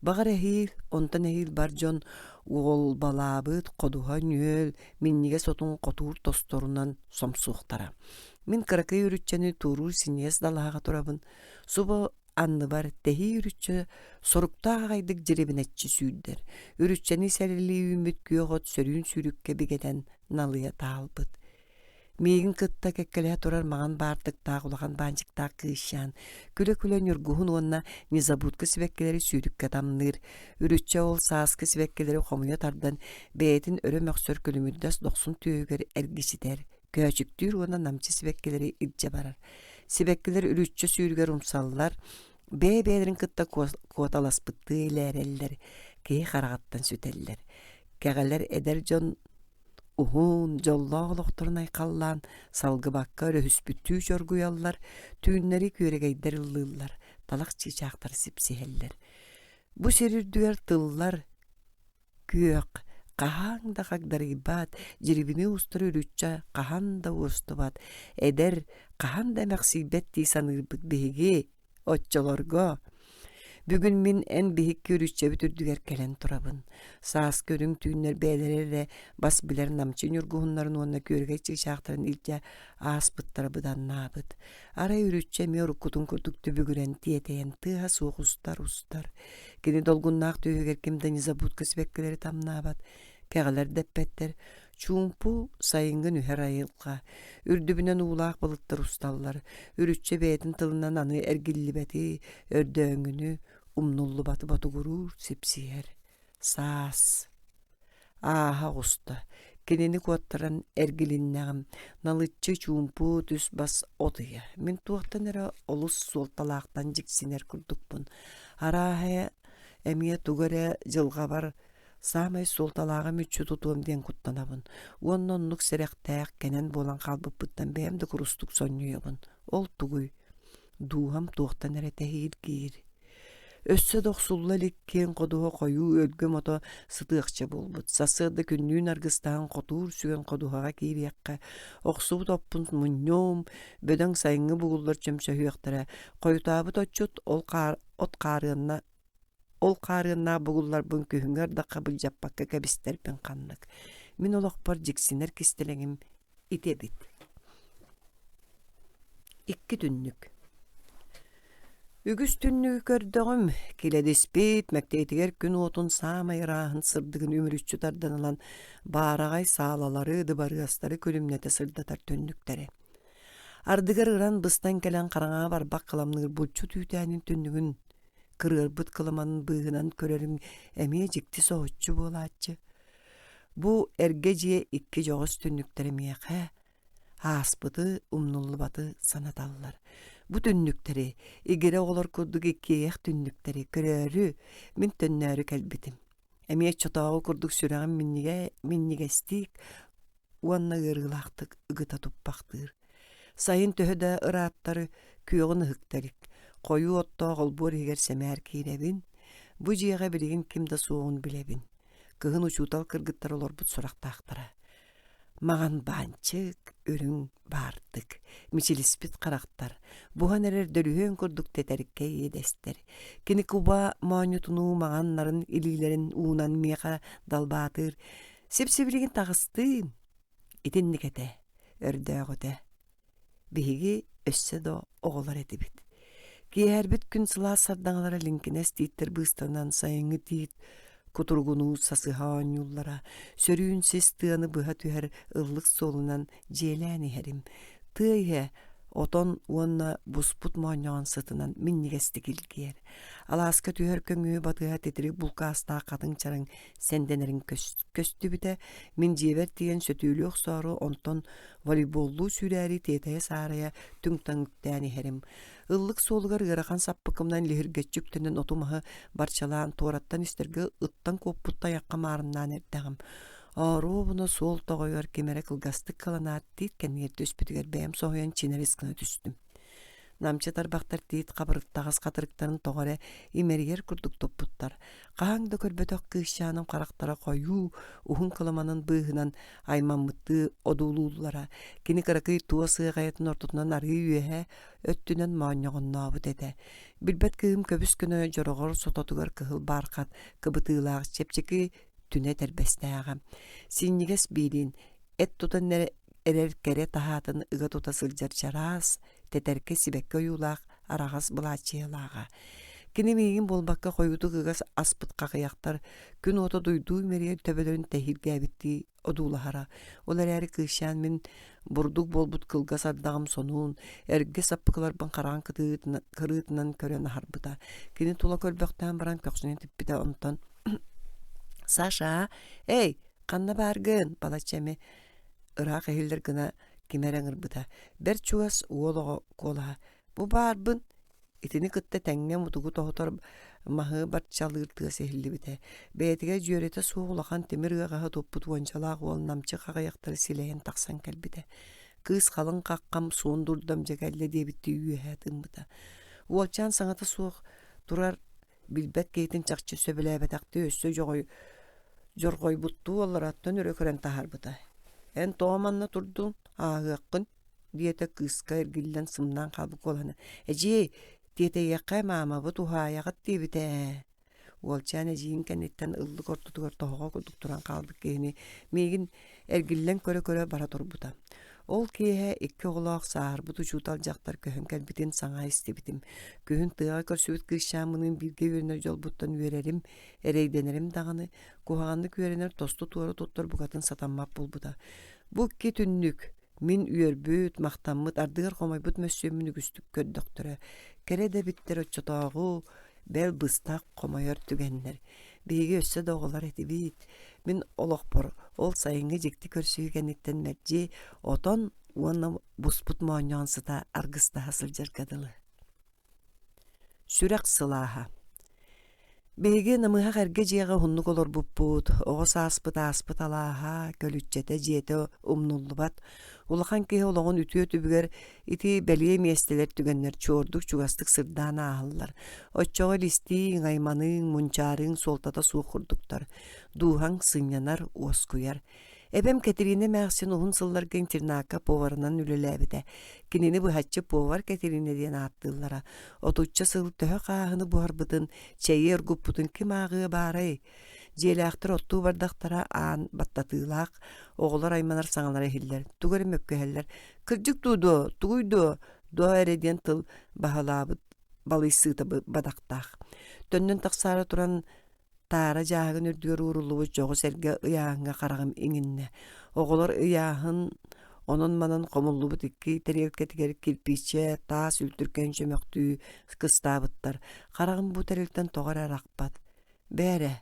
Баҕар эһиил, онтон эһиил бар дьон уолбалаабыт ходуһа ньүөл, минньигэс отун хотуур тосторунан сомсуохтара. Мин кыракый үрүччэни туоруур синньигэс далаһаҕа турабын. Субу анныбар тэһии үрүччэ соруктаах аҕайдык дьирибинэччи сүүрдэр. Үрүччэни сэлэлии үүммүт күөх от сөрүүн сүүрүккэ бигэтэн налыйа таалбыт. Миигин кытта кэккэлэһэ турар маҥан баартыктаах улахан баанчыктаах кыысчаан күлэ-күлэ ньургуһун уонна незабудка сибэккилэри сүүрүккэ тамныыр. Үрүччэ ол сааскы сибэккилэри хомуйа тардан бэйэтин өрө мөхсөр күлүмүрдэс дохсун түөһүгэр эргичитэр, көөчүктүүр уонна намчы сибэккилэри илдьэ барар. Сибэккилэр үрүччэ сүүрүгэр умсаллар, бэйэ-бэйэлэрин кытта куоталаспыттыы илээрэллэр, киһи хараҕыттан сүтэллэр. Кэҕэлэр эдэр дьон Уһун, дьоллоох олохторун айхаллаан, салгыбакка өрөһүспүттүү чоргуйаллар, түүннэри күөрэгэйдэр ыллыыллар, талах чыычаахтар сипсиһэллэр. Бу сир үрдүгэр тыллар күөх, хаһан да хагдарыйбат, дьирибини устар үрүччэ хаһан да уостубат, эдэр, хаһан да эмэхсийбэт дии саныырбыт биһиги Оччолорго бүгүн мин эн биһикки үрүччэбит үрдүгэр кэлэн турабын. Сааскы үрүҥ түүннэр бэйэлэрэ эрэ бас билэр намчы ньургуһуннарын уонна күөрэгэй чыычаахтарын илдьэ ааспыттара быданнаабыт. Арай үрүччэ эмиэ уруккутун курдук түбүгүрэн тиэтэйэн тыаһа суох устар-устар. Кини долгуннаах түөһүгэр ким да незабудка сибэккилэри тамнаабат, кэҕэлэр дэппэттэр, Чуумпу сайыҥҥы нүһэр айылҕа, үрдүбүнэн уулаах былыттар усталлар, үрүччэ бэйэтин тылынан аны эргиллибэти, өрдөөҥҥүнү, умнуллубаты ботугуруур, сипсиһэр. Саас. Ааһа оҕуста. Кинини куоттаран эргилиннэҕим. Налыччы чуумпу түс-бас от ыйа. Мин туохтан эрэ олус суолталаахтан дьиксинэр курдукпун. Арааһа эмиэ тугу эрэ дьылҕабар Саамай суолталааҕы мүччү тутуом диэн куттанабын уонна оннук сэрэхтээх, кэнэн буолан хаалбыппыттан бэйэм да курустук сонньуйабын. Ол тугуй? Дууһам туохтан эрэ тэһииргиир. Өссө да охсулла илик киэҥ ходуһа хойуу өлгөм ото сытыахча буолбут. Сарсыарда күннүүн аргыстаһан хотуур сүгэн ходуһаҕа киириэххэ, охсубут оппун мунньуом, бөдөҥ сайыҥҥы бугуллар чөмчөһүөхтэрэ, хойутаабыт отчут ол хаар, от хаарыанна. Ол хаарыаннаах бугулларбын күһүҥҥү ардахха былдьаппакка кэбистэрбин ханнык. Мин олохпор дьиксинэр кистэлэҥим ити эбит. Икки түннүк. Үгүс түннүгү көрдөҕүм, килэдиспит, мэктиэтигэр күн уотун саамай ырааһын сырдыгын үмүрүччү тардан ылан баараҕай саалалары, дыбарыастары күлүмнэтэ сырдатар түннүктэри. Ардыгар ыран быстан кэлэн хараҥаҕа барбах кыламныыр булчут үүтээнин түннүгүн кырыарбыт кыламанын быыһынан көрөрүм эмиэ дьикти соһуччу буолааччы. Бу эргэ дьиэ икки дьоҕус түннүктэрэ миэхэ ааспыты, умнуллубаты санаталлар. Бу түннүктэри, игирэ оҕолор курдук иккиэйэх түннүктэри көрөөрү мин төннөөрү кэлбитим. Эмиэ оччотооҕу курдук сүрэҕим минньигэ минньигэстик уонна ыарыылаахтык ыгыта туппахтыыр. Сайын төһө да ырааттар күөҕүн ыһыкта илик, хойуу оттоох олбуор иһигэр сэмээр киирэбин. Бу дьиэҕэ билигин ким да суоҕун билэбин. Кыһын учуутал кыргыттар олорбут сурахтаахтара. Маҕан баанчык, үрүҥ баартык, мичилиспит харахтар, буһан эрэр дөлүһүөн курдук тэтэркэй иэдэстэр. Кини куба моонньутунуу маҥан нарын илиилэрин уунан миэхэ далбаатыыр, сип-сибилигин таҕыстыын. Итинник этэ, өрдөөҕүтэ. Биһиги өссө да оҕолор этибит. Киэһэрбит күн сылаас сардаҥалара лиҥкинэс тииттэр быыстанан сайыҥҥы тиит кутуругунуу сасыһа оонньууллара, сөрүүн сис тыаны быһа түһэр ыллык суолунан дьиэлээн иһэрим. Тыа иһэ отон уонна буспут моонньоҕон сытынан минньигэстик илгийэр. Алааска түһэр көҥүө батыһа титирик булкаастаах хатыҥ чараҥ сэндэнэрин көстүбүтэ. Мин дьиэбэр тиийэн сөтүөлүү охсоору онтон волейболлуу сүүрээри тиэтэйэ-саарайа түҥ-таҥ үктээн иһэрим. Ыллык суолугар ыарахан саппыкымынан лиһиргэччи үктэнэн оту-маһы барчалаан туораттан истэргэ ыттан куоппут тайахха маарыннаан эрдэҕим. Оруобуна суол тоҕойугар ким эрэ кылгастык кыланаат тиит кэннигэр түспүтүгэр бэйэм соһуйан чинэрис гына түстүм. Намчы тарбахтар тиит хабырыктаҕас хатырыктарын тоҕо эрэ имэрийэр курдук туппуттар. Хаһан да көрбөтөх кыысчааным харахтара хойуу, уһун кыламанын быыһынан аймаммыттыы одуулууллара. Кини кыракый туос ыаҕайатын ортотунан арыы үөһэ өттүнэн моонньоҕоннообут этэ. Билбэт кыыһым көбүс-көнө дьороҕор сототугар кыһыл баархат кыбытыылаах чэпчэки түнэ этэрбэстээҕэ. Синньигэс биилин эт тутан эрэр кэрэ таһаатын ыга тута сылдьар чараас, тэтэркэ сибэкки ойуулаах араҕас былааччыйалааҕа. Кини миигин буолбакка хойуутук ыгас аспыт хахыйахтар күн уота дуйдуу имэрийэр төбөлөрүн тэһииргээбиттии одуулаһара. Ол эрээри кыысчаан мин бурдук буолбут кылгас ардаҕым сонуун, эргэ саппыкыларбын хараҕын кырыытынан көрөн аһарбыта. Кини тула көрбөхтөөн баран көхсүнэн типпитэ онтон «Саша, эй, ханна бааргын?» балачча эмэ ыраах иһиллэр гына ким эрэ ыҥырбыта. Бэрт чугас уол оҕо куолаһа «Бу баарбын!» Итини кытта тэҥҥэ мутугу тоһутар маһы барчалыыр тыас иһиллибитэ. Бэйэтигэр дьүөрэтэ суох улахан тимир ыаҕаһы туппут уончалаах уол намчы хаҕыйахтары силэйэн тахсан кэлбитэ. Кыыс халыҥ хаххам суон дурдам дьэ кэллэ диэбиттии үөһэ тыыммыта. Уолчаан саҥата суох турар билбэт киһитин чахчы сөбүлээбэтэхтии өссө дьорҕойбуттуу аллараттан өрө көрөн таһаарбыта. «Эн тоҕо манна турдуҥ, ааһыаххын» диэтэ кыыска эргиллэн сымнаан хаалбыт куолаһынан. «Эдьиэй, тиэтэйиэххэ маамабыт уһаайаҕыт диэбитэ ээ» Уолчаан эдьиийин кэнниттэн ыллык ортотугар тоһоҕо курдук туран хаалбыт киһини миигин эргиллэн көрө-көрө бара турбута. Ол киэһэ икки оҕолоох сааһырбыт учуутал дьахтар көһөн кэлбитин саҥа истибитим. Күһүн тыаҕа көрсүбүт кыысчааммыныын бииргэ үөрэнэр дьолбуттан үөрэрим, эрэйдэнэрим даҕаны, куһаҕаннык үөрэнэр тосту-туора туттар букатын сатаммат буолбута. Бу икки түннүк мин үөрбүт, махтаммыт, ардыгар хомойбут мөссүөммүн үгүстүк көрдөхтөрө. Кэрэ да эбиттэр оччотооҕу бэл быстах хомойор түгэннэр. Биһиги өссө да оҕолор этибит. Мин олохпор ол сайыҥҥы дьикти көрсүһүү кэнниттэн мэлдьи отон уонна буспут моонньоон сыта аргыстаһа сылдьарга дылы. Сүрэх сылааһа Биһиги намыһах эргэ дьиэҕэ уһуннук олорбуппут, оҕо сааспыт ааспыт алааһа, көлүччэтэ, дьиэтэ умнуллубат. Улахан киһи олоҕун үтүө түбүгэр ити бэлиэ миэстэлэр түгэннэр чуордук чугастык сырдаан ааһаллар. Оччоҕо илистииҥ, айманыыҥ, мунчаарыыҥ суолтата суох курдуктар. Дууһаҥ сынньанар, уоскуйар. Эбэм Кэтириинэ эмээхсин уһун сылларга интернакка поварынан үлэлээбитэ. Кинини быһаччы повар Кэтириинэ диэн ааттыыллара. Отучча сыл төһө хааһыны буһарбытын, чэйи оргуппутун ким ааҕыа баарай? Дьиэлээхтэр оттуу бардахтара аан баттатыылаах, оҕолор айманар саҥалара иһиллэр, тугу эрэ мөккүһэллэр. «Кырдьык дуу дуо, тугуй дуо, дуо эрэ» диэн тыл баһылаабыт балыйсыыта бадахтаах. Төннөн тахсаары туран Таара дьааһыгын үрдүгэр ууруллубут дьоҕус эргэ ыйааһыҥҥа хараҕым иҥиннэ. Оҕолор ыйааһын онон-манан хомуллубут икки тэриэлкэтигэр кирпииччэ, таас үлтүркэйин чөмөхтүү кыстаабыттар. Хараҕым бу тэрилтэн тоҕо эрэ арахпат. Бээрэ,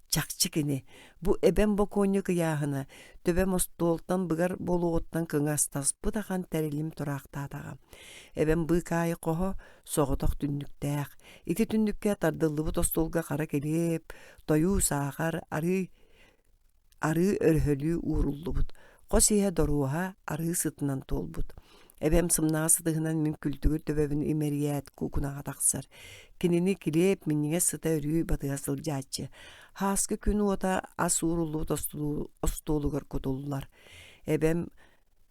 чахчы кини, бу эбэм бокуонньук ыйааһына, төбөм остуолтан быгар буолуоҕуттан кыҥастаспыт ахан тэрилим тураахтаатаҕа. Эбэм быыкаайы хоһо, соҕотох түннүктээх. Ити түннүккэ тардыллыбыт остуолга хара килиэп, тойуу саахар, арыы арыы өрөһөлүү ууруллубут. Хос иһэ доруоһа арыы сытынан туолбут. Эбэм сымнаҕас ытыһынан мин күлтүгүр төбөбүн имэрийээт куукунаҕа тахсар. Кинини килиэп минньигэс сыта өрүү батыһа сылдьааччы. Һааскы күн уота ас ууруллубут остуолугар кутуллар. Эбэм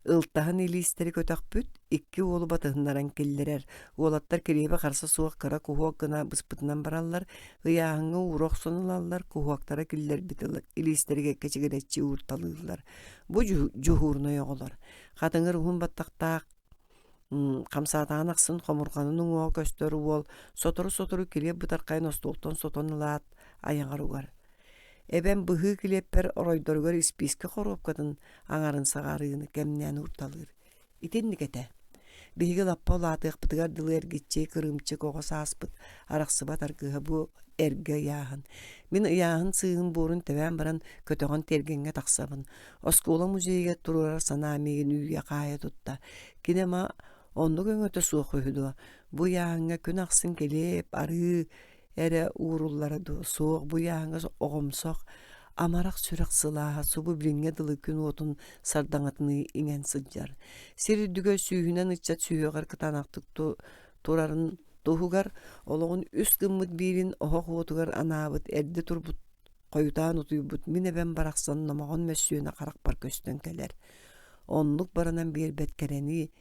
Ылтаһын илиистэри көтөхпүт, икки уолу батыһыннаран киллэрэр. Уолаттар килиэби харса суох кыра куһуок гына быспытынан бараллар, ыйааһыҥҥа уура охсон ылаллар, куһуоктара киллэрбит илиистэригэр кэчигирэччи уурталыыллар. Бу дьуһуурунай оҕолор. Хатыҥыр уһун баттахтаах хамсаатаҕын ахсын хомурҕанын уҥуоҕа көстөр уол сотору-сотору килиэп бытархайын остуолтан сотон ылаат айаҕар угар. Эбэм быһыы килиэппэр оройдоругар испиискэ хоруопкатын аҥарын саҕарыыны кэмнээн уурталыыр. Итинник этэ. Биһиги лаппа улаатыахпытыгар дылы эргиччи кырыымчык оҕо сааспыт арахсыбат аргыһа бу эргэ ыйааһын. Мин ыйааһын сыыһын буорун тэбээн баран көтөҕөн тиэргэҥҥэ тахсабын. Оскуола музейыгар туруорар санаа миигин үүйэ-хаайа тутта. Кини ама оннук өҥөтө суох үһү дуо? Бу ыйааһыҥҥа күн ахсын килиэп, арыы, эрэ ууруллара дуу, суох бу ыйааһыҥҥа оҕомсох, амарах сүрэх сылааһа субу билиҥҥэ дылы күн уотун сардаҥатыныы иҥэн сылдьар. Сир үрдүгэр сүүһүнэн ыччат сүһүөҕэр кытаанахтык турарын туһугар олоҕун үс гыммыт биирин оһох уотугар анаабыт эрдэ турбут хойутаан утуйбут мин эбэм барахсан номоҕон мөссүөнэ харахпар көстөн кэлэр. Оннук баранан биэрбэт кэрэни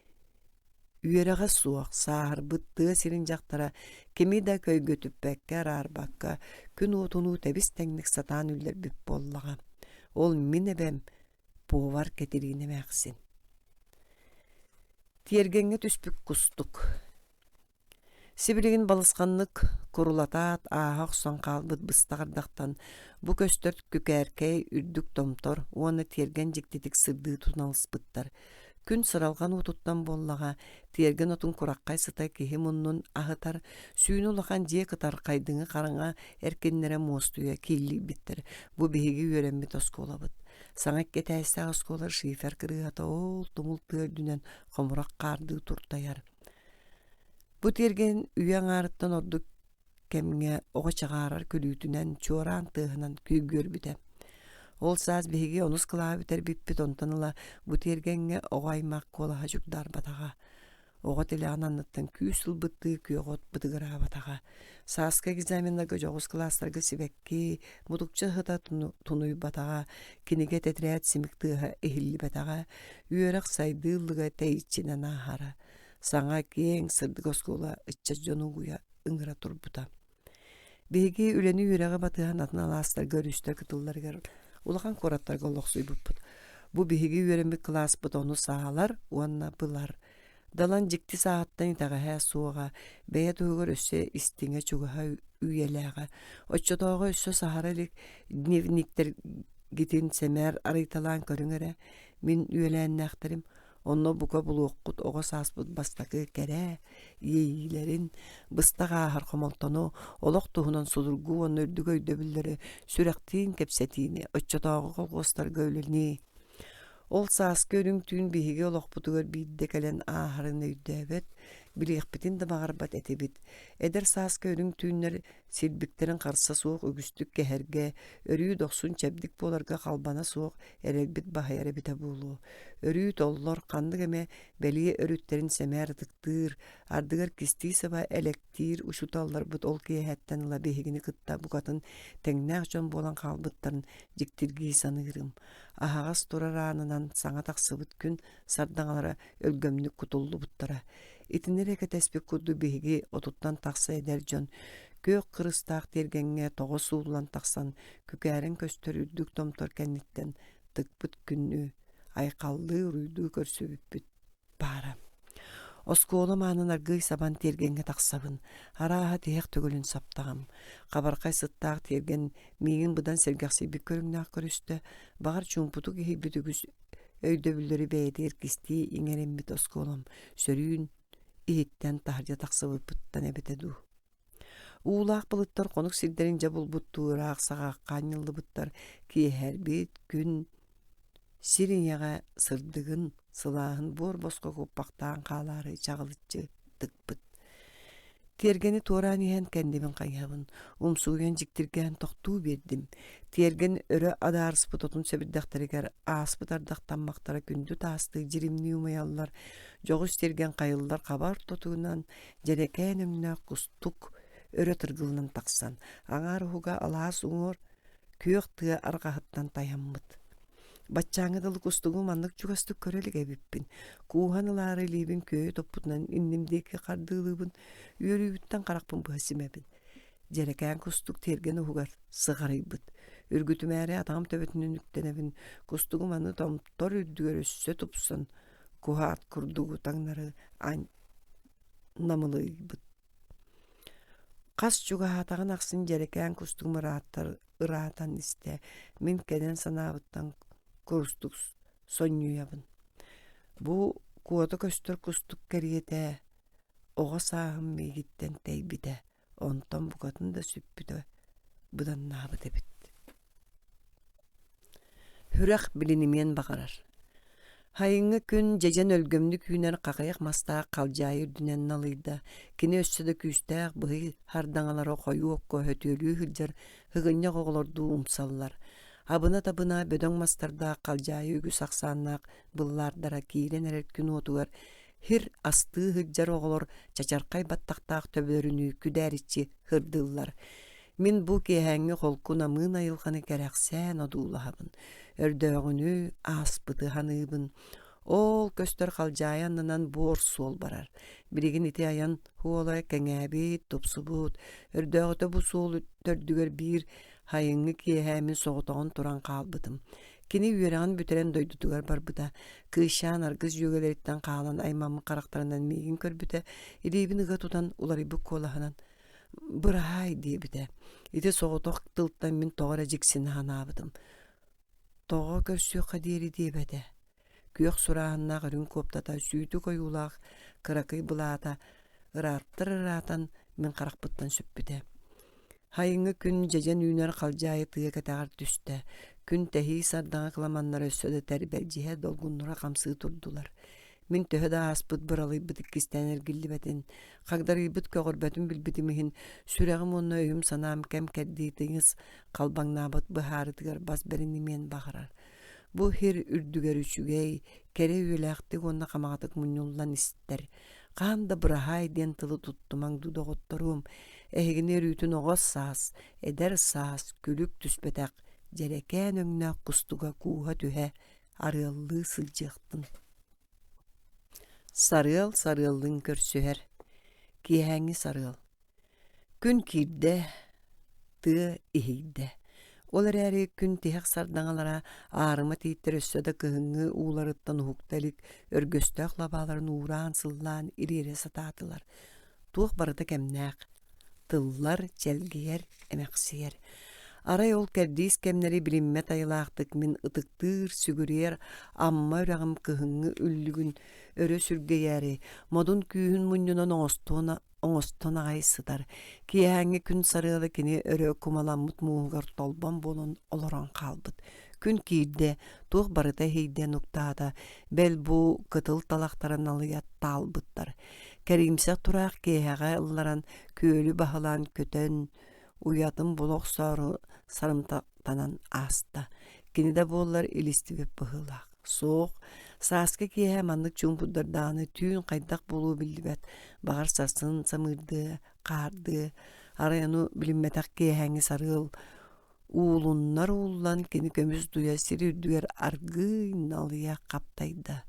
Үөрэҕэ суох, сааһырбыт тыа сирин дьахтара кими да көйгөтүппэккэ, араарбакка, күн уотунуу тэбис-тэҥник сатаан үллэрбит буоллаҕа. Ол мин эбэм, повар Кэтириинэ эмээхсин. Тиэргэҥҥэ түспүт кустук Сибилигин балысханнык курулатаат, ааһа охсон хаалбыт быстах ардахтан бу көстөр күкээркэй үрдүк томтор уонна тиэргэн дьиктитик сырдыы туналыспыттар. Күн сыралҕан уотуттан буоллаҕа, тиэргэн отун кураххай сыта киһи муннун аһытар, сүүнэ улахан дьиэ кытархайдыҥы хараҥа эркиннэрэ муостуйа кииллийбиттэр. Бу биһиги үөрэммит оскуолабыт. Саҥа икки этээстээх оскуола шифер кырыыһата ол тумул тыа үрдүнэн хомурах хаардыы туртайар. Бу тиэргэн үйэ аҥаарыттан ордук кэмҥэ оҕо чаҕаарар күлүүтүнэн, чуораан тыаһынан күйгүөрбүтэ. Ол саас биһиги онус кылааһы бүтэрбиппит, онтон ыла бу тиэргэҥҥэ оҕо аймах куолаһа чугдаарбатаҕа. Оҕо тилэҕин анныттан күүс ылбыттыы күөх от бытыгыраабатаҕа. Сааскы экзаменнарга дьоҕус кылаастарга сибэкки, мутукча сыта тунуйбатаҕа, кинигэ тэтэрээт симик тыаһа иһиллибэтэҕэ, үөрэх сайдыы ыллыга тэйиччинэн ааһара. Саҥа киэҥ, сырдык оскуола ыччат дьону угуйа ыҥыра турбута. Биһиги үлэни-үөрэҕи батыһан атын алаастарга өрүстэр кытылларыгар улахан куораттарга олохсуйбуппут. Бу биһиги үөрэммит кылааспыт ону саалар уонна былар. Далан дьикти сааһыттан итэҕэһэ суоҕа, бэйэ туһугар өссө истиҥэ чугаһа үйэлээҕэ. Оччотооҕу өссө саһара илик дневниктэргитин сэмээр арыйталаан көрүҥ эрэ, мин үөлээннээхтэрим Онно бука булуоххут оҕо сааспыт бастакы кэрэ иэйиилэрин, быстах ааһар хомолтону, олох туһунан судургу уонна үрдүк өйдөбүллэри сүрэхтиин кэпсэтиини, оччотооҕу колхуостарга үлэни. Ол сааскы үрүҥ түүн биһиги олохпутугар биирдэ кэлэн ааһарын өйдөөбөт, Билиэхпитин да баҕарбат этибит. Эдэр сааска үрүҥ түүннэр силбиктэрин харса суох үгүстүк кэһэргэ, өрүү дохсун чэбдик буоларга халбана суох эрэлбит баһыйар эбитэ буолуо. Өрүү толлор, ханнык эмэ бэлиэ өрүттэрин сэмээр ытыктыыр, ардыгар кистии саба элэктиир учууталларбыт ол киэһэттэн ыла биһигини кытта букатын тэҥнээх дьон буолан хаалбыттарын дьиктиргии саныырым. Аһаҕас турар аанынан саҥа тахсыбыт күн сардаҥалара өлгөмнүк кутуллубуттара. Итини эрэ кэтэспит курдук биһиги отуттан тахса эдэр дьон күөх кырыстаах тиэргэҥҥэ тоҕо сууллан тахсан күкээрэн көстөр үрдүк томтор кэнниттэн тыкпыт күнү айхаллыы-уруйдуу көрсүбүппүт баара. Оскуолам аанын аргыый сабан тиэргэҥҥэ тахсабын. Арааһа тиһэх төгүлүн саптаҕым. Хабархай сыттаах тиэргэн миигин быдан сэргэхсийбит көрүҥнээх көрүстэ. Баҕар чуумпутук иһийбит үгүс өйдөбүллэри бэйэтигэр кистии иҥэриммит оскуолам сөрүүн иһиттэн таһырдьа тахсыбыппыттан эбитэ дуу. Уулаах былыттар хонук сирдэрин дьэ булбуттуу ыраах саҕахха анньыллыбыттар, киэһэрбит күн сир ийэҕэ сырдыгын, сылааһын буор босхо куппахтаан хаалаары чаҕылыччы тыкпыт. Тиэргэни туораан иһэн кэннибин хайыһабын, умсугуйан дьиктиргээн тохтуу биэрдим. Тиэргэн өрө адаарыспыт отун сэбирдэхтэригэр ааспыт ардах таммахтара күндү таастыы дьиримнии умайаллар, дьоҕус тиэргэн хайыллар хаба ортотунан дьэрэкээн өҥнөөх кустук өрө тыргыллан тахсан, аҥаар уһуга алаас уҥуор күөх тыа арҕаһыттан тайаммыт. Баччааҥҥа дылы кустугу маннык чугастык көрө илик эбиппин. Кууһан ылаары илиибин күөйэ туппутунан инним диэки хардыылыыбын, үөрүүбүттэн харахпын быһа симэбин. Дьэрэкээн кустук тиэргэн уһугар сыҕарыйбыт. Үргүтүмээри атаҕым төбөтүнэн үктэнэбин, кустугум аны томтор үрдүгэр өссө тупсан, куһаат курдугу таҥнары намылыйбыт. Хас чугаһаатаҕын ахсын дьэрэкээн кустугум ырааттар ыраатан истэ, мин кэнэн санаабыттан курустук сонньуйабын. Бу куота көстөр кустук кэриэтэ оҕо сааһым миигиттэн тэйбитэ, онтон букатын да сүппүтэ быданнаабыт эбит. Үрэх билинимиэн баҕарар. Сайыҥҥы күн дьэдьэн өлгөмнүк үүнэр хахыйах мастаах халдьаайы үрдүнэн налыйда. Кини өссө да күүстээх быһый хардаҥалара хойуу окко сөтүөлүү сылдьар ыгынньах оҕолордуу умсаллар. Абына-табына бөдөҥ мастардаах халдьаайы үгүс ахсааннаах быллаардара киирэн эрэр күн уотугар хир астыы сылдьар оҕолор чачархай баттахтаах төбөлөрүнүү күдээриччи һырдыыллар. Мин бу киэһээҥҥи холку намыын айылҕаны кэрэхсээн одуулаһабын, өрдөөҕүнү, ааспыты саныыбын. Ол көстөр халдьаайы аннынан буор суол барар. Билигин ити айан суола кэҥээбит, тупсубут. Өрдөөҕүтэ бу суол төрдүгэр биир сайыҥҥы киэһээ мин соҕотоҕун туран хаалбытым. Кини үөрэҕин бүтэрэн дойдутугар барбыта. Кыысчаан аргыс дьүөгэлэриттэн хаалан аймаммыт харахтарынан миигин көрбүтэ, илиибин ыга тутан уларыйбыт куолаһынан «Быраһаай» диэбитэ. Ити соҕотох тылтан мин тоҕо эрэ дьиксинэ санаабытым. Тоҕо көрсүөххэ диэри диэбэтэ. Күөх сурааһыннаах үрүҥ куоптата сүүтүк ойуулаах кыракый былаата ырааттар ыраатан мин харахпыттан сүппүтэ. Сайыҥҥы күн дьэдьэн үүнэр халдьаайы тыа кэтэҕэр түстэ. Күн тэһии сардаҥа кыламаннара өссө да тэрбэлдьиһэ долгуннура хамсыы турдулар. Мин төһө да ааспыт быралыйбыт иккистээн эргиллибэтин, хагдарыйбыт көҕөрбөтүн билбитим иһин, сүрэҕим уонна өйүм-санаам кэм-кэрдии тыйыс халбаҥнаабыт быһаарытыгар бас бэринимиэн баҕарар. Бу сир үрдүгэр үчүгэй, кэрэ үйэлээхтик уонна хамаҕатык мунньуллан истэр. Хаһан да быраһаай диэн тылы туттумаҥ дуу, доҕотторуом, эһигини өрүүтүн оҕо саас, эдэр саас, күлүк түспэтэх, дьэрэкээн өҥнөөх кустуга кууһа түһэ арыаллыы сылдьыахтын. Сарыал сарыаллыын көрсүһэр, киэһээҥҥи сарыал. Күн киирдэ, тыа иһийдэ. Ол эрээри күн тиһэх сардаҥалара аарыма тииттэр өссө да кыһыҥҥы ууларыттан уһукта илик өргөстөөх лабааларын уураан-сыллаан ириэрэ сатаатылар. Туох барыта кэмнээх, тыллар, чэлгийэр, эмэхсийэр. Арай ол кэрдиис кэмнэри билиммэт айылаахтык мин ытыктыыр, сүгүрүйэр Амма үрэҕим кыһыҥҥы үллүгүн өрө сүргэйээри, модун күүһүн мунньунан оҥостуон оҥостон аҕай сытар. Киэһээҥҥи күн сарыала кини өрө кумаламмыт мууһугар толбон буолан олорон хаалбыт. Күн киирдэ, туох барыта иһийдэ нуктаата, бэл бу кытыл талахтара налыйа таалбыттар. Кэриимсэх тураах киэһэҕэ ылларан, күөлү баһылаан көтөн, уйатын була охсоору сарымтахтанан ааста. Кини да буоллар илистибит быһыылаах. Суох, сааскы киэһэ маннык чуумпурдардаҕына түүн хайдах буолуо биллибэт, баҕар сарсын самыырдыа, хаардыа, арай ону билиммэтэх киэһээҥҥи сарыал уулуннар ууллан кини көмүс дуйа сир үрдүгэр аргыый налыйа хаптайда,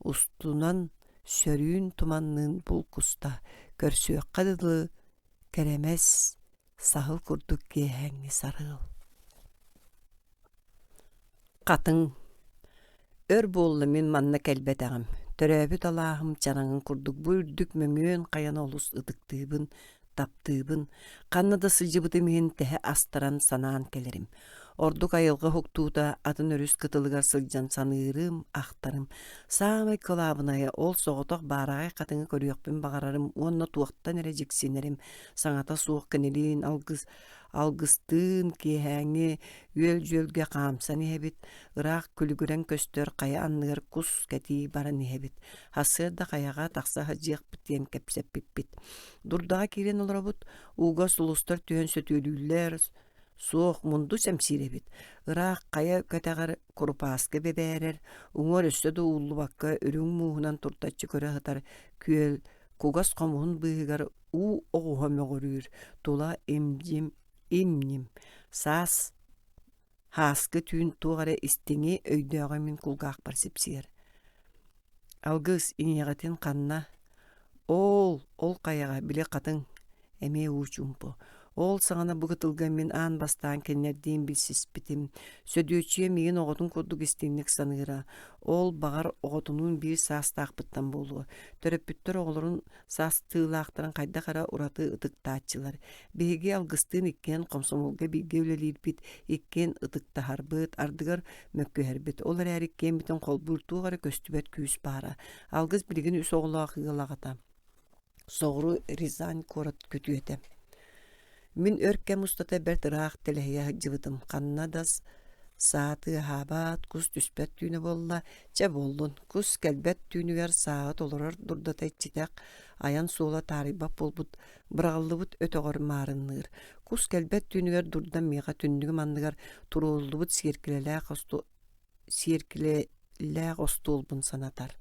устунан сөрүүн туманныын булкуста, көрсүөххэ дылы кэрэмэс саһыл курдук киэһээҥҥи сарыал. Хатыҥ Өр буолла мин манна кэлбэтэҕим, төрөөбүт алааһым чараҥын курдук бу үрдүк мөҥүөн хайаны олус ытыктыыбын, таптыыбын, ханна да сылдьыбытым иһин тэһэ астаран санаан кэлэрим. Ордук айылҕа уһуктуута атын өрүс кытылыгар сылдьан саныырым, ахтарым. Саамай кылаабынайа ол соҕотох баараҕай хатыҥы көрүөхпүн баҕарарым уонна туохтан эрэ дьиксинэрим, саҥата суох кинилиин алгыс алгыстыын киэһээҥҥи үөл-дьүөлгэ хаамсан иһэбит, ыраах күлүгүрэн көстөр хайа анныгар кус кэтии баран иһэбит, сарсыарда хайаҕа тахса сылдьыахпыт диэн кэпсэппиппит. Дурдаҕа киирэн олоробут, ууга сулустар түһэн сөтүөлүүллэр, суох мунду сэмсиир эбит. Ыраах хайа кэтэҕэр курупааскы бэбээрэр, уҥуор өссө да ууллубакка үрүҥ мууһунан туртаччы көрө сытар күөл кугас хомуһун быыһыгар уу оҕуһа мөҕүрүүр, тула им-дьим, им-ньим, саас һааскы түүн туох эрэ истиҥи, өйдөөҕү мин кулгаахпар сипсийэр. Алгыс иҥиэҕитин ханна? Оол, ол хайаҕа, били хатыҥ, эмиэ уу чуумпу. Ол саҕана бу кытылга мин аан бастаан кинилэрдиин билсиспитим. Сөдүөччүйэ миигин оҕотун курдук истиҥник саныыра. Ол, баҕар, оҕотунуун биир саастаахпыттан буолуо. Төрөппүттэр оҕолорун саастыылаахтарын хайдах эрэ ураты ытыктааччылар. Биһиги Алгыстыын иккиэн хомсомуолга бииргэ үлэлиирбит, иккиэн ытыктаһарбыт, ардыгар мөккүһэрбит. Ол эрээри иккиэммитин холбуур туох эрэ көстүбэт күүс баара. Алгыс билигин үс оҕолоох ыал аҕата. Соҕуруу Рязань куорат күтүөтэ. Мин өр кэм устата бэрт ыраах тэлэһийэ сылдьыбытым. Ханна да саа тыаһаабат, кус түспэт түүнэ буолла. Чэ буоллун, кус кэлбэт түүнүгэр сааҕы толорор дурдата иччитэх, айан суола таарыйбат буолбут, быраҕыллыбыт өтөҕөр маарынныыр. Кус кэлбэт түүнүгэр дурдам миэхэ түннүгүм анныгар туруоруллубут сиэркилэлээх сиэркилэлээх остуолбун санатар.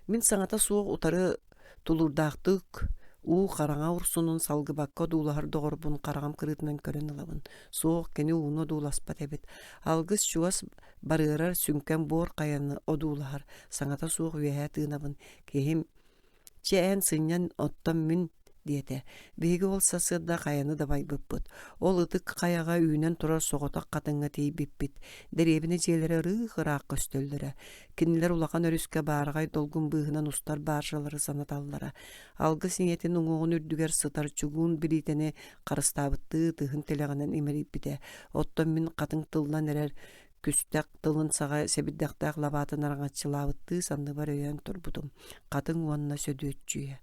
Мин саҥата суох утары тулуурдаахтык уу хараҥа урсунун салгыбакка одуулаһар доҕорбун хараҕым кырыытынан көрөн ылабын. Суох, кини ууну одууласпат эбит. Алгыс чугас барыарар сүҥкэн буор хайаны одуулаһар. Саҥата суох үөһээ тыынабын. Киһим Чэ эн сынньан, оттон мин диэтэ. Биһиги ол сарсыарда хайаны дабайбыппыт. Ол ытык хайаҕа үүнэн турар соҕотох хатыҥҥа тиийбиппит. Дэриэбинэ дьиэлэрэ ырыых-ыраах көстөллөрө. Кинилэр улахан өрүскэ баараҕай долгун быыһынан устар бааржалары санаталлара. Алгыс ийэтин уҥуоҕун үрдүгэр сытар чугуун билиитэни харыстаабыттыы ытыһын тилэҕинэн имэрийбитэ. Оттон мин хатыҥ тыллан эрэр күстэх тылын саҕа сэбирдэхтээх лабаатын араҥаччылаабыттыы санныбар өйөөн турбутум. Хатыҥ уонна Сөдүөччүйэ.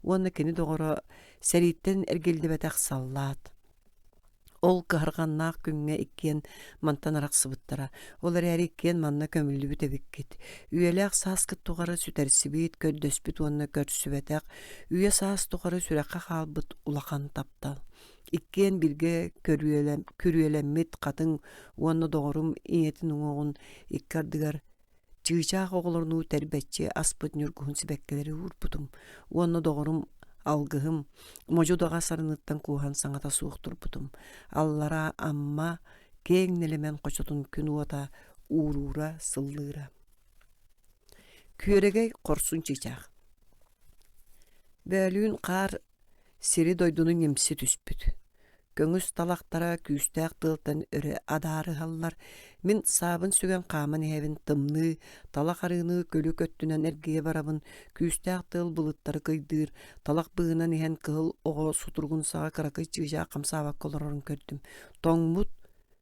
Уонна кини доҕоро сэрииттэн эргиллибэтэх саллаат. Ол кыһарҕаннаах күҥҥэ иккиэн мантан арахсыбыттара. Ол эрээри иккиэн манна көмүллүбүт эбиккит. Үйэлээх сааскыт тухары сүтэрсибит, көрдөспүт уонна көрсүбэтэх, үйэ саас тухары сүрэххэ хаалбыт улахан таптал. Иккиэн бииргэ күрүөлэммит хатыҥ уонна доҕорум ийэтин уҥуоҕун икки ардыгар чыычаах оҕолорунуу тэрбэччи аспыт ньургуһун сибэккилэри уурбутум уонна доҕорум алгыһым модьу даҕа сарыныттан кууһан саҥата суох турбутум. Аллараа Амма киэҥ нэлэмэн хочотун күн уота ууруура сыллыыра. Күөрэгэй хорсун чыычаах. Бөөлүүн хаар Сири-дойдуну ньимси түспүт. Көҥүс талахтара күүстээх тыалтан өрө адаарыһаллар. Мин саабын сүгэн хааман иһэбин тымныы, талах арыыны күлүк өттүнэн эргийэ барабын, күүстээх тыал былыттары кыйдыыр, талах быыһынан иһэн кыһыл оҕо сутуругун саҕа кыракый чыычаах хамсаабакка олорорун көрдүм. Тоҥмут,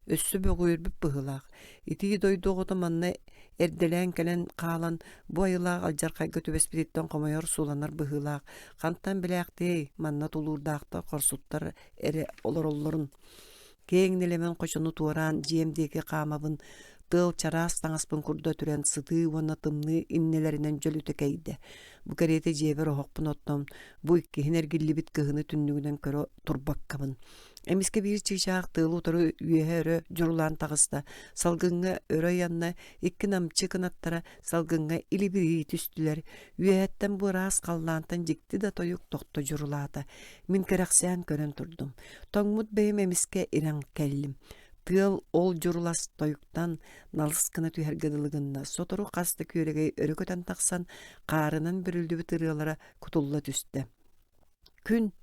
Өссө бөҕүөрбүт быһыылаах, итии дойду оҕото манна эрдэлээн кэлэн хаалан, бу айылаах алдьархайга түбэспититтэн хомойор суланар быһыылаах, хантан билээхтиэй, манна тулуурдаахтар, хорсуттар эрэ олороллорун. Киэҥ нэлэмэн хочону туораан дьиэм диэки хаамабын, Тыал чараас таҥаспын курда түрэн сытыы уонна тымныы иннэлэринэн дьөлүтэ кэйдэ. Бу кэриэтэ дьиэбэр оһохпун оттон, бу иккиһин эргиллибит кыһыны түннүгүнэн көрө турбаккабын. Эмискэ биир чыычаах тыалы утары үөһэ өрө дьурулаан таҕыста, салгыҥҥа өрө ыйанна, икки намчы кынаттара салгыҥҥа илибирии түстүлэр. Үөһэттэн бу ыраас халлаантан дьикти да тойук тохто дьурулаата. Мин кэрэхсээн көрөн турдум. Тоҥмут бэйэм эмискэ ирэн кэллим. Тыал ол дьурулас тойуктан налыс гына түһэргэ дылы гынна. Сотору хас да күөрэгэй өрө көтөн тахсан, хаарынан бүрүллүбүт ырыалара кутулла түстэ. Күн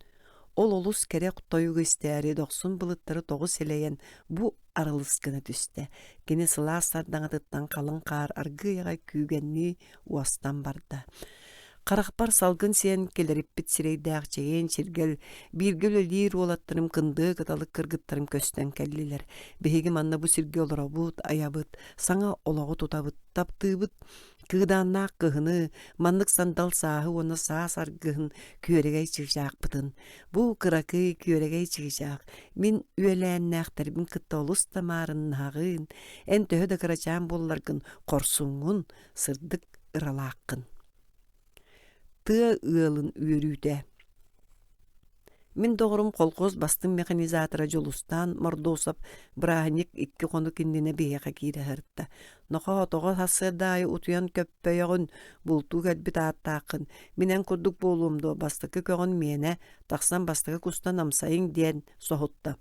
ол олус кэрэ тойугу истээри дохсун былыттары тоҕу силэйэн бу арылыс гына түстэ. Кини сылаас сардаҥатыттан халыҥ хаар аргыый аҕай күүгэннии уостан барда. Харахпар салгын сиэн килэриппит сирэйдээх чэгиэн чиргэл, бииргэ үлэлиир уолаттарым кындыа кыталык кыргыттарым көстөн кэллилэр. Биһиги манна бу сиргэ олоробут, айабыт, саҥа олоҕу тутабыт, таптыыбыт, Кыыдааннаах кыһыны, маннык сандал сааһы уонна саас аргыһын күөрэгэй чыычаахпытын. Бу кыракый күөрэгэй чыычаах, мин үөлээннээхтэрбин кытта олус да маарыннаһаҕын, эн төһө да кырачаан буолларгын хорсуҥҥун, сырдык ыралааххын. Тыа ыалын үөрүүтэ Мин доҕорум колхоз бастыҥ механизатора Дьулустаан Мордосов бырааһынньык икки хонук иннинэ биһиэхэ киирэ сырытта. Нохоо, тоҕо сарсыарда аайы утуйан көппөйөҕүн, бултуу кэлбит ааттааххын, мин эн курдук буолуом дуо, бастакы көҕүн миэнэ, тахсан бастакы кустан амсайыҥ диэн соһутта.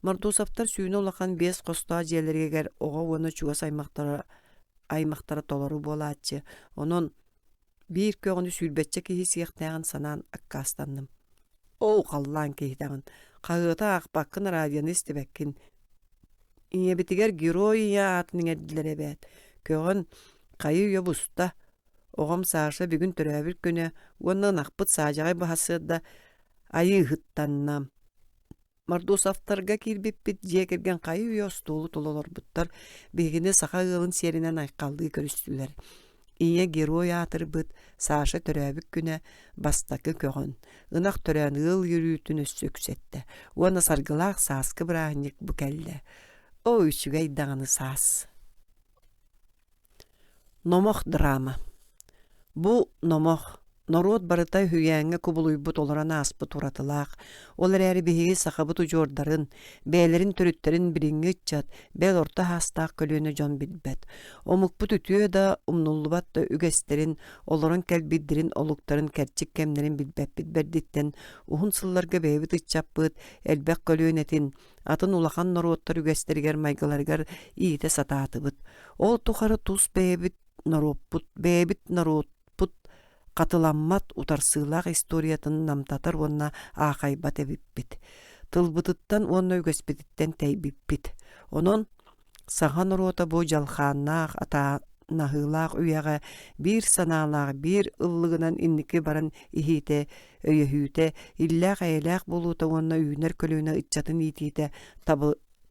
Мордосовтар сүүнэ улахан биэс хостоох дьиэлэригэр оҕо уонна чугас аймахтара аймахтара толору буолааччы. Онон Биир көҕүнү сүүрбэччэ киһи сиэхтээҕин санаан аккаастанным. Оо, халлаан киһитэҕин, хаһыаты аахпаккын, радионы истибэккин. Ийэбитигэр герой ийэ аатын иҥэрдилэр эбээт. Көҕөн хайы-үйэ буста. Оҕом Саша бүгүн төрөөбүт күнэ уонна ынахпыт саадьаҕай баһасыарда айыыһыттанна. Мордусовтарга киирбиппит дьиэ кэргэн хайы-үйэ остуолу тула олорбуттар, биһигини саха ыалын сиэринэн айхаллыы көрүстүлэр. Ийэ герой аатырбыт Саша төрөөбүт күнэ бастакы көҕөн, ынах төрөөн ыал үөрүүтүн өссө үксэттэ уонна саргылаах сааскы бырааһынньык бу кэллэ. Оо, үчүгэй даҕаны саас! Номох драма Бу номох норуот барыта үһүйээҥҥэ кубулуйбут олорон ааспыт уратылаах, ол эрээри биһиги сахабыт удьуордарын, бэйэлэрин төрүттэрин билиҥҥи ыччат, бэл орто саастаах көлүөнэ дьон билбэт. Омукпут үтүө да, умнуллубат да үгэстэрин, олорон кэлбит олуктарын кэрчик кэмнэрин билбэппит бэрдиттэн уһун сылларга бэйэбит ыччаппыт элбэх көлүөнэтин атын улахан норуоттар үгэстэригэр майгыларыгар иитэ сатаатыбыт. Ол тухары тус бэйэбит норуоппут, бэйэбит норуоппут хатыламмат утарсыылаах историятын намтатар уонна аахайбат эбиппит. Тылбытыттан уонна үгэспититтэн тэйбиппит. Онон Саха норуота бу дьалхааннаах, атаанаһыылаах үйэҕэ биир санаалаах, биир ыллыгынан инники баран иһиитэ, өйөһүүтэ, иллээх-эйэлээх буолуута уонна үүнэр көлүөнэ ыччатын иитиитэ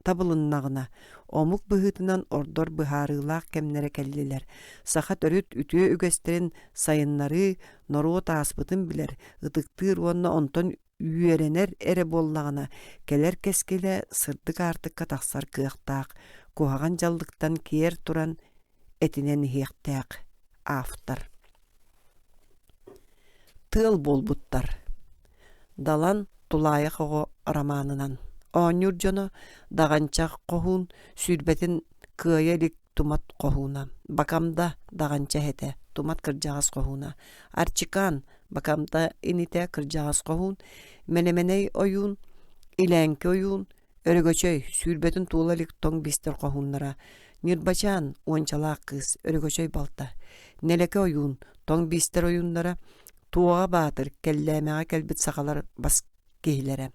табылыннаҕына, омук быһыытынан ордор быһаарыылаах кэмнэрэ кэллилэр. Саха төрүт үтүө үгэстэрин сайыннарыы норуот ааспытын билэр, ытыктыыр уонна онтон үөрэнэр эрэ буоллаҕына, кэлэр кэскилэ сырдык аартыкка тахсар кыахтаах, куһаҕан дьаллыктан киэр туран этинэн иһиэхтээх. Автор. Тыал буолбуттар. Далан Тулаайах оҕо романынан. Оонньуур дьоно Даҕанчах хоһуун сүүрбэтин кыайа илик Тумат хоһууна, Бакамда Даҕанча эһэтэ, Тумат кырдьаҕас хоһууна, Арчикаан Бакамда инитэ кырдьаҕас хоһуун, Мэнэмэнэй ойуун, Илээҥки ойуун, Өрөгөчөй сүүрбэтин туола илик тоҥ бистэр хоһууннара, Ньырбачаан уончалаах кыыс, Өрөгөчөй балта, Нэлэкэ ойуун, тоҥ биистэр ойууннара, Туоҕа Баатыр Кэллээмэҕэ кэлбит сахалар бас киһилэрэ,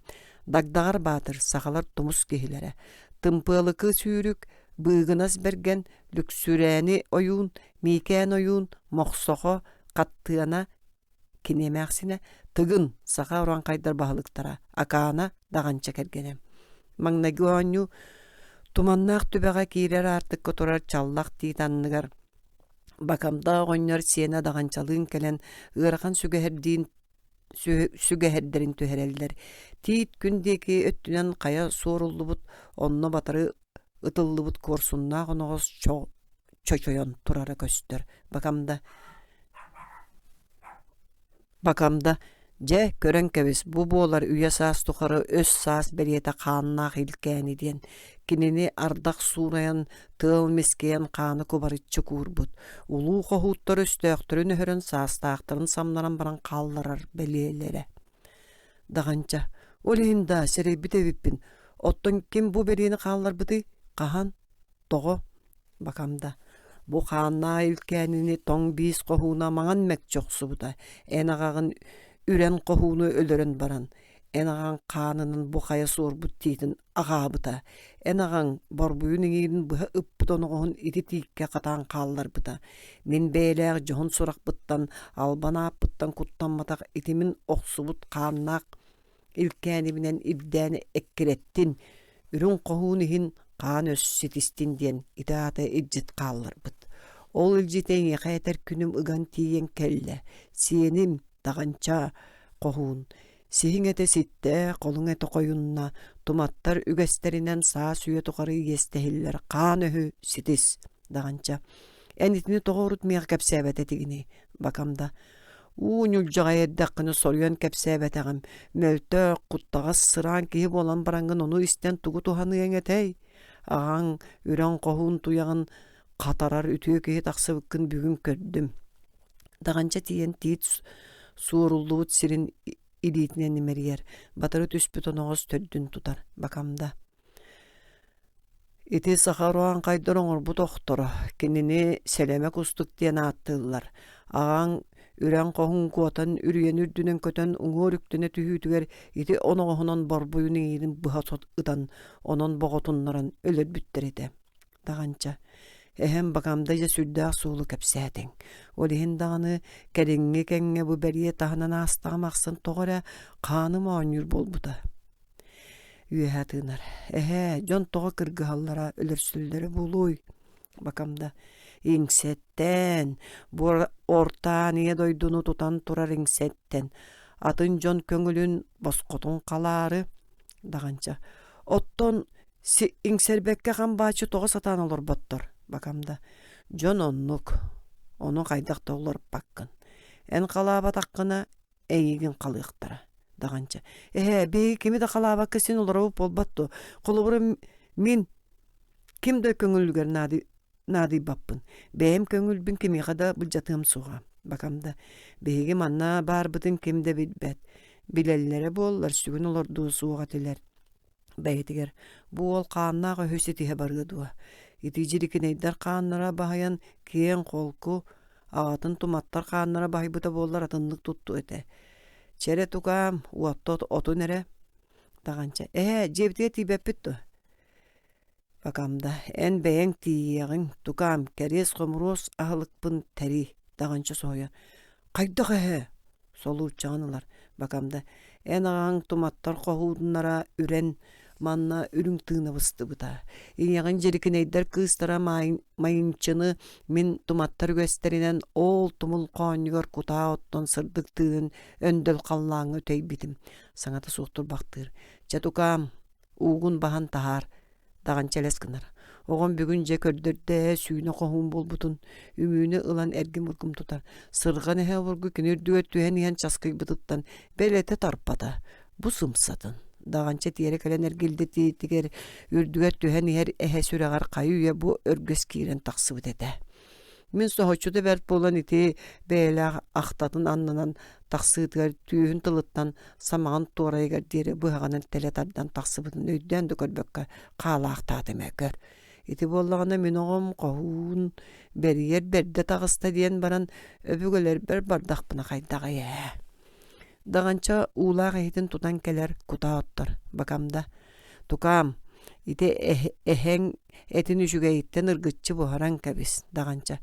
Дагдаҕар Баатыр сахалар тумус киһилэрэ, Тымпыалыкы сүүрүк, Быыгынас Бэргэн, Лүксүрээни ойуун, Миикээн ойуун, Мохсохо, Хаттыана кини эмээхсинэ, Тыгын саха урааҥхайдар баһылыктара, Акаана Даҕанча кэргэнэ. Маҥнайгы оонньуу Туманнаах түбэҕэ киирэр аартыкка турар чаллах тиит анныгар Бакамда оҕонньор сиэнэ Даҕанчалыын кэлэн ыарахан сүгэһэрдиин сүгэһэрдэрин түһэрэллэр. Тиит күн диэки өттүнэн хайа суоруллубут, онно батары ытыллыбыт куорсуннаах оноҕос чочойон турара көстөр. Бакамда Бакамда дьэ, көрөн кэбис, бу буолар үйэ-саас тухары өс-саас бэлиэтэ хааннаах илкээни диэн. Кинини ардах суурайан, тыал мискийэн хааны кубарыччы куурбут. Улуу хоһууттар өстөөхтөрүн өһөрөн саастаахтарын самнаран баран хаалларар бэлиэлэрэ. Даҕанча, ол иһин даа, сэрэйбит эбиппин. Оттон ким бу бэлиэни хаалларбытый? Хаһан? Тоҕо? Бакамда бу хааннаах илкээнини тоҥ биис хоһууна маҥан мэкчи охсубута, эн аҕаҕын үрэн хоһууну өлөрөн баран, эн аҕаҥ хаанынан бу хайа суорбут тиитин аҕаабыта, эн аҕаҥ борбуйун иҥиирин быһа ыппыт оноҕоһун ити тииккэ хатаан хаалларбыта. Мин бэйэлээх дьоһун сурахпыттан, албан ааппыттан куттамматах ити мин охсубут хааннаах илкээнибинэн ирдээн эккирэттин, үрүҥ хоһуун иһин хаан өс ситистин диэн ити аата илдьит хаалларбыт. Ол илдьитэ эйиэхэ этэр күнүм ыган тиийэн кэллэ. Сиэним, таҕанча, хоһуун, сиһиҥ этэ ситтэ, холуҥ этэ хойунна, туматтар үгэстэринэн саас үйэ тухары иэстэһиллэр хаан өһү ситис, даҕанча. Эн итини тоҕо урут миэхэ кэпсээбэт этигиний? Бакамда Уу ньулдьаҕай эрдэххинэ соруйан кэпсээбэтэҕим, мөлтөх, куттаҕас сыраан киһи буолан бараҥҥын ону истэн тугу туһаныаҥ этэй? Аҕаҥ үрэн хоһуун туйаҕын хатарар үтүө киһи тахсыбыккын бүгүн көрдүм. Даҕанча тиийэн тиит суоруллубут сирин илиитинэн имэрийэр, батары түспүт оноҕос төрдүн тутар, Бакамда Ити саха урааҥхайдар оҥорбут охторо, кинини Сэлэмэ кустук диэн ааттыыллар. Аҕаҥ үрэн хоһун куотан үрүйэни үрдүнэн көтөн уҥуор үктэнэ түһүүтүгэр ити оноҕоһунан борбуйун иҥиирин быһа ытан, онон боҕотуннаран өлөрбүттэр этэ. Даҕанча, эһэм Бакамда дьэ сүрдээх суолу кэпсээтиҥ. Ол иһин даҕаны кэлиҥҥи кэмҥэ бу бэлиэ таһынан аастаҕым ахсын тоҕо эрэ хааным оонньуур буолбута. Үөһэ тыынар: «Эһээ, дьон тоҕо кыргыһаллара, өлөрсөллөрө буолуой?» Бакамда: «Иҥсэттэн, бу ортаан ийэ дойдуну тутан турар иҥсэттэн, атын дьон көҥүлүн босхотун халаары» Даҕанча: «Оттон иҥсэрбэккэ хам бааччы тоҕо сатаан олорботтор?» Бакамда: «Дьон оннук, ону хайдах да олорпаккын. Эн халаабатаххына, эйигин халыахтара даҕанча эһээ биһиги кими да халаабакка син олоробут буолбат дуо холобура мин ким да көҥүлүгэр наадыйбаппын бэйэм көҥүлбүн кимиэхэ да былдьатыам суоҕа бакам да биһиги манна баарбытын ким да билбэт билэллэрэ буоллар сүгүн олордуо суох этилэр Бэйэтигэр бу уол хааннаах өһү ситиһэ барыа дуо, ити дьирикинэйдэр хааннара баһыйан киэҥ-холку, аҕатын туматтар хааннара баһыйбыта буоллар атыннык туттуо этэ. Чэрэ тукаам, уотта отун эрэ. Даҕанча, эһээ, дьиэбитигэр тиийбэппит дуо? Бакамда, эн бэйэҥ тиийиэҕиҥ, тукаам, кэриэс-хомуруос аһылыкпын тэрий, Даҕанча соһуйа. Хайдах эһээ? Солуурчаҕын ылар. Бакамда, эн аҕаҥ туматтар хоһууннара үрэн, манна үрүҥ тыына быстыбыта. Ийэҕин дьирикинэйдэр кыыстара Майынчыны мин туматтар үгэстэринэн оол тумул хоонньугар кутаа оттон сырдык тыынын өндөл халлааҥҥа үтэйбитим. Саҥата суох турбахтыыр. Чэ тукаам, уугун баһан таһаар даҕанча элэс гынар оҕом бүгүн дьэ көрдөрдө ээ сүүнэ хоһуун буолбутун үмүүнү ылан эргим-ургум тутар сырҕан эһэ обургу кини үрдүгэр түһэн иһэн часкыйбытыттан бэлэтэ тарпата бу сымсатын даҕанча тиэрэ кэлэн эргилдитиитигэр үрдүгэр түһэн иһэр эһэ сүрэҕэр хайы-үйэ бу өргөс киирэн тахсыбыт этэ Мин соһуччута бэрт буолан ити бэйэлээх ахтатын аннынан тахсыытыгар түөһүн тылыттан самаҕын туорайыгар диэри быһаҕынан тэлэ тардан тахсыбытын өйдөөн да көрбөккө хаалаахтаатым ээ көр. Ити буоллаҕына мин оҕом хоһуун бэрийэр бэрдэ таҕыста диэн баран өбүгэлэрбэр бардахпына хайдаҕый ээ. Даҕанча уулаах иһитин тутан кэлэр кутаа оттор Бакамда Тукаам, ити эһэҥ этин үчүгэйиттэн ыргыччы буһаран кэбис, даҕанча.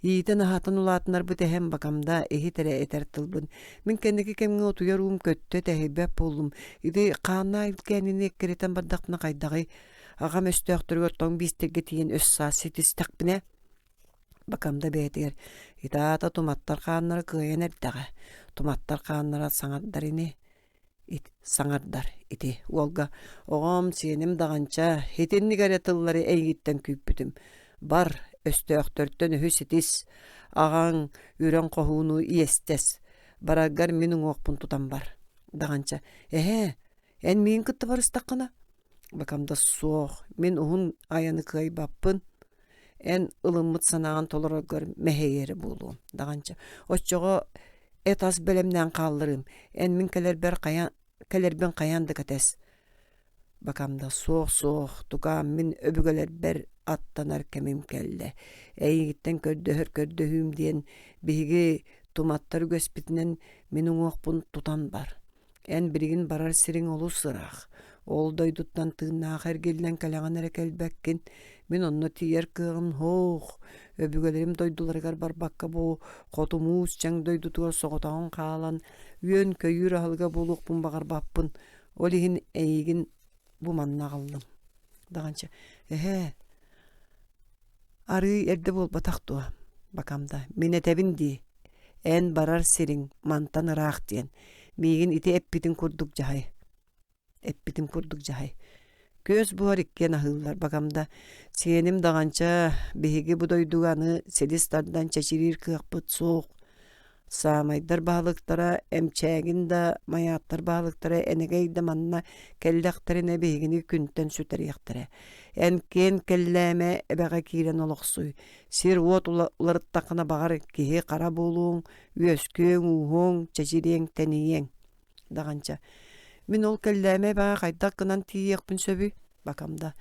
Иитэн-аһатан улаатынарбыт эһэм Бакамда иһит эрэ этэр тылбын. Мин кэнники кэмҥэ утуйар уум көттө, тэһийбэт буоллум. Ити хааннаах илкээнини эккирэтэн бардахпына хайдаҕый? Аҕам өстөөхтөрүгэр тоҥ биистэргэ тиийэн өс-саас ситистэхпинэ, Бакамда бэйэтигэр ити аата туматтар хааннара кыайан эрдэҕэ, туматтар хааннара саҥардар ини. Саҥардар ити уолга оҕом, сиэним даҕанча итинник эрэ тыллары эйигиттэн күүппүтүм. Бар, өстөөхтөртөн үһү ситис, аҕаҥ үрэн хоһууну иэстэс, бараргар мин уҥуохпун тутан бар. Даҕанча эһээ, эн миигин кытта барыстаххына? Бакамда суох, мин уһун айаны кыайбаппын. Эн ылыммыт санааҕын толороргор мэһэй эрэ буолуом, даҕанча. Оччоҕо эт ас бэлэмнээн хаалларыым. Эн мин кэлэрбэр хайа кэлэрбин хайаан да кэтэс. Бакамда суох-суох, тукаам мин өбүгэлэрбэр аттанар кэмим кэллэ. Эйигиттэн көрдөһөр көрдөһүүм диэн биһиги туматтар үгэспитинэн мин уҥуохпун тутан бар. Эн билигин барар сириҥ олус ыраах. Ол дойдуттан тыыннаах эргиллэн кэлэҕин эрэ кэлбэккин. Мин онно тиийэр кыаҕым суох. Өбүгэлэрим дойдуларыгар барбакка бу хоту муус чаҥ дойдутугар соҕотоҕун хаалан, үөн-көйүүр аһылыга буолуохпун баҕарбаппын. Ол иһин эйигин бу манна аҕаллым. Даҕанча, эһээ, Арыый эрдэ буолбатах дуо, Бакамда, мин этэбин дии, эн барар сириҥ мантан ыраах диэн, миигин ити эппитин курдук дьаһай, эппитим курдук дьаһай. Күөс буһар иккиэн аһыыллар Бакамда, сиэним даҕанча, биһиги бу дойдуга аны силис тардан чэчириир кыахпыт суох, Саамайдар баһылыктара Эмчээгин да, Майааттар баһылыктара Энэгэй да манна кэллэхтэринэ биһигини күнтэн сүтэриэхтэрэ. Эн киэн кэллээмэ эбэҕэ киирэн олохсуй. Сир-уот уларыттаххына баҕар киһи хара буолуоҥ, үөскүөҥ-ууһуоҥ, чэчириэҥ, тэнийиэҥ. Даҕанча Мин ол кэллээмэ эбэҕэ хайдах гынан тиийиэхпин сөбүй? Бакамда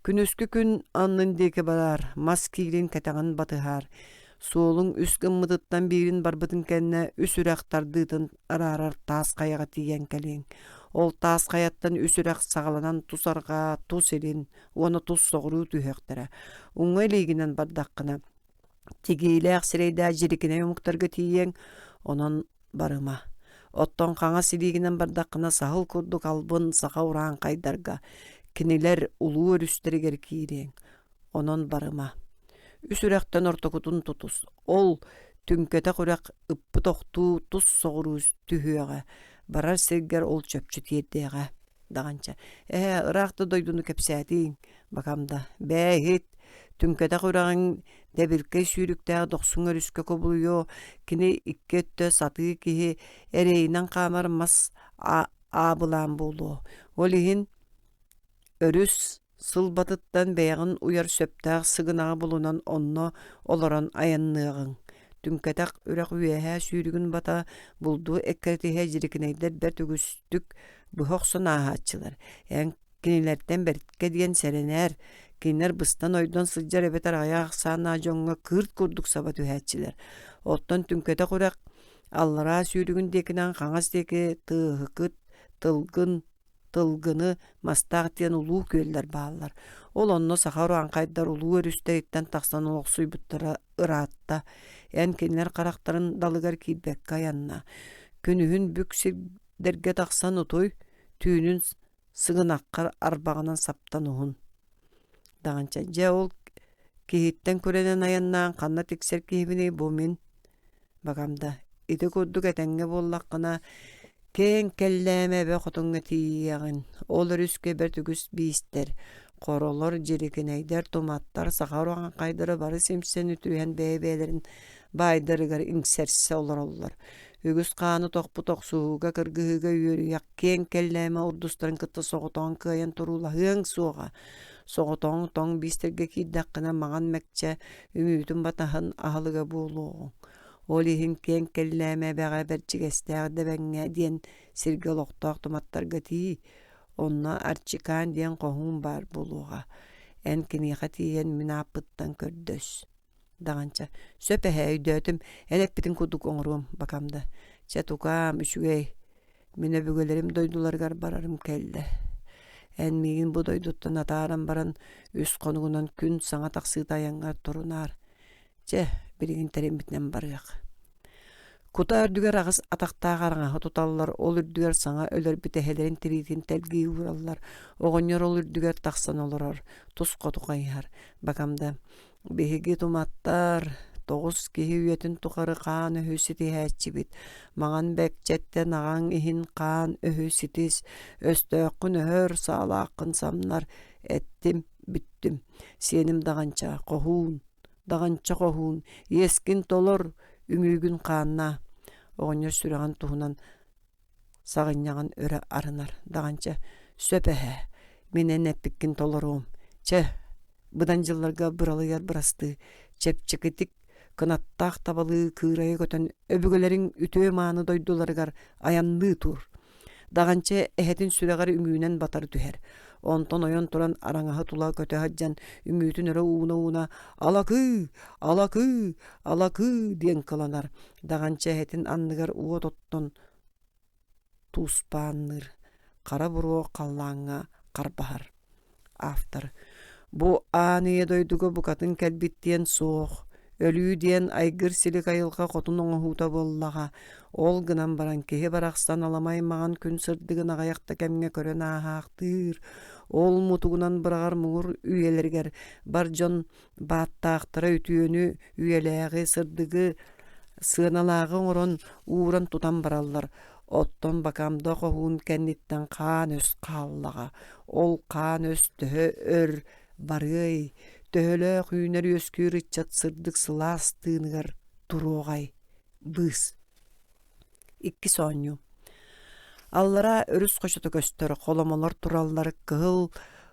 Күнүскү күн аннын диэки бараар, мас киирин кэтэҕин батыһаар. Суолуҥ үс гыммытыттан биирин барбытын кэннэ үс үрэх тардыытын араарар таас хайаҕа тиийэн кэлиэҥ. Ол таас хайаттан үс үрэх саҕаланан тус арҕаа, тус илин уонна тус соҕуруу түһүөхтэрэ. Уҥа илиигинэн бардаххына, тигиилээх сирэйдээх дьирикинэй омуктарга тиийиэҥ, онон барыма. Оттон хаҥас илиигинэн бардаххына саһыл курдук албын саха урааҥхайдарга, кинилэр улуу өрүстэригэр киириэҥ, онон барыма. Үс үрэхтэн ортокутун тутус, ол түҥкэтэх үрэх ыппыт охтуу тус соҕуруу түһүөҕэ, барар сиргэр ол чопчу тиэрдиэҕэ. Даҕанча, ээ, ыраах да дойдуну кэпсээтиҥ, Бакамда, бээ иһит, түҥкэтэх үрэҕиҥ дэбилкэй сүүрүктээх дохсун өрүскэ кубулуйуо, кини икки өттө сатыы киһи эрэйинэн хаамар мас аабылаан буолуо. Ол иһин өрүс сылбатыттан бэйэҕин уйар сөптөөх сыгынаҕы булунан онно олорон айанныаҕыҥ. Түҥкэтэх үрэх үөһээ сүүрүгүн бата булду эккирэтиһэ дьирикинэйдэр бэрт үгүстүк быһа охсон ааһааччылар. Эн Кинилэртэн бэрткэ диэн сэрэнээр, кинилэр быстан-ойдон сылдьар эбэтэр аҕыйах ахсааннаах дьоҥҥо кыырт курдук саба түһээччилэр. Оттон түҥкэтэх үрэх аллараа сүүрүгүн диэкинэн хаҥас диэки тыаһыкыт, тылгын, тылгыны, мастаах диэн улуу күөллэр бааллар. Ол онно саха урааҥхайдар улуу өрүстэриттэн тахсан олохсуйбуттара ыраатта. Эн кинилэр харахтарын далыгар киирбэккэ айанна. Күнүһүн бүк сирдэргэ тахсан утуй, түүнүн сыгынаххар арбаҕынан саптан уһун Даҕанча дьэ ол киһиттэн күрэнэн айаннаан ханна тиксэр киһибиний бу мин Бакамда ити курдук этэҥҥэ буоллаххына киэҥ кэллээмэ эбэ хотуҥҥа тиийиэҕин ол өрүскэ бэрт үгүс биистэр хоролор дьирикинэйдэр туматтар саха урааҥхайдара бары симсэн үтүһэн бэйэ-бэйэлэрин баайдарыгар иҥсэрсэ олороллор Үгүс хааны тохпут охсуһууга, кыргыһыыга үөрүйэх киэҥ кэллээмэ урдустарын кытта соҕотоҕун кыайан туруулаһыаҥ суоҕа. Соҕотоҕуҥ тоҥ биистэргэ киирдэххинэ маҥан мэкчэ үҥүүтүн батаһын аһылыга буолуоҕуҥ. Ол иһин киэҥ кэллээмэ эбэҕэ Бэрдьигэстээх Дэбэҥҥэ диэн сиргэ олохтоох туматтарга тиий. Онно Арчикаан диэн хоһуун баар буолуоҕа. Эн киниэхэ тиийэн мин ааппыттан көрдөс. Даҕанча, сөп эһээ, өйдөөтүм, эн эппитин курдук оҥоруом, Бакамда. Чэ, тукаам, үчүгэй, мин өбүгэлэрим дойдуларыгар барарым кэллэ. Эн миигин бу дойдуттан атааран баран, үс хонугунан күн саҥа тахсыыта айаҥҥар турунаар. Чэ, билигин тэриммитинэн барыах. Кута үрдүгэр аҕыс атахтаах араҥаһы туталлар, ол үрдүгэр саҥа өлөрбүт эһэлэрин тириитин тэлгии уураллар. Оҕонньор ол үрдүгэр тахсан олорор, тус хоту хайыһар. Бакамда Биһиги туматтар, Тоҕус киһи үйэтин тухары хаан өһү ситиһээччибит. Маҥан бэкчэттэн аҕаҥ иһин хаан өһү ситис, өстөөххүн өһөр, саалааххын самнар. Эттим, бүттүм. Сиэним даҕанча, хоһуун, даҕанча хоһуун, иэскин толор, үҥүүгүн хааннаа. Оҕонньор сүрэҕин туһунан саҕынньаҕын өрө арынар даҕанча сөп эһээ мин эн эппиккин толоруом чэ быдан дьылларга быралыйар бырастыы чэпчэкитик кынаттаах табалыы кыырайа көтөн өбүгэлэриҥ үтүө-мааны дойдуларыгар айанныы тур даҕанча эһэтин сүрэҕэр үҥүүнэн батары түһэр онтон ойон туран араҥаһы тула көтө сылдьан үҥүүтүн өрө ууна-ууна алакыы алакыы алакыы диэн кыланар даҕанча эһэтин анныгар уот оттон тууспаанныыр, хара буруо халлааҥҥа харбаһар. Автор Бу аан ийэ дойдуга букатын кэлбит диэн суох, өлүү диэн айгыр-силик айылҕа хотун оҥоһуута буоллаҕа. Ол гынан баран киһи барахсан аламай маҥан күн сырдыгын аҕыйах да кэмҥэ көрөн ааһаахтыыр. Ол мутугунан быраҕар муҥур үйэлэригэр бар дьон бааттаахтара үтүөнү, үйэлээҕи, сырдыгы, сыаналааҕы оҥорон, ууран-тутан бараллар. Оттон Бакамда хоһуун кэнниттэн хаан-өс хааллаҕа. Ол хаан-өс төһө өр барыай, төһөлөөх үүнэр-үөскүүр ыччат сырдык сылаас тыыныгар туруоҕай? Быыс Иккис оонньуу. Аллараа өрүс хочото көстөр, холомолор тураллар, кыһыл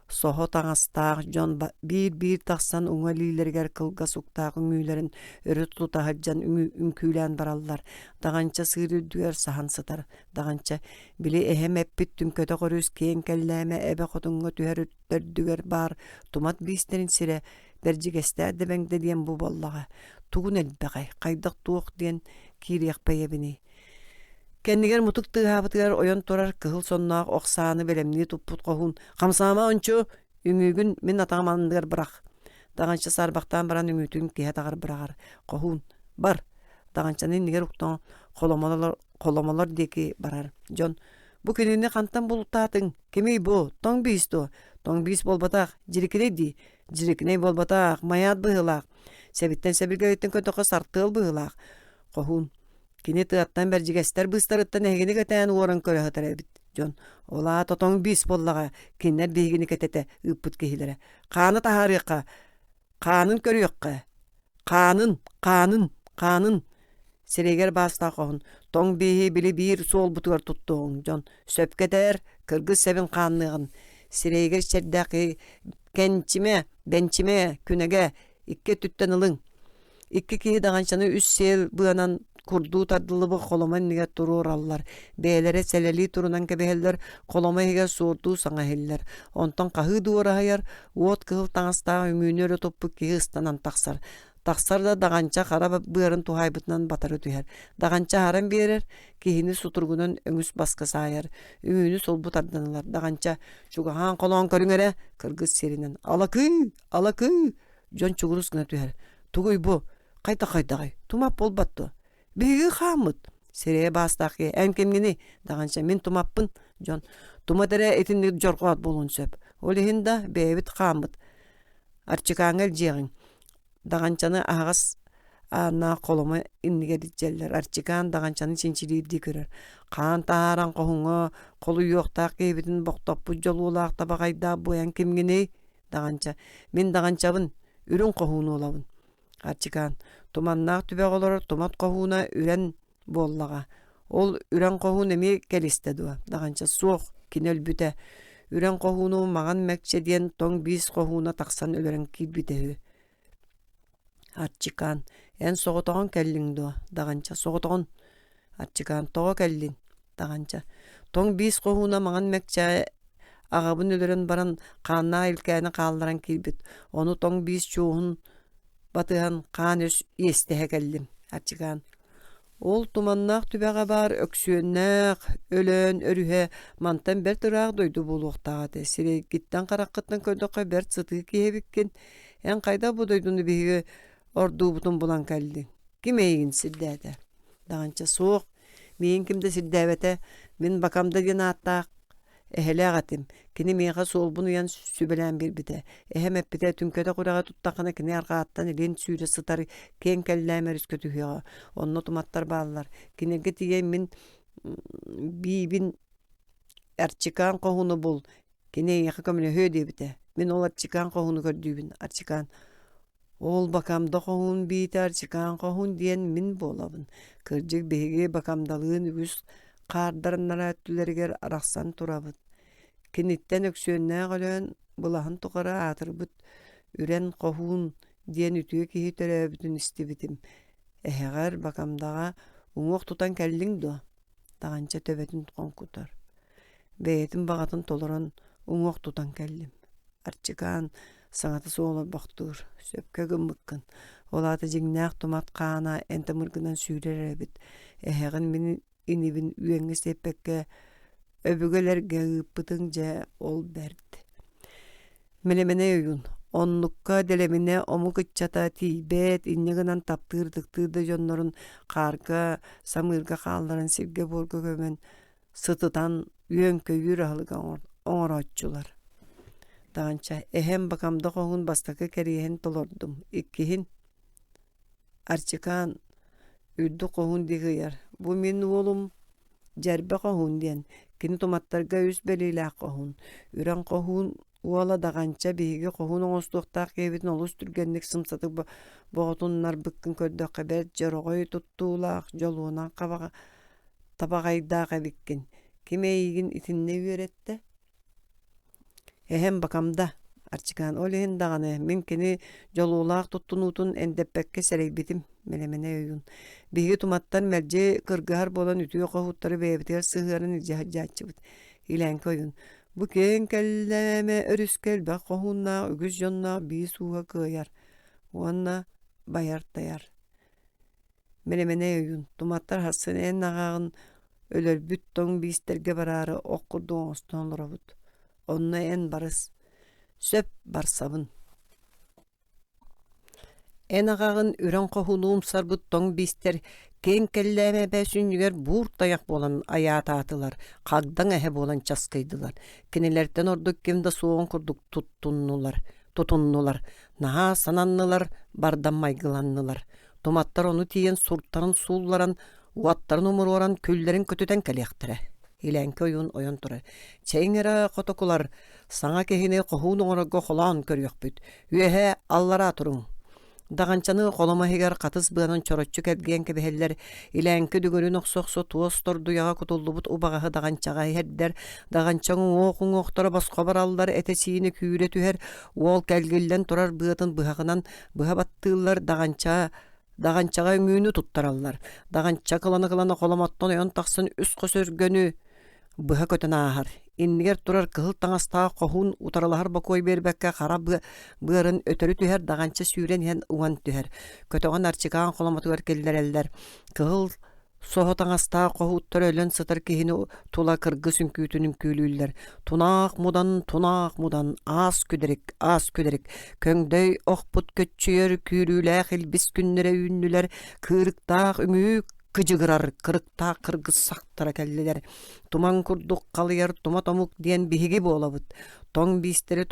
соһо таҥастаах дьон биир-биир тахсан уҥа илиилэригэр кылгас уктаах үҥүүлэрин өрө тута сылдьан үҥкүүлээн бараллар. Даҕанча сыыр үрдүгэр саһан сытар. Даҕанча, били эһэм эппит түҥкэтэх өрүс киэҥ кэллээмэ эбэ хотуҥҥа түһэр төрдүгэр баар тумат биистэрин сирэ Бэрдьигэстээх Дэбэҥдэ диэн бу буоллаҕа. Тугун элбэҕэй, хайдах-туох диэн киириэх бэйэбиний. Кэннигэр мутук тыаһаабытыгар ойон турар кыһыл сонноох ох сааны бэлэмнии туппут хоһуун «Хамсаама ончу! Үҥүүгүн мин атаҕым анныгар бырах!» Даҕанча саарбахтаан баран үҥүүтүн киһи атаҕар быраҕар. Хоһуун «Бар!» Даҕанчаны иннигэр уктан холомолор, холомолор диэки барар. Дьон «Бу кинини хантан бултаатыҥ? Кимий бу? Тоҥ биис дуо? Тоҥ биис буолбатах, дьирикинэй дии. Дьирикинэй буолбатах, майаат быһыылаах. Сэбиттэн сэбиргэйиттэн көтөххө сартыал быһыылаах. Хоһуун. Кини тыаттан бэрдьигэстэр быыстарыттан эһигини кэтээн уоран көрө сытар эбит. Дьон, ол аата тоҥ биис буоллаҕа, кинилэр биһигини кэтэтэ ыыппыт киһилэрэ. Хааны таһаарыахха, хаанын көрүөххэ. Хаанын, хаанын, хаанын Сирэйгэр баастаах хоһун, тоҥ бииһи били биир суолбутугар туттуоҕуҥ дьон, сөпкө этэр, кыргыз сэбин хаанныаҕын. Сирэйигэр чэрдээх киһи кэнчимэ, бэнчимэ, күнэгэ икки өттүттэн ылыҥ. Икки киһи даҕанчаны үс сиэл быанан курдуу тардыллыбыт холомо иннигэр туруораллар. Бэйэлэрэ сэлэлии турунан кэбиһэллэр, холомо иһигэр суордуу саҥа иһиллэр. Онтон хаһыы дуораһыйар, уот кыһыл таҥастаах үҥүүнү өрө туппут киһи ыстанан тахсар. Тахсар да даҕанча хара быарын туһаайбытынан батары түһэр. Даҕанча аһаран биэрэр, киһини сутуругунан өҥүс баска саайар, үҥүүнү сулбу тардан ылар. Даҕанча чугаһаан холоон көрүҥ эрэ, кыргыз сиринэн «Алакыы! Алакыы!» Дьон чугурус гына түһэр. «Тугуй бу? Хайдах-хайдаҕый? Тумап буолбат дуо? Биһиги хааммыт!» Сирэйэ баастаах киһи «Эн кимҥиний?» Даҕанча «Мин тумаппын!» Дьон «Тумат эрэ итинник дьорҕоот буолуон сөп. Ол иһин да бэйэбит хааммыт. Арчикааҥҥа илдьиэҕиҥ Даҕанчаны аһаҕас ааннаах холомо иннигэр илдьэллэр. Арчикаан даҕанчаны чинчилиирдии көрөр. Хаан таһааран хоһуҥҥа холуйуохтаах киһибитин бохтоппут дьолуолаах табаҕайдаах буойан кимҥиний? Даҕанча. Мин даҕанчабын, үрүҥ хоһуун уолабын. Арчикаан. Туманнаах түбэҕэ олорор тумат хоһууна үрэн буоллаҕа. Ол Үрэн Хоһуун эмиэ кэлистэ дуо? Даҕанча суох, кини өлбүтэ. Үрэн Хоһууну Маҥан Мэкчэ диэн тоҥ биис хоһууна тахсан өлөрөн киирбитэ үһү. Арчикаан, эн соҕотоҕун кэллиҥ дуо? Даҕанча, соҕотоҕун. Арчикаан, тоҕо кэллиҥ? Даҕанча, тоҥ биис хоһууна Маҥан Мэкчэ аҕабын өлөрөн баран хааннаах илкээни хаалларан киирбит. Ону тоҥ биис чуоһун батыһан хаан өс иэстэһэ кэллим. Арчикаан, Ол туманнаах түбэҕэ баар Өксүөннээх Өлөөн өрүһэ мантан бэрт ыраах дойду буолуохтаах этэ. Сирэйгиттэн-хараххыттан көрдөххө бэрт сытыы киһи эбиккин. Эн хайдах бу дойдуну биһиги ордуубутун булан кэллиҥ? Ким эйигин сирдээтэ? Даҕанча суох. Миигин ким да сирдээбэтэ. Мин Бакамда диэн ааттаах. Эһэлээх этим. Кини миэхэ суолбун ыйан сүбэлээн биэрбитэ. Эһэм эппитэ түҥкэтэх үрэҕи туттаххына кини арҕааттан илин сүүрэ сытар киэҥ кэллээмэ өрүскэ түһүөҕэ. Онно туматтар бааллар. Кинилэргэ тиийэн мин биибин Арчикаан хоһууну бул, кини эйиэхэ көмөлөһүө диэбитэ. Мин ол Арчикаан хоһууну көрдүүбүн. Арчикаан Ол Бакамда хоһуун биитэ Арчикаан хоһуун диэн мин буолабын. Кырдьык биһиги Бакамдалыын үгүс хаардарыннара өттүлэригэр арахсан турабыт. Киниттэн Өксүөннээх Өлөөн былаһын тухары аатырбыт Үрэн Хоһуун диэн үтүө киһи төрөөбүтүн истибитим. Эһэҕэр Бакамдаҕа уҥуох тутан кэллиҥ дуо? Таҕанча төбөтүн хоҥкутар. Бэйэтин баҕатын толорон уҥуох тутан кэллим. Арчикаан саҥата суох олорбохтуур, сөпкө гыммыккын. Ол аата дьиҥнээх тумат хаана эн тымыргынан сүүрэр эбит. Эһэҕин мин инибин үөҥҥэ сиэппэккэ өбүгэлэргэ ыыппытыҥ дьэ ол бэрт. Мэлэмэнэй ойуун оннукка дэлэминэ омук ыччата тиийбэт, инньэ гынан таптыыр-ытыктыыр да дьоннорун хаарга, самыырга хаалларан сиргэ-буорга көмөн сытытан үөн-көйүүр аһылыга оҥорооччулар. Даҕанча эһэм Бакамда хоһуун бастакы кэриэһин толордум, иккиһин Арчикаан үрдүк хоһуун диэки ыйар. Бу мин уолум Дьэрбэ хоһуун диэн, кини туматтарга үс бэлиэлээх хоһуун. Үрэн хоһуун уола Даҕанча биһиги хоһуун оҥостуохтаах киһибитин олус түргэнник сымсатык боҕотуннарбыккын көрдөххө бэрт дьороҕой туттуулаах, дьолуонан табаҕайдаах эбиккин. Ким эйигин итиннэ үөрэттэ? Эһэм Бакамда, Арчикаан, ол иһин даҕаны мин кини дьолуолаах туттунуутун эндэппэккэ сэрэйбитим, Мэлэмэнэй ойуун. Биһиги туматтан мэлдьи кыргыһар буолан үтүө хоһууттары бэйэбитигэр сыһыаран илдьэ сылдьааччыбыт. Илээҥки ойуун. Бу киэҥ кэллээмэ өрүскэ элбэх хоһууннаах үгүс дьонноох биис ууһа кыайар уонна байар-тайар. Мэлэмэнэй ойуун, туматтар сарсын эн аҕаҕын өлөрбүт тоҥ биистэргэ бараары ох курдук оҥостон олоробут. Онно эн барыс. Сөп барсабын. Эн аҕаҕын үрэн хоһууну умсарбыт тоҥ биистэр киэҥ кэллээмэ эбээ сүнньүгэр буур тайах буолан айаатаатылар, хагдаҥ эһэ буолан часкыйдылар. Кинилэртэн ордук ким да суоҕун курдук туттуннулар, тутуннулар, наһаа сананнылар, бардам майгыланнылар. Туматтар ону тиийэн суртарын суулларан, уоттарын умуруоран, күллэрин көтүтэн кэлиэхтэрэ. Илээҥки ойуун ойон турар. Чэйиҥ эрэ хотокулар, саҥа киһини хоһуун оҥорорго холоон көрүөхпүт. Үөһэ аллараа туруҥ. Даҕанчаны холомо иһигэр хатыс быанан чороччу кэлгийэн кэбиһэллэр, илээҥки дүҥүрүн охсо-охсо туос тордуйаҕа кутуллубут убаҕаһы даҕанчаҕа иһэрдэр, даҕанча уҥуох уҥуохтара босхо бараллар, этэ-сиинэ күүрэ түһэр, уол кэлгиллэн турар быатын быһаҕынан быһа баттыыллар, даҕанча даҕанчаҕа үҥүүнү туттараллар. Даҕанча кылана-кылана холомоттон ойон тахсан үс хос өргөнү быһа көтөн ааһар. Иннигэр турар кыһыл таҥастаах хоһуун утарылаһар бокуой биэрбэккэ хара быа быарын өтөрү түһэр даҕанча сүүрэн иһэн уган түһэр. Көтөҕөн Арчикаан холомотугар киллэрэллэр. Кыһыл Соһо таҥастаах хоһууттар өлөн сытар киһини тула кыргыс үҥкүүтүн үҥкүүлүүллэр. Тунаах мудан, тунаах мудан, аас күдэрик, аас күдэрик, көҥдөй охпут көччүйэр күүрүүлээх илбис күннэрэ үүннүлэр, кыырыктаах үҥүү кыдьыгырар, кырыктаах кыргыс сахтара кэллилэр. Туман курдук халыйар тума томук диэн биһиги буолабыт. Тоҥ биистэри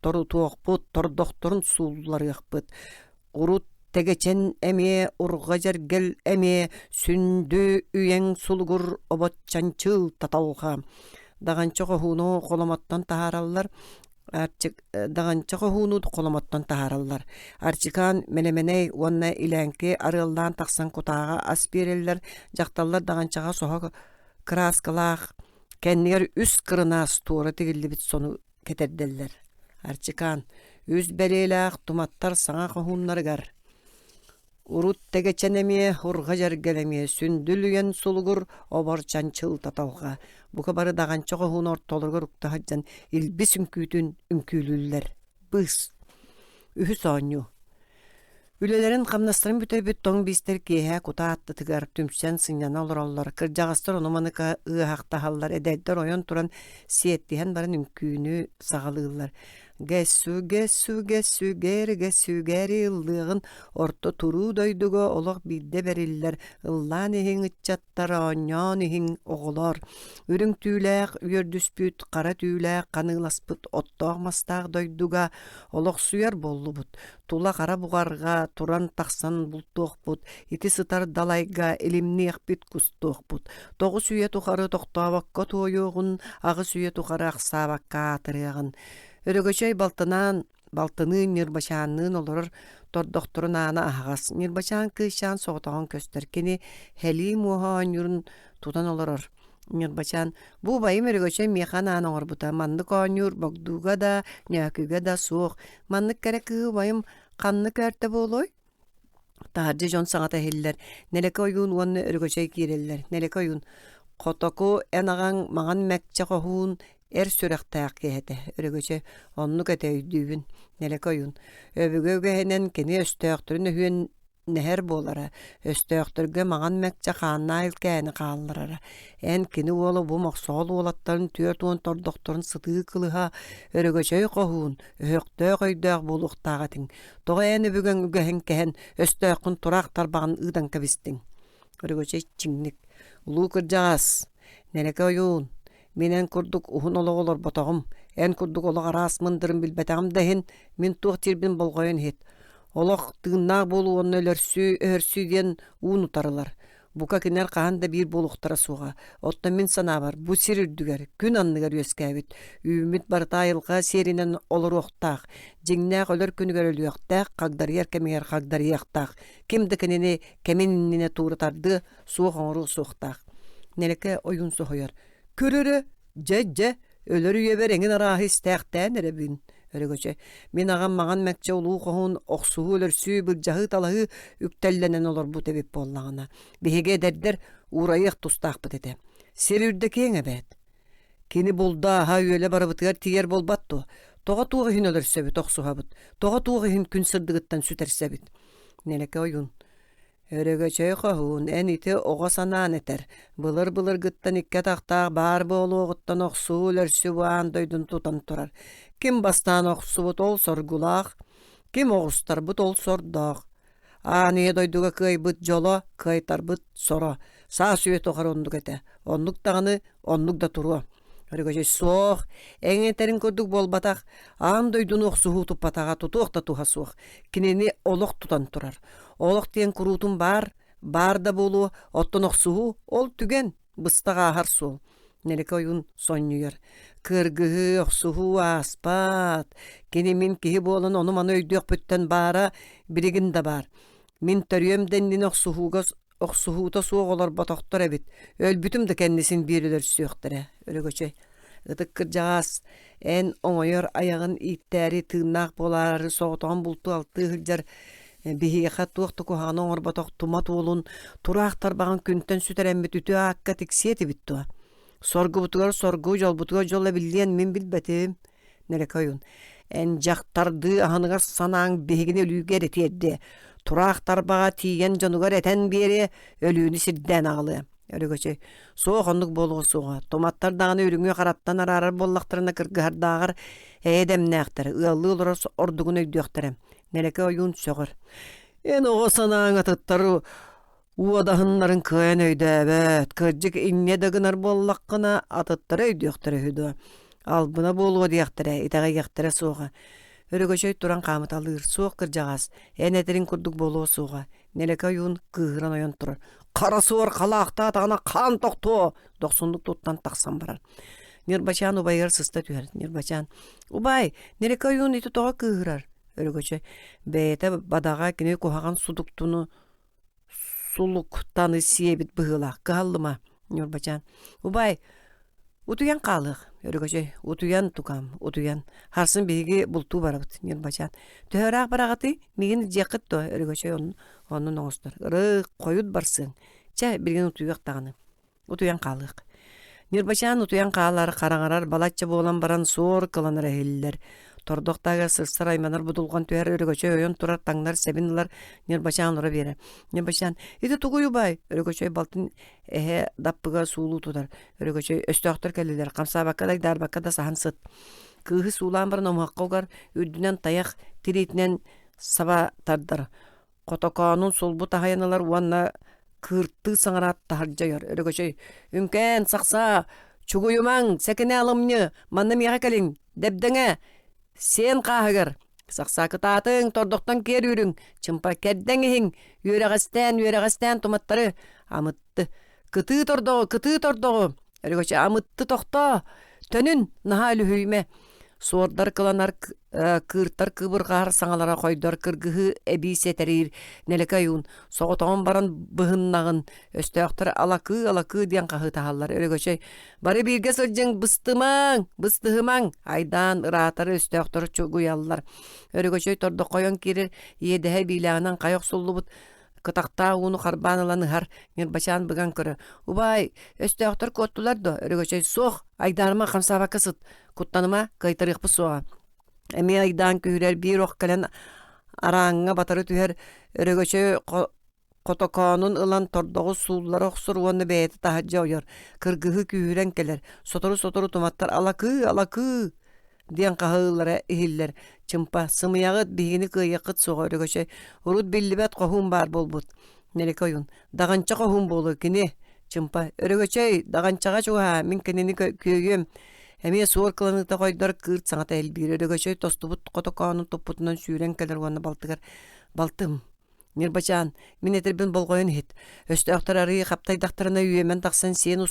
торутуохпут, тордохторун суулларыахпыт. Урут Тэгэчэн эмиэ, Урҕа Дьэргэл эмиэ, Сүндү үйэҥ сулугур обот-чанчыыл таталҕа. Даҕанча хоһууну холомоттон таһаараллар, Арчик Даҕанча хоһууну холомоттон таһаараллар. Арчикаан Мэлэмэнэй уонна Илээҥки арыаллаан тахсан кутааҕа ас биэрэллэр, дьахталлар даҕанчаҕа соһо кырааскалаах кэннигэр үс кырынаас туора тигиллибит сону кэтэрдэллэр. Арчикаан үс бэлиэлээх туматтар саҥа хоһууннарыгар урут Тэгэчэн эмиэ, Урҕа Дьэргэл эмиэ, Сүндүл үйэн сулугур обор чанчыл таталҕа бука бары даҕанча хоһуун ортолоругар укта сылдьан илбис үҥкүүтүн үҥкүүлүүллэр. Быыс. Үһүс оонньуу. Үлэлэрин-хамнастарын бүтэрбит тоҥ биистэр киэһэ кутаа аттытыгар түмсэн сынньана олороллор, кырдьаҕастар ону-маны ыаһахтаһаллар, эдэрдэр ойон туран сиэттиһэн баран үҥкүүнү саҕалыыллар. Гэссү, гэссү, гэссү, гэри гэссү, гэри ыллыаҕын орто туруу дойдуга олох биирдэ бэриллэр ыллаан иһиҥ ыччаттар, оонньоон иһиҥ оҕолор. Үрүҥ түүлээх үөрдүспүт, хара түүлээх ханыыласпыт оттоох-мастаах дойдуга олохсуйар буоллубут. Тула хара буҕарга туран тахсан бултуохпут, ити сытар далайга илимниэхпит, кустуохпут. 9 үйэ тухары тохтообокко туойуоҕун, 8 үйэ тухары ахсаабакка аатырыаҕын. Өрөгөчөй балтынаан балтыныын Ньырбачаанныын олорор тордохторун аана аһаҕас. Ньырбачаан кыысчаан соҕотоҕун көстөр. Кини һэлии муоһа оонньуурун тутан олорор. Ньырбачаан бу убайым Өрөгөчөй миэхэ анаан оҥорбута. Маннык оонньуур Богдууга да, Ньөөкүгэ да суох. Маннык кэрэ кыыһы убайым ханна көөртө буолуой? Таһырдьа дьон саҥата иһиллэр. Нэлэкэ ойуун уонна Өрөгөчөй киирэллэр. Нэлэкэ ойуун «Хотоку эн аҕаҥ маҥан мэкчэ хоһуун эр сүрэхтээх киһи этэ». Өрөгөчөй «Оннук этэ өйдүүбүн». Нэлэкэ ойуун «Өбүгэ үгэһинэн кини өстөөхтөрүн өһүөн нэһэр буолара, өстөөхтөргө маҥан мэкчэ хааннаах илкээни хаалларара. Эн кини уола бу мохсоҕол уолаттарын 40 тордохторун сытыы кылыһа Өрөгөчөй хоһуун, өһөхтөөх өйдөөх буолуохтаах этиҥ. Тоҕо эн өбүгэҥ үгэһин кэһэн, өстөөххүн тураах тарбаҕын ыытан кэбистиҥ? Өрөгөчөй чиҥник, улуу кырдьаҕас, Нэлэкэ ойуун, мин эн курдук уһун олоҕу олорботоҕум, эн курдук олох араас мындырын билбэтэҕим да иһин, мин туох диирбин болҕойон иһит. Олох тыыннаах буолуу уонна өлөрсүү, өһөрсүү диэн уун утарылар. Бука кинилэр хаһан да биир буолуохтара суоҕа. Оттон мин санаабар, бу сир үрдүгэр, күн анныгар үөскээбит, үүммүт барыта айылҕа сиэринэн олоруохтаах, дьиҥнээх өлөр күнүгэр өлүөхтээх, хагдарыйар кэмигэр хагдарыйыахтаах. Ким да кинини кэмин иннинэ туура тардыа, суох оҥоруо суохтаах. Нэлэкэ ойуун соһуйар. Көр эрэ, дьэ-дьэ, өлөр үйэбэр эҥин арааһы истээхтээн эрэбин. Өрөгөчө, мин аҕам маҥан мэкчэ улуу хоһуун охсуһуу өлөрсүү былдьаһыы-талаһыы үктэллэнэн олорбут эбит буоллаҕына, биһиги эдэрдэр уурайыах тустаахпыт этэ. Сир үрдэ киэҥ эбээт. Кини булда аһа-үөлэ барыбытыгар тиийэр буолбат дуо? Тоҕо туох иһин өлөрсөбүт, охсуһабыт? Тоҕо туох иһин күн сырдыгыттан сүтэрсэбит? Нэлэкэ ойуун Өрөгөчөй хоһуун, эн ити оҕо санаан этэр, былыр-былыргыттан икки атахтаах баар буолуоҕуттан охсуу өлөрсүү бу аан дойдуну тутан турар. Ким бастаан охсубут ол соргулаах, ким оҕустарбыт ол сордоох. Аан ийэ дойдуга кыайбыт дьоло, кыайтарбыт соро. Саас үйэ тухары оннук этэ. Оннук даҕаны, оннук да туруо. Өрөгөчөй суох, эҥ этэрин курдук буолбатах, аан дойдуну охсуһуу туппатаҕа тутуох да туһа суох. Кинини олох тутан турар. Олох диэн куруутун баар, баар да буолуо, оттон охсуһуу ол түгэн, быстах ааһар суол. Нэлэкэ ойуун сонньуйар. Кыргыһыы, охсуһуу ааспат. Кини мин киһи буолан ону-маны өйдүөхпүттэн баара билигин да баар. Мин төрүөм да иннинэ охсуһууга охсуһуута суох олорботохтор эбит, өлбүтүм да кэннисин биир өлөрсүөхтэрэ, Өрөгөчөй. Ытык кырдьаҕас, эн оҥойор айаҕын ииттээри тыыннаах буолаары соҕотоҕун бултуу-алтыы сылдьар биһиэхэ туох да куһаҕаны оҥорботох тумат уолун тураах тарбаҕын күнтэн сүтэрэммит үтүө аакка тиксиэ этибит дуо? Соргубутугар соргу, дьолбутугар дьол эбиллиэн мин билбэтим. Нэлэкэ ойуун «Эн дьахтардыы аһыныгас санааҥ биһигини өлүүгэ эрэ тиэрдиэ, тураах тарбаҕа тиийэн дьонугар этэн биэриэ, өлүүнү сирдээн аҕалыа». Өрөгөчөй «Суох оннук буолуо суоҕа, туматтар даҕаны үрүҥү хараттан араарар буоллахтарына кыргыһардааҕар эйэ дэмнээхтэр, ыаллыы олорор ордугун өйдүөхтэрэ». Нэлэкэ ойуун сөҕөр «Эн оҕо санааҥ атыттары Уодаһыннарын кыайан өйдөөбөт, кырдьык инньэ да гынар буоллаххына, атыттара өйдүөхтэрэ үһү дуо? Албына буолуо диэхтэрэ, итэҕэйиэхтэрэ суоҕа. Өрөгөчөй туран хаамыталыыр, суох кырдьаҕас, эн этэриҥ курдук буолуо суоҕа. Нэлэкэ ойуун кыыһыран ойон турар. Хара суор халаахтаатаҕына хаан тохтуо! Дохсуннук туттан тахсан барар. Ньырбачаан убайыгар сыста түһэр. Ньырбачаан, «Убаай, Нэлэкэ ойуун ити тоҕо кыыһырар?» Өрөгөчөй, бэйэтэ бадаҕа кини куһаҕан судуктуну сулуктаны сиэбит быһыылаах кыһаллыма Ньурбачаан убаай утуйан хаалыах Өрөгөчөй утуйан тукаам утуйан харсын биһиги бултуу барабыт Ньурбачаан төһө ыраах бараҕытый миигин илдьиэххит дуо Өрөгөчөй оннун оҥостор ырык хойут барсыаҥ чэ билигин утуйуох даҕаны Утуйан хаалыах. Ньырбачаан утуйан хаалар, хараҥарар балачча буолан баран суор кыланара иһиллэр. Тордох таһыгар сырсар айманар будулҕан түһэр Өрөгөчөй ойон турар таҥнар сэбин ылар Ньырбачаан олоро биэрэр. Ньырбачаан «Ити тугуй убаай?» Өрөгөчөй балтын эһэ даппыга суулуу тутар. Өрөгөчөй «Өстөөхтөр кэллилэр, хамсаабакка да айдаарбакка да саһан сыт». Кыыһы суулаан баран омуһахха угар, үрдүнэн тайах тириитинэн саба тардар. Хотокоонун сулбу таһыйан ылар уонна кыыртыы саҥараат таһырдьа ойор. Өрөгөчөй «Үҥкээн, сахсаа, чугуйумаҥ, сэкинэ алымньы, манна миэхэ кэлиҥ, дэбдэҥэ, сиэн хааһыгар, сахсаа кытаатыҥ, тордохтон киэр үүрүҥ, чымпа кэрдэҥ иһиҥ, үөрэҕэстээн, үөрэҕэстээн туматтары, амытты, кытыы тордоҕу, кытыы тордоҕу, Өрөгөчө амытты тохтоо, төнүн, наһаа үлүһүйүмэ. Суордар кыланар, кыыртар кыбырҕаһар саҥалара хойдор кыргыһыы эбии сэтэриир нэлэкэ ойуун соҕотоҕун баран быһыннаҕын өстөөхтөр алакыы-алакыы диэн хаһыытаһаллар Өрөгөчөй бары бииргэ сылдьыҥ быстымаҥ быстыһымаҥ айдаан ыраатар өстөөхтөр чугуйаллар Өрөгөчөй тордоххойон киирэр иэдэһэ биилээҕинэн хайа охсуллубут Кытахтаах ууну харбаан ылан ыһар, Ньырбачаан быган көрөр: «Убаай, өстөөхтөр куоттулар дуо?» Өрөгөчөй: «Суох, айдаарыма, хамсаабакка сыт, куттаныма, кыайтарыахпыт суоҕа». Эмиэ айдаан күһүрэр, биир ох кэлэн арааҥҥа батары түһэр, Өрөгөчөй хотокоонун ылан тордоҕу сууллара охсор уонна бэйэтэ таһырдьа ойор, кыргыһыы күүһүрэн кэлэр, сотору-сотору туматтар «Алакыы, алакыы!» диэн хаһыылара иһиллэр. Чымпа, сымыйаҕыт, биһигини кыайыаххыт суоҕа Өрөгөчөй. Урут биллибэт хоһуун баар буолбут. Нэлэкэ ойуун. Даҕанча хоһуун буолуо кини. Чымпа, Өрөгөчөй, даҕанчаҕа чугаһаа, мин кинини күөйүөм. Эмиэ суор кыланыыта хойдор кыырт саҥата элбиир. Өрөгөчөй тостубут хотокоонун туппутунан сүүрэн кэлэр уонна балтыгар «Балтым, Ньырбачаан, мин этэрбин болҕойон иһит. Өстөөхтөр арыый хаптайдахтарына үөмэн тахсан сиэн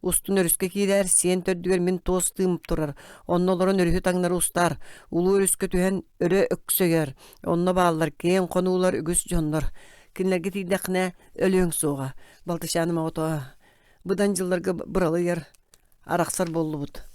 устун өрүскэ киирээр, сиэн төрдүгэр мин туос тыым турар, онно олорон өрүһү таҥнары устаар, улуу өрүскэ түһэн өрө өксөйөр, онно бааллар киэҥ хонуулар үгүс дьоннор. Кинилэргэ тиийдэххинэ өлүөҥ суоҕа. Балтычааным оҕото быдан дьылларга быралыйар, арахсар буоллубут.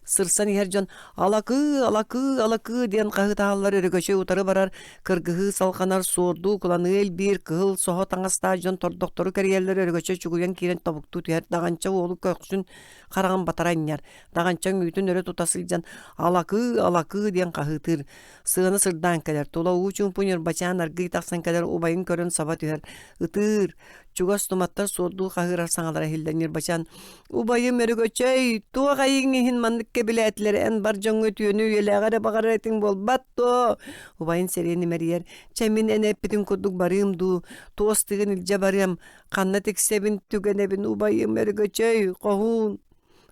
Сырсан иһэр дьон «Алакыы, алакыы, алакыы» диэн хаһыытаһаллар өрөгөчөй утары барар, кыргыһыы салҕанар, суордуу кыланыы элбиир, кыһыл соһо таҥастаах дьон тордохтору кэрийэллэр өрөгөчөй чугуйан киирэн тобуктуу түһэр, даҕанча уолу көхсүн хараҕын батара анньар, даҕанча үҥүүтүн өрө тута сылдьан «Алакыы, алакыы» диэн хаһыытыыр. Сыана сырдаан кэлэр, тула уу чуумпу Ньурбачаан аргыый тахсан кэлэр, убайын көрөн саба түһэр, ытыыр, Чугас туматтар суордуу хаһыырар саҥалара иһиллэр Ньырбачаан «Убайым Өрөгөчөй, туох айыҥ иһин маннык кэбилээтилэр, эн бар дьоҥҥо үтүөнү үйэлээҕи эрэ баҕарар этиҥ буолбат дуо?» Убайын сэриэн имэрийэр «Чэ мин эн эппитиҥ курдук барыым дуу, туос тыгын илдьэ барыам, ханна тиксэбин түгэнэбин убайым Өрөгөчөй, хоһуун!»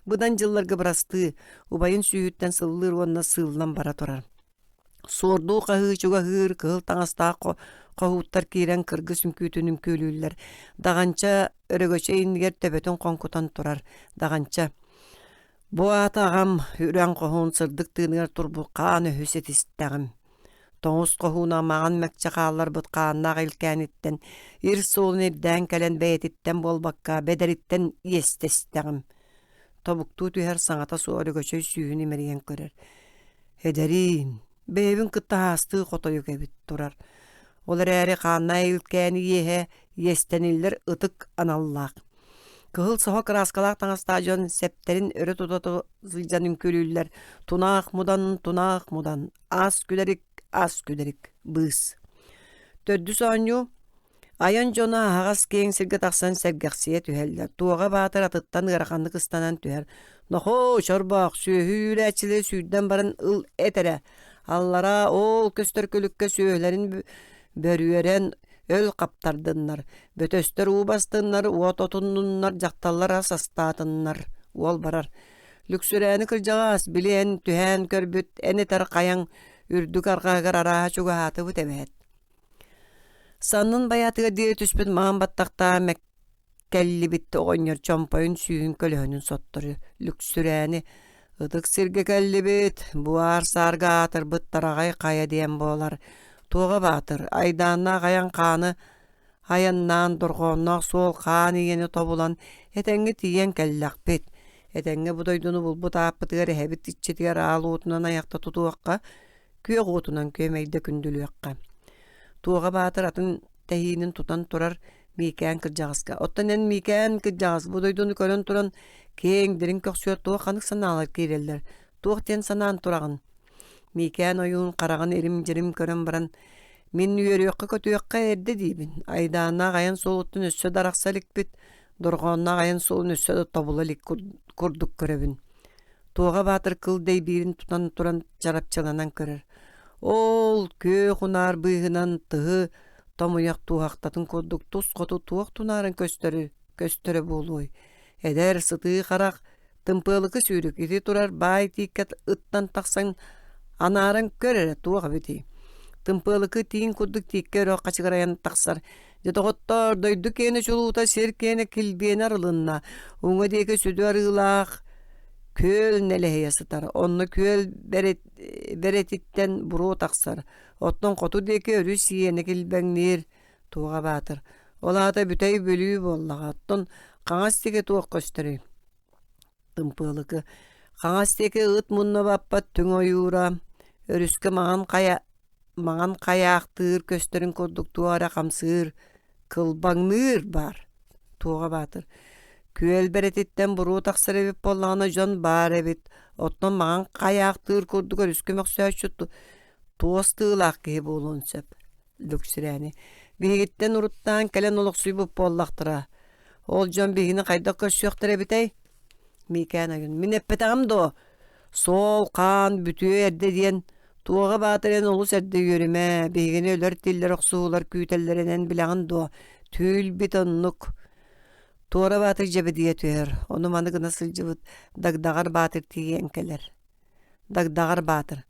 Быдан дьылларга бырастыы, убайын сүүһүттэн сыллыыр уонна сыыллан бара турар. Суордуу хаһыы чугаһыыр, кыһыл таҥастаах хоһууттар киирэн кыргыс үҥкүүтүн үҥкүүлүүллэр. Даҕанча Өрөгөчөй иннигэр төбөтүн хоҥкутан турар. Даҕанча «Бу аата аҕам үрэн хоһуун сырдык тыыныгар турбут хаан өһү ситистэҕим. Тоҥус хоһууна маҥан мэкчэ хаалларбыт хааннаах илкээниттэн ир суолун ирдээн кэлэн бэйэтиттэн буолбакка бэдэриттэн иэстэстэҕим». Тобуктуу түһэр саҥата суох Өрөгөчөй сүүһүн имэрийэн көрөр. Эдэриин, бэйэбин кытта аастыы хотойук эбит турар. Ол эрээри хааннаах илкээни иэһэ иэстэниллэр ытык аналлаах. Кыһыл соһо кырааскалаах таҥастаах дьон сэптэрин өрө тута сылдьан үҥкүүлүүллэр. Тунаах мудан, тунаах мудан, аас күлэрик, аас күлэрик, быыс. Төрдүс оонньуу Айан дьоно аһаҕас киэҥ сиргэ тахсан сэргэхсийэ түһэллэр, Туоҕа Баатыр атыттан ыараханнык ыстанан түһэр: «Нохоо, чорбоох, сүөһү үүрээччилэри сүүрдэн баран ыл эт эрэ, аллараа оол көстөр күлүккэ сүөһүлэрин бөрүөрэн өл хаптардыннар, бөтөстөр уу бастыннар, уот отуннуннар, дьахталлар ас астаатыннар» уол барар. Лүксүрээни кырдьаҕас, били эн түһээн көрбүт, эн этэр хайаҥ үрдүк арҕаһыгар арааһа чугаһаатыбыт эбээт Саннын байаатыгар диэри түспүт маҥан баттахтаах мэккэллибит оҕонньор чомпойун сүүһүн көлөһөнүн соттору Лүксүрээни «Ытык сиргэ кэллибит, бу аар-саарга аатырбыт Тараҕай хайа диэн буолар. Туоҕа Баатыр, айдааннаах айан хааны айаннаан, дорҕоонноох суол хаан ийэни тобулан, этэҥҥэ тиийэн кэллэхпит. Этэҥҥэ бу дойдуну булбут ааппытыгар эһэбит иччитигэр аал уотунан айахта тутуохха, күөх уотунан күөмэйдэ күндүлүөххэ. Туоҕа Баатыр атын тэһиинин тутан турар Миикээн кырдьаҕаска «Оттон эн Миикээн кырдьаҕас бу дойдуну көрөн туран киэҥ, дириҥ көхсүгэр туох ханнык санаалар киирэллэр, туох диэн санаан тураҕын?» Миикээн ойуун хараҕын ирим-дьирим көрөн баран «Мин үөрүөххэ-көтүөххэ эрдэ диибин, айдааннаах айан суолуттан өссө да арахса иликпит, дорҕоонноох айан суолун өссө да тобула илик курдук көрөбүн. Туоҕа Баатыр кыл дэйбиирин тутан туран чарапчыланан көрөр. Ол күөх унаар быыһынан тыһы томуйах туоһахтатын курдук тус хоту туох тунааран көстөрү көстөрө буолуой? Эдэр сытыы харах Тымпыалыкы сүүрүк ити турар баай тииккэ ыттан тахсан анааран көр эрэ туох эбитий? Тымпыалыкы тииҥ курдук тииккэ өрө хачыгырайан тахсар. Дьэ доҕоттоор, дойду киэнэ чулуута, сир киэнэ килбиэнэ арылынна. Уҥа диэки сүдү арыылаах күөл нэлэһийэ сытар. Онно күөл бэрэтиттэн буруо тахсар. Оттон хоту диэки өрүс иэнэ килбэҥниир. Туоҕа Баатыр. Ол аата Бүтэй Бүлүү буоллаҕа. Оттон хаҥас диэки туох көстөрүй? Тымпыалыкы. Хаҥас диэки ыт мунна баппат түҥ ойуура, өрүскэ маҥан хайа маҥан хайаахтыыр көстөрүн курдук туох эрэ хамсыыр, кылбаҥныыр баар. Туоҕа Баатыр. Күөл бэрэтиттэн буруо тахсар эбит буоллаҕына дьон баар эбит. Оттон маҥан хайаахтыыр курдук өрүскэ мөхсөөччү туос тыылаах киһи буолуон сөп. Лүксүрээни биһигиттэн уруттаан кэлэн олохсуйбут буоллахтара. Ол дьон биһигини хайдах көрсүөхтэрэ эбитэй? Миикээн ойун мин эппэтэҕим дуо? Суол хаан бүтүө эрдэ диэн Туоҕа Баатыр эн олус эрдэ үөрүмэ, биһигини өлөр-тиллэр охсуһуулар күүтэллэринэн билэҕин дуо? Түүл-бит оннук. Туора Баатыр дьэбидийэ түһэр, ону-маны гына сылдьыбыт Дагдаҕар Баатыр тиийэн кэлэр. Дагдаҕар Баатыр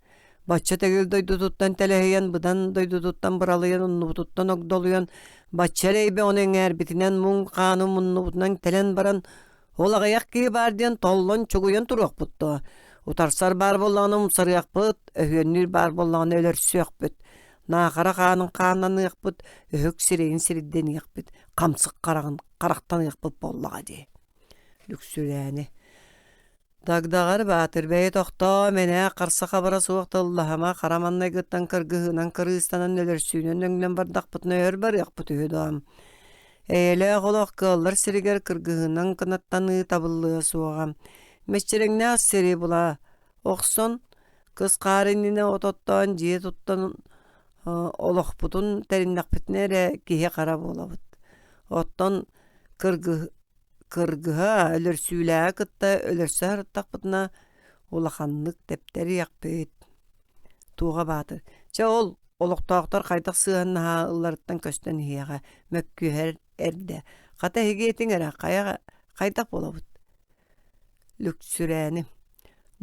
Бачча төгүл дойдутуттан тэлэһийэн, быдан дойдутуттан быралыйан, оннубутуттан огдолуйан, бачча эрэйбэ ону эҥээрбитинэн муҥ хааны муннубутунан тэлэн баран, ол аҕыйах киһи баар диэн толлон чугуйан туруохпут дуо? Утарсар баар буоллаҕына умсарыахпыт, өһүөннүүр баар буоллаҕына өлөрсүөхпүт, наахара хаанын хааннаныахпыт, өһүк сирэйин сирдэниэхпит, хамсык хараҕын харахтаныахпыт буоллаҕа дии. Лүксүрээни Дагдаҕар Баатыр бэйэ тохтоо, мэнээк харса-хабара суох тыллаһыма, хара маннайгыттан кыргыһыынан кырыыстанан өлөрсүүнэн өҥнөн бардахпытына өр барыахпыт үһү доо. Эйэлээх олох кыаллар сиригэр кыргыһыынан кынаттаныы табыллыа суоҕа. Мэччирэҥнээх сири була охсон, кыс хаар иннинэ от оттоон, дьиэ туттан олохпутун тэриннэхпитинэ эрэ киһи-хара буолабыт. Оттон кыргыһ Кыргыһа, өлөрсүүлээҕи кытта өлөрсө сырыттахпытына улаханнык тэптэриэхпит. Туоҕа Баатыр: «Чэ ол олохтоохтор хайдах сыһыаннаһалларыттан көстөн иһиэҕэ, мөккүһэр эрдэ. Хата эһиги этиҥ эрэ, хайа хайдах буолабыт?» Лүксүрээни: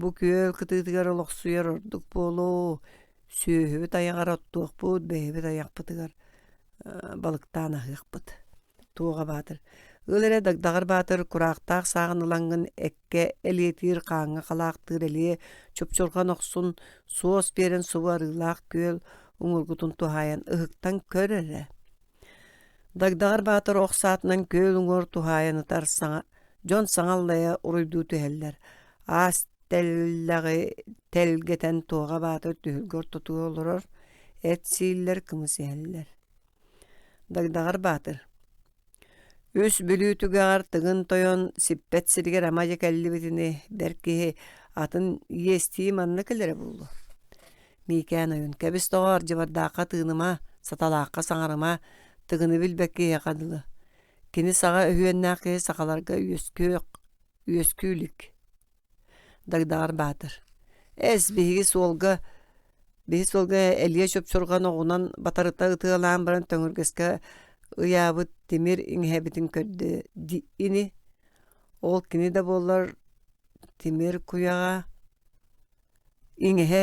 «Бу күөл кытыытыгар олохсуйар ордук буолуо. Сүөһүбүт айаҕар оттуохпут, бэйэбит айахпытыгар балыктаан аһыахпыт» Туоҕа Баатыр Ыл эрэ Дагдаҕар Баатыр кураахтаах сааҕын ылаҥҥын эккэ элиэтиир хааҥҥа халаахтыыр элиэ чупчурҕан охсун суос биэрэн субу арыылаах күөл уҥуоргутун туһаайан ыһыктан көр эрэ. Дагдаҕар Баатыр ох саатынан күөл уҥуор туһаайан ытар саҥа дьон саҥа аллайа уруйдуу түһэллэр. Аас тэллэҕи тэлгэтэн Туоҕа Баатыр түһүлгэ ортотугар олорор, эт сииллэр, кымыс иһэллэр. Дагдаҕар Баатыр Үс Бүлүү түгэҕэр Тыгын Тойон сиппэт сиригэр ама дьэ кэллибит ини, бэр киһи атын иэстии манна кэлэрэ буолуо. Миикээн ойун кэбис доҕоор, дьыбардаахха тыыныма, саталаахха саҥарыма, Тыгыны билбэт киһиэхэ дылы. Кини саҕа өһүөннээх киһи сахаларга үөскүөх үөскүү илик. Дагдаҕар Баатыр Эс, биһиги суолга биһи суолга элиэ чупчурҕан оҕунан батарыта ытыалаан баран төҥүргэскэ ыйаабыт тимир иҥэһэбитин көрдө ини. Ол кини да буоллар тимир куйаҕа Иҥэһэ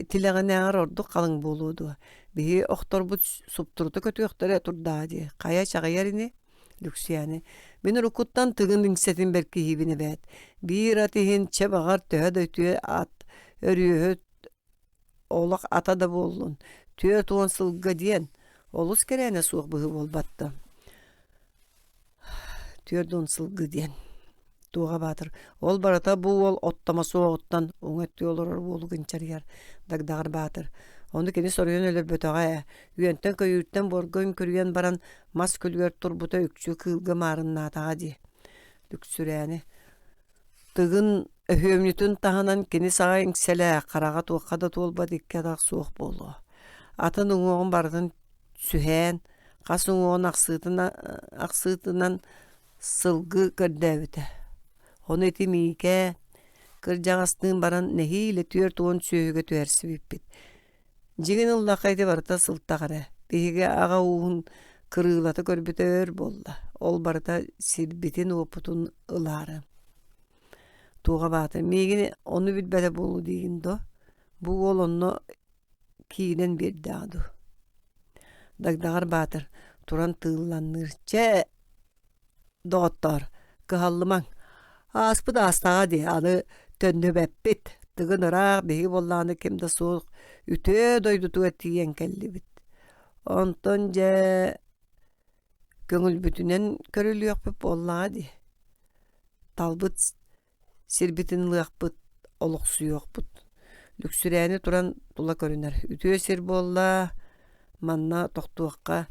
тилэҕинээҕэр ордук халыҥ буолуо дуо, биһиги охторбут суптурута көтүөхтэрэ турдаҕа дии, хайа чаҕыйар ини Лүксүйээни мин уруккуттан тыгын иҥсэтин бэркиһиибин эбээт, биир ат иһин чэ баҕар төһө да үтүө ат өрүөһүт олох ата да буоллун, 40 сылга диэн олус кэрээнэ суох быһыы буолбат да 40 сылгы диэн Туоҕа Баатыр ол барыта бу уол оттомо суоҕуттан уҥа өттүгэр олорор уолу кынчарыйар Дагдаҕар Баатыр ону кини соруйан өлөрбөтөҕө ээ үөнтэн-көйүүртэн буорга үҥкүрүйэн баран мас күлүгэр турбута үкчү кыылга маарыннаатаҕа дии Лүксүрээни Тыгын өһүөмньүтүн таһынан кини саҕа иҥсэлээх, хараҕа туохха да туолбат икки атах суох буолуо. Атын уҥуоҕун барытын сүһээн, хас уҥуоҕун ахсыытынан сылгы көрдөөбүтэ. Ону ити Миикээ. Кырдьаҕастыын баран нэһиилэ 40 сүөһүгэ түһэрсибиппит. Дьиҥин ыллахха ити барыта сылтах эрэ. Биһиги аҕа ууһун кырыылата көрбүтэ өр буолла. Ол барыта сирбитин-уоппутун ылаары. Туоҕа баата миигин ону билбэтэ буолуо диигин дуо? Бу уол онно киирэн биэрдэҕэ дуу? Дагдаҕар Баатыр туран тыылланныыр: «Чэ, доҕоттоор, кыһаллымаҥ, ааспыт аастаҕа дии, аны төннүбэппит, Тыгын ыраах, биһиги буоллаҕына ким да суох үтүө дойдутугар тиийэн кэллибит. Онтон дьэ көҥүлбүтүнэн көрүлүөхпүт буоллаҕа дии, талбыт Сирбитин ылыахпыт, олохсуйуохпут. Лүксүрээни туран тула көрүнэр. Үтүө сир буолла, манна тохтуохха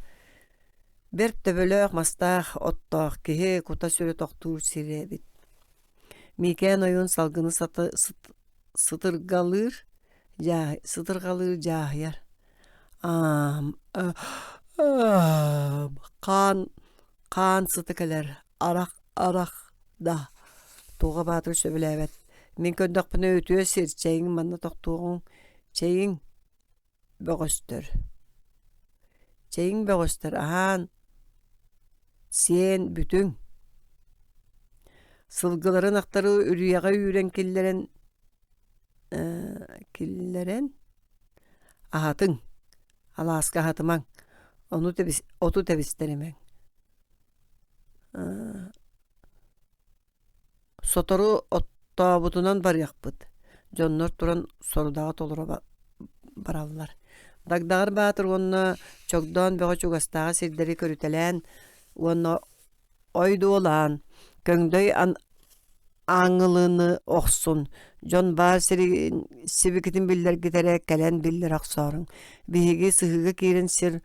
бэрт төбөлөөх мастаах, оттоох киһи кута-сүрэ тохтуур сирэ эбит. Миикээн ойуун салгыны сытыргалыыр, сытырҕалыыр дьааһыйар. Аам, хаан, хаан сыта кэлэр, арах, арах да Туоҕа Баатыр сөбүлээбэт. Мин көрдөхпүнэ үтүө сир, чэйиҥ манна тохтуоҕуҥ, чэйиҥ бөҕөстөр, чэйиҥ бөҕөстөр аһаан, сиэн бүтүҥ. Сылгыларын ахтары үрүйэҕэ үүрэн киллэрэн киллэрэн аһатыҥ, алааска аһатымаҥ, ону оту тэбистэримэҥ Сотору оттообутунан барыахпыт, дьоннор туран сорудаҕы толоро бараллар. Дагдаҕар Баатыр уонна Чогдоон Бөҕө чугастааҕы сирдэри көрүтэлээн уонна ойдуолаан, көҥдөй ааҥылыны охсун, дьон баар сирин сибикитин биллэргит эрэ кэлэн биллэрэ охсооруҥ. Биһиги сыһыыга киирэн сир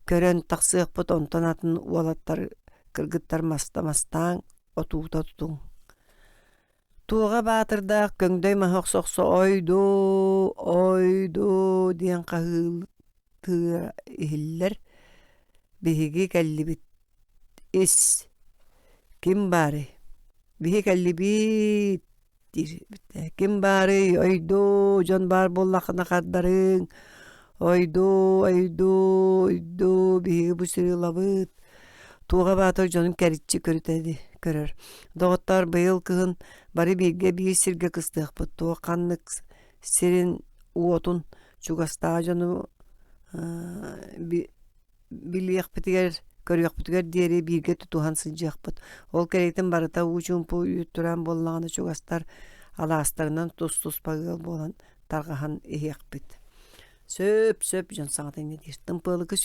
көрөн тахсыахпыт, онтон атын уолаттар кыргыттар маста мастааҥ, отуута тутуҥ. Туоҕа Баатырдаах көҥдөй маһы охсо-охсо «Ойдуу, ойдуу» диэн хаһыытыыра иһиллэр. Биһиги кэллибит ис ким баарый? Биһи кэллибиит диир Ким баарый? Ойдуу, дьон баар буоллаххына хардарыҥ. Ойдуу, ойдуу, ойдуу, биһиги бу сири ылабыт. Туоҕа Баатыр дьонун кэриччи көрүтэ көрөр. Доҕоттоор, быйыл кыһын бары бииргэ биир сиргэ кыстыахпыт. Туох ханнык сирин уотун чугастааҕы дьону билиэхпитигэр, көрүөхпүтүгэр диэри бииргэ тутуһан сылдьыахпыт. Ол кэриэтин барыта уу чуумпу үүт тураан буоллаҕына чугастар алаастарынан тус-туспа ыал буолан тарҕаһан иһиэхпит. Сөп, сөп дьон саҥата инньэ диир. Тымпыалыкы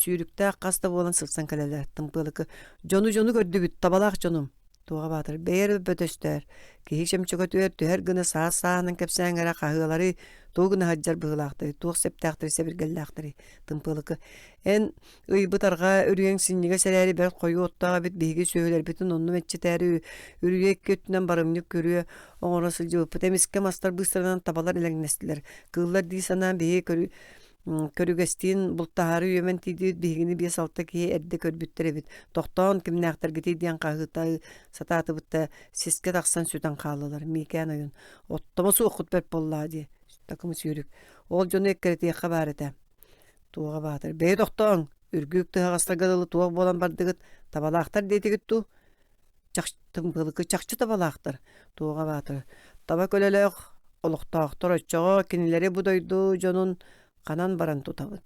сүүрүктээх хас да буолан сырсан кэлэллэр. Тымпыалыкы дьону-дьону көрдүбүт, табалаах дьонум. Туоҕа Баатыр бэйэ эрэ бөтөстөөр, киһи чөмчөкөтүгэр түһэр гына саас-сааһынан кэпсээҥ эрэ хаһыалары тугу гына сылдьар быһыылаахтарый, туох сэптээхтэрий, сэбиргэллээхтэрий Тымпыалыкы эн ыйбыт арҕаа үрүйэҥ синньигэс эрээри бэрт хойуу оттоох эбит биһиги сүөһүлэрбитин онно мэччитээри үрүйэ икки өттүнэн барымньык күрүө оҥоро сылдьыбыппыт эмискэ мастар быыстарынан табалар элэҥнэстилэр кыыллар дии санаан биһиги көрү Көрүгэстиин бултаһаары үөмэн тиийдибит биһигини биэс-алта киһи эрдэ көрбүттэр эбит. Тохтоон кимнээхтэргитий диэн хаһыыта сатаатыбыт да, сискэ тахсан сүтэн хааллылар. Миикээн ойун «Оттомо суоххут бэрт буоллаа» дии. Такым сүүрүк. Ол дьону эккирэтиэххэ баар этэ. Туоҕа Баатыр «Бэйи тохтооҥ! Үргүк тыһаҕастарга дылы туох буолан бардыгыт? Табалаахтар диэтигит дуу?» Тымпылыкы чахчы табалаахтар, Туоҕа Баатыр. Таба көлөлөөх олохтоохтор оччоҕо кинилэри бу дойду дьонун ханан баран тутабыт.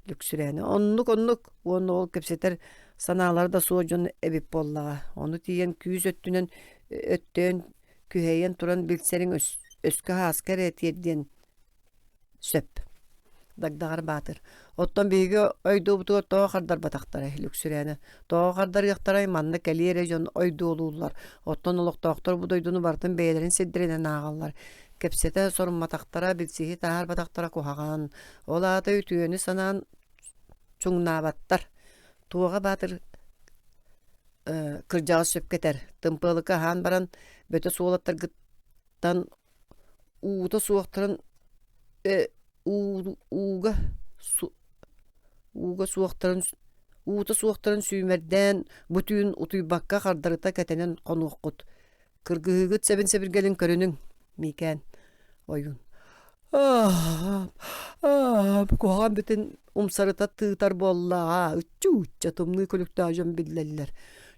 Лүксүрээни оннук-оннук уонна ол кэпсэтэр санаалара да суох дьон эбит буоллаҕа. Ону тиийэн күүс өттүнэн өттөөн күһэйэн туран билсэриҥ өскө-һааска эрэ тиэрдиэн Сөп. Дагдаҕар Баатыр. Оттон биһиги ойдуобутугар тоҕо хардарбатахтарай, Лүксүрээнэ? Тоҕо хардарыахтарай, манна кэлиэ эрэ дьон ойдуолууллар. Оттон олохтоохтор бу дойдуну барытын бэйэлэрин сирдэринэн ааҕаллар. Кэпсэтэ сорумматахтара, билсиһи таһаарбатахтара куһаҕан. Ол аата үтүөнү санаан чуҥнаабаттар. Туоҕа Баатыр кырдьаҕас сөпкө этэр. Тымпыалыкы аһаан баран, бөтөс уолаттаргыттан уута суохтарын ууга ууга суохтарын уута суохтарын сүүмэрдээн бу түүн утуйбакка хардарыта кэтэнэн хонуоххут. Кыргыһыыгыт сэбин-сэбиргэлин көрүнүҥ, Миикээн ойуун. Аа, куһаҕан бүтүн умсарыта тыытар буоллаҕа, ыччуу-ычча тымныы күлүктээх дьон биллэллэр.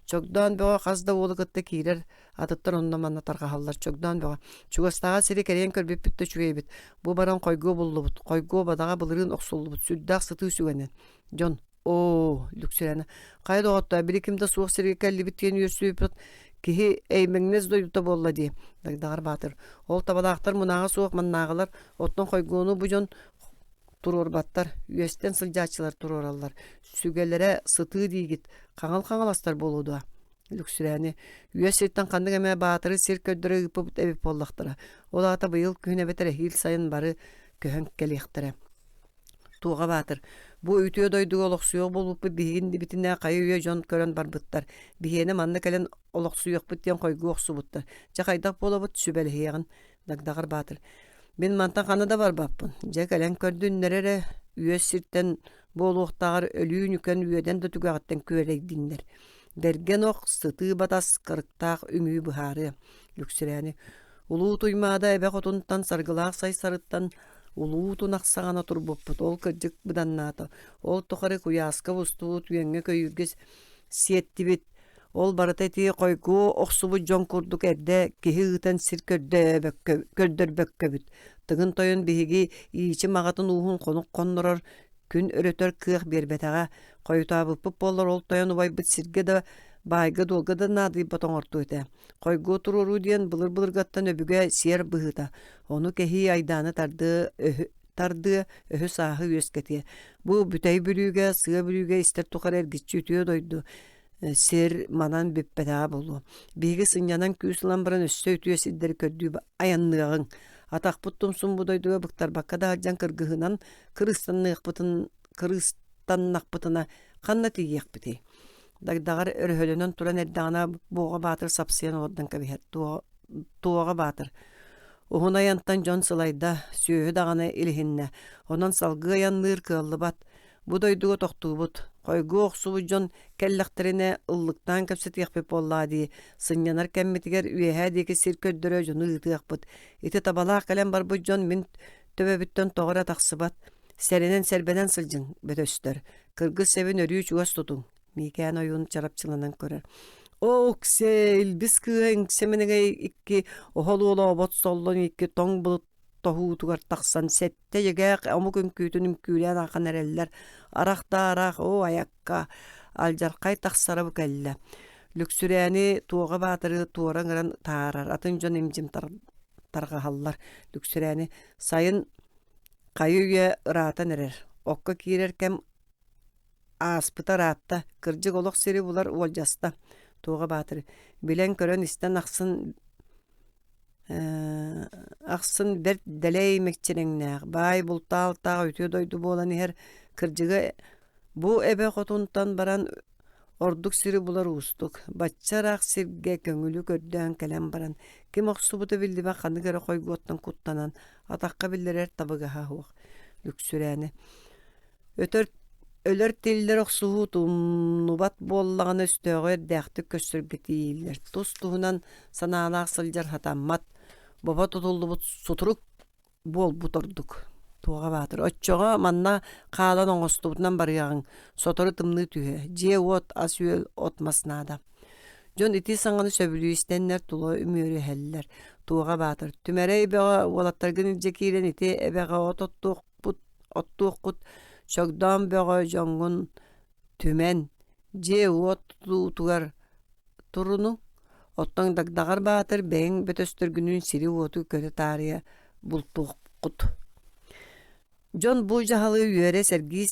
Чогдоон бөҕө хас да уолу кытта киирэр, атыттар онно-манна тарҕаһаллар. Чогдоон бөҕө чугастааҕы сири кэрийэн көрбүппүт да үчүгэй эбит. Бу баран хойгуо буллубут. Хойгуо бадаҕа былырыын охсуллубут, сүрдээх сытыы сүгэнэн. Дьон Оо, Лүксүрээнэ, хайа доҕоттоо, били ким да суох сиргэ кэллибит диэн үөрсүбүппүт киһи эймэҥнэс дойдута буолла дии, Дагдаҕар Баатыр. Ол табалаахтар мунааҕа суох маннааҕылар, оттон хойгуону бу дьон туруорбаттар, үөстэн сылдьааччылар туруораллар. Сүгэлэрэ сытыы диигит, хаҥыл хаҥаластар буолуо дуо? Лүксүрээни үөс сиртэн ханнык эмэ баатыры сир көрдөрө ыыппыт эбит буоллахтара. Ол аата быйыл күһүн эбэтэр эһиил сайын бары көһөн кэлиэхтэрэ. Туоҕа Баатыр, бу үтүө дойдуга олохсуйуох буолбуппут биһиги иннибитинэ хайы-үйэ дьон көрөн барбыттар. Биһиэнэ манна кэлэн олохсуйуохпут диэн хойгуо охсубуттар. Дьэ хайдах буолабыт сүбэлэһиэҕин, Дагдаҕар Баатыр. Мин мантан ханна да барбаппын. Дьэ кэлэн көрдүннэр эрэ, үөс сиртэн буолуохтааҕар өлүү-ньүкэн үөдэн да түгэҕиттэн күөрэйдиннэр. Бэргэн ох, сытыы батас, кырыктаах үҥүү быһаарыа. Лүксүрээни Улуу Туймаада эбэ хотунтан саргылаах сайсарыттан Улуу тунах саҕана турбуппут, ол кырдьык быданнаата. Ол тухары куйааска устубут, үөҥҥэ-көйүүргэ сиэттибит. Ол барыта ити хойгуо охсубут дьон курдук эрдэ киһи ыытан сир көрдөрбөккөбүт. Тыгын Тойон биһиги иичим аҕатын ууһун хонук хоннорор, күн өрөтөр кыах биэрбэтэҕэ. Хойутаабыппыт буоллар ол тойон убайбыт сиргэ да, баайга-дуолга да наадыйбат оҥортуо этэ. Хойгуо туруоруу диэн былыр-былыргаттан өбүгэ сиэр быһыыта. Ону кэһии айдааны тардыа, өһү, тардыа, өһү-сааһы үөскэтиэ. Бу Бүтэй Бүлүүгэ, Сыа Бүлүүгэ истэр тухары эргиччи үтүө дойду сир манан бүппэтэҕэ буолуо. Биһиги сынньанан күүс ылан баран өссө үтүө сирдэри көрдүү айанныаҕыҥ. Атахпыт тумсун бу дойдуга быктарбакка да сылдьан кыргыһынан кырыстанныахпытын кырыстаннахпытына ханна тиийиэхпитий? Дагдаҕар өрөһөлөнөн туран эрдэҕинэ Буоҕа Баатыр сапсыйан олордон кэбиһэр. Туоҕа Баатыр Уһун айантан дьон сылайда, сүөһү даҕаны илиһиннэ. Онон салгыы айанныыр кыаллыбат. Бу дойдуга тохтуубут. Хойгуо охсубут дьон кэллэхтэринэ ыллыктаан кэпсэтиэхпит буоллаа дии. Сынньанар кэммитигэр үөһээ диэки сир көрдөрө дьону ыытыахпыт. Ити табалаах кэлэн барбыт дьон мин төбөбүттэн тоҕо эрэ тахсыбат. Сэрэнэн-сэрбэнэн сылдьыҥ, бөтөстөр. Кыргыс сэбин өрүү чугас тутуҥ. Миикээн ойуун чарапчыланан көрөр. Оо, Оксе, илбис кыыһа иҥсэ мэнэгэй икки оһол уола обот соллон икки тоҥ былыт тоһуутугар тахсан сэттэ дьэгээх омук үҥкүүтүн үҥкүүлээн ахан эрэллэр. Арах да арах, оо, айакка, алдьархай тахсара бу кэллэ. Лүксүрээни Туоҕа Баатыры туора ыҥыран таарар, атын дьон имдьим тарҕаһаллар. Лүксүрээни сайын Хайы-үйэ ыраатан эрэр, окко киирэр кэм ааспыта ыраатта, кырдьык олох сири булар уолдьаста. Туоҕа Баатыр билэн-көрөн истэн ахсын ахсын бэрт дэлэй мэччирэҥнээх, баай бултаалтаах үтүө дойду буолан иһэр кырдьыга бу эбэ хотунтан баран Ордук сири булар уустук, бачча ыраах сиргэ көҥүлү көрдөөн кэлэн баран, ким охсубута биллибэт ханнык эрэ хойгуоттан куттанан, атахха биллэрэр табыгаһа суох. Лүксүрээни Өтөр өлөр-тиллэр охсуһуу тумнубат буоллаҕына өстөөҕү эрдээхтик көрсөргө тиийиллэр. Тус-туһунан санаалаах сылдьар сатаммат, бобо тутуллубут сутурук буолбут ордук. Туоҕа Баатыр оччоҕо манна хаалан оҥостубутунан барыаҕыҥ, сотору тымныы түһүө, дьиэ-уот, ас-үөл, от-мас наада. Дьон ити саҥаны сөбүлүү истэннэр тула үмүөрүһэллэр. Туоҕа Баатыр Түмэрэй бөҕө уолаттаргын илдьэ киирэн ити эбэҕэ от оттуохпут, оттуоххут, Чогдоон бөҕө дьоҥҥун түмэн, дьиэ-уот тутуутугар турунуҥ, оттон Дагдаҕар Баатыр бэйэҥ бөтөстөргүнүүн сири-уоту көрө таарыйа бултуоххут. Дьон бу дьаһалы үөрэ сэргии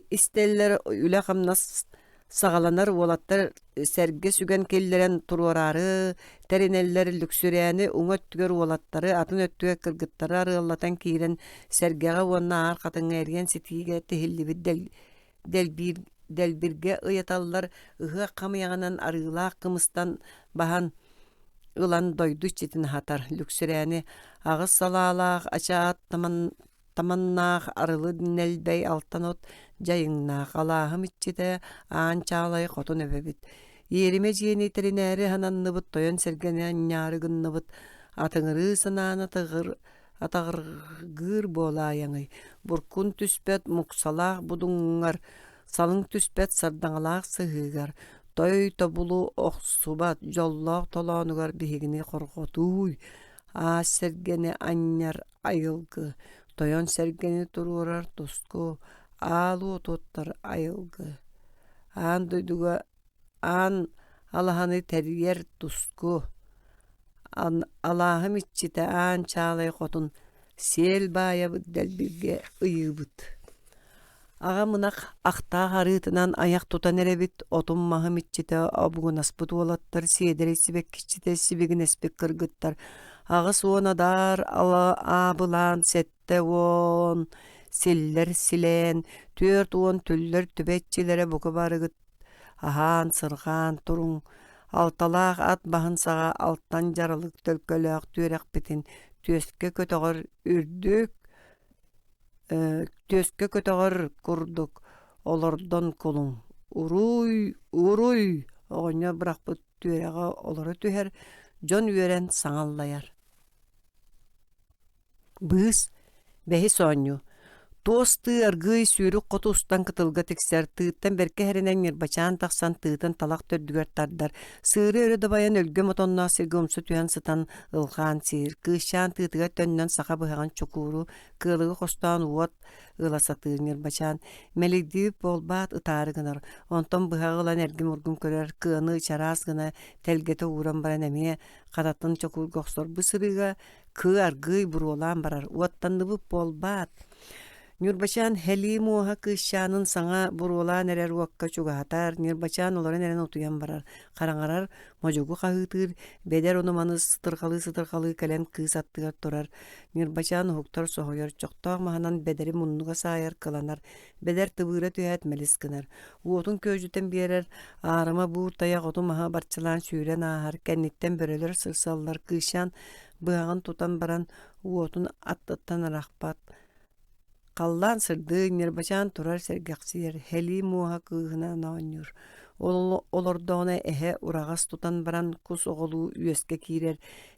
истэллэр, үлэ-хамнас саҕаланар уолаттар сэргэ сүгэн киллэрэн туруораары тэринэллэр Лүксүрээни уҥа өттүгэр уолаттары, атын өттүгэр кыргыттары арыаллатан киирэн сэргэҕэ уонна аар хатыҥҥа эриэн ситиигэ тиһиллибит дэлбиир дэлбиргэ ыйаталлар ыһыах хамыйаҕынан арыылаах кымыстан баһан ылан дойду иччитин аһатар Лүксүрээни аҕыс салаалаах ачаат таманнаах арылы нэлбэй алтан от дьайыҥнаах алааһым иччитэ аан чаалай хотун эбэбит. Иэримэ дьиэни тэринээри аһананныбыт, тойон сэргэни анньаары гынныбыт, атыҥырыы санааны атаҕыргыыр буолаайаҥый, буркун түспэт муксалаах будуҥҥар, салыҥ түспэт сардаҥалаах сыһыыгар, той тобулу охсубат дьоллоох толоонугар биһигини хорҕотууй, аас сэргэни анньар айылгы, тойон сэргэни туруорар туску, аал уоту оттор айылгы. Аан дойдуга аан алаһаны тэрийэр туску, алааһым иччитэ Аан Чаалай хотун сиэл баайабыт дэлбиргэ ыйыыбыт. Аҕам ынах ахтаах арыытынан айах тутан эрэбит, отум-маһым иччитэ обугунаспыт уолаттар, сиэдэрэй сибэккиччитэ сибигинэспит кыргыттар, 80 адаар аабылаан 70 силлэр силээн, 40 түллэр түбэ иччилэрэ бука барыгыт аһаан, сырҕаан туруҥ, алталаах ат баһын саҕа алтан дьаралык төлкөлөөх түөрэхпитин түөскэ көтөҕөр үрдүк түөскэ көтөҕөр курдук олордон кулуҥ уруй уруй оҕонньор бырахпыт түөрэҕэ олоро түһэр дьон үөрэн саҥа аллайар Быыс, бэһис оонньуу. Туос тыы аргыый сүүрүк хоту устан кытылга тиксэр, тыыттан бэркэ иһэринэн ньырбачаан тахсан тыытын талах төрдүгэр тардар, сыыры өрө дабайан өлгөм отонноох сиргэ умса түһэн сытан ылҕаан сиир. Кыысчаан тыытыгар төннөн саха быһаҕын чокууру, кыалыгы хостоон уот ыла сатыыр ньырбачаан. Мэлийдиибит буолбаат ытаары гынар, онтон быһаҕы ылан эргим-ургум көрөр, кыаны чараас гына тэлгэтэ ууран баран эмиэ харатын чокуурга охсор. Бу сырыыга Кыы аргыый буруолаан барар, уоттанныбыт буолбаат. Ньурбачаан һэлии муоһа кыысчаанын саҥа буруолаан эрэр уокка чугаһатар, Ньурбачаан олорон эрэн утуйан барар, хараҥарар, модьугу хаһыытыыр, бэдэр ону-маны сытырҕалыы-сытырҕалыы кэлэн кыыс аттыгар турар. Ньурбачаан уһуктар соһуйар, чохтоох маһынан бэдэри муннуга саайар, кыланар, бэдэр тыбыыра түһээт мэлис гынар. Уотун күөдьүтэн биэрэр, аарыма буур тайах оту-маһы барчалаан сүүрэн ааһар, кэнниттэн бөрөлөр сырсаллар, кыысчаан быһаҕын тутан баран уотун аттыттан арахпат. Халлаан сырдыы, ньырбачаан турар сэргэхсийэр, һэлии муоһа кыыһынан оонньуур. Ол олордоҕуна эһэ ураҕас тутан баран кус оҕолуу үөскэ киирэр,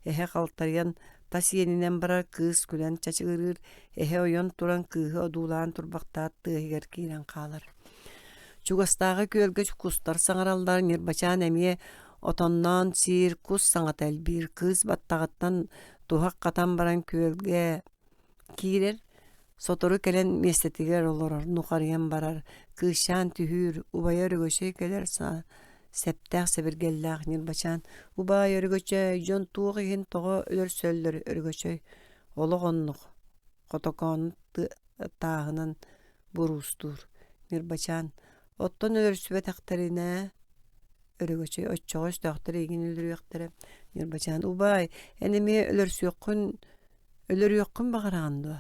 эһэ халтарыйан тас иэнинэн барар, кыыс күлэн чачыгырыыр, эһэ ойон туран кыыһы одуулаан турбахтаат тыаһыгар киирэн хаалар. Чугастааҕы күөлгэ кустар саҥараллар, Ньырбачаан эмиэ отонноон сиир, кус саҥата элбиир, кыыс баттаҕыттан туһах хатан баран күөлгэ киирэр, сотору кэлэн миэстэтигэр олорор, нухарыйан барар, кыысчаан түһүүр, убайа Өрөгөчөй кэлэр сэптээх сэбиргэллээх Ньырбачаан «Убаай Өрөгөчөй, дьон туох иһин тоҕо өлөрсөллөр Өрөгөчөй, олох оннук, хотокоону тааһынан буруустуур Ньырбачаан «Оттон өлөрсүбэтэхтэринэ Өрөгөчөй оччоҕо өстөөхтөр эйигин өлөрүөхтэрэ Ньырбачаан «Убаай, эн эмиэ өлөрсүөххүн өлөрүөххүн баҕараҕын дуо?»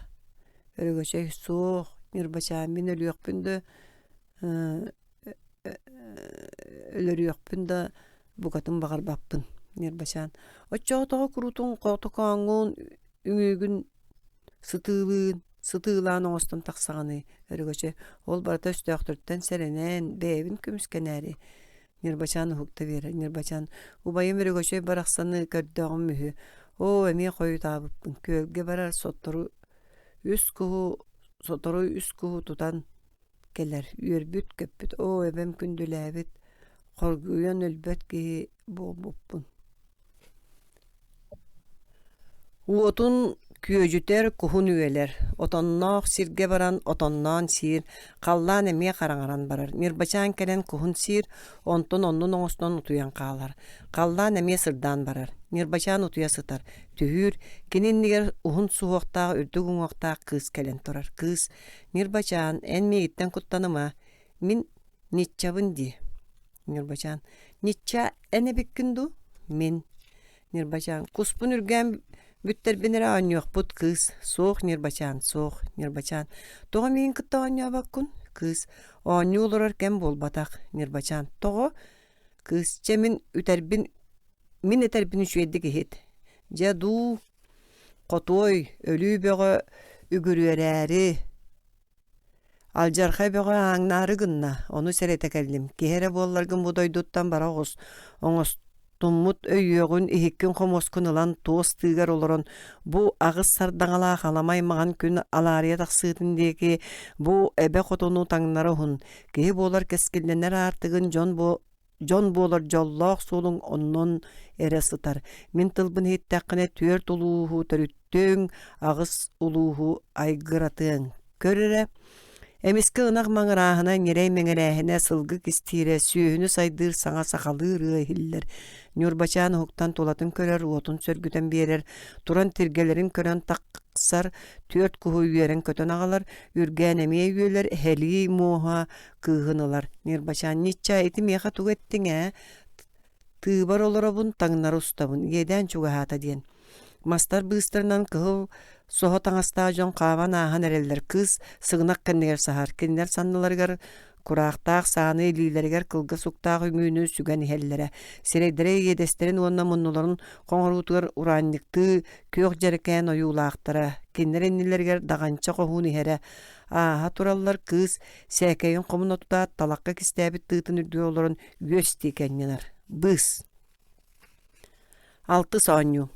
Өрөгөчөй «Суох, Ньырбачаан, мин өлүөхпүн да өлөрүөхпүн да букатын баҕарбаппын» Ньырбачаан «Оччоҕо тоҕо куруутун хотокооҥҥун үҥүүгүн сытыылыын сытыылаан оҥостон тахсаҕыный Өрөгөчөй ол барыта өстөөхтөртөн сэрэнэн бэйэбин көмүскэнээри Ньырбачаан уһукта биэрэр Ньырбачаан убайым Өрөгөчөй барахсаны көрдөҕүм үһү оо эмиэ хойутаабыппын күөлгэ барар сотору үс куһу сотору үс куһу тутан кэлэр үөрбүт-көппүт оо эбэм күндүлээбит хоргуйан өлбөт киһи буолбуппун Уотун күөдьүтэр, куһун үөлэр, отонноох сиргэ баран отонноон сиир, халлаан эмиэ хараҥаран барар. Ньырбачаан кэлэн куһун сиир, онтон оннун оҥостон утуйан хаалар. Халлаан эмиэ сырдаан барар. Ньырбачаан утуйа сытар. Түһүүр, кини иннигэр уһун суһуохтаах, үрдүк уҥуохтаах кыыс кэлэн турар. Кыыс: «Ньырбачаан, эн миигиттэн куттаныма, мин ниччабын дии». Ньырбачаан: «Ничча эн эбиккин дуу?» Мин Ньырбачаан куспун үргээн бүттэрбин эрэ оонньуохпут кыыс суох Ньырбачаан суох Ньырбачаан тоҕо миигин кытта оонньообоккун кыыс оонньуу олорор кэм буолбатах Ньырбачаан тоҕо кыыс чэ мин үтэрбин мин этэрбин үчүгэйдик иһит дьэ дуу хотуой өлүү бөҕө үгүрүөрээри. Алдьархай бөҕө ааҥнаары гынна, ону сэрэтэ кэллим. Киһи эрэ буолларгын бу дойдуттан бара оҕус, оҥостуммут өйүөҕүн, иһиккин-хомуоскун ылан туос тыыгар олорон бу аҕыс сардаҥалаах аламай маҥан күн алаарыйа тахсыытын диэки бу эбэ хотуну таҥнары уһун, киһи буолар кэскиллэнэр аартыгын дьон бу дьон буолар дьоллоох суолуҥ оннун эрэ сытар. Мин тылбын иһиттэххинэ түөрт улууһу төрүттүөҥ, аҕыс улууһу айгыратыаҥ. Көр эрэ, эмискэ ынах маҥырааһына, ньирэй мэҥирээһинэ, сылгы кистиирэ, сүөһүнү сайдыыр саҥа сахалыы ырыа иһиллэр. Ньурбачаан уһуктан тулатын көрөр, уотун сөргүтэн биэрэр, туран тиргэлэрин көрөн тахсар, түөрт куһу үөрэн-көтөн аҕалар, үргээн эмиэ үөлэр, эһэлии муоһа кыыһын ылар. Ньырбачаан ничча ити миэхэ тугу эттиҥ ээ? Тыыбар олоробун, таҥнары устабын, иэдээн чугаһаата диэн. Мастар быыстарынан кыһыл соһо таҥастаах дьон хааман ааһан эрэллэр. Кыыс сыгынах кэннигэр саһар. Кинилэр санныларыгар кураахтаах сааны илиилэригэр кылгас уктаах үҥүүнү сүгэн иһэллэрэ. Сирэйдэрэ иэдэстэрин уонна муннуларын хоҥоруутугар ураанньыктыы күөх дьэрэкээн ойуулаахтара. Кинилэр иннилэригэр даҕанча хоһуун иһэрэ. Ааһа тураллар кыыс Сээкэйин хомуна тутаат, талахха кистээбит тыытын үрдүгэр олорон үөс дии кэнньэнэр. Быыс. Алтыс оонньуу.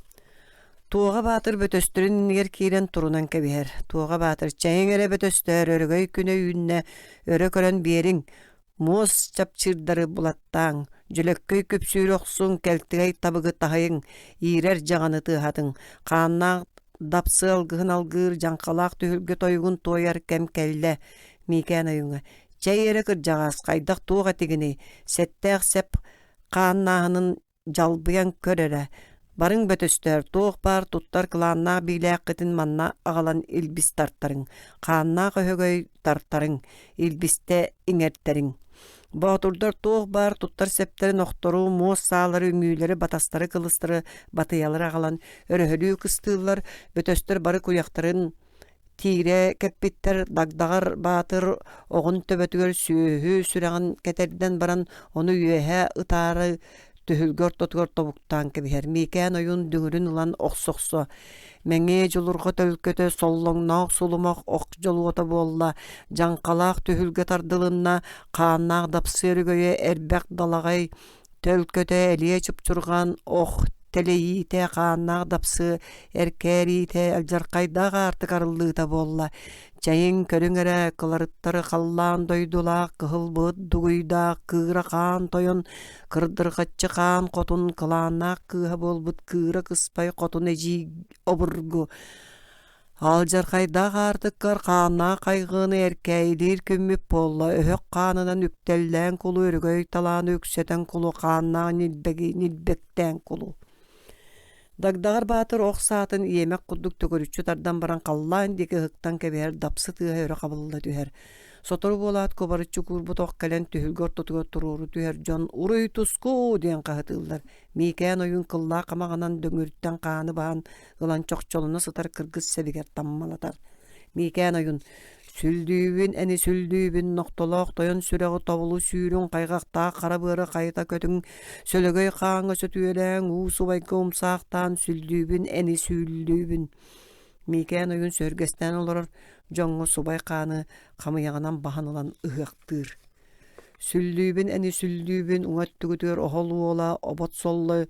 Туоҕа Баатыр бөтөстөрүн иннигэр киирэн турунан кэбиһэр. Туоҕа Баатыр чэйиҥ эрэ бөтөстөөр, өрөгөй күнэ үүннэ, өрө көрөн биэриҥ, муос чапчыырдары булаттааҥ, дьөлөккөй күпсүүрү охсуҥ, кэлтигэй табыгы таһыйыҥ, иирэр дьаҕаны тыаһатыҥ, хааннаах дапсы алгыһын алгыыр, дьаҥхалаах түһүлгэ тойугун туойар кэм кэллэ. Миикээн ойууҥҥа «Чэй эрэ кырдьаҕаас, хайдах туох этигиний, сэттээх сэп хааннааһынын дьалбыйан көр эрэ, барыҥ бөтөстөөр, туох баар туттар кылааннаах биилээххитин манна аҕалан илбис тартарыҥ, хааннаах өһөгөй тартарыҥ, илбистэ иҥэртэриҥ. Боотурдар туох баар туттар сэптэрин охтору, муос саалары, үҥүүлэри, батастары, кылыстары, батыйалары аҕалан өрөһөлүү кыстыыллар, бөтөстөр бары куйахтарын Тиирэ кэппиттэр Дагдаҕар Баатыр оҕун төбөтүгэр сүөһү сүрэҕин кэтэрдэн баран ону үөһэ ытаары түһүлгэ ортотугар тобуктаан кэбиһэр. Миикээн ойуун дүҥүрүн ылан охсо-охсо мэҥиэ дьулурҕа төлкөтө соллоҥноох сулумах ох дьолуота буолла, дьаҥхалаах түһүлгэ тардылынна, хааннаах дапсыар үгөйө эрбэх далаҕай Төлкөтө элиэ чупчурҕан ох тэлэйиитэ хааннаах дапсы эркээриитэ алдьархайдаах аартык арыллыыта буолла. Чэйиҥ көрүҥ эрэ кыларыттары халлаан дойдулаах кыһыл былыт дугуйдаах кыыра хаан тойон кырдырҕаччы хаан хотун кылааннаах кыыһа буолбут кыыра кыспай хотун эдьиий обургу Алдьархайдаах аартыккар хааннаах хайҕыыны эркээйилиир күммүт буолла, өһөх хаанынан үктэллээн кулу, өрөгөй талааны үксэтэн кулу, хааннаах ньилбэги ньилбэктээн кулу. Дагдаҕар Баатыр ох саатын иэмэх курдук төгүрүччү тардан баран халлаан диэки ыһыктан кэбиһэр дапсы тыаһа өрө хабылла түһэр. Сотору буолаат кубарыччы куурбут ох кэлэн түһүлгэ ортотугар туруору түһэр дьон «Уруй туску!» диэн хаһытыыллар. Миикээн ойуун кыллаах хамаҕынан дөҥүрүттэн хааны баһан ылан чохчолоно сытар кыргыс сэбигэр таммалатар. Миикээн ойун «Сүлдүүбүн, эни сүлдүүбүн, нохтолоох тойон сүрэҕи тобулу сүүрүҥ, хайҕахтаах хара быары хайыта көтүҥ, сөлөгөй хааҥҥа сөтүөлээҥ, уу субайга умсаахтаан сүлдүүбүн, эни сүүллүүбүн». Миикээн ойуун сөһүргэстээн олорор дьоҥҥо субай хааны хамыйаҕынан баһан ылан ыһыахтыыр. Сүллүүбүн эни сүллүүбүн уҥа өттүгүтүгэр оһол уола обот соллой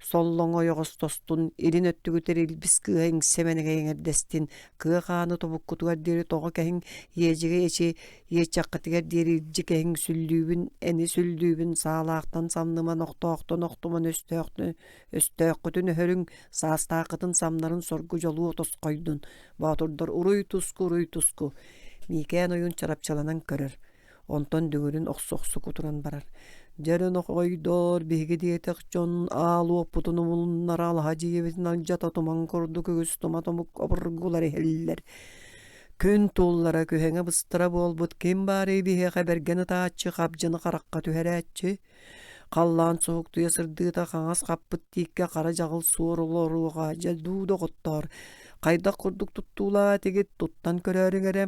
соллоҥо ойоҕостостун, илин өттүгүтүгэр илбис кыыһа иҥсэ мэнэгэ эҥэрдэстин, кыа хааны тобуккутугар диэри тоҕо кэһиҥ, иэдьигэ эчи иэччэххитигэр диэри илдьи кэһиҥ, сүллүүбүн эни сүллүүбүн, саалаахтан самныман, охтоохтон охтуман, өстөөхтөн өстөөххүтүн өһөрүҥ, саастааххытын самнарын соргу дьолуо тосхойдун, боотурдар уруй-туску, уруй-туску. Миикээн ойуун чарапчыланан көрөр. Онтон дүҥүрүн охсо-охсо кутуран барар. Дьэ эрэ нохойдоор, биһиги диэтэх дьон аал уоппутун умулуннара алаһа дьиэбитин алдьата туман курдук үгүс тума тумук обургулар иһэллэр. Күн туллара күһэҥэ быстара буолбут ким баарый биһиэхэ бэргэн ытааччы хабдьыны харахха түһэрээччи. Халлаан суһуктуйа сырдыыта хаҥас хаппыт тииккэ хара дьаҕыл суор олоруоҕа дьэ дуу доҕоттоор хайдах курдук туттуулаа этигит туттан көрөөрүҥ эрэ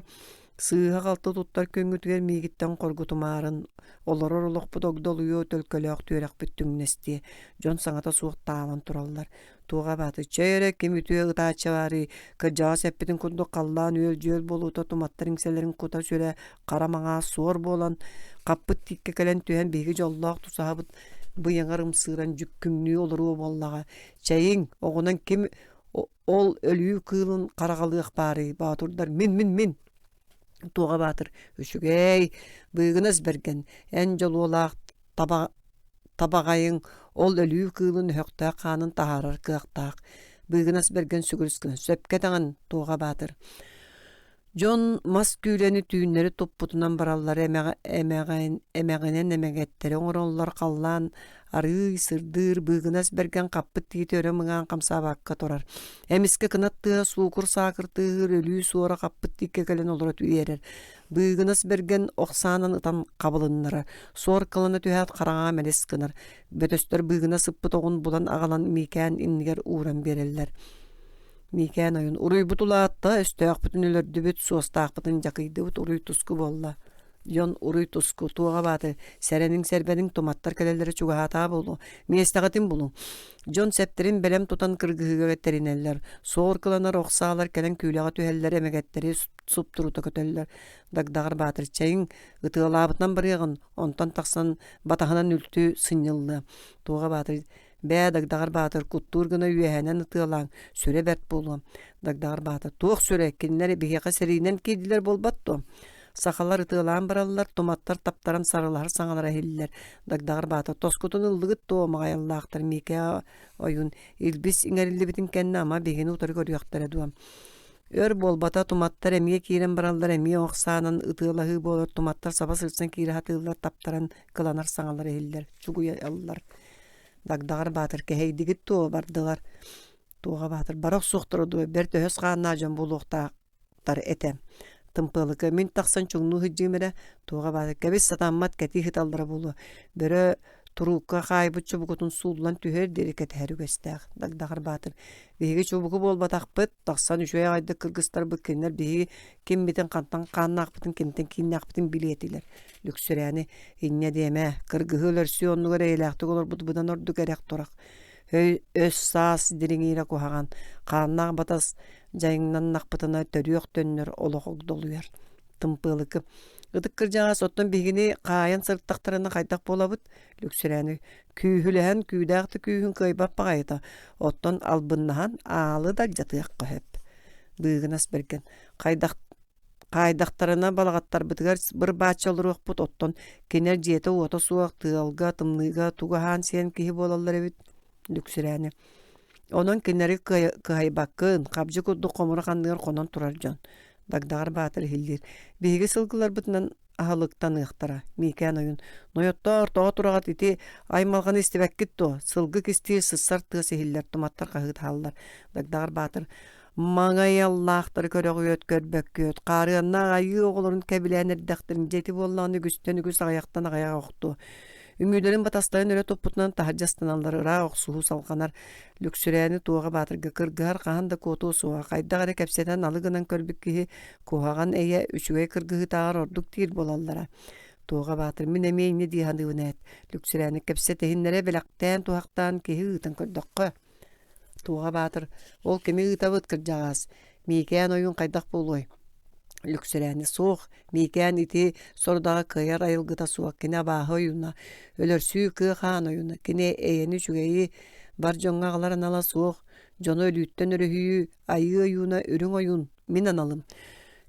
Сыыһа-халты туттар күҥҥүтүгэр миигиттэн хоргутумаарын, олорор олохпут огдолуйуо, төлкөлөөх түөрэхпит түҥнэстиэ, дьон саҥата суох таалан тураллар. Туоҕа бааты чэй эрэ ким үтүө ытааччы баарый, кырдьаҕас эппитин курдук халлаан үөл-дьүөл буолуута туматтар иҥсэлэрин кута-сүрэ хара маҥаас суор буолан, хаппыт тииккэ кэлэн түһэн биһиги дьоллоох тусаһабыт быйаҥар ымсыыран дьүккүҥнүү олоруо буоллаҕа. Чэйиҥ, оҕунан ким ол өлүү кыылын хараҕалыах баарый, боотурдар мин-мин-мин Туоҕа Баатыр үчүгэй, быыгынас бэргэн, эн дьолуолаах таба табаҕайыҥ ол өлүү кыылын өһөхтөөх хаанын таһаарар кыахтаах. Быыгынас бэргэн сүгүрүс гынан сөпкө этэҕин, Туоҕа Баатыр. Дьон мас күүлэни түүннэри туппутунан бараллар эмэҕин, эмэҕинэн эмэгэттэри оҥороллор халлаан арыый сырдыыр быыгынас бэргэн хаппыт тиити өрө мыҥаан хамсаабакка турар. Эмискэ кынат тыаһа суукур-саакыр тыаһыыр өлүү суора хаппыт тииккэ кэлэн олоро үөрэр. Быыгынас бэргэн ох саанан ытан хабылыннарар. Суор кылана түһээт хараҥаҕа мэлис гынар. Бөтөстөр быыгына сыппыт оҕун булан аҕалан Миикээн иннигэр ууран биэрэллэр. Миикээн ойун уруйбут улаатта, өстөөхпүтүн өлөрдүбүт, суостаахпытын дьакыйдыбыт, уруй туску буолла. Дьон уруй-туску, туоҕа бааты, сэрэниҥ-сэрбэниҥ туматтар кэлэллэрэ чугаһаатаҕа буолуо, миэстэҕитин булуҥ. Дьон сэптэрин бэлэм тутан кыргыһыыга тэринэллэр, суор кыланар ох саалар кэлэн күүлэҕэ түһэллэр, эмэгэттэри суптурута көтөллөр. Дагдаҕар Баатыр чэйиҥ, ытыалаабытынан барыаҕын, онтон тахсан батаһынан үлтү сынньыллыа. Туоҕа Баатыр Бээ, Дагдаҕар Баатыр, куттуур гына үөһэнэн ытыалааҥ, сүрэ бэрт буолуо. Дагдаҕар Баатыр, туох сүрэ, кинилэр биһиэхэ сэриинэн киирдилэр буолбат дуо? Сахалар ытыалаан бараллар, туматтар таптаран сарылаһар саҥалара иһиллэр. Дагдаҕар Баатыр, тоскутун ыллыгыт дуо, маҕайаллаахтар Миикээ ойуун илбис иҥэриллибитин кэннэ ама биһигини утары көрүөхтэрэ дуо? Өр буолбата, туматтар эмиэ киирэн бараллар, эмиэ ох саанан ытыалаһыы буолар, туматтар саба сырсан киирэ сатыыллар, таптаран кыланар саҥалара иһиллэр, чугуйаллар. Дагдаҕар Баатыр кэһэйдигит дуо бардылар. Туоҕа Баатыр бара охсуохтара дуо бэрт өһөс хааннаах дьон буолуохтаахтар этэ. Тымпыалыка мин тахсан чуҥнуу сылдьыым эрэ Туоҕа Баатыр кэбис сатаммат кэтии сыталлара буолуо. Бөрө туруукка хаайбыт чубукутун сууллан түһүөр диэри кэтэһэр үгэстээх. Дагдаҕар Баатыр биһиги чубуку буолбатахпыт тахсан үчүгэй аҕайдык кыргыстарбыт кинилэр биһиги киммитин хантан хааннаахпытын кимтэн кииннээхпитин билиэ этилэр. Лүксүрээни инньэ диэмэ, кыргыһыы өлөрсүү оннугар эйэлээхтик олорбут быдан ордук эрэх-турах. Өй өс-саас дириҥиирэ куһаҕан, хааннаах батас дьайыҥнаннахпытына төрүөх төннөр олох огдолуйар. Тымпыалыкы. Ытык кырдьаҕас оттон биһигини хаайан сырыттахтарына хайдах буолабыт? Лүксүрээни күүһүлэһэн күүдээх да күүһүн кыайбат баҕайыта, оттон албыннаһан аалы да алдьатыахха сөп. Быыгынас бэргэн хайдах Хаайдахтарына балаҕаттарбытыгар быр-бааччы олоруохпут, оттон кинилэр дьиэтэ-уота суох, тыалга, тымныыга тугу аһаан сиэн киһи буолаллар эбит Лүксүрээни. Онон кинилэри кыайбаккын, хабдьы курдук хомура ханныгар хонон турар дьон. Дагдаҕар Баатыр иһиллиир. Биһиги сылгыларбытынан аһылыктаныахтара, Миикээн ойуун. Нойоттоор, тоҕо тураҕыт ити аймалҕаны истибэккит дуо? Сылгы кистиир сыссар тыас иһиллэр, туматтар хаһыытаһаллар. Дагдаҕар Баатыр Маҥайаллаахтары көрөҕүөт, көрбөккүөт, хаарыаннаах айыы оҕолорун кэбилээн эрдэхтэрин дьэ ити буоллаҕына үгүстэн үгүс аҕыйахтан аҕыйах охтуо. Үҥүүлэрин батастарын өрө туппутунан таһырдьа ыстаналлар, ыраах охсуһуу салҕанар. Лүксүрээни Туоҕа Баатырга кыргыһар хаһан да куотуо суоҕа, хайдах эрэ кэпсэтэн алы гынан көрбүт киһи куһаҕан эйэ үчүгэй кыргыһыытааҕар ордук диир буолаллара. Туоҕа Баатыр мин эмиэ инньэ дии саныыбын ээт. Лүксүрээни кэпсэтэһиннэрэ бэлэхтээн-туһахтаан киһи ыытан көрдөххө Туоҕа Баатыр ол кими ыытабыт кырдьаҕаас, Миикээн ойуун хайдах буолуой? Лүксүрээни суох, Миикээн ити сорудаҕы кыайар айылгыта суох, кини абааһы ойууна, өлөрсүү кыа хаан ойууна, кини эйэни үчүгэйи бар дьоҥҥо аҕалар анала суох, дьону өлүүттэн өрүһүйүү, айыы ойууна, үрүҥ ойуун мин аналым.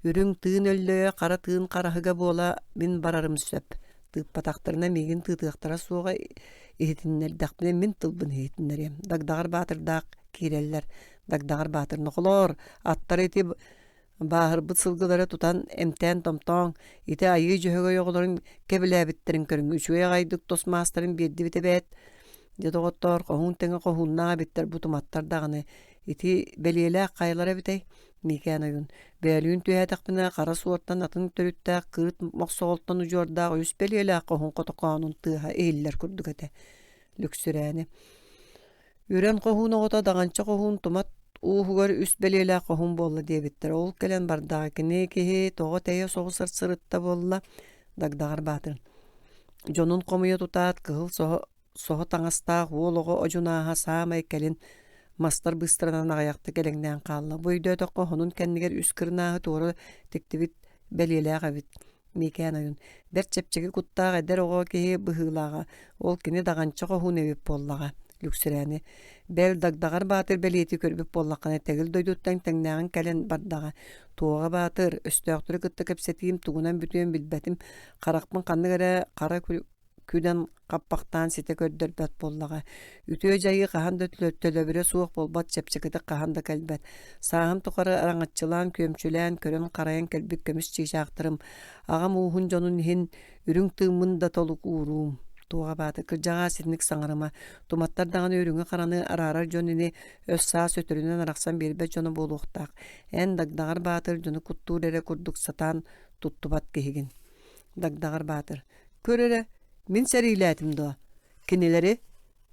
Үрүҥ тыын өллөйө, хара тыын хараһыга буола мин барарым сөп. Тыыппатахтарына миигин тыытыахтара суоҕа иһитиннэрдэхпинэ мин тылбын иһитиннэриэм. Дагдаҕар Баатырдаах киирэллэр. Дагдаҕар Баатыр нохолоор, аттары ити бааһырбыт сылгылары тутан эмтээн-томтооҥ, ити айыы дьөһөгөй оҕолорун кэбилээбиттэрин көрүҥ, үчүгэй аҕайдык тос маастарын биэрдибит эбээт. Дьэ доҕоттоор, хоһуун тэҥэ хоһууннаах эбиттэр бу туматтар даҕаны. Ити бэлиэлээх хайалара эбитэй? Миикээн ойуун Бөөлүүн түһээтэхпинэ хара суортан атын төрүттээх кыырт мохсоҕолтон удьуордаах үс бэлиэлээх хоһун хотокоонун тыаһа иһиллэр курдук этэ. Лүксүрээни Үрэн хоһуун оҕото Даҕанча хоһуун тумат ууһугар үс бэлиэлээх хоһуун буолла диэбиттэр. Ол кэлэн бардаҕа кини киһи тоҕо тэйэ соҕус сырытта буолла Дагдаҕар Баатыр. Дьонун хомуйа тутаат кыһыл соһо соһо таҥастаах уол оҕо одьунааһа саамай кэлин. Мастар быыстарынан аҕыйахтык элэҥнээн хаалла. Бу өйдөөтөххө, хонун кэннигэр үс кырынааһы туора тиктибит бэлиэлээх эбит. Миикээн ойун бэрт чэпчэки куттаах эдэр оҕо киһи быһыылааҕа, ол кини даҕанча хоһуун эбит буоллаҕа Лүксүрээни. Бэл Дагдаҕар Баатыр бэлиэтии көрбүт буоллаххына, тэгил дойдуттан тэҥнээҕин кэлэн бардаҕа. Туоҕа Баатыр, өстөөхтөрү кытта кэпсэтиим тугунан бүтүөн билбэтим, харахпын ханнык эрэ хара күдэн хаппахтаан ситэ көрдөрбөт буоллаҕа. Үтүө дьайыы хаһан да төлөбүрэ суох буолбат, чэпчэкитик хаһан да кэлбэт. Сааһым тухары араҥаччылаан, күөмчүлээн, көрөн-харайан кэлбит көмүс чыычаахтарым, аҕам ууһун дьонун иһин үрүҥ тыыммын да толук ууруум. Туоҕа баата кырдьаҕаас итинник саҥарыма, туматтар даҕаны үрүҥү-хараны араарар дьон ини өс-саас өтөрүнэн арахсан биэрбэт дьоно буолуохтаах. Эн Дагдаҕар Баатыр дьону куттуур эрэ курдук сатаан туттубат киһигин. Дагдаҕар Баатыр Көр эрэ, мин сэриилээтим дуо? Кинилэри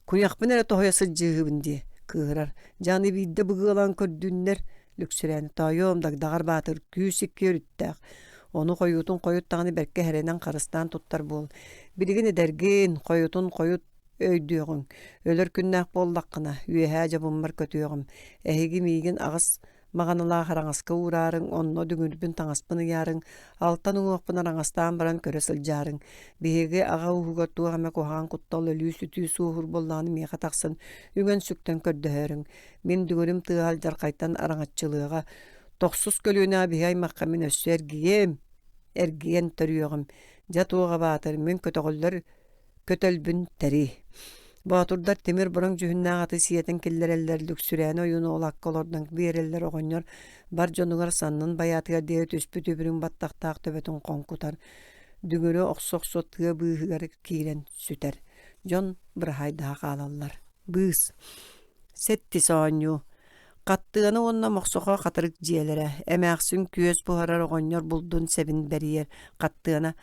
куйахпын эрэ тоһуйа сылдьыыһыбын дии, кыыһырар. Дьэ аны биирдэ быгыалаан көрдүннэр, Лүксүрээн тоойуом Дагдаҕар Баатыр күүс икки өрүттээх. Ону хойуутун хойут даҕаны бэркэ сэрэнэн харыстаан туттар буол. Билигин эдэргин, хойутун хойут өйдүөҕүҥ. Өлөр күннээх буоллаххына, үөһээ дьабыммар көтүөҕүм. Эһиги миигин аҕыс Маҕаналаах араҥаска уураарыҥ, онно дүҥүрбүн таҥаспын ыйаарыҥ, алтан уҥуохпун араҥастаан баран көрө сылдьаарыҥ. Биһиги аҕа ууһугар туох эмэ куһаҕан куттал өлүү-сүтүү суоһуур буоллаҕына миэхэ тахсан үҥэн-сүктэн көрдөһөөрүҥ. Мин дүҥүрүм тыаһа алдьархайтан араҥаччылыаҕа. Тохсус көлүөнэҕэ биһи аймахха мин өссө эргийиэм, эргийэн төрүөҕүм. Дьэ туох абаатар, мин көтөҕүллэр көтөлбүн тэрий. Боотурдар тимир бороҥ дьүһүннээх аты сиэтэн киллэрэллэр, Лүксүрээни ойууну ол акка олордон биэрэллэр оҕонньор бар дьонугар саннын байаатыгар диэри түспүт үбүрүҥ баттахтаах төбөтүн хоҥкутар, дүҥүрү охсо-охсо тыа быыһыгар киирэн сүтэр. Дьон быраһаайдаһа хаалаллар. Быыс. Сэттис оонньуу. Хаттыаны уонна Мохсохо хатырык дьиэлэрэ. Эмээхсин күөс буһарар оҕонньор булдун сэбин бэрийэр. Хаттыана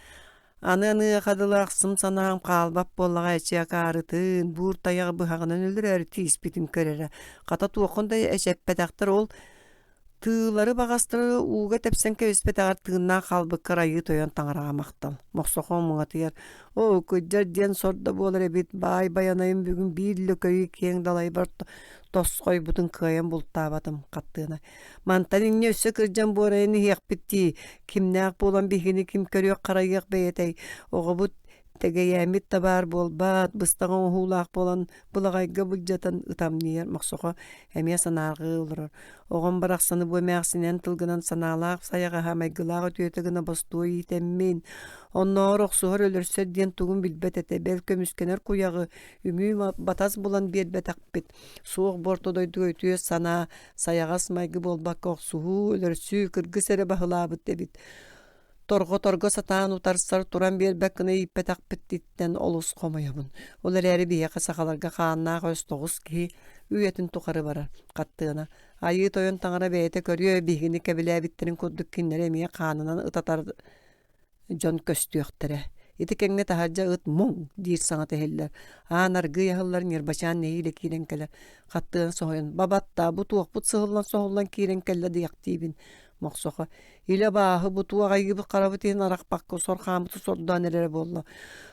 Аны-аныаха дылы ахсым санаам хаалбат буоллаҕа эчи акаарытын, буур тайаҕы быһаҕынан өлөрөөрү тииспитин көрөрө. Хата туоххун да эчэппэтэхтэр ол тыылары баҕастары ууга тэпсэн кэбиспэтэҕэр тыыннаах хаалбыккар айыы тойон таҥараҕа махтал. Мохсохо муҥатыйар «Оо, кырдьар диэн сор да буолар эбит, баай байанайым бүгүн биир лөкөйү киэҥ далайбар тосхойбутун кыайан бултаабатым» хаттыана Мантан инньэ өссө кырдьан буорайан иһиэхпит дии, кимнээх буолан биһигини ким көрүөх-харайыах бэйэтэй, оҕобут тэгэйээммит да баар буолбаат, быстах оҥоһуулаах буолан былаҕайга былдьатан ытамньыйар Мохсохо эмиэ санаарҕыы олорор. Оҕом барахсаны бу эмээхсинэн тылгынан санаалаах сайаҕаһа майгылаах үтүөтэ гына бостуой иитэммин, оннооҕор охсуһар өлөрсөр диэн тугун билбэт этэ, бэл көмүскэнэр куйаҕы үҥүү батас булан биэрбэтэхпит. Суох бу орто дойдуга үтүө санаа сайаҕас майгы буолбакка охсуһуу, өлөрсүү, кыргыс эрэ баһылаабыт эбит. Торҕоторго сатаан утарсар, туран биэрбэт гына ииппэтэхпититтэн олус хомойобун. Ол эрээри биһиэхэ сахаларга хааннаах өс тоҕус киһи үйэтин тухары барар. Хаттыана, Айыы Тойон таҥара бэйэтэ көрүө, биһигини кэбилээбиттэрин курдук кинилэри эмиэ хаанынан ытатар дьон көстүөхтэрэ. Ити кэмҥэ таһырдьа ыт муҥ диир саҥата иһиллэр. Аан аргыый аһыллар Ньырбачаан нэһиилэ киирэн кэлэр. Хаттыан соһуйан «Бабатта, бу туохпут сыһыллан-соһуллан киирэн кэллэ» диэхтиибин. Мохсохо «Илэ абааһы бу туох айыыбыт харабыт иһин арахпакка сор хааммыты сордоон эрэрэ буолла.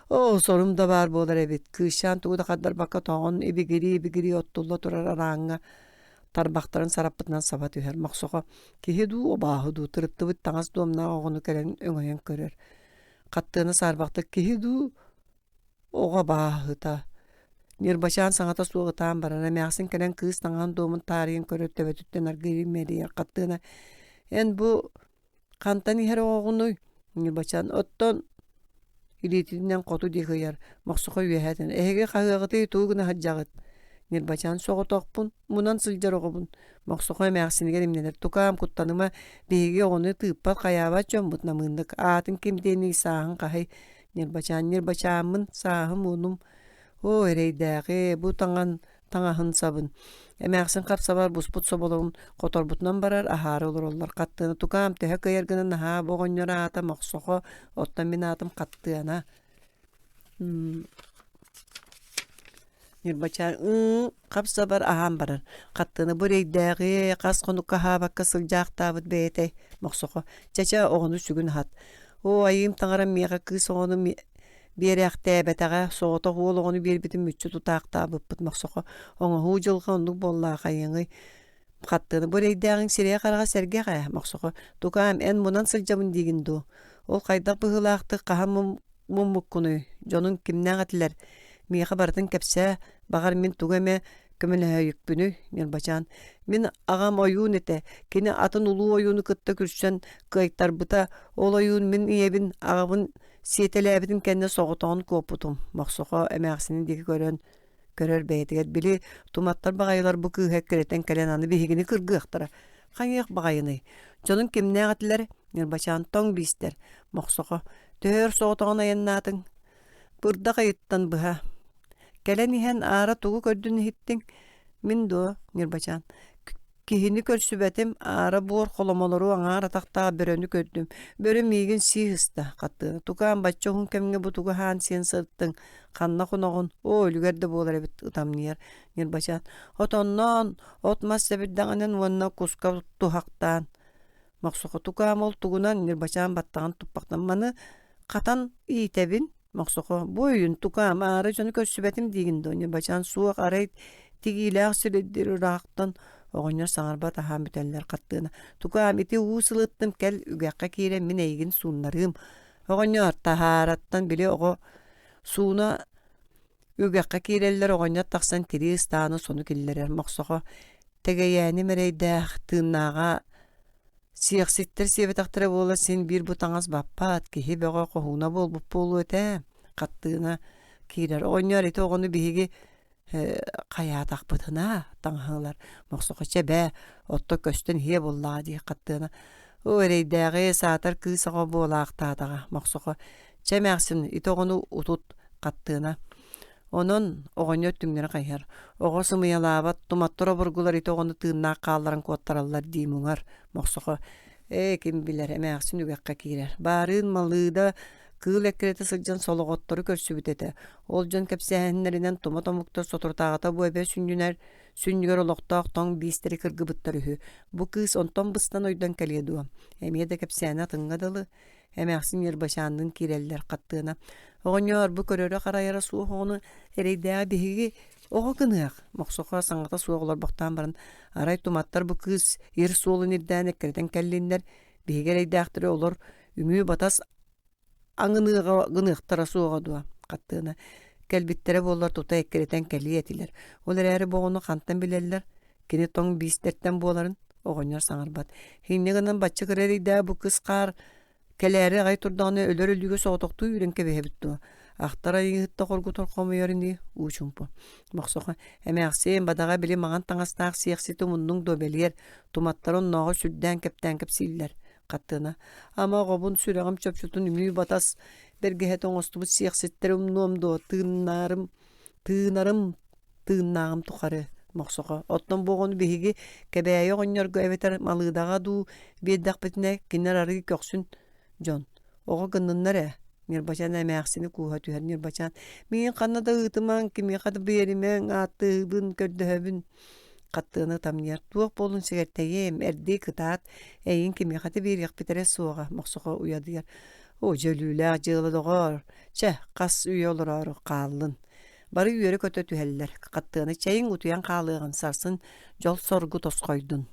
Оо, сорум да баар буолар эбит. Кыысчаан тугу да хардарбакка тоҥон ибигирии-ибигирии оттулла турар арааҥҥа тарбахтарын сараппытынан саба түһэр. Мохсохо киһи дуу, абааһы дуу тырыттыбыт таҥас дуомнаах оҕону кэлэн өҥөйөн көрөр. Хаттыана саарбахтык киһи дуу, оҕо абааһыта. Ньырбачаан саҥата суох ытаан баран, эмээхсин кэлэн кыыс таҥаһын дуомун таарыйан көрөр төбөтүттэн аргыый имэрийэр. Хаттыана эн бу Хантан иһэр оҕоҕунуй? Ньыбачан оттон илиитинэн хоту диэки ыйар, Мохсохо үөһээтин эһиги хаһыаҕытый тугу гына сылдьаҕыт? Ньырбачаан соҕотохпун, мунан сылдьар оҕобун. Мохсохо эмээхсинигэр имнэнэр тукаам куттаныма, биһиги оҕону тыыппат хайаабат дьоммут намыыннык аатын ким диэний сааһын хаһый? Ньырбачаан Ньырбачааммын, сааһым уонум Оо, эрэйдээҕи, бу таҥан таҥаһын сабын. Эмээхсин хап-сабар буспут соболорун хоторбутунан барар, аһаары олороллор. Хаттыана тукаам төһө кыайар гына наһаа бу оҕонньор аата Мохсохо, оттон мин аатым Хаттыана. Ньырбачаан ыы хап-сабар аһаан барар. Хаттыана бу эрэйдээҕи хас хонукка аһаабакка сылдьаахтаабыт бэйэтэй Мохсохо. Чэ-чэ оҕону сүгүн аһат. Оо, айыым таҥарам миэхэ кыыс оҕону. Биэрээхтээбэтэҕэ, соҕотох уол оҕону биэрбитин мүччү тутаахтаабыппыт Мохсохо оҥоһуу дьылҕа оннук буоллаахайыҥый Хаттыны бу эрэйдээҕиҥ сирэйэ-хараҕа сэргэх ээ, Мохсохо, тукаам, эн мунан сылдьабын диигин дуу? Ол хайдах быһыылаахтык хаһан муммуккунуй? Дьонуҥ кимнээх этилэр? Миэхэ барытын кэпсээ, баҕар мин тугу эмэ көмөлөһөөйүкпүнүй, Ньырбачаан. Мин аҕам ойуун этэ, кини атын улуу ойууну кытта күрсэн кыайтарбыта, ол ойуун мин ийэбин, аҕабын сиэтэлээбитин кэннэ соҕотоҕун куоппутум, Мохсохо эмээхсинин диэки көрөн көрөр бэйэтигэр били туматтар баҕайылар бу кыыһы эккирэтэн кэлэн аны биһигини кыргыахтара хайыах баҕайыный дьонуҥ кимнээх этилэр Ньырбачаан тоҥ биистэр Мохсохо төһө өр соҕотоҕун айаннаатыҥ бырдах ыйыттан быһа кэлэн иһэн аара тугу көрдүн иһиттиҥ мин дуо Ньырбачаан Киһини көрсүбэтим, аара буор холомолору аҥаар атахтаах бөрөнү көрдүм. Бөрө миигин сии сыста, хаттыына. Тукаам, бачча уһун кэмҥэ бу тугу аһаан сиэн сырыттыҥ, ханна хоноҕун? Оо, үлүгэр да буолар эбит, ытамньыйар Ньырбачаан. Отонноон, от-мас сэбирдэҕинэн уонна куска туһахтаан. Мохсохо тукаам ол тугунан Ньырбачаан баттаҕын туппахтан маны хатан иитэбин Мохсохо, бу өйүн тукаам, аара дьону көрсүбэтим диигин дуо, Ньырбачаан суох, арай тигиилээх сирдир ыраахтан оҕонньор саҥарбат аһаан бүтэллэр хаттыына. Тукаам, ити уу сылыттым, кэл, үгэххэ киирэн мин эйигин сууннарыым. Оҕонньор таһаараттан били оҕо сууна үгэххэ киирэллэр, оҕонньор тахсан тирии ыстааны сону киллэрэр. Мохсохо тэгэйээним эрэйдээх, тыыннааҕа Сиэхситтэр сиэбэтэхтэрэ буола син биир бу таҥас баппат, киһи бөҕө хоһууна буолбут буолуо этэ, хаттыына киирэр. Оҕонньор ити оҕону биһиги хайаатахпытына таҥаһылар Мохсохо чэ бээ, отто көстөн иһиэ буоллаҕа дии хаттыына. Оо эрэйдээҕи саатар кыыс оҕо буолаахтаатаҕа Мохсохо чэ эмээхсин ити оҕону утут хаттыына. Онон оҕонньор түҥнэри хайыһар. Оҕо сымыйалаабат, туматтар обургулар ити оҕону тыыннаах хаалларан куоттараллар дии муҥар, Мохсохо ээ ким билэр, эмээхсин үгэххэ киирэр. Баарыын Малыыда кыыл эккирэтэ сылдьан солоҕоттору көрсүбүт этэ. Ол дьон кэпсээһиннэринэн тумат омуктар соторутааҕыта бу эбэ сүнньүнэр сүнньүгэр олохтоох тоҥ биистэри кыргыбыттар үһү. Бу кыыс онтон быстан ойдон кэлиэ дуо? Эмиэ да кэпсээнэ атыҥҥа дылы. Эмээхсин Ньырбачаанныын киирэллэр хаттыана. Оҕонньоор, бу көрөрө-харайара суох оҕону эрэйдээҕи биһиги оҕо гыныах. Мохсохо саҥата суох олорбохтоон баран, арай туматтар бу кыыс ир суолун ирдээн эккирэтэн кэллиннэр, биһиги эрэйдээхтэри олор үҥүү-батас аҥыныаҕа гыныахтара суоҕа дуо? Хаттыана кэлбиттэрэ буоллар тута эккирэтэн кэлиэ этилэр. Ол эрээри бу оҕону хантан билэллэр? Кини тоҥ биистэртэн буоларын оҕонньор саҥарбат. Инньэ гынан бачча кыра эрэйдээх бу кыс хаар кэлээри аҕай турдаҕына өлөр өлүүгэ соҕотохтуу үүрэн кэбиһэбит дуо? Ахтар айыыһытта хоргутар хомуйар ини уу чумпу. Мохсохо эмээхсиэн бадаҕа били маҥан таҥастаах сиэхсити умуннуҥ дуо бэлиэр туматтара оннооҕор сүрдээн кэптээн кэпсииллэр. Хаттыына ама оҕобун сүрэҕим чопчутун үҥүү батас бэргэһэтэ оҥостубут сиэхситтэри умнуом дуо тыыннаарым тыынарым тыыннааҕым тухары Мохсохо оттон бу оҕону биһиги Кэбээйи оҕонньорго эбэтэр Малыыдаҕа дуу биэрдэхпитинэ кинилэр арыый көхсүн дьон оҕо гынныннар ээ Ньырбачаан эмээхсини кууһа түһэр Ньырбачаан миигин ханна да ыытымаҥ кимиэхэ да биэримэҥ ааттыыбын көрдөһөбүн хаттыаны ытамньыйар туох буоллун сэгэртэйиэм эрдии кытаат эйигин кимиэхэ да биэриэхпит эрэ суоҕа Мохсохо уйадыйар оо дьэ өлүүлээх дьыала доҕоор чэ хас үйэ олороору хааллын Бары үөрэ-көтө түһэллэр, хаттыаны чэйиҥ утуйан хаалыаҕын, сарсын дьол-соргу тосхойдун.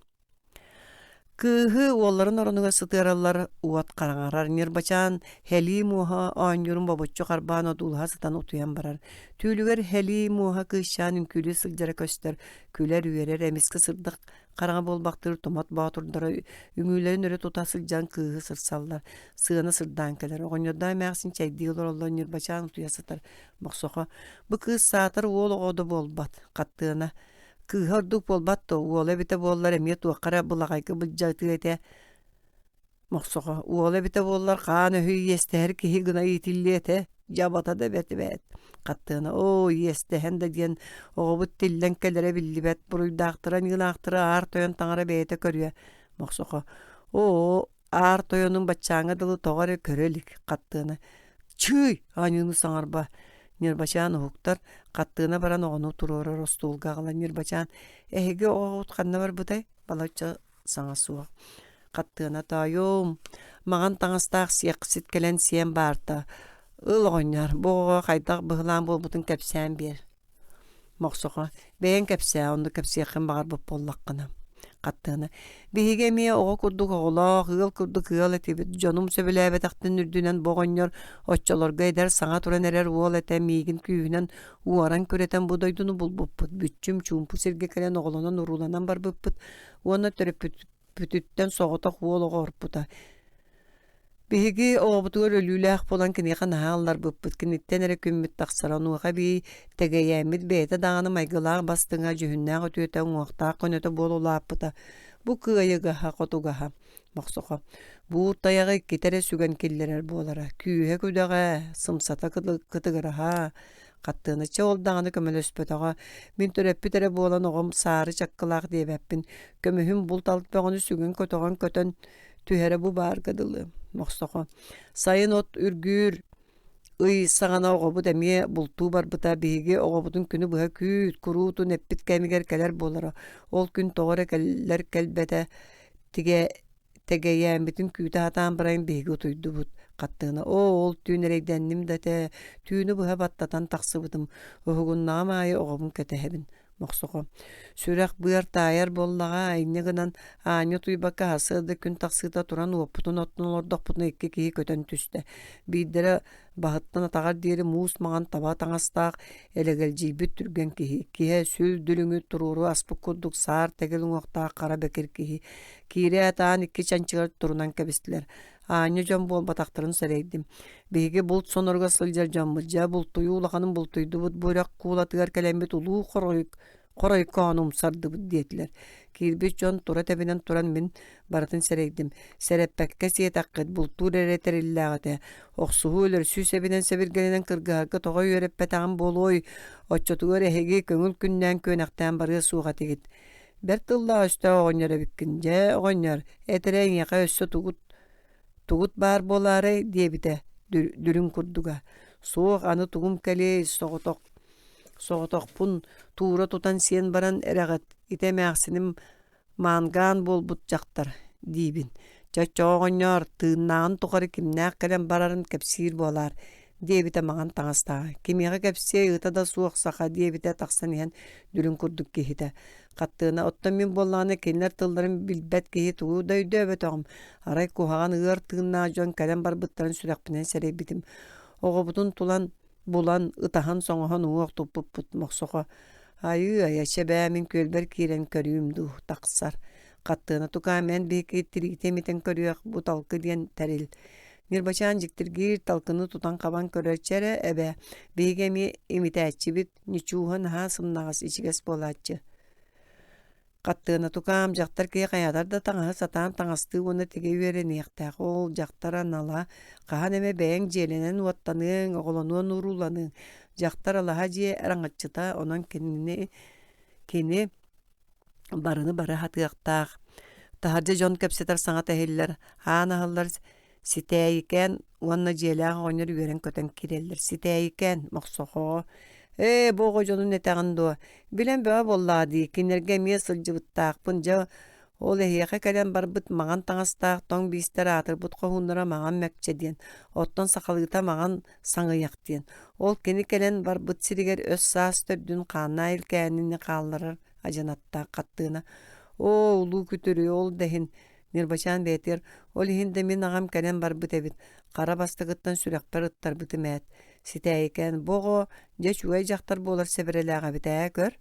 Кыыһы уолларын оронугар сытыараллар, уот хараҥарар, Ньырбачаан һэлии муоһа оонньуурун бобуччу харбаан одуулаһа сытан утуйан барар. Түүлүгэр һэлии муоһа кыысчаан үҥкүүлүү сылдьара көстөр, күлэр-үөрэр, эмискэ сырдык хараҥа буолбахтыыр тумат боотурдара үҥүүлэрин өрө тута сылдьан кыыһы сырсаллар, сыана сырдаан кэлэр. Оҕонньордоох эмээхсин чэйдии олороллор, Ньырбачаан утуйа сытар. Мохсохо бу кыыс саатар уол оҕо да буолбат, хаттыана. Кыыһа ордук буолбат дуо, уола эбитэ буоллар эмиэ туохха эрэ былаҕайга былдьатыа этэ. Мохсохо уола эбитэ буоллар хаан өһү иэстэһэр киһи гына иитиллиэ этэ, дьабата да бэрт эбээт. Хаттыана оо иэстэһэн да диэн оҕобут тиллэн кэлэрэ биллибэт, буруйдаахтара аньыылаахтара аар тойон таҥара бэйэтэ көрүө. Мохсохо оо Аар тойонун баччааҥҥа дылы тоҕо эрэ көрө илик хаттыана «Чыый, аньыыны саҥарба!» Ньырбачаан уһуктар, хаттыана баран оҕону туруорар остуолга аҕалан Ньырбачаан «Эһиги оҕоҕут ханна барбытай?» Балачча саҥа суох. Хаттыана «Тоойуом, маҥан таҥастаах сиэхсит кэлэн сиэн баарта. Ыл оҕонньор, бу оҕоҕо хайдах быһылаан буолбутун кэпсээн биэр. Мохсоҕо, бэйэҥ кэпсээ, оннук кэпсиэххин баҕарбыт буоллаххына. Хаттыана, биһиги эмиэ оҕо курдук оҕолоох, ыал курдук ыал этибит. Дьонум сөбүлээбэтэхтэрин үрдүнэн бу оҕонньор оччолорго эдэр саҥа туран эрэр уол этэ миигин күүһүнэн уоран күрэтэн бу дойдуну булбуппут. Бүччүм чуумпу сиргэ кэлэн оҕолонон-урууланан барбыппыт уонна төрөппүтүттэн соҕотох уол оҕо орпута. Биһиги оҕобутугар өлүүлээх буолан киниэхэ наһаа ылларбыппыт, киниттэн эрэ күммүт тахсара, онуоха эбии Тэгэйээммит бэйэтэ даҕаны майгылаах бастыҥа, дьүһүннээх үтүөтэ, уҥуохтаах көнөтө буола улааппыта. Бу кыайыгаһа, хотугаһа, Мохсохо. Буур тайаҕы иккитэ эрэ сүгэн киллэрэр буолара, күүһэ-күдэҕэ, сымсата кытыгыраһа, хаттыана чэ ол даҕаны көмөлөспөтөҕө. Мин төрөппүт эрэ буолан оҕом саары чаккылаах диэбэппин, көмүһүм булт-алт бөҕөнү сүгэн көтөҕөн көтөн түһэрэ бу баарга дылы Мохсохо. Сайын от үргүүр ый саҕана оҕобут эмиэ бултуу барбыта. Биһиги оҕобутун күнү быһа күүт, куруутун эппит кэмигэр кэлэр буолара. Ол күн тоҕо эрэ кэллэр кэлбэтэ. Тигэ тэгэйээммитин күүтэ сатаан баран биһиги утуйдубут. Хаттыына оо, ол түүн эрэйдэнним да этэ. Түүнү быһа баттатан тахсыбытым. Уһугуннаҕым аайы оҕобун кэтэһэбин. Мохсоҕо Сүрэх-быар таайар буоллаҕа, инньэ гынан аанньа утуйбакка сарсыарда күн тахсыыта туран уоппутун оттон олордохпутуна икки киһи көтөн түстэ. Биирдэрэ баһыттан атаҕар диэри муус маҥан таба таҥастаах, элэгэлдьийбит түргэн киһи, иккиһэ сүл дүлүҥү туруору аспыт курдук саар тэгил уҥуохтаах хара бэкир киһи. Киирээт аан икки чанчыгар турунан кэбистилэр. Аанньа дьон буолбатахтарын сэрэйдим. Биһиги булт соноругар сылдьар дьоммут, дьэ бултуйуу улаханын бултуйдубут, бу үрэх куулатыгар кэлэммит улуу хоройук хоройкоон умсардыбыт диэтилэр. Киирбит дьон тура тэбинэн туран мин барытын сэрэйдим. Сэрэппэккэ сиэтэххит, бултуур эрэ тэриллээх этэ. Охсуһуу өлөрсүү сэбинэн сэбиргэлэнэн кыргыһарга тоҕо үөрэппэтэҕим буолуой? Оччотугар эһиги көҥүл күннээн күөнэхтээн барыа суох этигит. Бэрт тыллаах өстөөх оҕонньор эбиккин. Дьэ, оҕонньор, эт эрэ эйиэхэ өссө тугут тугут баар буолаарай диэбитэ дүлүҥ курдуга. Суох, аны тугум кэлиэй, соҕотох соҕотохпун туура тутан сиэн баран эрэҕит, ити эмээхсиним маангаан буолбут дьахтар диибин. Чэ, оччоҕо оҕонньоор, тыыннааҕын тухары кимнээх кэлэн барарын кэпсиир буолаар диэбитэ маҥан таҥастааҕа. Кимиэхэ кэпсиэй, ыта да суох саха диэбитэ тахсан иһэн дүлүҥ курдук киһитэ. Хаттыына оттон мин буоллаҕына кинилэр тылларын билбэт киһи тугу да өйдөөбөтөҕүм. Арай куһаҕан ыар тыыннаах дьон кэлэн барбыттарын сүрэхпинэн сэрэйбитим. Оҕобутун тулан булан, ытаһан-соҥоһон уҥуох туппуппут Мохсохо «Айыы-айа, чэ бээ, мин күөлбэр киирэн көрүүм дуу, тахсар. Хаттыана тукаам эн биһиги тириитэ имитэн көрүөх, бу талкы диэн тэрил. Ньырбачаан дьиктиргиир талкыны тутан-хабан көрөөччү эрэ эбээ, биһиги эмиэ имитээччибит, ньучууһа наһаа сымнаҕас, ичигэс буолааччы. Хаттыана тукаам дьахтар киһи хайаатар да таҥаһы сатаан таҥастыы уонна тигэ үөрэниэхтээх. Ол дьахтар анала хаһан эмэ бэйэҥ дьиэлэнэн уоттаныаҥ, оҕолонуон урууланыаҥ. Дьахтар алаһа дьиэ араҥаччыта, онон кинини кини барыны бары хатыахтаах. Таһырдьа дьон кэпсэтэр саҥата иһиллэр, аан аһыллар Ситээйикээн уонна дьиэлээх оҕонньор үөрэн-көтөн киирэллэр. Ситээйикээн, Мохсохоо, ээ, бу оҕо дьонун этэҕин дуо? Билэн бөҕө буоллаҕа дии, кинилэргэ эмиэ сылдьыбыттаахпын. Дьэ, ол эһиэхэ кэлэн барбыт маҥан таҥастаах тоҥ биистэр аатырбыт хоһууннара Маҥан Мэкчэ диэн, оттон сахалыыта Маҥан Саҥыйах диэн. Ол кини кэлэн барбыт сиригэр өс-саас төрдүн хааннаах илкээнини хаалларар адьынаттаах хаттыына. Оо, улуу күтүрү, ол да иһин Ньырбачаан бэйэтигэр ол иһин да мин аҕам кэлэн барбыт эбит, хара бастакыттан сүрэхпэр ыттарбытым ээт. Ситээйикээн бу оҕо дьэ үчүгэй дьахтар буолар сэбэрэлээх эбит ээ көр.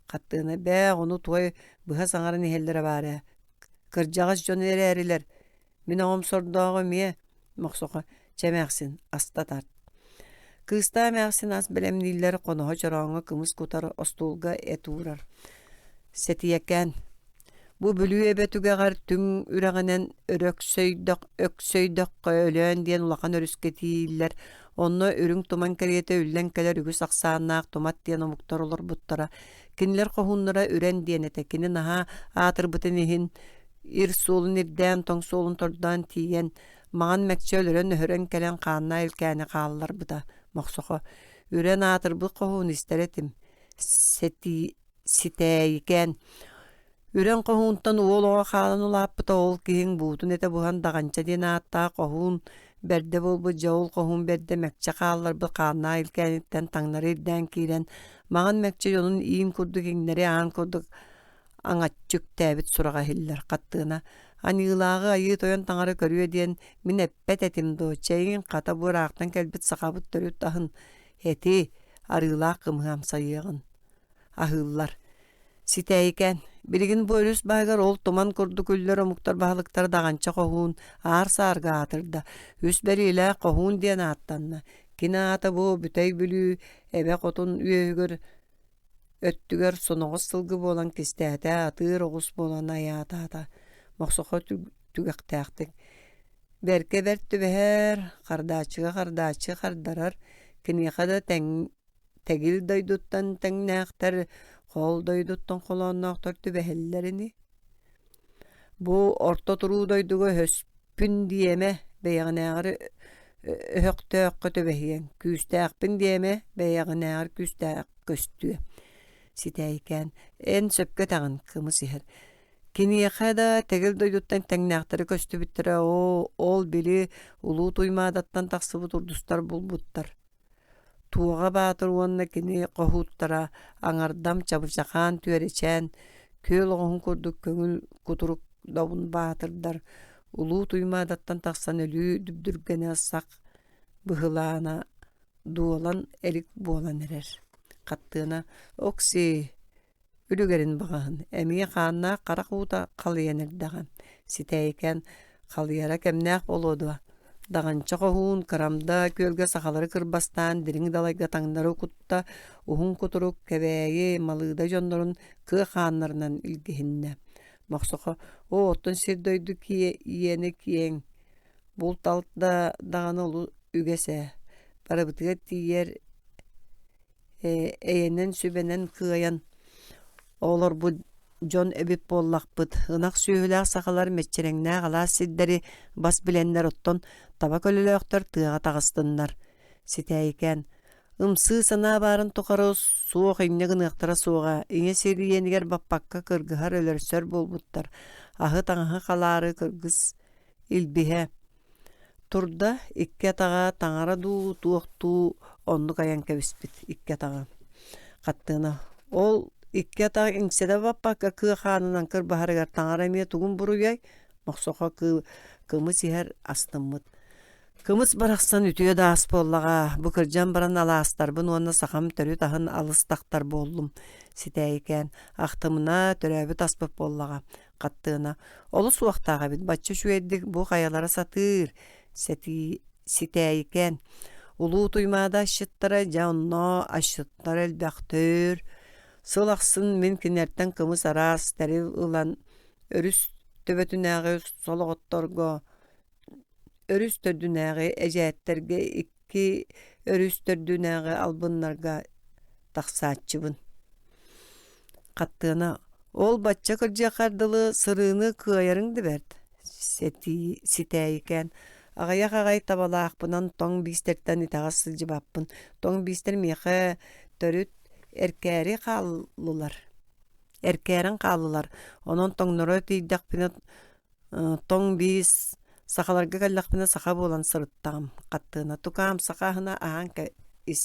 Хаттыына бээ ону туой быһа саҥаран иһэллэрэ баар ээ. Кырдьаҕас дьон эрээрилэр. Мин оҕом сордооҕу эмиэ Мохсоҕо чэ эмээхсин аста тарт. Кыыстаах эмээхсин ас бэлэмнииллэр, хоноһо чорооҥҥо кымыс кутар, остуолга эт уурар. Сэтийэкээн Бу Бүлүү эбэ түгэҕэр түҥ үрэҕинэн Өрөксөйдөх Өксөйдөххө Өлөөн диэн улахан өрүскэ тиийиллэр. Онно үрүҥ туман кэриэтэ үллэн кэлэр үгүс ахсааннаах тумат диэн омуктар олорбуттара. Кинилэр хоһууннара Үрэн диэн этэ. Кини наһаа аатырбытын иһин ир суолун ирдээн, тоҥ суолун тордоон тиийэн, маҥан мэкчэ өлөрөн-өһөрөн кэлэн хааннаах илкээни хаалларбыта. Мохсохо Үрэн аатырбыт хоһуун истэр этим. Сэтии Ситээйикээн Үрэн хоһуунтан уол оҕо хаалан улааппыта ол киһиҥ буутун этэ буһан Даҕанча диэн ааттаах хоһуун Бэрдэ буолбут дьоҕул хоһуун бэрдэ мэкчэ хаалларбыт хааннаах илкээниттэн таҥнары ирдээн киирэн, маҥан мэкчэ дьонун иин курдук иҥнэри аан курдук аҥаччы үктээбит сураҕа иһиллэр. Хаттыына «Аньыылааҕы Айыы Тойон таҥара көрүө диэн мин эппэт этим дуо, чэйиҥ, хата бу ыраахтан кэлбит сахабыт төрүт аһын эти, арыылаах кымыһы амсайыаҕын» аһыыллар. Ситээйикээн, билигин бу өрүс баһыгар ол туман курдук үллэр омуктар баһылыктара Даҕанча хоһуун аар-саарга аатырда, үс бэриилээх хоһуун диэн ааттанна. Кини аата бу Бүтэй Бүлүү эбэ хотун үөһүгэр өттүгэр соноҕос сылгы буолан кистээтэ, атыыр оҕус буолан айаатаата. Мохсохо түгэхтээхтик Бэркэ бэрт түбэһэр, хардааччыга хардааччы хардарар, киниэхэ да тэҥ тэгил дойдуттан тэҥнээхтэр, хоол дойдуттан холоонноохтор түбэһэллэр ини. Бу орто туруу дойдуга өһөспүн диэмэ, бэйэҕинээҕэр өһөхтөөххө түбэһиэҥ, күүстээхпин диэмэ, бэйэҕинээҕэр күүстээх көстүө. Ситээйкээн, эн сөпкө этэҕин, кымыс иһэр. Киниэхэ да тэгил дойдуттан тэҥнээхтэрэ көстүбүттэрэ, оо, ол били Улуу Туймаадаттан тахсыбыт урдустар булбуттар. Туоҕа Баатыр уонна кини хоһууттара аҥардам Чабычахаан Түөрэчээн күөл оҕуһун курдук көҥүл кутурук добун баатырдар Улуу Туймаадаттан тахсан өлүү дүбдүргэнэ сах быһылаана дуолан элик буолан эрэр. Хаттыана «Окси, Үлүгэрин баҕаһын, эмиэ хааннаах харах уута халыйан эрдэҕэ, ситээйикээн халыйара кэмнээх буолуо дуо, Даҕанча хоһуун Кырамда күөлгэ сахалары кырбастаан дириҥ далайга таҥнары кутта, уһун кутурук Кэбээйи, Малыыда дьоннорун кыа хааннарынан илгиһиннэ. Мохсохо «Оо, оттон сир-дойду иэнэ киэҥ, булт-алт да даҕаны олус үгэс ээ, барыбытыгар тиийэр эйэнэн сүбэнэн кыайан олорбут дьон эбит буоллахпыт. Ынах сүөһүлээх сахалар мэччирэҥнээх алаас сирдэри бас билэннэр оттон таба көлөлөөхтөр тыаҕа таҕыстыннар. Ситээйикээн ымсыы санаа баарын тухары суох инньэ гыныахтара суоҕа. Ийэ сир иэнигэр баппакка кыргыһар өлөрсөр буолбуттар. Аһы-таҥаһы халаары кыргыс илбиһэ Турда, икки атаҕа таҥара дуу, туох дуу оннук айан кэбиспит икки атаҕа. Хаттыына ол икки атах иҥсэтэ баппакка кыа хаанынан кырбаһарыгар таҥара эмиэ тугун буруйай? Мохсохо кымыс иһэр астыммыт. Кымыс барахсан үтүө да ас буоллаҕа, бу кырдьан баран алаастарбын уонна сахам төрүт аһын алыс тахтар буоллум. Ситээйикээн, ахтымына төрөөбүт аспыт буоллаҕа. Хаттыына олус уохтаах эбит, бачча үчүгэйдик бу хайалара сатыыр, сэтии ситээйикээн. Улуу Туймаада асчыттара дьэ онно асчыттар элбэхтэр. Сыл ахсын мин кинилэртэн кымыс араас тэрил ылан өрүс төбөтүнээҕи солоҕотторго өрүс төрдүнээҕи эдьээттэргэ икки өрүс төрдүнээҕи албыннарга тахсааччыбын. Хаттыана ол бачча кырдьыаххар дылы сырыыны кыайарыҥ да бэрт, сэтии ситээйикээн аҕыйах аҕай табалаахпынан тоҥ биистэртэн итэҕэс сылдьыбаппын. Тоҥ биистэр миэхэ төрүт эркээри хааллылар, эркээрин хааллылар. Онон тоҥноро тиийдэхпинэ Тоҥ биис сахаларга кэллэхпинэ саха буолан сырыттаҕым хаттыына тукаам саха аһына аһаан ис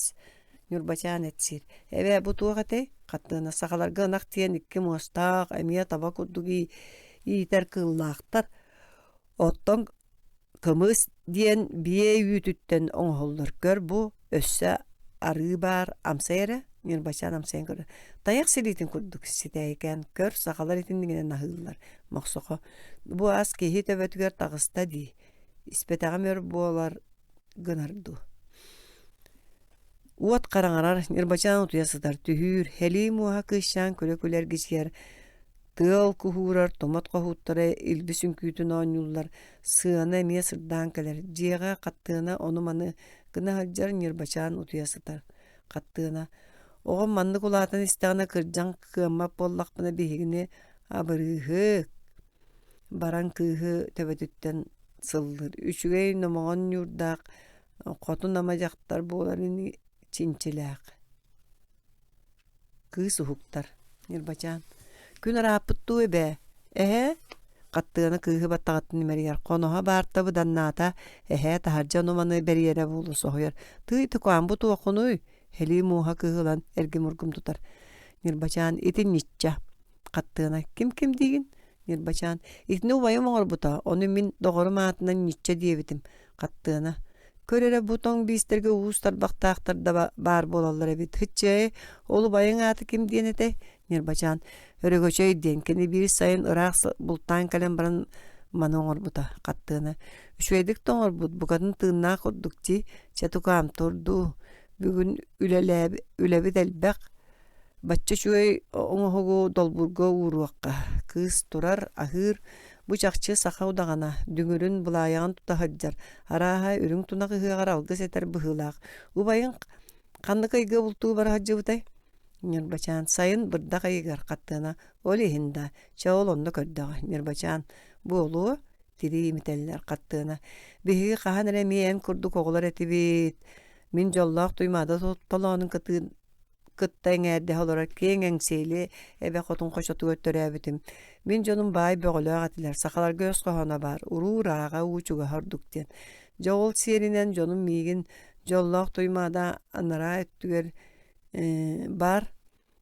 Ньурбачаан эт сиир эбээ бу туох этэй хаттыына сахаларга ынах диэн икки муостаах эмиэ таба курдук иитэр кыыллаахтар оттон Кымыс диэн биэ үүтүттэн оҥоһуллар. Көр бу, өссө арыы баар, амсай эрэ, Ньурбачаан амсайан көрөр. Тайах силиитин курдук ситээйикээн көр, сахалар итиннигинэн аһыыллар. Мохсохо, бу ас киһи төбөтүгэр таҕыста дии, испэтэҕим өр буолар гынар дуу. Уот хараҥарар, Ньырбачаан утуйа сытар, түһүүр, һэлии муоһа кыысчаан күлэ-күлэ эргичийэр, тыал куһуурар, тумат хоһууттара илбис үҥкүүтүн оонньууллар, сыана эмиэ сырдаан кэлэр, дьиэҕэ хаттыана ону-маны гына сылдьар Ньырбачаан утуйа сытар. Хаттыана, оҕом маннык улаатан истэҕинэ кырдьан кыаммат буоллахпына биһигини абырыыһык, баран кыыһы төбөтүттэн сыллыыр, үчүгэй номоҕон ньуурдаах хотун ама дьахтар буолар ини чинчилээх. Кыыс уһуктар. Ньырбачаан. Күн ырааппыт дуу эбээ? Эһээ? Хаттыана кыыһы баттаҕыттан имэрийэр. Хоноһо баарта быданнаата, эһээ таһырдьа ону-маны бэрийэрэ буолуо соһуйар. Тыый тукаам бу туоххунуй? Һэлии муоһа кыыһылан эргим-ургум тутар. Ньырбачаан ити ньичча. Хаттыана ким-ким диигин? Ньырбачаан итини убайым оҥорбута, ону мин доҕорум аатынан ньичча диэбитим. Хаттыана Көр эрэ бу тоҥ биистэргэ уус тарбахтаахтар да баар буолаллар эбит. Һыччыай, ол убайыҥ аата ким диэн этэй? Ньырбачаан Өрөгөчөй диэн кини биир сайын ыраах бултаан кэлэн баран маны оҥорбута. Хаттыана Үчүгэйдик да оҥорбут, букатын тыыннаах курдук дии. Чэ тукаам турдуу. Бүгүн үлэбит элбэх. Бачча үчүгэй оҥоһугу долбуурга ууруохха. Кыыс турар, аһыыр, бу чахчы саха удаҕана, дүҥүрүн былаайаҕын тута сылдьар, арааһа үрүҥ тунах ыһыаҕар алгыс этэр быһыылаах. Убайыҥ ханнык ыйга бултуу бара сылдьыбытай? Ньырбачаан сайын бырдах ыйыгар хаттыана ол иһин да, чэ ол онно көрдөҕө. Ньырбачаан буолуо, тирии имитэллэр хаттыана. Биһиги хаһан эрэ эмиэ эн курдук оҕолор этибит. Мин дьоллоох Туймаада толоонун кытыы кытта эҥээрдэһэ олорор киэҥ Эҥсиэли эбэ хотун хочотугар төрөөбүтүм. Мин дьонум баай бөҕөлөөх этилэр, сахаларга өс хоһооно баар, уруу ырааҕа, уу чугаһа ордук диэн. Дьэ ол сиэринэн дьонум миигин дьоллоох Туймаада анараа өттүгэр баар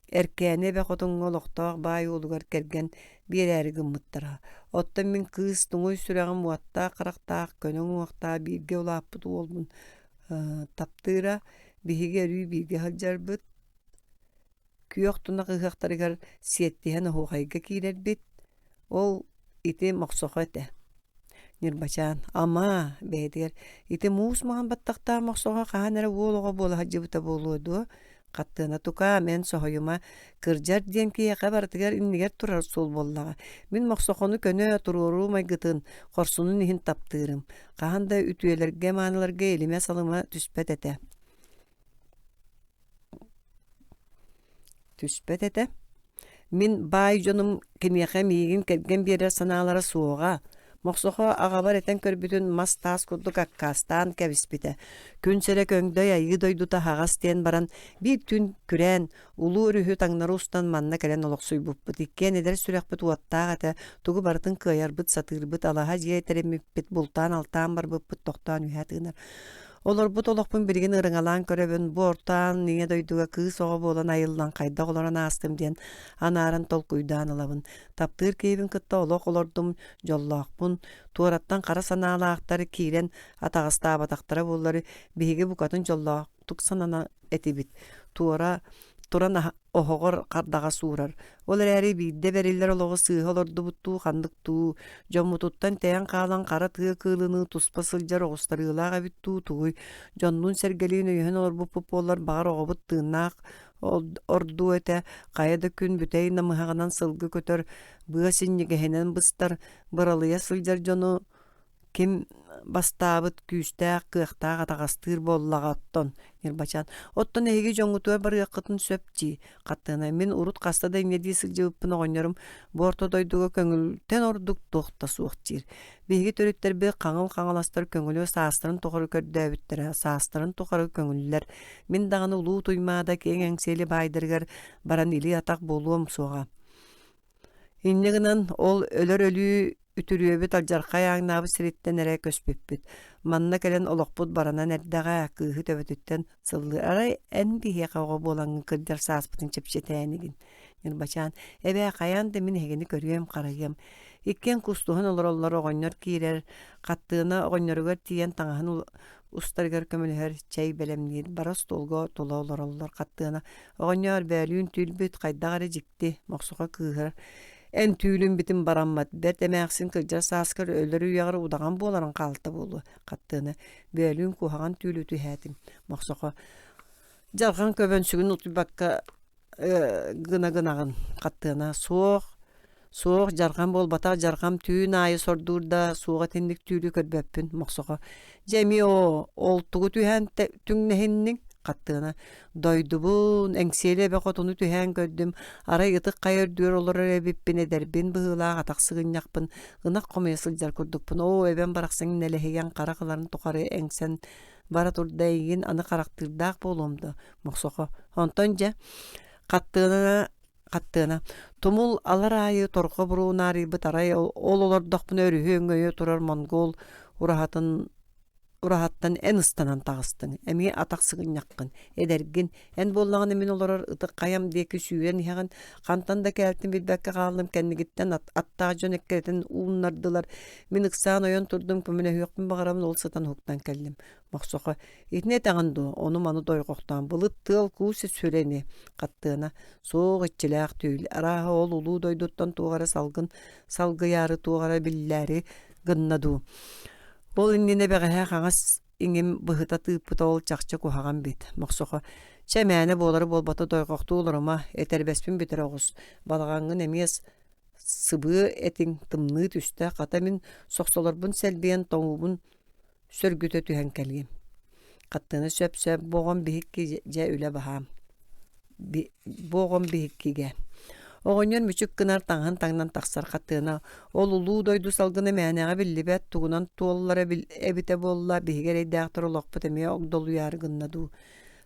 Эркээни эбэ хотуҥҥа олохтоох баай уолугар кэргэн биэрээри гыммыттара. Оттон мин кыыс туҥуй сүрэҕим уоттаах харахтаах, көнө уҥуохтаах бииргэ улааппыт уолбун таптыыра, биһиги өрүү бииргэ сылдьарбыт, күөх тунах ыһыахтарыгар сиэттиһэн оһуохайга киирэрбит, ол ити Мохсохо этэ. Ньырбачаан, ама, бэйэтигэр ити муус маҥан баттахтаах Мохсоҕо хаһан эрэ уол оҕо буола сылдьыбыта буолуо дуо? Хаттыана тукаам, эн соһуйума, кырдьар диэн киһиэхэ барытыгар иннигэр турар суол буоллаҕа. Мин Мохсохону көнө, туруоруу майгытын, хорсунун иһин таптыырым. Хаһан да үтүөлэргэ-мааныларга илимэ-салыма түспэт этэ. Түспэт этэ. Мин баай дьонум киниэхэ миигин кэргэн биэрэр санаалара суоҕа. Мохсохо аҕабар этэн көрбүтүн мас-таас курдук аккаастаан кэбиспитэ. Күн сирэ көҥдөй айыы дойдута аһаҕас диэн баран биир түүн күрээн, Улуу өрүһү таҥнары устан манна кэлэн олохсуйбуппут. Иккиэн эдэр сүрэхпит уоттаах этэ, тугу барытын кыайарбыт, сатыырбыт, алаһа дьиэ тэриммиппит, бултаан-алтаан барбыппыт тохтоон үһэ тыынар. Олорбут олохпун билигин ырыҥалаан көрөбүн, бу орто аан ийэ дойдуга кыыс оҕо буолан айыллан хайдах олорон аастым диэн анааран толкуйдаан ылабын. Таптыыр киһибин кытта олох олордум, дьоллоохпун. Туораттан хара санаалаахтар киирэн атаҕастаабатахтара буоллар, биһиги букатын дьоллоохтук санана этибит. Туора туран оһоҕор хардаҕас уурар. Ол эрээри биирдэ бэриллэр олоҕу сыыһа олордубуттуу ханнык дуу, дьоммутуттан тэйэн хаалан хара тыа кыылыныы туспа сылдьар оҕустарыылаах эбит дуу тугуй, дьоннуун-сэргэлиин өйөһөн олорбуппут буоллар баҕар оҕобут тыыннаах ордуо этэ, хайа да күн бүтэй намыһаҕынан сылгы көтөр, быа синньигэһинэн быстар, быралыйа сылдьар дьону Ким бастаабыт күүстээх, кыахтаах атаҕастыыр буоллаҕа оттон, Ньырбачаан. Оттон эһиги дьоҥҥутугар барыаххытын сөп дии, Хаттыана. Мин урут хаста да инньэ дии сылдьыбыппын оҕонньорум бу орто дойдуга көҥүлтэн ордук туох да суох диир. Биһиги төрүттэрбит хаҥыл хаҥаластар көҥүлү саастарын тухары көрдөөбүттэрэ, саастарын тухары көҥүллэр. Мин даҕаны Улуу Туймаада киэҥ Эҥсиэли баайдарыгар баран илии-атах буолуом суоҕа. Инньэ гынан ол өлөр өлүү үтүрүөбүт алдьархай ааҥнаабыт сириттэн эрэ көспүппүт. Манна кэлэн олохпут баранан эрдэҕэ, кыыһы төбөтүттэн сыллыы. Арай эн биһиэхэ оҕо буолаҥҥын кырдьар сааспытын чэпчэтээниҥин. Ньырбачаан, эбээ хайаан да мин эһигини көрүөм, харайыам. Иккиэн кустуһан олороллор оҕонньор киирэр, хаттыына оҕонньоругар тиийэн таҥаһын устарыгар көмөлөһөр, чэй бэлэмниир, бары остуолга тула олороллор хаттыана. Оҕонньоор бөөлүүн түүл-бүт хайдах эрэ дьикти, Мохсоҕо кыыһырар. Эн түүлүн битин бараммат, бэрт эмээхсин кырдьар сааскар өлөр үйэҕэр удаҕан буоларын хаалта буолуо, хаттыана. Бөөлүүн куһаҕан түүлү түһээтим, Мохсоҕо. Дьалҕан көбөн сүгүн утуйбакка гына-гынаҕын, хаттыана. Суох, Суох, дьарҕам буолбатах, дьарҕам түүн аайы сордуур да, суох итинник түүлү көрбөппүн, Мохсоҕо. Дьэ эмиэ оо, ол тугу түһээн түҥнэһинниҥ? Хаттыана. Дойдубун, Эҥсиэли эбэ хотуну түһээн көрдүм, арай ытык хайа үрдүгэр олорор эбиппин, эдэрбин быһыылаах атах сыгынньахпын, ынах хомуйа сылдьар курдукпун. Оо, эбэм барахсан нэлэһийэн харах ыларын тухары эҥсэн бара турда эйигин аны харахтыырдаах буолуом дуо, Мохсоҕо. Онтон дьэ, Хаттыана. Хаттыана Тумул алар аайы торҕо буруун аарыйбыт арай ол олордохпуна өрүһү өҥөйө турар монгол ураһатын ураһаттан эн ыстанан таҕыстыҥ, эмиэ атах сыгынньаххын, эдэргин, эн буоллаҕына мин олорор ытык хайам диэки сүүрэн иһэҕин, хантан да кээлтин билбэккэ хааллым, кэннигиттэн аттаах дьон эккирэтэн ууннардылар, мин ыксаан ойон турдум, көмөлөһүөхпүн баҕарабын, ол сытан уһуктан кэллим. Мохсохо, итини этэҕин дуо, ону-маны дойҕохтоон былыт тыал куус сүрэ ини, хаттыана, суох иччилээх түүл, арааһа ол улуу дойдуттан туох эрэ салгын салгыйаары туох эрэ биллээри гынна дуу. Ол иннинэ бэҕэһээ хаҥас иҥим быһыта тыыппыта ол чахчы куһаҕан бит. Мохсохо, чэ мээнэ буолары-буолбаты дойҕохтуу олорума, этэрбэспин бүтэрэ оҕус, балаҕаҥҥын эмиэ сыбыа этиҥ, тымныы түстэ, хата мин сохсолорбун сэлбийэн тоҥуубун сөргүтэ түһэн кэлиэм. Хаттыына сөп-сөп буоҕум биһикки дьэ үлэ баһаам. Буоҕум биһиккигэ. Оҕонньор мүчүк гынар таҥаһын таҥнан тахсар хатыана ол улуу дойду салгына мээнэҕэ биллибэт тугунан туоллара эбитэ буолла биһиги эрэйдээхтэр олохпут эмиэ огдолуйаары гынна дуу.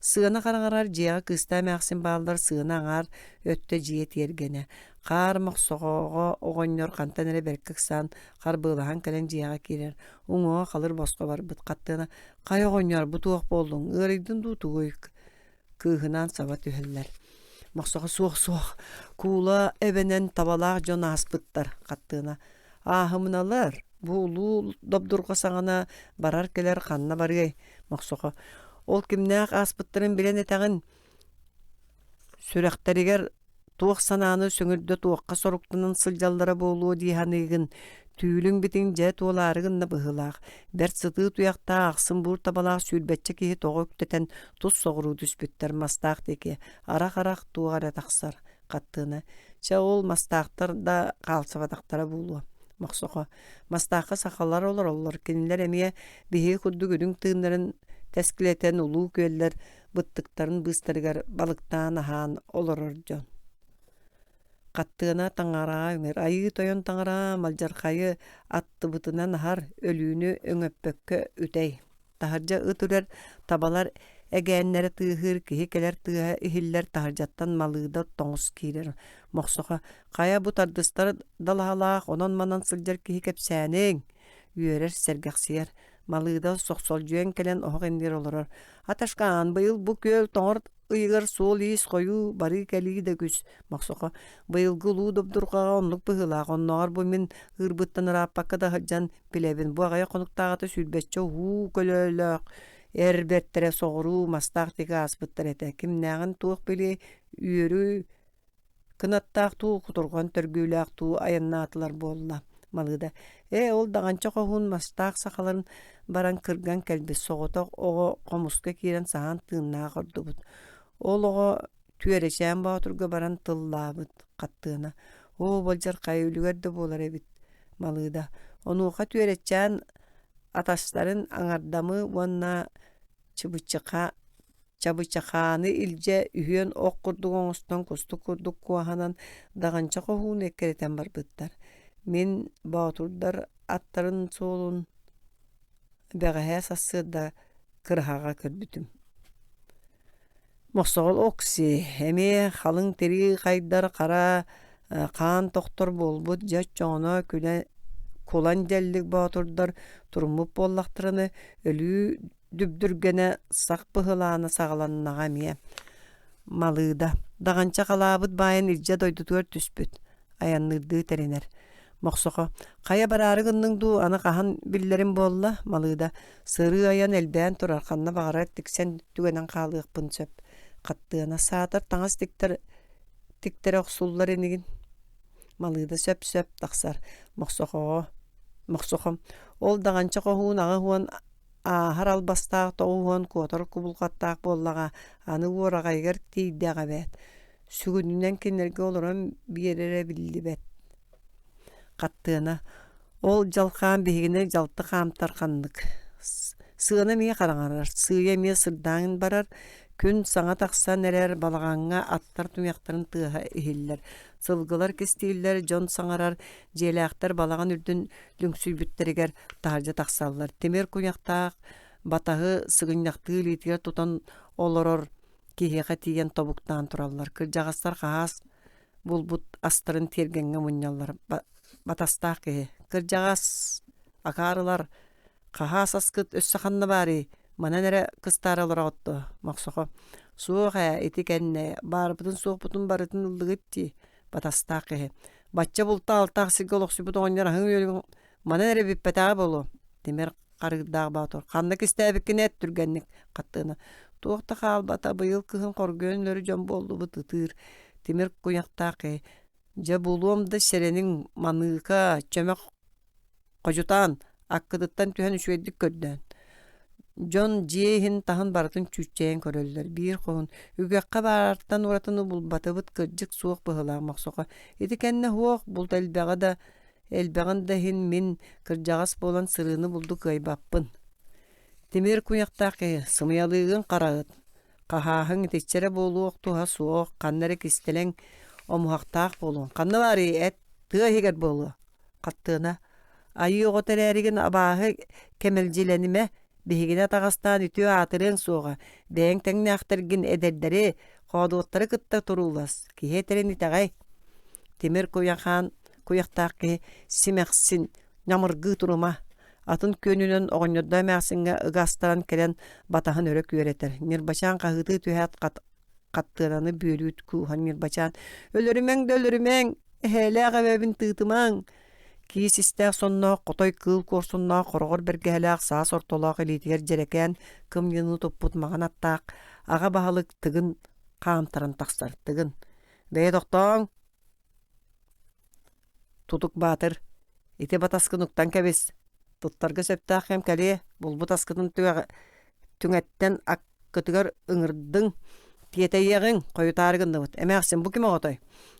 Сыана хараҥарар дьиэҕэ кыыстаах эмээхсин бааллар сыана аҥаар өттө дьиэ тиэргэнэ. Хаар мохсоҕоҕо оҕонньор хантан эрэ бэркэ ыксаан харбыалаһан кэлэн дьиэҕэ киирэр. Уҥуоҕа халыр босхо барбыт хаттыана «Хайа оҕонньор бу туох буоллуҥ ыарыйдын дуу тугуй?» кыыһынаан саба түһэллэр. Мохсоҕо суох-суох, куула эбэнэн табалаах дьон ааспыттар, хаттыына. Ааһымыналар, бу улуу добдурҕа саҕана барар-кэлэр ханна барыай, Мохсоҕо. Ол кимнээх ааспыттарын билэн этэҕин, сүрэхтэригэр Туох санааны сөҥүрдэ туохха соруктанан сылдьаллара буолуо дии саныыгын, түүлүҥ битиҥ дьэ туолаары гынна быһыылаах, бэрт сытыы туйахтаах ахсым буур табалаах сүүрбэччэ киһи тоҕо үктэтэн тус соҕуруу түспүттэр мастаах диэки арах-арах туох эрэ тахсар хаттыына. Чэ ол мастаахтар да хаалсыбатахтара буолуо. Мохсохо. Мастаахха сахалар олороллор, кинилэр эмиэ биһиги курдук үрүҥ тыыннарын тэскилэтэн улуу күөллэр быттыктарын быыстарыгар балыктаан аһаан олорор дьон. Хаттыана таҥараа үҥэр, айыы тойон таҥараа малдьархайы аттыбытынан аһар, өлүүнү өҥөппөккө үтэй. Таһырдьа ыт үрэр, табалар эгээннэрэ тыаһыыр, киһи кэлэр тыаһа иһиллэр, таһырдьаттан малыыда тоҥус киирэр. Мохсохо, хайа бу тардыстар далаһалаах, онон-манан сылдьар киһи кэпсээниҥ, үөрэр, сэргэхсийэр. Малыыда сохсолдьуйан кэлэн оһох иннигэр олорор. Аташкаан, быйыл бу күөл тоҥор ыйыгар суол-иис хойуу, барыы-кэлии да үгүс. Мохсохо, быйылгы улуу добдурҕаҕа оннук быһыылаах, оннооҕор бу мин ыырбыттан ырааппакка да сылдьан билэбин. Бу аҕыйах хонуктааҕыта сүүрбэччэ уһуу көлөлөөх эр бэртэрэ соҕуруу мастаах диэки ааспыттар этэ. Кимнээҕин туох билиэй, үөрүү Кынаттаах дуу, кутурҕан төргүүлээх дуу айаннаатылар буолла Малыыда «Ээ, ол даҕанча хоһуун мастаах сахаларын баран кырган кэлбит соҕотох оҕо хомуска киирэн саһаан тыыннаах ордубут. Ол оҕо Түөрэчээн Боотурга баран тыллаабыт хаттыана. Оо, былдьархай үлүгэр да буолар эбит Малыыда. Онуоха Түөрэчээн атастарын аҥардамы уонна Чыбычыха Чабычахааны илдьэ үһүөн ох курдук оҥостон кустук курдук куоһанан даҕанча хоһууну эккирэтэн барбыттар. Мин боотурдар аттарын суолун бэҕэһээ сарсыарда кыраһаҕа көрбүтүм. Мохсоҕол Окси эмиэ халыҥ тирии хайдар хара хаан тохтор буолбут дьэ оччоҕуна күлэ кулан дьэллик боотурдар туруммут буоллахтарына өлүү дүбдүргэнэ сах быһылаана саҕаланнаҕа эмиэ Малыыда даҕанча халаабыт баайын илдьэ дойдутугар түспүт айанныырдыы тэринэр Мохсохо хайа бараары гынныҥ дуу аны хаһан биллэрим буолла Малыыда сырыы айан элбээн турар ханна баҕарар тиксэн түгэнэн хаалыахпын сөп Хаттыана саатар таҥас тиктэр тиктэрэ охсуллар инигин Малыыда сөп-сөп тахсар Мохсохоҕо Мохсохом ол даҕанча хоһуун 80 Ааһар албастаах 90 куотар кубулҕаттаах буоллаҕа, аны уораҕайыгар тиийдэҕэ эбээт, сүгүнүнэн кинилэргэ олорон биэрэрэ биллибэт. Хаттыана, ол дьалхаан биһигини дьалты хаамтар ханнык. Сыана эмиэ хараҥарар, сыыйа эмиэ сырдаан барар, күн саҥа тахсан эрэр балаҕаҥҥа аттар туйахтарын тыаһа иһиллэр, сылгылар кистииллэр, дьон саҥарар, дьиэлээхтэр балаҕан үрдүн лүҥсүйбүттэригэр таһырдьа тахсаллар. Тимир куйахтаах батаһы сыгынньахтыы илиитигэр тутан олорор киһиэхэ тиийэн тобуктаан тураллар. Кырдьаҕастар хаһаас Булбут астарын тиэргэҥҥэ мунньаллар. Батастаах киһи: «Кырдьаҕас, акаарылар, хаһаас аскыт өссө ханна баарый? Манан эрэ кыстаары олороҕут дуо?» Мохсохо: «Суох ээ, ити кэннэ баарбытын-суохпутун барытын ыллыгыт дии». Батастаах киһи: «Бачча булта-алтаах сиргэ олохсуйбут оҕонньор аһыҥ-үөлүҥ манан эрэ бүппэтэҕэ буолуо». Тимир харыырдаах боотур: «Ханна кистээбиккин эт түргэнник» хаттыына: «Туох да хаалбата, быйыл кыһын хоргуйан өлөрү дьон буоллубут ытыыр». Тимир куйахтаах киһи: «Дьэ булуом да сэрэниҥ, маныыка, чөмөх ходьутаан, аккытыттан түһэн үчүгэйдик көрдөөн». Дьон дьиэ иһин-таһын барытын чүүччэйэн көрөллөр. Биир хоһун үгэххэ баартан уратыны булбатыбыт кырдьык суох быһыылаах Мохсоҕо. Ити кэннэ суох булт элбэҕэ да элбэҕин да иһин мин кырдьаҕас буолан сырыыны булду кыайбаппын. Тимир куйахтаах киһи сымыйалыыгын хараҕыт, хаһааһыҥ итиччэ эрэ буолуох туһа суох, ханна эрэ кистэлэҥ омуһахтаах буолуоҥ. Ханна баарый эт, тыа иһигэр буолуо. Хаттыана айыы оҕото эрээригин абааһы кэмэлдьилэнимэ, биһигини атаҕастаан үтүө аатырыаҥ суоҕа, бэйэҥ тэҥнээхтэргин эдэрдэри, хоодуоттары кытта туруулас, киһи этэрин итэҕэй. Тимир куйахаан куйахтаах киһи симэхсин ньамыргыы турума, атын күөнүнэн оҕонньордоо эмээхсиҥҥэ ыга астаран кэлэн батаһын өрө күөрэтэр. Ньырбачаан хаһыытыы түһээт хаттыананы бүөлүү кууһан Ньырбачаан «Өлөрүмэҥ да өлөрүмэҥ, эһээлээх эбэбин тыытымаҥ!» Киис истээх сонноох, хотой кыыл куорсуннаах, хороҕор бэргэһэлээх саас ортолоох илиитигэр дьэрэкээн кымньыыны туппут маҥан аттаах аҕа баһылык Тыгын хаамтаран тахсар. Тыгын «Бэйэ тохтооҥ, Тутук Баатыр, ити батаскын уктан кэбис, туттарга сөптөөх кэм кэлиэ, булбут аскытын түҥэттэн аккытыгар ыҥырдыҥ, тиэтэйиэҕиҥ, хойутаары гынныбыт. Эмээхсин, бу ким оҕотой?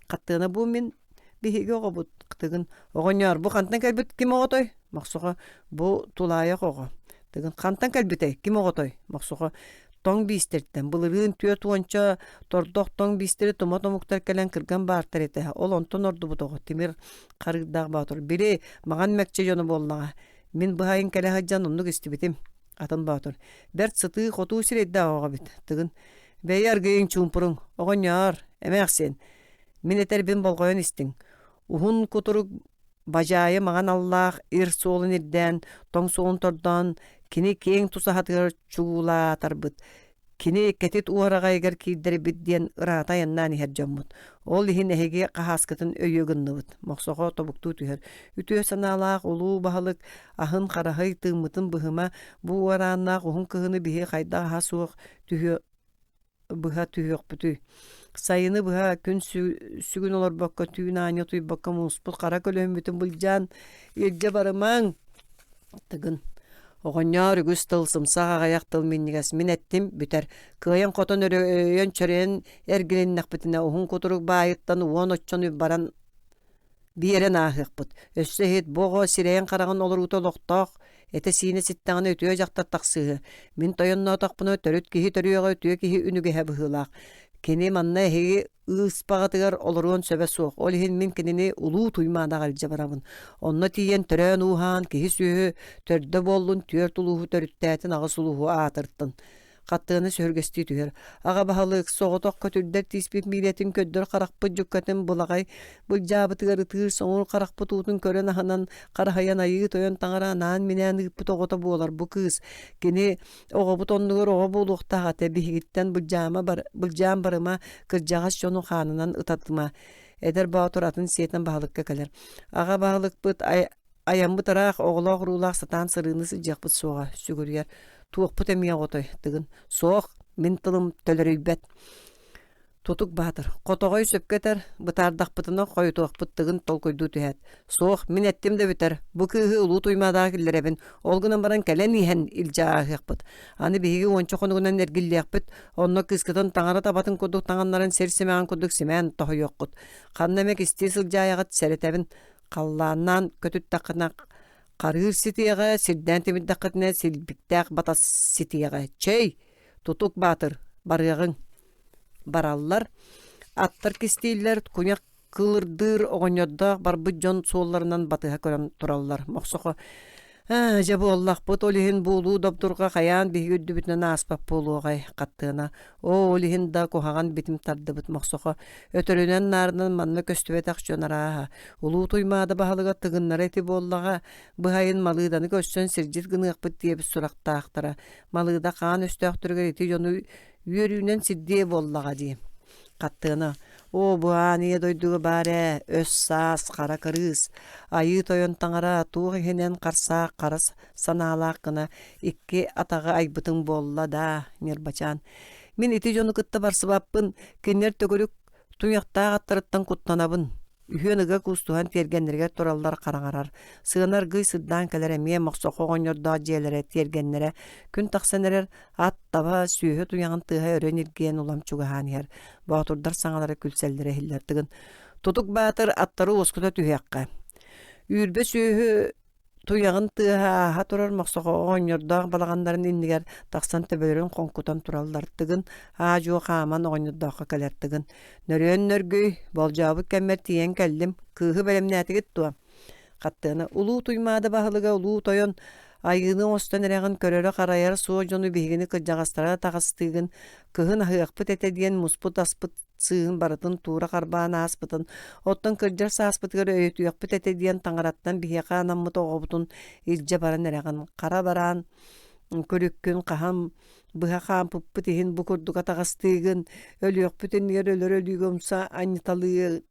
Хаттыана бу мин биһиги оҕобут. Тыгын, оҕонньоор, бу хантан кэлбит ким оҕотой? Мохсоҕо, бу тулаайах оҕо. Тыгын, хантан кэлбитэй? Ким оҕотой? Мохсоҕо, тоҥ биистэртэн былырыын түөрт уонча тордох тоҥ биистэри тумат омуктар кэлэн кырган баартар этэ. Ол онтон ордубут оҕо тимир харыырдаах боотур. Били маҥан мэкчэ дьоно буоллаҕа. Мин быһайын кэлэ сылдьан оннук истибитим. Атын боотур. Бэрт сытыы-хотуу сирэйдээх оҕо эбит. Тыгын. Бэйи аргыйыҥ чуумпуруҥ. Оҕонньоор, эмээхсиэн. Мин этэрбин болҕойон истиҥ. Уһун кутурук Бадьаайы маҥан аллаах ир суолун ирдээн, тоҥ суолун тордоон, кини киэҥ тусаһатыгар чугуулаатарбыт, кини кэтит уораҕайыгар киирдэрбит диэн ыраата айаннаан иһэр дьоммут. Ол иһин эһиги хаһааскытын өйүө гынныбыт. Мохсоҕо тобуктуу түһэр. Үтүө санаалаах улуу баһылык аһын хараһый тыыммытын быһыма, бу уорааннаах уһун кыһыны биһи хайдах аһа суох түһүө быһа түһүөхпүтүй. Сайыны быһа күн сүгүн олорбокко, түүн аанньа утуйбакка мууспут хара көлөһүммүтүн былдьаан илдьэ барымаҥ. Тыгын. Оҕонньоор үгүс тыл, сымсах аҕыйах тыл минньигэс. Мин эттим, бүтэр. Кыайан-хотон өрөйөн-чөрөйөн эргилиннэхпитинэ уһун кутурук баайыттан уон оччону баран биэрэн ааһыахпыт. Өссө иһит бу оҕо сирэйин-хараҕын олоруута олохтоох, этэ-сиинэ ситтэҕинэ үтүө дьахтар тахсыыһы. Мин тойонноотохпуна төрүт киһи төрүөҕэ үтүө киһи үнүгэһэ быһыылаах. Кини манна эһиги ыыспаҕытыгар олоруон сөбө суох. Ол иһин мин кинини улуу Туймаадаҕа илдьэ барабын. Онно тиийэн төрөөн-ууһаан киһи-сүөһү төрдө буоллун, түөрт улууһу төрүттээтин, аҕыс улууһу аатыртын. Хаттыаны сөһүргэстии түһэр. Аҕа баһылык соҕотох көтүрдэр тииспит миилэтин көрдөр харахпыт дьуккатын былаҕай былдьаабытыгар ытыыр соҥур харахпыт уутун көрөн аһынан хараһыйан айыы тойон таҥара анаан-минээн ыыппыт оҕото буолар бу кыыс. Кини оҕобут оннугар оҕо буолуохтаах этэ биһигиттэн былдьаама бар, былдьаан барыма кырдьаҕас дьону хаанынан ытатыма. Эдэр боотур атын сиэтэн баһылыкка кэлэр. Аҕа баһылыкпыт Айаммыт ыраах, оҕолоох-уруулаах сатаан сырыыны сылдьыахпыт суоҕа, сүгүрүйэр. Туохпут эмиэ оҕотой, Тыгын. Суох, мин тылым төлөрүйбэт. Тутук Баатыр, хотоҕой сөпкө этэр, бытаардахпытына хойутуохпут Тыгын толкуйдуу түһээт. Суох, мин эттим да бүтэр, бу кыыһы Улуу Туймаадаҕа киллэрэбин, ол гынан баран кэлэн иһэн илдьэ ааһыахпыт. Аны биһиги уонча хонугунан эргиллиэхпит, онно кыыскытын таҥара табатын курдук таҥыннаран сир симэҕин курдук симээн тоһуйуоххут. Ханна эмэ кистии сылдьаайаҕыт сэрэтэбин, Халлааннаан көтүттэххинэ харыыр ситиэҕэ, сирдээн тимирдэххитинэ силбиктээх батас ситиэҕэ. Чэй, Тутук Баатыр, барыаҕыҥ. Бараллар. Аттар кистииллэр, куйах кылырдыыр оҕонньордоох барбыт дьон суолларынан батыһа көрөн тураллар. Мохсохо. Ээ, дьэ буоллахпыт, ол иһин буолуу добдурҕа хайаан биһиги үрдүбүтүнэн ааспат буолуоҕай, хаттыана. Оо, ол иһин да куһаҕан битим тардыбыт Мохсохо. Өтөрүнэн наарынан манна көстүбэтэх дьон арааһа. Улуу Туймаада баһылыга тыгыннара ити буоллаҕа, быһайын Малыыданы көрсөн сирдьит гыныахпыт диэбит сурахтаахтара. Малыыда хаан өстөөхтөрүгэр ити дьону үөрүүнэн сирдиэ буоллаҕа дии. Хаттыана Оо, бу аан ийэ дойдуга баар ээ, өс-саас, хара кырыыс, Айыы Тойон таҥара туох иһинэн харсаах хара санаалаах гына икки атаҕы айбытыҥ буолла даа, Ньырбачаан. Мин ити дьону кытта барсыбаппын, кинилэр төгүрүк туйахтаах аттарыттан куттанабын. Үһүөн ыга куустуһан тиэргэннэригэр тураллар хараҥарар. Сыана аргыый сырдаан кэлэр эмиэ Мохсохо оҕонньордоох дьиэлэрэ, тиэргэннэрэ күн тахсан эрэр ат, таба, сүөһү туйаҕын тыаһа өрө ньиргийэн улам чугаһаан иһэр. Боотурдар саҥалара күлсэллэрэ иһиллэр Тыгын Тутук Баатыр аттары уоскута түһүөххэ. Үүрбэ сүөһү Туйаҕын тыаһа ааһа турар Мохсоҕо оҕонньордоох балаҕаннарын иннигэр тахсан төбөлөрүн хоҥкутан тураллар Тыгын аа-дьуо хааман оҕонньордооххо кэлэр Тыгын «Нөрүөн нөргүй, болдьообут кэммэр тиийэн кэллим, кыыһы бэлэмнээтигит дуо?» Хаттыана «Улуу Туймаада баһылыга Улуу Тойон айыыны оҥостон эрэҕин көрөрө-харайара суох дьону биһигини кырдьаҕастара таҕыстыыгын, кыһын аһыахпыт этэ диэн муспут аспыт сыыһын барытын туура харбаан ааспытын, оттон кырдьар сааспытыгар өйөтүөхпүт этэ диэн таҥараттан биһиэхэ анаммыт оҕобутун илдьэ баран эрэҕин, хара бараан күлүккүн хаһан быһа хаампыппыт иһин бу курдук атаҕастыыгын, өлүөхпүт иннигэр өлөр өлүүгэ умса анньыталыы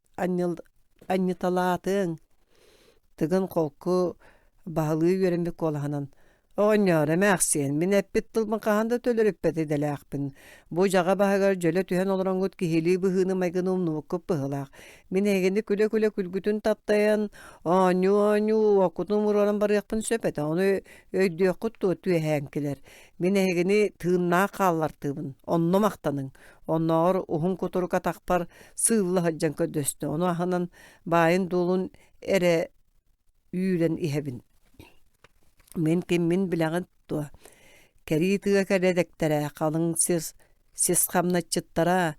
анньыталаатыҥ Тыгын холку баһылыы үөрэммит куолаһынан Оҕонньоор, эмээхсиэн, мин эппит тылбын хаһан да төлөрүппэт идэлээхпин. Бу дьаҕа баһыгар дьөлө түһэн олороҥҥут киһилии быһыыны-майгыны умнубуккут быһыылаах. Мин эһигини күлэ-күлэ күлгүтүн таптайан, оонньуу-оонньуу уоккутун умуруоран барыахпын сөп этэ. Ону өйдүөххүт дуо түөһээҥкилэр? Мин эһигини тыыннаах хааллартыыбын. Онно махтаныҥ. Оннооҕор уһун кутурук атахпар сыылла сылдьан көрдөстө. Ону аһынан баайын-дуолун эрэ үүрэн иһэбин. Мин киммин билэҕин дуо? Кэрии тыа кэрэдэктэрэ, халыҥ сир сис хамначчыттара,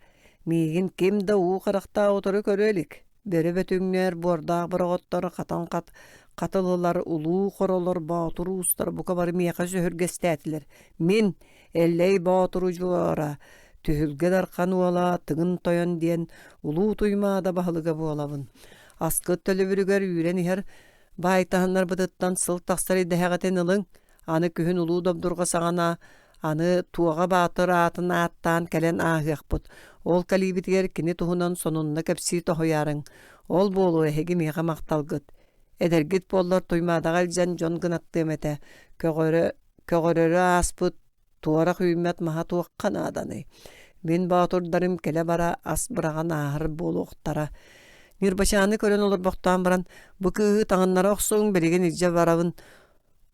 миигин ким да уу харахтаах утары көрө илик. Бөрө бөтүҥнэр, буордаах бороҕоттор, хатан хат хатылылар, улуу хоролор, боотур уустар бука бары миэхэ сөһүргэстээтилэр. Мин, Эллэй Боотур удьуора, Түһүлгэ Дархан уола Тыгын Тойон диэн Улуу Туймаада баһылыга буолабын. Аскыт төлөбүрүгэр үүрэн иһэр баайтаһыннарбытыттан сыл тахсар идэһэҕитин ылыҥ, аны күһүн Улуу Добдурҕа саҕана аны Туоҕа Баатыр аатын ааттаан кэлэн ааһыахпыт. Ол кэлиибитигэр кини туһунан сонунна кэпсии тоһуйаарыҥ. Ол буолуо эһиги миэхэ махталгыт. Эдэргит буоллар Туймаадаҕа илдьэн дьон гынаттыам этэ. Көҕөрө, көҕөрөрө ааспыт туорах үүммэт маһа туохха нааданый? Мин боотурдарым кэлэ-бара ас быраҕан ааһар буолуохтара. Ньырбачааны көрөн олорбохтоон баран, бу кыыһы таҥыннара охсуҥ, билигин илдьэ барабын.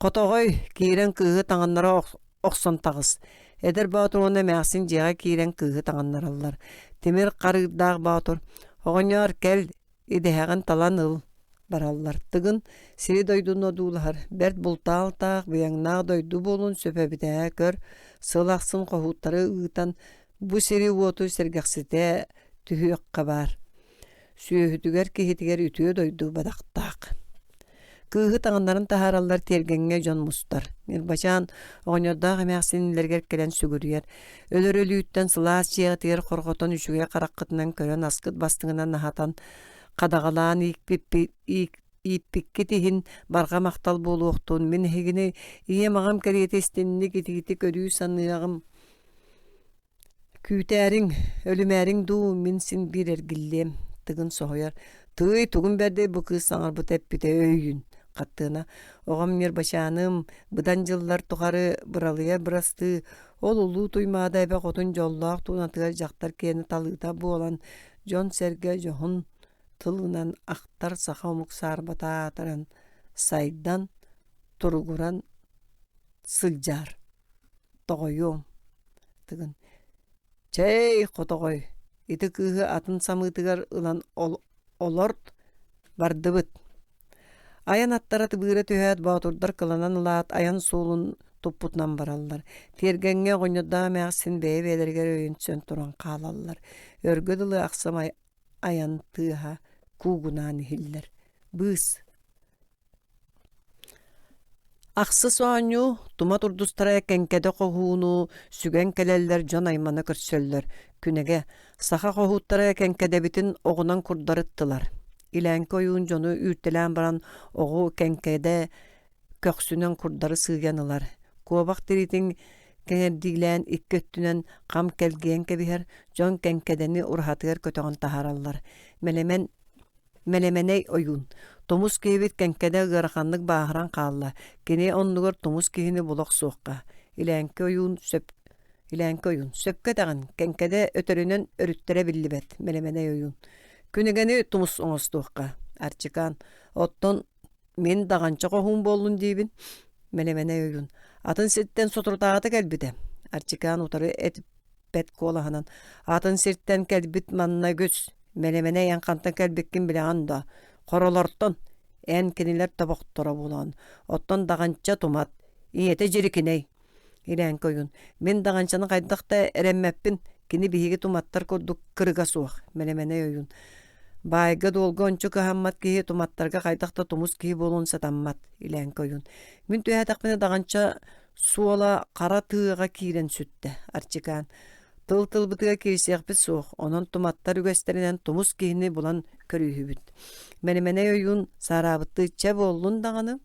Хотоҕой, киирэн кыыһы таҥыннара охсон таҕыс. Эдэр боотур уонна эмээхсин дьиэҕэ киирэн кыыһы таҥыннараллар. Тимир харыырдаах боотур, оҕонньоор кэл, идэһэҕин талан ыл бараллар. Тыгын сири-дойдуну одуулаһар, бэрт бултаалтаах, быйаҥнаах дойду буолуон сөп эбит ээ, көр, сыл ахсын хоһууттары ыытан бу сири-уоту сэргэхситэ түһүөххэ баар. Сүөһүтүгэр, киһитигэр үтүө дойду бадахтаах. Кыыһы таҥыннарын таһаараллар тиэргэҥҥэ дьон мустар. Ньырбачаан оҕонньордоох эмээхсиннэригэр кэлэн сүгүрүйэр. Өлөр өлүүттэн сылаас дьиэҕитигэр хорҕотон үчүгэй хараххытынан көрөн аскыт бастыҥынан аһатан хадаҕалаан ииппиккит иһин барҕа махтал буолуохтун. Мин эһигини ийэм аҕам кэриэтэ истинник итиитик өрүү саныаҕым. Күүтээриҥ, өлүмээриҥ дуу, мин син биир эргиллиэм, Тыгын соһуйар. Тыый, тугун бэрдэй бу кыыс саҥарбыта эппитэ өйүн. Хаттыана, оҕом Ньырбачааным, быдан дьыллар тухары быралыйар бырастыы, ол улуу Туймаада эбэ хотун дьоллоох туунатыгар дьахтар киэнэ талыыта буолан, дьон-сэргэ дьоһун тылынан ахтар саха омук саарбата аатыран, сайдан, туругуран сылдьар. Тоҕойуом Тыгын «Чэй, хотоҕой, ити кыыһы атын самыытыгар ылан олорт, бардыбыт» Айан аттара тыбыыра түһээт, боотурдар кыланан ылаат, айан суолун туппутунан бараллар. Тиэргэҥҥэ оҕонньордоох эмээхсин бэйэ-бэйэлэригэр өйөнсөн туран хаалаллар. Өргө дылы ахсым айан тыаһа куугунаан иһиллэр. Быыс. Ахсыс оонньуу тума турдустара Кэҥкэдэ хоһууну сүгэн кэлэллэр дьон аймана көрсөллөр. Күнэгэ саха хоһууттара Кэҥкэдэбитин оҕунан курдарыттылар. Илээҥки ойуун дьону үүртэлээн баран оҕу Кэҥкэдэ көхсүнэн курдары сыыйан ылар. Куобах тириитин кэҥэрдиилээн икки өттүнэн хам кэлгийэн кэбиһэр, дьон Кэҥкэдэни ураһатыгар көтөҕөн таһаараллар. Мэлэмэн Мэлэмэнэй ойуун Тумус киһибит Кэҥкэдэ ыараханнык бааһыран хаалла, кини оннугар тумус киһини була охсуохха. Илээҥки ойуун сөп Илээҥки ойуун сөпкө этэҕин, Кэҥкэдэ өтөрүнэн өрүттэрэ биллибэт, Мэлэмэнэй ойуун. Күнүгэни тумус оҥостуохха. Арчикаан Оттон мин даҕанча хоһуун буоллун диибин. Мэлэмэнэй ойуун Атын сиртэн соторутааҕыта кэлбитэ. Арчикаан утары эт эппэт куолаһынан «Атын сиртэн кэлбит манна үгүс, мэлэмэнэй эн хантан кэлбиккин билэҕин дуо? Хоролортон, эн кинилэр тобохторо буолаҕын, оттон Даҕанча тумат, ийэтэ дьирикинэй». Илээҥки ойуун «Мин Даҕанчаны хайдах да эрэммэппин, кини биһиги туматтар курдук кырыга суох». Мэлэмэнэй ойуун «Баайга-дуолга ончу кыһаммат киһи туматтарга хайдах да тумус киһи буолуон сатаммат». Илээҥки ойуун «Мин түһээтэхпинэ Даҕанча Суола хара тыаҕа киирэн сүттэ, Арчикаан. Тыл-тылбытыгар киирсиэхпит суох, онон туматтар үгэстэринэн тумус киһини булан көрүүһүбүт. Мэлимэнэй ойуун саараабыттыы чэ буоллун даҕаны.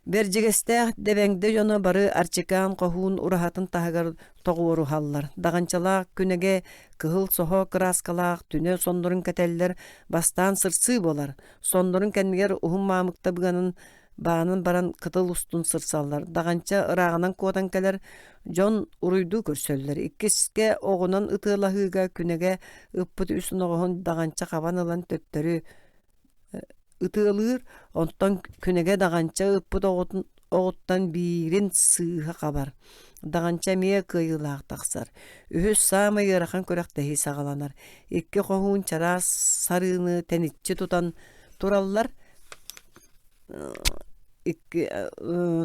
Бэрдьигэстээх Дэбэҥдэ дьоно бары Арчикаан хоһуун ураһатын таһыгар тоҕуоруһаллар. Даҕанчалаах күнэгэ кыһыл соһо кырааскалаах түнэ соннорун кэтэллэр, бастаан сырсыы буолар. Соннорун кэннигэр уһун маамыкта быанан Баанан баран кытыл устун сырсаллар, даҕанча ырааҕынан куотан кэлэр, дьон уруйдуу көрсөллөр. Иккискэ оҕунан ытыалаһыыга күнэгэ ыппыт үс оноҕоһун даҕанча хабан ылан төттөрү ытыалыыр, онтон күнэгэ даҕанча ыппыт оҕотун оҕуттан биирин сыыһа хабар. Даҕанча эмиэ кыайыылаах тахсар. Үһүс саамай ыарахан күрэхтэһии саҕаланар. Икки хоһуун чараас сарыыны тэниччи тутан тураллар икки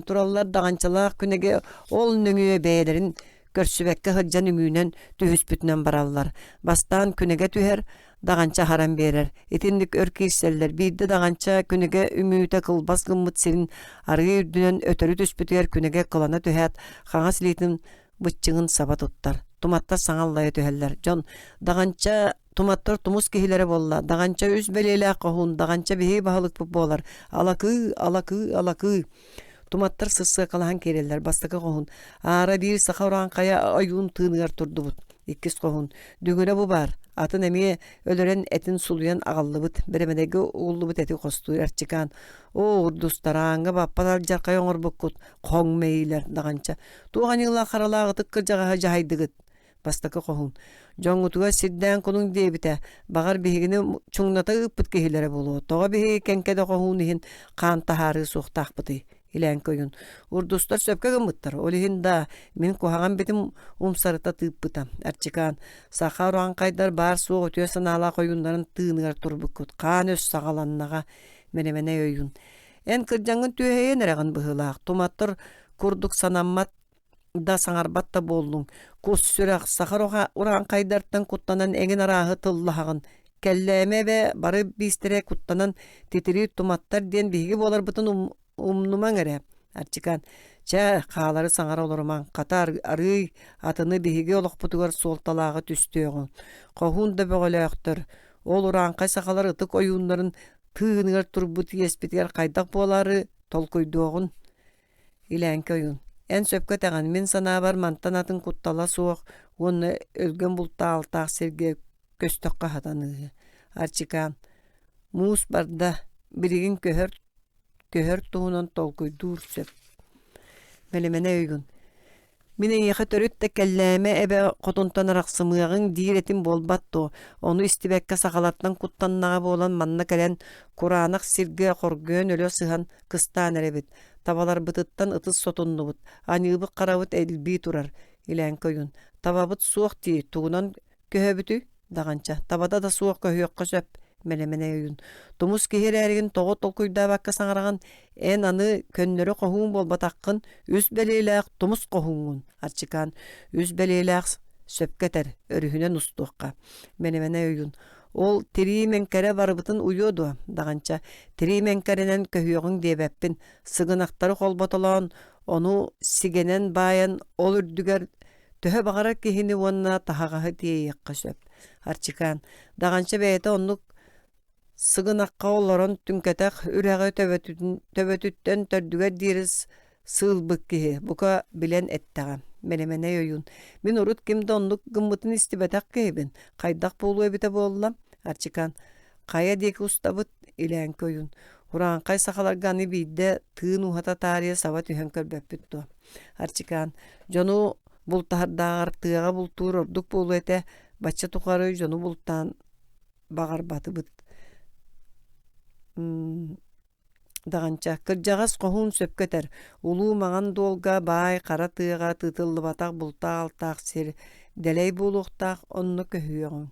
тураллар даҕанчалаах күнэгэ ол нөҥүө бэйэлэрин көрсүбэккэ сылдьан үҥүүнэн түһүспүтүнэн бараллар. Бастаан күнэгэ түһэр, даҕанча аһаран биэрэр. Итинник өр киирсэллэр. Биирдэ даҕанча күнэгэ үҥүүтэ кылбас гыммыт сирин арыы үрдүнэн өтөрү түспүтүгэр күнэгэ кылана түһээт, хаҥас илиитин быччыҥын саба туттар. Туматтар саҥа аллайа түһэллэр. Дьон даҕанча Туматтар тумус киһилэрэ буолла, Даҕанча үс бэлиэлээх хоһуун, Даҕанча биһиги баһылыкпыт буолар, алакыы, алакыы, алакыы. Туматтар сырсыакалаһан киирэллэр, бастакы хоһуун, аара биир саха урааҥхайа ойуун тыыныгар турдубут, иккис хоһуун, дүҥүрэ бу баар, атын эмиэ өлөрөн этин сулуйан аҕаллыбыт, бэрэмэдэйгэ угуллубут эти хостуур Эрчикаан, оо, урдустарааҥҥа баппат алдьархай оҥорбуккут, хоҥ мэйиилэр, Даҕанча, туох аньыылаах харалаах ытык кырдьаҕаһы дьаһайдыгыт, Бастакы хоһуун «Дьоҥҥутугар сирдээн кулуҥ диэбитэ, баҕар биһигини чуҥната ыыппыт киһилэрэ буолуо, тоҕо биһиги Кэҥкэдэ хоһуун иһин хаан таһаарыы суохтаахпытый?» Илээҥки ойуун «Урдустар сөпкө гыммыттар, ол иһин да мин куһаҕан битим умсарыта тыыппыта. Арчикаан, саха урааҥхайдар баар-суох үтүө санаалаах ойууннарын тыыныгар турбуккут, хаан өс саҕаланнаҕа». Мэнэмэнэй ойуун «Эн кырдьаҥҥын түөһэйэн эрэҕин быһыылаах, туматтар курдук санаммат да саҥарбат да буоллуҥ, кус сүрэх саха урааҥхайдартан куттанан эҥин арааһы тыллаһаҕын, кэллээмэ эбэ бары биистэрэ куттанан титириир туматтар диэн биһиги буоларбытын умнумаҥ эрэ. Арчикан, чэ, хаалары саҥара олорумаҥ, хата арыый атыны биһиги олохпутугар суолталааҕы түстүөҕүҥ. Хоһуун да бөҕөлөөхтөр, ол урааҥхай сахалар ытык ойууннарын тыыныгар турбут иэспитигэр хайдах буолаары толкуйдуоҕун Илээҥки ойуун: «Эн сөпкө этэҕин, мин санаабар мантан атын куттала суох уонна өлгөм бултаалтаах сиргэ көстөххө сатаныыһы. Арчикаан, муус барда, билигин көһөр, көһөр туһунан толкуйдуур сөп». Мэлимэнэй ойуун: Мин эйиэхэ төрүт да кэллээмэ эбэ хотунтан арахсымыаҕыҥ диир этим буолбат дуо, ону истибэккэ сахалартан куттаннаҕа буолан манна кэлэн кураанах сиргэ хоргуйан өлө сыһан кыстаан эрэбит, табаларбытыттан ытыс сотуннубут, аньыыбыт-харабыт элбии турар, Илээҥки ойуун, табабыт суох дии, тугунан Көһөбүтүй? Даҕанча, табата да суох көһүөххэ сөп, Мэлэмэнэй ойуун. Тумус киһи эрээригин тоҕо толкуйдаабакка саҥараҕын? Эн аны көннөрү хоһуун буолбатаххын, үс бэлиэлээх тумус хоһууҥҥун. Арчикаан, үс бэлиэлээх сөпкө этэр, өрүһүнэн устуохха. Мэлэмэнэй ойуун. Ол тирии мэҥкэрэ барыбытын уйуо дуо, Даҕанча? Тирии мэҥкэринэн көһүөҕүҥ диэбэппин. Сыгынахтары холботолоон, ону сигэнэн баайан, ол үрдүгэр төһө баҕарар киһини уонна таһаҕаһы тиэйиэххэ сөп. Арчикаан, Даҕанча бэйэтэ оннук Сыгынахха олорон түҥкэтэх үрэҕи төбөтүттэн төрдүгэр диэри сыылбыт киһи, бука, билэн эттэҕэ. Мэлэмэнэй ойуун: «Мин урут ким да оннук гыммытын истибэтэх киһибин, хайдах буолуо эбитэ буолла?» Арчикаан: «Хайа диэки устабыт?» Илээҥки ойуун: «Урааҥхай сахаларга аны биирдэ тыын уһата таарыйа саба түһэн көрбөппүт дуо?» Арчикаан: «Дьону бултаһардааҕар тыаҕа бултуур ордук буолуо этэ, бачча тухары дьону бултаан баҕарбатыбыт Даҕанча кырдьаҕас хоһуун сөпкө этэр: улуу маҥан дуолга баай хара тыаҕа тыытыллыбатах бултаах-алтаах сир дэлэй буолуохтаах, онно көһүөҕүҥ.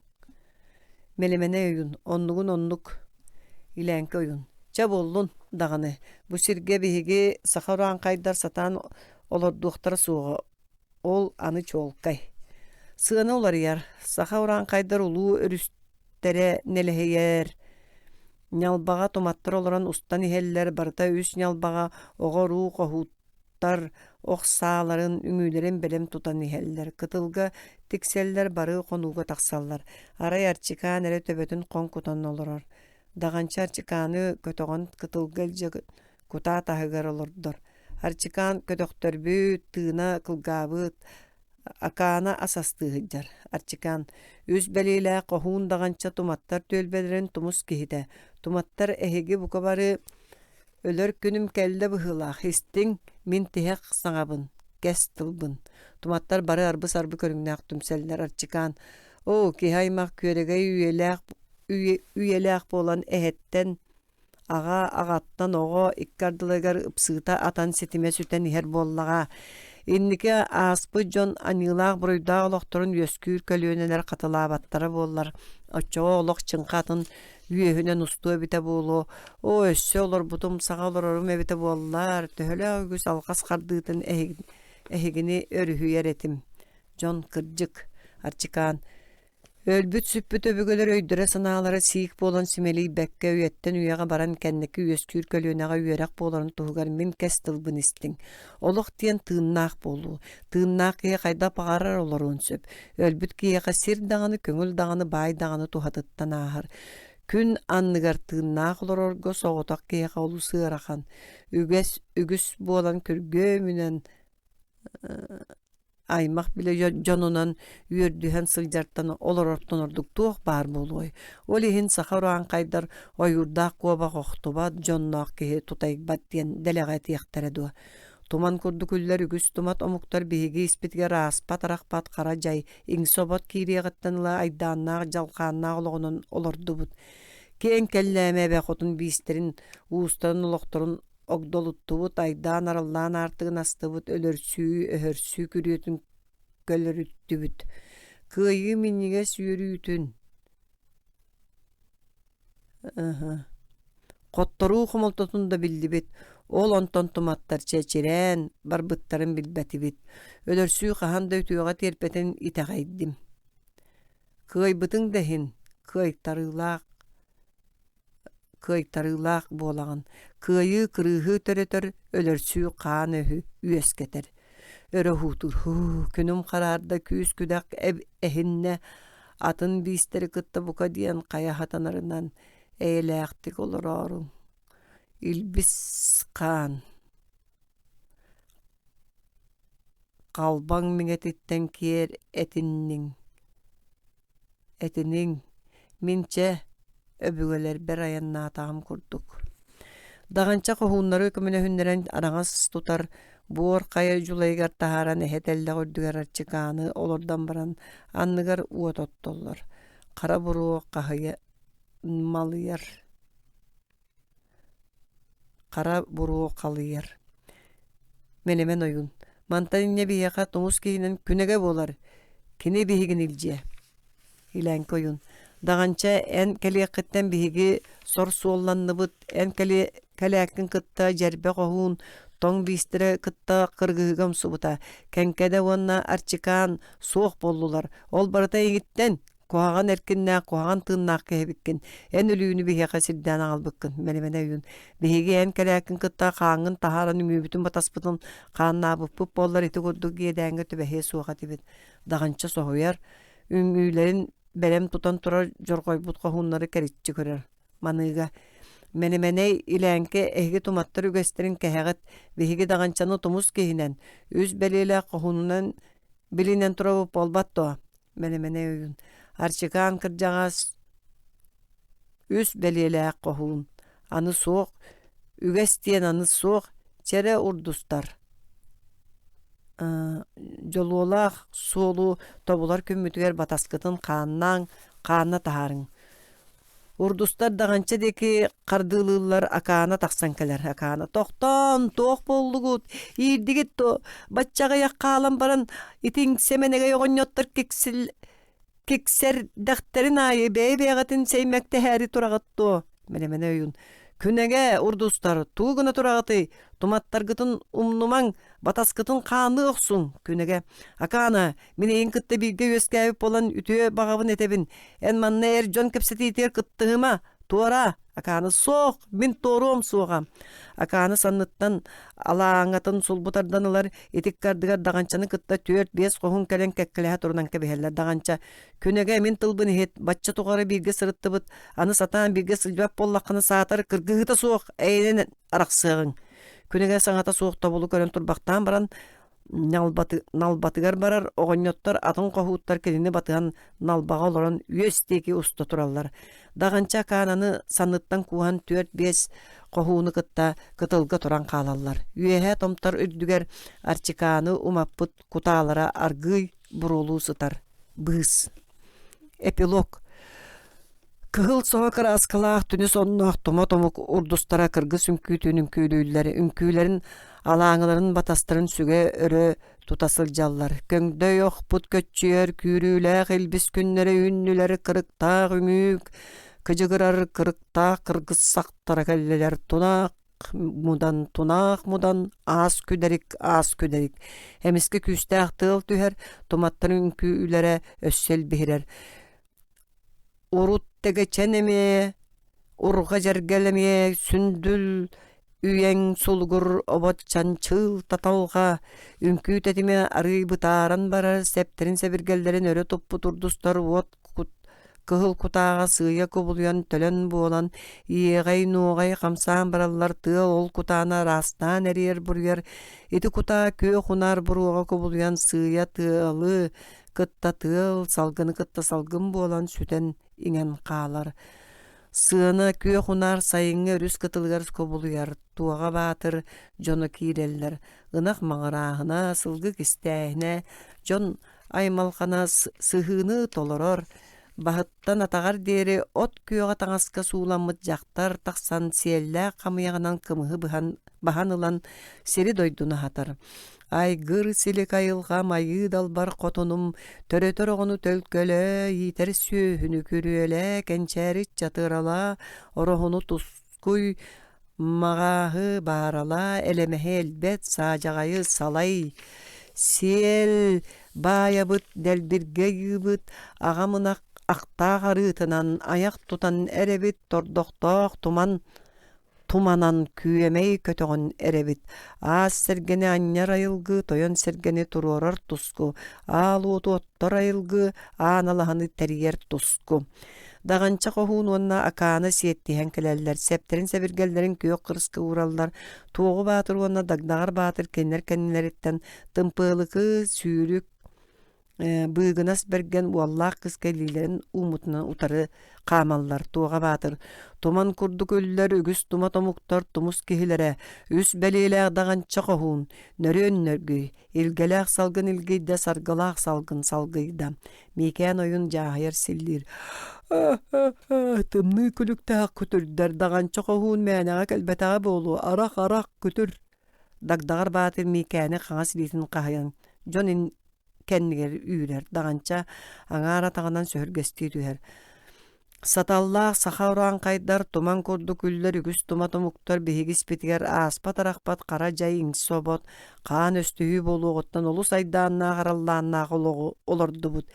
Мэлэмэнэй ойуун, оннугун оннук Илээҥки ойуун: «Чэ буоллун даҕаны, бу сиргэ биһиги саха урааҥхайдар сатаан олордуохтара суоҕа Ол аны чуолкай. Сыана уларыйар, саха урааҥхайдар улуу өрүстэрэ нэлэһийэр, ньалбаҕа туматтар олорон устан иһэллэр, барыта үс ньалбаҕа оҕо-уруу хоһууттар ох сааларын, үҥүүлэрин бэлэм тутан иһэллэр, кытылга тиксэллэр, бары хонууга тахсаллар. Арай Арчикаан эрэ төбөтүн хоҥкутан олорор. Даҕанча Арчикааны көтөҕөн кытылга илдьэ кутаа таһыгар олордор. Арчикаан көтөхтөрбүт, тыына кылгаабыт, Акаана ас астыы сылдьар. Арчикаан үс бэлиэлээх хоһуун даҕанча туматтар түөлбэлэрин тумус киһитэ. Туматтар эһиги бука бары өлөр күнүм кэллэ быһыылаах, истиҥ, мин тиһэх саҥабын, кэс тылбын. Туматтар бары арбы-сарбы көрүҥнээх түмсэллэр. Арчикаан оо, киһи аймах күөрэгэй үйэлээх, үйэлээх буолан эһэттэн Аҕа аҕаттан оҕо икки ардыларыгар ыпсыыта атан ситимэ сүтэн иһэр буоллаҕа. Инники ааспыт дьон аньыылаах-буруйдаах олохторун үөскүүр көлүөнэлэр хатылаабаттара буоллар, оччоҕо олох чыҥха атын үөһүнэн устуо эбитэ буолуо. Оо, өссө олорбутум, саҥа олорорум эбитэ буоллар, төһөлөөх үгүс алҕас хардыытын эһигини өрүһүйэр этим. Дьон кырдьык, Арчикаан Өлбүт-сүппүт өбүгэлэр өйдөрө-санаалара сиик буолан симэлийбэккэ үйэттэн үйэҕэ баран кэнники үөскүүр көлүөнэҕэ үөрэх буоларын туһугар мин кэс тылбын истиҥ. Олох диэн тыыннаах буолуу. Тыыннаах киһи хайдах баҕарар олоруон сөп. Өлбүт киһиэхэ сир даҕаны, көҥүл даҕаны, баай даҕаны туһатыттан ааһар. Күн анныгар тыыннаах олорорго соҕотох киһиэхэ олус ыарахан. Үгэс үгүс буолан күргүөмүнэн аймах билэ дьонунан үөрдүһэн сылдьартан олорортон ордук туох баар буолуой? Ол иһин саха урааҥхайдар ойуурдаах куобах охтубат, дьонноох киһи тутайбат диэн дэлэҕэ этиэхтэрэ дуо? Туман курдук үллэр үгүс тумат омуктар биһиги испитигэр ааспат-арахпат хара дьай, иҥсэ-обот киириэҕиттэн ыла айдааннаах, дьалхааннаах олоҕунан олордубут. Киэҥ кэллээмэ эбэ хотун биистэрин, уустарын олохторун Огдолуттубут, айдаан-араллаан аартыгын астыбыт, өлөрсүү, өһөрсүү күрүөтүн көлөрүттүбүт. Кыайыы минньигэс үөрүүтүн Хотторуу хомолтотун да биллибит, ол онтон туматтар чэчирээн барбыттарын билбэтибит. Өлөрсүү хаһан да үтүөҕэ тиэрпэтин итэҕэйдим. Кыайбытыҥ да иһин, кыайтарыылаах кыайтарыылаах буолаҕын, кыайыы кырыыһы төрөтөр, өлөрсүү хаан өһү үөскэтэр. Өрө уһуутуур «Һуу, күнүм хараарда, күүс-күдэх эһиннэ, атын биистэри кытта бука диэн хайа хатанарынан эйэлээхтик олорооруҥ. Илбис хаан Халбаҥ миҥэтиттэн киэр этинниҥ Этиниҥ, мин чэ, өбүгэлэрбэр айаннаатаҕым курдук. Даҕанча хоһууннары көмөлөһүннэрэн араҥас тутар буор хайа дьулайыгар таһааран эһэ тэллэх үрдүгэр арчыкааны олордон баран анныгар уот оттоллор. Хара буруо хаһыйа малыйар Хара буруо халыйар. Мэлэмэн ойуун: «Мантан инньэ биһиэхэ тумус киһинэн күнэгэ буолар, кини биһигини илдьиэ». Илээҥки ойуун: «Даҕанча, эн кэлиэххиттэн биһиги сор суолланныбыт, эн кэлээккин кытта дьэрбэ хоһуун тоҥ биистэрэ кытта кыргыһыыга умсубута, Кэҥкэдэ уонна Арчикаан суох буоллулар, ол барыта эйигиттэн!» Куһаҕан эркиннээх, куһаҕан тыыннаах киһи эбиккин. Эн өлүүнү биһиэхэ сирдээн аҕалбыккын, Мэлимэнэ ойуун. Биһиги эн кэлээккин кытта хааҥҥын таһааран үҥүүбүтүн-батаспытын хааннаабыппыт буоллар ити курдук иэдээҥҥэ түбэһиэ суох этибит. Даҕанча соһуйар, үҥүүлэрин бэлэм тутан турар дьорҕойбут хоһууннары кэриччи көрөр. Маныыга Мэнэмэнэй Илээҥкэ эһиги туматтар үгэстэрин кэһэҕит, биһиги даҕанчаны тумус киһинэн, үс бэлиэлээх хоһуунунан билинэн турабыт буолбат дуо? Мэнэмэнэй ойуун Арчикаан кырдьаҕас үс бэлиэлээх хоһуун аны суох, үгэс диэн аны суох, чэрэ урдустар дьолуолаах суолу тобулар күммүтүгэр батаскытын хааннааҥ, хаанна таһаарыҥ. Урдустар даҕанча диэки хардыылыыллар, Акаана тахсан кэлэр. Акаана «Тохтоон, туох буоллугут? Иирдигит дуо? Бачча аҕыйах хаалан баран итиҥ сэмэнэгэй оҕонньоттор киксил киксэрдэхтэрин аайы бэйэ-бэйэҕитин сэймэктэһээри тураҕыт дуо?» Мэлэмэнэ ойуун «Күнэгэ, урдустар, тугу гына тураҕытый? Туматтаргытын умнумаҥ, батаскытын хааныы охсуҥ!» Күнэгэ «Акаана, Мин эйигин кытта бииргэ үөскээбит буолан үтүө баҕабын этэбин. Эн манна эр дьон кэпсэтиитигэр кыттыһыма, туора. Акааны суох, мин туоруом суоҕа. Акааны санныттан алааҥатын сулбу тардан ылар, итик ардыгар даҕанчаны кытта түөрт-биэс хоһун кэлэн кэккэлэһэ турунан кэбиһэллэр. Даҕанча, күнэгэ мин тылбын иһит, бачча тухары бииргэ сырыттыбыт, аны сатаан бииргэ сылдьыбат буоллаххына саатар кыргыһыыта суох эйэнэн арахсыаҕыҥ. Күнэгэ саҥата суох тобулу көрөн турбахтаан баран, Налбатыгар барар оҕонньоттор атын хоһууттар кинини батыһан налбаҕа олорон үөс диэки уста тураллар. Даҕанча Акаананы санныттан кууһан түөрт-биэс хоһууну кытта кытылга туран хаалаллар. Үөһэ томтор үрдүгэр Арчикааны умаппыт кутаалара аргыый буруолуу сытар. Быыс. Эпилог Кыһыл соһо кырааскалаах түнүс онноох тума томук урдустара кыргыс үҥкүүтүн үҥкүүлүүллэр, үҥкүүлэрин алааҥыларын батастарын сүгэ өрө тута сылдьаллар. Көҥдөй охпут көччүйэр күүрүүлээх илбис күннэрэ үүннүлэр, кырыктаах үҥүүк кыдьыгырар кырыктаах кыргыс сахтара кэллилэр, тунаах мудан, тунаах мудан, аас күдэрик, аас күдэрик. Эмискэ күүстээх тыал түһэр, туматтар үҥкүүлэрэ өссө илбиһирэр. Урут тэгэчэн эмиэ, урҕа дьэргэл эмиэ сүндүл үйэҥ сулугур обот чанчыыл таталҕа үҥкүү тэтимэ арыый бытааран барар сэптэрин сэбиргэллэрин өрө туппут урдустар уот кыһыл кутааҕа сыыйа кубулуйан төлөн буолан иэҕэй-нуоҕай хамсаан бараллар тыал ол кутааны араастаан эрийэр-буруйар ити кутаа күөх унаар буруоҕа кубулуйан сыыйа тыалы кытта тыал, салгыны кытта салгын буолан сүтэн иҥэн хаалар. Сыана күөх унаар сайыҥҥы өрүс кытылыгар кубулуйар, Туоҕа Баатыр дьоно киирэллэр. Ынах маҕырааһына, сылгы кистээһинэ, дьон аймалҕана сыһыыны толорор, баһыттан атаҕар диэри от күөҕэ таҥаска сууламмыт дьахтар тахсан сиэллээх хамыйаҕынан кымыһы быһан, баһан ылан сири-дойдуну аһатар. Айгыр силик айылҕам айыы далбар хотунум, төрөтөр оҕону төлкөлөө, иитэр сүөһүнү күрүөлээ, кэнчээри ыччаты ыралаа, ороһуну тускуй, маҕааһы бааралаа, элэмэһи элбэт, саадьаҕайы салай, сиэл баайабыт, дэлбиргэ ыйыыбыт, аҕам ынах ахтаах арыытынан айах тутан эрэбит, тордохтоох туман туманан күөмэй көтөҕөн эрэбит, аас сэргэни анньар айылгы, тойон сэргэни туруорар туску, аал уоту оттор айылгы, аан алаһаны тэрийэр туску. Даҕанча хоһуун уонна Акаана сиэттиһэн кэлэллэр, сэптэрин-сэбиргэллэрин күөх кырыска уураллар, Туоҕу Баатыр уонна Дагдаҕар Баатыр кинилэр кэннилэриттэн Тымпыалыкы, Сүүрүк, Быыгынас Бэргэн уоллаах кыыска илиилэрин ууммутунан утары хаамаллар. Туоҕа Баатыр туман курдук үллэр үгүс тума томуктар тумус киһилэрэ, үс бэлиэлээх даҕанча хоһуун, нөрүөн нөргүй, илгэлээх салгын илгийдэ, саргылаах салгын салгыйда. Миикээн ойун дьааһыйар силлиир. Тымныы күлүктээх күтүрдэр даҕанча хоһуун мээнэҕэ кэлбэтэҕэ буолуо, арах-арах күтүр. Дагдаҕар Баатыр Миикээни хаҥас илиитин хаһыйан, дьон кэннигэр үүрэр, даҕанча аҥаар атаҕынан сөһүргэстии түһэр. Саталлаах саха урааҥхайдар туман курдук үллэр үгүс тума тумуктар биһиги испитигэр ааспат-арахпат хара дьай иҥсэ обот, Хаан өстүһүү буолуоҕуттан олус айдааннаах араллааннаах олоҕу олордубут.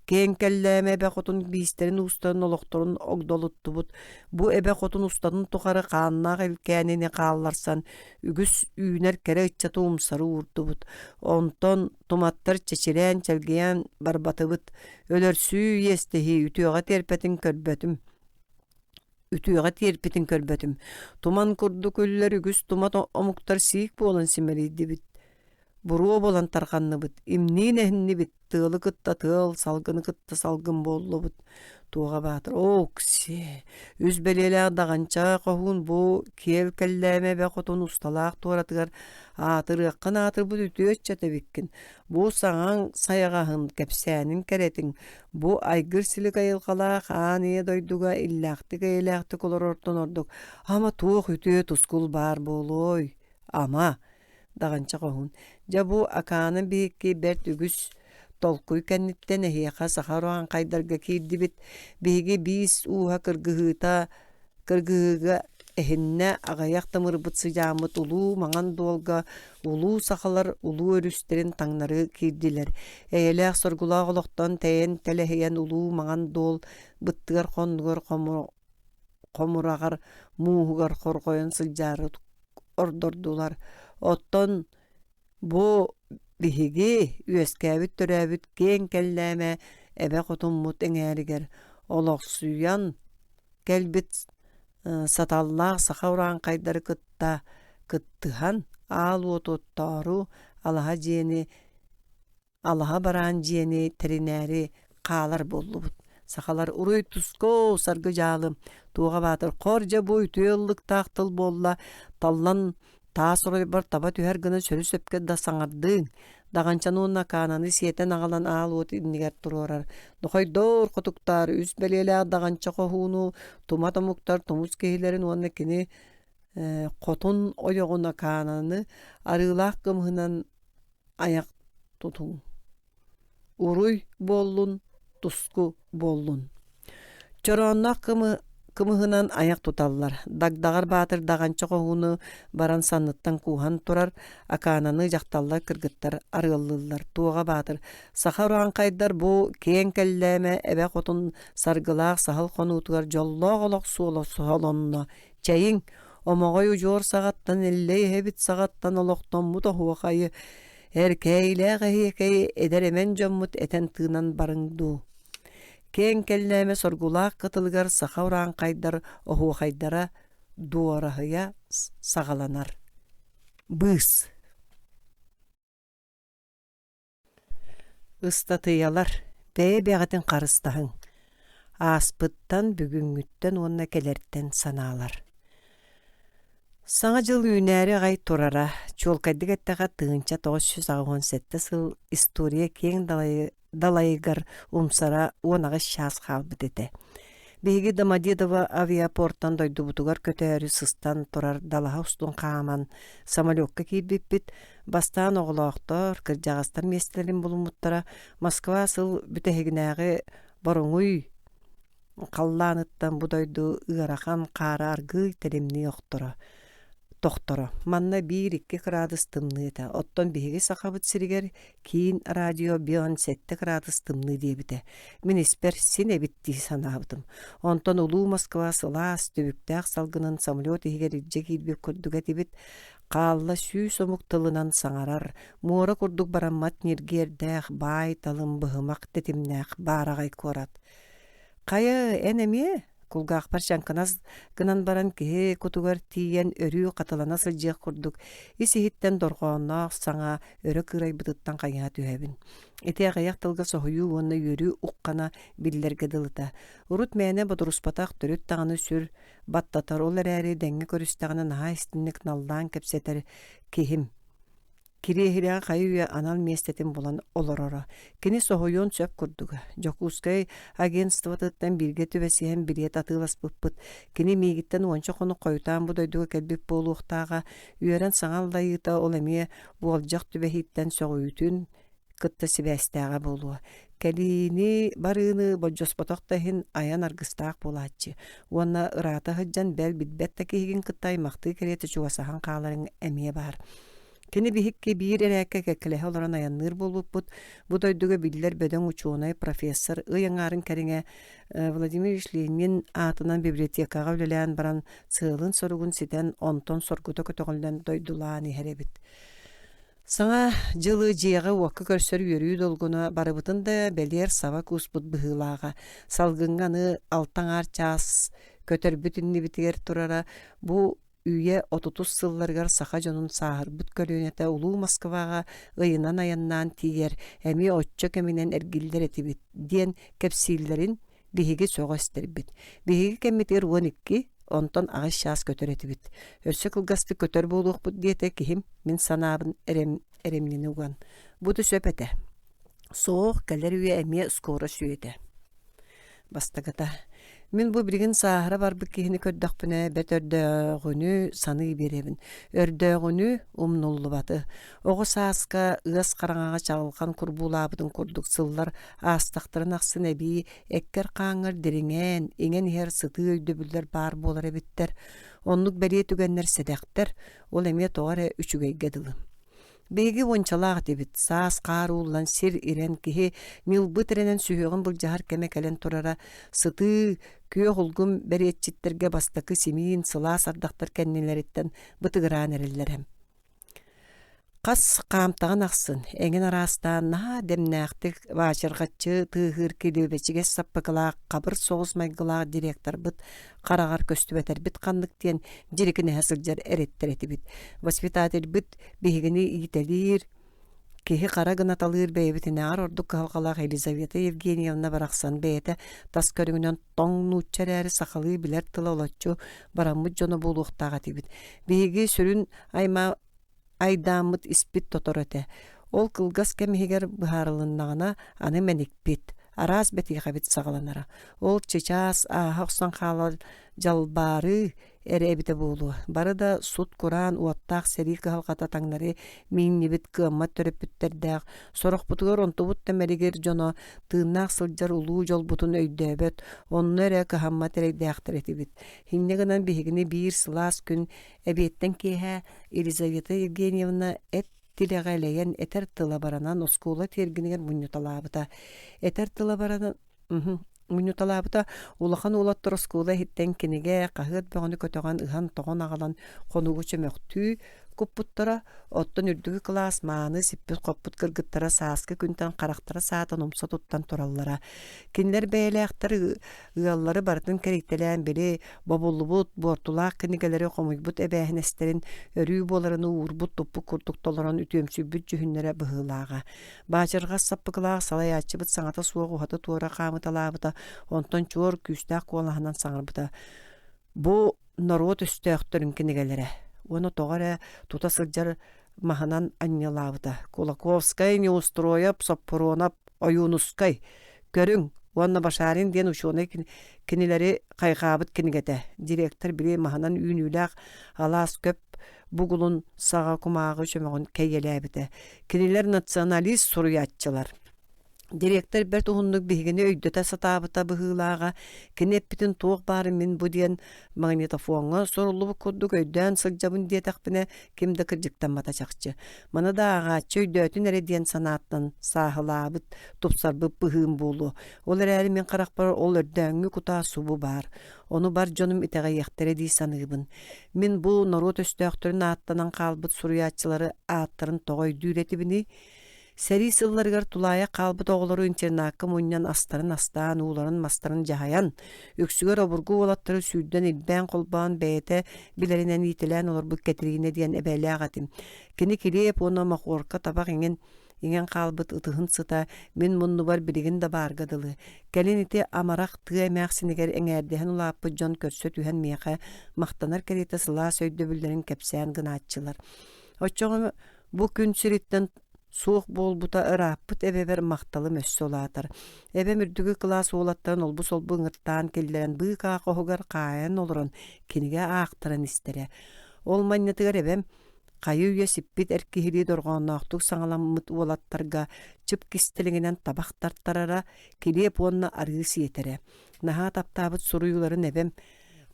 Киэҥ Кэллээмэ эбэ хотун биистэрин уустарын олохторун огдолуттубут. Бу эбэ хотун устатын тухары хааннаах илкээнини хаалларсан үгүс үүнэр кэрэ ыччаты умсары уурдубут. Онтон туматтар чэчирээн чэлгийэн барбатыбыт. Өлөрсүү иэстэһии үтүөҕэ тиэрпэтин көрбөтүм. Үтүөҕэ тиэрпитин көрбөтүм. Туман курдук үллэр үгүс тумат омуктар сиик буолан симэлийдибит. Буруо буолан тарҕанныбыт, имниин эһиннибит, тыалы кытта тыал, салгыны кытта салгын буоллубут. Туоҕа Баатыр «Ооксиэ, үс бэлиэлээх даҕанча хоһуун бу киэл кэллээмэ эбэ хотун усталаах туоратыгар аатырыаххын аатырбыт үтүө ыччат эбиккин. Бу саҥаҥ сайаҕаһын, кэпсээниҥ кэрэтин, бу айгыр-силик айылҕалаах аан ийэ дойдуга иллээхтик-эйэлээхтик олорортон ордук ама туох үтүө тускул баар буолуой? Ама Даҕанча хоһуун Дьэ бу Акаана биһикки бэрт үгүс толкуй кэнниттэн эһиэхэ саха урааҥхайдарга киирдибит. Биһиги биис ууһа кыргыһыыта кыргыһыыга эһиннэ аҕыйах тымырбыт сыдьааммыт улуу маҥан дуолга улуу сахалар улуу өрүстэрин таҥнары киирдилэр. Эйэлээх соргулаах олохтон тэйэн тэлэһийэн улуу маҥан дуол быттыгар хоннугар хомураҕар мууһугар хорҕойон сылдьаары ордордулар. Оттон бу биһиги үөскээбит-төрөөбүт киэҥ Кэллээмэ эбэ хотуммут эҥээригэр олохсуйан кэлбит саталлаах саха урааҥхайдары кытта кыттыһан аал уоту оттоору алаһа дьиэни алаһа бараан дьиэни тэринээри хаалар буоллубут. Сахалар уруй туско саргы дьаалы туоҕа баатыр хор дьэ бу үтүө ыллыктаах тыл буолла таллан таас оройбор таба түһэр гына сөрү-сөпкө да саҥардыыҥ даҕанчаны уонна Акаананы сиэтэн аҕалан аал уот иннигэр туруорар нохойдоор хотуктаар үс бэлиэлээх даҕанча хоһууну тумат омуктар тумус киһилэрин уонна кини хотун ойоҕун Акаананы арыылаах кымыһынан айах тутуҥ Уруй буоллун, туску буоллун. Чороонноох кымыһынан айах туталлар. Дагдаҕар Баатыр даҕанча хоһууну баран санныттан кууһан турар, Акаананы дьахталлар кыргыттар арыаллыыллар. Туоҕа Баатыр саха урааҥхайдар бу киэҥ Кэллээмэ эбэ хотун саргылаах саһыл хонуутугар дьоллоох олох суола солонно Чэйиҥ, Омоҕой удьуор саҕаттан Эллэй эһэбит саҕаттан олохтоммут оһуохайы, эркээйилээх эһиэкэйи эдэр эмэн дьоммут этэн-тыынан барыҥ дуу. Киэҥ Кэллээмэ соргулаах кытылыгар саха урааҥхайдар оһуохайдара дуораһыйа саҕаланар. Быыс Ыстатыйалар бэйэ-бэйэҕитин харыстаһыҥ, ааспыттан, бүгүҥҥүттэн уонна кэлэртэн санаалар. Саҥа дьыл үүнээри аҕай турара, чуолкайдык эттэххэ 1987 сыл история киэҥ далайыгар умсара 18 чаас хаалбыт этэ. Биһиги Домодедово авиапортан дойдубутугар көтөөрү сыстан турар далаһа устун хааман самолекка киирбиппит. Бастаан оҕолоохтор, кырдьаҕастар миэстэлэрин булуммуттара. Москва сыл бүтэһигинээҕи боруҥуй халлааныттан бу дойду ыарахан хаара аргыый тэлимнии охторо тохторо. Манна биир-икки кыраадыс тымныы этэ. Оттон биһиги Сахабыт сиригэр киин радио 57 кыраадыс тымныы диэбитэ. Мин испэр син эбит дии санаабытым. Онтон улуу Москва сылаас, түбүктээх салгынын самолет иһигэр илдьэ киирбит курдук этибит. Хаалла сүүс омук тылынан саҥарар, муора курдук бараммат ньиргиэрдээх, баай-талым, быһымах тэтимнээх баараҕай куорат. Хайа, эн эмиэ? Кулгаахпар чаҥкынас гынан баран киһи кутугар тиийэн өрүү хатылана сылдьыах курдук ис-иһиттэн дорҕоонноох саҥа өрө кыырайбытыттан хайыһа түһэбин. Ити аҕыйах тылга соһуйуу уонна үөрүү уххана биллэргэ дылыта. Урут мээнэ бодоруспатах төрүт даҕаны сүр баттатар, ол эрээри дэҥҥэ көрүстэҕинэ наһаа истинник наллаан кэпсэтэр киһим. Кириэһилэҕэ хайы-үйэ анал миэстэтин булан олороро. Кини соһуйуон сөп курдуга. Дьокуускай агентствотыттан бииргэ түбэсиһэн билиэт атыыласпыппыт. Кини миигиттэн уонча хонук хойутаан бу дойдуга кэлбит буолуохтааҕа. Үөрэн саҥа аллайыыта ол эмиэ уолдьах түбэһииттэн сөҕүүтүн кытта сибээстээҕэ буолуо. Кэлиини барыыны болдьоспотох да иһин айан аргыстаах буолааччы уонна ыраата сылдьан бэл билбэт да киһигин кытта аймахтыы кэриэтэ чугасаһан хааларыҥ эмиэ баар. Кини биһикки биир эрээккэ кэккэлэһэ олорон айанныыр буолбуппут. Бу дойдуга биллэр бөдөҥ учуонай, профессор ый аҥаарын кэриҥэ Владимир Ильич Ленин аатынан библиотекаҕа үлэлээн баран сыалын-соругун ситэн, онтон соргута көтөҕүллэн дойдулаан иһэр эбит. Саҥа дьылы дьиэҕэ-уокка көрсөр үөрүү долгуна барыбытын да бэлиэр саба кууспут быһыылааҕа. Салгыҥҥа аны алта аҥаар чаас көтөрбүт иннибитигэр турара бу үйэ отутус сылларыгар саха дьонун сааһырбыт көлүөнэтэ улуу Москваҕа ыйынан айаннаан тиийэр, эмиэ оччо кэминэн эргиллэр этибит диэн кэпсииллэрин биһиги сөҕө истэрбит. Биһиги кэммитигэр 12, онтон аҕыс чаас көтөр этибит. Өссө кылгастык көтөр буолуохпут диэтэ киһим мин санаабын эрэм, эрэмньини уган. Бу да сөп этэ. Суох, кэлэр үйэ эмиэ скоро сүөтэ. Бастакыта. Мин бу билигин сааһыра барбыт киһини көрдөхпүнэ, бэрт өрдөөҕүнү саныы биэрэбин. Өрдөөҕүнү умнуллубаты. Оҕо сааска ыас хараҥаҕа чаҕылхан курбуулаабытын курдук сыллар аастахтарын ахсын эбии эккэр-хааҥҥар дириҥээн, иҥэн иһэр сытыы өйдөбүллэр баар буолар эбиттэр. Оннук бэлиэ түгэннэр сэдэхтэр, ол эмиэ тоҕо эрэ үчүгэйгэ дылы. Биһиги уончалаах этибит, саас хаар ууллан сир ирэн киһи ньылбы тирэнэн сүһүөҕүн былдьаһар кэмэ кэлэн турара, сытыы, күөх улгум бэриэтчиттэргэ бастакы симиин сылаас ардахтар кэннилэриттэн бытыгыраан эрэллэрэ. Хас хаамтаҕын ахсын, эҥин араастаан наһаа дэмнээхтик баачырҕаччы тыаһыыр килиэбэчигэс саппыкылаах хабыр соҕус майгылаах директорбыт хараҕар көстүбэтэрбит ханнык диэн дьирикинэһэ сылдьар эрэттэр этибит. Воспитательбыт биһигини иитэлиир, киһи хара гынаталыыр бэйэбитинээҕэр ордук кыһалҕалаах Елизавета Евгеньевна барахсан бэйэтэ тас көрүҥүнэн тоҥ нуучча эрээри сахалыы билэр тыла олоччу бараммыт дьоно буолуохтаах этибит. Биһиги сүрүн аймаа айдааммыт испит тотор этэ. Ол кылгас кэм иһигэр быһаарылыннаҕына аны мэникпит, араас бэтиэхэбит саҕаланара. Ол чычаас ааһа охсон хаалар дьалбаарыы эрэ эбитэ буолуо. Бары да сут-кураан уоттаах сэрии кыһалҕата таҥнары миинньибит кыаммат төрөппүттэрдээх, сорохпутугар онтубут да мэлигир дьоно тыыннаах сылдьар улуу дьолбутун өйдөөбөт, онно эрэ кыһаммат эрэйдээхтэр этибит. Инньэ гынан биһигини биир сылаас күн Эбиэттэн киэһэ Елизавета Евгеньевна эт тилэҕэ элэйэн этэр тыла баранан оскуола тиэргэнигэр мунньуталаабыта. Этэр тыла баранан мунньуталаабыта улахан уолаттар оскуола иһиттэн кинигэ, хаһыат бөҕөнү көтөҕөн ыһан-тоҕон аҕалан хонууга чөмөхтүү куппуттара, оттон үрдүкү кылаас мааны сиппит-хоппут кыргыттара сааскы күнтэн харахтара саатан умса туттан тураллара. Кинилэр бэйэлээхтэр ыаллары барытын кэрийтэлээн били бобуллубут, буортулаах кинигэлэри хомуйбут эбээһинэстэрин өрүү буоларын уурбут-туппут курдук толорон үтүөмсүйбүт дьүһүннэрэ быһыылааҕа. Баачырҕас саппыкылаах салайааччыбыт саҥата суох уһаты-туора хаамыталаабыта, онтон чуор күүстээх куолаһынан саҥарбыта: «Бу норуот өстөөхтөрүн кинигэлэрэ уонна тоҕо эрэ тута сылдьар маһынан анньылаабыта. Кулаковскай, Неустроев, Соппуруонап, Ойуунускай көрүҥ уонна Башарин диэн учуонай кинилэри хайҕаабыт кинигэтэ. Директор били маһынан үүнүүлээх алаас көп бугулун саҕа кумааҕы чөмөҕүн кэйиэлээбитэ. Кинилэр националист суруйааччылар. Директор бэрт уһуннук биһигини өйдөтө сатаабыта быһыылааҕа, кини эппитин туох баарын мин бу диэн магнитофоҥҥа суруллубут курдук өйдөөн сылдьабын диэтэхпинэ, ким да кырдьыктаммата чахчы. Маны да ааҕааччы өйдөөтүн эрэ диэн санааттан сааһылаабыт, тупсарбыт быһыым буолуо. Ол эрээри мин харахпар ол өрдөөҥҥү кутаа субу баар. Ону бар дьонум итэҕэйиэхтэрэ дии саныыбын. Мин бу норуот өстөөхтөрүн ааттанан хаалбыт суруйааччылары ааттарын тоҕо өйдүүр этибиний? Сэрии сылларыгар тулаайах хаалбыт оҕолору интернакка мунньан астарын астаан, ууларын мастарын дьаһайан, үксүгэр обургу уолаттары сүүрдэн илбээн-холбоон бэйэтэ билэринэн иитэлээн олорбут Кэтириинэ диэн эбээлээх этим. Кини килиэп уонна мохуорка табах иҥин иҥэн хаалбыт ытыһын сыта мин муннубар билигин да баарга дылы. Кэлин ити амарах тыа эмээхсинигэр эҥээрдэһэн улааппыт дьон көрсө түһэн миэхэ махтанар кэриэтэ сылаас өйдөбүллэрин кэпсээн гынааччылар. Оччоҕо Бу күн сириттэн суох буолбута ырааппыт эбэбэр махталым өссө улаатар. Эбэм үрдүкү кылаас уолаттарын олбу-солбу ыҥыртаан киллэрэн быыкаа хоһугар хаайан олорон кинигэ аахтаран истэрэ. Ол манньатыгар эбэм хайы-үйэ сиппит эр киһилии дорҕоонноохтук саҥаламмыт уолаттарга чып кистэлэҥинэн табах тартарара, килиэп уонна арыы сиэтэрэ. Наһаа таптаабыт суруйууларын эбэм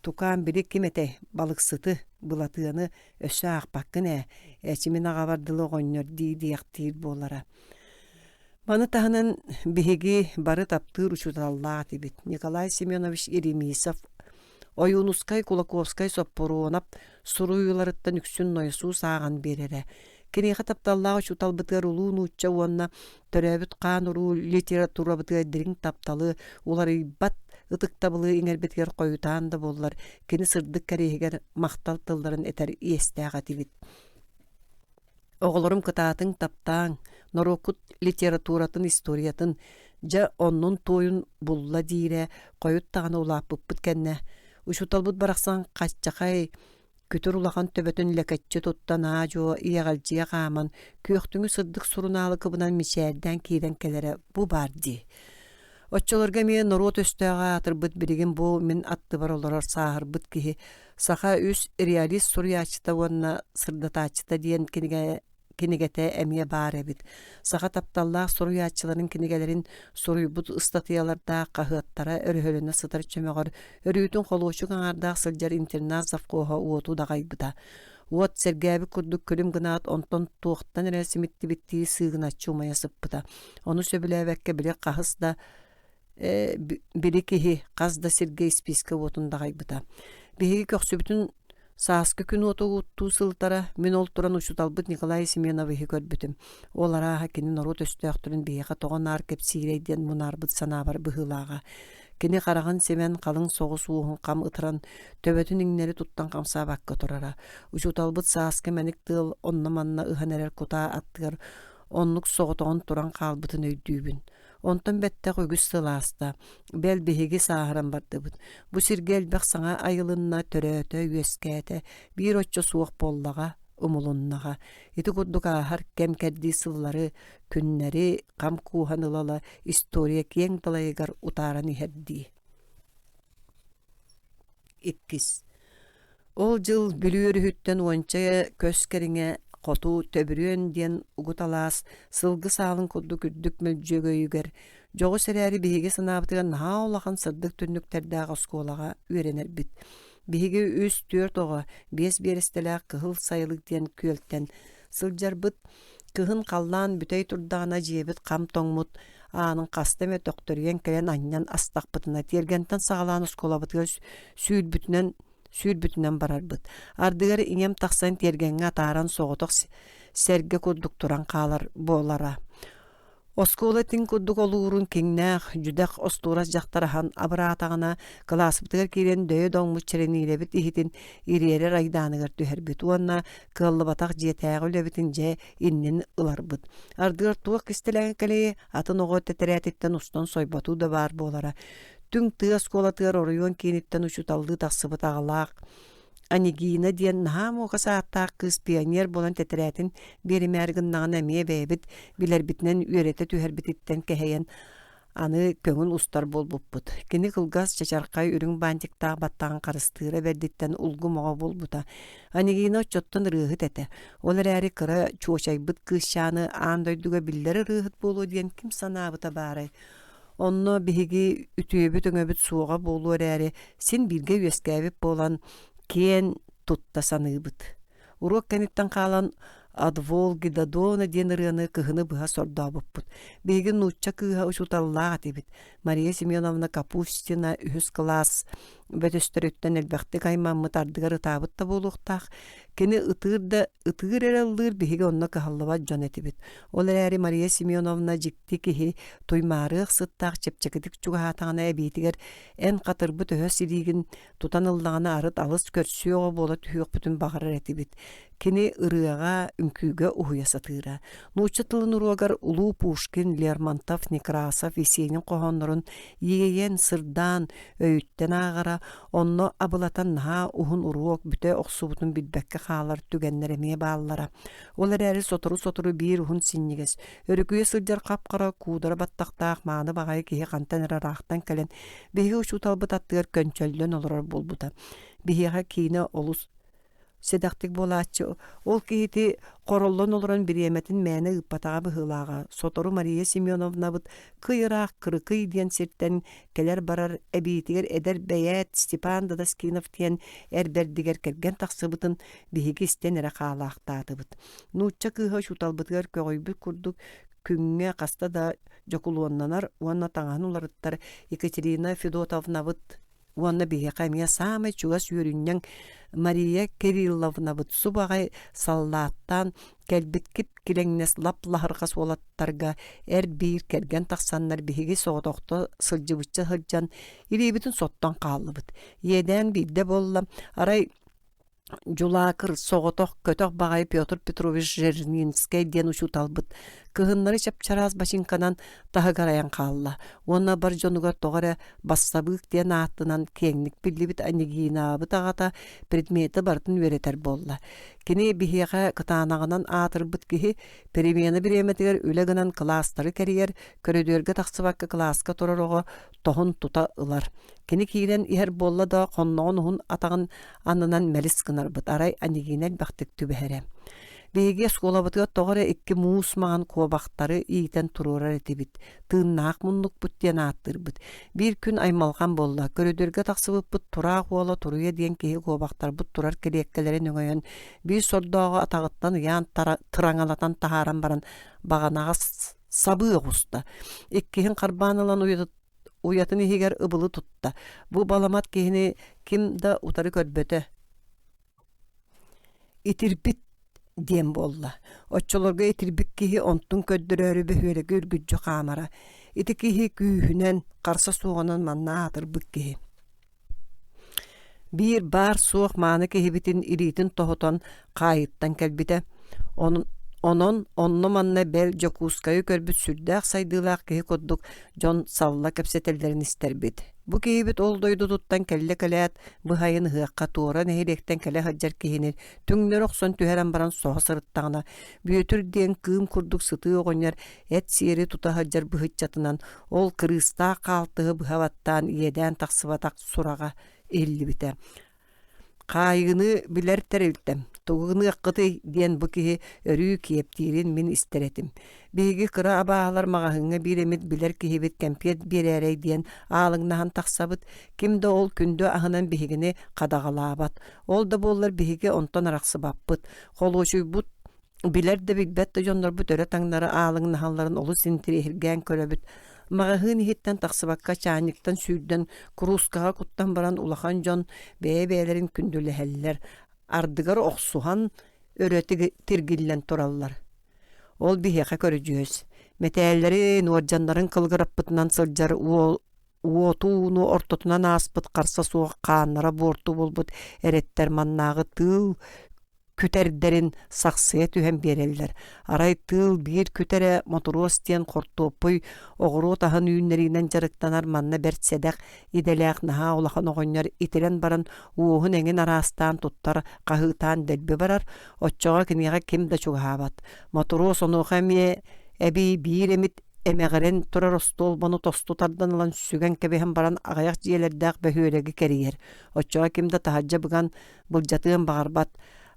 «Тукаам били ким этэй, балыксыты? Былатыаны өссө аахпаккын ээ, эчи мин аҕабар дылы оҕонньор дии диэхтиир буолара. Маны таһынан биһиги бары таптыыр учууталлаах этибит. Николай Семенович Еремисов, Ойуунускай, Кулаковскай, Соппуруонап суруйууларыттан үксүн нойосуус ааҕан биэрэрэ. Киниэхэ тапталлаах учууталбытыгар улуу нуучча уонна төрөөбүт хаан-уруу литературабытыгар дириҥ тапталы, уларыйбат ытыктабылы иҥэрбитигэр хойутаан да буоллар, кини сырдык кэриэһигэр махтал тылларын этэр иэстээх этибит. Оҕолорум кытаатыҥ, таптааҥ, норуоккут литературатын, историятын, дьэ оннун-туойун булла диирэ хойут даҕаны улааппыппыт кэннэ учууталбыт барахсан хаччахай күтүр улахан төбөтүн лэкэччи туттан аа-дьуо иэҕэлдьийэ хааман күөхтүҥү сырдык сурунаалы кыбынан мичээрдээн киирэн кэлэрэ бу баар дии. Оччолорго эмиэ норуот өстөөҕө аатырбыт билигин бу мин аттыбар олорор сааһырбыт киһи саха үс реалист суруйааччыта уонна сырдатааччыта диэн кинигэ кинигэтэ эмиэ баар эбит. Саха тапталлаах суруйааччыларын кинигэлэрин суруйбут ыстатыйалардаах хаһыаттара өрөһөлөнө сытар чөмөҕөр өрүүтүн холуочук аҥаардаах сылдьар интернат совхоһа уоту даҕайбыта. Уот сэргээбит курдук күлүм гынаат, онтон туохтан эрэ симиттибиттии сыыгыначчы умайа сыппыта. Ону сөбүлээбэккэ били хаһыс да били киһи хас да сиргэ испиискэ уотун даҕайбыта. Биһиги көхсүбүтүн сааскы күн уота уоттуу сылытара, мин ол туран учууталбыт Николай Семеновиһы көрбүтүм. Ол арааһа кини норуот өстөөхтөрүн биһиэхэ тоҕо наар кэпсиирэй диэн мунаарбыт санаабар быһыылааҕа. Кини хараҕын симэн, халыҥ соҕус уоһун хам ытыран, төбөтүн иҥнэри туттан хамсаабакка турара. Учууталбыт сааскы мэник тыал онно-манна ыһан эрэр кутаа аттыгар оннук соҕотоҕун туран хаалбытын өйдүүбүн. Онтон бэттэх үгүс сыл ааста. Бэл биһиги сааһыран бардыбыт. Бу сиргэ элбэх саҥа айылынна, төрөөтө, үөскээтэ. Биир оччо суох буоллаҕа, умулуннаҕа. Ити курдук ааһар кэм-кэрдии сыллары, күннэри хам кууһан ыла-ыла история киэҥ далайыгар утааран иһэрдии. Иккис. Ол дьыл Бүлүү өрүһүттэн уонча көс кэриҥэ хоту Төбүрүөн диэн угут алаас сылгы саалын курдук үрдүк мөлдьөгөйүгэр дьоҕус эрээри биһиги санаабытыгар наһаа улахан сырдык түннүктэрдээх оскуолаҕа үөрэнэрбит. Биһиги үс-түөрт оҕо биэс биэрэстэлээх Кыһыл Сайылык диэн күөлтэн сылдьарбыт. Кыһын халлаан бүтэй турдаҕына дьиэбит хам тоҥмут аанын хаста эмэ төхтөрүйэн кэлэн анньан астахпытына тиэргэнтэн саҕалаан оскуолабытыгар сүүрбүтүнэн сүүрбүтүнэн барарбыт. Ардыгар ийэм тахсан тиэргэҥҥэ атааран соҕотох сэргэ курдук туран хаалар буолара. Оскуола этин курдук олуурун киҥнээх, дьүдэх остуорас дьахтар аһан абыраатаҕына, кылааспытыгар киирэн дөйө доҥмут чэрэниилэбит иһитин ириэрэр айдааныгар түһэрбит уонна кыаллыбатах дьиэтээҕи үлэбитин дьэ иннин ыларбыт. Ардыгар туох кистэлэҥэ кэлиэй, атын оҕо тэтэрээтиттэн устан сойботуу да баар буолара. Түҥ тыа оскуолатыгар оройуон кииниттэн учууталлыы тахсыбыт аҕалаах Анегина диэн наһаа муокас ааттаах кыыс пионер буолан тэтэрээтин биэримээри гыннаҕына эмиэ бэйэбит билэрбитинэн үөрэтэ түһэрбититтэн кэһэйэн аны көҥүл устар буолбуппут. Кини кылгас, чачархай, үрүҥ баантиктаах баттаҕын харыстыыра бэрдиттэн улгум оҕо буолбута. Анегина оччоттон ырыаһыт этэ. Ол эрээри кыра чуочайбыт кыысчааны аан дойдуга биллэр ырыаһыт буолуо диэн ким санаабыта баарай? Онно биһиги үтүөбүт-өҥөбүт суоҕа буолуо эрээри, син бииргэ үөскээбит буолан, киэн тутта саныыбыт. Уруок кэнниттэн хаалан «От Волги до Дона» диэн ырыаны кыһыны быһа сордообуппут. Биһиги нуучча кыыһа учууталлаах этибит. Мария Семеновна Капустина үһүс кылаас бөтөстөрүттэн элбэхтик аймаммыт ардыгар ытаабыт да буолуохтаах. Кини ытыыр да ытыыр эрэ ыллыыр биһиги онно кыһаллыбат дьон этибит. Ол эрээри Мария Семеновна дьикти киһи туймаарыах сыттаах чэпчэкитик чугаһаатаҕына эбиитигэр эн хатырбыт өһөс илиигин тутан ыллаҕына арыт алыс көрсүө оҕо буола түһүөхпүтүн баҕарар этибит. Кини ырыаҕа, үҥкүүгэ уһуйа сатыыра. Нуучча тылын уруогар улуу Пушкин, Лермонтов, Некрасов, Есенин хоһооннорун иэйэн, сырдаан, өйүттэн ааҕара, онно абылатан наһаа уһун уруок бүтэ охсубутун билбэккэ хаалар түгэннэр эмиэ бааллара. Ол эрээри сотору-сотору биир уһун синньигэс, өрүкүйэ сылдьар хап-хара куудара баттахтаах мааны баҕайы киһи хантан эрэ ыраахтан кэлэн биһиги учууталбыт аттыгар көнчөллөн олорор буолбута. Биһиэхэ киинэ олус. Сэдэхтик буолааччы. Ол киһити хороллон олорон бириэмэтин мээнэ ыыппатаҕа быһыылааҕа. Сотору Мария Семеновнабыт кый ыраах Кырыкый диэн сиртэн кэлэр-барар эбиитигэр эдэр бэйээт Степан Дадаскинов диэн эр бэрдигэр кэргэн тахсыбытын биһиги истэн эрэ хаалаахтаатыбыт. Нуучча кыыһа учууталбытыгар көҕүйбүт курдук күҥҥэ хаста да дьокулуоннанар уонна таҥаһын уларыттар Екатерина Федотовнабыт уонна биһиэхэ эмиэ саамай чугас үөрүнньэҥ Мария Кирилловнабыт субаҕай саллааттаан кэлбит кип-килэҥнэс лап-лаһырҕас уолаттарга эр-биир кэргэн тахсаннар биһиги соҕотохто сылдьыбычча сылдьан илиибитин соттон хааллыбыт. Иэдээн биирдэ буолла, арай Дьулаакыр соҕотох көтөх баҕайы Петр Петрович Жирнинскэй диэн учууталбыт кыһыннары чап-чараас бачыыҥканан таһыгар айан хаалла уонна бар дьонугар тоҕо эрэ бассабыык диэн ааттанан киэҥник биллибит Анегинаабыт аҕата предмети барытын үөрэтэр буолла. Кини биһиэхэ кытаанаҕынан аатырбыт киһи перемена бириэмэтигэр үлэ гынан кылаастары кэрийэр, көрүдүөргэ тахсыбакка кылааска турар оҕо тоһун тута ылар. Кини киирэн иһэр буолла да хонноҕун уһун атаҕын аннынан мэлис гынарбыт, арай Анегина элбэхтик түбэһэрэ. Биһиги оскуолабытыгар тоҕо эрэ икки муус маҥан куобахтары иитэн туруорар этибит, тыыннаах муннукпут диэн ааттыырбыт. Биир күн аймалҕан буолла, көрүдүөргэ тахсыбыппыт тураах уола Туруйа диэн киһи куобахтарбыт турар килиэккэлэрин өҥөйөн, биир сордооҕу атаҕыттан ыйаан тыраҥалатан таһааран баран баҕанаҕа сабыы оҕуста. Иккиһин харбаан ылан уйатын иһигэр ыбылы тутта. Бу баламат киһини ким да утары көрбөтө. Итирбит диэн буолла. Оччолорго итирбит киһи онтун көрдөрөөрү бөһүөлэги үргүддьү хаамара. Ити киһи күүһүнэн, харса суоҕунан манна аатырбыт киһи. Биир баар-суох мааны киһибитин илиитин тоһутан хаайыттан кэлбитэ. Онон онно-манна бэл Дьокуускайы көрбүт сүрдээх сайдыылаах киһи курдук дьон салла кэпсэтэллэрин истэрбит. Бу киһибит ол дойдутуттан кэллэ кэлээт, быһайын ыһыахха туора нэһилиэктэн кэлэ сылдьар киһини түҥнэри охсон түһэрэн баран соһо сырыттаҕына, Бүөтүр диэн кыым курдук сытыы оҕонньор эт сиэри тута сылдьар быһыччатынан ол кырыыстаах хаалтыһы быһа баттаан иэдээн тахсыбатах сураҕа иһиллибитэ. Хаайыыны билэр тэрилтэм, тугу гыныаххытый диэн бу киһи өрүү киэптиирин мин истэр этим. Биһиги кыра абааһылар маҕаһыыҥҥа биир эмит билэр киһибит кэмпиэт биэрээрэй диэн аалыҥнаһан тахсабыт, ким да ол күндү аһынан биһигини хадаҕалаабат. Ол да буоллар биһиги онтон арахсыбаппыт. Холуочуйбут Билэр да билбэт да дьоннорбут өрө-таҥнары аалыҥнаһалларын олус интириэһиргээн көрөбүт. Маҕаһыын иһиттэн тахсыбакка чаанньыктан сүүрдэн, куруускаҕа куттан баран улахан дьон бэйэ-бэйэлэрин күндүлэһэллэр, ардыгар охсуһан өрө тиргиллэн тураллар. Ол биһиэхэ көрүдьүөс. Мэтээллэрин, уордьаннарын кылгыраппытынан сылдьар уол уоту-ууну ортотунан ааспыт харса суох хааннара буорту буолбут эрэттэр маннааҕы тыыл күтэрдэрин сахсыйа түһэн биэрэллэр. Арай тыыл биир күтэрэ Мотуруос диэн хортуоппуй оҕуруот аһын үүннэриинэн дьарыктанар манна бэрт сэдэх идэлээх наһаа улахан оҕонньор итирэн баран уоһун эҥин араастаан туттар, хаһыытаан дэлби барар, оччоҕо киниэхэ ким да чугаһаабат. Мотуруос онуоха эмиэ эбии биир эмит эмэҕирэн турар остуолбаны тосту тардан ылан сүгэн кэбиһэн баран аҕыйах дьиэлэрдээх бөһүөлэги кэрийэр. Оччоҕо ким да таһырдьа быган былдьатыан баҕарбат.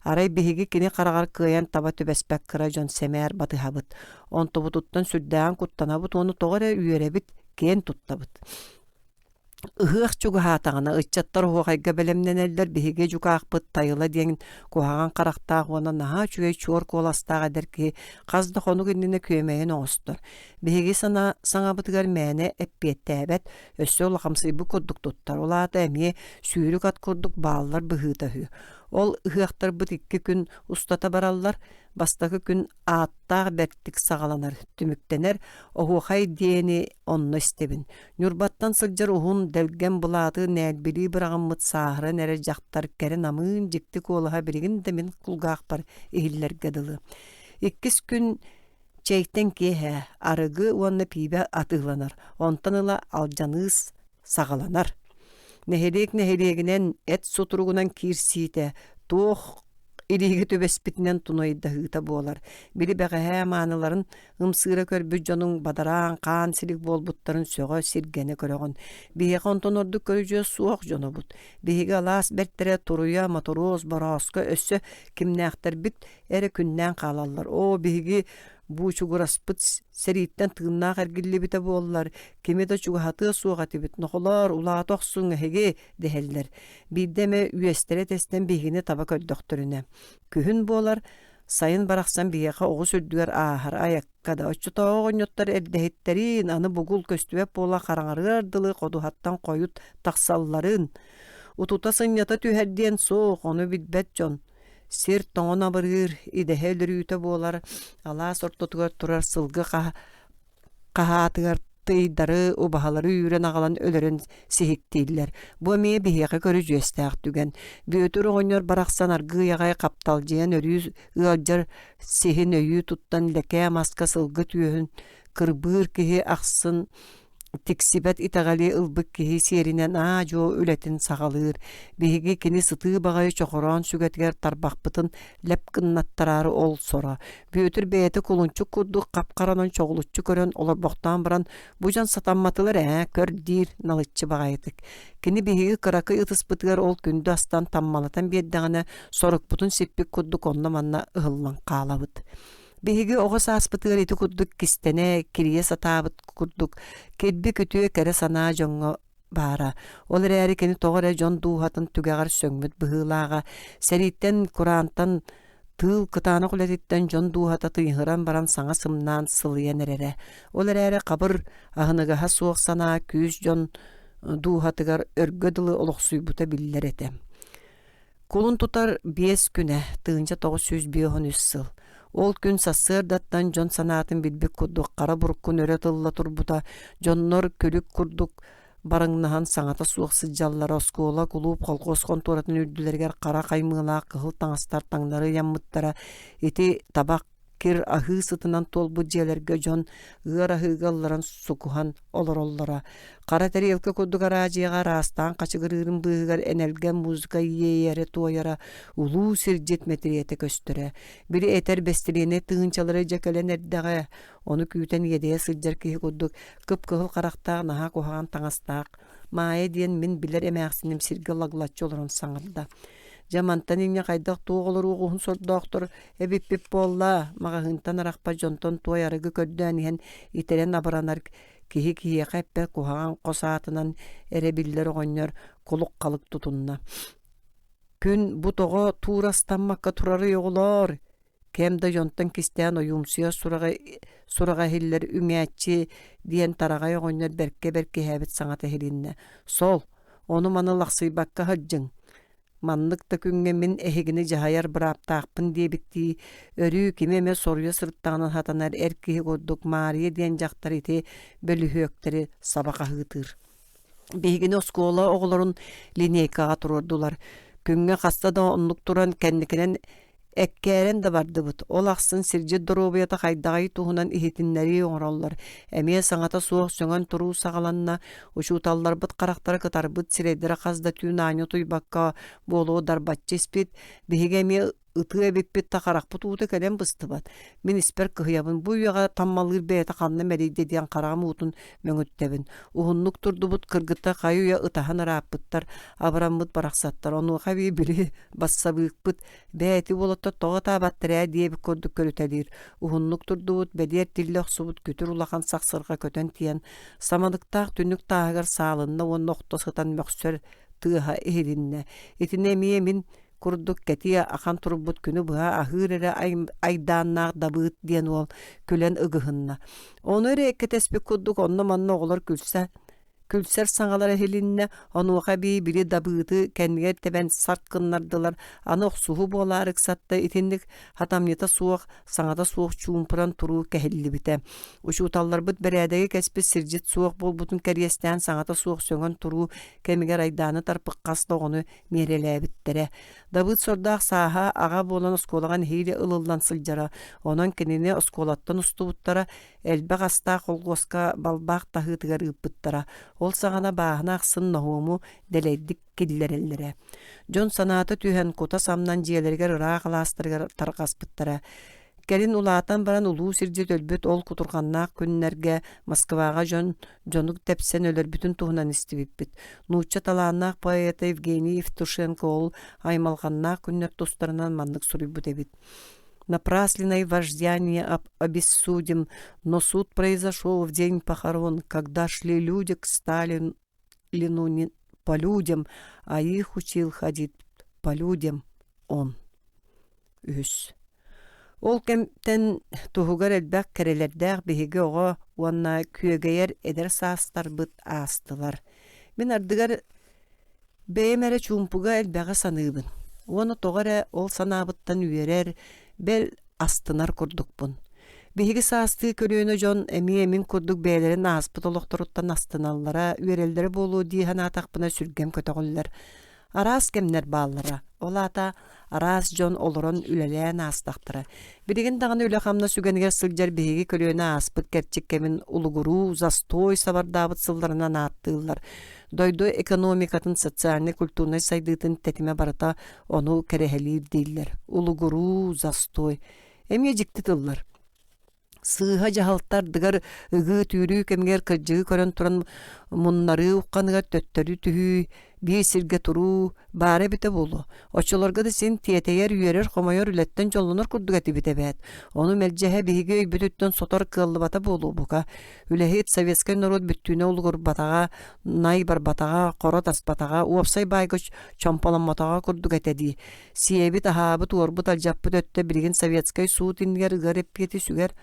Арай биһиги кини хараҕар кыайан таба түбэспэт кыра дьон сэмээр батыһабыт. Онтубутуттан сүрдээҕин куттанабыт уонна тоҕо эрэ үөрэбит, киэн туттабыт. Ыһыах чугаһаатаҕына ыччаттар оһуохайга бэлэмнэнэллэр, биһиги дьукаахпыт Тайыла диэн куһаҕан харахтаах уонна наһаа үчүгэй чуор куоластаах эдэр киһи хас да хонук иннинэ күөмэйин оҥостор. Биһиги санаа саҥабытыгар мээнэ эппиэттээбэт, өссө улахамсыйбыт курдук туттар, ол аата эмиэ сүүрүк ат курдук бааллар быһыыта үһү. Ол ыһыахтарбыт икки күн устата бараллар, бастакы күн ааттаах бэртик саҕаланар, түмүктэнэр, оһуохай диэни онно истэбин. Ньурбаттан сылдьар уһун, дэлгэм былааты нээлбилии быраҕыммыт сааһыран эрэр дьахтар кэрэ намыын дьикти куолаһа билигин да мин кулгаахпар иһиллэргэ дылы. Иккис күн чэйтэн киэһэ арыгы уонна пиибэ атыыланар, онтон ыла алдьаныыс саҕаланар. Нэһилиэк нэһилиэгинэн эт сутуругунан киирсиитэ, туох Илиигэ түбэспитинэн тунайдаһыыта буолар. Били бэҕэһээ мааныларын ымсыыра көрбүт дьонуҥ бадараан хаан силик буолбуттарын сөҕө сиргэнэ көрөҕүн. Биһиэхэ онтон ордук көрүдьүөс суох дьонобут. Биһиги алаас бэртэрэ туруйа, моторуос, борооско өссө кимнээхтэрбит эрэ күннээн хаалаллар. Оо, биһиги буучугураспыт сэрииттэн тыыннаах эргиллибитэ буоллар, кими да чугаһатыа суох этибит. Нохолоор, улаата охсуҥ эһиги дэһэллэр. Биирдэ эмэ үөстэрэ тэстэн биһигини таба көрдөхтөрүнэ. Күһүн буолар, сайын барахсан биһиэхэ оҕус үрдүгэр ааһар айакка да оччотооҕу оҕонньоттор эрдэһиттэрин аны бугул көстүбэт буола хараҥарыар дылы ходуһаттан хойут тахсалларын, утута сынньата түһэр диэн суох, ону билбэт дьон. Сир тоҥон абырыыр, идэһэ өлөрүүтэ буолар, алаас ортотугар турар сылгы хаһаатыгар тыйдары, убаһалары үүрэн аҕалан өлөрөн сиһиктииллэр. Бу эмиэ биһиэхэ көрүдьүөстээх түгэн. Бүөтүр оҕонньор барахсан аргыый аҕай хапталдьыйан өрүү ыалдьар сиһин өйүү туттан лэкээ маска сылгы түөһүн кырбыыр киһи ахсын тиксибэт итэҕэли ылбыт киһи сиэринэн аа-дьуо үлэтин саҕалыыр. Биһиги кини сытыы баҕайы чохороон сүгэтигэр тарбахпытын лэп гыннаттараары ол соро. Бүөтүр бэйэтэ кулунчук курдук хап-харанан чоҕулуччу көрөн олорбохтоон баран бу дьон сатамматылар ээ көр диир налыччы баҕайытык. Кини биһиги кыракый ытыспытыгар ол күндү астан таммалатан биэрдэҕинэ сорукпутун сиппит курдук онно-манна ыһыллан хаалабыт. Биһиги оҕо сааспытыгар ити курдук кистэнэ, кирийэ сатаабыт курдук килбик үтүө кэрэ санаа дьоҥҥо баара. Ол эрээри кини тоҕо эрэ дьон дууһатын түгэҕэр сөҥмүт быһыылааҕа. Сэрииттэн, кураантан, тыыл кытаанах үлэтиттэн дьон дууһата тыйыһыран баран саҥа сымнаан сылыйан эрэрэ. Ол эрээри хабыр, аһыныгаһа суох санаа күүс дьон дууһатыгар өргө дылы олохсуйбута биллэр этэ. Кулун тутар биэс күнэ, 1953 сыл. Ол күн сарсыардаттан дьон санаатын билбит курдук хара буркун өрө тылла турбута, дьоннор күлүк курдук барыҥнаһан саҥата суох сылдьаллара, оскуола, кулууп, колхоз хонтуоратын үрдүлэригэр хара хаймыылаах кыһыл таҥастар таҥнары ыйаммыттара. Ити табах кир аһыы сытынан туолбут дьиэлэргэ дьон ыар аһыыга ылларан сукуһан олороллоро. Хара тэриэлкэ курдук араадьыйаҕа араастаан хачыгырыырын быыһыгар энэлгэн музыка иэйэрэ туойара, улуу сирдьит мэтириэтэ көстөрө. Били этэр бэстилиэнэй тыһыынчалара дьэ кэлэн эрдэҕэ, ону күүтэн иэдэйэ сылдьар киһи курдук кып-кыһыл харахтаах наһаа куһаҕан таҥастаах Маайа диэн мин билэр эмээхсиним сиргэ лаглаччы олорон саҥарда. Дьэ мантан инньэ хайдах туох олоруох уһун сордоохтор эбиппит буолла, маҕаһыынтан арахпат дьонтон туой арыгы көрдөөн иһэн итирэн абыранар киһи киһиэхэ эппэт куһаҕан хос аатынан эрэ биллэр оҕонньор кулук-халык тутунна. Күн бу тоҕо туурастаммакка турарый оҕолоор? Кэм да дьонтон кистээн ойуумсуйар сураҕа сураҕа иһиллэр үҥээччи диэн тараҕай оҕонньор бэркэ бэркиһээбит саҥата иһилиннэ. Сол, ону-маны лахсыйбакка сылдьыҥ. Маннык да күҥҥэ мин эһигини дьаһайар бырааптаахпын диэбиттии, өрүү кими эмэ соруйа сырыттаҕына сатанар эр киһи курдук Маарыйа диэн дьахтар ити бөлүһүөктэри саба хаһыытыыр. Биһигини оскуола оҕолорун линейкаҕа туруордулар. Күҥҥэ хаста да оннук туран кэнникинэн Эккээрэн да бардыбыт, ол ахсын сирдьит доруобуйата хайдаҕый туһунан иһитиннэрии оҥороллор. Эмиэ саҥата суох сөҥөн туруу саҕаланна, учууталларбыт харахтара кытарбыт, сирэйдэрэ хас да түүн аанньа утуйбакка буолуо дарбаччы испит, биһиги эмиэ ытыа эбиппит да харахпыт уута кэлэн быстыбат. Мин испэр кыһыйабын, бу үйэҕэ таммалыыр бэйэтэ ханна мэлийдэ диэн хараҕым уутун мөҥүттэбин. Уһуннук турдубут кыргыттар хайы-үйэ ытаһан ырааппыттар, абыраммыт барахсаттар. Онуоха эбии били бассабыыкпыт бэйэти уолаттар тоҕо ытаабаттар ээ диэбит курдук көрүтэлиир. Уһуннук турдубут, бэлиэр тиллэ охсубут күтүр улахан сахсырҕа көтөн тиийэн, самалыктаах түннүк тааһыгар саалынна уонна охто сытан мөхсөр тыаһа иһилиннэ. Итини эмиэ мин курдук кэтиэ ахан турбут күнү быһа аһыыр эрэ айдааннаах Дабыыт диэн уол күлэн ыгыһынна. Ону эрэ кэтэспит курдук онно-манна оҕолор күлсэ күлсэр саҥалара иһилиннэ, онуоха эбии били Дабыыты кэннигэр тэбэн сарт гыннардылар, аны охсуһуу буолаары ыксатта итинник хатамньыта суох, саҥата суох чуумпуран туруу кэһиллибитэ. Учууталларбыт бэрээдэги кэспит сирдьит суох буолбутун кэриэстээн саҥата суох сөҥөн туруу кэмигэр айдааны тарпыт хас да оҕону миэрэлээбиттэрэ. Дабыыт сордоох сааһа аҕа буолан оскуолаҕа нэһиилэ ылыллан сылдьара, онон кинини оскуолаттан устубуттара, элбэх астаах холхуоска балбаах таһыытыгар ыыппыттара. Ол саҕана бааһына ахсын ноһуому дэлэйдик киллэрэллэрэ. Дьон санаата түһэн, кута самнан дьиэлэригэр ыраах алаастарыгар тарҕаспыттара. Кэлин улаатан баран улуу сирдьит өлбүт ол кутурҕаннаах күннэргэ Москваҕа дьон дьону тэпсэн өлөрбүтүн туһунан истибиппит. Нуучча талааннаах поэта Евгений Евтушенко ол аймалҕаннаах күннэр тустарынан маннык суруйбут эбит. Напраслиной вождяние обессудим, но суд произошел в день похорон, когда шли люди к Сталину не по людям, а их учил ходить по людям он. Үһүс. Ол кэмтэн туһугар элбэх кэрэлэрдээх биһиги оҕо уонна күөгэйэр эдэр саастарбыт аастылар. Мин ардыгар бэйэм эрэ чуумпуга элбэҕи саныыбын уонна тоҕо эрэ ол санаабыттан үөрэр, бэл астынар курдукпун. Биһиги саастыы көлүөнэ дьон эмиэ мин курдук бэйэлэрин ааспыт олохторуттан астыналлара, үөрэллэрэ буолуо дии санаатахпына сүргэм көтөҕүллэр. Араас кэмнэр бааллара, ол аата араас дьон олорон үлэлээн аастахтара. Билигин даҕаны үлэ-хамнас үгэнигэр сылдьар биһиги көлүөнэ ааспыт кэрчик кэмин улугуруу, застой сабардаабыт сылларынан ааттыыллар. Дойду экономикатын социальнай-культурнай сайдыытын тэтимэ барыта ону кэрэһэлиир дииллэр. Улугуруу, застой. Эмиэ дьикти тыллар. Сыыһа дьаһалта ардыгар ыгыы-түүрүү кэмигэр кырдьыгы көрөн туран муннарыы ухханыгар төттөрү түһүү, биир сиргэ туруу баара эбитэ буолуо. Оччолорго да син тиэтэйэр, үөрэр-хомойор үлэттэн дьоллонор курдук этибит эбээт. Ону мэлдьэһэ биһиги өйбүтүттэн сотор кыаллыбата буолуо бука. Үлэһит советскай норуот бүттүүнэ улугурбатаҕа, най барбатаҕа, хоро таспатаҕа, уопсай баайга чомполоммотоҕо курдук этэ дии. Сиэбит, аһаабыт, уорбут, алдьаппыт өттө билигин советскай суут иннигэр ыар эппиэти сүгэр.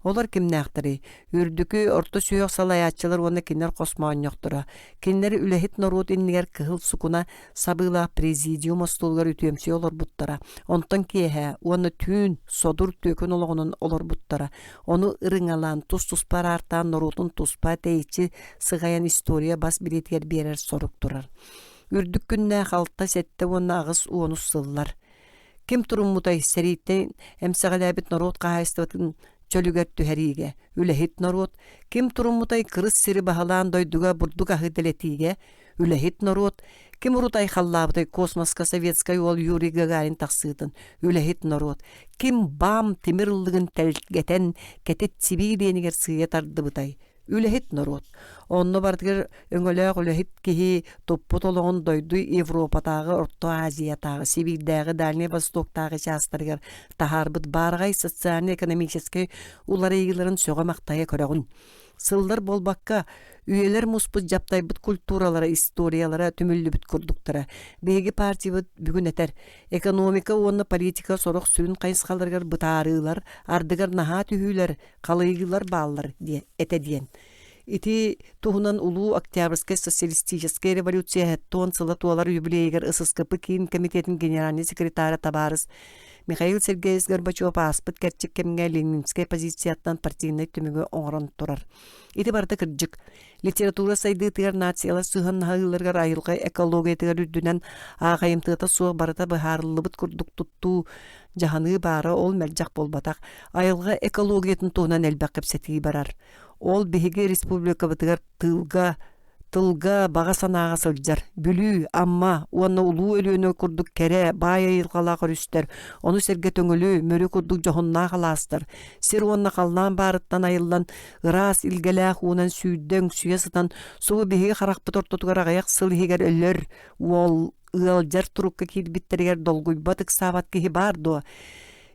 Олор кимнээхтэрий? Үрдүкү, орто сүһүөх салайааччылар уонна кинилэр хос моонньохторо. Кинилэр үлэһит норуот иннигэр кыһыл сукуна сабыылаах президиум остуолугар үтүөмсүйэ олорбуттара. Онтон киэһэ уонна түүн содур түөкүн олоҕунан олорбуттара. Ону ырыҥалаан, тус-туспа араартаан норуотун туспа тэйиччи сыҕайан история бас билиитигэр биэрэр сорук турар. Үрдүк күннээх алта, сэттэ уонна аҕыс уонус сыллар. Ким туруммутай сэрииттэн эмсэҕэлээбит норуот хаһаайыстыбатын чөлүгэр түһэриигэ, үлэһит норуот, ким туруммутай кырыс сири баһылаан дойдуга бурдук аһы дэлэтиигэ, үлэһит норуот, ким урут айхаллаабытай космоска советскай уол Юрий Гагарин тахсыытын, үлэһит норуот, ким баам тимир ыллыгын тэлгэтэн кэтит Сибиир иэнигэр сыыйа тардыбытай, Үлэһит норуот. Онно барытыгар өҥөлөөх үлэһит киһи туппут олоҕун дойду Европатааҕы, Орто Азиятааҕы, Сибиирдээҕи, Дальнай Востоктааҕы чаастарыгар таһаарбыт баараҕай социально-экономическай уларыйыыларын сөҕө-махтайа көрөҕүн. Сыллар буолбакка, үйэлэр муспут дьаптайбыт культуралара, историялара түмүллүбүт курдуктара. Биһиги партиябыт бүгүн этэр, экономика уонна политика сорох сүрүн хайысхаларыгар бытаарыылар, ардыгар наһаа түһүүлэр, халыйыылар бааллар диэн этэ диэн. Ити туһунан Улуу Октябрьскай социалистическай революция 70 сыла туолар юбилейыгар ССКП Киин комитетин генеральнай секретара табаарыс Михаил Сергеевич Горбачев ааспыт кэрчик кэмҥэ ленинскэй позицияттан партийнай түмүгү оҥорон турар. Ити барыта кырдьык. Литература сайдыытыгар нациялар сыһыаннаһыыларыгар айылҕа экологиятыгар үрдүнэн ааҕайымтыата суох барыта быһаарыллыбыт курдук туттуу дьаһаныы баара ол мэлдьэх буолбатах. Айылҕа экологиятын туһунан элбэх кэпсэтии барар. Ол биһиги республикабытыгар тыылга тылга, баҕа санааҕа сылдьар. Бүлүү, Амма уонна Улуу Өлүөнэ курдук кэрэ, баай айылҕалаах өрүстэр, ону сэргэ Төҥүлү, Мүрү курдук дьоһуннаах алаастар, сир уонна халлаан баарыттан айыллан, ыраас илгэлээх уунан сүүрдэ өҥсүйэ сытан, субу биһиги харахпыт ортотугар аҕыйах сыл иһигэр өлөр, уол ыалдьар турукка киирбиттэригэр долгуйбат, ыксаабат киһи баар дуо?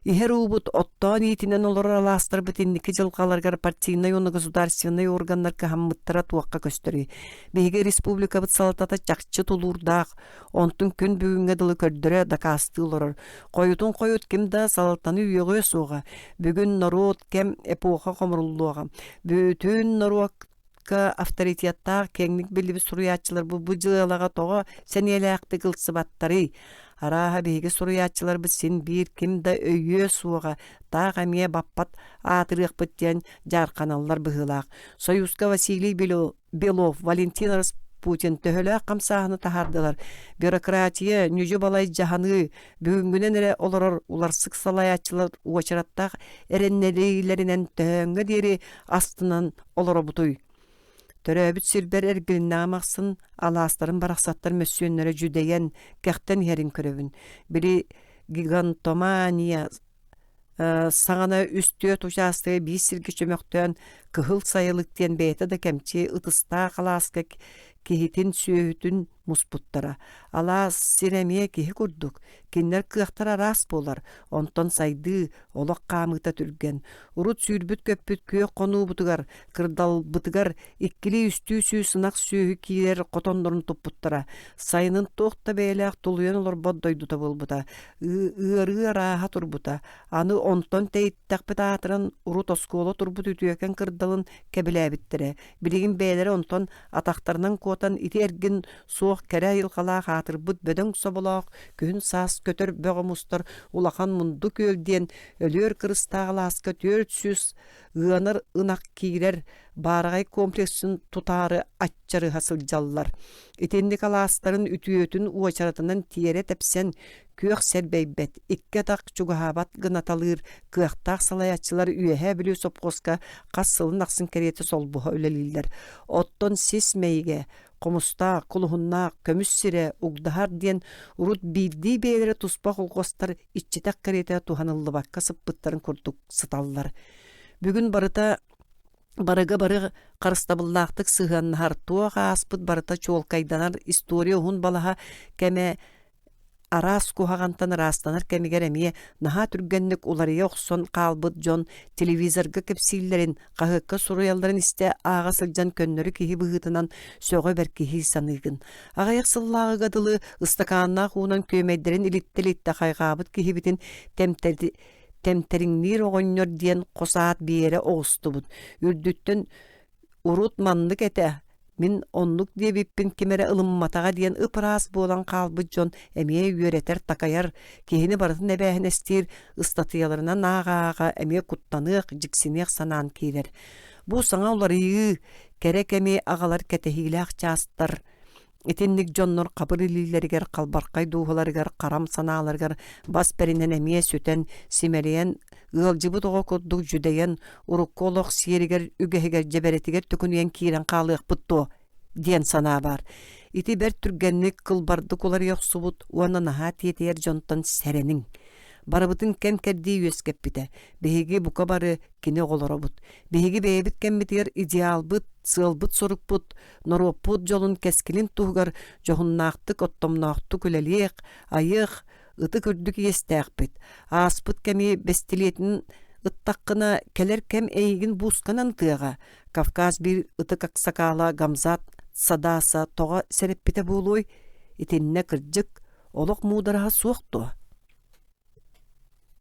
Иһэр уубут оттоон иитинэн олорор алаастарбыт инники дьылҕаларыгар партийнай уонна государственнай органнар кыһаммыттара туохха көстөрүй? Биһиги республикабыт салалтата чахчы тулуурдаах, онтун күн бүгүҥҥэ дылы көрдөрө, дакаастыы олорор. Хойутун хойут ким да салалтаны үөҕүө суоҕа. Бүгүн норуот кэм эпоха хомуруллуоҕа. Бүтүн норуот авторитеттаах киэҥник биллибит суруйааччылар бу бу дьыалаҕа тоҕо сэниэлээхтик ылсыбаттарый? Арааһа биһиги суруйааччыларбыт син биир ким да өйүө суоҕа, таах эмиэ баппат аатырыахпыт диэн дьаарханаллар быһыылаах. Союзка Василий Белов, Валентин. Путин төһөлөөх хамсааһыны таһаардылар? Бюрократия, ньүдьү-балай дьаһаныы, бүгүҥҥүнэн эрэ олорор уларсык салайааччылар уочараттаах эрэннэриилэринэн төһөөҥҥө диэри астынан олоробутуй? Төрөөбүт сирбэр эргилиннэҕим ахсын алаастарын барахсаттар мөссүөннэрэ дьүдэйэн, кэхтэн иһэрин көрөбүн. Били гигантомания саҕана үс-түөрт учаастагы биир сиргэ чөмөхтөөн Кыһыл Сайылык диэн бэйэтэ да кэмчи ытыстаах алааска киһитин сүөһүтүн муспуттара. Алаас сирэ эмиэ киһи курдук, кинилэр кыахтара араас буолар, онтон сайдыы, олох хаамыыта түргэн. Урут сүүрбүт-көппүт күөх хонуубутугар, кырдалбытыгар иккилии-үстүү сүүс ынах сүөһү киирэр хотоннорун туппуттара. Сайынын туох да бэйэлээх тулуйан олорбот дойдута буолбута. Ыарыы арааһа турбута. Аны онтон тэйиттэхпит аатыран урут оскуола турбут үтүөкэн кырдалын кэбилээбиттэрэ. Билигин бэйэлэрэ онтон атахтарынан куотан ити эргин суох кэрэ айылҕалаах аатырбыт бөдөҥ соболоох күһүн-саас көтөр бөҕө мустар улахан мунду күөл диэн өлүөр кырыстаах алааска 400 ыанар ынах киирэр баараҕай комплексын тутаары аччарыһа сылдьаллар. Итинник алаастарын үтүөтүн уочаратынан тиэрэ тэпсэн күөх сэрбэйбэт, икки атах чугаһаабат гынаталыыр кыахтаах салайааччылар Үөһээ Бүлүү сопхуоска хас сылын ахсын кэриэтэ солбуһа үлэлииллэр. Оттон сис мэйигэ, хомустаах, кулуһуннаах, көмүс сирэ, угдаһар диэн урут биирдии бэйэлэрэ туспа холхуостар иччитэх кэриэтэ туһаныллыбакка сыппыттарын курдук сыталлар. Бүгүн барыта барыга бары харыстабыллаахтык сыһыаннаһар, туох ааспыт барыта чуолкайданар история уһун балаһа кэмэ араас куһаҕантан ыраастанар кэмигэр эмиэ наһаа түргэнник уларыйа охсон хаалбыт дьон телевизорга кэпсииллэрин, хаһыакка суруйалларын истэ ааҕа сылдьан көннөрү киһи быһыытынан сөҕө бэркиһии саныыгын. Аҕыйах сыллааҕыга дылы ыстакааннаах уунан күөмэйдэрин илиттэ-илиттэ хайҕаабыт киһибитин тэмтэриҥниир оҕонньор диэн хос аат биэрэ оҕустубут. Үрдүттэн Урут маннык этэ, мин оннук диэбиппин ким эрэ ылымматаҕа диэн ып-ыраас буолан хаалбыт дьон эмиэ үөрэтэр-такайар, киһини барытын эбээһинэстиир ыстатыйаларынан ааҕа-ааҕа эмиэ куттаныах, дьиксиниэх санаан киирэр. Бу саҥа уларыйыы, кэрэ кэми аҕалар кэтэһиилээх чаастар Итинник дьоннор хабыр илиилэригэр, халбархай дууһаларыгар, харам санааларыгар бас бэринэн эмиэ сүтэн, симэлийэн, ыалдьыбыт оҕо курдук дьүдэйэн, урукку олох сиэригэр, үгэһигэр, дьэбэрэтигэр төкүнүйэн киирэн хаалыахпыт дуо диэн санаа баар. Ити бэрт түргэнник, кылбардык уларыйа охсубут уонна наһаа тиэтэйэр дьонтон сэрэниҥ. Барыбытын кэм-кэрдии үөскэппитэ. Биһиги бука бары кини оҕолоробут. Биһиги бэйэбит кэммитигэр идеалбыт, сыалбыт-сорукпут норуоппут дьолун кэскилин туһугар дьоһуннаахтык, оттомноохтук үлэлиэх, айыах, ытык үрдүк иэстээхпит. Ааспыт кэми бэстилиэтин ыттаххына, кэлэр кэм эйигин буусканан ытыаҕа. Кавказ биир ытык аксакаала Гамзат Садаса тоҕо сэрэппитэ буолуой? Итиннэ кырдьык, олох муудараһа суох дуо?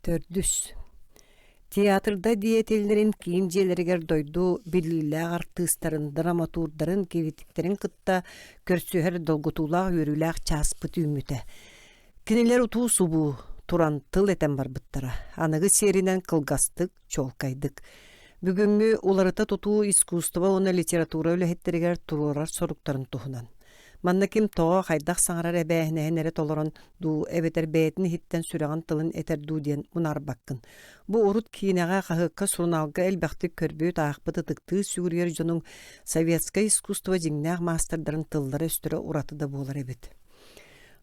Төрдүс. Театрда деятеллэрин киин дьиэлэригэр дойду биллиилээх артыыстарын, драматурдарын, кириитиктэрин кытта көрсүһэр долгутуулаах үөрүүлээх чааспыт үүммүтэ. Кинилэр утуу-субуу туран тыл этэн барбыттара. Аныгы сиэринэн кылгастык, чуолкайдык. Бүгүҥҥү уларыта тутуу искусство уонна литература үлэһиттэригэр туруорар соруктарын туһунан. Манна ким тоҕо, хайдах саҥарар эбээһинэһин эрэ толорон дуу, эбэтэр бэйэтин иһиттэн сүрэҕин тылын этэр дуу диэн мунаарбаккын. Бу урут киинэҕэ, хаһыакка, сурунаалга элбэхтик көрбүт, аахпыт, ытыктыы сүгүрүйэр дьонуҥ советскай искусство дьиҥнээх маастардарын тыллара-өстөрө ураты да буолар эбит.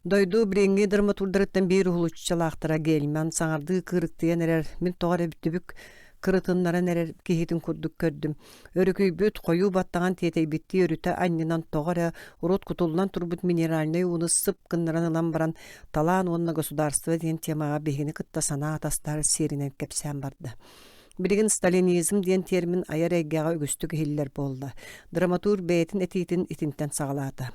Дойду билиҥҥи драматурдарыттан биир уһулуччулаахтара Гельман саҥардыы кыырыктыйан эрэр, мин тоҕо эрэ түбүк кырытыннаран эрэр киһитин курдук көрдүм. Өрүкүйбүт, хойуу баттаҕын тиэтэйбиттии өрүтэ анньынан тоҕо эрэ урут кутуллан турбут минеральнай ууну сып гыннаран ылан баран, талаан уонна государство диэн темаҕа биһигини кытта санаа атастаһар сиэринэн кэпсээн барда. Билигин сталинизм диэн термин айар эйгэҕэ үгүстүк иһиллэр буолла. Драматург бэйэтин этиитин итинтэн саҕалаата.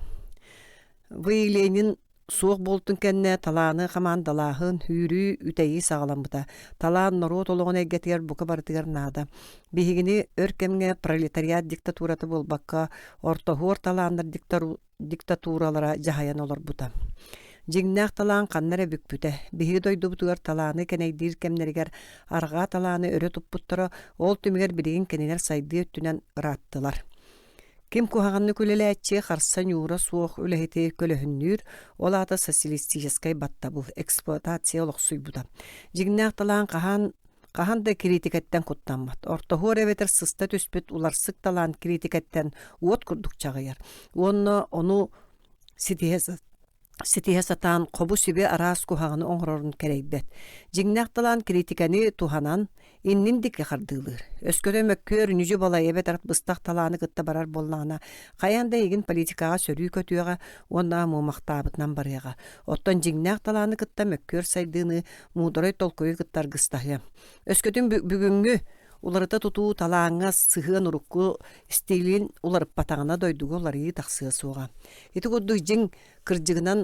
Вы Ленин суох буолтун кэннэ талааны хамаандалааһын, үүрүү, үтэйии саҕаламмыта. Талаан норуот олоҕун эйгэтигэр бука барытыгар наада. Биһигини өр кэмҥэ пролетариат диктатурата буолбакка, ортоһуор талааннар диктатуралара дьаһайан олорбута. Дьиҥнээх талаан ханна эрэ бүкпүтэ. Биһиги дойдубутугар талааны кэнэйдиир кэмнэригэр арҕаа талааны өрө туппуттара, ол түмүгэр билигин кинилэр сайдыы өттүнэн ырааттылар. Ким куһаҕаннык үлэлээччи харса ньуура суох үлэһити көлөһүннүүр, ол аата социалистическай баттабыл, эксплуатация олохсуйбута. Дьиҥнээх талаан хаһан хаһан да кириитикэттэн куттаммат. Ортоһуор эбэтэр сыста түспүт уларсык талаан кириитикэттэн уот курдук чаҕыйар. Уонна ону ситиһэ ситиһэ сатаан хобу-сиби араас куһаҕаны оҥорорун кэрэйбэт. Дьиҥнээх талаан кириитикэни туһанан, иннин диэки хардыылыыр. Өскөтө мөккүөр ньүдьү-балай эбэтэр быстах талааны кытта барар буоллаҕына, хайаан да эйигин политикаҕа сөрүү көтүөҕэ уонна муомахтаабытынан барыаҕа. Оттон дьиҥнээх талааны кытта мөккүөр сайдыыны муударай толкуйу кытта аргыстаһыа. Өскөтүн бүгүҥҥү уларыта тутуу талааҥҥа сыһыан урукку стилин уларыппатаҕына дойдуга уларыйыы тахсыа суоҕа. Ити курдук дьиҥ кырдьыгынан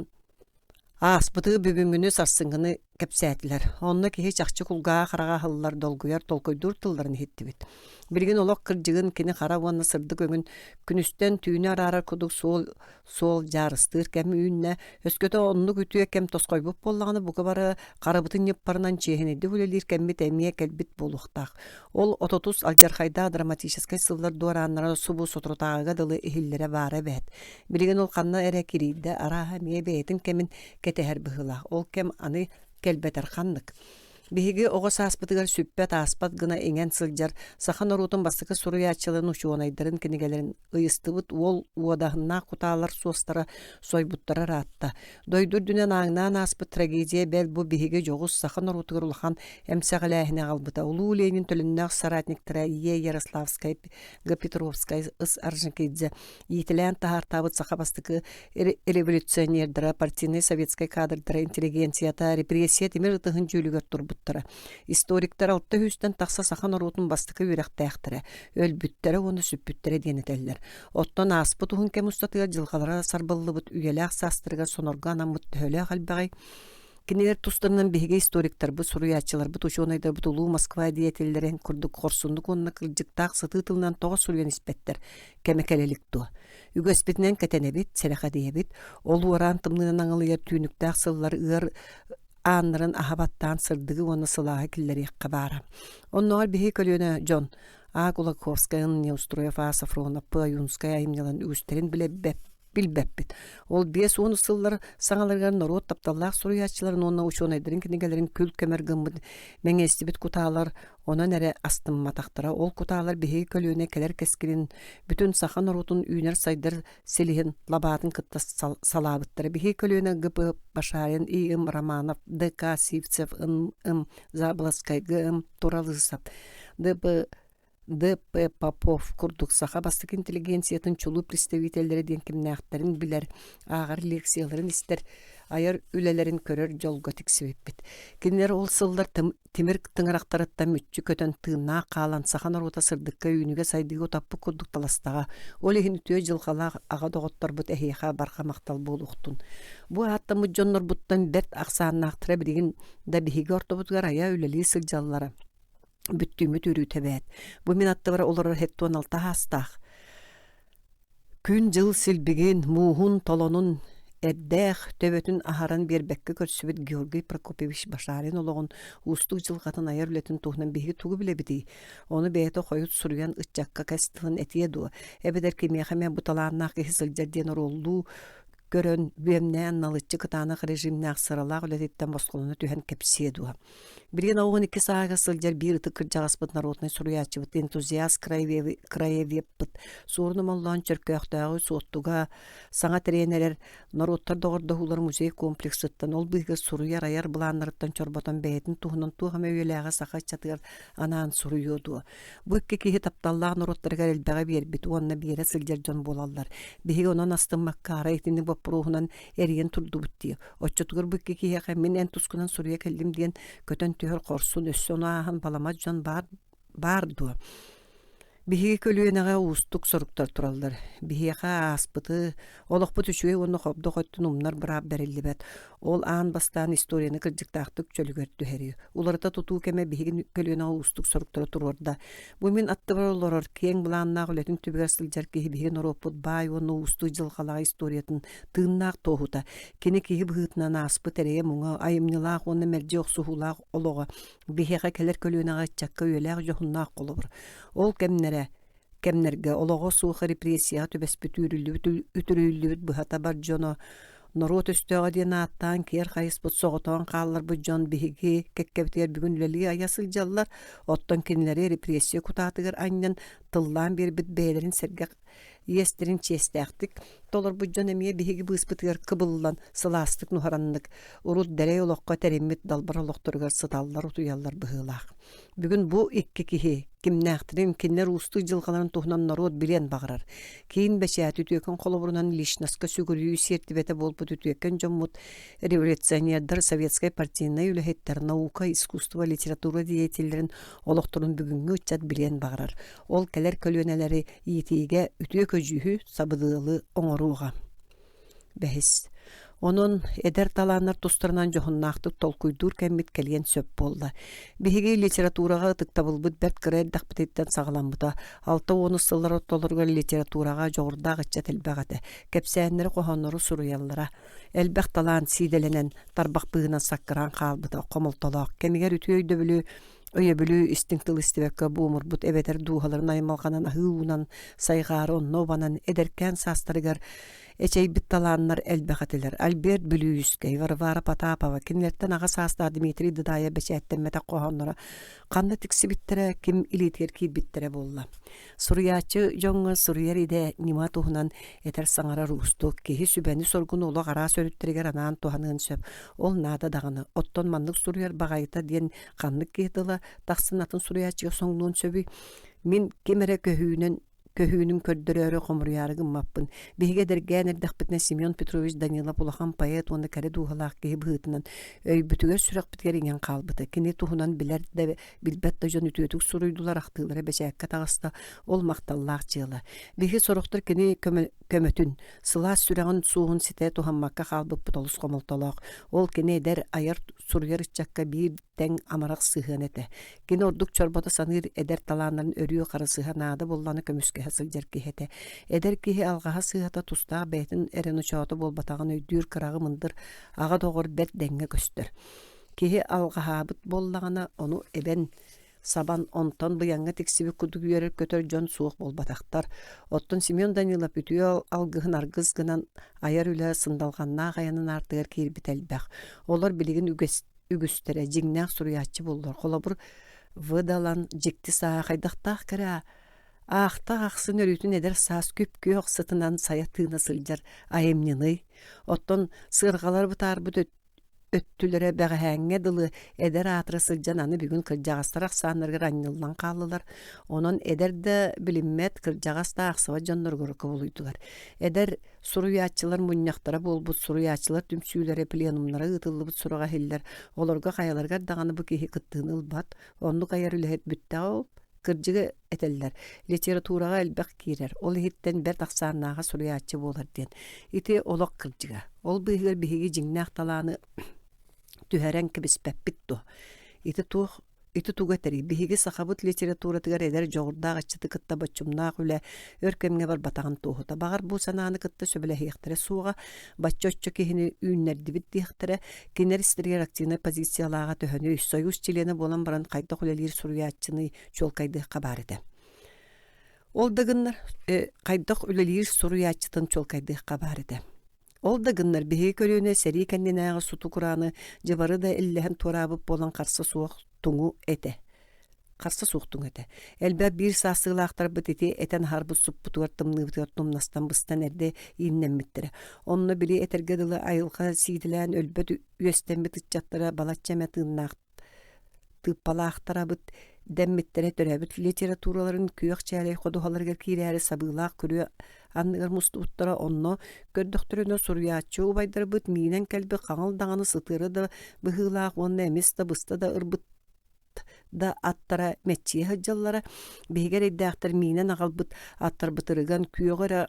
ааспыты бүгүҥҥүнү сарсыҥҥыны кэпсээтилэр. Онно киһи чахчы кулгааҕа хараҕа аһыллар, долгуйар, толкуйдуур тылларын иһиттибит. Билигин олох кырдьыгын кини хара уонна сырдык өҥүн күнүстэн түүнү араарар курдук суол суол дьаарыстыыр кэм үүннэ. Өскөтө оннук үтүө кэм тосхойбут буоллаҕына, бука бары харабытын ньыппарынан чиэһинэйдик үлэлиир кэммит эмиэ кэлбит буолуохтаах. Ол отутус алдьархайдаах драматическай сыллар дуорааннара субу соторутааҕыга дылы иһиллэрэ баара эбээт. Билигин ол ханна эрэ кирийдэ, арааһа эмиэ бэйэтин кэмин кэтэһэр быһыылаах. Ол кэм аны кэлбэтэр ханнык. Биһиги оҕо сааспытыгар сүппэт-ааспат гына иҥэн сылдьар саха норуотун бастакы суруйааччыларын, учуонайдарын кинигэлэрин ыйыстыбыт уол уодаһыннаах кутаалар суостара сойбуттара ыраатта. Дойду үрдүнэн ааҥнаан ааспыт трагедия бэл бу биһиги дьоҕус саха норуотугар улахан эмсэҕэлээһини аҕалбыта. Улуу Ленин төлөннөөх соратниктара Е. Ярославскай, Г. Петровскай, С. Орджоникидзе иитилээн таһаартаабыт саха бастакы революционердара, партийнай советскай кадрдара, интеллигенцията репрессия тимир ытыһын дьүүлүгэр турбуттара. Историктар алта сүүстэн тахса саха норуотун бастакы үөрэхтээхтэрэ, өлбүттэрэ уонна сүппүттэрэ диэн этэллэр. Оттон ааспыт уһун кэм устатыгар дьылҕалара сарбыллыбыт үйэлээх саастарыгар сонорго анаммыт төһөлөөх элбэҕий? Кинилэр тустарынан биһиги историктарбыт, суруйааччыларбыт, учуонайдарбыт улуу Москва деятеллэрин курдук хорсуннук уонна кырдьыктаах сытыы тылынан тоҕо суруйан испэттэр, кэмэ кэлэ илик дуо? Үгэспитинэн кэтэнэбит, сэрэхэдийэбит, ол уораан тымныынан аҥылыйар түүнүктээх сыллар ыар ааннарын аһа баттаан сырдыгы уонна сылааһы киллэриэххэ баара. Оннооҕор биһиги көлүөнэ дьон А. Кулаковскай, Неустроев, А. Сафронов, П. Ойуунскай айымньыларын үгүстэрин билбэт билбэппит. Ол 50 сыллар саҥаларыгар норуот тапталлаах суруйааччыларын уонна учуонайдарын кинигэлэрин күл-көмөр гыммыт мэҥиэстибит кутаалар онон эрэ астымматахтара. Ол кутаалар биһиги көлүөнэ кэлэр кэскилин бүтүн саха норуотун үүнэр-сайдар силиһин лабаатын кытта салаабыттара. Биһиги көлүөнэ Г.П. Башарин, И.М. Романов, Д.К. Сивцев, Н.М. Заболоцкай, Г.М. Туралысов, Д.П. Д.П. Попов курдук саха бастакы интеллигенциятын чулуу представителлэрэ диэн кимнээхтэрин билэр, ааҕар лекцияларын истэр, айар үлэлэрин көрөр дьолго тиксибиппит. Кинилэр ол сыллар тимир тыҥырахтарыттан мүччү көтөн тыыннаах хаалан саха норуота сырдыкка үүнүүгэ сайдыыга утаппыт курдук таластаҕа. Ол иһин үтүө дьылҕалаах аҕа доҕотторбут эһиэхэ барҕа махтал буолуохтун. Бу ааттаммыт дьоннорбуттан бэрт ахсааннаахтара билигин да биһиги ортобутугар айа үлэлии сылдьаллара бүттүүммүт үөрүүтэ эбээт. Бу мин аттыбар олорор 76 саастаах. Күн-дьыл силбигин, мууһун, толонун эрдээх төбөтүн аһаран биэрбэккэ көрсүбүт Георгий Прокопьевич Башарин олоҕун уустук дьылҕатын айар үлэтин туһунан биһиги тугу билэбитий? Ону бэйэтэ хойут суруйан ыччакка кэс тылын этиэ дуо? Эбэтэр кимиэхэ эмэ бу талааннаах киһи сылдьар диэн оруоллуу көрөн, бүөмнээн налыччы кытаанах режимнээх сыралаах үлэтиттэн босхолоно түһэн кэпсиэ дуо? Билигин 12 сааһыгар сылдьар биир ытык кырдьаҕаспыт народнай суруйааччыбыт энтузиаст краеведпыт Суорун Омоллоон Чөркөөхтөөҕү Суоттуга саҥа тэрийэн эрэр норуоттар доҕордоһуулар музей комплексыттан ол быыһыгар суруйар-айар былааннарыттан чорботон бэйэтин туһунан туох эмэ үйэлээҕи саха ыччатыгар анаан суруйуо дуо? Бу икки киһи тапталлаах норуоттарыгар элбэҕи биэрбит уонна биэрэ сылдьар дьон буолаллар. Биһиги онон астыммакка арай итинник боппуруоһунан эрийэн турдубут дии. Оччотугар бу икки киһиэхэ мин эн тускунан суруйа кэллим диэн көтөн түһэр хорсун өссө ону ааһан баламат дьон баар, баар дуо? Биһиги көлүөнэҕэ уустук соруктар тураллар. Биһиэхэ ааспыты, олохпут үчүгэй уонна хобдох өттүн умнар быраап бэриллибэт. Ол аан бастаан историяны кырдьыктаахтык чөлүгэр түһэрии. Уларыта тутуу кэмэ биһиги көлүөнэҕэ уустук соруктары туруорда. Бу мин аттыбар олорор киэҥ былааннаах үлэтин түбүгэр сылдьар киһи биһиги норуоппут баай уонна уустук дьылҕалаах историятын тыыннаах туоһута. Кини киһи быһыытынан ааспыт эрэйэ-муҥа, айымньылаах уонна мэлдьи охсуһуулаах олоҕо биһиэхэ кэлэр көлүөнэҕэ ыччакка үйэлээх дьоһуннаах холобур. Ол кэмнэрэ. кэмнэргэ олоҕо суох репрессияҕа түбэспит үүрүллүбүт үтүрүйүллүбүт быһата бар дьоно норуот өстөөҕө диэн ааттаан киэр хайыспыт соҕотоон хаалларбыт дьон биһиги кэккэбитигэр бүгүн үлэлии айа сылдьаллар оттон кинилэри репрессия кутаатыгар анньан тыллаан биэрбит бэйэлэрин сэргэх иэстэрин чиэстээхтик толорбут дьон эмиэ биһиги быыспытыгар кыбыллан сылаастык нуһараннык урут дэлэй олоххо тэриммит далбар олохторугар сыталлар утуйаллар быһыылаах. Бүгүн бу икки киһи кимнээхтэрин, кинилэр уустук дьылҕаларын туһунан норуот билиэн баҕарар. Киин бэчээт үтүөкэн холобурунан личноска сүгүрүйүү сиэртибэтэ буолбут үтүөкэн дьоммут революционердар, советскай партийнай үлэһиттэр, наука, искусство, литература деятеллэрин олохторун бүгүҥҥү ыччат билиэн баҕарар. Ол кэлэр көлүөнэлэри иитиигэ үтүө көдьүүһү сабыдыалы оҥоруоҕа. Бэһис. Онон эдэр талааннар тустарынан дьоһуннаахтык толкуйдуур кэммит кэлиэн сөп буолла. Биһиги литератураҕа ытыктабылбыт бэрт кыра эрдэхпититтэн саҕаламмыта. 60 сыллар ортолоругар литератураҕа дьоҕурдаах ыччат элбэх этэ. Кэпсээннэри, хоһооннору суруйаллара. Элбэх талаан сиидэлэнэн, тарбах быыһынан саккыраан хаалбыта хомолтолоох. Кэмигэр үтүө өйдөбүлү өйөбүлү истиҥ тыл истибэккэ буомурбут эбэтэр дууһаларын аймалҕанан аһыы уунан сайҕаары онно убанан эдэркээн саастарыгар эчэйбит талааннар элбэх этилэр. Альберт Бүлүүйүскэй, Варвара Потапова, кинилэртэн аҕа саастаах Дмитрий Дыдаев бэчээттэммэтэх хоһоонноро ханна тиксибиттэрэ, ким илиитигэр киирбиттэрэ буолла. Суруйааччы дьоҥҥо суруйар идэ ньыма туһунан этэр-саҥарар уустук, киһи сүбэни-соргуну олох араас өрүттэригэр анаан туһаныан сөп. Ол наада даҕаны. Оттон маннык суруйар баҕайыта диэн ханнык киһи тыла тахсан атын суруйааччыга соҥнуон сөбүй? Мин ким эрэ көһүүнэн көһүүнүн көрдөрөөрү хомуруйаары гыммаппын. Биһиги эдэргээн эрдэхпитинэ Семен Петрович Данилов улахан поэт уонна кэрэ дууһалаах киһи быһыытынан өйбүтүгэр-сүрэхпитигэр иҥэн хаалбыта. Кини туһунан билэр да билбэт да дьон үтүөтүк суруйдулар, ахтыылара бэчээккэ таҕыста. Ол махталлаах дьыала. Биһиги сорохтор кини көмөтүн, сылаас сүрэҕин суоһун ситэ туһаммакка хаалбыппыт олус хомолтолоох. Ол кини эдэр, айар суруйар ыччакка биир тэҥ амарах сыһыан этэ. Кини ордук чорбото саныыр эдэр талааннарын өрүү харысыһа наада буоллаҕына көмүскэһэ сылдьар киһи этэ. Эдэр киһи алҕаһа сыыһата тустаах бэйэтин эрэ ночоото буолбатаҕын өйдүүр кыраҕы мындыр аҕа доҕор бэрт дэҥҥэ көстөр. Киһи алҕаһаабыт буоллаҕына, ону эбэн сабан, онтон быйаҥҥа тиксибит курдук үөрэр-көтөр дьон суох буолбатахтар. Оттон Семен Данилов үтүө алгыһын аргыс гынан айар үлэ сындалҕаннаах айанын аартыгар киирбит элбэх. Олор билигин үгэс, үгүстэрэ дьиҥнээх суруйааччы буоллар. Холобур, Выдалан дьикти сааһа хайдахтаах кэрэ аахтах ахсын өрүүтүн эдэр саас күп-күөх сытынан сайа тыына сылдьар айымньыный. Оттон сыарҕалар бытаарбыт өттүлэрэ бэҕэһээҥҥэ дылы эдэр аатыра сылдьан аны бүгүн кырдьаҕастар ахсааннарыгар анньыллан хааллылар. Онон эдэр да билиммэт, кырдьаҕас да аахсыбат дьонноругар кубулуйдулар. Эдэр суруйааччылар мунньахтара буолбут суруйааччылар түмсүүлэрэ пленумнара ыытыллыбыт сураҕа иһиллэр. Олорго хайаларыгар даҕаны бу киһи кыттыыны ылбат. Оннук айар үлэһит бүттэҕэ ол. Кырдьыгы этэллэр, литератураҕа элбэх киирэр, ол иһиттэн бэрт ахсааннааҕа суруйааччы буолар диэн. Ити олох кырдьыга. Ол быыһыгар биһиги дьиҥнээх талааны түһэрэн кэбиспэппит дуо? Ити туох ити тугу этэрий? Биһиги сахабыт литературатыгар эдэр дьоҕурдаах ыччаты кытта боччумнаах үлэ өр кэмҥэ барбатаҕын туоһута. Баҕар бу санааны кытта сөбүлэһиэхтэрэ суоҕа, бачча-оччо киһини үүннэрдибит диэхтэрэ, кинилэр истэригэр активнай позициялааҕа төһөнүй, сойуус чилиэнэ буолан баран хайдах үлэлиир суруйааччыный чуолкайдыахха баар этэ. Ол да гыннар хайдах үлэлиир суруйааччытын чуолкайдыахха баар этэ. Ол да гыннар биһиги көлүөнэ сэрии кэннинээҕи суту-курааны дьыбары да иллэһэн туораабыт буолан харса суох туҥу этэ. Харса суох туҥ этэ. Элбэх биир саастыылаахтарбыт ити этэн аһарбыт суппутугар тымныыбытыгар тумнастан быстан эрдэ ииннэммиттэрэ. Онно били этэргэ дылы айылҕа сиидэлээн өлбөт үөстэммит ыччаттара балачча эмэ тыыннаах тыыппалаахтарабыт дэммиттэрэ төрөөбүт литератураларын күөх чээлэй ходуһаларыгар киирээри сабыылаах күрүө анныгар мустубуттара онно көрдөхтөрүнэ суруйааччы убайдарбыт миинэн кэлбит хаҥыл даҕаны сытыары да быһыылаах уонна эмис да быста да ырбыт да аттара мэччийэ сылдьаллара. Биһиги эрэйдээхтэр миинэн аҕалбыт аттарбыт ырыган күөҕү эрэ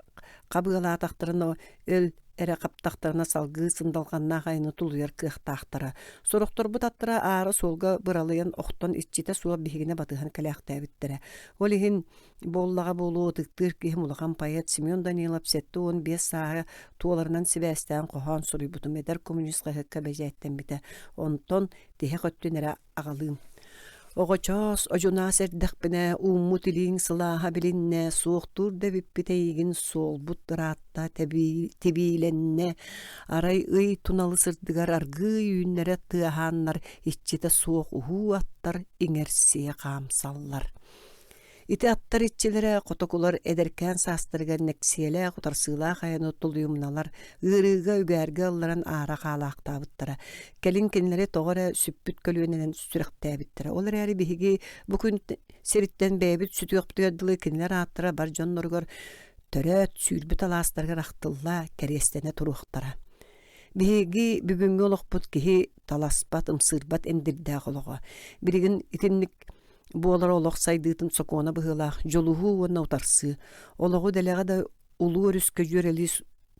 хабыалаатахтарына өл эрэ хаптахтарына салгыы сындалҕаннаах айаны тулуйар кыахтаахтара. Сорохторбут аттара аара суолга быралыйан охтон иччитэ суох биһигини батыһан кэлээхтээбиттэрэ. Ол иһин буоллаҕа буолуо ытыктыыр киһим улахан поэт Семен Данилов 75 сааһа туоларынан сибээстээн хоһоон суруйбутум эдэр коммунист хаһыакка бэчээттэммитэ. Онтон тиһэх өттүн эрэ аҕалыым. Оҕочоос, одьунаас эрдэхпинэ ууммут илииҥ сылааһа билиннэ, суохтуур да эбиппит эйигин суолбут ыраатта, тибиилэннэ, арай ый туналы сырдыгар аргыый үүннэрэ тыаһааннар иччитэ суох уһуу аттар иҥэрсийэ хаамсаллар. Ити аттар иччилэрэ хотокулар эдэркээн саастарыгар нэксиэлээх, утарсыылаах айаны тулуйумналар, ыарыыга, үгээргэ ылларан аара хаалаахтаабыттара. Кэлин кинилэри тоҕо эрэ сүппүт көлүөнэнэн сүрэхтээбиттэрэ. Ол эрээри биһиги бу күн сириттэн бэйэбит сүтүөхпүтүгэр дылы кинилэр ааттара бар дьонноругар төрөөт, сүүрбүт алаастарыгар ахтылла, кэриэстэнэ туруохтара. Биһиги бүгүҥҥү олохпут киһи таласпат, ымсыырбат эндирдээх олоҕо. Билигин итинник буолар олох сайдыытын сокуона быһыылаах дьулуһуу уонна утарсыы олоҕу дэлэҕэ да улуу өрүскэ дьүөрэлии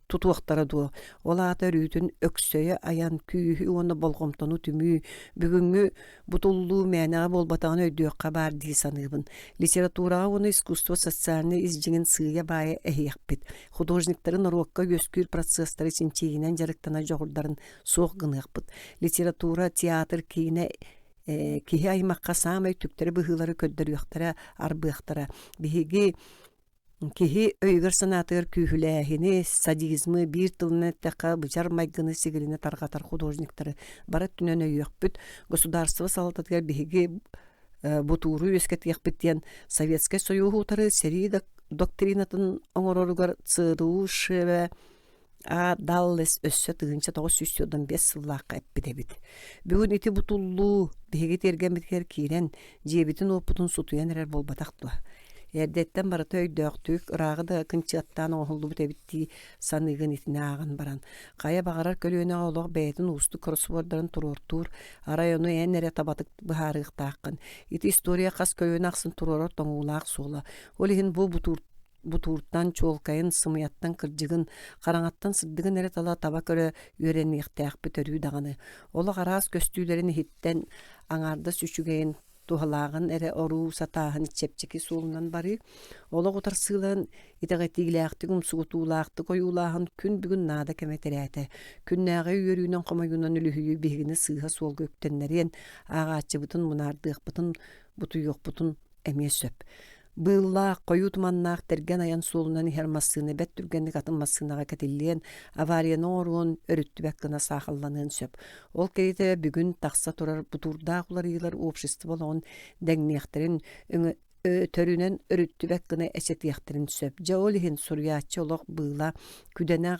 тутуохтара дуо ол аата өрүүтүн өксөйө айан күүһү уонна болҕомтону түмүү бүгүҥҥү бутуллуу мээнэҕэ буолбатаҕын өйдүөххэ баар дии саныыбын литератураҕа уонна искусство социальнай ис дьиҥин сыыйа-баайа эһиэхпит художниктары норуокка үөскүүр процесстары чинчийиинэн дьарыктанар дьоҕурдарын суох гыныахпыт литература театр киинэ киһи аймахха саамай түктэри быһыылары көрдөрүөхтэрэ, арбыахтара. Биһиги киһи өйүгэр-санаатыгар күүһүлээһини, садизмы, биир тылынан эттэххэ, быдьар майгыны-сигилини тарҕатар художниктары бары өттүнэн өйүөхпүт. Государство салалтатыгар биһиги бутууру үөскэтиэхпит диэн Советскай Союһу утары сэрии доктринатын оҥороругар ЦРУ ШВ А. Даллес өссө 1995 сыллаахха эппит эбит. Бүгүн ити бутуллуу биһиги тиэргэммитигэр киирэн, дьиэбитин-уоппутун сутуйан эрэр буолбатах дуо? Эрдэттэн барыта өйдөөхтүк, ырааҕы да кынчыаттаан оҥоһуллубут эбит дии саныыгын итини ааҕан баран. Хайа баҕарар көлүөнэҕэ олох бэйэтин уустук кроссвордарын туруортуур, арай ону эн эрэ табатык быһаарыахтааххын. Ити история хас көлүөнэ ахсын туруорар тоҥуулаах суола. Ол иһин бу бутуур бутууртан, чуолкайын, сымыйаттан кырдьыгын, хараҥаттан сырдыгын эрэ тала таба көрө үөрэниэхтээхпит өрүү даҕаны. Олох араас көстүүлэрин иһиттэн аҥаардас үчүгэйин, туһалааҕын эрэ оруу сатааһын чэпчэки суолунан барыы, олох утарсыыларын итэҕэтиилээхтик, умсугутуулаахтык ойуулааһын күн бүгүн наада кэмэ тирээтэ. Күннээҕи үөрүүнэн-хомойуунан үлүһүйүү биһигини сыыһа суолга үктэннэриэн, ааҕааччыбытын мунаардыахпытын, бутуйуохпутун эмиэ сөп. Быыллаах, хойуу туманнаах тэргэн айан суолунан иһэр массыына бэрт түргэнник атын массыынаҕа кэтиллиэн, аварияны оҥоруон, өрүттүбэт гына саахалланыан сөп. Ол кэриэтэ бүгүн тахса турар бутуурдаах уларыйыылар общество олоҕун дэҥниэхтэрин, өтөрүнэн өрүттүбэт гына эчэтиэхтэрин сөп. Дьэ ол иһин суруйааччы олох быыла, күдэнэ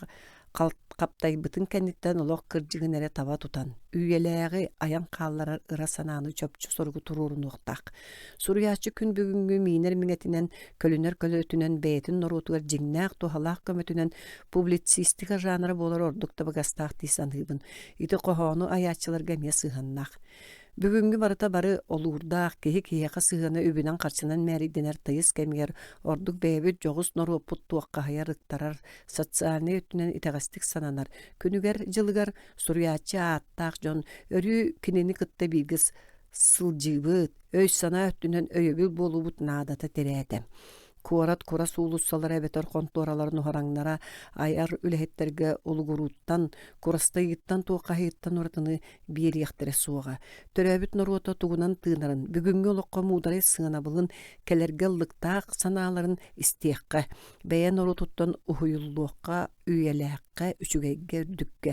хаптайбытын кэнниттэн олох кырдьыгын эрэ таба тутан, үйэлээҕи айан хаалларар ыра санааны чопчу соругу туруорунуохтаах. Суруйааччы күн бүгүҥҥү миинэр миҥэтинэн, көлүнэр көлөтүнэн бэйэтин норуотугар дьиҥнээх туһалаах көмөтүнэн публицистика жанра буолар ордук табыгастаах дии саныыбын. Ити хоһоону айааччыларга эмиэ сыһыаннаах. Бүгүҥҥү барыта бары олуурдаах, киһи киһиэхэ сыһыана үбүнэн-харчынан мээрийдэнэр тыйыс кэмигэр ордук бэйэбит дьоҕус норуоппут туоххаһыйар, ыктарар, социальнай өттүнэн итэҕэстик сананар күнүгэр-дьылыгар суруйааччы ааттаах дьон өрүү кинини кытта бииргэ сылдьыыбыт, өй-санаа өттүнэн өйөбүл буолуубут наадата тирээтэ. Куорат курас уулуссалара эбэтэр хонтуораларын уһараҥнара айар үлэһиттэргэ улугурууттан, курастайыыттан туоххаһыйыттан уратыны биэриэхтэрэ суоҕа. Төрөөбүт норуота тугунан тыынарын, бүгүҥҥү олоххо муударай сыанабылын, кэлэргэ ыллыктаах санааларын истиэххэ, бэйэ норуотуттан уһуйуллуохха, үйэлээххэ, үчүгэйгэ, үрдүккэ.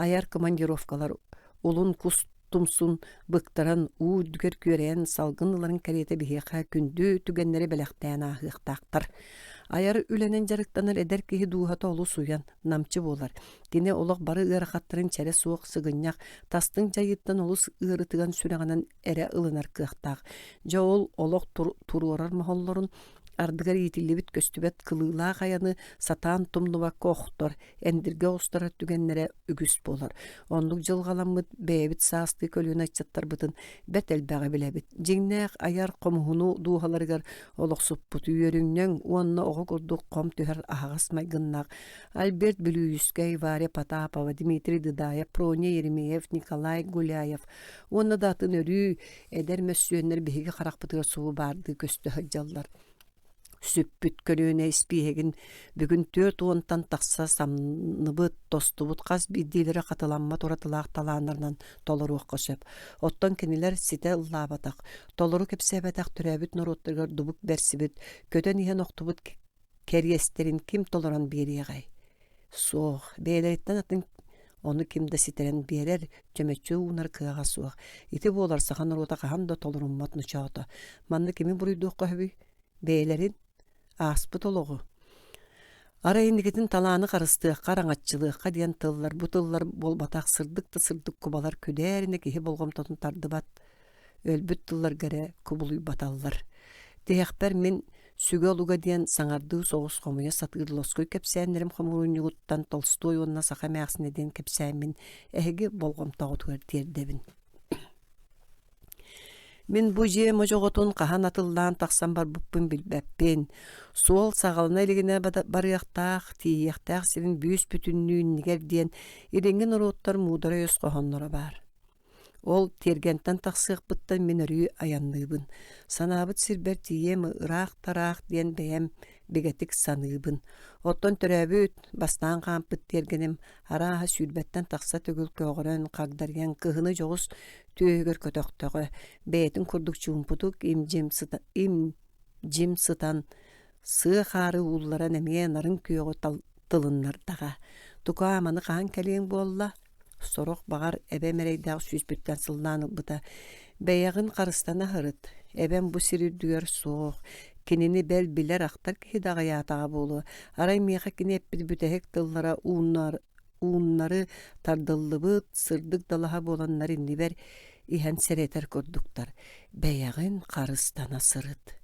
Айар командировкалар улун кус тумсун быктаран уу үрдүгэр күөрэйэн салгын ыларын кэриэтэ биһиэхэ күндү түгэннэри бэлэхтээн ааһыахтаахтар. Айар үлэнэн дьарыктанар эдэр киһи дууһата олус уйан, намчы буолар. Кини олох бары ыарахаттарын чэрэ суох сыгынньах, тастыҥ дьайыыттан олус ыарытыган сүрэҕинэн эрэ ылынар кыахтаах. Дьэ ол олох туруорар моһоллорун ардыгар иитиллибит көстүбэт кылыылаах айаны сатаан тумнубакка охтор, эндиргэ оҕустарар түгэннэрэ үгүс буолар. Оннук дьылҕаламмыт бэйэбит саастыы көлүөнэ ыччаттарбытын бэрт элбэҕи билэбит. Дьиҥнээх айар хомуһуну дууһаларыгар олохсуппут үөрүнньэҥ уонна оҕо курдук хом түһэр аһаҕас майгыннаах Альберт Бүлүүйүскэй, Варя Потапова, Дмитрий Дыдаев, Проня Еремеев, Николай Гуляев уонна да атын өрүү эдэр мөссүөннэр биһиги харахпытыгар субу баардыы көстө сылдьаллар. Сүппүт көлүөнэ испииһэгин бүгүн 40-тан тахса самныбыт, тостубут хас биирдиилэрэ хатыламмат уратылаах талааннарынан толоруохха сөп. Оттон кинилэр ситэ ыллаабатах, толору кэпсээбэтэх төрөөбүт норуоттарыгар дубук бэрсибит, көтөн иһэн охтубут кэриэстэрин ким толорон биэриэҕэй? Суох, бэйэлэриттэн атын ону ким да ситэрэн биэрэр, чөмөччү уунар кыаҕа суох. Ити буолар саха норуота хаһан да толоруммат ночоото. Манна кими буруйдуохха сөбүй? Бэйэлэрин ааспыт олоҕу Арай инникитин талааны харыстыахха, араҥаччылыахха диэн тыллар бу тыллар буолбатах сырдык да сырдык кубалар күдээринэ киһи болҕомтотун тардыбат өлбүт тылларга эрэ кубулуйбаталлар. Тиһэхпэр мин Сүгэ олуга диэн саҥардыы соҕус хомуйа сатыыр лоскуй кэпсээннэрим хомуурунньугуттан Толстой уонна саха эмээхсинэ диэн кэпсээммин эһиги болҕомтоҕутугар тиэрдэбин. Мин бу дьиэ модьоҕотун хаһан атыллаан тахсан барбыппын билбэппин. Суол саҕалана илигинэ барыахтаах, тиийиэхтээх сирин бүүс-бүтүннүү иннигэр диэн илиҥҥи норуоттар муударай өс хоһоонноро баар. Ол тиэргэнтэн тахсыахпыттан мин өрүү айанныыбын. Санаабыт сирбэр тиийиэм ыраах-тараах диэн бэйэм бигэтик саныыбын. Оттон төрөөбүт, бастаан хаампыт тиэргэним арааһа сүүрбэттэн тахса төгүл көҕөрөн, хагдарыйан кыһыны дьоҕус түөһүгэр көтөхтөҕө, бэйэтин курдук чуумпутук им-дьим сыта, им-дьим сытан сыа хаары уулларан эмиэ нарын күөҕү тылыннардаҕа. Тукаа маны хаһан кэлиэҥ буолла? Сорох баҕар эбэм эрэйдээх сүүспүттэн сыллаан ылбыта. Бэйэҕин харыстана сырыт, эбэм бу сир үрдүгэр суох, кинини бэл билэр ахтар киһи да аҕыйаатаҕа буолуо. Арай миэхэ кини эппит бүтэһик тыллара ууннар, ууннары тардыллыбыт сырдык далаһа буоланнар иннибэр иһэн сэрэтэр курдуктар. Бэйэҕин харыстана сырыт.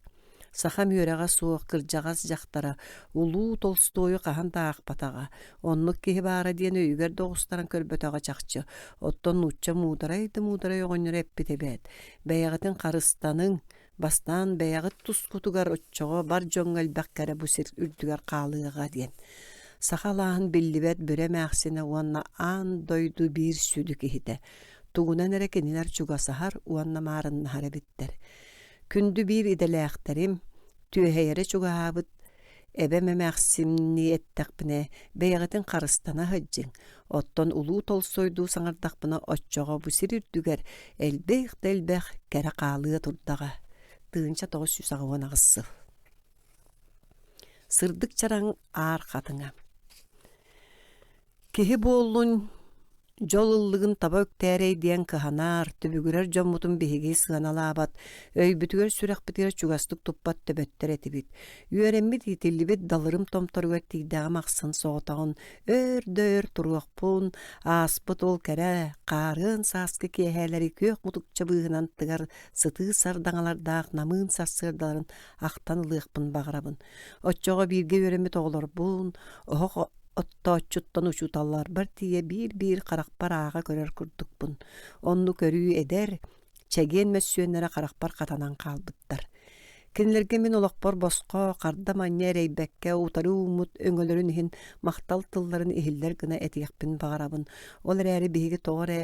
Сахам үөрэҕэ суох кырдьаҕас дьахтара улуу Толстойу хаһан да аахпатаҕа, оннук киһи баара диэн өйүгэр да оҕустаран көрбөтөҕө чахчы. Оттон нуучча муударай да муударай оҕонньоро эппит эбээт: «Бэйэҕитин харыстаныҥ, бастаан бэйэҕит тускутугар оччоҕо бар дьоҥҥо элбэх кэрэ бу сир үрдүгэр хаалыаҕа» диэн. Саха алааһын биллибэт бүрэ эмээхсинэ уонна аан дойду биир сүдү киһитэ. Тугунан эрэ кинилэр чугасаһар уонна маарыннаһар эбиттэр. Күндү биир идэлээхтэрим, түөһэйэрэ чугаһаабыт эбэм эмээхсиннии эттэхпинэ, бэйэҕитин харыстана сылдьыҥ, оттон улуу Толсойдуу саҥардахпына оччоҕо бу сир үрдүгэр элбэх да элбэх кэрэ хаалыа турдаҕа. 1988 сыл. Сырдык чараҥ аар хатыҥа Киһи буоллун, дьол ыллыгын таба үктээрэй диэн кыһанаар, түбүгүрэр дьоммутун биһиги сыаналаабат, өйбүтүгэр-сүрэхпитигэр чугастык туппат төбөттөр этибит. Үөрэммит, иитиллибит далырым томторугар тиийдэҕим ахсын соҕотоҕун өр да өр туруохпун, ааспыт ол кэрэ, хаарыан сааскы киэһээлэри күөх мутукча быыһынан тыгар сытыы сардаҥалардаах намыын сарсыардаларын ахтан ылыахпын баҕарабын. Оччоҕо бииргэ үөрэммит оҕолорбун, оһох оттооччуттан учууталларбар тиийэ биир-биир харахпар ааҕа көрөр курдукпун. Оннук өрүү эдэр, чэгиэн мөссүөннэрэ харахпар хатанан хаалбыттар. Кинилэргэ мин олохпор босхо, харда манньа эрэйбэккэ утары ууммут өҥөлөрүн иһин махтал тылларын иһиллэр гына этиэхпин баҕарабын. Ол эрээри биһиги тоҕо эрэ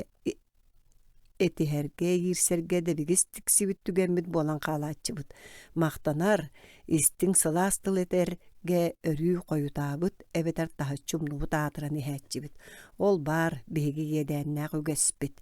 этиһэргэ, иирсэргэ дэбигис тиксибит түгэммит буолан хаалааччыбыт. Махтанар, истиҥ сылаас тыл этэргэ өрүү хойутаабыт эбэтэр таһыччы умнубут аатыран иһээччибит. Ол баар биһиги иэдээннээх үгэспит.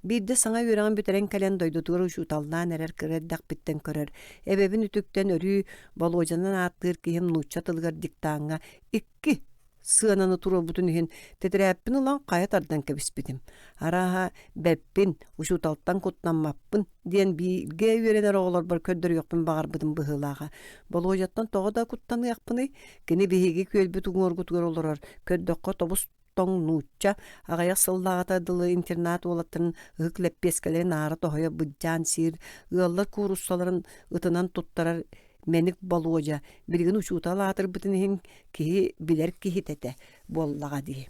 Биирдэ саҥа үөрэҕин бүтэрэн кэлэн дойдутугар учууталлаан эрэр кыра эрдэхпиттэн көрөр, эбэбин үтүктэн өрүү Болуодьанан ааттыыр киһим нуучча тылыгар диктаҥҥа икки сыананы туруорбутун иһин тэтэрээппин ылан хайа тардан кэбиспитим. Арааһа, бэппин, учууталтан куттаммаппын диэн бииргэ үөрэнэр оҕолорбор көрдөрүөхпүн баҕарбытым быһыылааҕа. Болуодьаттан тоҕо да куттаныахпыный? Кини биһиги күөлбүт уҥуоргутугар олорор, көрдөххө тобус тоҥ нуучча, аҕыйах сыллааҕыта дылы интернат уолаттарын ыһык лэппиэскэлэрин аара тоһуйа быдьаан сиир, ыаллар кууруссаларын ытынан туттарар Мэник Болуодьа билигин учуутал аатырбытын иһин киһи билэр киһитэ этэ буоллаҕа дии.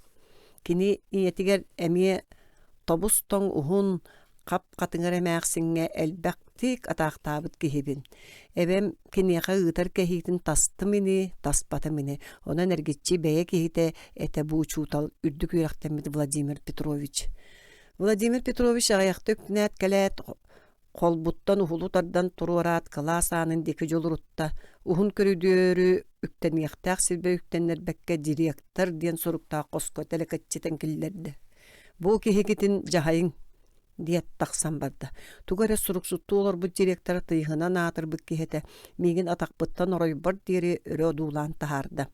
Кини ийэтигэр эмиэ тобус-тоҥ уһун, хап-хатыҥыр эмээхсиҥҥэ элбэхтик атаахтаабыт киһибин. Эбэм киниэхэ ыытар кэһиитин тастым ини, таспатым ини. Онон эргиччи бэйэ киһитэ этэ бу учуутал үрдүк үөрэхтэммит Владимир Петрович. Владимир Петрович аҕыйахта үктэнээт кэлээт. Холбуттан уһулу тардан туруораат кылаас аанын диэки дьулурутта, уһун көрүдүөрү үктэниэхтээх сирбэр үктэннэрбэккэ директор диэн суруктаах хоско тэлэкэччитэн киллэрдэ. «Бу киһигитин дьаһайыҥ» диэт тахсан барда. Тугу эрэ суруксуттуу олорбут директора тыйыһынан аатырбыт киһи этэ, миигин атахпыттан оройбор диэри өрө одуулаан таһаарда.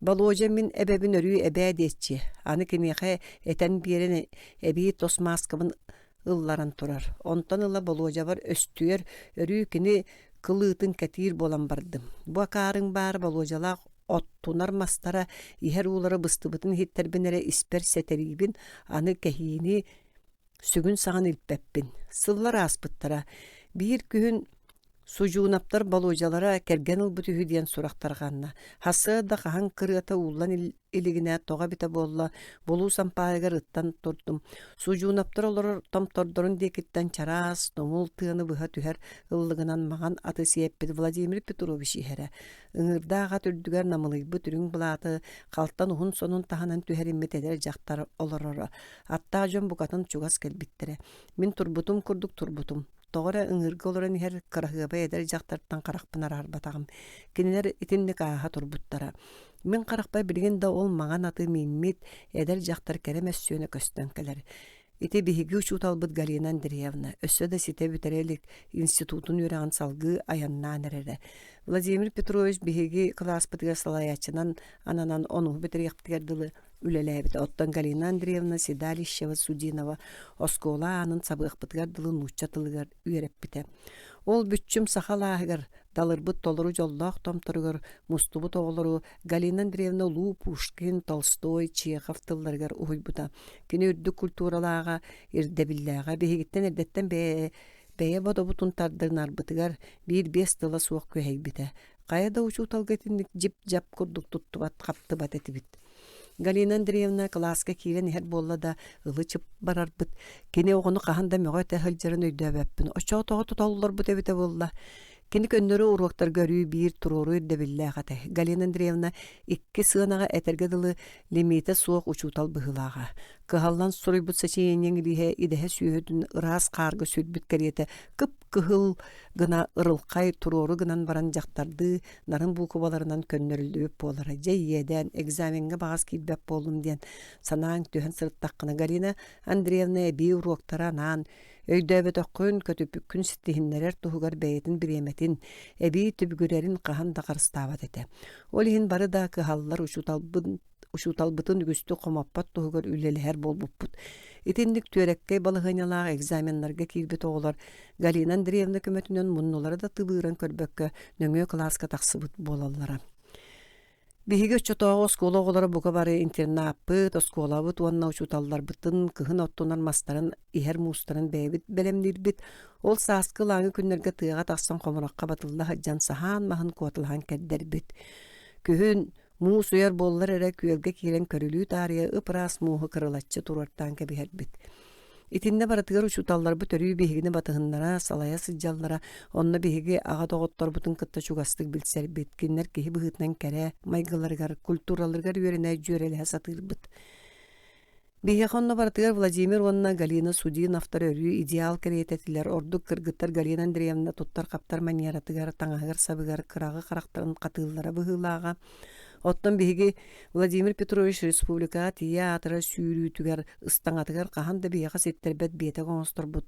Болуодьа мин эбэбин өрүү эбээ диэччи, аны киниэхэ этэн биэрэн эбии тос мааскабын ылларан турар. Онтон ыла Болуодьабар өстүйэр, өрүү кини кылыытын кэтиир буолан бардым. Бу акаарыҥ баар Болуодьалаах оттунар мастара, иһэр уулара быстыбытын иһиттэрбин эрэ испэр сэтэриибин, аны кэһиини сүгүн саҕан илпэппин. Сыллар ааспыттара. Биир күһүн Судьуунаптар Болуодьалара кэргэн ылбыт үһү диэн сурах тарҕанна. Сарсыарда хаһан кырыата ууллан илигинэ тоҕо эбитэ буолла, булуус ампаарыгар ыттан турдум. Судьуунаптар олорор томтордорун диэкиттэн чараас, тумул тыаны быһа түһэр ыллыгынан маҥан аты сиэппит Владимир Петрович иһэрэ. Ыҥыырдаах ат үрдүгэр намылыйбыт үрүҥ былааты халтан уһун сонун таһынан түһэриммит эдэр дьахтар олороро. Аттаах дьон букатын чугас кэлбиттэрэ. Мин турбутум курдук турбутум. Тоҕо эрэ ыҥыырга олорон иһэр кыраһыабай эдэр дьахтартан харахпын араарбатаҕым. Кинилэр итинник ааһа турбуттара. Мин харахпар билигин да ол маҥан аты мииммит эдэр дьахтар кэрэ мөссүөнэ көстөн кэлэр. Ити биһиги учууталбыт Галина Андреевна өссө да ситэ бүтэрэ илик институтун үөрэҕин салгыы айаннаан эрэрэ. Владимир Петрович биһиги кылааспытыгар салайааччынан ананан онуһу бүтэриэхпитигэр дылы үлэлээбитэ. Оттон Галина Андреевна Седалищева-Судинова оскуола аанын сабыахпытыгар дылы нуучча тылыгар үөрэппитэ. Ол бүччүм саха алааһыгар далырбыт толору дьоллоох томторугар мустубут оҕолору Галина Андреевна улуу Пушкин, Толстой, Чехов тылларыгар уһуйбута. Кини үрдүк культуралааҕа, ирдэбиллээҕэ биһигиттэн эрдэттэн бэйэ бэйэ бодобутун тардынарбытыгар биир-биэс тыла суох күһэйбитэ. Хайа да учууталга итинник дьип-дьап курдук туттубат, хаптыбат этибит. Галина Андреевна кылааска киирэн иһэр буолла да, ылы-чып барарбыт. Кини оҕону хаһан да мөҕө-этэ сылдьарын өйдөөбөппүн. Оччоҕо тоҕо туталларбыт эбитэ буолла. Кини көннөрү уруоктарга өрүү биир туруору ирдэбиллээх этэ. Галина Андреевна икки сыанаҕа этэргэ дылы лимиитэ суох учуутал быһыылааҕа. Кыһаллан суруйбут сочинениеҥ илииһэ идэһэ сүөһүтүн ыраас хаарга сүрбүт кэриэтэ кып-кыһыл гына ырылхай туруору гынан баран дьахтардыы нарын буукубаларынан көннөрүллүбүт буолара. Дьэ иэдээн, экзамеҥҥа баҕас киирбэт буоллум диэн санааҥ түһэн сырыттаххына Галина Андреевна эбии уруоктара анаан өйдөөбөтөххүн, көтүппүккүн ситиһиннэрэр туһугар бэйэтин бириэмэтин, эбии түбүгүрэрин хаһан да харыстаабат этэ. Ол иһин бары да кыһаллар учууталбын учууталбытын үгүстүк хомоппот туһугар үлэлэһэр буолбуппут. Итинник түөрэккэй балаһыанньалаах экзаменнарга киирбит оҕолор Галина Андреевна көмөтүнэн муннулара да тыбыыран көрбөккө нөҥүө кылааска тахсыбыт буолаллара. Биһиги оччотооҕу оскуола оҕолоро бука бары интернаппыт, оскуолабыт уонна учууталларбытын кыһын оттунар мастарын, иһэр муустарын бэйэбит бэлэмниирбит. Ол сааскы ылааҥы күннэргэ тыаҕа тахсан хомурахха батылла сылдьан саһаан маһын куоталаһан кэрдэрбит. Күһүн Муус уйар буоллар эрэ күөлгэ киирэн көрүлүү таарыйа ып-ыраас мууһу кырылаччы туруортаан кэбиһэрбит. Итиннэ барытыгар учууталларбыт өрүү биһигини батыһыннара, салайа сылдьаллара, онно биһиги аҕа доҕотторбутун кытта чугастык билсэрбит, кинилэр киһи быһыытынан кэрэ майгыларыгар, культураларыгар үөрэнэ, дьүөрэлэһэ сатыырбыт. Биһиэхэ онно барытыгар Владимир уонна Галина Судиновтар өрүү идеал кэриэтэ этилэр, ордук кыргыттар Галина Андреевна туттар-хаптар манератыгар, таҥаһыгар-сабыгар кыраҕы харахтарын хатыыллара быһыылааҕа. Оттон биһиги Владимир Петрович республикаҕа тиийэ аатырар сүүрүүтүгэр, ыстаҥатыгар хаһан да биһиэхэ ситтэрбэт биэтэк оҥосторбут.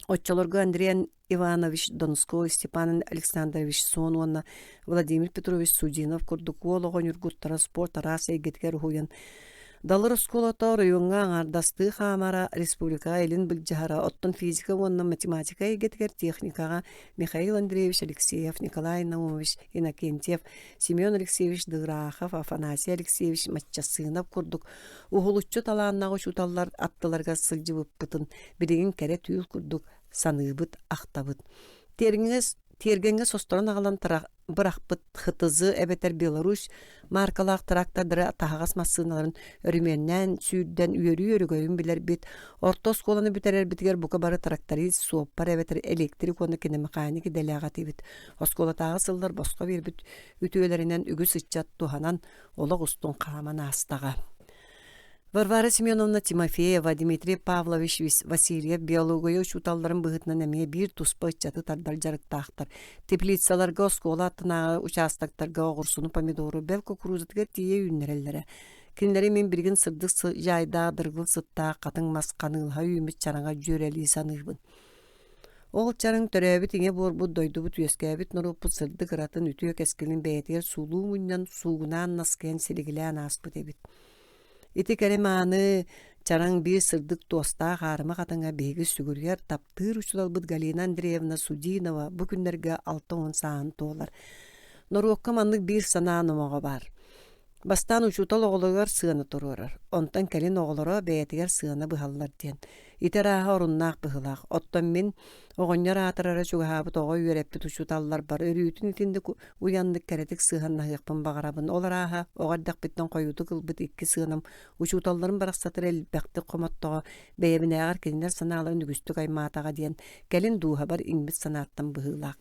Оччолорго Андрей Иванович Донской, Степан Александрович Сон уонна Владимир Петрович Судинов курдук уол оҕо ньургуттара спорт араас эйгэтигэр уһуйан Далыр оскуолата оройуоҥҥа аҥаардастыы хаамара, республикаҕа илин былдьаһара, оттон физика уонна математика эйгэтигэр техникаҕа Михаил Андреевич Алексеев, Николай Наумович Иннокентьев, Семен Алексеевич Дырахов, Афанасий Алексеевич Маччасынов курдук уһулуччу талааннаах учууталлар аттыларыгар сылдьыбыппытын билигин кэрэ түүл курдук саныыбыт, ахтабыт. Тиэргэҥҥэ, тиэргэҥҥэ состорон аҕалан бырахпыт ХТЗ эбэтэр Беларусь мааркалаах трактордары таһаҕас массыыналарын өрөмүөннээн сүүрдэн үөрүү өрөгөйүн билэрбит, орто оскуоланы бүтэрэрбитигэр бука бары тракторист, суоппар эбэтэр электрик уонна киномеханик идэлээх этибит. Оскуолатааҕы сыллар босхо биэрбит үтүөлэринэн үгүс ыччат туһанан олох устун хааман аастаҕа. Варвара Семеновна Тимофеева, Дмитрий Павлович Васильев биология учууталларын быһыытынан эмиэ биир туспа ыччаты тардар дьарыктаахтар. Теплицаларга, оскуола аттынааҕы учаастактарга оҕурсуну, помидору, бэл кукурузатыгар тиийэ үүннэрэллэрэ. Кинилэри мин билигин сырдык дьаайдаах, дыргыл сыттаах хатыҥ мас ханыылаһа үүммүт чараҥа дьүөрэлии саныыбын. Ол чараҥ төрөөбүт ийэ буорбут дойдубут үөскээбит норуоппут сырдык ыратын үтүө кэскилин бэйэтигэр суулуу мунньан, суугунаан наскыйан силигилээн ааспыт эбит. Ити кэрэ мааны чараҥ биир сырдык туостаах аарыма хатыҥа биһиги сүгүрүйэр, таптыыр учууталбыт Галина Андреевна Судинова бу күннэргэ 60 сааһын туолар. Норуокка маннык биир санаа номоҕо баар. Бастаан учуутал оҕолоругар сыана туруорар, онтон кэлин оҕолоро бэйэтигэр сыана быһаллар диэн. Ити арааһа оруннаах быһыылаах. Оттон мин оҕонньор аатырара чугаһаабыт оҕо үөрэппит учууталларбар өрүүтүн итинник уйаннык кэрэтик сыһыаннаһыахпын баҕарабын. Ол арааһа оҕо эрдэхпиттэн хойуутук ылбыт икки сыанам учууталларым барахсаттар элбэхтик хомоттоҕо, бэйэбинээҕэр кинилэр санааларын үгүстүк аймаатаҕа диэн кэлин дууһабар иҥмит санааттан быһыылаах.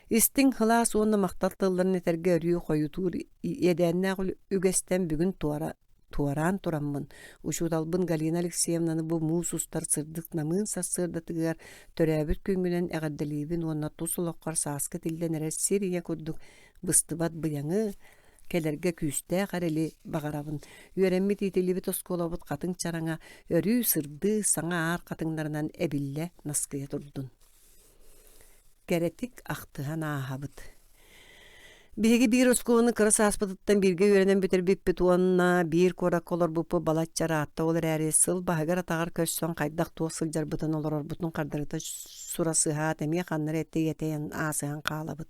Истиҥ, сылаас уонна махтал тылларын этэргэ өрүү хойутуур иэдээннээх үгэстэн бүгүн туора туораан тураммын, учууталбын Галина Алексеевнаны бу муус устар сырдык намыын сарсыардатыгар төрөөбүт күҥҥүнэн эҕэрдэлиибин уонна тус олоххор сааскы тиллэн эрэр сир ийэ курдук быстыбат быйаҥы, кэлэргэ күүстээх эрэли баҕарабын. Үөрэммит иитиллибит оскуолабыт хатыҥ чараҥа өрүү сырдыы, саҥа аар хатыҥнарынан эбиллэ наскыйа турдун. Кэрэтик ахтыһан ааһабыт. Биһиги биир оскуоланы кыра сааспытыттан бииргэ үөрэнэн бүтэрбиппит уонна биир куоракка олорбуппут балачча ыраатта ол эрээри сыл баһыгар-атаҕар көрсөн хайдах-туох сылдьарбытын олорорбутун хардарыта сурасыһаат эмиэ ханна эрэ этэйэн аасыһан хаалабыт.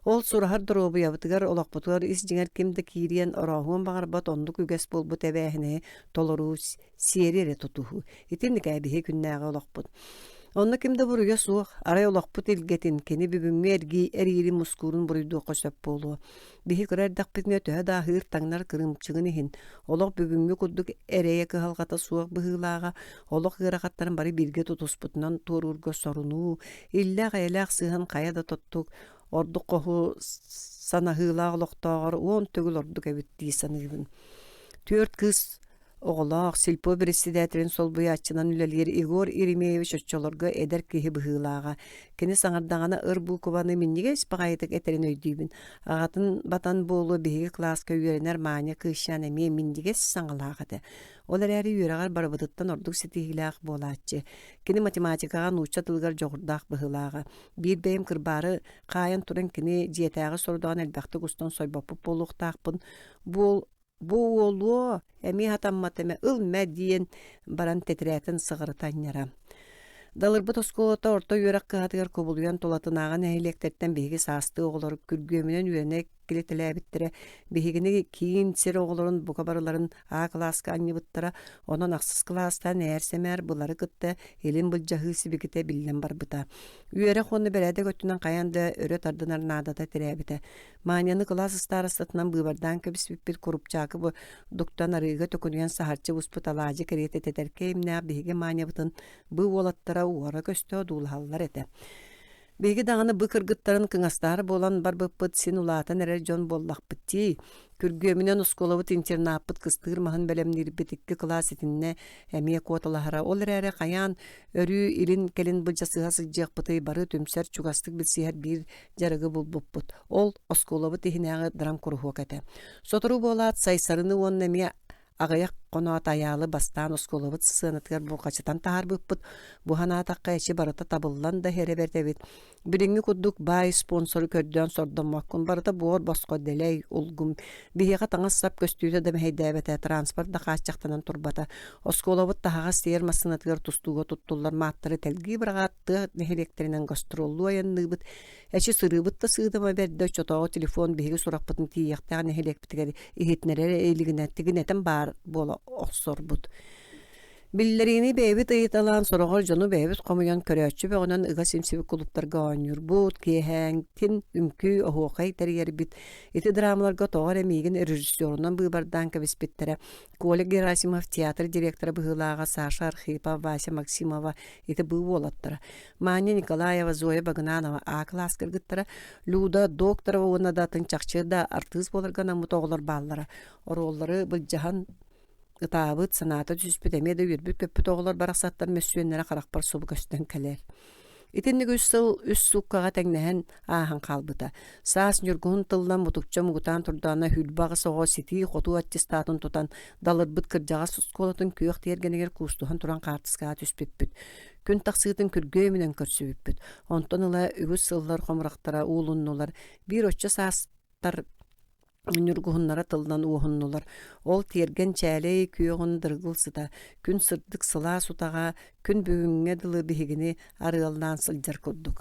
Ол сураһар доруобуйабытыгар, олохпутугар ис дьиҥэр ким да киириэн, орооһуон баҕарбат оннук үгэс буолбут эбээһинэһи толоруу сиэри эрэ тутуһуу. Итинник ээ биһи күннээҕи олохпут. Онно ким да буруйа суох, арай олохпут илгэтин, кини бүгүҥҥү эргии эриирин мускуурун буруйдуохха сөп буолуо. Биһи кыра эрдэхпитинэ төһө да аһыыр-таҥнар кырыымчыгын иһин, олох бүгүҥҥү курдук эрэйэ-кыһалҕата суох быһыылааҕа, олох ыарахаттарын бары бииргэ тутуспутунан туоруурга сорунуу, иллээх-эйэлээх сыһыан хайа да тоттук, ордук хоһу санаһыылаах олохтооҕор уон төгүл ордук эбит дии саныыбын. Түөрт кыыс Оҕолоох, сельпо председателин солбуйааччынан үлэлиир Егор Еремеевич оччолорго эдэр киһи быһыылааҕа. Кини саҥардаҕына ыр буукубаны минньигэс баҕайытык этэрин өйдүүбүн. Аҕатын батан буолуо биһиги кылааска үөрэнэр Маня кыысчаан эмиэ минньигэс саҥалаах этэ. Ол эрээри үөрэҕэр барыбытыттан ордук ситиһиилээх буолааччы. Кини математикаҕа нуучча тылыгар дьоҕурдаах быһыылааҕа. Биир бэйэм кырбаары хаайан туран кини дьиэтээҕи сорудаҕын элбэхтик устан сойбоппут буолуохтаахпын. Бу Бу уолуо, эмиэ сатаммат эмэ ыл мэ диэн баран тэтэрээтин сыҕарыта анньара. Далырбыт оскуолата орто үөрэх кыһатыгар кубулуйан тулатынааҕы нэһилиэктэртэн биһиги саастыы оҕолор күргүөмүнэн үөрэнэ килэтэлээбиттэрэ. Биһигини киин сир оҕолорун бука барыларын А кылааска анньыбыттара. Онон ахсыс кылаастан ээр-сэмээр былары кытта илин былдьаһыы сибикитэ биллэн барбыта. Үөрэх уонна бэрээдэк өттүнэн хайаан да өрө тардынар наадата тирээбитэ. Маняны кылаас ыстаарастатынан быыбардаан кэбиспиппит курупчаакы бу дуктан арыыга төкүнүйэн саһарчы буспут алаадьы кэриэтэ тэтэркэй имнээх биһиги Манябытын бу уолаттара уора-көстө одуулаһаллар этэ. Биһиги даҕаны бу кыргыттарын кыҥастаһар буолан барбыппыт син улаатан эрэр дьон буоллахпыт дии. Күргүөмүнэн оскуолабыт интернаппыт кыстыыр маһын бэлэмниирбит икки кылаас итиннэ эмиэ куоталаһара. Ол эрээри хайаан өрүү илин-кэлин былдьасыһа сылдьыахпытый бары түмсэр чугастык билсиһэр биир дьарыгы булбуппут. Ол оскуолабыт иһинээҕи драмкуруһуок этэ. Сотору буолаат Сайсарыны уонна эмиэ аҕыйах хоноот Айаалы бастаан оскуолабыт сыанатыгар бурҕачытан таһаарбыппыт. Бу санаатахха эчи барыта табыллан да иһэрэ бэрт эбит. Билиҥҥи курдук баай спонсору көрдөөн сордоммоккун, барыта буор босхо дэлэй, улгум. Биһиэхэ таҥас-сап көстүүтэ да мэһэйдээбэтэ, транспорт да хааччахтанан турбата. Оскуолабыт таһаҕас тиэйэр массыынатыгар тустууга туттуллар мааттары тэлгии быраҕаат тыа нэһилиэктэринэн гастроллуу айанныыбыт. Эчи сырыыбыт да сыыдама бэрдэ оччотооҕу телефон биһиги сурахпытын тиийиэхтээх нэһилиэкпитигэр иһитинэрэ илигинэ тигинэтэн баар буола охсорбут. Биллэриини бэйэбит ыйыталаан, сороҕор дьону бэйэбит хомуйан көрөөччү бөҕөнөн ыга симсибит кулууптарга оонньуурбут, киэһээҥтин үҥкүү, оһуохай тэрийэрбит. Ити драмаларга тоҕо эрэ миигин режиссерунан быыбардаан кэбиспиттэрэ. Коля Герасимов театр директора быһыылааҕа Саша Архипов, Вася Максимова ити быы уолаттара. Маня Николаева, Зоя Багынанова А кылаас кыргыттара, Люда Докторова уонна да атын чахчы да артыыс буоларга анаммыт оҕолор бааллара. Оруоллары былдьаһан. Ытаабыт, санаата түспүт, эмиэ да үөрбүт-көппүт оҕолор барахсаттар мөссүөннэрэ харахпар субу көстөн кэлэр. Итинник үс сыл үс сууккаҕа тэҥнэһэн ааһан хаалбыта. Саас ньургуһун тыллан мутукча мугутаан турдаҕына хүлбэ аҕыс оҕо ситии-хотуу аттестатын тутан далырбыт кырдьаҕас оскуолатын күөх тиэргэнигэр куустуһан туран хаартыскаҕа түспүппүт. Күн тахсыытын күргүөмүнэн көрсүбүппүт. Онтон ыла үгүс сыллар хомурахтара уулуннулар. Биир оччо саастар Ньургуһуннара тылынан уоһуннулар. Ол тиэргэн чээлэй күөҕүн дыргыл сыта, күн сырдык сылаас утаҕа күн бүгүҥҥэ дылы биһигини арыаллаан сылдьар курдук.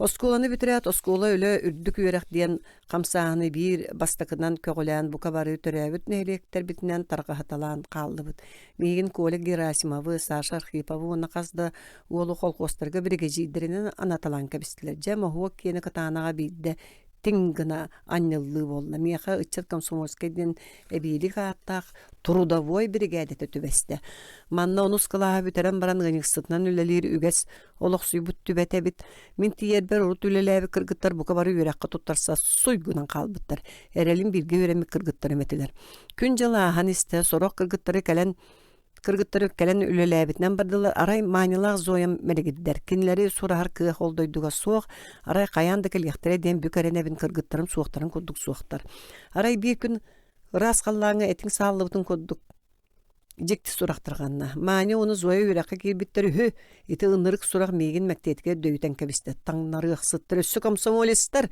Оскуоланы бүтэрээт оскуола үлэ үрдүк үөрэх диэн хамсааһыны биир бастакынан көҕүлээн бука бары төрөөбүт нэһилиэктэрбитинэн тарҕаһыталаан хааллыбыт. Миигин Коля Герасимовы, Саша Архиповы уонна хас да уолу колхуостарга биригэдьиирдэринэн анаталаан кэбистилэр. Дьэ, моһуок киэнэ кытаанаҕа биирдэ тиҥ гына анньыллыы буолла. Миэхэ ыччат комсомольскай диэн эбиилик ааттаах трудовой биригээдэтэ түбэстэ. Манна онус кылааһы бүтэрэн баран ыанньыксытынан үлэлиир үгэс олохсуйбут түбэтэ эбит. Мин тиийэрбэр урут үлэлээбит кыргыттар бука бары үөрэххэ туттарса суйгунан хаалбыттар. Эрэлим бииргэ үөрэммит кыргыттарым этилэр. Күн-дьыл ааһан истэ, сорох кыргыттары кэлэн Кыргыттар кэлэн үлэлээбитинэн бардылар. Арай Маанилаах Зоям мэлигирдэр. Кинилэри сураһар кыах ол дойдуга суох. Арай хайаан да кэлиэхтэрэ диэн бүк эрэнэбин кыргыттарым суохтарын курдук суохтар. Арай биир күн ыраас халлааҥҥа этиҥ сааллыбытын курдук дьикти сурах тарҕанна. Маня уонна Зоя үөрэххэ киирбиттэр үһү. Ити ынырык сурах миигин мэктиэтигэр дөйүтэн кэбистэ. Таҥнарыахсыттар өссө комсомолецтар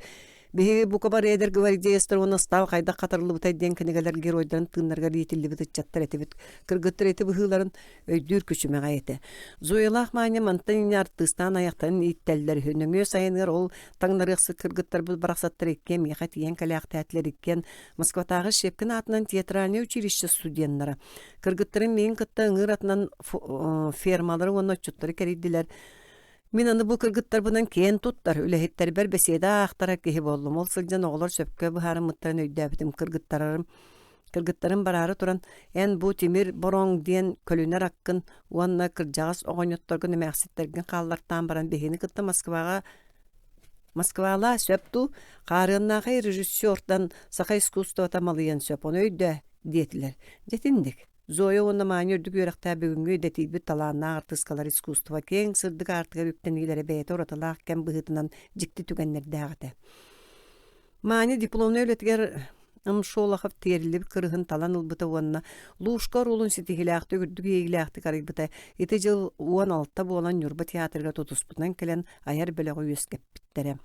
Биһиги бука бары эдэр гвардеецтар уонна ыстаал хайдах хатарыллыбытай диэн кинигэлэр геройдарын тыыннарыгар иитиллибит ыччаттар этибит. Кыргыттар ити быһыыларын өйдүүр күчүмэҕэй этэ. Зоялаах Маня мантан инньэ артыыстаан айахтарын ииттэллэр үһү. Нөҥүө сайыныгар ол таҥнарыахсыт кыргыттарбыт барахсаттар иккиэн миэхэ тиийэн кэлээхтээтилэр иккиэн Москватааҕы Щепкин аатынан театральнай училище студеннара. Кыргыттарым миигин кытта ыҥыыр атынан фермалары уонна отчуттары кэрийдилэр. Мин аны бу кыргыттарбынан киэн туттар, үлэһиттэрбэр бэсиэдэ аахтарар киһи буоллум. Ол сылдьан оҕолор сөпкө быһаарыммыттарын өйдөөбүтүм. Кыргыттарарым кыргыттарым бараары туран, эн бу тимир бороҥ диэн көлүнэр аккын уонна кырдьаҕас оҕонньотторгун эмээхситтэргин хааллартаан баран биһигини кытта Москваҕа Москвалаа сөп дуу, хаарыаннаахай режиссертан саха искусствота малыйан сөп, ону өйдөө диэтилэр. Дьэ итинник. Зоя уонна Маня үрдүк үөрэхтээх бүгүҥҥү идэтийбит талааннаах артыыскалар искусство киэҥ сырдык аартыгар үктэниилэрэ бэйэтэ уратылаах кэм быһыытынан дьикти түгэннэрдээх этэ. Маня дипломнай үлэтигэр М. Шолохов тиэриллибит кырыһын талан ылбыта уонна Лушка оруолун ситиһиилээхтик үрдүк иэйиилээхтик арыйбыта. Ити дьыл 16 буолан Ньурба театрыгар тутуспутунан кэлэн айар бөлөҕү үөскэппиттэрэ.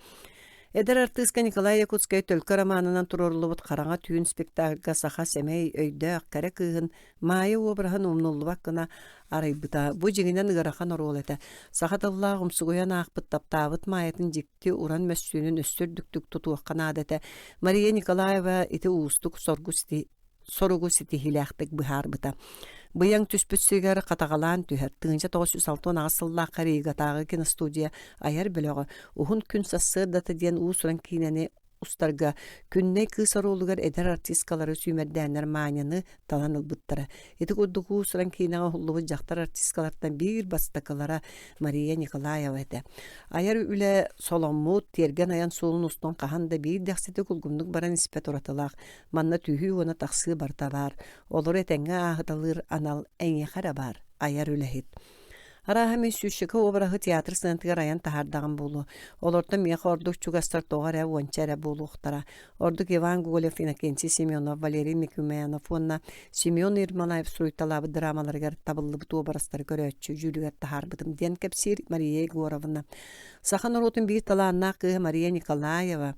Эдэр артыыска Николай Якутскай Төлкө романынан туруоруллубут Хараҥа түүн спектакльга саха сэмэй, өйдөөх, кэрэ кыыһын Маайа уобараһын умнуллубат гына арыйбыта. Бу дьиҥинэн ыарахан оруол этэ. Саха тыллаах умсугуйан аахпыт, таптаабыт Маайатын дьикти уран мөссүөнүн өссө үрдүктүк тутуохха наада этэ. Мария Николаева ити уустук соргу соругу ситиһиилээхтик быһаарбыта. Быйаҥ түспүт сиригэр хатаҕалаан түһэр 1968 сыллаахха Ригатааҕы киностудия айар бөлөҕө Уһун күн сарсыардата диэн уус-уран киинэни устарга Күннэй кыыс оруолугар эдэр артисткалары сүүмэрдээннэр Маняны талан ылбыттара. Ити курдук уус-уран киинэҕэ уһуллубут дьахтар артисткалартан биир бастакылара Мария Николаева этэ. Айар үлэ соломмут, тиэргэн айан суолун устун хаһан да биир дэхситик улгумнук баран испэт уратылаах. Манна түһүү уонна тахсыы барыта баар. Олору этэҥҥэ ааһыталыыр анал эйиэхэ эрэ баар, айар үлэһит. Арааһа мин сүүсчэкэ уобараһы театр сыанатыгар айан таһаардаҕым буолуо. Олортон миэхэ ордук чугастар тоҕо эрэ уонча эрэ буолуохтара. Ордук Иван Гоголев, Иннокентий Семенов, Валерий Микумянов уонна Семен Ермолаев суруйталаабыт драмаларыгар табыллыбыт уобарастары көрөөччү дьүүлүгэр таһаарбытым, диэн кэпсиир Мария Егоровна. Саха норуотун биир талааннаах кыыһа Мария Николаева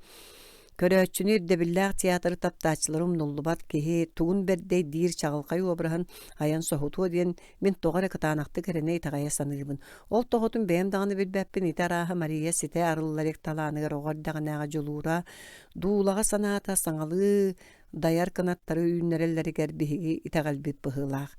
Көрөөччүнү ирдэбиллээх театры таптааччылары умнуллубат киһи тугун бэрдэй диир чаҕылхай уобараһын айан соһутуо диэн мин тоҕо эрэ кытаанахтык эрэнэ итэҕэйэ саныыбын. Ол тоҕотун бэйэм даҕаны билбэппин ити арааһа Мария ситэ арыллар илик талааныгар оҕо эрдэҕинээҕи дьулуура, дуулаҕа санаата саҥалыы дайар кынаттары үүннэрэллэригэр биһиги итэҕэлбит быһыылаах.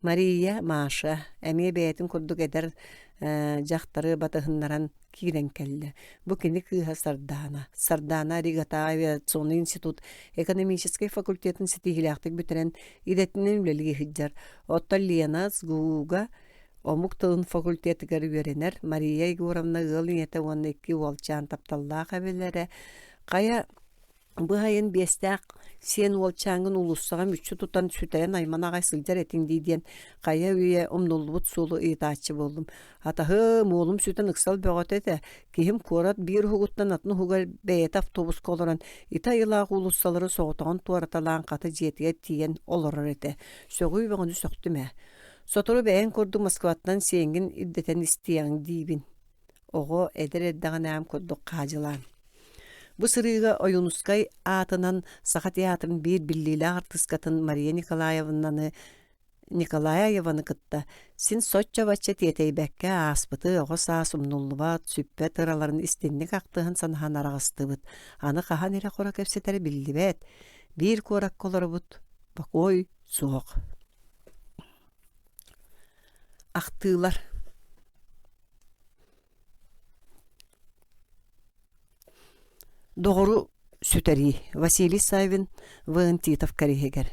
Мария, Маша эмиэ бэйэтин курдук эдэр дьахтары батыһыннаран киирэн кэллэ. Бу кини кыыһа Сардаана. Сардаана Ригатааҕы авиационнай институт экономическай факультетын ситиһиилээхтик бүтэрэн идэтинэн үлэлии сылдьар. Оттон Лена СГУ-га омук тылын факультетыгар үөрэнэр. Мария Егоровна ыал ийэтэ уонна икки уолчаан тапталлаах эбэлэрэ. Хайа Бу сайын биэстээх Сиэн уолчааҥҥын уулуссаҕа мүччү тутан сүтэрэн аймана аҕай сылдьар этиҥ дии диэн хайа үйэ умнуллубут суолу ыйытааччы буоллум. Атаһым, уолум сүтэн ыксал бөҕөтө этэ. Киһим куорат биир уһугуттан атын уһугар бэйэтэ автобуска олорон ити айылаах уулуссалары соҕотоҕун туораталаан хата дьиэтигэр тиийэн олорор этэ. Сөҕүү бөҕөнү сөхтүм ээ. Сотору бэйэҥ курдук Москваттан сиэҥҥин ирдэтэн истиэҕиҥ диибин. Оҕо эдэр эрдэҕинээм курдук хаадьылаан. Бу сырыыга Ойуунускай аатынан Саха театрын биир биллиилээх артыыскатын Мария Николаевнаны Николаеваны кытта син соччо-бачча тиэтэйбэккэ ааспыты оҕо саас умнуллубат, сүппэт ыраларын истинник ахтыһан санаһан араҕыстыбыт. Аны хаһан эрэ-хоро кэпсэтэрэ биллибэт. Биир куоракка олоробут, бокуой суох. Ахтыылар Доҕору сүтэрии Василий Саввин В. Титов кэриһигэр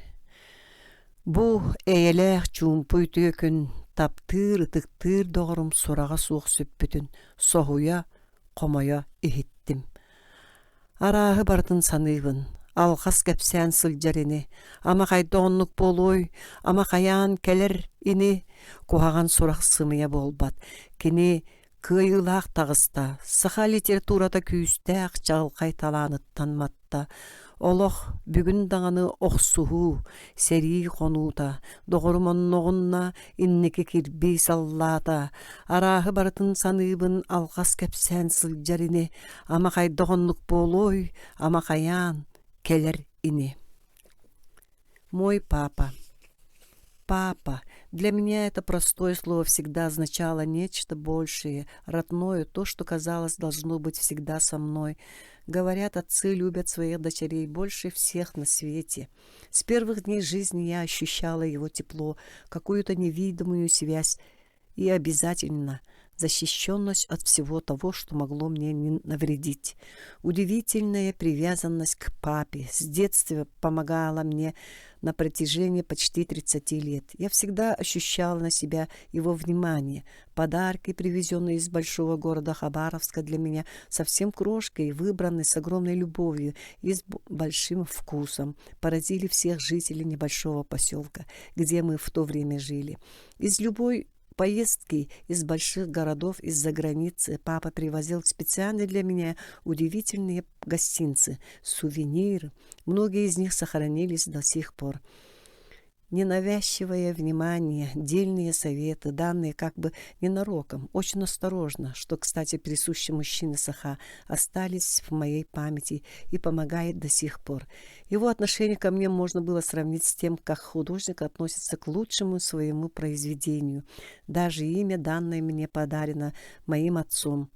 Бу эйэлээх чуумпу үтүө күн таптыыр, ытыктыыр доҕорум сураҕа суох сүппүтүн соһуйа, хомойо иһиттим. Арааһы барытын саныыбын, алҕас кэпсээн сылдьар ини, ама хайда оннук буолуой, ама хайаан кэлэр ини, куһаҕан сурах сымыйа буолбат. Кини кыайыылаах таҕыста, саха литературата күүстээх чаҕылхай талааныттан матта. Олох бүгүн даҕаны охсуһуу, сэрии хонуута, доҕорум онноҕунна инники кирбии саллаата, арааһы барытын саныыбын алҕас кэпсээн сылдьар ини, ама хайдах оннук буолуой, ама хайаан кэлэр ини. Мой папа. Папа. Для меня это простое слово всегда означало нечто большее, родное, то, что, казалось, должно быть всегда со мной. Говорят, отцы любят своих дочерей больше всех на свете. С первых дней жизни я ощущала его тепло, какую-то невидимую связь и обязательно защищенность от всего того, что могло мне навредить. Удивительная привязанность к папе с детства помогала мне на протяжении почти 30 лет. Я всегда ощущала на себя его внимание. Подарки, привезенные из большого города Хабаровска для меня, совсем крошкой, выбранные с огромной любовью и с большим вкусом, поразили всех жителей небольшого поселка, где мы в то время жили. Из любой поездки из больших городов из-за границы папа привозил специально для меня удивительные гостинцы, сувениры. Многие из них сохранились до сих пор. Ненавязчивое внимание, дельные советы, данные как бы ненароком, очень осторожно, что, кстати, присуще мужчине Саха, остались в моей памяти и помогает до сих пор. Его отношение ко мне можно было сравнить с тем, как художник относится к лучшему своему произведению. Даже имя, данное мне подарено моим отцом.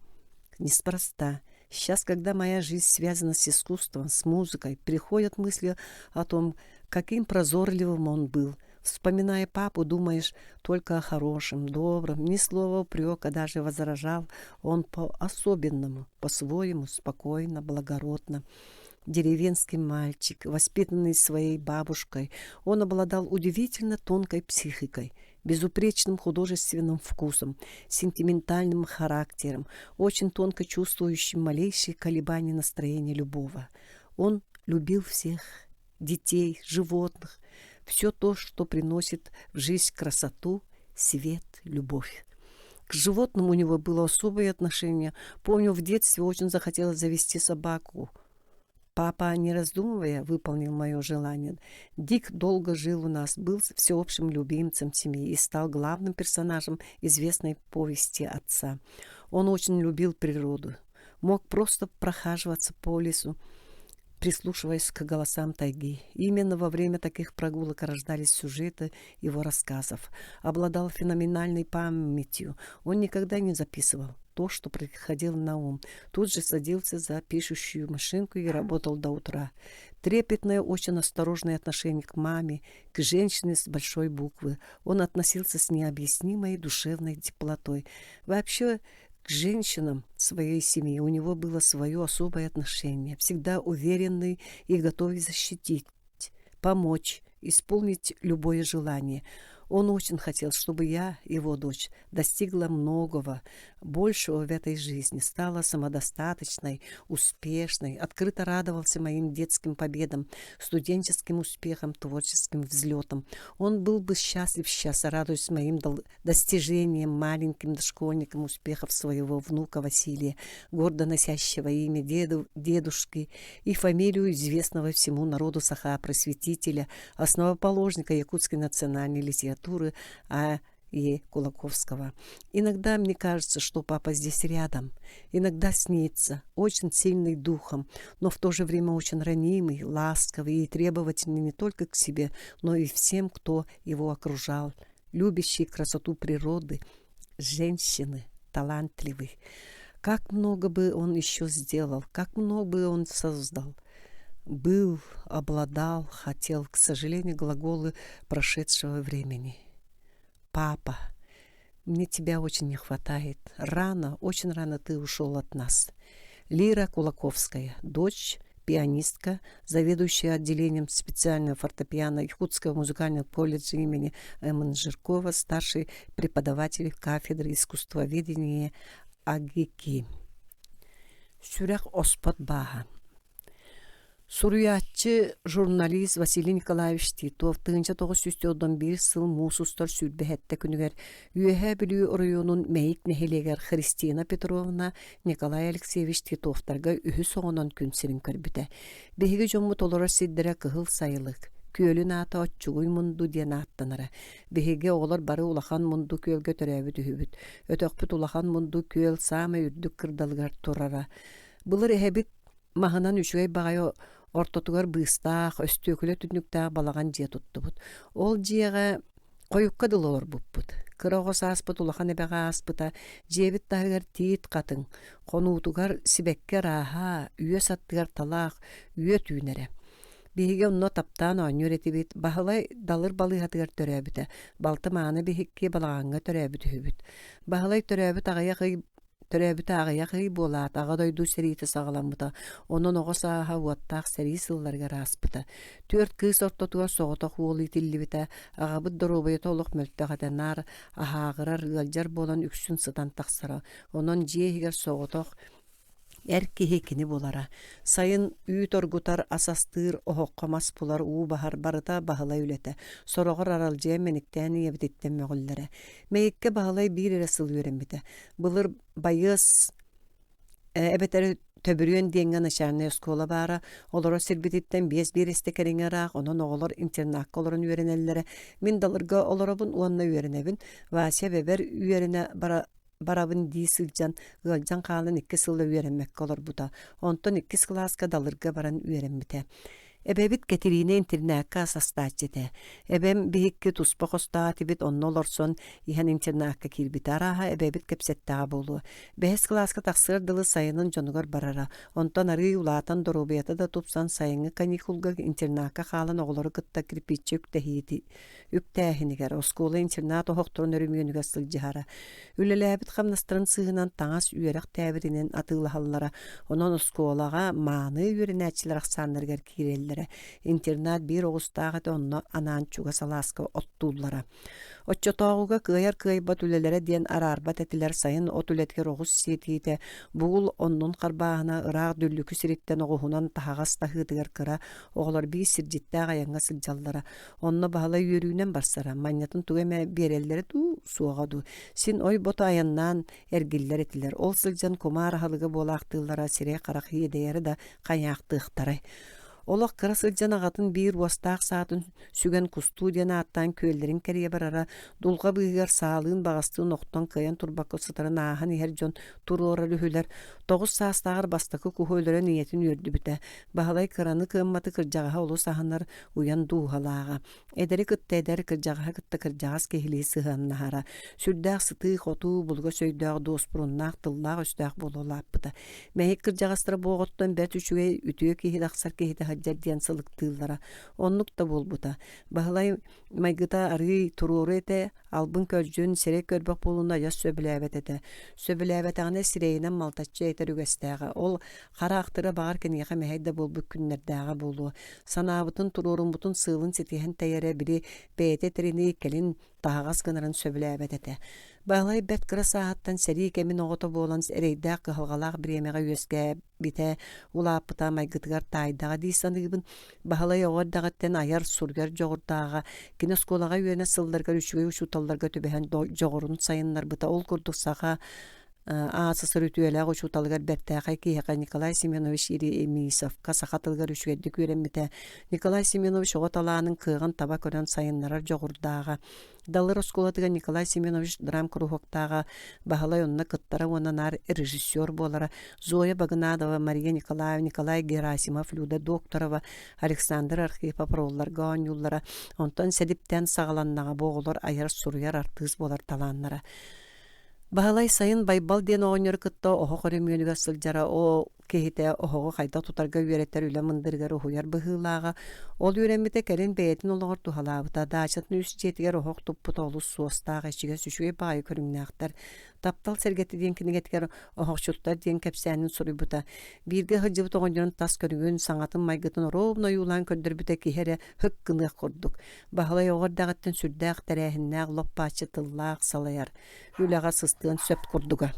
Неспроста. Сейчас, когда моя жизнь связана с искусством, с музыкой, приходят мысли о том, каким прозорливым он был. Вспоминая папу, думаешь только о хорошем, добром, ни слова упрека даже возражал он по-особенному, по-своему, спокойно, благородно. Деревенский мальчик, воспитанный своей бабушкой, он обладал удивительно тонкой психикой, безупречным художественным вкусом, сентиментальным характером, очень тонко чувствующим малейшие колебания настроения любого. Он любил всех детей, животных, все то, что приносит в жизнь красоту, свет, любовь. К животным у него было особое отношение. Помню, в детстве очень захотелось завести собаку. Папа, не раздумывая, выполнил мое желание. Дик долго жил у нас, был всеобщим любимцем семьи и стал главным персонажем известной повести отца. Он очень любил природу, мог просто прохаживаться по лесу, прислушиваясь к голосам тайги. Именно во время таких прогулок рождались сюжеты его рассказов. Обладал феноменальной памятью. Он никогда не записывал то, что приходило на ум. Тут же садился за пишущую машинку и работал до утра. Трепетное, очень осторожное отношение к маме, к женщине с большой буквы. Он относился с необъяснимой душевной теплотой. Вообще, к женщинам своей семьи у него было свое особое отношение, всегда уверенный и готовый защитить, помочь, исполнить любое желание. Он очень хотел, чтобы я, его дочь, достигла многого, большего в этой жизни, стала самодостаточной, успешной, открыто радовался моим детским победам, студенческим успехам, творческим взлетам. Он был бы счастлив сейчас, радуясь моим достижениям, маленьким дошкольникам успехов своего внука Василия, гордо носящего имя деду, дедушки и фамилию известного всему народу саха-просветителя, основоположника якутской национальной литературы А. Е. Кулаковского. Иногда мне кажется, что папа здесь рядом. Иногда снится, очень сильный духом, но в то же время очень ранимый, ласковый и требовательный не только к себе, но и всем, кто его окружал, любящий красоту природы, женщины, талантливый. Как много бы он еще сделал, как много бы он создал. Был, обладал, хотел, к сожалению, глаголы прошедшего времени. Папа, мне тебя очень не хватает. Рано, очень рано ты ушел от нас. Лира Кулаковская, дочь пианистка, заведующая отделением специального фортепиано Якутского музыкального колледжа имени М. Жиркова, старший преподаватель кафедры искусствоведения АГИКИ. Сүрэх оспот бааһа Суруйааччы, журналист Василий Николаевич Титов 1991 сыл муус устар 27 күнүгэр Үөһээ Бүлүү оройуонун Мэйик нэһилиэгэр Христина Петровна Николай Алексеевич Титовтарга үһүс оҕонон күн сирин көрбүтэ. Биһиги дьоммут олорор сирдэрэ Кыһыл Сайылык, күөлүн аата Оччугуй Мунду диэн ааттанара. Биһиги оҕолор бары Улахан Мунду күөлгэ төрөөбүт үһүбүт. Өтөхпүт Улахан Мунду күөл саамай үрдүк кырдалыгар турара. Былыр эһэбит Маһынан үчүгэй баҕайы ортотугар быыстаах, өстүөкүлэ түннүктээх балаҕан дьиэ туттубут. Ол дьиэҕэ хойукка дылы олорбуппут. Кыра оҕо сааспыт улахан эбэҕэ ааспыта, дьиэбит таһыгар тиит хатыҥ, хонуутугар сибэкки арааһа, үөс аттыгар талаах, үөт үүнэрэ. Биһиги онно таптаан оонньуур этибит. Баһылай Далыр балыыһатыгар төрөөбүтэ. Балтым Аана биһикки балаҕаҥҥа төрөөбүт үһүбүт. Баһылай төрөөбүт аҕыйах ый Төрөөбүтэ аҕыйах ый буолаат, Аҕа дойду сэриитэ саҕаламмыта, онон оҕо сааһа уоттаах сэрии сылларыгар ааспыта. Түөрт кыыс ортотугар соҕотох уол иитиллибитэ, аҕабыт доруобуйата олох мөлтөх этэ, наар аһааҕырар, ыалдьар буолан үксүн сытан тахсара. Онон дьиэ иһигэр соҕотох эр киһи кини буолара. Сайын үүт оргутар, ас астыыр, оһоххо мас булар, уу баһар барыта Баһылай үлэтэ. Сороҕор аралдьыйан мэниктээн ийэбититтэн мөҕүллэрэ. Мэйиккэ Баһылай биир эрэ сыл үөрэммитэ. Былыр байыас эбэтэр Төбүрүөн диэҥҥэ начальнай оскуола баара. Олорор сирбититтэн биэс биэрэстэ кэриҥэ ыраах, онон оҕолор интернакка олорон үөрэнэллэрэ. Мин Далырга олоробун уонна үөрэнэбин. Вася эбэбэр үөрэнэ бара барабын дии сылдьан, ыалдьан хаалан икки сыл үөрэммэккэ олорбута. Онтон иккис кылааска Далырга баран үөрэммитэ. Эбэбит Кэтириинэ интернакка ас астааччы этэ. Эбэм биһикки туспа хостоох этибит, онно олорсон иһэн интернакка киирбитэ. Арааһа, эбэбит кэпсэттэҕэ буолуо. Бэһис кылааска тахсыар дылы сайынын дьонугар барара. Онтон арыый улаатан, доруобуйата да тупсан, сайыҥҥы каникулга интернакка хаалан оҕолору кытта кирпииччэ үктэһиити үктээһинигэр, оскуола-интернат оһохторун өрөмүөнүгэр сылдьыһара. Үлэлээбит хамнастарын сыыһынан таҥас, үөрэх тээбиринин атыылаһаллара. Онон оскуолаҕа мааны үөрэнээччилэр ахсааннарыгар киирэллэрэ. Интернат биир оҕустаах этэ, онно анаан чугас алааска оттууллара. Оччотооҕуга кыайар-кыайбат үлэлэрэ диэн араарбат этилэр сайын от үлэтигэр оҕус сиэтиитэ, бугул оннун харбааһына ыраах Дүллүкү сириттэн оҕуһунан таһаҕас таһыытыгар кыра оҕолор биир сирдьиттээх айаҥҥа сылдьаллара. Онно Баһылай үөрүүнэн барсара, манньатын тугу эмэ биэрэллэрэ дуу, суоҕа дуу. Син ой-бото айаннаан эргиллэр этилэр. Ол сылдьан кумаар аһылыга буолаахтыыллара, сирэй-харах иэдэйэрэ да хайаахтыахтарай. Олох кыра сылдьан аҕатын биир уостаах саатын сүгэн кустуу диэн ааттаан күөллэрин кэрийэ барара, дулҕа быыһыгар саалыын баҕастыын охтон кыайан турбакка сытарын ааһан иһэр дьон туруорар үһүлэр. Тоҕус саастааҕар бастакы куһу өлөрөн ийэтин үөрдүбүтэ. Баһылай кыраны кыамматы кырдьаҕаһа олус аһынар, уйан дууһалааҕа. Эдэри кытта эдэр, кырдьаҕаһы кытта кырдьаҕас киһилии сыһыаннаһара. Сүрдээх сытыы-хотуу, булугас өйдөөх, дуоспуруннаах, тыллаах-өстөөх буола улааппыта. Мэйик кырдьаҕастара буоҕуттан бэрт үчүгэй, үтүө киһи тахсар киһитэ. сылдьар диэн сылыктыыллара. Оннук да буолбута. Баһылай майгыта арыый туруору этэ, албын-көлдьүн, сирэй көрбөх буолууну адьас сөбүлээбэт этэ. Сөбүлээбэтэҕинэ сирэйинэн малтаччы этэр үгэстээҕэ. Ол хара ахтыра баҕар киниэхэ мэһэй да буолбут күннэрдээҕэ буолуо. Санаабытын, туруоруммутун сыалын ситиһэн тэйэрэ, били бэйэтэ этэринии кэлин таһаҕас гынарын сөбүлээбэт этэ. Баһылай бэрт кыра сааһыттан сэрии кэмин оҕото буолан эрэйдээх кыһалҕалаах бириэмэҕэ үөскээбитэ, улааппыта майгытыгар таайдаҕа дии саныыбын. Баһылай оҕо эрдэҕиттэн айар, суруйар дьоҕурдааҕа, кини оскуолаҕа үөрэнэ сылларыгар үчүгэй учууталларга түбэһэн дьоҕурун сайыннарбыта. Ол курдук саха АССР үтүөлээх учууталыгар бэртээхэй киһиэхэ Николай Семенович Еремисовка саха тылыгар үчүгэйдик үөрэммитэ. Николай Семенович оҕо талаанын кыаҕын таба көрөн сайыннарар дьоҕурдааҕа. Далыр оскуолатыгар Николай Семенович драм-куруһуоктааҕа, Баһылай онно кыттара уонна наар режиссер буолара. Зоя Багынадова, Мария Николаева, Николай Герасимов, Люда Докторова, Александр Архипов ролларга оонньууллара. Онтон сэдиптээн саҕаланнаҕа бу оҕолор айар-суруйар артыыс буолар талааннара. Баһылай сайын Байбал диэн оҕонньору кытта оһох өрөмүөнүгэр сылдьара, ол киһитэ оһоҕу хайдах тутарга үөрэтэр үлэ мындырыгар уһуйар быһыылааҕа. Ол үөрэммитэ кэлин бэйэтин олоҕор туһалаабыта. Даачатын үс дьиэтигэр оһох туппута олус суостаах, ичигэс, үчүгэй баҕайы көрүҥнээхтэр. Таптал сэргэтэ диэн кинигэтигэр Оһохчуттар диэн кэпсээнин суруйбута. Бииргэ сылдьыбыт оҕонньорун тас көрүҥүн, саҥатын майгытын оруобуна ойуулаан көрдөрбүтэ киһи эрэ һык гыныах курдук. Баһылай оҕо эрдэҕиттэн сүрдээх тэрээһиннээх, лоп-бааччы тыллаах салайар, үлэҕэ сыстыан сөп курдуга.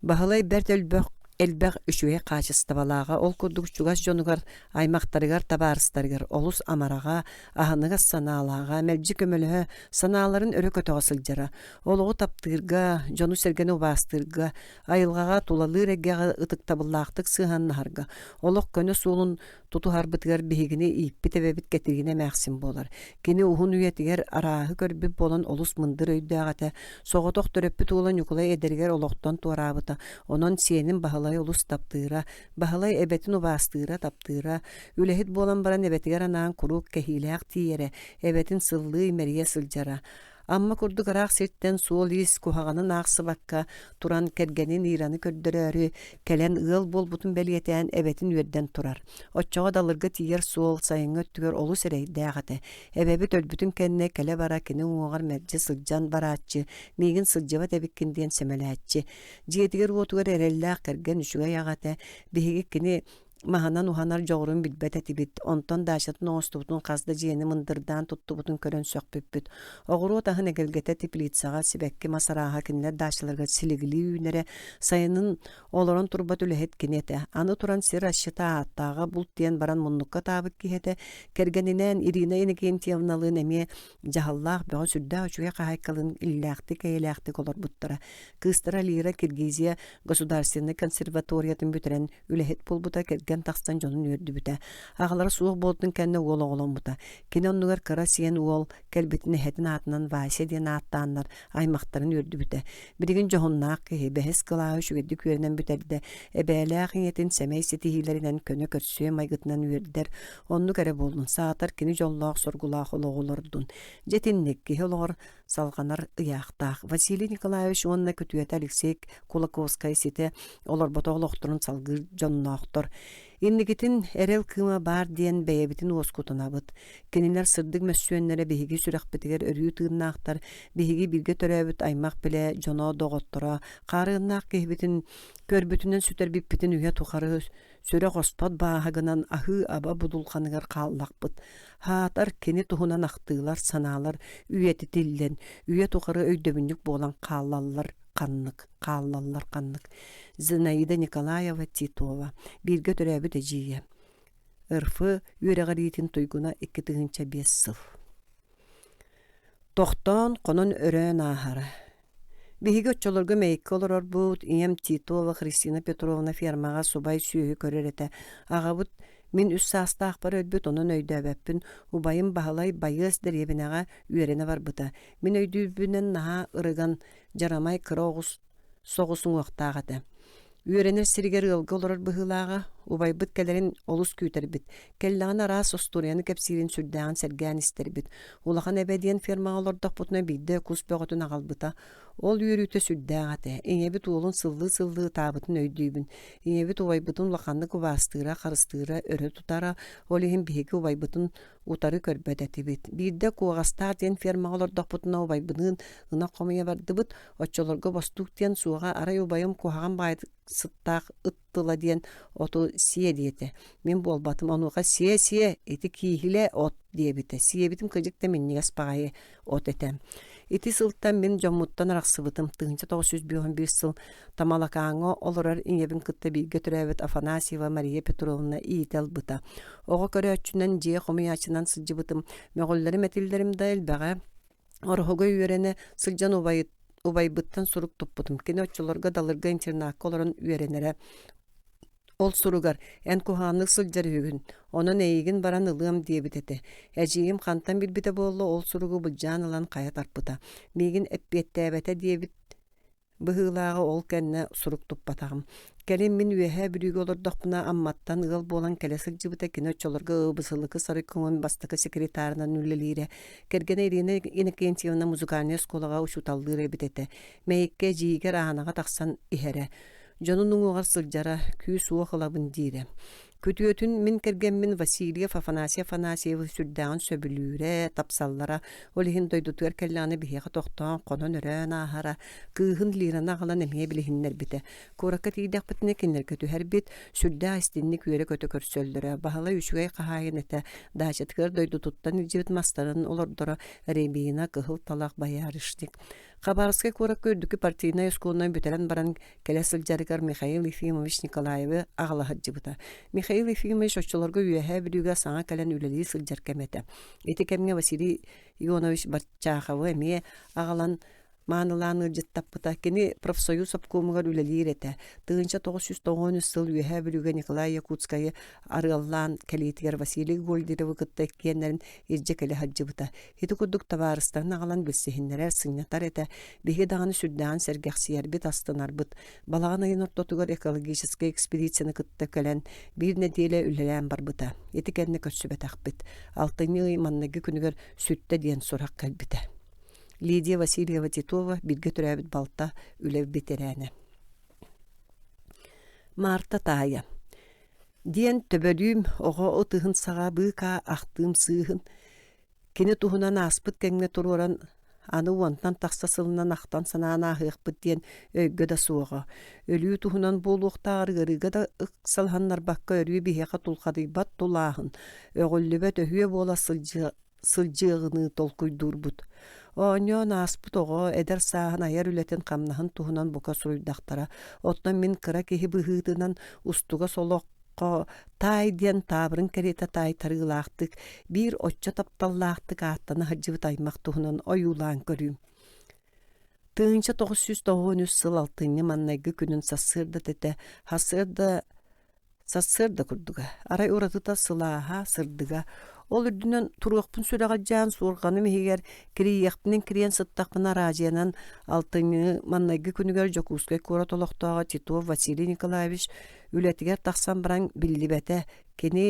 Баһылай бэрт элбэх элбэх үчүгэй хаачыстыбалааҕа, ол курдук чугас дьонугар, аймахтарыгар, табаарыстарыгар олус амараҕа, аһыныгас санаалааҕа, мэлдьи көмөлөһө, санааларын өрө көтөҕө сылдьара. Олоҕу таптыырга, дьону-сэргэни убаастыырга, айылҕаҕа, тулалыыр эйгэҕэ ытыктабыллаахтык сыһыаннаһарга, олох көнө суолун тутуһарбытыгар биһигини ииппит эбэбит Кэтириинэ эмээхсин буолар. Кини уһун үйэтигэр арааһы көрбүт буолан олус мындыр өйдөөх этэ. Соҕотох төрөппүт уола Ньукулай эдэригэр олохтон туораабыта. Онон сиэнин Баһылайы олус таптыыра. Баһылай эбэтин убаастыыра, таптыыра. Үлэһит буолан баран эбэтигэр анаан куруук кэһиилээх тиийэрэ, эбэтин сыллыы имэрийэ сылдьара. Амма курдук ыраах сиртэн суол-иис куһаҕанын аахсыбакка туран кэргэнин Ираны көрдөрөөрү кэлэн ыал буолбутун бэлиэтээн эбэтин үөрдэн турар. Оччоҕо Далырга тиийэр суол сайыҥҥы өттүгэр олус эрэйдээх этэ. Эбэбит өлбүтүн кэннэ кэлэ-бара кини уҥуоҕар мэлдьи сылдьан барааччы, миигин сылдьыбат эбиккин диэн сэмэлээччи. Дьиэтигэр-уотугар эрэллээх кэргэн үчүгэй аҕа этэ. Биһиги кини Маһынан уһанар дьоҕурун билбэт этибит, онтон даачатын оҥостубутун хас да дьиэни мындырдаан туттубутун көрөн сөхпүппүт. Оҕуруот аһын эгэлгэтэ теплицаҕа сибэкки мас арааһа кинилэр даачаларыгар силигилии үүнэрэ, сайынын олорон турбат үлэһит кини этэ. Аны туран сир асчыта ааттааҕа булт диэн баран муннукка таабыт киһи этэ. Кэргэнинээн Ирина Иннокентьевналыын эмиэ дьаһаллаах, бөҕө сүрдээх үчүгэй хаһаайкалыын иллээхтик-эйэлээхтик олорбуттара. Кыыстара Лира Киргизия государственнай консерваториятын бүтэрэн үлэһит буолбута, кэргэн тахсан дьонун үөрдүбүтэ. Аҕалара суох буолтун кэннэ уол оҕоломмута. Кини оннугар кыра сиэн уол кэлбитин эһэтин аатынан Вася диэн ааттааннар аймахтарын үөрдүбүтэ. Билигин дьоһуннаах киһи, бэһис кылааһы үчүгэйдик үөрэнэн бүтэрдэ. Эбээлээх ийэтин сэмэй ситиһиилэринэн көнө көрсүө майгытынан үөрдэр. Оннук эрэ буоллун, саатар кини дьоллоох-соргулаах олоҕу олордун. Дьэ итинник киһи олоҕор салҕанар ыйаахтаах. Василий Николаевич уонна күтүөтэ Алексей Кулаковскай ситэ олорботох олохторун салгыыр дьонноохтор. Инникитин эрэл кыыма баар диэн бэйэбитин уоскутунабыт. Кинилэр сырдык мөссүөннэрэ биһиги сүрэхпитигэр өрүү тыыннаахтар, биһиги бииргэ төрөөбүт аймах-билэ дьоно, доҕотторо, хаарыаннаах киһибитин көрбүтүнэн сүтэрбиппитин үйэ тухары сүрэх оспот бааһа гынан аһыы-аба будулҕаныгар хааллахпыт. Һаатар кини туһунан ахтыылар, санаалар үйэтитиллэн, үйэ тухары өйдөбүнньүк буолан хааллаллар ханнык, хааллаллар ханнык. Зинаида Николаева Титова бииргэ төрөөбүт эдьиийэ. РФ үөрэҕириитин туйгуна 2005 сыл. Тохтоон, хонон өрөөн ааһара. Биһиги оччолорго Мэйиккэ олорорбут, ийэм Титова Христина Петровна фермаҕа субай сүөһү көрөр этэ. Аҕабыт мин үс саастаахпар өлбүт, онон өйдөөбөппүн. Убайым Баһылай байыас дэриэбинэҕэ үөрэнэ барбыта. Мин өйдүүрбүнэн наһаа ырыган, дьарамай кыра оҕус соҕус уҥуохтаах этэ. Үөрэнэр сиригэр ыалга олорор быһыылааҕа. Убайбыт кэлэрин олус күүтэрбит. Кэллэҕинэ араас остуоруйаны кэпсиирин сүрдээҕин сэргээн истэрбит. Улахан эбэ диэн фермаҕа олордохпутуна биирдэ кус бөҕөтүн аҕалбыта. Ол үөрүүтэ сүрдээх этэ. Ийэбит уолун сыллыы-сыллыы ытаабытын өйдүүбүн. Ийэбит убайбытын улаханнык убаастыыра, харыстыыра, өрө тутара. Ол иһин биһиги убайбытын утары көрбөт этибит. Биирдэ Куоҕастаах диэн фермаҕа олордохпутуна убайбыныын ынах хомуйа бардыбыт. Оччолорго бостуук диэн суоҕа, арай убайым куһаҕан баҕайытык сыттаах ыт тыла диэн оту сиэ диэтэ. Мин буолбатым, онуоха сиэ-сиэ, ити кииһилэ от диэбитэ. Сиэбитим кыдьык да минньигэс баҕайы от этэ. Ити сылтан мин дьоммуттан арахсыбытым. 1951 сыл Тамалакааҥҥа олорор ийэбин кытта бииргэ төрөөбүт Афанасьева Мария Петровна иитэ ылбыта. Оҕо көрөөччүнэн, дьиэ хомуйааччынан сылдьыбытым. Мөҕүллэрим-этиллэрим да элбэҕэ. Ороһуга үөрэнэ сылдьан убайбыттан сурук туппутум. Кини оччолорго Далырга интернакка олорон үөрэнэрэ. Ол суругар «Эн куһаҕаннык сылдьар үһүгүн, онон эйигин баран ылыам» диэбит этэ. Эдьиийим хантан билбитэ буолла, ол суругу былдьаан ылан хайа тарпыта. Миигин эппиэттээбэтэ диэбит быһыылааҕы ол кэннэ сурук туппатаҕым. Кэлин мин Үөһээ Бүлүүгэ олордохпуна Амматтан ыал буолан кэлэ сылдьыбыта, кини оччолорго Ыбысылыкы Сарыкумун бастакы секретарынан үлэлиирэ. Кэргэнэ Ирина Иннокентьевна музыкальнай оскуолаҕа учууталлыыр эбит этэ. Мэйиккэ эдьиийигэр Аанаҕа тахсан иһэрэ. Дьонун уҥуоҕар сылдьара, күүс-уох ылабын диирэ. Күтүөтүн мин кэргэммин Васильев Афанасий Афанасьевы сүрдээҕин сөбүлүүрэ, тапсаллара, ол иһин дойдутугар кэллэҕинэ биһиэхэ тохтоон хонон-өрөөн ааһара, кыыһын Лираны аҕалан эмиэ билиһиннэрбитэ. Куоракка тиийдэхпитинэ кинилэргэ түһэрбит, сүрдээх истинник үөрэ-көтө көрсөллөрө. Баһылай үчүгэй хаһаайын этэ, даачатыгар дойдутуттан илдьибит мастарын олордоро, рябина, кыһыл талах, боярышник. Хабаровскай куоракка үрдүкү партийнай оскуоланы бүтэрэн баран кэлэ сылдьарыгар Михаил Ефимович Николаевы аҕала сылдьыбыта. Михаил Ефимович оччолорго Үөһээ Бүлүүгэ саҥа кэлэн үлэлии сылдьар кэмэ этэ. Ити кэмҥэ Василий Ионович Барчаховы эмиэ аҕалан маанылаан ыалдьыттаппыта. Кини профсоюз обкомугар үлэлиир этэ. 1993 сыл Үөһээ Бүлүүгэ Николай Якутскайы арыаллаан кэлиитигэр Василий Гольдеревы кытта иккиэннэрин илдьэ кэлэ сылдьыбыта. Ити курдук табаарыстарын аҕалан билсиһиннэрэр, сынньатар этэ. Биһиги даҕаны сүрдээҕин сэргэхсийэрбит, астынарбыт. Балаҕан ыйын ортотугар экологическай экспедицияны кытта кэлэн, биир нэдиэлэ үлэлээн барбыта. Ити кэннэ көрсүбэтэхпит. Алтынньы ый манныгы күнүгэр сүттэ диэн сурах кэлбитэ. Лидия Васильева Титова бииргэ төрөөбүт балта, үлэ бэтэрээнэ. Марта таайа диэн төбөлүүм оҕо ытыһын саҕа быыкаа ахтыым сыыһын Кини туһунан ааспыт кэмҥэ туруоран аны уонтан тахса сылынан ахтан-санаан ааһыахпыт диэн өйгө да суоҕа. Өлүү туһунан буолуохтааҕар ыарыыга да ыксалаһыннарбакка өрүү биһиэхэ тулхадыйбат тулааһын, өҕүллүбэт өһүө буола сылдьыаҕыныы толкуйдуурбут. Оонньоон ааспыт оҕо эдэр сааһын айар үлэтин-хамнаһын туһунан бука суруйдахтара. Оттон мин кыра киһи быһыытынан устугас олох таай диэн таабырын кэриэтэ таайтарыылаахтык, биир оччо тапталлаахтык ааттана сылдьыбыт аймах туһунан ойуулаан көрүүм. 1993 сыл алтынньы маннайгы күнүн сарсыарда этэ, сарсыарда сарсыарда курдуга. Арай уратыта сылааһа, сырдыга. Ол үрдүнэн туруохпун сүрэҕэлдьээн суорҕаным иһигэр кирийиэхпинэн кирийэн сыттахпына араадьыйанан алтынньы маннайгы күнүгэр Дьокуускай куорат олохтооҕо Титов Василий Николаевич Үлэтигэр тахсан баран биллибэтэ, кини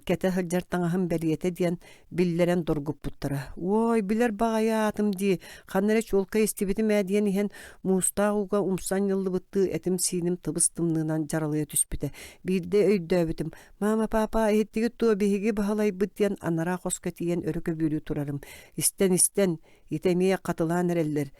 кэтэ сылдьар таҥаһым бэлиэтэ диэн биллэрэн доргуппуттара. Уой, билэр баҕайы аатым дии, ханна эрэ чуолкай истибитим ээ диэн иһэн, муустаах ууга умсан ньыллыбыттыы этим-сииним тыбыс-тымныынан дьаралыйа түспүтэ. Биирдэ өйдөөбүтүм, «Мама, папа, иһиттигит дуо, биһиги баһылайбыт» диэн анараа хоско тиийэн өрө көбүөрүү турарым. Истэн-истэн, ити эмиэ хатылаан эрэллэр.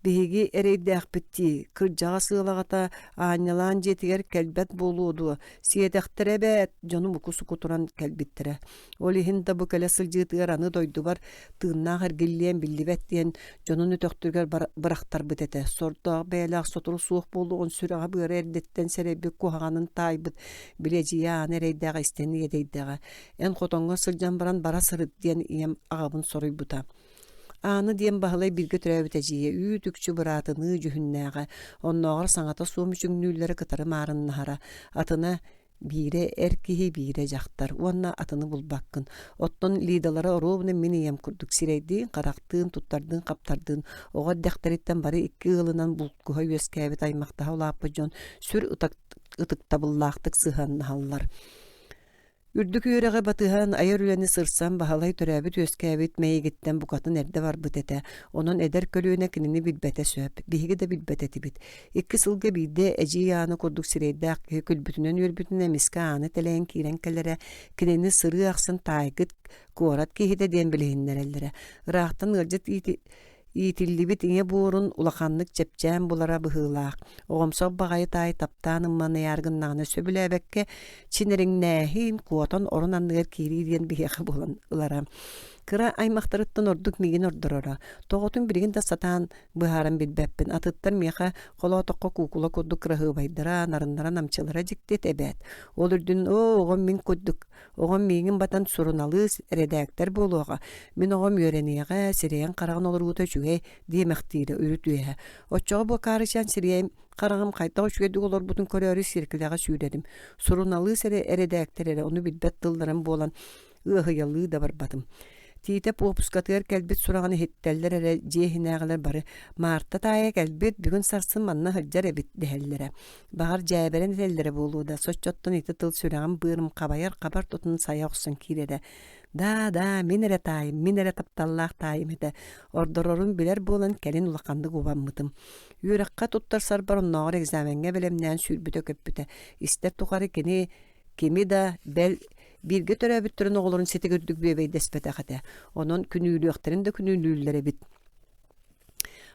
Биһиги эрэйдээхпит дии, кырдьаҕас ыал аҕата аанньалаан дьиэтигэр кэлбэт буолуо дуо, сиэтэхтэрэ эбээт, дьонум уку-суку туран кэлбиттэрэ. Ол иһин да бу кэлэ сылдьыытыгар аны дойдубар тыыннаах эргиллиэн биллибэт диэн дьонун өтөхтөрүгэр бырахтарбыт этэ. Сордоох бэйэлээх сотору суох буолуоҕун сүрэҕэ-быара эрдэттэн сэрэйбит куһаҕанын таайбыт, билэдьийэ ааны эрэйдээх истэн иэдэйдэҕэ. Эн хотоҥҥо сылдьан баран бара сырыт диэн ийэм аҕабын соруйбута. Аана диэн Баһылай бииргэ төрөөбүт эдьиийэ үүт-үкчү быраатыныы дьүһүннээҕэ, оннооҕор саҥата суох мүчүҥнүүллэрэ кытары маарыннаһара, атына биирэ эр киһи, биирэ дьахтар уонна атыны булбаккын. Оттон Лидалара оруобуна мин ийэм курдук сирэйдиин, харахтыын, туттардыын-хаптардыын оҕо эрдэхтэриттэн бары икки ыалынан булкуһа үөскээбит аймахтаһа улааппыт дьон сүр ытык. ытыктабыллаахтык сыһыаннаһаллар. Үрдүк үөрэҕи батыһан, айар үлэни сырсан Баһылай төрөөбүт-үөскээбит Мэйигиттэн букатын эрдэ барбыт этэ. Онон эдэр көлүөнэ кинини билбэтэ сөп, биһиги да билбэт этибит. Икки сылга биирдэ эдьиий Аана курдук сирэйдээх киһи күлбүтүнэн-үөрбүтүнэн эмискэ ааны тэлэйэн киирэн кэлэрэ, кинини сырыы ахсын таайгыт куорат киһитэ диэн билиһиннэрэллэрэ. Ыраахтан ыалдьыт Иитиллибит ийэ буорун улаханнык чэпчээн булара быһыылаах, оҕомсох баҕайы таай таптаан ымманыйаары гыннаҕына сөбүлээбэккэ, чинэриҥнээһин, куотан орон анныгар киирии диэн биһиэхэ буолан ылара. Кыра аймахтарыттан ордук миигин ордороро. Тоҕотун билигин да сатаан быһааран билбэппин. Атыттар миэхэ холоотоххо куукула курдук кыраһыабайдара, нарыннара, намчылара дьикти этэ эбээт. Ол үрдүн оо, оҕом мин курдук Оҕом миигин батан суруналыыс, эрэдээктэр буолуоҕа, мин оҕом үөрэниэҕэ, сирэйин-хараҕын олоруута үчүгэй диэмэхтиирэ үрүт үөһэ. Оччоҕо бу акаарычаан сирэйим хараҕым хайдах үчүгэйдик олорбутун көрөөрү сиэркилэҕэ сүүрэрим. Суруналыыс эрэ эрэдээктэр эрэ ону билбэт тылларым буолан ыаһыйалыы да барбатым. Тиитэп уоппускатыгар кэлбит сураҕын иһиттэллэр эрэ дьиэ иһинээҕилэр бары «Маарта таайа кэлбит, бүгүн сарсын манна сылдьар эбит» дэһэллэрэ. Баҕар дьээбэрэн этэллэрэ буолуо да, соччоттон ити тыл сүрэҕим-быарым хабайар хабар тутун сайа охсон киирэрэ. Даа, даа, мин эрэ таайым, мин эрэ тапталлаах таайым этэ. Ордорорун билэр буолан кэлин улаханнык убаммытым. Үөрэххэ туттарсарбар оннооҕор экзамеҥҥа бэлэмнээн сүүрбүтэ-көппүтэ. Истэр тухары кини кими да, бэл, бииргэ төрөөбүттэрин оҕолорун ситик үрдүк бүөбэйдэспэтэх этэ. Онон күнүүлүөхтэрин да күнүүлүүллэр эбит.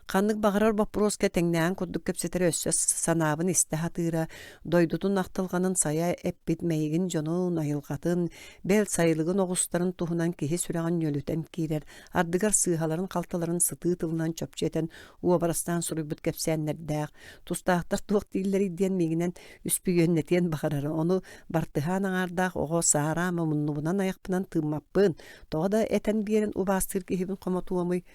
Ханнык баҕарар боппуруоска тэҥнээҕин курдук кэпсэтэрэ өссө санаабын истэ сатыыра, дойдутун ахтылҕанын сайа эппит мэйигин дьонун, айылҕатын, бэл сайылыгын оҕустарын туһунан киһи сүрэҕин ньүөлүтэн киирэр, ардыгар сыыһаларын-халтыларын сытыы тылынан чопчу этэн уобарастаан суруйбут кэпсээннэрдээх, тустаахтар туох дииллэрий диэн миигинэн үспүйүөннэтиэн баҕарара, ону бартыһаан аҥаардаах оҕо саараама муннубунан айахпынан тыыммаппын, тоҕо да этэн биэрэн убаастыыр киһибин хомотуомуй,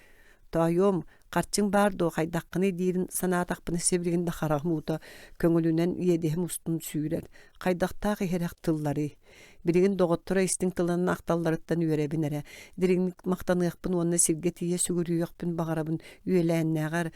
Тоойуом, харчыҥ баар дуо, хайдаххыный диирин санаатахпына сибилигин да хараҕым уута көҥүлүнэн иэдэһим устун сүүрэр. Хайдахтаах иһирэх тылларый? Билигин доҕотторо истиҥ тылынан ахталларыттан үөрэбин эрэ. Дириҥник махтаныахпын уонна сиргэ тиийэ сүгүрүйүөхпүн баҕарабын. Үөлээннээҕэр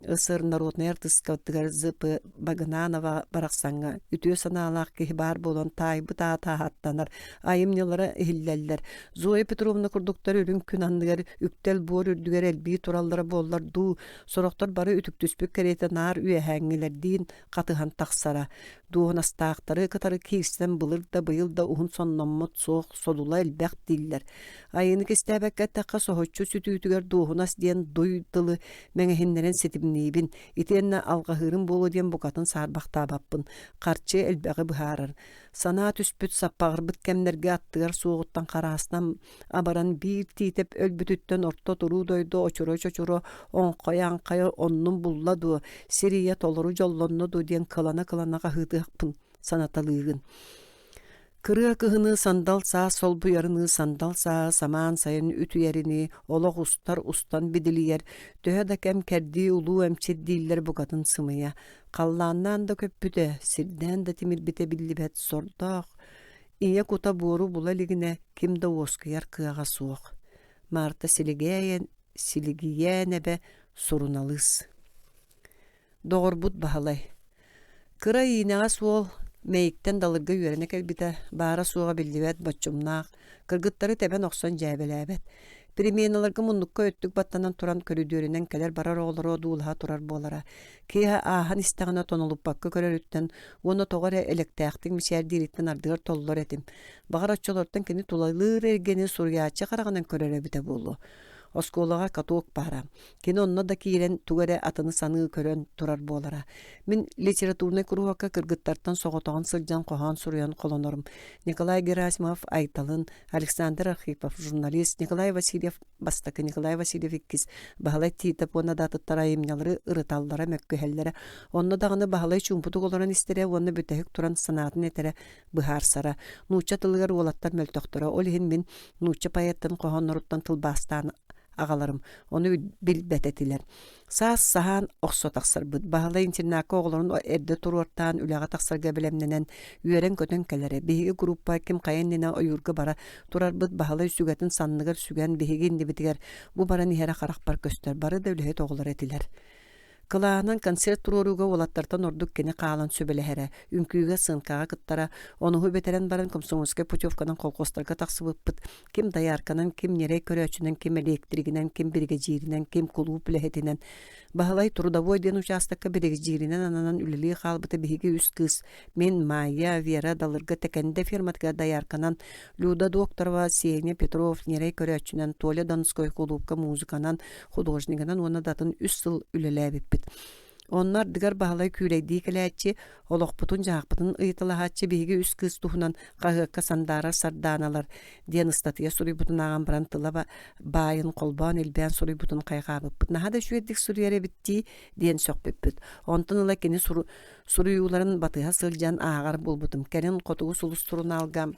СССР народнай артыыскатыгар З.П. Багынанова барахсаҥҥа үтүө санаалаах киһи баар буолан таайбыт аата ааттанар, айымньылара иһиллэллэр. Зоя Петровна курдуктар үрүҥ күн анныгар үктэл буор үрдүгэр элбии тураллара буоллар дуу, сорохтор бары үтүктүспүт кэриэтэ наар үөһээҥҥилэрдиин хатыһан тахсара. Дуоһунастаахтары кытары киирсэн былыр да быйыл да уһун сонноммот суох содула элбэх дииллэр. Айыыны кистээбэккэ эттэххэ соһуччу сүтүүтүгэр дуоһунас диэн дуй тылы мэҥэһиннэрэн ситимниибин, итиэннэ алҕаһыырым буолуо диэн букатын саарбахтаабаппын. Харчы элбэҕи быһаарар. Санаа түспүт саппаҕырбыт кэмнэргэ аттыгар суоҕуттан хараастан абаран биир Тиитэп өлбүтүттэн орто туруу дойду очуро-чочуро оҥхойо-аҥхайа оннун булла дуо, сир ийэ толору дьоллонно дуо диэн кылана-кылана хаһыытыахпын санаталыыгын. Кырыа кыһыны сандал саас солбуйарыныы сандал сааһы самаан сайын үтүйэринии олох устар устан бидилийэр, төһө да кэм кэрдии улуу эмчит дииллэр букатын сымыйа, халлааннаан да көппүтэ, сирдээн да тимирбитэ биллибэт сордоох, ийэ кута буору була илигинэ ким да уоскуйар кыаҕа суох. Марта Силигээйэн Силигийээнэбэ суруналыыс Доҕорбут Баһылай Кыра иинэҕэс уол Мэйиктэн Далырга үөрэнэ кэлбитэ, баара-суоҕа биллибэт боччумнаах, кыргыттары тэбэн охсон дьээбэлээбэт. Переменаларга муннукка өттүк баттанан туран көрүдүөрүнэн кэлэр-барар оҕолору одуулаһа турар буолара. Киэһэ ааһан истэҕинэ тонолуппакка көрөрүттэн уонна тоҕо эрэ элэктээхтик мичээрдиириттэн ардыгар толлор этим. Баҕар оччолортон кини тулалыыр эйгэни суруйааччы хараҕынан көрөр эбитэ буолуо. Оскуолаҕа каток баара. Кини онно да киирэн тугу эрэ атыны саныы көрөн турар буолара. Мин литературнай куруһуокка кыргыттартан соҕотоҕун сылдьан хоһоон суруйан холонорум. Николай Герасимов Айталын, Александр Архипов журналист, Николай Васильев бастакы, Николай Васильев иккис, Баһылай Тиитэп уонна да атыттар айымньылары ырыталлара, мөккүһэллэрэ. Онно даҕаны Баһылай чуумпутук олорон истэрэ уонна бүтэһик туран санаатын этэрэ, быһаарсара. Нуучча тылыгар уолаттар мөлтөхтөрө, ол иһин мин нуучча поэттарын хоһоонноруттан тылбаастаан аҕаларым ону билбэт этилэр. Саас саһаан охсо тахсарбыт. Баһылай интернакка оҕолорун эрдэ туруортаан үлэҕэ тахсарга бэлэмнэнэн үөрэн-көтөн кэлэрэ. Биһиги группа ким хайа иннинэ ойуурга бара турарбыт Баһылай сүгэтин санныгар сүгэн биһиги иннибитигэр бу баран иһэрэ харахпар көстөр. Бары да үлэһит оҕолор этилэр. Кылааһынан концерт туруорууга уолаттартан ордук кини хаалан сүбэлэһэрэ, үҥкүүгэ, сыаҥкаҕа кыттара. Онуһу бүтэрэн баран комсомольскай путевканан колхозтарга тахсыбыппыт. Ким доярканан, ким ньирэй көрөөччүнэн, ким электригинэн, ким биригэдьииринэн, ким кулууп үлэһитинэн. Баһылай Трудовой диэн учаастакка биригэдьииринэн ананан үлэлии хаалбыта биһиги үс кыыс мин, Майя, Вера Далырга Тэкэндэ ферматыгар доярканан, Люда Докторова, Сеня Петров ньирэй көрөөччүнэн, Толя Донской кулуупка музыканан, художнигынан уонна да атын үс сыл үлэлээбиппит. Онно ардыгар Баһылай күүлэйдии кэлээччи, олохпутун-дьаһахпытын ыйыталаһааччы биһиги үс кыыс туһунан хаһыакка сандаарар сардааналар диэн ыстатыйа суруйбутун ааҕан баран тыла баайын холбоон илбээн суруйбутун хайҕаабыппыт. Наһаа да үчүгэйдик суруйар эбит дии диэн сөхпүппүт. Онтон ыла кини суруйууларын батыһа сылдьан ааҕар буолбутум. Кэлин Хотугу сулус сурунаалга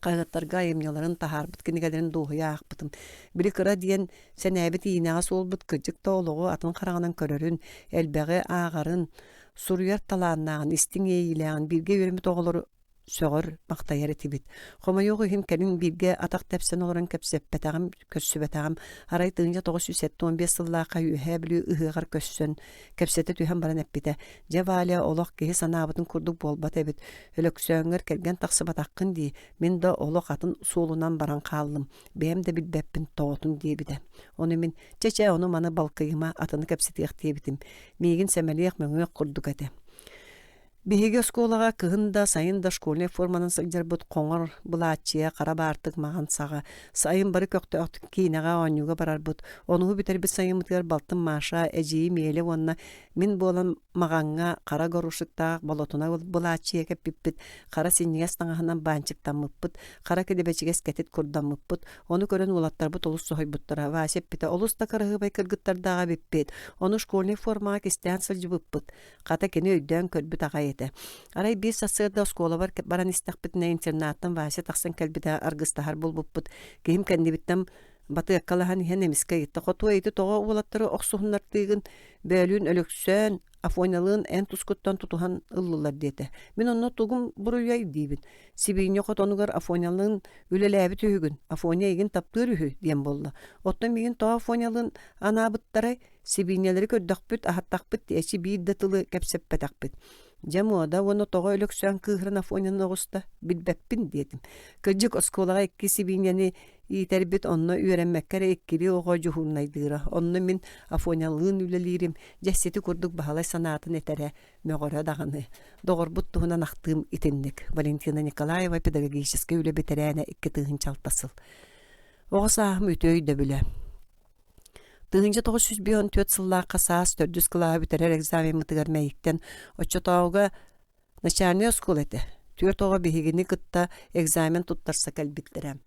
хаһыаттарга айымньыларын таһаарбыт кинигэлэрин дуоһуйа аахпытым. Били кыра диэн сэнээбит иинэҕэ суолбут кырдьык да олоҕу атын хараҕынан көрөрүн, элбэҕи ааҕарын, суруйар талааннааҕын, истиҥ иэйиилээҕин бииргэ үөрэммит оҕолору сөҕөр, махтайар этибит. Хомойуох иһин кэлин бииргэ атах тэпсэн олорон кэпсэппэтэҕим, көрсүбэтэҕим. Арай 1975 сыллаахха Үөһээ Бүлүү ыһыаҕар көрсөн, кэпсэтэ түһэн баран эппитэ: «Дьэ, Валя, олох киһи санаабытын курдук буолбат эбит. Өлөксөөҥҥөр кэргэн тахсыбатаххын дии, мин да олох атын суолунан баран хааллым, бэйэм да билбэппин тоҕотун» диэбитэ. Ону мин: «Чэ-чэ, ону-маны балкыйыма, атыны кэпсэтиэх» диэбитим. Миигин сэмэлиэх, мөҥүөх курдук этэ. Биһиги оскуолаҕа кыһын да, сайын да школьнай форманан сылдьарбыт хоҥор былааччыйа, хара баартык маҥан саҕа. Сайын бары көхтөөхтүк киинэҕэ оонньууга барарбыт. Онуһу бүтэрбит сайыммытыгар балтым Маша, эдьиийим Еля уонна мин буолан маҕаҥҥа хара горошиктаах болотуна былааччыйа кэппиппит, хара синньигэс таҥаһынан баанчыктаммыппыт, хара килэбэчигэс кэтит курдаммыппыт. Ону көрөн уолаттарбыт олус соһуйбуттара. Вася эппитэ, олус да кыраһыабай кыргыттардаах эбиппит. Ону школьнай формаҕа кистээн сылдьыбыппыт. Хата кини өйдөөн көрбүт аҕай этэ. Арай биир сарсыарда оскуолабар баран истэхпитинэ интернаттан Вася тахсан кэлбитэ аргыстаһар буолбуппут. Киһим кэннибиттэн батыаккалаһан иһэн эмискэ ыйытта «Хотуо ити тоҕо уолаттары охсуһуннартыыгын? Бөөлүүн Өлөксөөн, Афонялыын эн тускуттан тутуһан ыллылар» диэтэ. Мин онно тугум буруйай диибин. Сибиинньэ хотонугар Афонялыын үлэлээбит үһүгүн, Афоня эйигин таптыыр үһү диэн буолла. Оттон миигин тоҕо Афонялыын анаабыттарай? Сибиинньэлэри көрдөхпүт, аһаттахпыт эчи биир да тылы кэпсэппэтэхпит. Дьэ муода уонна тоҕо Өлөксөөн кыыһыран Афоняны оҕуста билбэппин диэтим. Кырдьык оскуолаҕа икки сибиинньэни иитэрбит онно үөрэммэккэ эрэ иккилии оҕо дьуһуурунайдыыра. Онно мин Афонялыын үлэлиирим. Дьэ сити курдук Баһылай санаатын этэрэ, мөҕөрө даҕаны. Доҕорбут туһунан ахтыым итинник. Валентина Николаева педагогическай үлэ бэтэрээнэ 2006 сыл. Оҕо сааһым үтүө өйдөбүлэ. 1954 сыллаахха саас төрдүс кылааһы бүтэрэр экзамеммытыгар Мэйиктэн оччотооҕуга начальнай оскуола этэ. Түөрт оҕо биһигини кытта экзамен туттарса кэлбиттэрэ.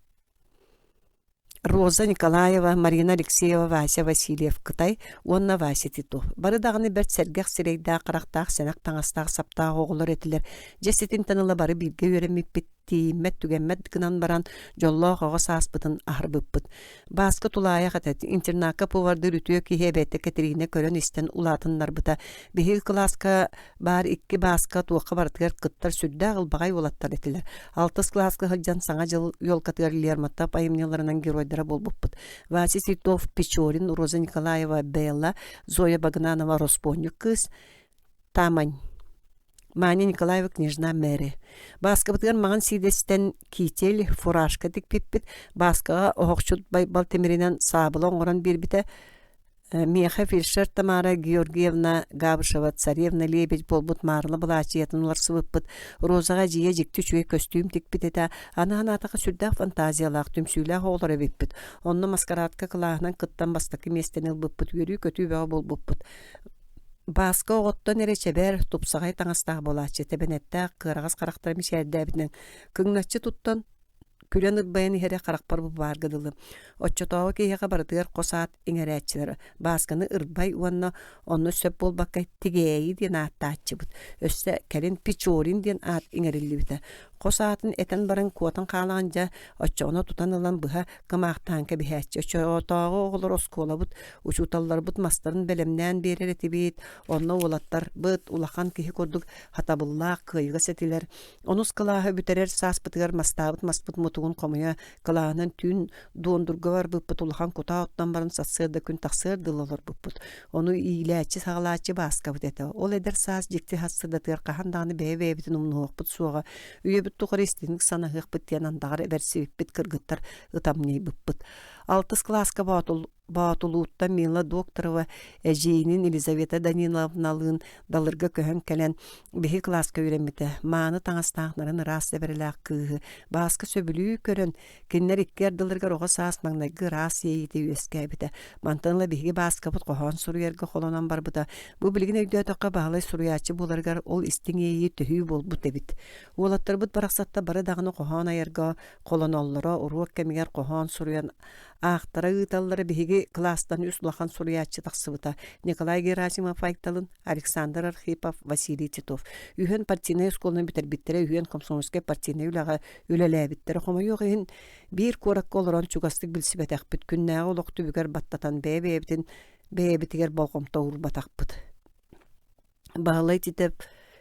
Роза Николаева, Марина Алексеева, Вася Васильев Кытай уонна Вася Титов. Бары даҕаны бэрт сэргэх сирэйдээх, харахтаах, сэнэх таҥастаах, саптаах оҕолор этилэр. Дьэ ситинтэн ыла бары бииргэ үөрэммиппит тиийиммэт-түгэммэт гынан баран, дьоллоох оҕо сааспытын аһарбыппыт. Бааска тулаайах этэ, интернакка повардыыр үтүө киһи эбэтэ Кэтириинэ көрөн-истэн улаатыннарбыта. Биһиги кылааска баар икки Бааска туохха барытыгар кыттар сүрдээх ылбаҕай уолаттар этилэр. Алтыс кылааска сылдьан Саҥа дьыл елкатыгар Лермонтов айымньыларынан геройдара буолбуппут. Вася Титов, Печорин, Роза Николаева, Белла, Зоя Багнанова, Роспуонньук кыыс, Тамань Маня Николаева княжна Мэри. Бааскабытыгар маҥан сиидэстэн китель, фуражка тикпиппит. Бааскаҕа оһохчут Байбал тимиринэн саабыла оҥорон биэрбитэ. Миэхэ фельдшер Тамара Георгиевна Габышева царевна Лебедь буолбут маарыла былаачыйатын уларсыбыппыт. Розаҕа эдьиийэ дьикти үчүгэй көстүүм тикпит этэ. Аны санаатахха сүрдээх фантазиялаах, түмсүүлээх оҕолор эбиппит. Онно маскарадка кылааһынан кыттан бастакы миэстэни ылбыппыт, үөрүү-көтүү бөҕө буолбуппут. Бааска оҕоттон эрэ чэбэр, тупсаҕай таҥастаах буолааччы, тэбэнэттээх, кыараҕас харахтара мичээрдээбитинэн кыҥначчы туттан, күлэн ырбайан иһэрэ харахпар бу баарга дылы. Оччотооҕу киһиэхэ барытыгар хос аат иҥэрээччилэр Баасканы Ырбай уонна онно сөп буолбакка Тигээйи диэн ааттааччыбыт. Өссө кэлин Печорин диэн аат иҥэриллибитэ. Хос аатын этэн баран куотан хаалаҕын дьэ, оччоҕуна тутан ылан быһа кымаахтаан кэбиһээччи. Оччотооҕу оҕолор оскуолабыт, учууталларбыт мастарын бэлэмнээн биэрэр этибит, онно уолаттарбыт улахан киһи курдук хатабыллаах, кыайыгас этилэр. Онус кылааһы бүтэрэр сааспытыгар мастаабыт маспыт мутугун хомуйа кылааһынан түүн Дуондурга барбыппыт улахан кутаа оттон баран сарсыарда күн тахсыар дылы олорбуппут. Ону иилээччи-саҕалааччы Бааскабыт этэ. Ол эдэр саас дьикти сарсыардатыгар хаһан даҕаны бэйэ-бэйэбитин умнуһуохпут суоҕа, үйэбит тухары истиҥник санаһыахпыт диэн андаҕар эбэрсибиппит кыргыттар ытамньыйбыппыт. Алтыс кылааска Боотул Боотулууттан Мила Докторова эдьиийинин Елизавета Даниловналыын Далырга көһөн кэлэн биһи кылааска үөрэммитэ. Мааны таҥастаах нарын ыраас сэбэрэлээх кыыһы Бааска сөбүлүү көрөн, кинилэр икки ардыларыгар оҕо саас маҥнайгы ыраас иэйиитэ үөскээбитэ. Мантан ыла биһиги Бааскабыт хоһоон суруйарга холонон барбыта. Бу билигин өйдөөтөххө Баһылай суруйааччы буоларыгар ол истиҥ иэйии төһүү буолбут эбит. Уолаттарбыт барахсаттар бары даҕаны хоһоон айарга холоноллоро, уруок кэмигэр хоһоон суруйан Аахтара ыыталлара биһиги кылаастан үс улахан суруйааччы тахсыбыта: Николай Герасимов Айталын, Александр Архипов, Василий Титов. Үһүөн партийнай оскуоланы бүтэрбиттэрэ, үһүөн комсомольскай партийнай үлэҕэ үлэлээбиттэрэ. Хомойуох иһин, биир куоракка олорон чугастык билсибэтэхпит, күннээҕи олох түбүгэр баттатан бэйэ-бэйэбитин бэйэбитигэр болҕомто уурбатахпыт. Баһылай Титов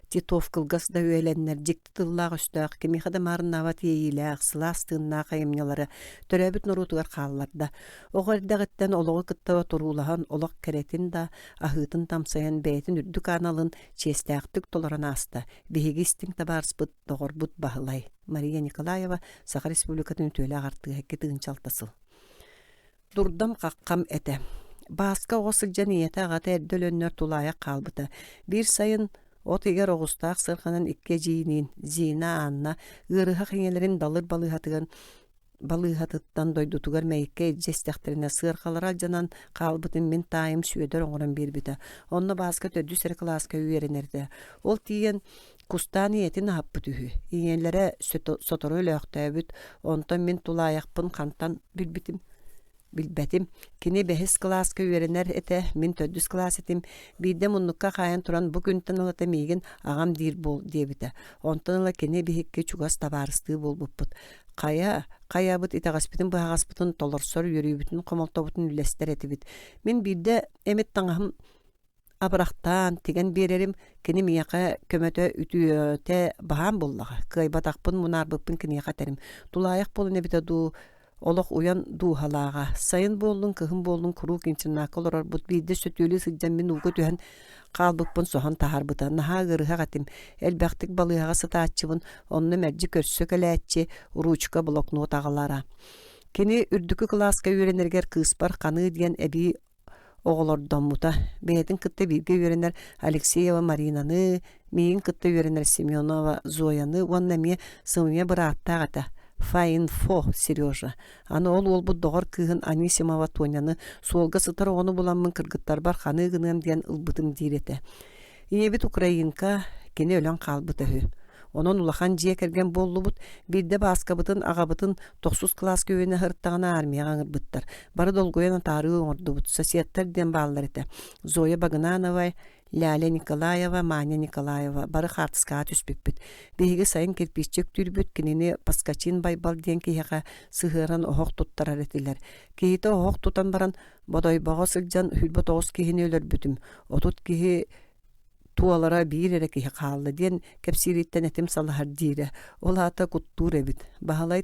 Титов кылгас да үөлэннэр, дьикти тыллаах-өстөөх, кимиэхэ да маарыннаабат иэйиилээх, сылаас тыыннаах айымньылары төрөөбүт норуотугар хаалларда. Оҕо эрдэҕиттэн олоҕу кытта туруулаһан, олох кэрэтин да, аһыытын тамсайан, бэйэтин үрдүк аналын чиэстээхтик толорон ааста. Биһиги истиҥ табаарыспыт, доҕорбут Баһылай. Мария Николаева, Саха Республикатын үтүөлээх артыыһа 2 6 сыл. Дурдам-хаххам этэ. Бааска оҕо сылдьан ийэтэ-аҕата эрдэ өлөннөр тулаайах хаалбыта. Биир сайын от ыйыгар оҕустаах сыарҕанан икки эдьиийиниин Зина, Анна ыарыһах ийэлэрин Далыр балыыһатыгар балыыһатыттан дойдутугар Мэйиккэ илдьэ истэхтэринэ сыарҕалара алдьанан хаалбытын мин таайым Сүөдэр оҥорон биэрбитэ. Онно Бааска төрдүс эрэ кылааска үөрэнэр этэ. Ол тиийэн кустаан ийэтин аһаппыт үһү. Ийэлэрэ сотору өлөөхтөөбүт, онтон мин тулаайахпын хантан билбитим билбэтим. Кини бэһис кылааска үөрэнэр этэ, мин төрдүс кылаас этим. Биирдэ муннукка хаайан туран бу күнтэн ылата миигин аҕам диир буол диэбитэ. Онтон ыла кини биһикки чугас табаарыстыы буолбуппут. Хайа, хайабыт итэҕэспитин-быһаҕаспытын толорсор үөрүүбүтүн хомолтобутун үллэстэр этибит. Мин биирдэ эмит таҥаһым абырахтаан, тигэн биэрэрим кини миэхэ көмөтө үтүөтэ баһаам буоллаҕа. Кыайбатахпын, мунаарбыппын киниэхэ этэрим. Тулаайах буолан эбитэ дуу, олох уйан дууһалааҕа. Сайын буоллун, кыһын буоллун куруук интернакка олорорбут. Биирдэ сөтүөлүү сылдьан мин ууга түһэн хаалбыппын соһон таһаарбыта. Наһаа ыарыһах этим. Элбэхтик балыыһаҕа сытааччыбын. Онно мэлдьи көрсө кэлээччи, ручка, блокнот аҕалара. Кини үрдүкү кылааска үөрэнэригэр кыыспар ханыы диэн эбии оҕолордоммута. Бэйэтин кытта бииргэ үөрэнэр Алексеева Маринаны, миигин кытта үөрэнэр Семенова Зояны уонна эмиэ сымыйа бырааттаах этэ Фаинфо Сережа. Аны ол уолбут доҕор кыыһын Анисимова Тоняны суолга сытар оҕону буламмын кыргыттарбар ханыы гыныам диэн ылбытым диир этэ. Ийэбит украинка, кини өлөн хаалбыта үһү. Онон улахан дьиэ кэргэн буоллубут. Биирдэ Бааскабытын, аҕабытын тохсус кылааска үөрэнэ сырыттаҕына армияҕа ыҥырбыттар. Бары долгуйан атаарыы оҥордубут. Соседтар диэн бааллар этэ. Зоя Багынанова, Ляля Николаева, Маня Николаева бары хаартыскаҕа түспүппүт. Биһиги сайын кирпииччэ үктүүрбүт, кинини Паскачин Байбал диэн киһиэхэ сыһыаран оһох туттарар этилэр. Киһитэ оһох тутан баран Бодойбоҕо сылдьан 29 киһини өлөрбүтүм, 30 киһи туолара биир эрэ киһи хаалла диэн кэпсиириттэн этим салаһар диирэ. Ол аата куттуур эбит. Баһылай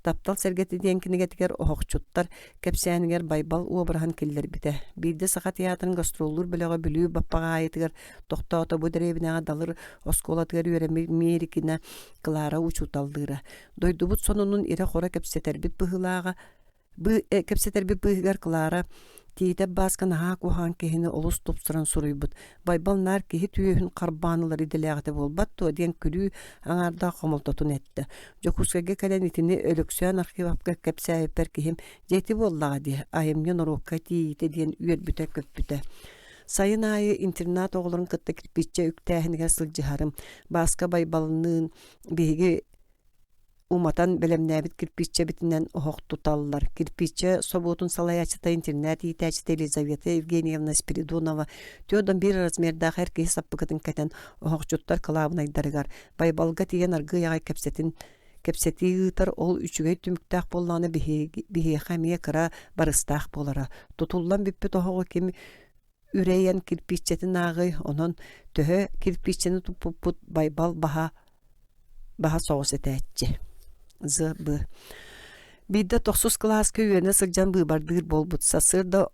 «Таптал сэргэтэ» диэн кинигэтигэр оһохчуттар кэпсээнигэр Байбал уобараһын киллэрбитэ. Биирдэ Саха театрын гастроллуур бөлөҕө Бүлүү Баппаҕаайытыгар тохтоото бу дэриэбинэҕэ Далыр оскуолатыгар үөрэммит Миэрикинэ Клара учууталлыыра. Дойдубут сонунун ирэ-хоро кэпсэтэрбит быһыылааҕа Кэпсэтэрбит быыһыгар Клара Тиитэп Бааска наһаа куһаҕан киһини олус тупсаран суруйбут, Байбал наар киһи түөһүн харбаан ылар идэлээх этэ буолбат дуо диэн күлүү аҥаардаах хомолтотун эттэ. Дьокуускайга кэлэн итини Өлөксөөн Архиповка кэпсээбиппэр киһим дьэ ити буоллаҕа дии, айымньы норуокка тиийиитэ диэн үөрбүтэ-көппүтэ. Сайын аайы интернат оҕолорун кытта кирпииччэ үктээһинигэр сылдьыһарым. Бааска Байбалыныын биһиги. Уматан бэлэмнээбит кирпииччэбитинэн оһох туталлар. Кирпииччэ собуотун салайааччыта интернат иитээччитэ Елизавета Евгеньевна Спиридонова 41 размердаах эр киһи саппыкытын кэтэн оһохчуттар кылаабынайдарыгар Байбалга тиийэн аргыый аҕай кэпсэтин кэпсэтии ыытар ол үчүгэй түмүктээх буоллаҕына биһиэхэ эмиэ кыра барыстаах буолара. Тутуллан бүппүт оһоҕу ким үрэйэн кирпииччэтин ааҕый, онон төһө кирпииччэни туппуппут Байбал баһа баһа соҕус этээччи. З.Б. Биирдэ тохсус кылааска үөрэнэ сылдьан быыбардыыр буолбут. Сарсыарда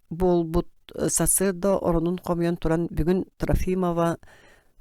буолбут сарсыарда оронун хомуйан туран бүгүн Трофимова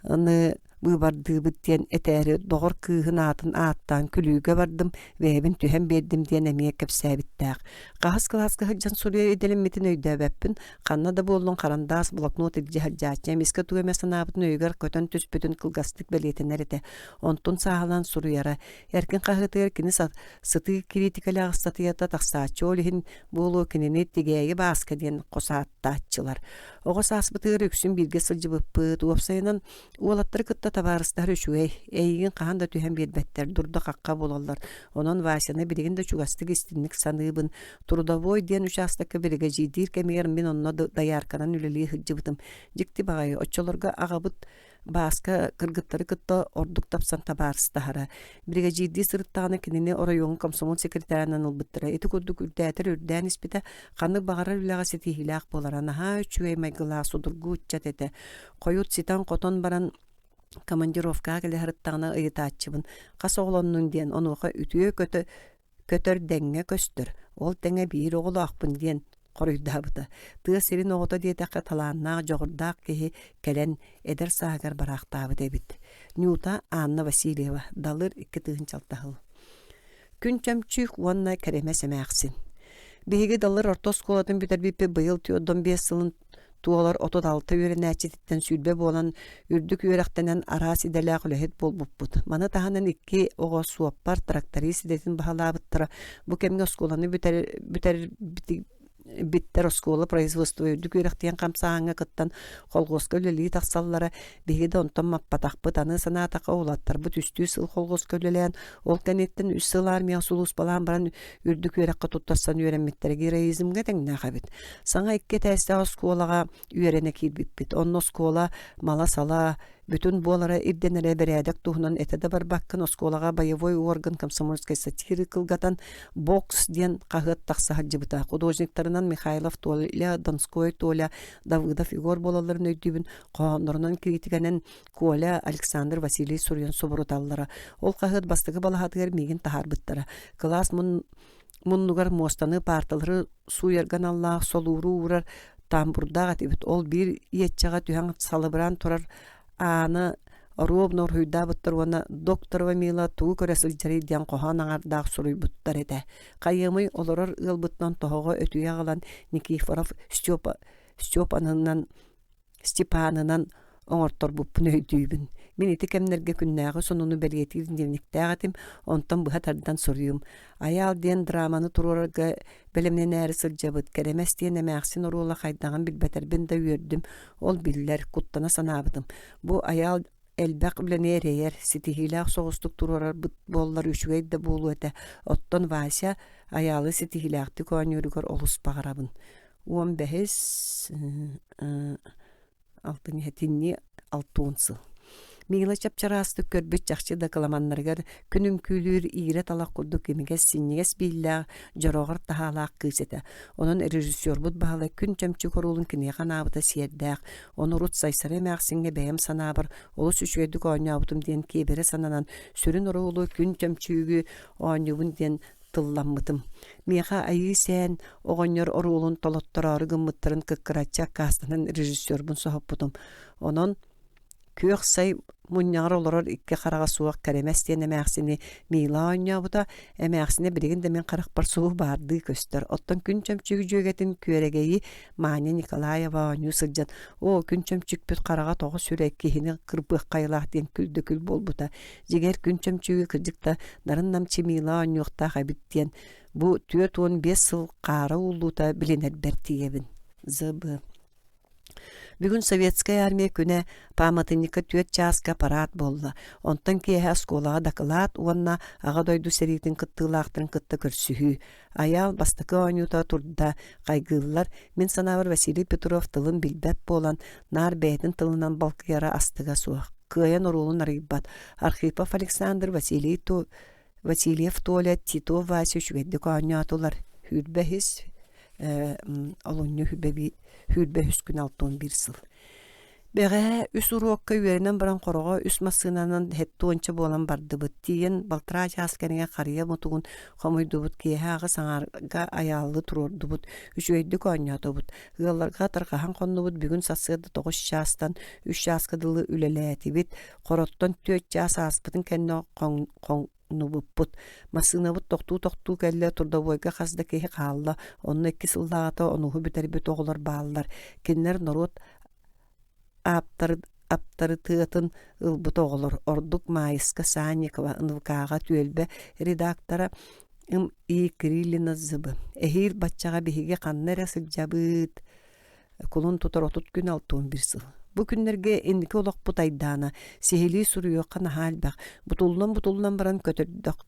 аны быыбардыыбыт диэн этээри доҕор кыыһын аатын ааттаан күлүүгэ бардым, бэйэбин түһэн биэрдим диэн эмиэ кэпсээбиттээх. Хаһыс кылааска сылдьан суруйар идэлэммитин өйдөөбөппүн, ханна да буоллун харандаас, блокнот илдьэ сылдьааччы, эмискэ тугу эмэ санаабытын өйүгэр көтөн түспүтүн кылгастык бэлиэтэнэр этэ. Онтун сааһылаан суруйара. Эркин хаһыатыгар кини сытыы кириитикэлээх ыстатыйата тахсааччы, ол иһин буолуо кинини Тигээйи Бааска диэн хос ааттааччылар. Оҕо сааспытыгар үксүн бииргэ сылдьыбыппыт, уопсайынан уолаттары кытта табаарыстаһар үчүгэй, эйигин хаһан да түһэн биэрбэттэр, дурда-хахха буолаллар. Онон Васяны билигин да чугастык истинник саныыбын. Трудовой диэн учаастакка биригэдьиирдиир кэмигэр мин онно доярканан үлэлии сылдьыбытым. Дьикти баҕайы, оччолорго аҕабыт Бааска кыргыттары кытта ордук тапсан табаарыстаһара. Биригэдьиирдии сырыттаҕына кинини оройуоҥҥа комсомол секретарынан ылбыттара. Ити курдук үрдээтэр үрдээн испитэ, ханнык баҕарар үлэҕэ ситиһиилээх буолара. Наһаа үчүгэй майгылаах судургу ыччат этэ. Хойут ситэн-хотон баран командировкаҕа кэлэ сырыттаҕына ыйытааччыбын, хас оҕолоннуҥ диэн, онуоха үтүө көтө көтөр дэҥҥэ көстөр, ол тэҥэ биир оҕолоохпун диэн хоруйдаабыта. Тыа сирин оҕото диэтэххэ талааннаах, дьоҕурдаах киһи кэлэн эдэр сааһыгар бараахтаабыт эбит. Нюта Анна Васильева, Далыр 2 006 сыл. Күн Чөмчүүк уонна Кэрэмэс эмээхсин. Биһиги Далыр орто оскуолатын бүтэрбиппит быйыл 45 сылын туолар 36 үөрэнээччититтэн 20 буолан үрдүк үөрэхтэнэн араас идэлээх үлэһит буолбуппут. Маны таһынан икки оҕо суоппар, тракторист идэтин баһылаабыттара. Бу кэмҥэ оскуоланы бүтэр, бүтэр биттэр оскуола производство үрдүк үөрэхтиэн хамсааһыҥҥа кыттан колхуоска үлэлии тахсаллара. Биһиги да онтон маппатахпыт. Аны санаатахха уолаттарбыт үстүү сыл колхуоска үлэлээн, ол кэнниттэн үс сыл армияҕа сулууспалаан баран үрдүк үөрэххэ туттарсан үөрэммиттэрэ героизмҥа тэҥнээх эбит. Саҥа икки этээстээх оскуолаҕа үөрэнэ киирбиппит. Онно оскуола мала-сала бүтүн буолара ирдэнэрэ бэрээдэк туһунан этэ да барбаккын оскуолаҕа боевой орган комсомольской сатиры кылгатан «Бокс» диэн хаһыат тахса сылдьыбыта. Художниктарынан Михайлов Толя, Донской Толя, Давыдов Егор буолалларын өйдүүбүн. Хоһооннорунан критикэнэн Коля, Александр Василий суруйан субуруталлара. Ол хаһыат бастакы балаһатыгар миигин таһаарбыттара. Кылаас муннугар муостаны, паарталары сууйарга аналлаах солууру уурар тамбурдаах этибит. Ол биир иэччэҕэ түһэн салыбыраан турар ааны оруобуна уруһуйдаабыттар уонна «Докторова Мила тугу көрө сылдьарый» диэн хоһоон аҥардаах суруйбуттар этэ. Хайыамый олорор ыалбытынан тоһоҕо өтүйэ аҕалан Никифоров Степа Степанынан Степанынан оҥорторбуппун өйдүүбүн. Мин ити кэмнэргэ күннээҕи сонуну бэлиэтиир дневниктээх этим, онтон быһа тардан суруйум. Айаал диэн драманы туруорарга бэлэмнэнээри сылдьабыт. Кэрэмэс диэн эмээхсин оруола хайдаҕын билбэтэрбин да үөрдүм. Ол биллэр, куттана санаабытым. Бу Айаал элбэх үлэни эрэйэр, ситиһиилээх соҕустук туруорарбыт буоллар үчүгэй да буолуо этэ. Оттон Вася Айаалы ситиһиилээхтик оонньууругар олус баҕарабын. 15 алтынньы итинни 60 сыл. Мила чап-чараастык көрбүт чахчы да кыламаннарыгар күн үҥкүүлүүр иирэ талах курдук имигэс синньигэс бииллээх, дьороҕор таһаалаах кыыс этэ. Онон режиссербут Баһылай күн чөмчүк оруолун киниэхэ анаабыта сиэрдээх. Ону урут Сайсары эмээхсиҥҥэ бэйэм санаабар олус үчүгэйдик оонньообутум диэн киэбирэ сананан, сүрүн оруолу күн чөмчүүгү оонньуубун диэн тылламмытым. Миэхэ Айыы Сээн оҕонньор оруолун толоттороору гыммыттарын кыккыраччы аккаастанан режиссербун соһуппутум. Онон күөх сай мунньаҕар олорор икки хараҕа суох Кэрэмэс диэн эмээхсини Мила оонньообута. Эмээхсинэ билигин да мин харахпар субу баардыы көстөр. Оттон Күн Чөмчүк дьүөгэтин Күөрэгэйи Маня Николаева оонньуу сылдьан «Оо, Күн Чөмчүкпүт хараҕа тоҕо сүрэ, киһини кырбыаххайылаах» диэн күл да күл буолбута. Дьиҥэр Күн Чөмчүгү кырдьык да нарын-намчы Мила оонньуохтаах эбит диэн бу 45 сыл хаара ууллуута билинэрбэр тиийэбин. ЗБ. Бүгүн Советскай армия күнэ пааматынньыкка түөрт чааска параад буолла. Онтон киэһэ оскуолаҕа дакылаат уонна Аҕа дойду сэриитин кыттыылаахтарын кытта көрсүһүү. Айаал бастакы оонньуута турда, хайгыыллар. Мин санаабар Василий Петров тылын билбэт буолан, наар бэйэтин тылынан балкыйара астыга суох. Кыайан оруолун арыйбат. Архипов Александр, Василий Васильев Толя, Титов Вася үчүгэйдик оонньоотулар. Сүүрбэ үһүс олунньу сүүрбэ үһүс күн 61 сыл. Бэҕэһээ үс уруокка үөрэнэн баран хороҕо үс массыынанан сэттэ буолан бардыбыт. Тиийэн балтараа чаас кэриҥэ харыйа мутугун хомуйдубут, киэһэ аҕыс аҥаарга айааллыы туруордубут, үчүгэйдик оонньоотубут. Ыалларга тарҕаһан хоннубут, бүгүн сарсыарда тоҕус чаастан үс чааска дылы үлэлээтибит. Хороттон түөрт чаас ааспытын кэннэ хоҥнубуппут. Массыынабыт тохтуу-тохтуу кэллэ, трудовойга хас да киһи хаалла, онно икки сыллааҕыта онуһу бүтэрбит оҕолор бааллар. Кинилэр норуот аптарытыатын ылбыт оҕолор, ордук Маайыска Санникова, НВК-ҕа түөлбэ редактора М.И. Кириллина ЗБ. Эһиил баччаҕа биһиги ханна эрэ сылдьабыт Кулун тутар 30 күн 61 сыл. Бу күннэргэ инники олохпут айдаана, сиһилии суруйуохха наһаа элбэх. Бутуллан-бутуллан баран көтөрдөх,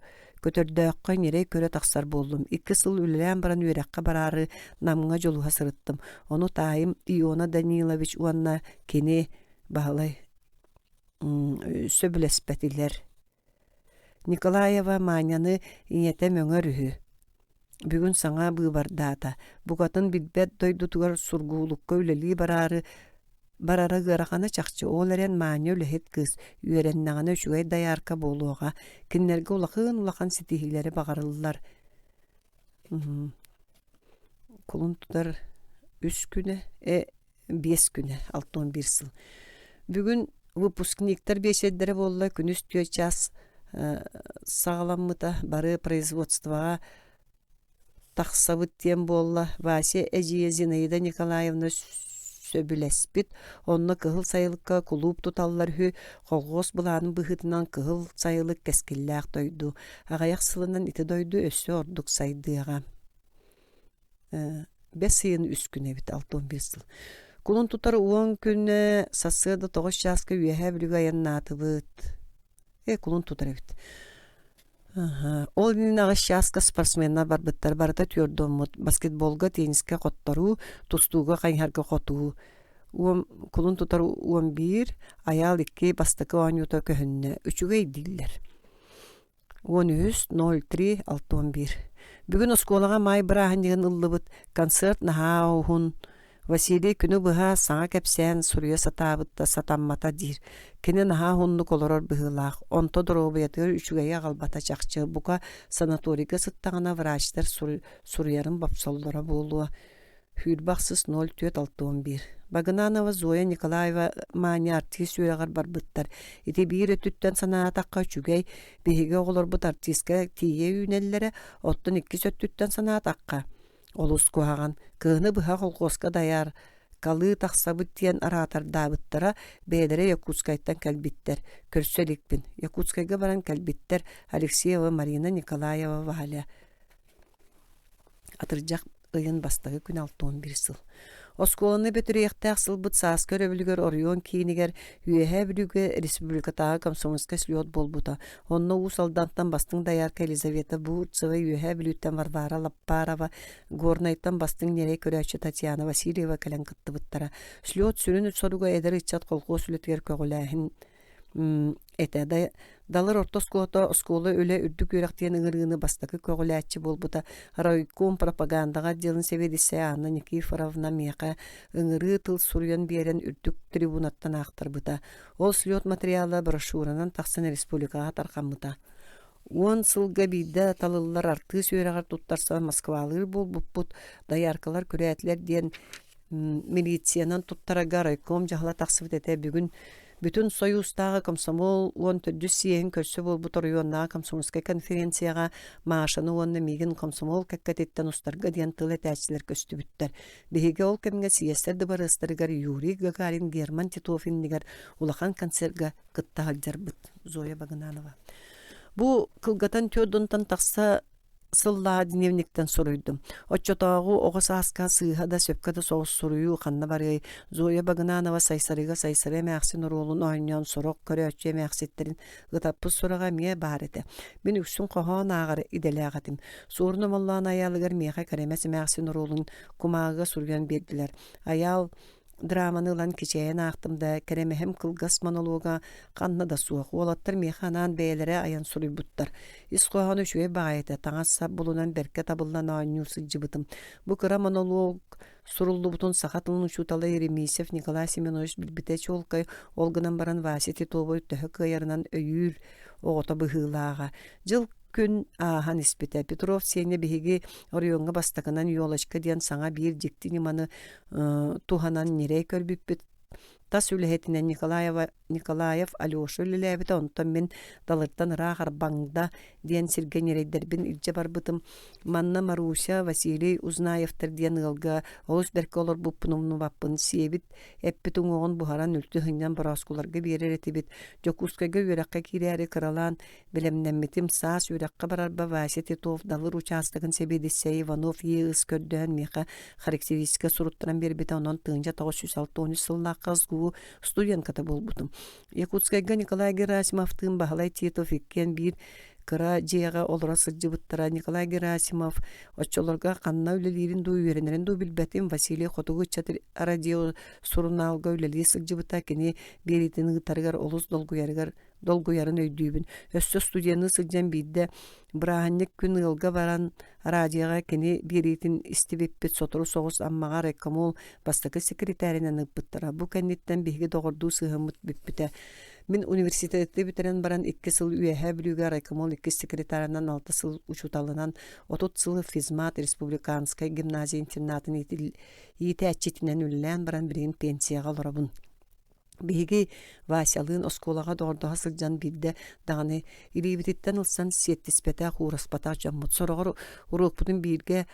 көтөрдөөххө ньирэй көрө тахсар буоллум. Икки сыл үлэлээн баран үөрэххэ бараары Намҥа дьулуһа сырыттым. Ону таайым Иона Данилович уонна кини Баһылай сөбүлэспэтилэр. Николаева Маняны ийэтэ мөҥөр үһү. Бүгүн саҥа быыбардаата. Букатын билбэт дойдутугар Сургуулукка үлэлии бараары барара ыарахана чахчы. Ол эрэн Маня үлэһит кыыс, үөрэннэҕинэ үчүгэй дайаарка буолуоҕа. Кинилэргэ улахан-улахан ситиһиилэри баҕарыллар. Кулун тутар үс күнэ э биэс күнэ, 61 сыл. Бүгүн выпускниктар биэчэрдэрэ буолла, күнүс түөрт чаас саҕаламмыта, бары производствоҕа тахсабыт диэн буолла. Вася эдьиийэ Зинаида Николаевна сөбүлэспит, онно Кыһыл Сайылыкка кулууп туталлар үһү, колхуос былаанын быһыытынан Кыһыл Сайылык кэскиллээх дойду. Аҕыйах сылынан ити дойду өссө ордук сайдыаҕа. Бэс ыйын үс күнэ эбит, 61 сыл. Кулун тутар уон күнэ сарсыарда тоҕус чааска Үөһээ Бүлүүгэ айаннаатыбыт. Э, кулун тутар эбит. Ол иннинэ аҕыс чааска спортсменнар барбыттар, барыта түөрдуоммут. Баскетболга, теннискэ хотторуу, тустууга, хайыһарга хотуу. Уон, кулун тутар 11, Айаал икки бастакы оонньуута көһүннэ. Үчүгэй дииллэр. 13 03 61 Бүгүн оскуолаҕа маай бырааһынньыгын ыллыбыт, концерт наһаа уһун. Василий күнү быһа саҥа кэпсээн суруйа сатаабыт да сатаммата диир. Кини наһаа уһуннук олорор быһыылаах, онто доруобуйатыгар үчүгэйи аҕалбата чахчы. Бука, санаторийга сыттаҕына врачтар суруйарын бопсоллоро буолуо. Сүүрбэ ахсыс 04 61 Багынанова Зоя Николаева Маня артист үөрэҕэр барбыттар. Ити биир өттүттэн санаатахха үчүгэй, биһиги оҕолорбут артистка тиийэ үүнэллэрэ, оттон иккис өттүттэн санаатахха, олус куһаҕан. Кыһыны быһа колхуоска дайаар калыы тахсабыт диэн араатардаабыттара, бэйэлэрэ Якутскайтан кэлбиттэр. Көрсө иликпин. Якутскайга баран кэлбиттэр Алексеева Марина Николаева Валя. Атырдьах ыйын бастакы күн 61 сыл. Оскуоланы бүтүрүөхтээх сылбыт сааскы өрөбүлүгэр оройуон киинигэр Үөһээ Бүлүүгэ республикатааҕы комсомольскай слет буолбута. Онно Уус Алдантан бастыҥ доярка Елизавета Бурцева, Үөһээ Бүлүүттэн Варвара Лаппарова, Горнайтан бастыҥ ньирэй көрөөччү Татьяна Васильева кэлэн кыттыбыттара. Слет сүрүн соруга эдэр ыччат колхуос үлэтигэр көҕүлээһин этэ. Далыр орто оскуолата оскуола үлэ үрдүк үөрэх диэн ыҥырыыны бастакы көҕүлээччи буолбута. Райком пропагандаҕа отделын сэбиэдиссэйэ Анна Никифоровна миэхэ ыҥырыы тыл суруйан биэрэн үрдүк трибунаттан аахтарбыта. Ол слет материала брошюранан тахсан республикаҕа тарҕаммыта. Уон сылга биирдэ талыллар артыыс үөрэҕэр туттарсан Москвалыыр буолбуппут, дояркалар күрээтилэр диэн милициянан туттарарга райком дьаһала тахсыбыт этэ. Бүгүн бүтүн Сойуустааҕы комсомол уон төрдүс съеһин көрсө буолбут оройуоннааҕы комсомольскай конференцияҕа Машаны уонна миигин комсомол кэккэтиттэн устарга диэн тыл этээччилэр көстүбүттэр. Биһиги ол кэмҥэ съезтэр дыбарыастарыгар Юрий Гагарин, Герман Титов иннигэр улахан концерга кытта сылдьарбыт. Зоя Багынанова. Бу кылгатан түөрт уонтан тахса. сыллааҕы дневниктэн суруйдум. Оччотооҕу оҕо сааска сыыһа да сөпкө да соҕус суруйуу ханна барыай, Зоя Багынанова Сайсарыга Сайсары эмээхсин оруолун оонньоон сорох көрөөччү эмээхситтэрин ытаппыт сураҕа эмиэ баар этэ. Мин үксүн хоһоон ааҕар идэлээх этим. Суорун Омоллоон Айаалыгар миэхэ Кэрэмэс эмээхсин оруолун кумааҕыга суруйан биэрдилэр. Айаал драманы ылан кичэйэн аахтым да, кэрэмэһим кылгас монолога ханна да суох. Уолаттар миэхэ анаан бэйэлэрэ айан суруйбуттар. Ис хоһооно үчүгэй баҕайы этэ, таҥас-сап булунан бэркэ табыллан оонньуу сылдьыбытым. Бу кыра монолог суруллубутун саха тылын учуутала Еремисев Николай Семенович билбитэ чуолкай, ол гынан баран Вася Титову төһө кыайарынан өйүүр оҕото быһыылааҕа. Дьыл күн ааһан испитэ. Петров Сеня биһиги оройуоҥҥа бастакынан «Елочка» диэн саҥа биир дьикти ньыманы туһанан ньирэй көрбүппүт. Тас үлэһитинэн Николаева, Николаев Алеша үлэлээбитэ, онтон мин Далыртан ыраах Арбаҥда диэн сиргэ ньирэйдэрбин илдьэ барбытым. Манна Маруся, Василий Узнаевтар диэн ыалга олус бэркэ олорбуппун умнубаппын. Сиэбит эппит уҥуоҕун буһаран үлтү сынньан борооскуларга биэрэр этибит. Дьокуускайга үөрэххэ киирээри кыралаан Бэлэмнэммитим саас үөрэххэ барарба Вася Титов Далыр учаастагын сэбиэдиссэйэ Иванов Е.Ыс көрдөһөн миэхэ характеристика суруттаран биэрбитэ, онон 1963 сыллаахха СГУ студентката буолбутум. Якутскайга Николай Герасимовтыын Баһылай Титов иккиэн биир кыра дьиэҕэ олоро сылдьыбыттара. Николай Герасимов оччолорго ханна үлэлиирин дуу, үөрэнэрин дуу билбэтим. Василий Хотугу ыччат радио сурунаалга үлэлии сылдьыбыта. Кини биэриитин ыытарыгар олус долгуйарыгар долгуйарын өйдүүбүн. Өссө студенныы сылдьан биирдэ бырааһынньык күн ыалга баран радиоҕа кини биэриитин истибиппит сотору соҕус Аммаҕа райкомол бастакы секретаринэн ыыппыттара. Бу кэнниттэн биһиги доҕордуу сыһыаммыт бүппүтэ. Мин университеты бүтэрэн баран икки сыл Үөһээ Бүлүүгэ райкомол иккис секретарынан алта сыл учууталынан 30 сыл физмат республиканскай гимназия интернатын иитээччитинэн үлэлээн баран билигин пенсияҕа олоробун. Биһиги Васялыын оскуолаҕа доҕордоһо сылдьан биирдэ даҕаны илиибититтэн ылсан сиэттиспэтэх, уураспатах дьоммут. Сороҕор уруокпутун бииргэ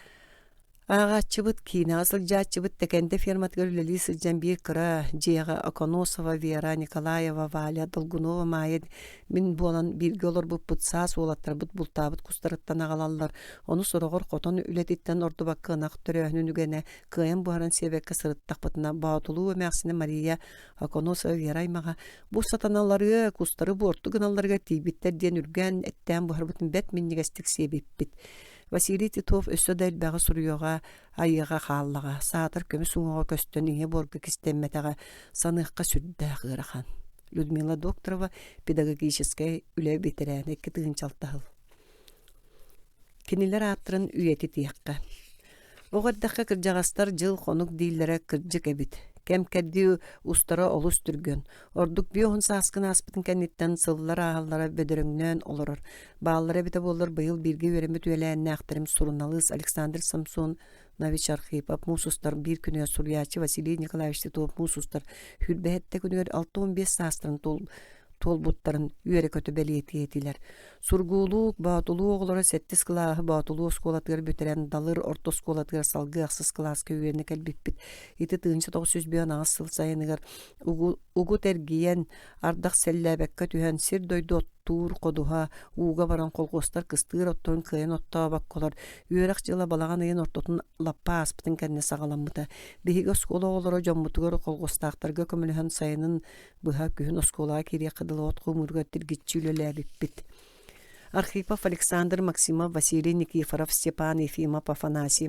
ааҕааччыбыт, киинэҕэ сылдьааччыбыт Тэкэндэ ферматыгар үлэлии сылдьан биир кыра дьиэҕэ Оконосова Вера, Николаева Валя, Долгунова Маайа мин буолан бииргэ олорбуппут саас уолаттарбыт бултаабыт кустарыттан аҕалаллар. Ону сороҕор хотон үлэтиттэн ордубакка ынах төрөөһүнүн үгэнэ кыайан буһаран сиэбэккэ сырыттахпытына Боотулуу эмээхсинэ Мария Оконосова Вера аймаҕа бу сатаналарыа кустары буорту гыналларыгар тиийбиттэр диэн үргээн эттээн буһарбытын бэрт минньигэстик сиэбиппит. Василий Титов өссө да элбэҕи суруйуоҕа, айыаҕа хааллаҕа, саатар көмүс уҥуоҕа көстөн ийэ буорга кистэммэтэҕэ саныахха сүрдээх ыарахан. Людмила Докторова педагогическай үлэ бэтэрээнэ 2006 сыл. Кинилэр ааттарын үйэтитиэххэ. Оҕо эрдэххэ кырдьаҕастар дьыл-хонук дииллэрэ кырдьык эбит. Кэм-кэрдии устара олус түргэн. Ордук 50 сааскын ааспытын кэнниттэн сыллар ааһаллара бөдөрөҥнөөн олорор. Бааллара эбитэ буоллар быйыл бииргэ үөрэммит үөлээннээхтэрим суруналыыс Александр Самсонович Архипов муус устар биир күнүгэр суруйааччы Василий Николаевич Титов муус устар 27 күнүгэр 65 саастарын туолбуттарын үөрэ-көтө бэлиэтиэ этилэр. Сургуулук, Боотулуу оҕолоро сэттис кылааһы Боотулуу оскуолатыгар бүтэрэн Далыр орто оскуолатыгар салгыы ахсыс кылааска үөрэнэ кэлбиппит. Ити 1958 сыл сайыныгар угут эргийэн, ардах сэллээбэккэ түһэн, сир-дойду оттуур ходуһа ууга баран колхуостар кыстыыр отторун кыайан оттообокколор, үөрэх дьыла балаҕан ыйын ортотун лаппа ааспытын кэннэ саҕаламмыта. Биһиги оскуола оҕолоро дьоммутугар колхуостаахтарга көмөлөһөн сайынын Быһа күһүн оскуолаҕа киириэххэ дылы от хомууругар тиргиччи үлэлээбиппит. Архипов Александр Максимов, Василий Никифоров, Степан Ефимов, Афанасий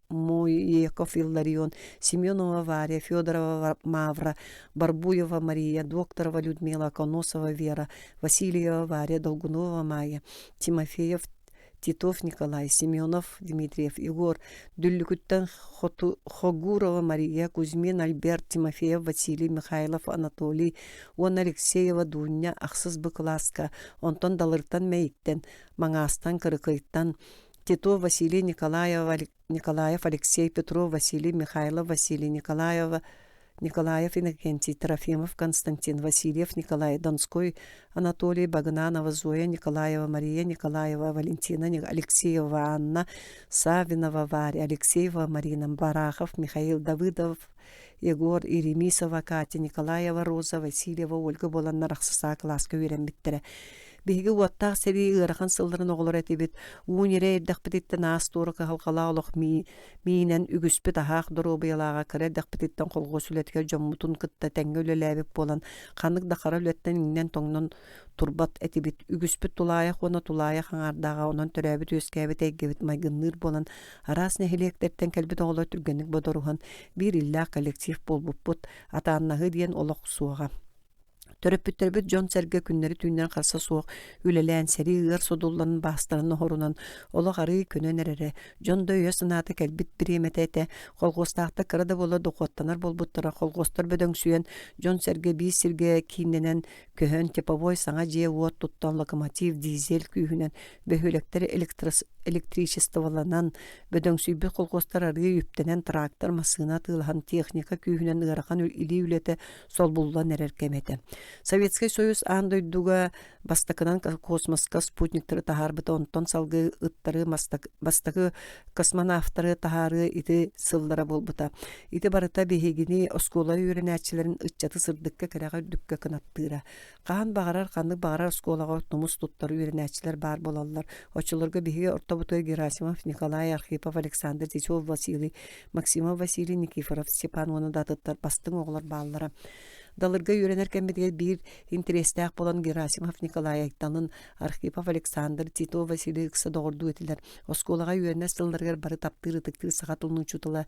Моеков Илларион, Семенова Варя, Федорова Мавра, Барбуева Мария, Докторова Людмила, Коносова Вера, Васильева Варя, Долгунова Майя, Тимофеев Титов Николай, Семенов Дмитриев, Егор Дүллүкүттэн Хогурова Мария, Кузьмин Альберт, Тимофеев Василий, Михайлов Анатолий уонна Алексеева Дуня ахсыс Б кылааска, онтон Далыртан Мэйиктэн, Маҥаастан Кырыкыйтан Титов Василий Николаева Николаев Алексей Петров Василий Михайлов Василий Николаева Николаев Иннокентий, Трофимов Константин, Васильев Николай, Донской Анатолий, Багынанова Зоя Николаева, Мария Николаева, Валентина Алексеева Анна, Савинова Варя, Алексеева Марина, Барахов Михаил Давыдов, Егор Еремисова Катя, Николаева Роза, Васильева Ольга буоланнар ахсыс А кылааска үөрэммиттэрэ. Биһиги уоттаах сэрии ыарахан сылларын оҕолоро этибит. Уу ньирэй эрдэхпититтэн аас-туора кыһалҕалаах олох миинэн үгүспүт аһаах доруобуйалааҕа кыра эрдэхпититтэн колхуос үлэтигэр дьоммутун кытта тэҥҥэ үлэлээбит буолан, ханнык да хара үлэттэн иҥнэн-тоҥнон турбат этибит. Үгүспүт тулаайах уонна тулаайах аҥаардааҕа, онон төрөөбүт-үөскээбит эйгэбит майгынныыр буолан, араас нэһилиэктэртэн кэлбит оҕолор түргэнник бодоруһан, биир иллээх коллектив буолбуппут. Атааннаһыы диэн олох суоҕа. Төрөппүттэрбит дьон-сэргэ күннэри-түүннэри харса суох үлэлээн, сэрии ыар содулларын баастарын оһорунан, олох арыый көнөн эрэрэ. Дьон да өйө-санаата кэлбит бириэмэтэ этэ. Колхуостаахтар кыра да буола дохуоттанар буолбуттара. Колхуостар бөдөҥсүйэн, дьон-сэргэ биир сиргэ кииннэнэн, көһөн, типовой саҥа дьиэ-уот туттан, локомотив, дизель күүһүнэн бөһүөлэктэр электричестволанан, бөдөҥсүйбүт колхуостар арыый үптэнэн, трактор, массыына атыылаһан, техника күүһүнэн ыарахан илии үлэтэ солбуллан эрэр кэмэ этэ. Советскай Союз аан дойдуга бастакынан космоска спутниктары таһаарбыта, онтон салгыы ыттары бастакы космонавтары таһаарыы ити сыллара буолбута. Ити барыта биһигини оскуола үөрэнээччилэрин ыччаты сырдыкка кэрэҕэ үрдүккэ кынаттыыра. Хаһан баҕарар, ханнык баҕарар оскуолаҕа тумус туттар үөрэнээччилэр баар буолаллар. Оччолорго биһиги ортобутугар Герасимов Николай Архипов, Александр Титов Василий, Максимов Василий Никифоров, Степан уонна да атыттар бастыҥ оҕолор бааллара. Далырга үөрэнэр кэммитигэр биир интэриэстээх буолан Герасимов Николай Айталын, Архипов Александр, Титов Василий ыкса доҕордуу этилэр. Оскуолаҕа үөрэнэр сылларыгар бары таптыыр ытыктыыр саха тылын учуутала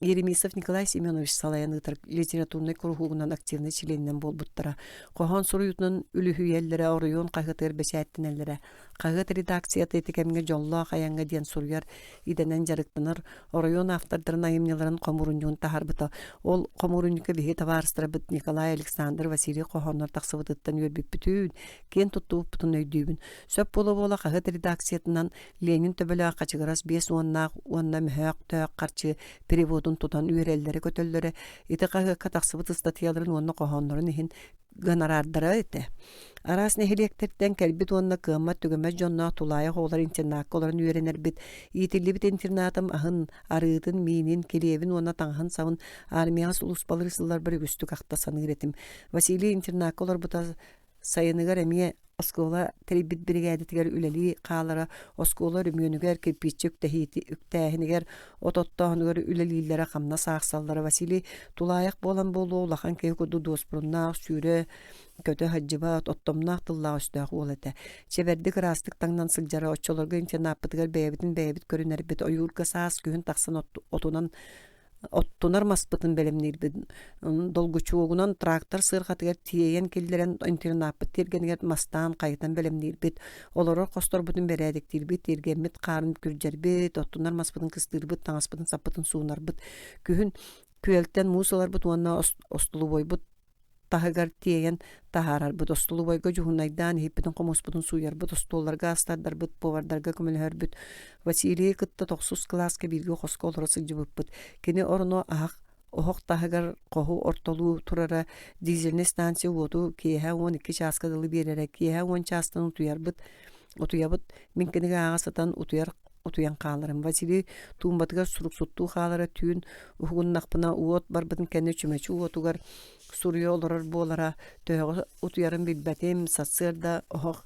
Еремисов Николай Семенович салайан ыытар литературнай куруһуогунан активнай чилиэнинэн буолбуттара. Хоһоон суруйуутунан үлүһүйэллэрэ, оройуон хаһыатыгар бэчээттэнэллэрэ. Хаһыат редакцията ити кэмҥэ дьоллоох айаҥҥа диэн суруйар идэнэн дьарыктанар оройуон автордарын айымньыларын хомуурунньугун таһаарбыта. Ол хомуурунньукка биһиги табаарыстарбыт Николай, Александр, Василий хоһооннор тахсыбытыттан үөрбүппүтүн, киэн туттубуппутун өйдүүбүн. Сөп буола-буола хаһыат редакциятынан Ленин төбөлөөх хачыгырас биэс уоннаах уонна мөһөөхтөөх харчы переводун тутан үөрэллэрэ-көтөллөрө ити хаһыакка тахсыбыт ыстатыйаларын уонна хоһооннорун иһин гонорардара этэ. Араас нэһилиэктэртэн кэлбит уонна кыаммат-түгэммэт дьонноох тулаайах оҕолор интернакка олорон үөрэнэрбит. Иитиллибит интернатым аһын, арыытын, миинин, килиэбин уонна таҥаһын-сабын армияҕа сулууспалыыр сылларбар үгүстүк ахта саныыр этим. Василий интернакка олорбута Сайыныгар эмиэ оскуола тэрийбит биригээдэтигэр үлэлии хаалара, оскуола өрөмүөнүгэр, кирпииччэ үктээһинигэр, от оттооһунугар үлэлииллэрэ, хамнас аахсаллара. Василий тулаайах буолан буолуо улахан киһи курдук дуоспуруннаах, сүүрэ көтө сылдьыбат, оттомноох тыллаах-өстөөх уол этэ. Чэбэрдик ыраастык таҥнан сылдьара, оччолорго интернаппытыгар бэйэбитин бэйэбит көрүнэрбит, ойуурга саас күһүн тахсан отунан Оттунар маспытын бэлэмниирбит. Долгучуогунан трактор сыарҕатыгар тиэйэн киллэрэн интернаппыт тиэргэнигэр мастаан хайытан бэлэмниирбит. Олорор хосторбутун бэрээдэктиирбит, тиэргэммит хаарын күрдьэрбит, оттунар маспытын кыстыырбыт, таҥаспытын саппытын суунарбыт. Күһүн күөлтэн муус ыларбыт уонна остолобуойбут таһыгар тиэйэн таһаарарбыт, остолобуойга дьуһунайдаан иһиппитин-хомуспутун сууйарбыт, остуолларга ас тардарбыт, повардарга көмөлөһөрбүт. Василийы кытта тохсус кылааска бииргэ хоско олоро сылдьыбыппыт. Кини ороно аһах оһох таһыгар хоһу ортолуу турара, дизельнэй станция уоту киэһэ 12 чааска дылы биэрэрэ. Киэһэ 10 чаастан утуйарбыт, утуйабыт. Мин кинигэ ааҕа сытан утуйар утуйан хааларым. Василий туумбатыгар суруксуттуу хаалара түүн уһугуннахпына уот барбытын кэннэ чүмэчи уотугар суруйа олорор буолара. Төһөҕө утуйарын билбэтим. Сарсыарда оһох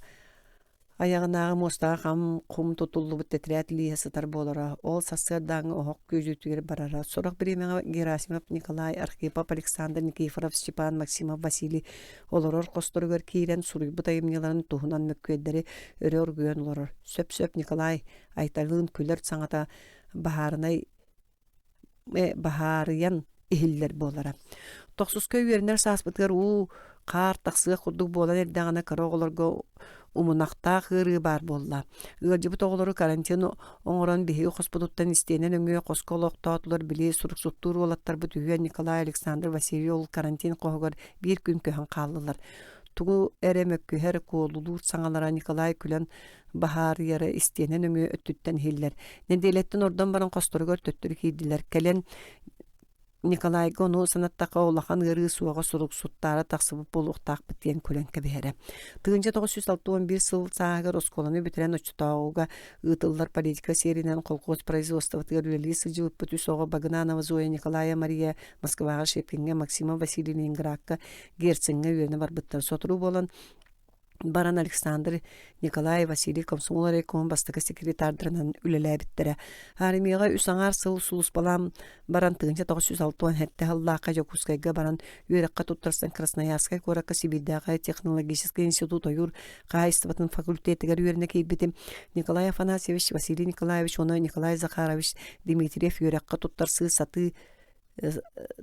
айаҕынааҕы муостаҕа хам-хум тутуллубут тэтэрээт лииһэ сытар буолара. Ол сарсыардааҥҥы оһох күөдьүтүгэр барара. Сорох бириэмэҕэ Герасимов Николай, Архипов Александр Никифоров, Степан Максимов Василий олорор хосторугар киирэн суруйбут айымньыларын туһунан мөккүөрдэри өрө оргуйан олорор. Сөп-сөп Николай Айталыын күлэр саҥата баһаарынай баһаарыйан иһиллэр буолара. Тохсуска үөрэнэр сааспытыгар уу хаар тахсыах курдук буолан эрдэҕинэ кыра оҕолорго умунахтаах ыарыы баар буолла. Ыалдьыбыт оҕолору карантин оҥорон биһиги хоспутуттан истиэнэ нөҥүө хоско олохтоотулар били суруксуттуур уолаттарбыт үһүөн Николай Александр Василий ол карантин хоһугар биир күн көһөн хааллылар. Тугу эрэ мөккүһэр, куолулуур саҥалара Николай күлэн баһаарыйара истиэнэ нөҥүө өттүттэн иһиллэр. Нэдиэлэттэн ордон баран хосторугар төттөрү киирдилэр. Кэлэн Николайга ону санаттахха улахан ыарыы суоҕа суруксуттаара тахсыбыт буолуохтаахпыт диэн күлэн кэбиһэрэ. 1961 сыл сааһыгар оскуоланы бүтэрэн оччотооҕуга ыытыллар политика сиэринэн колхоз производствотыгар үлэлии сылдьыбыппыт үс оҕо Багынанова Зоя Николая Мария Москваҕа Щепкиҥҥэ Максимов Василий Ленинградка Герцеҥҥэ үөрэнэ барбыттар. Сотору буолан. Баран Александр Николай Василий комсомол райкомун бастакы секретардарынан үлэлээбиттэрэ. Армияҕа үс аҥаар сыл сулууспалаан баран 1967 сыллаахха Дьокуускайга баран үөрэххэ туттарсан Красноярскай куоракка Сибиирдээҕи технологическай институт ойуур хаһаайыстыбатын факультетыгар үөрэнэ киирбитим. Николай Афанасьевич, Василий Николаевич уонна Николай Захарович Дмитриев үөрэххэ туттарсыы сатыы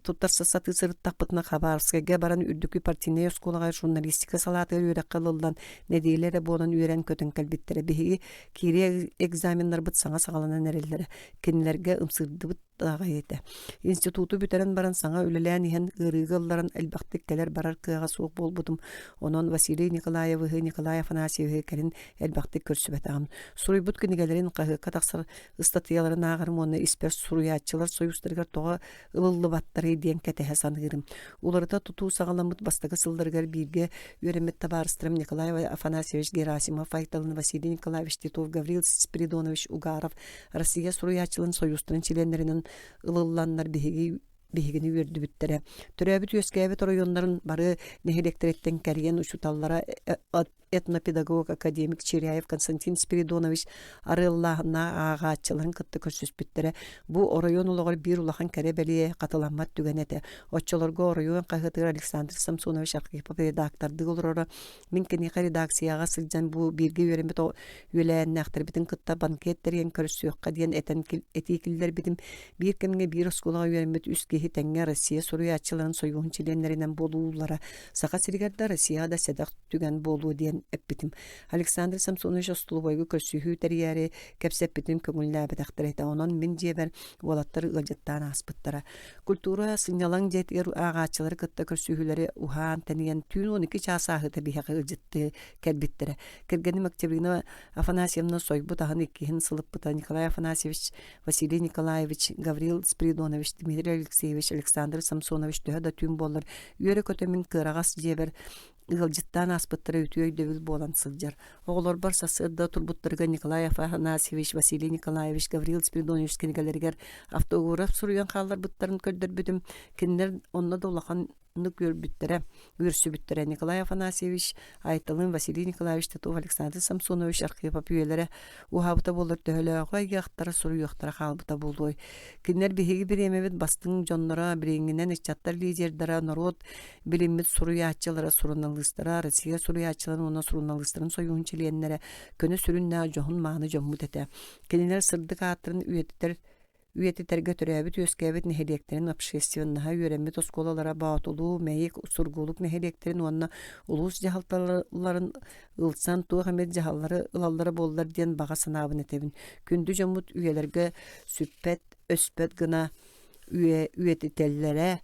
туттарса сатыы сырыттахпытына Хабаровскайга баран үрдүкү партийнай оскуолаҕа журналистика салаатыгар үөрэххэ ылыллан нэдиэлэ эрэ буолан үөрэн-көтөн кэлбиттэрэ. Биһиги киирии экзаменнарбыт саҥа саҕаланан эрэллэрэ. Кинилэргэ ымсыырдыбыт аҕай этэ. Институту бүтэрэн баран саҥа үлэлээн иһэн ыарыыга ылларан элбэхтик кэлэр-барар кыаҕа суох буолбутум. Онон Василий Николаевиһы, Николай Афанасьевиһы кэлин элбэхтик көрсүбэтэҕим. Суруйбут кинигэлэрин хаһыакка тахсар ыстатыйаларын ааҕарым уонна испэр суруйааччылар сойуустарыгар тоҕо ылыллыбаттарый диэн кэтэһэ саныырым. Уларыта тутуу саҕаламмыт бастакы сылларыгар бииргэ үөрэммит табаарыстарым Николай Афанасьевич Герасимов, Айталын Василий Николаевич Титов, Гаврил Спиридонович Угаров Россия суруйааччыларын сойуустарын чилиэннэринэн ылылланнар биһиги биһигини үөрдүбүттэрэ. Төрөөбүт-үөскээбит оройуоннарын бары нэһилиэктэриттэн кэрийэн учууталлара этнопедагог академик Чиряев Константин Спиридонович арыаллааһыннаах ааҕааччыларын кытта көрсүспүттэрэ. Бу оройуон олоҕор биир улахан кэрэ-бэлиэ хатыламмат түгэн этэ. Оччолорго оройуон хаһыатыгар Александр Самсонович Архипов редактордыы олороро. Мин киниэхэ редакцияҕа сылдьан бу бииргэ үөрэммит үөлээннээхтэрбитин кытта банкет тэрийэн көрсүөххэ диэн этэн этии киллэрбитим. Биир кэмҥэ биир оскуолаҕа үөрэммит үс киһи тэҥҥэ Россия суруйааччыларын сойууһун чилиэннэринэн буолуулара Саха сиригэр да Россияҕа да сэдэх түгэн буолуо диэн эппитим. Александр Самсонович остолобуойга көрсүһүү тэрийээри кэпсэппитин көҥүллээбэтэхтэр этэ. Онон мин дьиэбэр уолаттар ыалдьыттаан ааспыттара. Культура сынньалаҥ дьиэтигэр ааҕааччылары кытта көрсүһүүлэри уһаан-тэнийэн түүн 12 чаас ааһыыта биһиэхэ ыалдьыттыы кэлбиттэрэ. Кэргэним Октябрина Афанасьевна сойбут аһын иккиһин сылыппыта Николай Афанасьевич, Василий Николаевич, Гаврил Спиридонович, Дмитрий Алексеевич, Александр Самсонович төһө да түүн буоллар үөрэ-көтө мин кыараҕас дьиэбэр ыалдьыттаан ааспыттара үтүө өйдөбүл буолан сылдьар. Оҕолорбор сарсыарда турбуттарыгар Николай Афанасьевич, Василий Николаевич, Гаврил Спиридонович кинигэлэригэр автограф суруйан хаалларбыттарын көрдөрбүтүм. Кинилэр онно да улаханнык үөрбүттэрэ, үөрсүбүттэрэ. Николай Афанасьевич Айталын, Василий Николаевич Титов, Александр Самсонович Архипов үйэлэрэ уһаабыта буоллар төһөлөөҕү айыахтара, суруйуохтара хаалбыта буолуой. Кинилэр биһиги бириэмэбит бастыҥ дьонноро, билиҥҥинэн ыччаттар лидердара, норуот билиммит суруйааччылара, суруналыыстара, Россия суруйааччыларын уонна суруналыыстарын сойууһун чилиэннэрэ, көнө сүрүннээх дьоһун-мааны дьоммут этэ. Кинилэр сырдык ааттарын үйэтитэр үйэтитэргэ төрөөбүт-үөскээбит нэһилиэктэрин общественноһа үөрэммит оскуолалара Боотулуу, Мэйик, Сургуулук нэһилиэктэрин уонна улуус дьаһалталарын ылсан туох эмит дьаһаллары ылаллара буоллар диэн баҕа санаабын этэбин. Күндү дьоммут үйэлэргэ сүппэт, өспөт гына үйэтитэллэрэ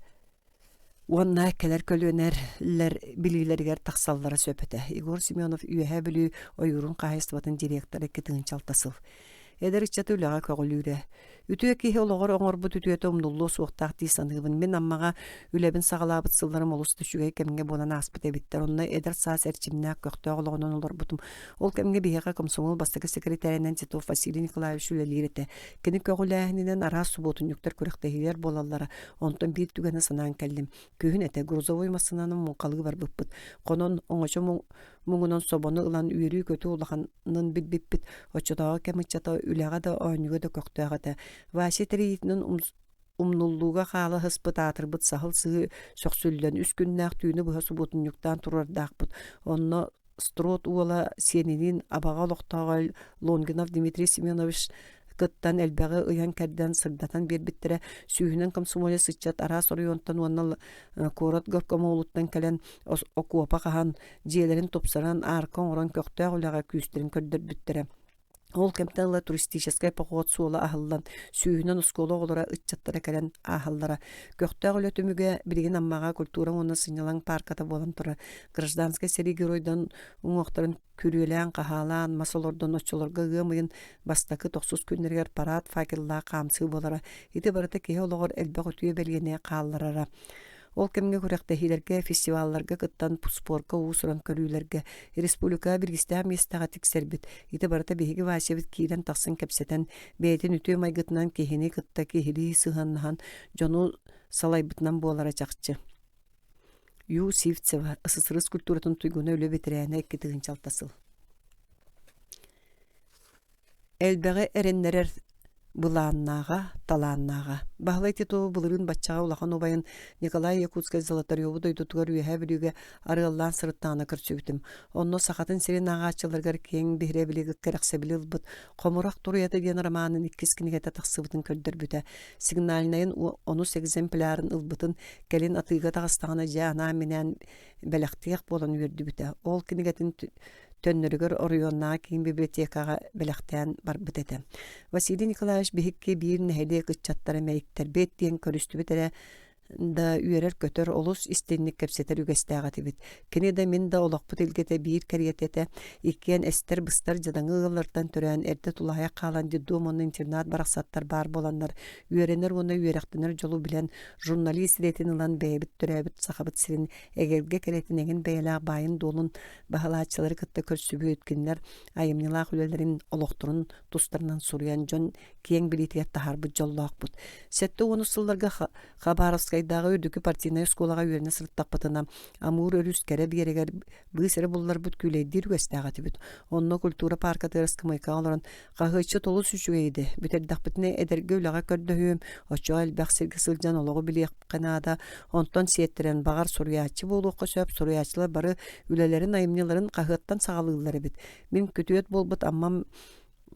уонна кэлэр көлүөнэлэр билиилэригэр тахсаллара сөп этэ. Егор Семенов Үөһээ Бүлүү ойуурун хаһаайыстыбатын директора 2 6 сыл. Эдэр ыччаты үлэҕэ көҕүлүүрэ. Үтүө киһи олоҕор оҥорбут үтүөтэ умнуллуо суохтаах дии саныыбын. Мин Аммаҕа үлэбин саҕалаабыт сылларым олус да үчүгэй кэмҥэ буолан ааспыт эбиттэр. Онно эдэр саас эрчимнээх, көхтөөх олоҕунан олорбутум. Ол кэмҥэ биһиэхэ комсомол бастакы секретаринэн Титов Василий Николаевич үлэлиир этэ. Кини көҕүлээһининэн араас субуотунньуктар, күрэхтэһиилэр буолаллара. Онтон биир түгэни санаан кэллим. Күһүн этэ грузовой массыынанан муҥхалыы барбыппыт. Хонон оҥочо муҥунан собону ылан үөрүү-көтүү улаханын билбиппит. Оччотооҕу кэм ыччата үлэҕэ да оонньууга да көхтөөх этэ. Вася тэрийиитинэн умнуллууга хаала сыспыт аатырбыт саһыл сыһыы сөхсүллэн үс күннээх түүнү быһа субуотунньуктаан турардаахпыт. Онно Строд уола сиэниниин Абаҕа олохтооҕо Лонгинов Дмитрий Семенович кыттан элбэҕи ыйан-кэрдэн сырдатан биэрбиттэрэ. Сүүһүнэн комсомолец ыччат араас оройуонтан уонна куорат горкомолуттан кэлэн окуопа хаһан, дьиэлэрин тупсаран, аарка оҥорон көхтөөх үлэҕэ күүстэрин көрдөрбүттэрэ. Ол кэмтэн ыла туристическай поход суола аһыллан, сүүһүнэн оскуола оҕолоро, ыччаттара кэлэн ааһаллара. Көхтөөх үлэ түмүгэ билигин Аммаҕа культура уонна сынньалаҥ паарката буолан турар. Гражданскай сэрии геройдарын уҥуохтарын күрүөлээн-хаһаалаан, мас олордон оччолорго ыам ыйын бастакы тохсус күннэригэр парад факеллаах хаамсыы буолара. Ити барыта киһи олоҕор элбэх үтүө бэлиэни хаалларара. Ол кэмҥэ күрэхтэһиилэргэ, фестивалларга кыттан спорка уус-уран көрүүлэргэ республикаҕа бириистээх миэстэҕэ тиксэрбит. Ити барыта биһиги Васябыт киирэн-тахсан кэпсэтэн, бэйэтин үтүө майгытынан киһини кытта киһилии сыһыаннаһан, дьону салайбытынан буолара чахчы. Ю. Сивцева, СССР культуратын туйгуна үлэ бэтэрээнэ 2 6 сыл. Элбэҕи эрэннэрэр былааннааҕа, талааннааҕа. Баһылай Титову былырыын баччаҕа улахан убайын Николай Якутскай Золотареву дойдутугар Үөһээ Бүлүүгэ арыаллаан сырыттаҕына көрсүбүтүм. Онно Сахатын сирин ааҕааччыларыгар киэҥ биһирэбили кэрэхсэбили ылбыт «Хомурах туруйата» диэн романын иккис кинигэтэ тахсыбытын көрдөрбүтэ. Сигнальнайын онус экземплярын ылбытын кэлин атыыга таҕыстаҕына дьэ анаан-минээн бэлэхтиэх буолан үөрдүбүтэ. Ол кинигэтин төннөрүгэр оройуоннааҕы киин библиотекаҕа бэлэхтээн барбыт этэ. Василий Николаевич биһикки биир нэһилиэк ыччаттара мэйиктэрбит диэн көрүстүбүт эрэ да үөрэр-көтөр, олус истинник кэпсэтэр үгэстээх этибит. Кини да мин да олохпут илгэтэ биир кэриэтэ этэ. Иккиэн эстэр-быстар дьадаҥы ыаллартан төрөөн, эрдэ тулаайах хаалан детдом уонна интернат барахсаттар баар буоланнар, үөрэнэр уонна үөрэхтэнэр дьолу билэн, журналист идэтин ылан бэйэбит төрөөбүт Сахабыт сирин эгэлгэ кэрэтин эҥин бэйэлээх баайын-дуолун баһылааччылары кытта көрсүбүт, кинилэр айымньылаах үлэлэрин, олохторун тустарынан суруйан дьон киэҥ билиитигэр таһаарбыт дьоллоохпут. 70 сылларга Хабаровскайдааҕы үрдүкү партийнай оскуолаҕа үөрэнэ сырыттахпытына, Амур өрүс кэрэ биэрэгэр быыс эрэ булларбыт күүлэйдиир үгэстээх этибит. Онно культура пааркатыгар ыскамыайкаҕа олорон хаһыаччыт олус үчүгэй идэ. Бүтэрдэхпитинэ эдэргэ үлэҕэ көрдөһүөм, оччоҕо элбэх сиргэ сылдьан олоҕу билиэххэ наада. Онтон сиэттэрэн, баҕар, суруйааччы буолуохха сөп. Суруйааччылар бары үлэлэрин, айымньыларын хаһыаттан саҕалыыллар эбит. Мин күтүөт буолбут Аммам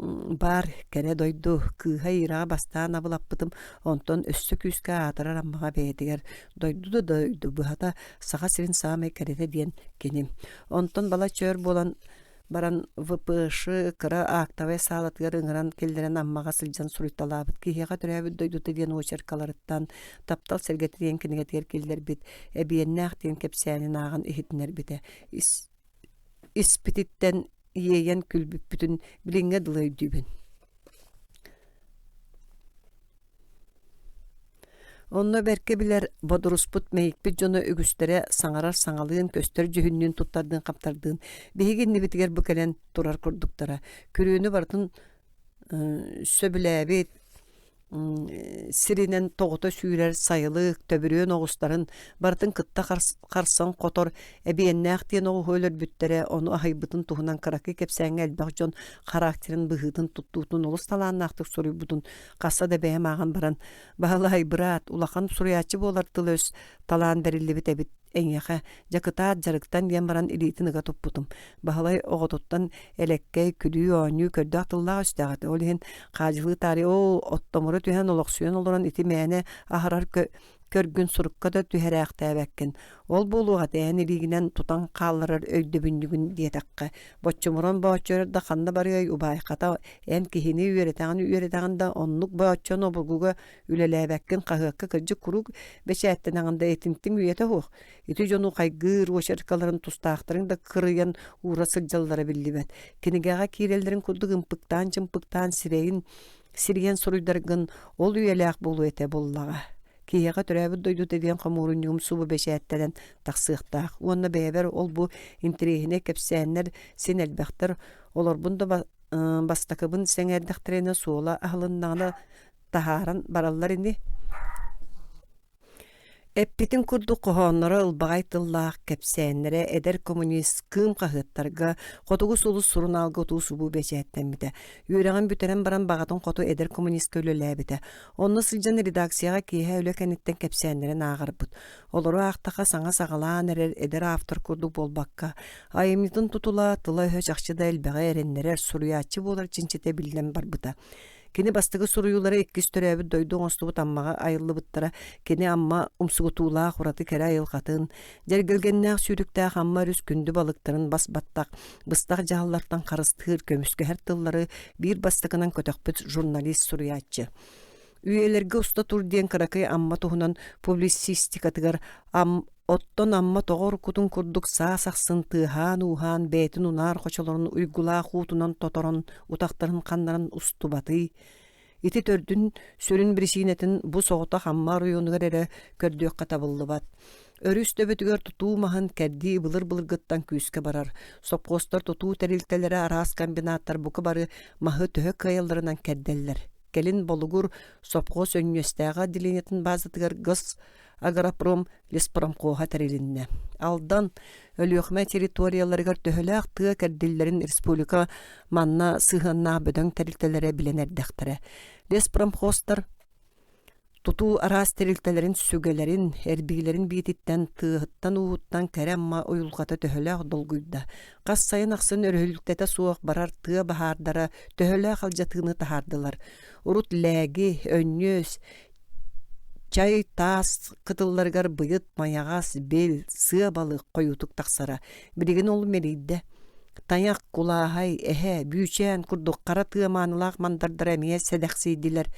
баар кэрэ дойду кыыһа Ираҕа бастаан абылаппытым, онтон өссө күүскэ аатырар Аммаҕа бэйэтигэр дойду да дойду быһата Саха сирин саамай кэрэтэ диэн кини. Онтон балачча өр буолан баран ВПШ кыра актовай саалатыгар ыҥыран киллэрэн Аммаҕа сылдьан суруйталаабыт киһиэхэ төрөөбүт дойдута диэн уочаркаларыттан «Таптал сэргэтэ» диэн кинигэтигэр киллэрбит «Эбиэннээх» диэн кэпсээнин ааҕан иһитиннэрбитэ. Ис испититтэн иэйэн күлбүппүтүн билиҥҥэ дылы өйдүүбүн. Онно бэркэ билэр бодоруспут мэйикпит дьоно үгүстэрэ саҥарар саҥалыын, көстөр дьүһүннүүн туттардыын-хаптардыын биһиги иннибитигэр бу кэлэн турар курдуктара. Күрүөнү барытын сөбүлээбит, сиринэн тоҕута сүүрэр сайылык, төбүрүөн оҕустарын барытын кытта харсан хотор эбиэннээх диэн оҕуһу өлөрбүттэрэ, ону аһыйбытын туһунан кыракый кэпсээҥҥэ элбэх дьон характерын быһыытын туттуутун олус талааннаахтык суруйбутун хасса да бэйэм ааҕан баран «Баһылай, быраат, улахан суруйааччы буолар тыл-өс талаан бэриллибит эбит эйиэхэ, дьэ кытаат дьарыктан диэн баран илиитин ыга туппутум. Баһылай оҕотуттан элэккэй, күлүү-оонньуу көрдөөх тыллаах өстөөх этэ. Ол иһин хаадьылыы таарыйа оо, оттомура түһэн олохсуйан олорон ити мээнэ аһарар көргүн сурукка да түһэрээхтээбэккин. Ол буолуох этэ эн илиигинэн тутан хаалларар өйдөбүнньүгүн диэтэххэ. Боччумуран бооччойор да ханна барыай убаай хата эн киһини үөрэтэҕин үөрэтэҕин да оннук бооччон обургуга үлэлээбэккин хаһыакка кырдьык куруук бэчээттэнэҕин да итинтиҥ үйэтэ суох. Ити дьону хайгыыр уочаркаларын тустаахтарын да кырыйан уура сылдьаллара биллибэт. Кинигэҕэ киирэллэрин курдук ымпыктаан-чымпыктаан сирэйин сирийэн суруйдаргын ол үйэлээх буолуо этэ буоллаҕа. Киһиэхэ төрөөбүт дойдута диэн хомуурунньугум субу бэчээттэнэн тахсыахтаах уонна бэйэбэр ол-бу интэриэһинэй кэпсээннэр син элбэхтэр, олорбун да бастакыбын сэҥээрдэхтэринэ суола аһылыннаҕына таһааран бараллар ини. Эппитин курдук хоһоонноро ылбаҕай тыллаах, кэпсээннэрэ «Эдэр коммунист», «Кыым» хаһыаттарга, «Хотугу сулус» сурунаалга утуу-субуу бэчээттэммитэ. Үөрэҕин бүтэрэн баран баҕатын хоту «Эдэр коммунистка» үлэлээбитэ. Онно сылдьан редакцияҕа киэһэ үлэ кэнниттэн кэпсээннэрин ааҕарбыт. Олору аахтахха саҥа саҕалаан эрэр эдэр автор курдук буолбакка, айымньытын тутула, тыла-өһө чахчы да элбэҕи эрэннэрэр, суруйааччы буолар чинчитэ биллэн барбыта. Кини бастакы суруйуулара иккис төрөөбүт дойду оҥостубут Аммаҕа айыллыбыттара. Кини Амма умсугутуулаах ураты кэрэ айылҕатын, дьэргэлгэннээх сүүрүктээх Амма өрүс күндү балыктарын бас-баттах, быстах дьаһаллартан харыстыыр, көмүскэһэр тыллары биир бастакынан көтөхпүт журналист суруйааччы. Үйэлэргэ уста тур диэн кыракый Амма туһунан публицистикатыгар Ам Оттон Амма тоҕо уруккутун курдук саас ахсын тыаһаан-ууһаан бэйэтин унаар хочолорун уйгулаах уутунан тоторон утахтарын ханнаран устубатый? Ити төрдүн сүрүн биричиинэтин бу соҕотох Амма оройуонугар эрэ көрдүөххэ табыллыбат. Өрүс төбөтүгэр тутуу маһын кэрдии былыр-былыргыттан күүскэ барар. Сопхуостар тутуу тэрилтэлэрэ араас комбинаттар бука бары маһы төһө кыайалларынан кэрдэллэр. Кэлин Болугур сопхуос Өнньүөстээҕи отделениетын базатыгар гос. Агропром леспромхоһа тэрилиннэ. Алдан, Өлүөхүмэ территорияларыгар төһөлөөх тыа кэрдиллэрин республика манна сыһыаннаах бөдөҥ тэрилтэлэрэ билэн эрдэхтэрэ. Леспромхозтар Тутуу араас тэрилтэлэрин сүгэлэрин, эрбиилэрин биититтэн, тыаһыттан-ууһуттан кэрэ Амма уйулҕата төһөлөөх долгуйда, хас сайын ахсын өрүһүлтэтэ суох барар тыа баһаардара төһөлөөх алдьатыыны таһаардылар. Урут Лээги, Өнньүөс, чай таас кытылларыгар быйыт, майаҕас, бил, сыа балык хойуутук тахсара. Билигин ол мэлийдэ. Тайах, кулааһай, эһэ, бүүчээн курдук хара тыа маанылаах мандардара эмиэ сэдэхсийдилэр.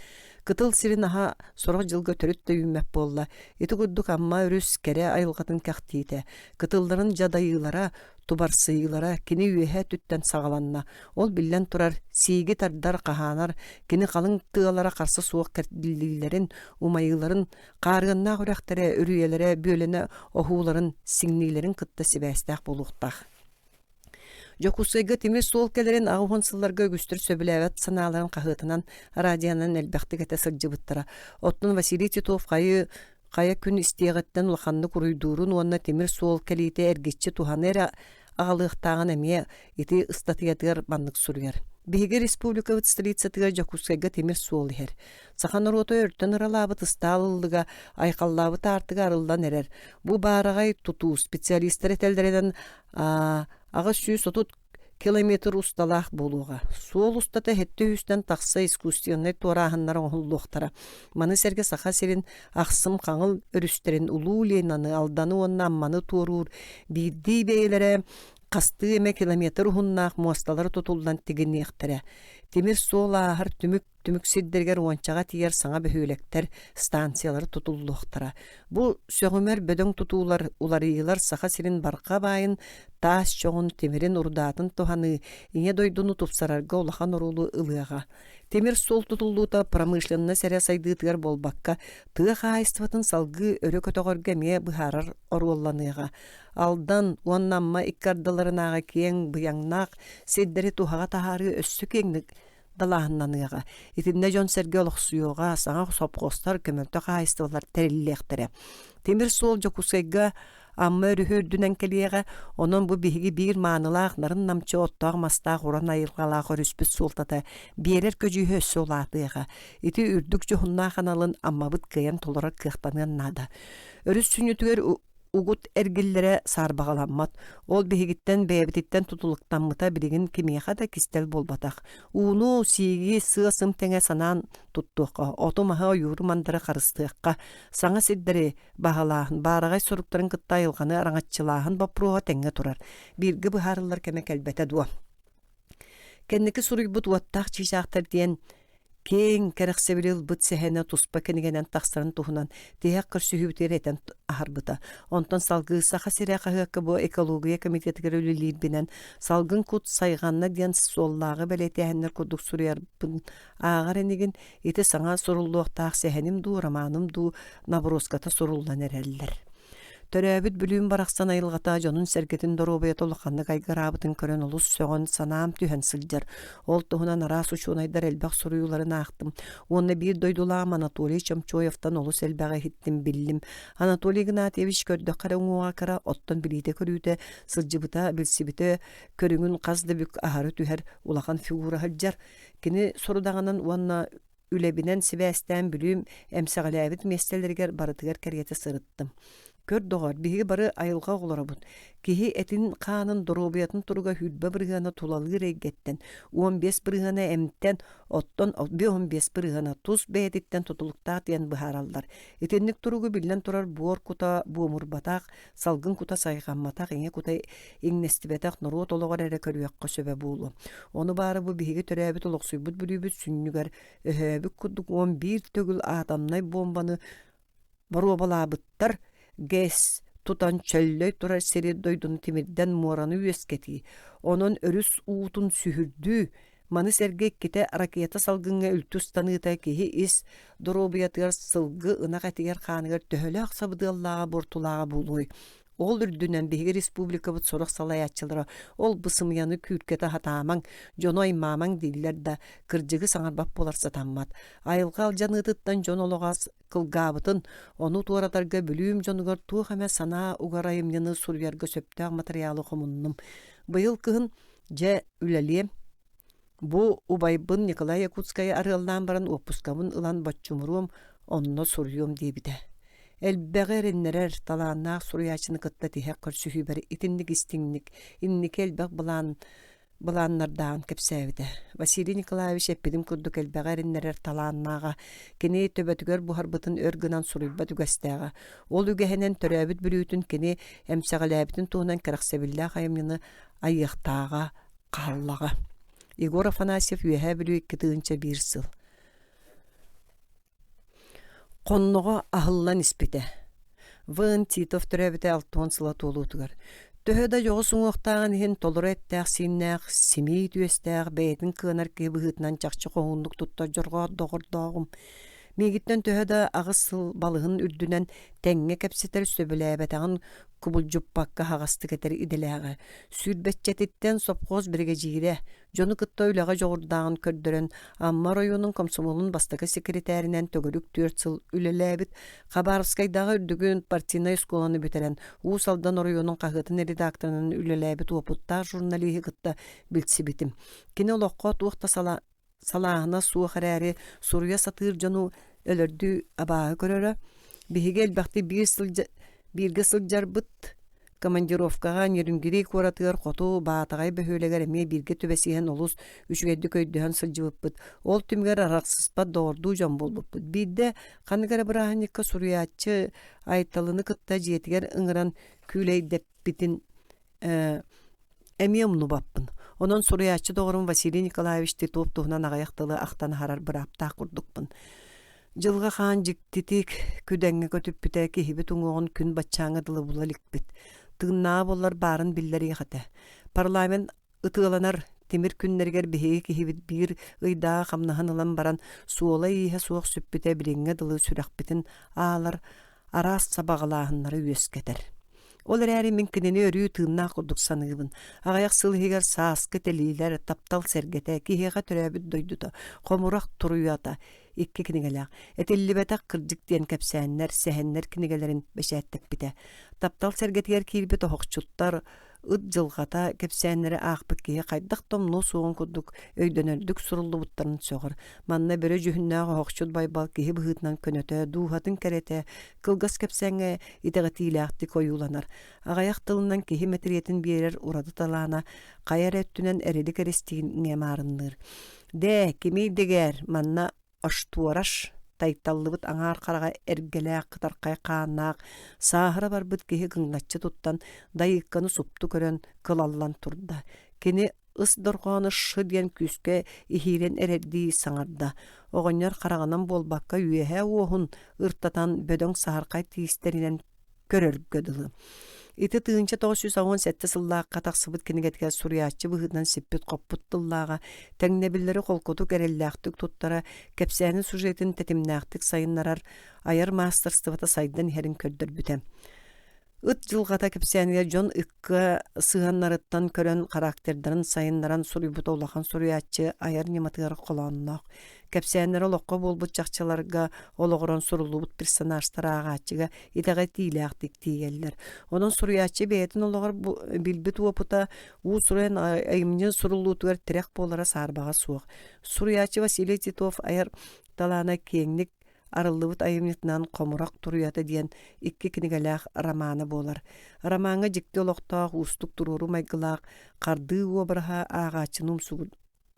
Кытыл сирин аһа сорох дьылга төрүт да үүммэт буолла. Ити курдук Амма өрүс кэрэ айылҕатын кэхтиитэ, кытылларын дьадайыылара, тубарсыйыылара кини үөһэ өттүттэн саҕаланна. Ол биллэн турар, сииги тардар, хаһаанар, кини халыҥ тыалара харса суох кэрдиллиилэрин, умайыыларын, хаарыаннаах үрэхтэрэ, үрүйэлэрэ бүөлэнэ оһууларын, сиҥниилэрин кытта сибээстээх буолуохтаах. Дьокуускайга тимир суол кэлэрин 80 сылларга үгүстэр сөбүлээбэт санааларын хаһыатынан, радионан элбэхтик этэ сылдьыбыттара. Оттон Василий Титов хайы хайа күн истиэҕиттэн улаханнык уруйдуурун уонна тимир суол кэлиитэ эргиччи туһаны эрэ аҕалыахтааҕын эмиэ ити ыстатыйатыгар маннык суруйар. Биһиги республикабыт столицатыгар Дьокуускайга тимир суол иһэр. Саха норуота өртөн ыралаабыт ыстаал ыллыга, айхаллаабыт аартыга арыллан эрэр. Бу баараҕай тутуу специалистар этэллэринэн 830 километр усталаах буолуоҕа. Суол устата сэттэ сүүстэн тахса искусственнай туорааһыннар оҥоһуллуохтара. Маны сэргэ Саха сирин ахсым хаҥыл өрүстэрин Улуу Ленаны, Алданы уонна Амманы туоруур биирдии бэйэлэрэ хастыы эмэ километр уһуннаах муосталар тутуллан тигиниэхтэрэ. Тимир суол ааһар түмүк түмүк сирдэригэр уончаҕа тиийэр саҥа бөһүөлэктэр, станциялар тутуллуохтара. Бу сөҕүмэр бөдөҥ тутуулар, уларыйыылар Саха сирин барҕа баайын, таас чоҕун, тимирин урдаатын туһаныы Ийэ дойдуну тупсарарга улахан оруолу ылыаҕа. Тимир суол тутуллуута промышленность эрэ сайдыытыгар буолбакка, тыа хаһаайыстыбатын салгыы өрө көтөҕөргө эмиэ быһаарар оруолланыаҕа. Алдан уонна Амма икки ардыларынааҕы киэҥ быйаҥнаах сирдэри туһаҕа таһаарыы өссө киэҥник далааһыннаныаҕа. Итиннэ дьон-сэргэ олохсуйуоҕа, саҥа сопхуостар, көмөлтө хаһаайыстыбалар тэриллиэхтэрэ. Тимир суол Дьокуускайга Амма өрүһү үрдүнэн кэлиэҕэ, онон бу биһиги биир маанылаах нарын-намчы оттоох-мастаах уран айылҕалаах өрүспүт суолтата биэрэр көдьүүһэ өссө улаатыаҕа. Ити үрдүк дьоһуннаах аналын Аммабыт кыайан толорор кыахтаныан наада. Өрүс сүнньүтүгэр угут эргиллэрэ саарбаҕаламмат. Ол биһигиттэн бэйэбититтэн тутулуктаммыта билигин кимиэхэ да кистэл буолбатах. Ууну, сииги, сыа-сым тэҥэ санаан туттуохха, оту-маһы, ойууру-мандары харыстыахха, саҥа сирдэри баһылааһын, баараҕай соруктарын кытта айылҕаны араҥаччылааһын боппуруоһа тэҥҥэ турар. Бииргэ быһаарыллар кэмэ кэлбэтэ дуо? Кэнники суруйбут «Уоттаах чыычаахтар» диэн киэҥ кэрэхсэбили ылбыт сэһэнэ туспа кинигэнэн тахсарын туһунан тиһэх көрсүһүүбүтүгэр этэн аһарбыта. Онтон салгыы Саха сирэ хаһыакка бу экология комитетыгар үлэлиирбинэн «Салгын кут сайҕанна» диэн суоллааҕы бэлиэтээһиннэр курдук суруйарбын ааҕар инигин, ити саҥа суруллуохтаах сэһэним дуу, романым дуу наброската суруллан эрэллэр. Төрөөбүт Бүлүүм барахсан айылҕата дьонун-сэргэтин доруобуйата улаханнык айгыраабытын көрөн олус сөҕөн, санаам түһэн сылдьар. Ол туһунан араас учуонайдар элбэх суруйууларын аахтым уонна биир дойдулаах Анатолий Чомчоевтан олус элбэҕи иһиттим, биллим. Анатолий Игнатьевич көрдөххө эрэ уҥуоҕа кыра, оттон билиитэ-көрүүтэ, сылдьыбыта, билсибитэ көрүҥүн хас да бүк аһары түһэр улахан фигура сылдьар. Кини сорудаҕынан уонна Үлэбинэн сибээстээн Бүлүүм эмсэҕэлээбит миэстэлэригэр барытыгар кэриэтэ сырыттым. Көр, доҕор, биһиги бары айылҕа оҕолоробут. Киһи этин-хаанын доруобуйатын туруга 20 бырыһыана тулалыыр эйгэттэн, 15 бырыһыана эмтэн, оттон 15 бырыһыана тус бэйэтиттэн тутулуктаах диэн быһаараллар. Итинник туругу биллэн турар буор кута буомурбатах, салгын кута сайҕамматах, ийэ кута иҥнэстибэтэх норуот олоҕор эрэ көрүөххэ сөбө буолуо. Ону баара бу биһиги төрөөбүт олохсуйбут Бүлүүбүт сүнньүгэр өһөөбүт курдук 11 төгүл атомнай буомбаны боруобалаабыттар ГЭС тутан чөллөй турар сири дойдуну тимирдэн муораны үөскэтии, онон өрүс уутун сүһүрдүү, Маны сэргэ иккитэ ракета салгыҥҥа үлтү ыстаныыта киһи ис доруобуйатыгар сылгы ынах этигэр-хааныгар төһөлөөх сабыдыаллааҕа буортулааҕа буолуой? Ол үрдүнэн биһиги республикабыт сорох салайааччылара ол-бу сымыйаны күүркэтэ сатаамаҥ, дьону аймаамаҥ дииллэр да, кырдьыгы саҥарбат буолар сатаммат. Айылҕа алдьаныытыттан дьон олоҕо кылгаабытын, ону туоратарга Бүлүүм дьонугар туох эмэ санаа угар айымньыны суруйарга сөптөөх матырыйаалы хомуннум. Быйыл кыһын дьэ үлэлиэм. Бу убайбын Николай Якутскайы арыаллаан баран уоппускабын ылан боччумуруом, онно суруйуом диэбитэ. Элбэҕи эрэннэрэр, талааннаах суруйааччыны кытта тиһэх көрсүһүүбэр итинник истиҥник, инники элбэх былаан былааннардааҕын кэпсээбитэ. Василий Николаевич эппитим курдук элбэҕи эрэннэрэр талааннааҕа, кини төбөтүгэр буһарбытын өр гынан суруйбат үгэстээҕэ. Ол үгэһинэн төрөөбүт Бүлүүтүн кини эмсэҕэлээбитин туһунан кэрэхсэбиллээх айымньыны айыахтааҕа хааллаҕа. Егор Афанасьев Үөһээ Бүлүү 2001 сыл. Хонноҕо аһыллан испитэ. В.Н. Титов төрөөбүтэ 60 сыла туолуутугар. Төһө да дьоҕус уҥуохтааҕын иһин толору эттээх-сииннээх, симии түөстээх, бэйэтин кыанар киһи быһыытынан чахчы хоһууннук туттар дьорҕоот доҕордооҕум. Миигиттэн төһө да аҕыс сыл балыһын үрдүнэн тэҥҥэ кэпсэтэр сөбүлээбэтэҕин кубулдьуппакка аһаҕастык этэр идэлээҕэ. Сүүрбэччэтиттэн сопхуос биригэдьиирэ, дьону кытта үлэҕэ дьоҕурдааҕын көрдөрөн, Амма оройуонун комсомолун бастакы секретаринэн төгүрүк 4 сыл үлэлээбит, Хабаровскайдааҕы үрдүгүн партийнай оскуоланы бүтэрэн, Уус Алдан оройуонун хаһыатын редакторынан үлэлээбит уопуттаах журналиһы кытта билсибитим. Кини олоххо туох да сала салааһына суох эрээри, суруйа сатыыр дьону өлөрдүү абааһы көрөрө. Биһиги элбэхтик биир сылдьа бииргэ сылдьарбыт командировкаҕа Нерюнгри куоратыгар Хоту Баатаҕай бөһүөлэгэр эмиэ бииргэ түбэсиһэн олус үчүгэйдик өйдөһөн сылдьыбыппыт. Ол түмүгэр арахсыспат доҕордуу дьон буолбуппут. Биирдэ ханнык эрэ бырааһынньыкка суруйааччы Айталыны кытта дьиэтигэр ыҥыран күүлэйдэппитин э, эмиэ умнубаппын. Онон суруйааччы доҕорум Василий Николаевич Титов туһунан аҕыйах тылы ахтан аһарар бырааптаах курдукпун. Дьылҕа хаан дьиктитик күдэҥҥэ көтүппүтэ киһибит уҥуоҕун күн баччааҥҥа дылы була иликпит. Тыыннааҕа буоллар баарын биллэриэх этэ. Парламент ытыаланар тимир күннэригэр биһиги киһибит биир ыйдааҕы хамнаһын ылан баран суола-ииһэ суох сүппүтэ билиҥҥэ дылы сүрэхпитин аалар араас сабаҕалааһыннары үөскэтэр. Ол эрээри мин кинини өрүү тыыннаах курдук саныыбын. Аҕыйах сыл иһигэр сааскы тэлиилэр, таптал сэргэтэ, киһиэхэ төрөөбүт дойдута, хомурах туруйата икки кинигэлээх. Этиллибэтэх кырдьык диэн кэпсээннэр, сэһэннэр кинигэлэрин бэчээттэппитэ. Таптал сэргэтигэр киирбит оһохчуттар, ыт дьылҕата кэпсээннэри аахпыт киһи хайдах да умнуо суоҕун курдук өйдөнөрдүк суруллубуттарын сөҕөр. Манна бөрө дьүһүннээх оһохчут Байбал киһи быһыытынан көнөтө, дууһатын кэрэтэ, кылгас кэпсээҥҥэ итэҕэтиилээхтик ойууланар. Аҕыйах тылынан киһи мэтириэтин биэрэр ураты талаана хайа эрэ өттүнэн эрили кэристииҥҥэ маарынныыр. Дээ, кимий дэгээр, манна Аштуораш тайталлыбыт аҥаар хараҕа эргэлээх кытархай хааннаах сааһыра барбыт киһи кыҥначчы туттан Дайыыкканы супту көрөн кылаллан турда. Кини ыс дорҕоону шы диэн күүскэ иһиирэн эрэрдии саҥарда. Оҕонньор хараҕынан буолбакка үөһэ уоһун ыртатан бөдөҥ саһархай тиистэринэн көрөргө дылы. Ити 1987 сыллаахха тахсыбыт кинигэтигэр суруйааччы быһыытынан сиппит-хоппут тыллааҕа, тэҥнэбиллэри холкутук эрэллээхтик туттара, кэпсээнин сюжетын тэтимнээхтик сайыннарар айар маастарыстыбата сайдан иһэрин көрдөрбүтэ. Ыт дьылҕата кэпсээнигэр дьон ыкка сыһыаннарыттан көрөн характердарын сайыннаран суруйбута улахан суруйааччы айар ньыматыгар холоонноох. Кэпсээннэрэ олоххо буолбут чахчыларга олоҕуран суруллубут персонажтар ааҕааччыга итэҕэтиилээхтик тиийэллэр. Онон суруйааччы бэйэтин олоҕор билбит уопута уус-уран айымньы суруллуутугар тирэх буолара саарбаҕа суох. Суруйааччы Василий Титов айар талаана киэҥник арыллыбыт айымньытынан «Хомурах туруйата» диэн икки кинигэлээх романа буолар. Ромаҥҥа дьикти олохтоох, уустук туруору майгылаах хардыы уобараһа ааҕааччыны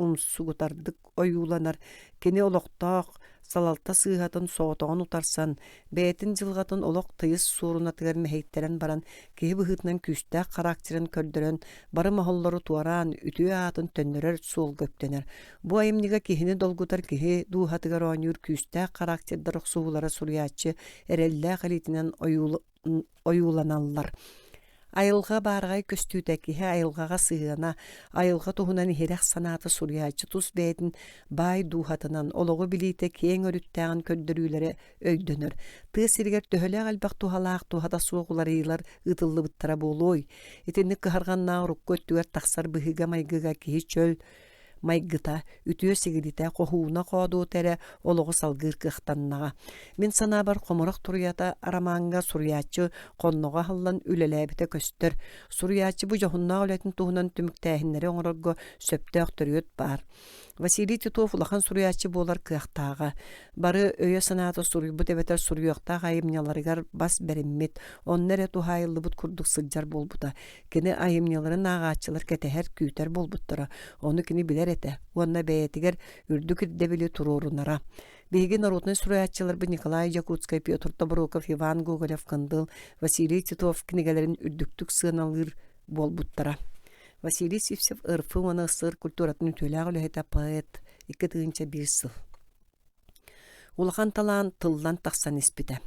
умсугутардык ойууланар, кини олохтоох салалта сыыһатын соҕотоҕун утарсан, бэйэтин дьылҕатын олох тыйыс суорунатыгар мэһэйтэрэн баран, киһи быһыытынан күүстээх характерын көрдөрөн, бары моһоллору туораан, үтүө аатын төннөрөр суолга үктэнэр. Бу айымньыга киһини долгутар киһи дууһатыгар оонньуур күүстээх характердар охсуһуулара суруйааччы эрэллээх илиитинэн ойууланаллар. Айылҕа баараҕай көстүүтэ киһи айылҕаҕа сыһыана, айылҕа туһунан иһирэх санаата суруйааччы тус бэйэтин баай дууһатынан, олоҕу билиитэ киэҥ өрүттээҕин көрдөрүүлэрэ өйдөнөр. Тыа сиригэр төһөлөөх элбэх туһалаах туһата суох уларыйыылар ыытыллыбыттара буолуой? Итинник кыһарҕаннаах урукку өттүгэр тахсар быһыыга-майгыга киһи чөл майгыта, үтүө сигилитэ, хоһууна-хоодуота эрэ олоҕу салгыыр кыахтаннаҕа. Мин санаабар, хомурах туруйата арамааҥҥа суруйааччы хонноҕо аһыллан үлэлээбитэ көстөр. Суруйааччы бу дьоһуннаах үлэтин туһунан түмүктээһиннэри оҥорорго сөптөөх төрүөт баар. Василий Титов улахан суруйааччы буолар кыахтааҕа. Бары өйө-санаата суруйбут эбэтэр суруйуохтаах айымньыларыгар бас бэриммит, онно эрэ туһаайыллыбыт курдук сылдьар буолбута. Кини айымньыларын ааҕааччылар кэтэһэр, күүтэр буолбуттара. Ону кини билэр этэ уонна бэйэтигэр үрдүк ирдэбили туруорунара. Биһиги народнай суруйааччыларбыт Николай Якутскай, Петр Тобуроков, Иван Гоголев-Кындыл, Василий Титов кинигэлэрин үрдүктүк сыаналыыр буолбуттара. Василий Сивцев РФ уонна СССР культуратын үтүөлээх үлэһитэ, поэт, 2001 сыл. Улахан талаан тыллан тахсан испитэ.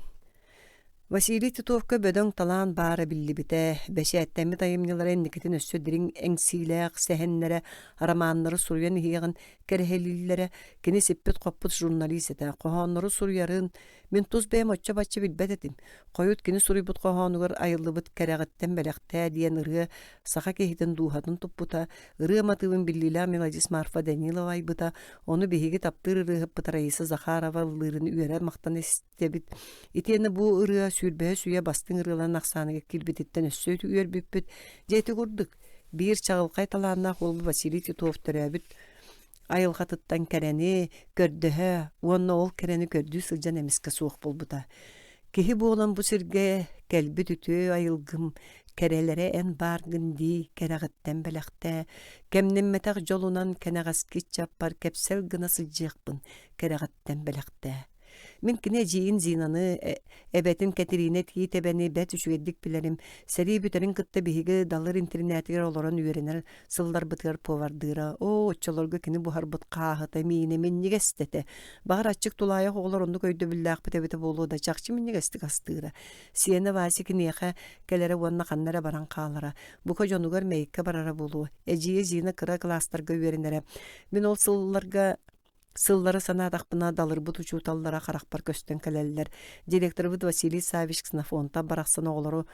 Василий Титовка бөдөҥ талаан баара биллибитэ, бэчээттэммит айымньылара инникитин өссө дириҥ эҥсиилээх сэһэннэрэ, романнары суруйан иһиэҕин кэрэһэлииллэрэ, кини сиппит-хоппут журналист этэ, хоһооннору суруйарын Мин тус бэйэм оччо-бачча билбэт этим. Хойут кини суруйбут хоһоонугар айыллыбыт «Кэрэҕиттэн бэлэхтээ» диэн ырыа саха киһитин дууһатын туппута, ырыа матыыбын биллиилээх мелодист Марфа Данилова айбыта, ону биһиги таптыыр ырыаһыппыт Раиса Захарова ыллыырын үөрэ-махтана истэбит. Итиэннэ бу ырыа сүүрбэһис үйэ бастыҥ ырыаларын ахсааныгар киирбититтэн өссө үөрбүппүт. Дьэ ити курдук, биир чаҕылхай талааннаах уолбут Василий Титов төрөөбүт айылҕатыттан кэрэни көрдөһө уонна ол кэрэни көрдүү сылдьан эмискэ суох буолбута. Киһи буолан бу сиргэ кэлбит үтүө айылгым кэрэлэрэ эн бааргын дии кэрэҕиттэн бэлэхтээ, кэмнэммэтэх дьолунан кэнэҕэски ыччаппар кэпсэл гына сылдьыахпын кэрэҕиттэн бэлэхтээ. Мин кини эдьиийин Зинаны, эбэтин Кэтириинэ Тиитэбэни бэрт үчүгэйдик билэрим. Сэрии бүтэрин кытта биһиги Далыр интэринээтигэр олорон үөрэнэр сылларбытыгар повардыыра. Оо, оччолорго кини буһарбыт хааһыта, миинэ минньигэс да этэ. Баҕар, аччык тулаайах оҕолор оннук өйдөбүллээхпит эбитэ буолуо да, чахчы минньигэстик астыыра. Сиэнэ Вася киниэхэ кэлэрэ уонна ханна эрэ баран хаалара. Бука дьонугар Мэйиккэ барара буолуо. Эдьиийэ Зина кыра кылаастарга үөрэнэрэ. Мин ол сылларга Сыллары санаатахпына, далырбыт учууталлара харахпар көстөн кэлэллэр. Директорбыт Василий Саввич Ксенофонтов барахсан оҕолору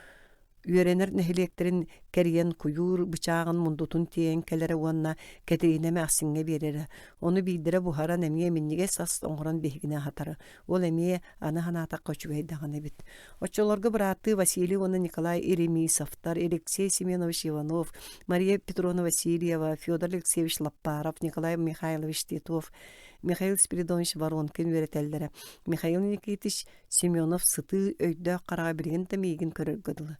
үөрэнэр нэһилиэктэрин кэрийэн куйуур бычааҕын мундутун тиэйэн кэлэрэ уонна Кэтириинэ эмээхсиҥҥэ биэрэрэ. Ону биирдэрэ буһаран эмиэ минньигэс ас оҥорон биһигини аһатара. Ол эмиэ аны санаатахха үчүгэй даҕаны эбит. Оччолорго бырааттыы Василий уонна Николай Еремисовтар, Алексей Семенович Иванов, Мария Петровна Васильева, Федор Алексеевич Лаппаров, Николай Михайлович Титов, Михаил Спиридонович Воронкин үөрэтэллэрэ. Михаил Никитич Семенов сытыы өйдөөх хараҕа билигин да миигин көрөргө дылы.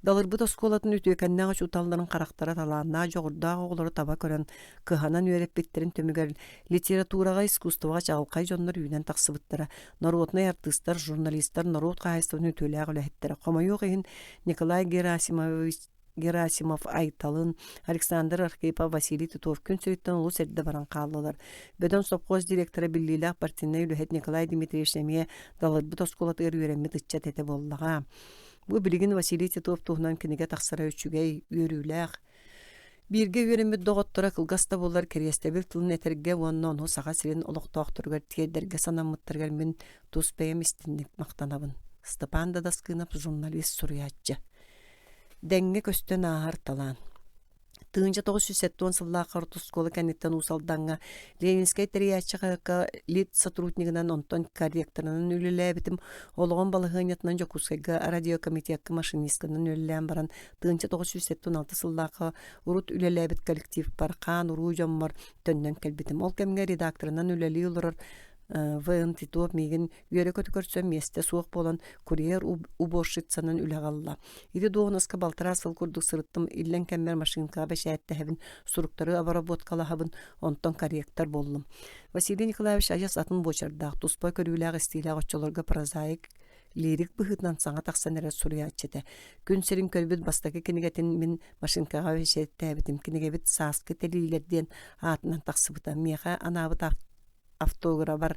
Далырбыт оскуолатын үтүөкэннээх учууталларын харахтара талааннаах дьоҕурдаах оҕолору таба көрөн, кыһанан үөрэппиттэрин түмүгэр литератураҕа, искусствоҕа чаҕылхай дьоннор үүнэн тахсыбыттара. Народнай артыыстар, журналистар, норуот хаһаайыстыбатын үтүөлээх үлэһиттэрэ. Хомойуох иһин, Николай Герасимович Герасимов Айталын, Александр Архипов, Василий Титов күн сириттэн олус эрдэ баран хааллылар. Бөдөҥ сопхуос директора биллиилээх партийнай үлэһит Николай Дмитриевич эмиэ Далырбыт оскуолатыгар үөрэммит ыччат этэ буоллаҕа. Бу билигин Василий Титов туһунан кинигэ тахсара үчүгэй, үөрүүлээх. Бииргэ үөрэммит доҕотторо кылгас да буоллар кэриэстэбил тылын этэргэ уонна ону Саха сирин олохтоохторугар тиэрдэргэ санаммыттарыгар мин тус бэйэм истинник махтанабын. Степан Дадаскынов журналист суруйааччы. Дэҥҥэ көстөн ааһар талаан. 1970 сыллаахха орто оскуола кэнниттэн Уус Алдаҥҥа Ленинскэй тэрийээччи хаһыакка литсотруднигынан, онтон корректорынан үлэлээбитим. Олоҕум балаһыанньатынан Дьокуускайга радиокомитекка машинистканан үлэлээн баран 1976 сыллаахха урут үлэлээбит коллективпар хаан-уруу дьоммор төннөн кэлбитим. Ол кэмҥэ редакторынан үлэлии олорор В.Н. Титов миигин үөрэ-көтө көрсөн миэстэ суох буолан курьер уборщицанан үлэҕэ ылла. Ити дуоһунаска балтараа сыл курдук сырыттым, иллэҥ кэммэр машинкаҕа бэчээттэһэбин, суруктары обработкалаһабын, онтон корректор буоллум. Василий Николаевич адьас атын буочардаах, туспа көрүүлээх-истиилээх оччолорго прозаик, лирик быһыытынан саҥа тахсан эрэр суруйааччы этэ. Күн сирин көрбүт бастакы кинигэтин мин машинкаҕа бэчээттээбитим. Кинигэбит «Сааскы тэлиилэр» диэн аатынан тахсыбыта. Миэхэ анаабыт. автограбар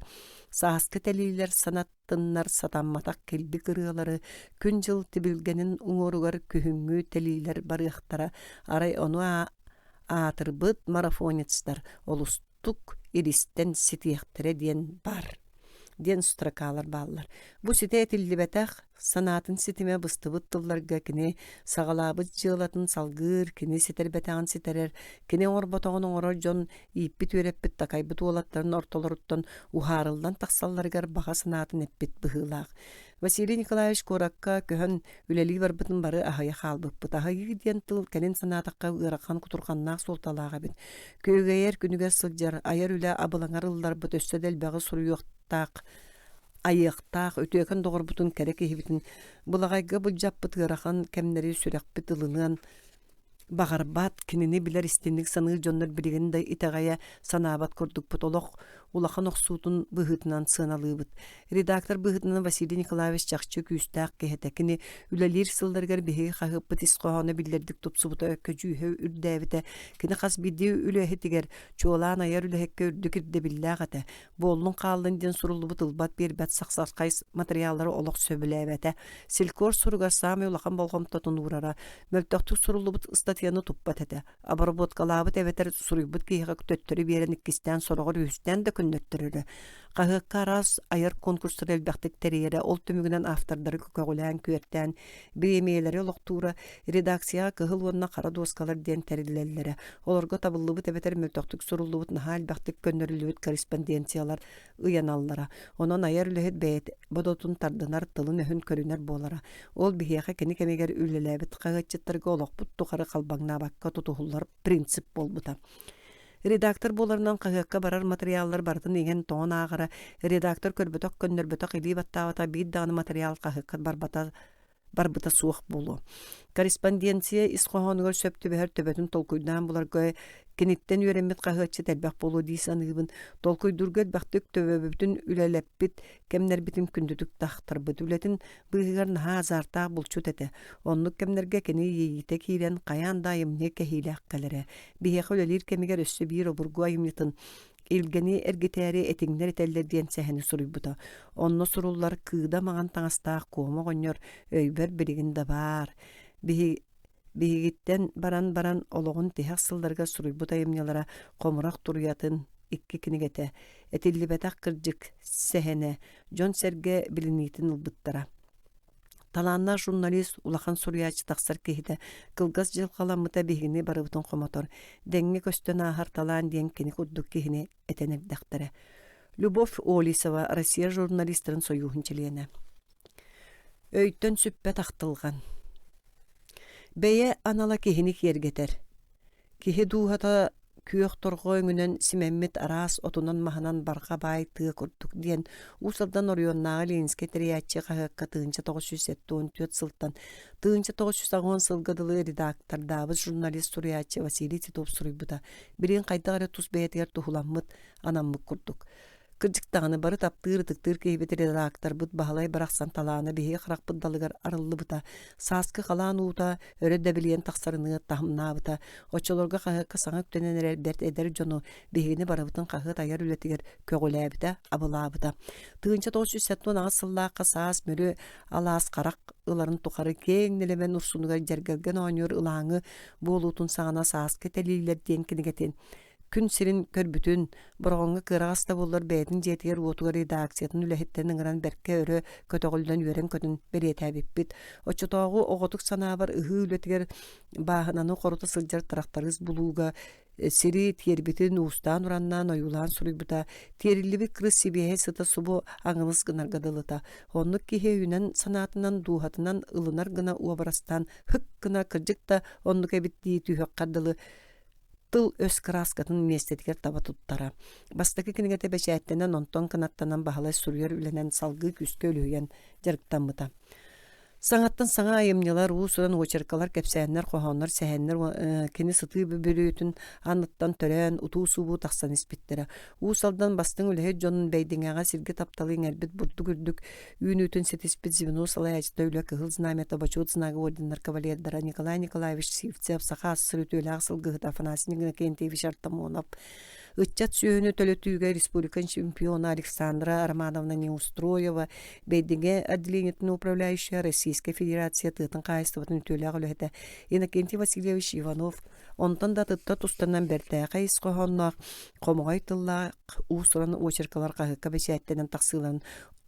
сааскы тэлиилэр санаттыннар сатамматах килбик ырыалары күн-дьыл тибилгэнин уҥуоругар күһүҥҥү тэлиилэр барыахтара арай ону аатырбыт марафонецтар олустук илистэн ситиэхтэрэ диэн баар диэн строкалар бааллар. Бу ситэ этиллибэтэх, санаатын ситимэ быстыбыт тылларга кини саҕалаабыт дьыалатын салгыыр, кини ситэрбэтэҕин ситэрэр, кини оҥорботоҕун оҥорор дьон ииппит-үөрэппит такайбыт уолаттарын ортолоруттан уһаарыллан тахсалларыгар баҕа санаатын эппит быһыылаах. Василий Николаевич куоракка көһөн үлэлии барбытын бары аһыйа хаалбыппыт. Аһыйыы диэн тыл кэлин санаатахха ыарахан кутурҕаннаах суолталаах эбит. Күөгэйэр күнүгэр сылдьар, айар үлэ абылаҥар ылларбыт өссө да элбэҕи суруйуохтаах, айыахтаах, үтүөкэн доҕорбутун кэрэ киһибитин былаҕайга былдьаппыт ыарахан кэмнэри сүрэхпит ылыныан баҕарбат, кинини билэр истинник саныыр дьоннор билигин да итэҕэйэ санаабат курдукпут олох улахан охсуутун быһыытынан сыаналыыбыт. Редактор быһыытынан Василий Николаевич чахчы күүстээх киһи этэ. Кини үлэлиир сылларыгар биһиги хаһыаппыт ис хоһооно биллэрдик тупсубута, көдьүүһэ үрдээбитэ. Кини хас биирдии үлэһитигэр, чуолаан айар үлэһиккэ үрдүк ирдэбиллээх этэ. Буоллун-хааллын диэн суруллубут ылбат-биэрбэт сахсархай матырыйааллары олох сөбүлээбэтэ. Селькор суругар саамай улахан болҕомтотун уурара, мөлтөхтүк суруллубут ыстатыйаны туппат этэ. Обработкалаабыт эбэтэр суруйбут киһиэхэ төттөрү биэрэн иккистээн сороҕор үһүстээн да көннөттөрөрө. Хаһыакка араас айар конкурстары элбэхтик тэрийэрэ, ол түмүгүнэн автордары көҕүлээн, күөртээн, бириэмийэлэри олохтуура, редакцияҕа кыһыл уонна хара дуоскалар диэн тэриллэллэрэ. Олорго табыллыбыт эбэтэр мөлтөхтүк суруллубут наһаа элбэхтик көннөрүллүбүт корреспонденциялар ыйаналлара. Онон айар үлэһит бэйэтэ бодотун тардынар, тылын-өһүн көрүнэр буолара. Ол биһиэхэ кини кэмигэр үлэлээбит хаһыатчыттарга олохпут тухары халбаҥнаабакка тутуһуллар принцип буолбута. Редактор буоларынан хаһыакка барар матырыйааллар барытын иҥэн-тоҥон ааҕара, редактор көрбөтөх, көннөрбөтөх, илии баттаабата биир даҕаны матырыйаал хаһыакка барбата барбыта суох буолуо. Корреспонденция ис хоһоонугар сөп түбэһэр төбөтүн толкуйдаан буларга киниттэн үөрэммит хаһыатчыт элбэх буолуо дии саныыбын. Толкуйдуурга элбэхтик төбөбүтүн үлэлэппит кэмнэрбитин күндүтүк тахтарбыт. Үлэтин быыһыгар наһаа азартаах булчут этэ. Оннук кэмнэргэ кини иэйиитэ киирэн хайаан да айымньы кэһиилээх кэлэрэ. Биһиэхэ үлэлиир кэмигэр өссө биир обургу айымньытын Илгэни эргитээри этиҥнэр этэллэр диэн сэһэни суруйбута. Онно суруллар кыыда маҥан таҥастаах Куома оҕонньор өйбөр билигин да баар. Биһи биһигиттэн баран баран олоҕун тиһэх сылларыгар суруйбут айымньылара Хомурах туруйатын икки кинигэтэ, Этиллибэтэх кырдьык сэһэнэ дьон-сэргэ билиниитин ылбыттара. Талааннаах журналист, улахан суруйааччы тахсар киһитэ кылгас дьылҕаламмыта биһигини барыбытын хомотор, дэҥҥэ көстөн ааһар талаан диэн кини курдук киһини этэн эрдэхтэрэ. Любовь Олесова, Россия журналистарын сойууһун чилиэнэ. Өйтөн сүппэт ахтылҕан. Бэйэ анала киһини киэргэтэр. Киһи дууһата күөх торҕо өҥүнэн симэммит араас отунан-маһынан барҕа баай тыа курдук диэн Уус Алдан оройуоннааҕы Ленинскэй тэрийээччи хаһыакка 1974 сылтан 1980 сылга дылы редактордаабыт журналист суруйааччы Василий Титов суруйбута билигин хайдах эрэ тус бэйэтигэр туһуламмыт, анаммыт курдук. Кырдьык даҕаны бары таптыыр, ытыктыыр киһибит редакторбыт Баһылай барахсан талаана биһиги харахпыт далыгар арыллыбыта, сааскы халаан уута өрө дэбилийэн тахсарыныы таһымнаабыта. Оччолорго хаһыакка саҥа үктэнэн эрэр бэрт эдэр дьону биһигини барыбытын хаһыат айар үлэтигэр көҕүлээбитэ, абылаабыта. 1978 сыллаахха саас Мүрү алаас харах ыларын тухары киэҥ нэлэмэн урсунугар дьэргэлгэн оонньуур ылааҥы буолуутун саҕана сааскы тэлиилэр диэн кинигэтин күн сирин көрбүтүн, Бороҕоҥҥо кыараҕас да буоллар бэйэтин дьиэтигэр-уотугар редакциятын үлэһиттэрин ыҥыран бэркэ өрө көтөҕүллэн үөрэн-көтөн бэлиэтээбиппит. Оччотооҕу оҕотук санаабар ыһыы үлэтигэр бааһынаны хорута сылдьар тырахтарыыс булууга сири тиэрбитин уустаан-ураннаан ойуулаан суруйбута, тиэриллибит кырыс сибиэһэй сыта субу аҥылыс гынарга дылыта. Оннук киһи өйүнэн-санаатынан, дууһатынан ылынар гына уобарастаан һык гына кырдьык да оннук эбит дии түһүөххэ дылы тыл-өс кырааскатын миэстэтигэр таба туттара. Бастакы кинигэтэ бэчээттэнэн, онтон кынаттанан Баһылай суруйар үлэнэн салгыы күүскэ үлүһүйэн дьарыктаммыта. Саҥаттан саҥа айымньылар, уус-уран уочаркалар, кэпсээннэр, хоһооннор, сэһэннэр кини сытыы бүрүүтүн анныттан төрөөн, утуу-субуу тахсан испиттэрэ. Уус Алдан бастыҥ үлэһит дьонун Бэйдиҥэҕэ сиргэ тапталы иҥэрбит бурдук үрдүк үүнүүтүн ситиспит звено салайааччыта үлэ Кыһыл Знамята Бочуот Знага орденнар кавалердара Николай Николаевич Сивцев, Саха АССР үтүөлээх сылгыһыта Афанасий Иннокентьевич Артамонов, Ыччат сүөһүнү төлөтүүгэ республика чемпиона Александра Романовна Неустроева, Бэйдиҥэ отделениетын управляющая Российскай Федерация тыатын хаһаайыстыбатын үтүөлээх үлэһитэ Иннокентий Васильевич Иванов, онтон да атыттар тустанан бэртээхэй ис хоһоонноох, хомоҕой тыллаах уус-уран очеркалар хаһыакка бэчээттэнэн тахсыыларын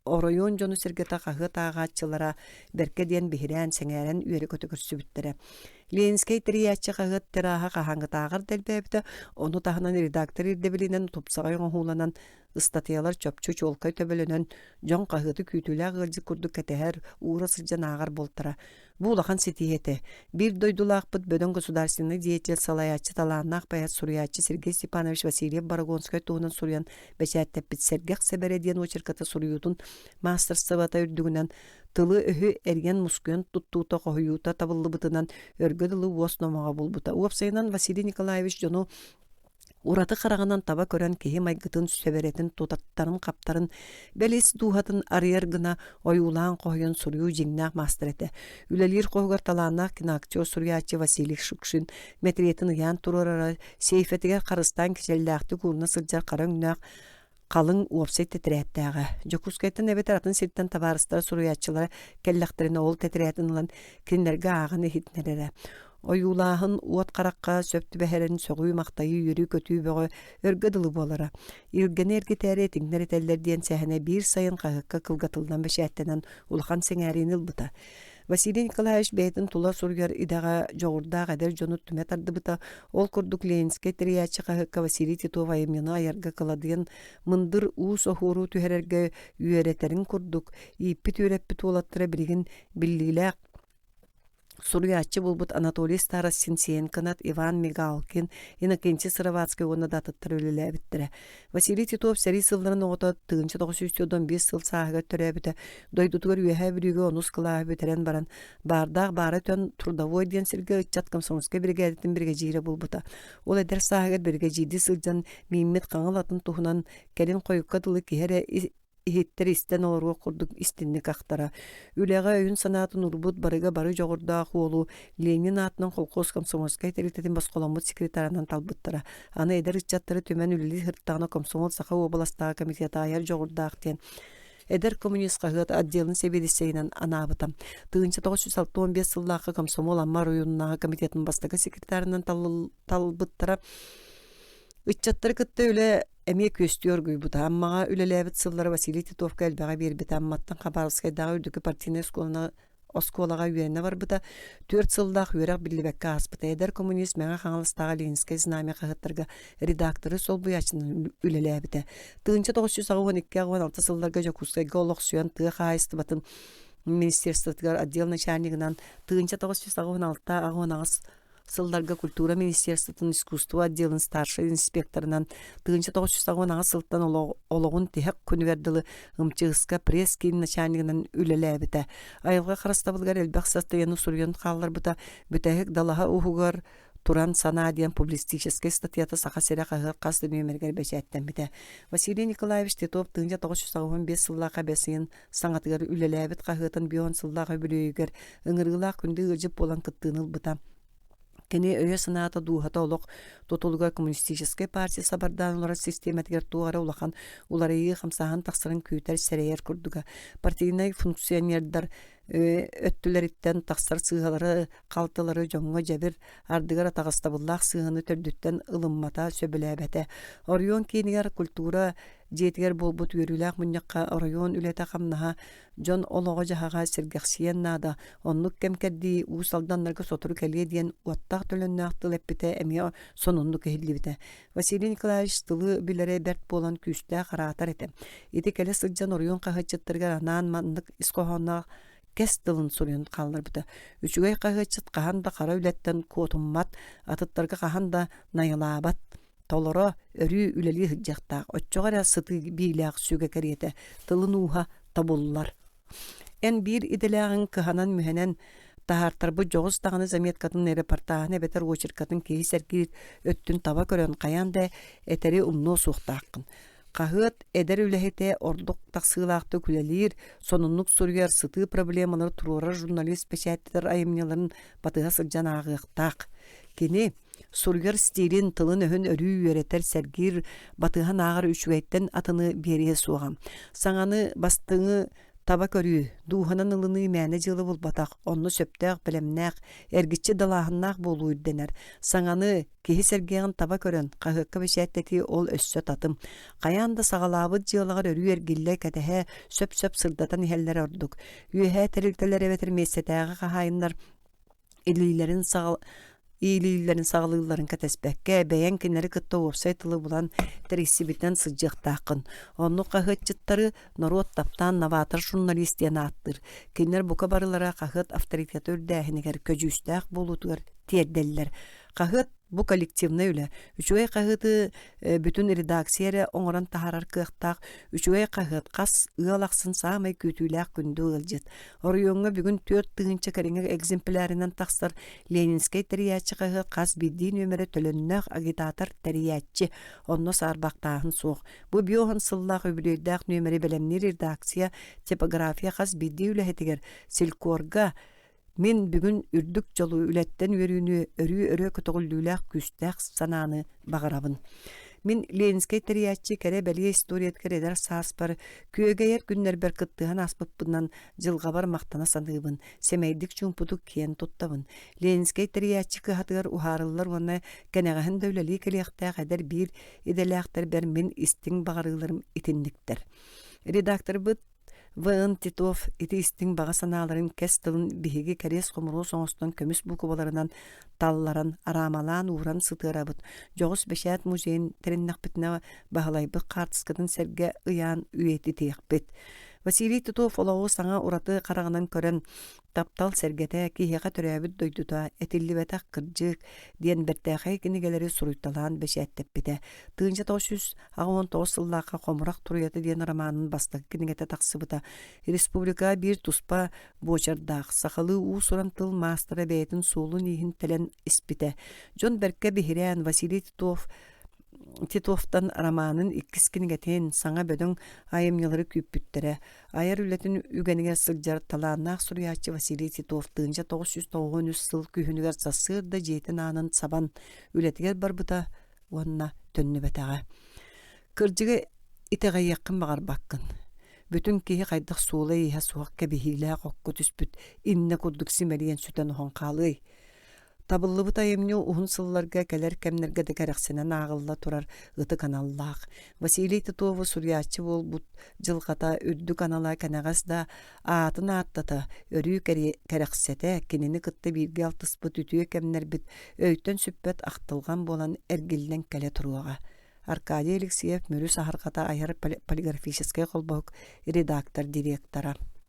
оройуон дьоно-сэргэтэ хаһыат ааҕааччылара бэркэ диэн биһирээн, сэҥээрэн үөрэ-көтө көрсүбүттэрэ. Ленинскэй тэрийээччи хаһыат тираһа хаһааҥҥытааҕар да элбээбитэ, ону таһынан редактор ирдэбилинэн тупсаҕай оҥоһууланан, ыстатыйалар чопчу чуолкай төбөлөнөн, дьон хаһыаты күүтүүлээх ыалдьыт курдук кэтэһэр, уура сылдьан ааҕар буолтара. Бу улахан ситиһии этэ. Биир дойдулаахпыт бөдөҥ государственнай деятель, салайааччы, талааннаах поэт, суруйааччы Сергей Степанович Васильев-Борогонскай туһунан суруйан бэчээттэппит «Сэргэх сэбэрэ» диэн очерката суруйуутун маастарыстыбата үрдүгүнэн тылы-өһү эрийэн-мускуйан туттуута, хоһуйуута табыллыбытынан өргө дылы уос номоҕо булбута. Уопсайынан Василий Николаевич дьону ураты хараҕынан таба көрөн киһи майгытын, сэбэрэтин, тутаттарын-хаптарын, бэл ис дууһатын арыйар гына ойуулаан хоһуйан суруйуу дьиҥнээх маастар этэ. Үлэлиир хоһугар талааннаах киноактер суруйааччы Василий Шукшин мэтириэтин ыйаан туруорара, сейфэтигэр харыстаан кичэллээхтик ууруна сылдьар хара өҥнөөх халыҥ уопсай тэтэрээттээҕэ. Дьокуускайтан эбэтэр атын сиртэн табаарыстара суруйааччылара кэллэхтэринэ ол тэтэрээтин ылан кинилэргэ ааҕан иһитиннэрэрэ. Ойуулааһын уот харахха сөп түбэһэрин сөҕүү-махтайыы, үөрүү-көтүү бөҕө өргө дылы буолара. Илгэни эргитээри этиҥнэр этэллэр диэн сэһэнэ биир сайын хаһыакка кылгатыллан бэчээттэнэн улахан сэҥээриини ылбыта. Василий Николаевич бэйэтин тула суруйар идэҕэ дьоҕурдаах эдэр дьону түмэ тардыбыта. Ол курдук Ленинскэй тэрийээччи хаһыакка Василий Титов айымньыны айарга кыладыйан мындыр уус оһуору түһэрэргэ үөрэтэрин курдук, ииппит-үөрэппит уолаттара билигин биллиилээх суруйааччы буолбут Анатолий Старостин, Сиэн Кынат, Иван Мигалкин, Иннокентий Сыроватскай уонна да атыттар үлэлээбиттэрэ. Василий Титов сэрии сылларын оҕото 1995 сыл сааһыгар төрөөбүтэ. Дойдутугар Үөһээ Бүлүүгэ онус кылааһы бүтэрэн баран, баардаах баара өтөн Трудовой диэн сиргэ ыччат комсомольскай биригээдэтин биригэдьиирэ буолбута. Ол эдэр сааһыгар биригэдьиирдии сылдьан мииммит хаҥыл атын туһунан кэлин хойукка дылы киһи эрэ иһиттэр истэн олоруох курдук истинник ахтара. Үлэҕэ өйүн-санаатын уурбут барыга бары дьоҕурдаах уолу Ленин аатынан колхоз комсомольскай тэрилтэтин босхоломмут секретарынан талбыттара. Аны эдэр ыччаттары түмэн үлэлии сырыттаҕына комсомол Саха уобаластааҕы комитета айар дьоҕурдаах диэн Эдэр коммунист хаһыат отделын сэбиэдиссэйинэн анаабыта. 1965 сыллаахха комсомол Амма оройуонунааҕы комитетын бастакы секретарынан талбыттара. Ыччаттары кытта үлэ эмиэ күөстүү оргуйбута. Аммаҕа үлэлээбит сыллара Василий Титовка элбэҕи биэрбитэ. Амматтан Хабаровскайдааҕы үрдүкү партийнай оскуоланы оскуолаҕа үөрэнэ барбыта. Түөрт сыллаах үөрэх биллибэккэ ааспыта. Эдэр коммунист Мэҥэ Хаҥаластааҕы Ленинскэй знамя хаһыаттарга редакторы солбуйааччынан үлэлээбитэ. 1982-86 сылларга Дьокуускайга олохсуйан тыа хаһаайыстыбатын министерствотыгар отдел начальнигынан 1986-88 сылларга культура министерствотын искусство отделын старшай инспекторынан 1998 сылтан олоҕун тиһэх күнүгэр дылы МЧС-ка пресс-киин начальнигынан үлэлээбитэ. Айылҕа харыстабылыгар элбэх ыстатыйаны суруйан хаалларбыта. Бүтэһик далаһа уһугар туран санаа диэн публицистическай статьята Саха сирэ хаһыат хас да нүөмэригэр бэчээттэммитэ. Василий Николаевич Титов 1985 сыллаахха бэс ыйын саҥатыгар үлэлээбит хаһыатын бион сыллаах үбүлүөйүгэр ыҥырыылаах күндү ыалдьыт буолан кыттыыны ылбыта. Кини өйө-санаата, дууһата олох тутулугар коммунистическай партия сабардаан олорор систиэмэтигэр туох эрэ улахан уларыйыы хамсааһын тахсарын күүтэр, сэрэйэр курдуга. Партийнай функционердар өттүлэриттэн тахсар сыыһалары, халтылары дьоҥҥо дьэбир, ардыгар атаҕастабыллаах сыһыаны төрдүттэн ылыммата, сөбүлээбэтэ. Оройуон киинигэр культура дьиэтигэр буолбут үөрүүлээх мунньахха оройуон үлэтэ-хамнаһа, дьон олоҕо-дьаһаҕа сэргэхсийиэн наада, оннук кэм-кэрдии Уус Алданнарга сотору кэлиэ диэн уоттаах-төлөннөөх тыл эппитэ эмиэ сонуннук иһиллибитэ. Василий Николаевич тылы билэрэ бэрт буолан күүстээх араатар этэ. Ити кэлэ сылдьан оройуон хаһыатчыттарыгар анаан маннык ис хоһоонноох кэс тылын суруйан хаалларбыта. Үчүгэй хаһыатчыт хаһан да хара үлэттэн куотуммат, атыттарга хаһан да найылаабат толоро, өрүү үлэлии сылдьыахтаах, оччоҕо эрэ сытыы биилээх сүгэ кэриэтэ тылын ууһа тобуллар. Эн биир идэлээҕиҥ кыһанан-мүһэнэн таһаартарбыт дьоҕус даҕаны заметкатын, репортааһын эбэтэр очеркатын киһи сэргиир өттүн таба көрөн хайаан да этэри умнуо суохтааххын. Хаһыат эдэр үлэһитэ ордук тахсыылаахтык үлэлиир, сонуннук суруйар, сытыы проблемалары туруорар журналист бэчээттэтэр айымньыларын батыһа сылдьан ааҕыахтаах. Кини. Суруйар стилин, тылын-өһүн өрүү үөрэтэр, сэргиир, батыһан ааҕар үчүгэйтэн атыны биэриэ суоҕа. Саҥаны, бастыҥы таба көрүү, дууһанан ылыныы мээнэ дьыала буолбатах, онно сөптөөх бэлэмнээх, эргиччи далааһыннаах буолуу ирдэнэр. Саҥаны, киһи сэргиэҕин таба көрөн, хаһыакка бэчээттэтии ол өссө татым. Хайаан да саҕалаабыт дьыалаҕар өрүү эргиллэ, кэтэһэ, сөп-сөп сырдатан иһэллэрэ ордук. Үөһээ тэрилтэлэр эбэтэр миэстэтээҕи хаһаайыннар илиилэрин саҕа иилииллэрин саҕалыылларын кэтэспэккэ, бэйэҥ кинилэри кытта уопсай тылы булан тэрийсибитинэн сылдьыахтааххын. Оннук хаһыатчыттары норуот таптаан новатор журналист диэн ааттыыр. Кинилэр бука барылара хаһыат авторитета үрдээһинигэр, көдьүүстээх буолуутугар тиэрдэллэр. Хаһыат бу коллективнай үлэ. Үчүгэй хаһыаты бүтүн редакция эрэ оҥорон таһаарар кыахтаах. Үчүгэй хаһыат хас ыал ахсын саамай күүтүүлээх күндү ыалдьыт. Оройуоҥҥа бүгүн 4000 кэриҥэ экземплярынан тахсар Ленинскэй тэрийээччи хаһыат хас биирдии нүөмэрэ төлөннөөх агитатор тэрийээччи, онно саарбахтааһын суох. Бу биоһон сыллаах үбүлүөйдээх нүөмэри бэлэмниир редакция типография хас биирдии үлэһитигэр селькорга Мин бүгүн үрдүк дьолу, үлэттэн үөрүүнү, өрүү өрө көтөҕүллүүлээх күүстээх санааны баҕарабын. Мин Ленинскэй тэрийээччи кэрэ-бэлиэ историятыгар эдэр сааспар, күөгэйэр күннэрбэр кыттыһан ааспыппынан дьылҕабар махтана саныыбын, сэмэйдик чуумпутук киэн туттабын. Ленинскэй тэрийээччи кыһатыгар уһаарыллар уонна кэнэҕэһин да үлэлии кэлиэхтээх эдэр биир идэлээхтэрбэр мин истиҥ баҕарыыларым итинниктэр. Редакторбыт В.Н. Титов ити истиҥ баҕа санааларын кэс тылын биһиги кэриэс-хомуруос оҥостон көмүс буукубаларынан талларан, араамалаан ууран сытыарабыт. Дьоҕус бэчээт музейын тэриннэхпитинэ Баһылайбыт хаартыскатын сэргэ ыйаан үйэтитиэхпит. Василий Титов олоҕу саҥа ураты хараҕынан көрөн Таптал сэргэтэ, киһиэхэ төрөөбүт дойдута, этиллибэтэх кырдьык диэн бэртээхэй кинигэлэри суруйталаан бэчээттэппитэ. 1989 сыллаахха Хомурах туруйата диэн романын бастакы кинигэтэ тахсыбыта. Республикаҕа биир туспа буочардаах, сахалыы уус-уран тыл маастара бэйэтин суолун-ииһин тэлэн испитэ. Дьон бэркэ биһирээн Василий Титов Титовтан романын иккис кинигэтин, саҥа бөдөҥ айымньылары күүппүттэрэ. Айар үлэтин үгэнигэр сылдьар талааннаах суруйааччы Василий Титов 1993 сыл күһүнүгэр сарсыарда дьиэтин аанын сабан үлэтигэр барбыта уонна төннүбэтэҕэ. Кырдьыгы итэҕэйиэххин баҕарбаккын. Бүтүн киһи хайдах суола-ииһэ суох кэбиһиилээх окко түспүт иннэ курдук симэлийэн сүтэн-оһон хаалыай? Табыллыбыт айымньы уһун сылларга кэлэр кэмнэргэ да кэрэхсэнэн ааҕылла турар ытык аналлаах. Василий Титову суруйааччы буолбут дьылҕата үрдүк анала кэнэҕэс да аатын ааттата, өрүү кэрэхсэтэ, кинини кытта бииргэ алтыспыт үтүө кэмнэрбит өйтөн сүппэт ахтылҕан буолан эргиллэн кэлэ туруоҕа. Аркадий Алексеев Мүрү саһарҕата айар полиграфическай холбоһук редактор-директора.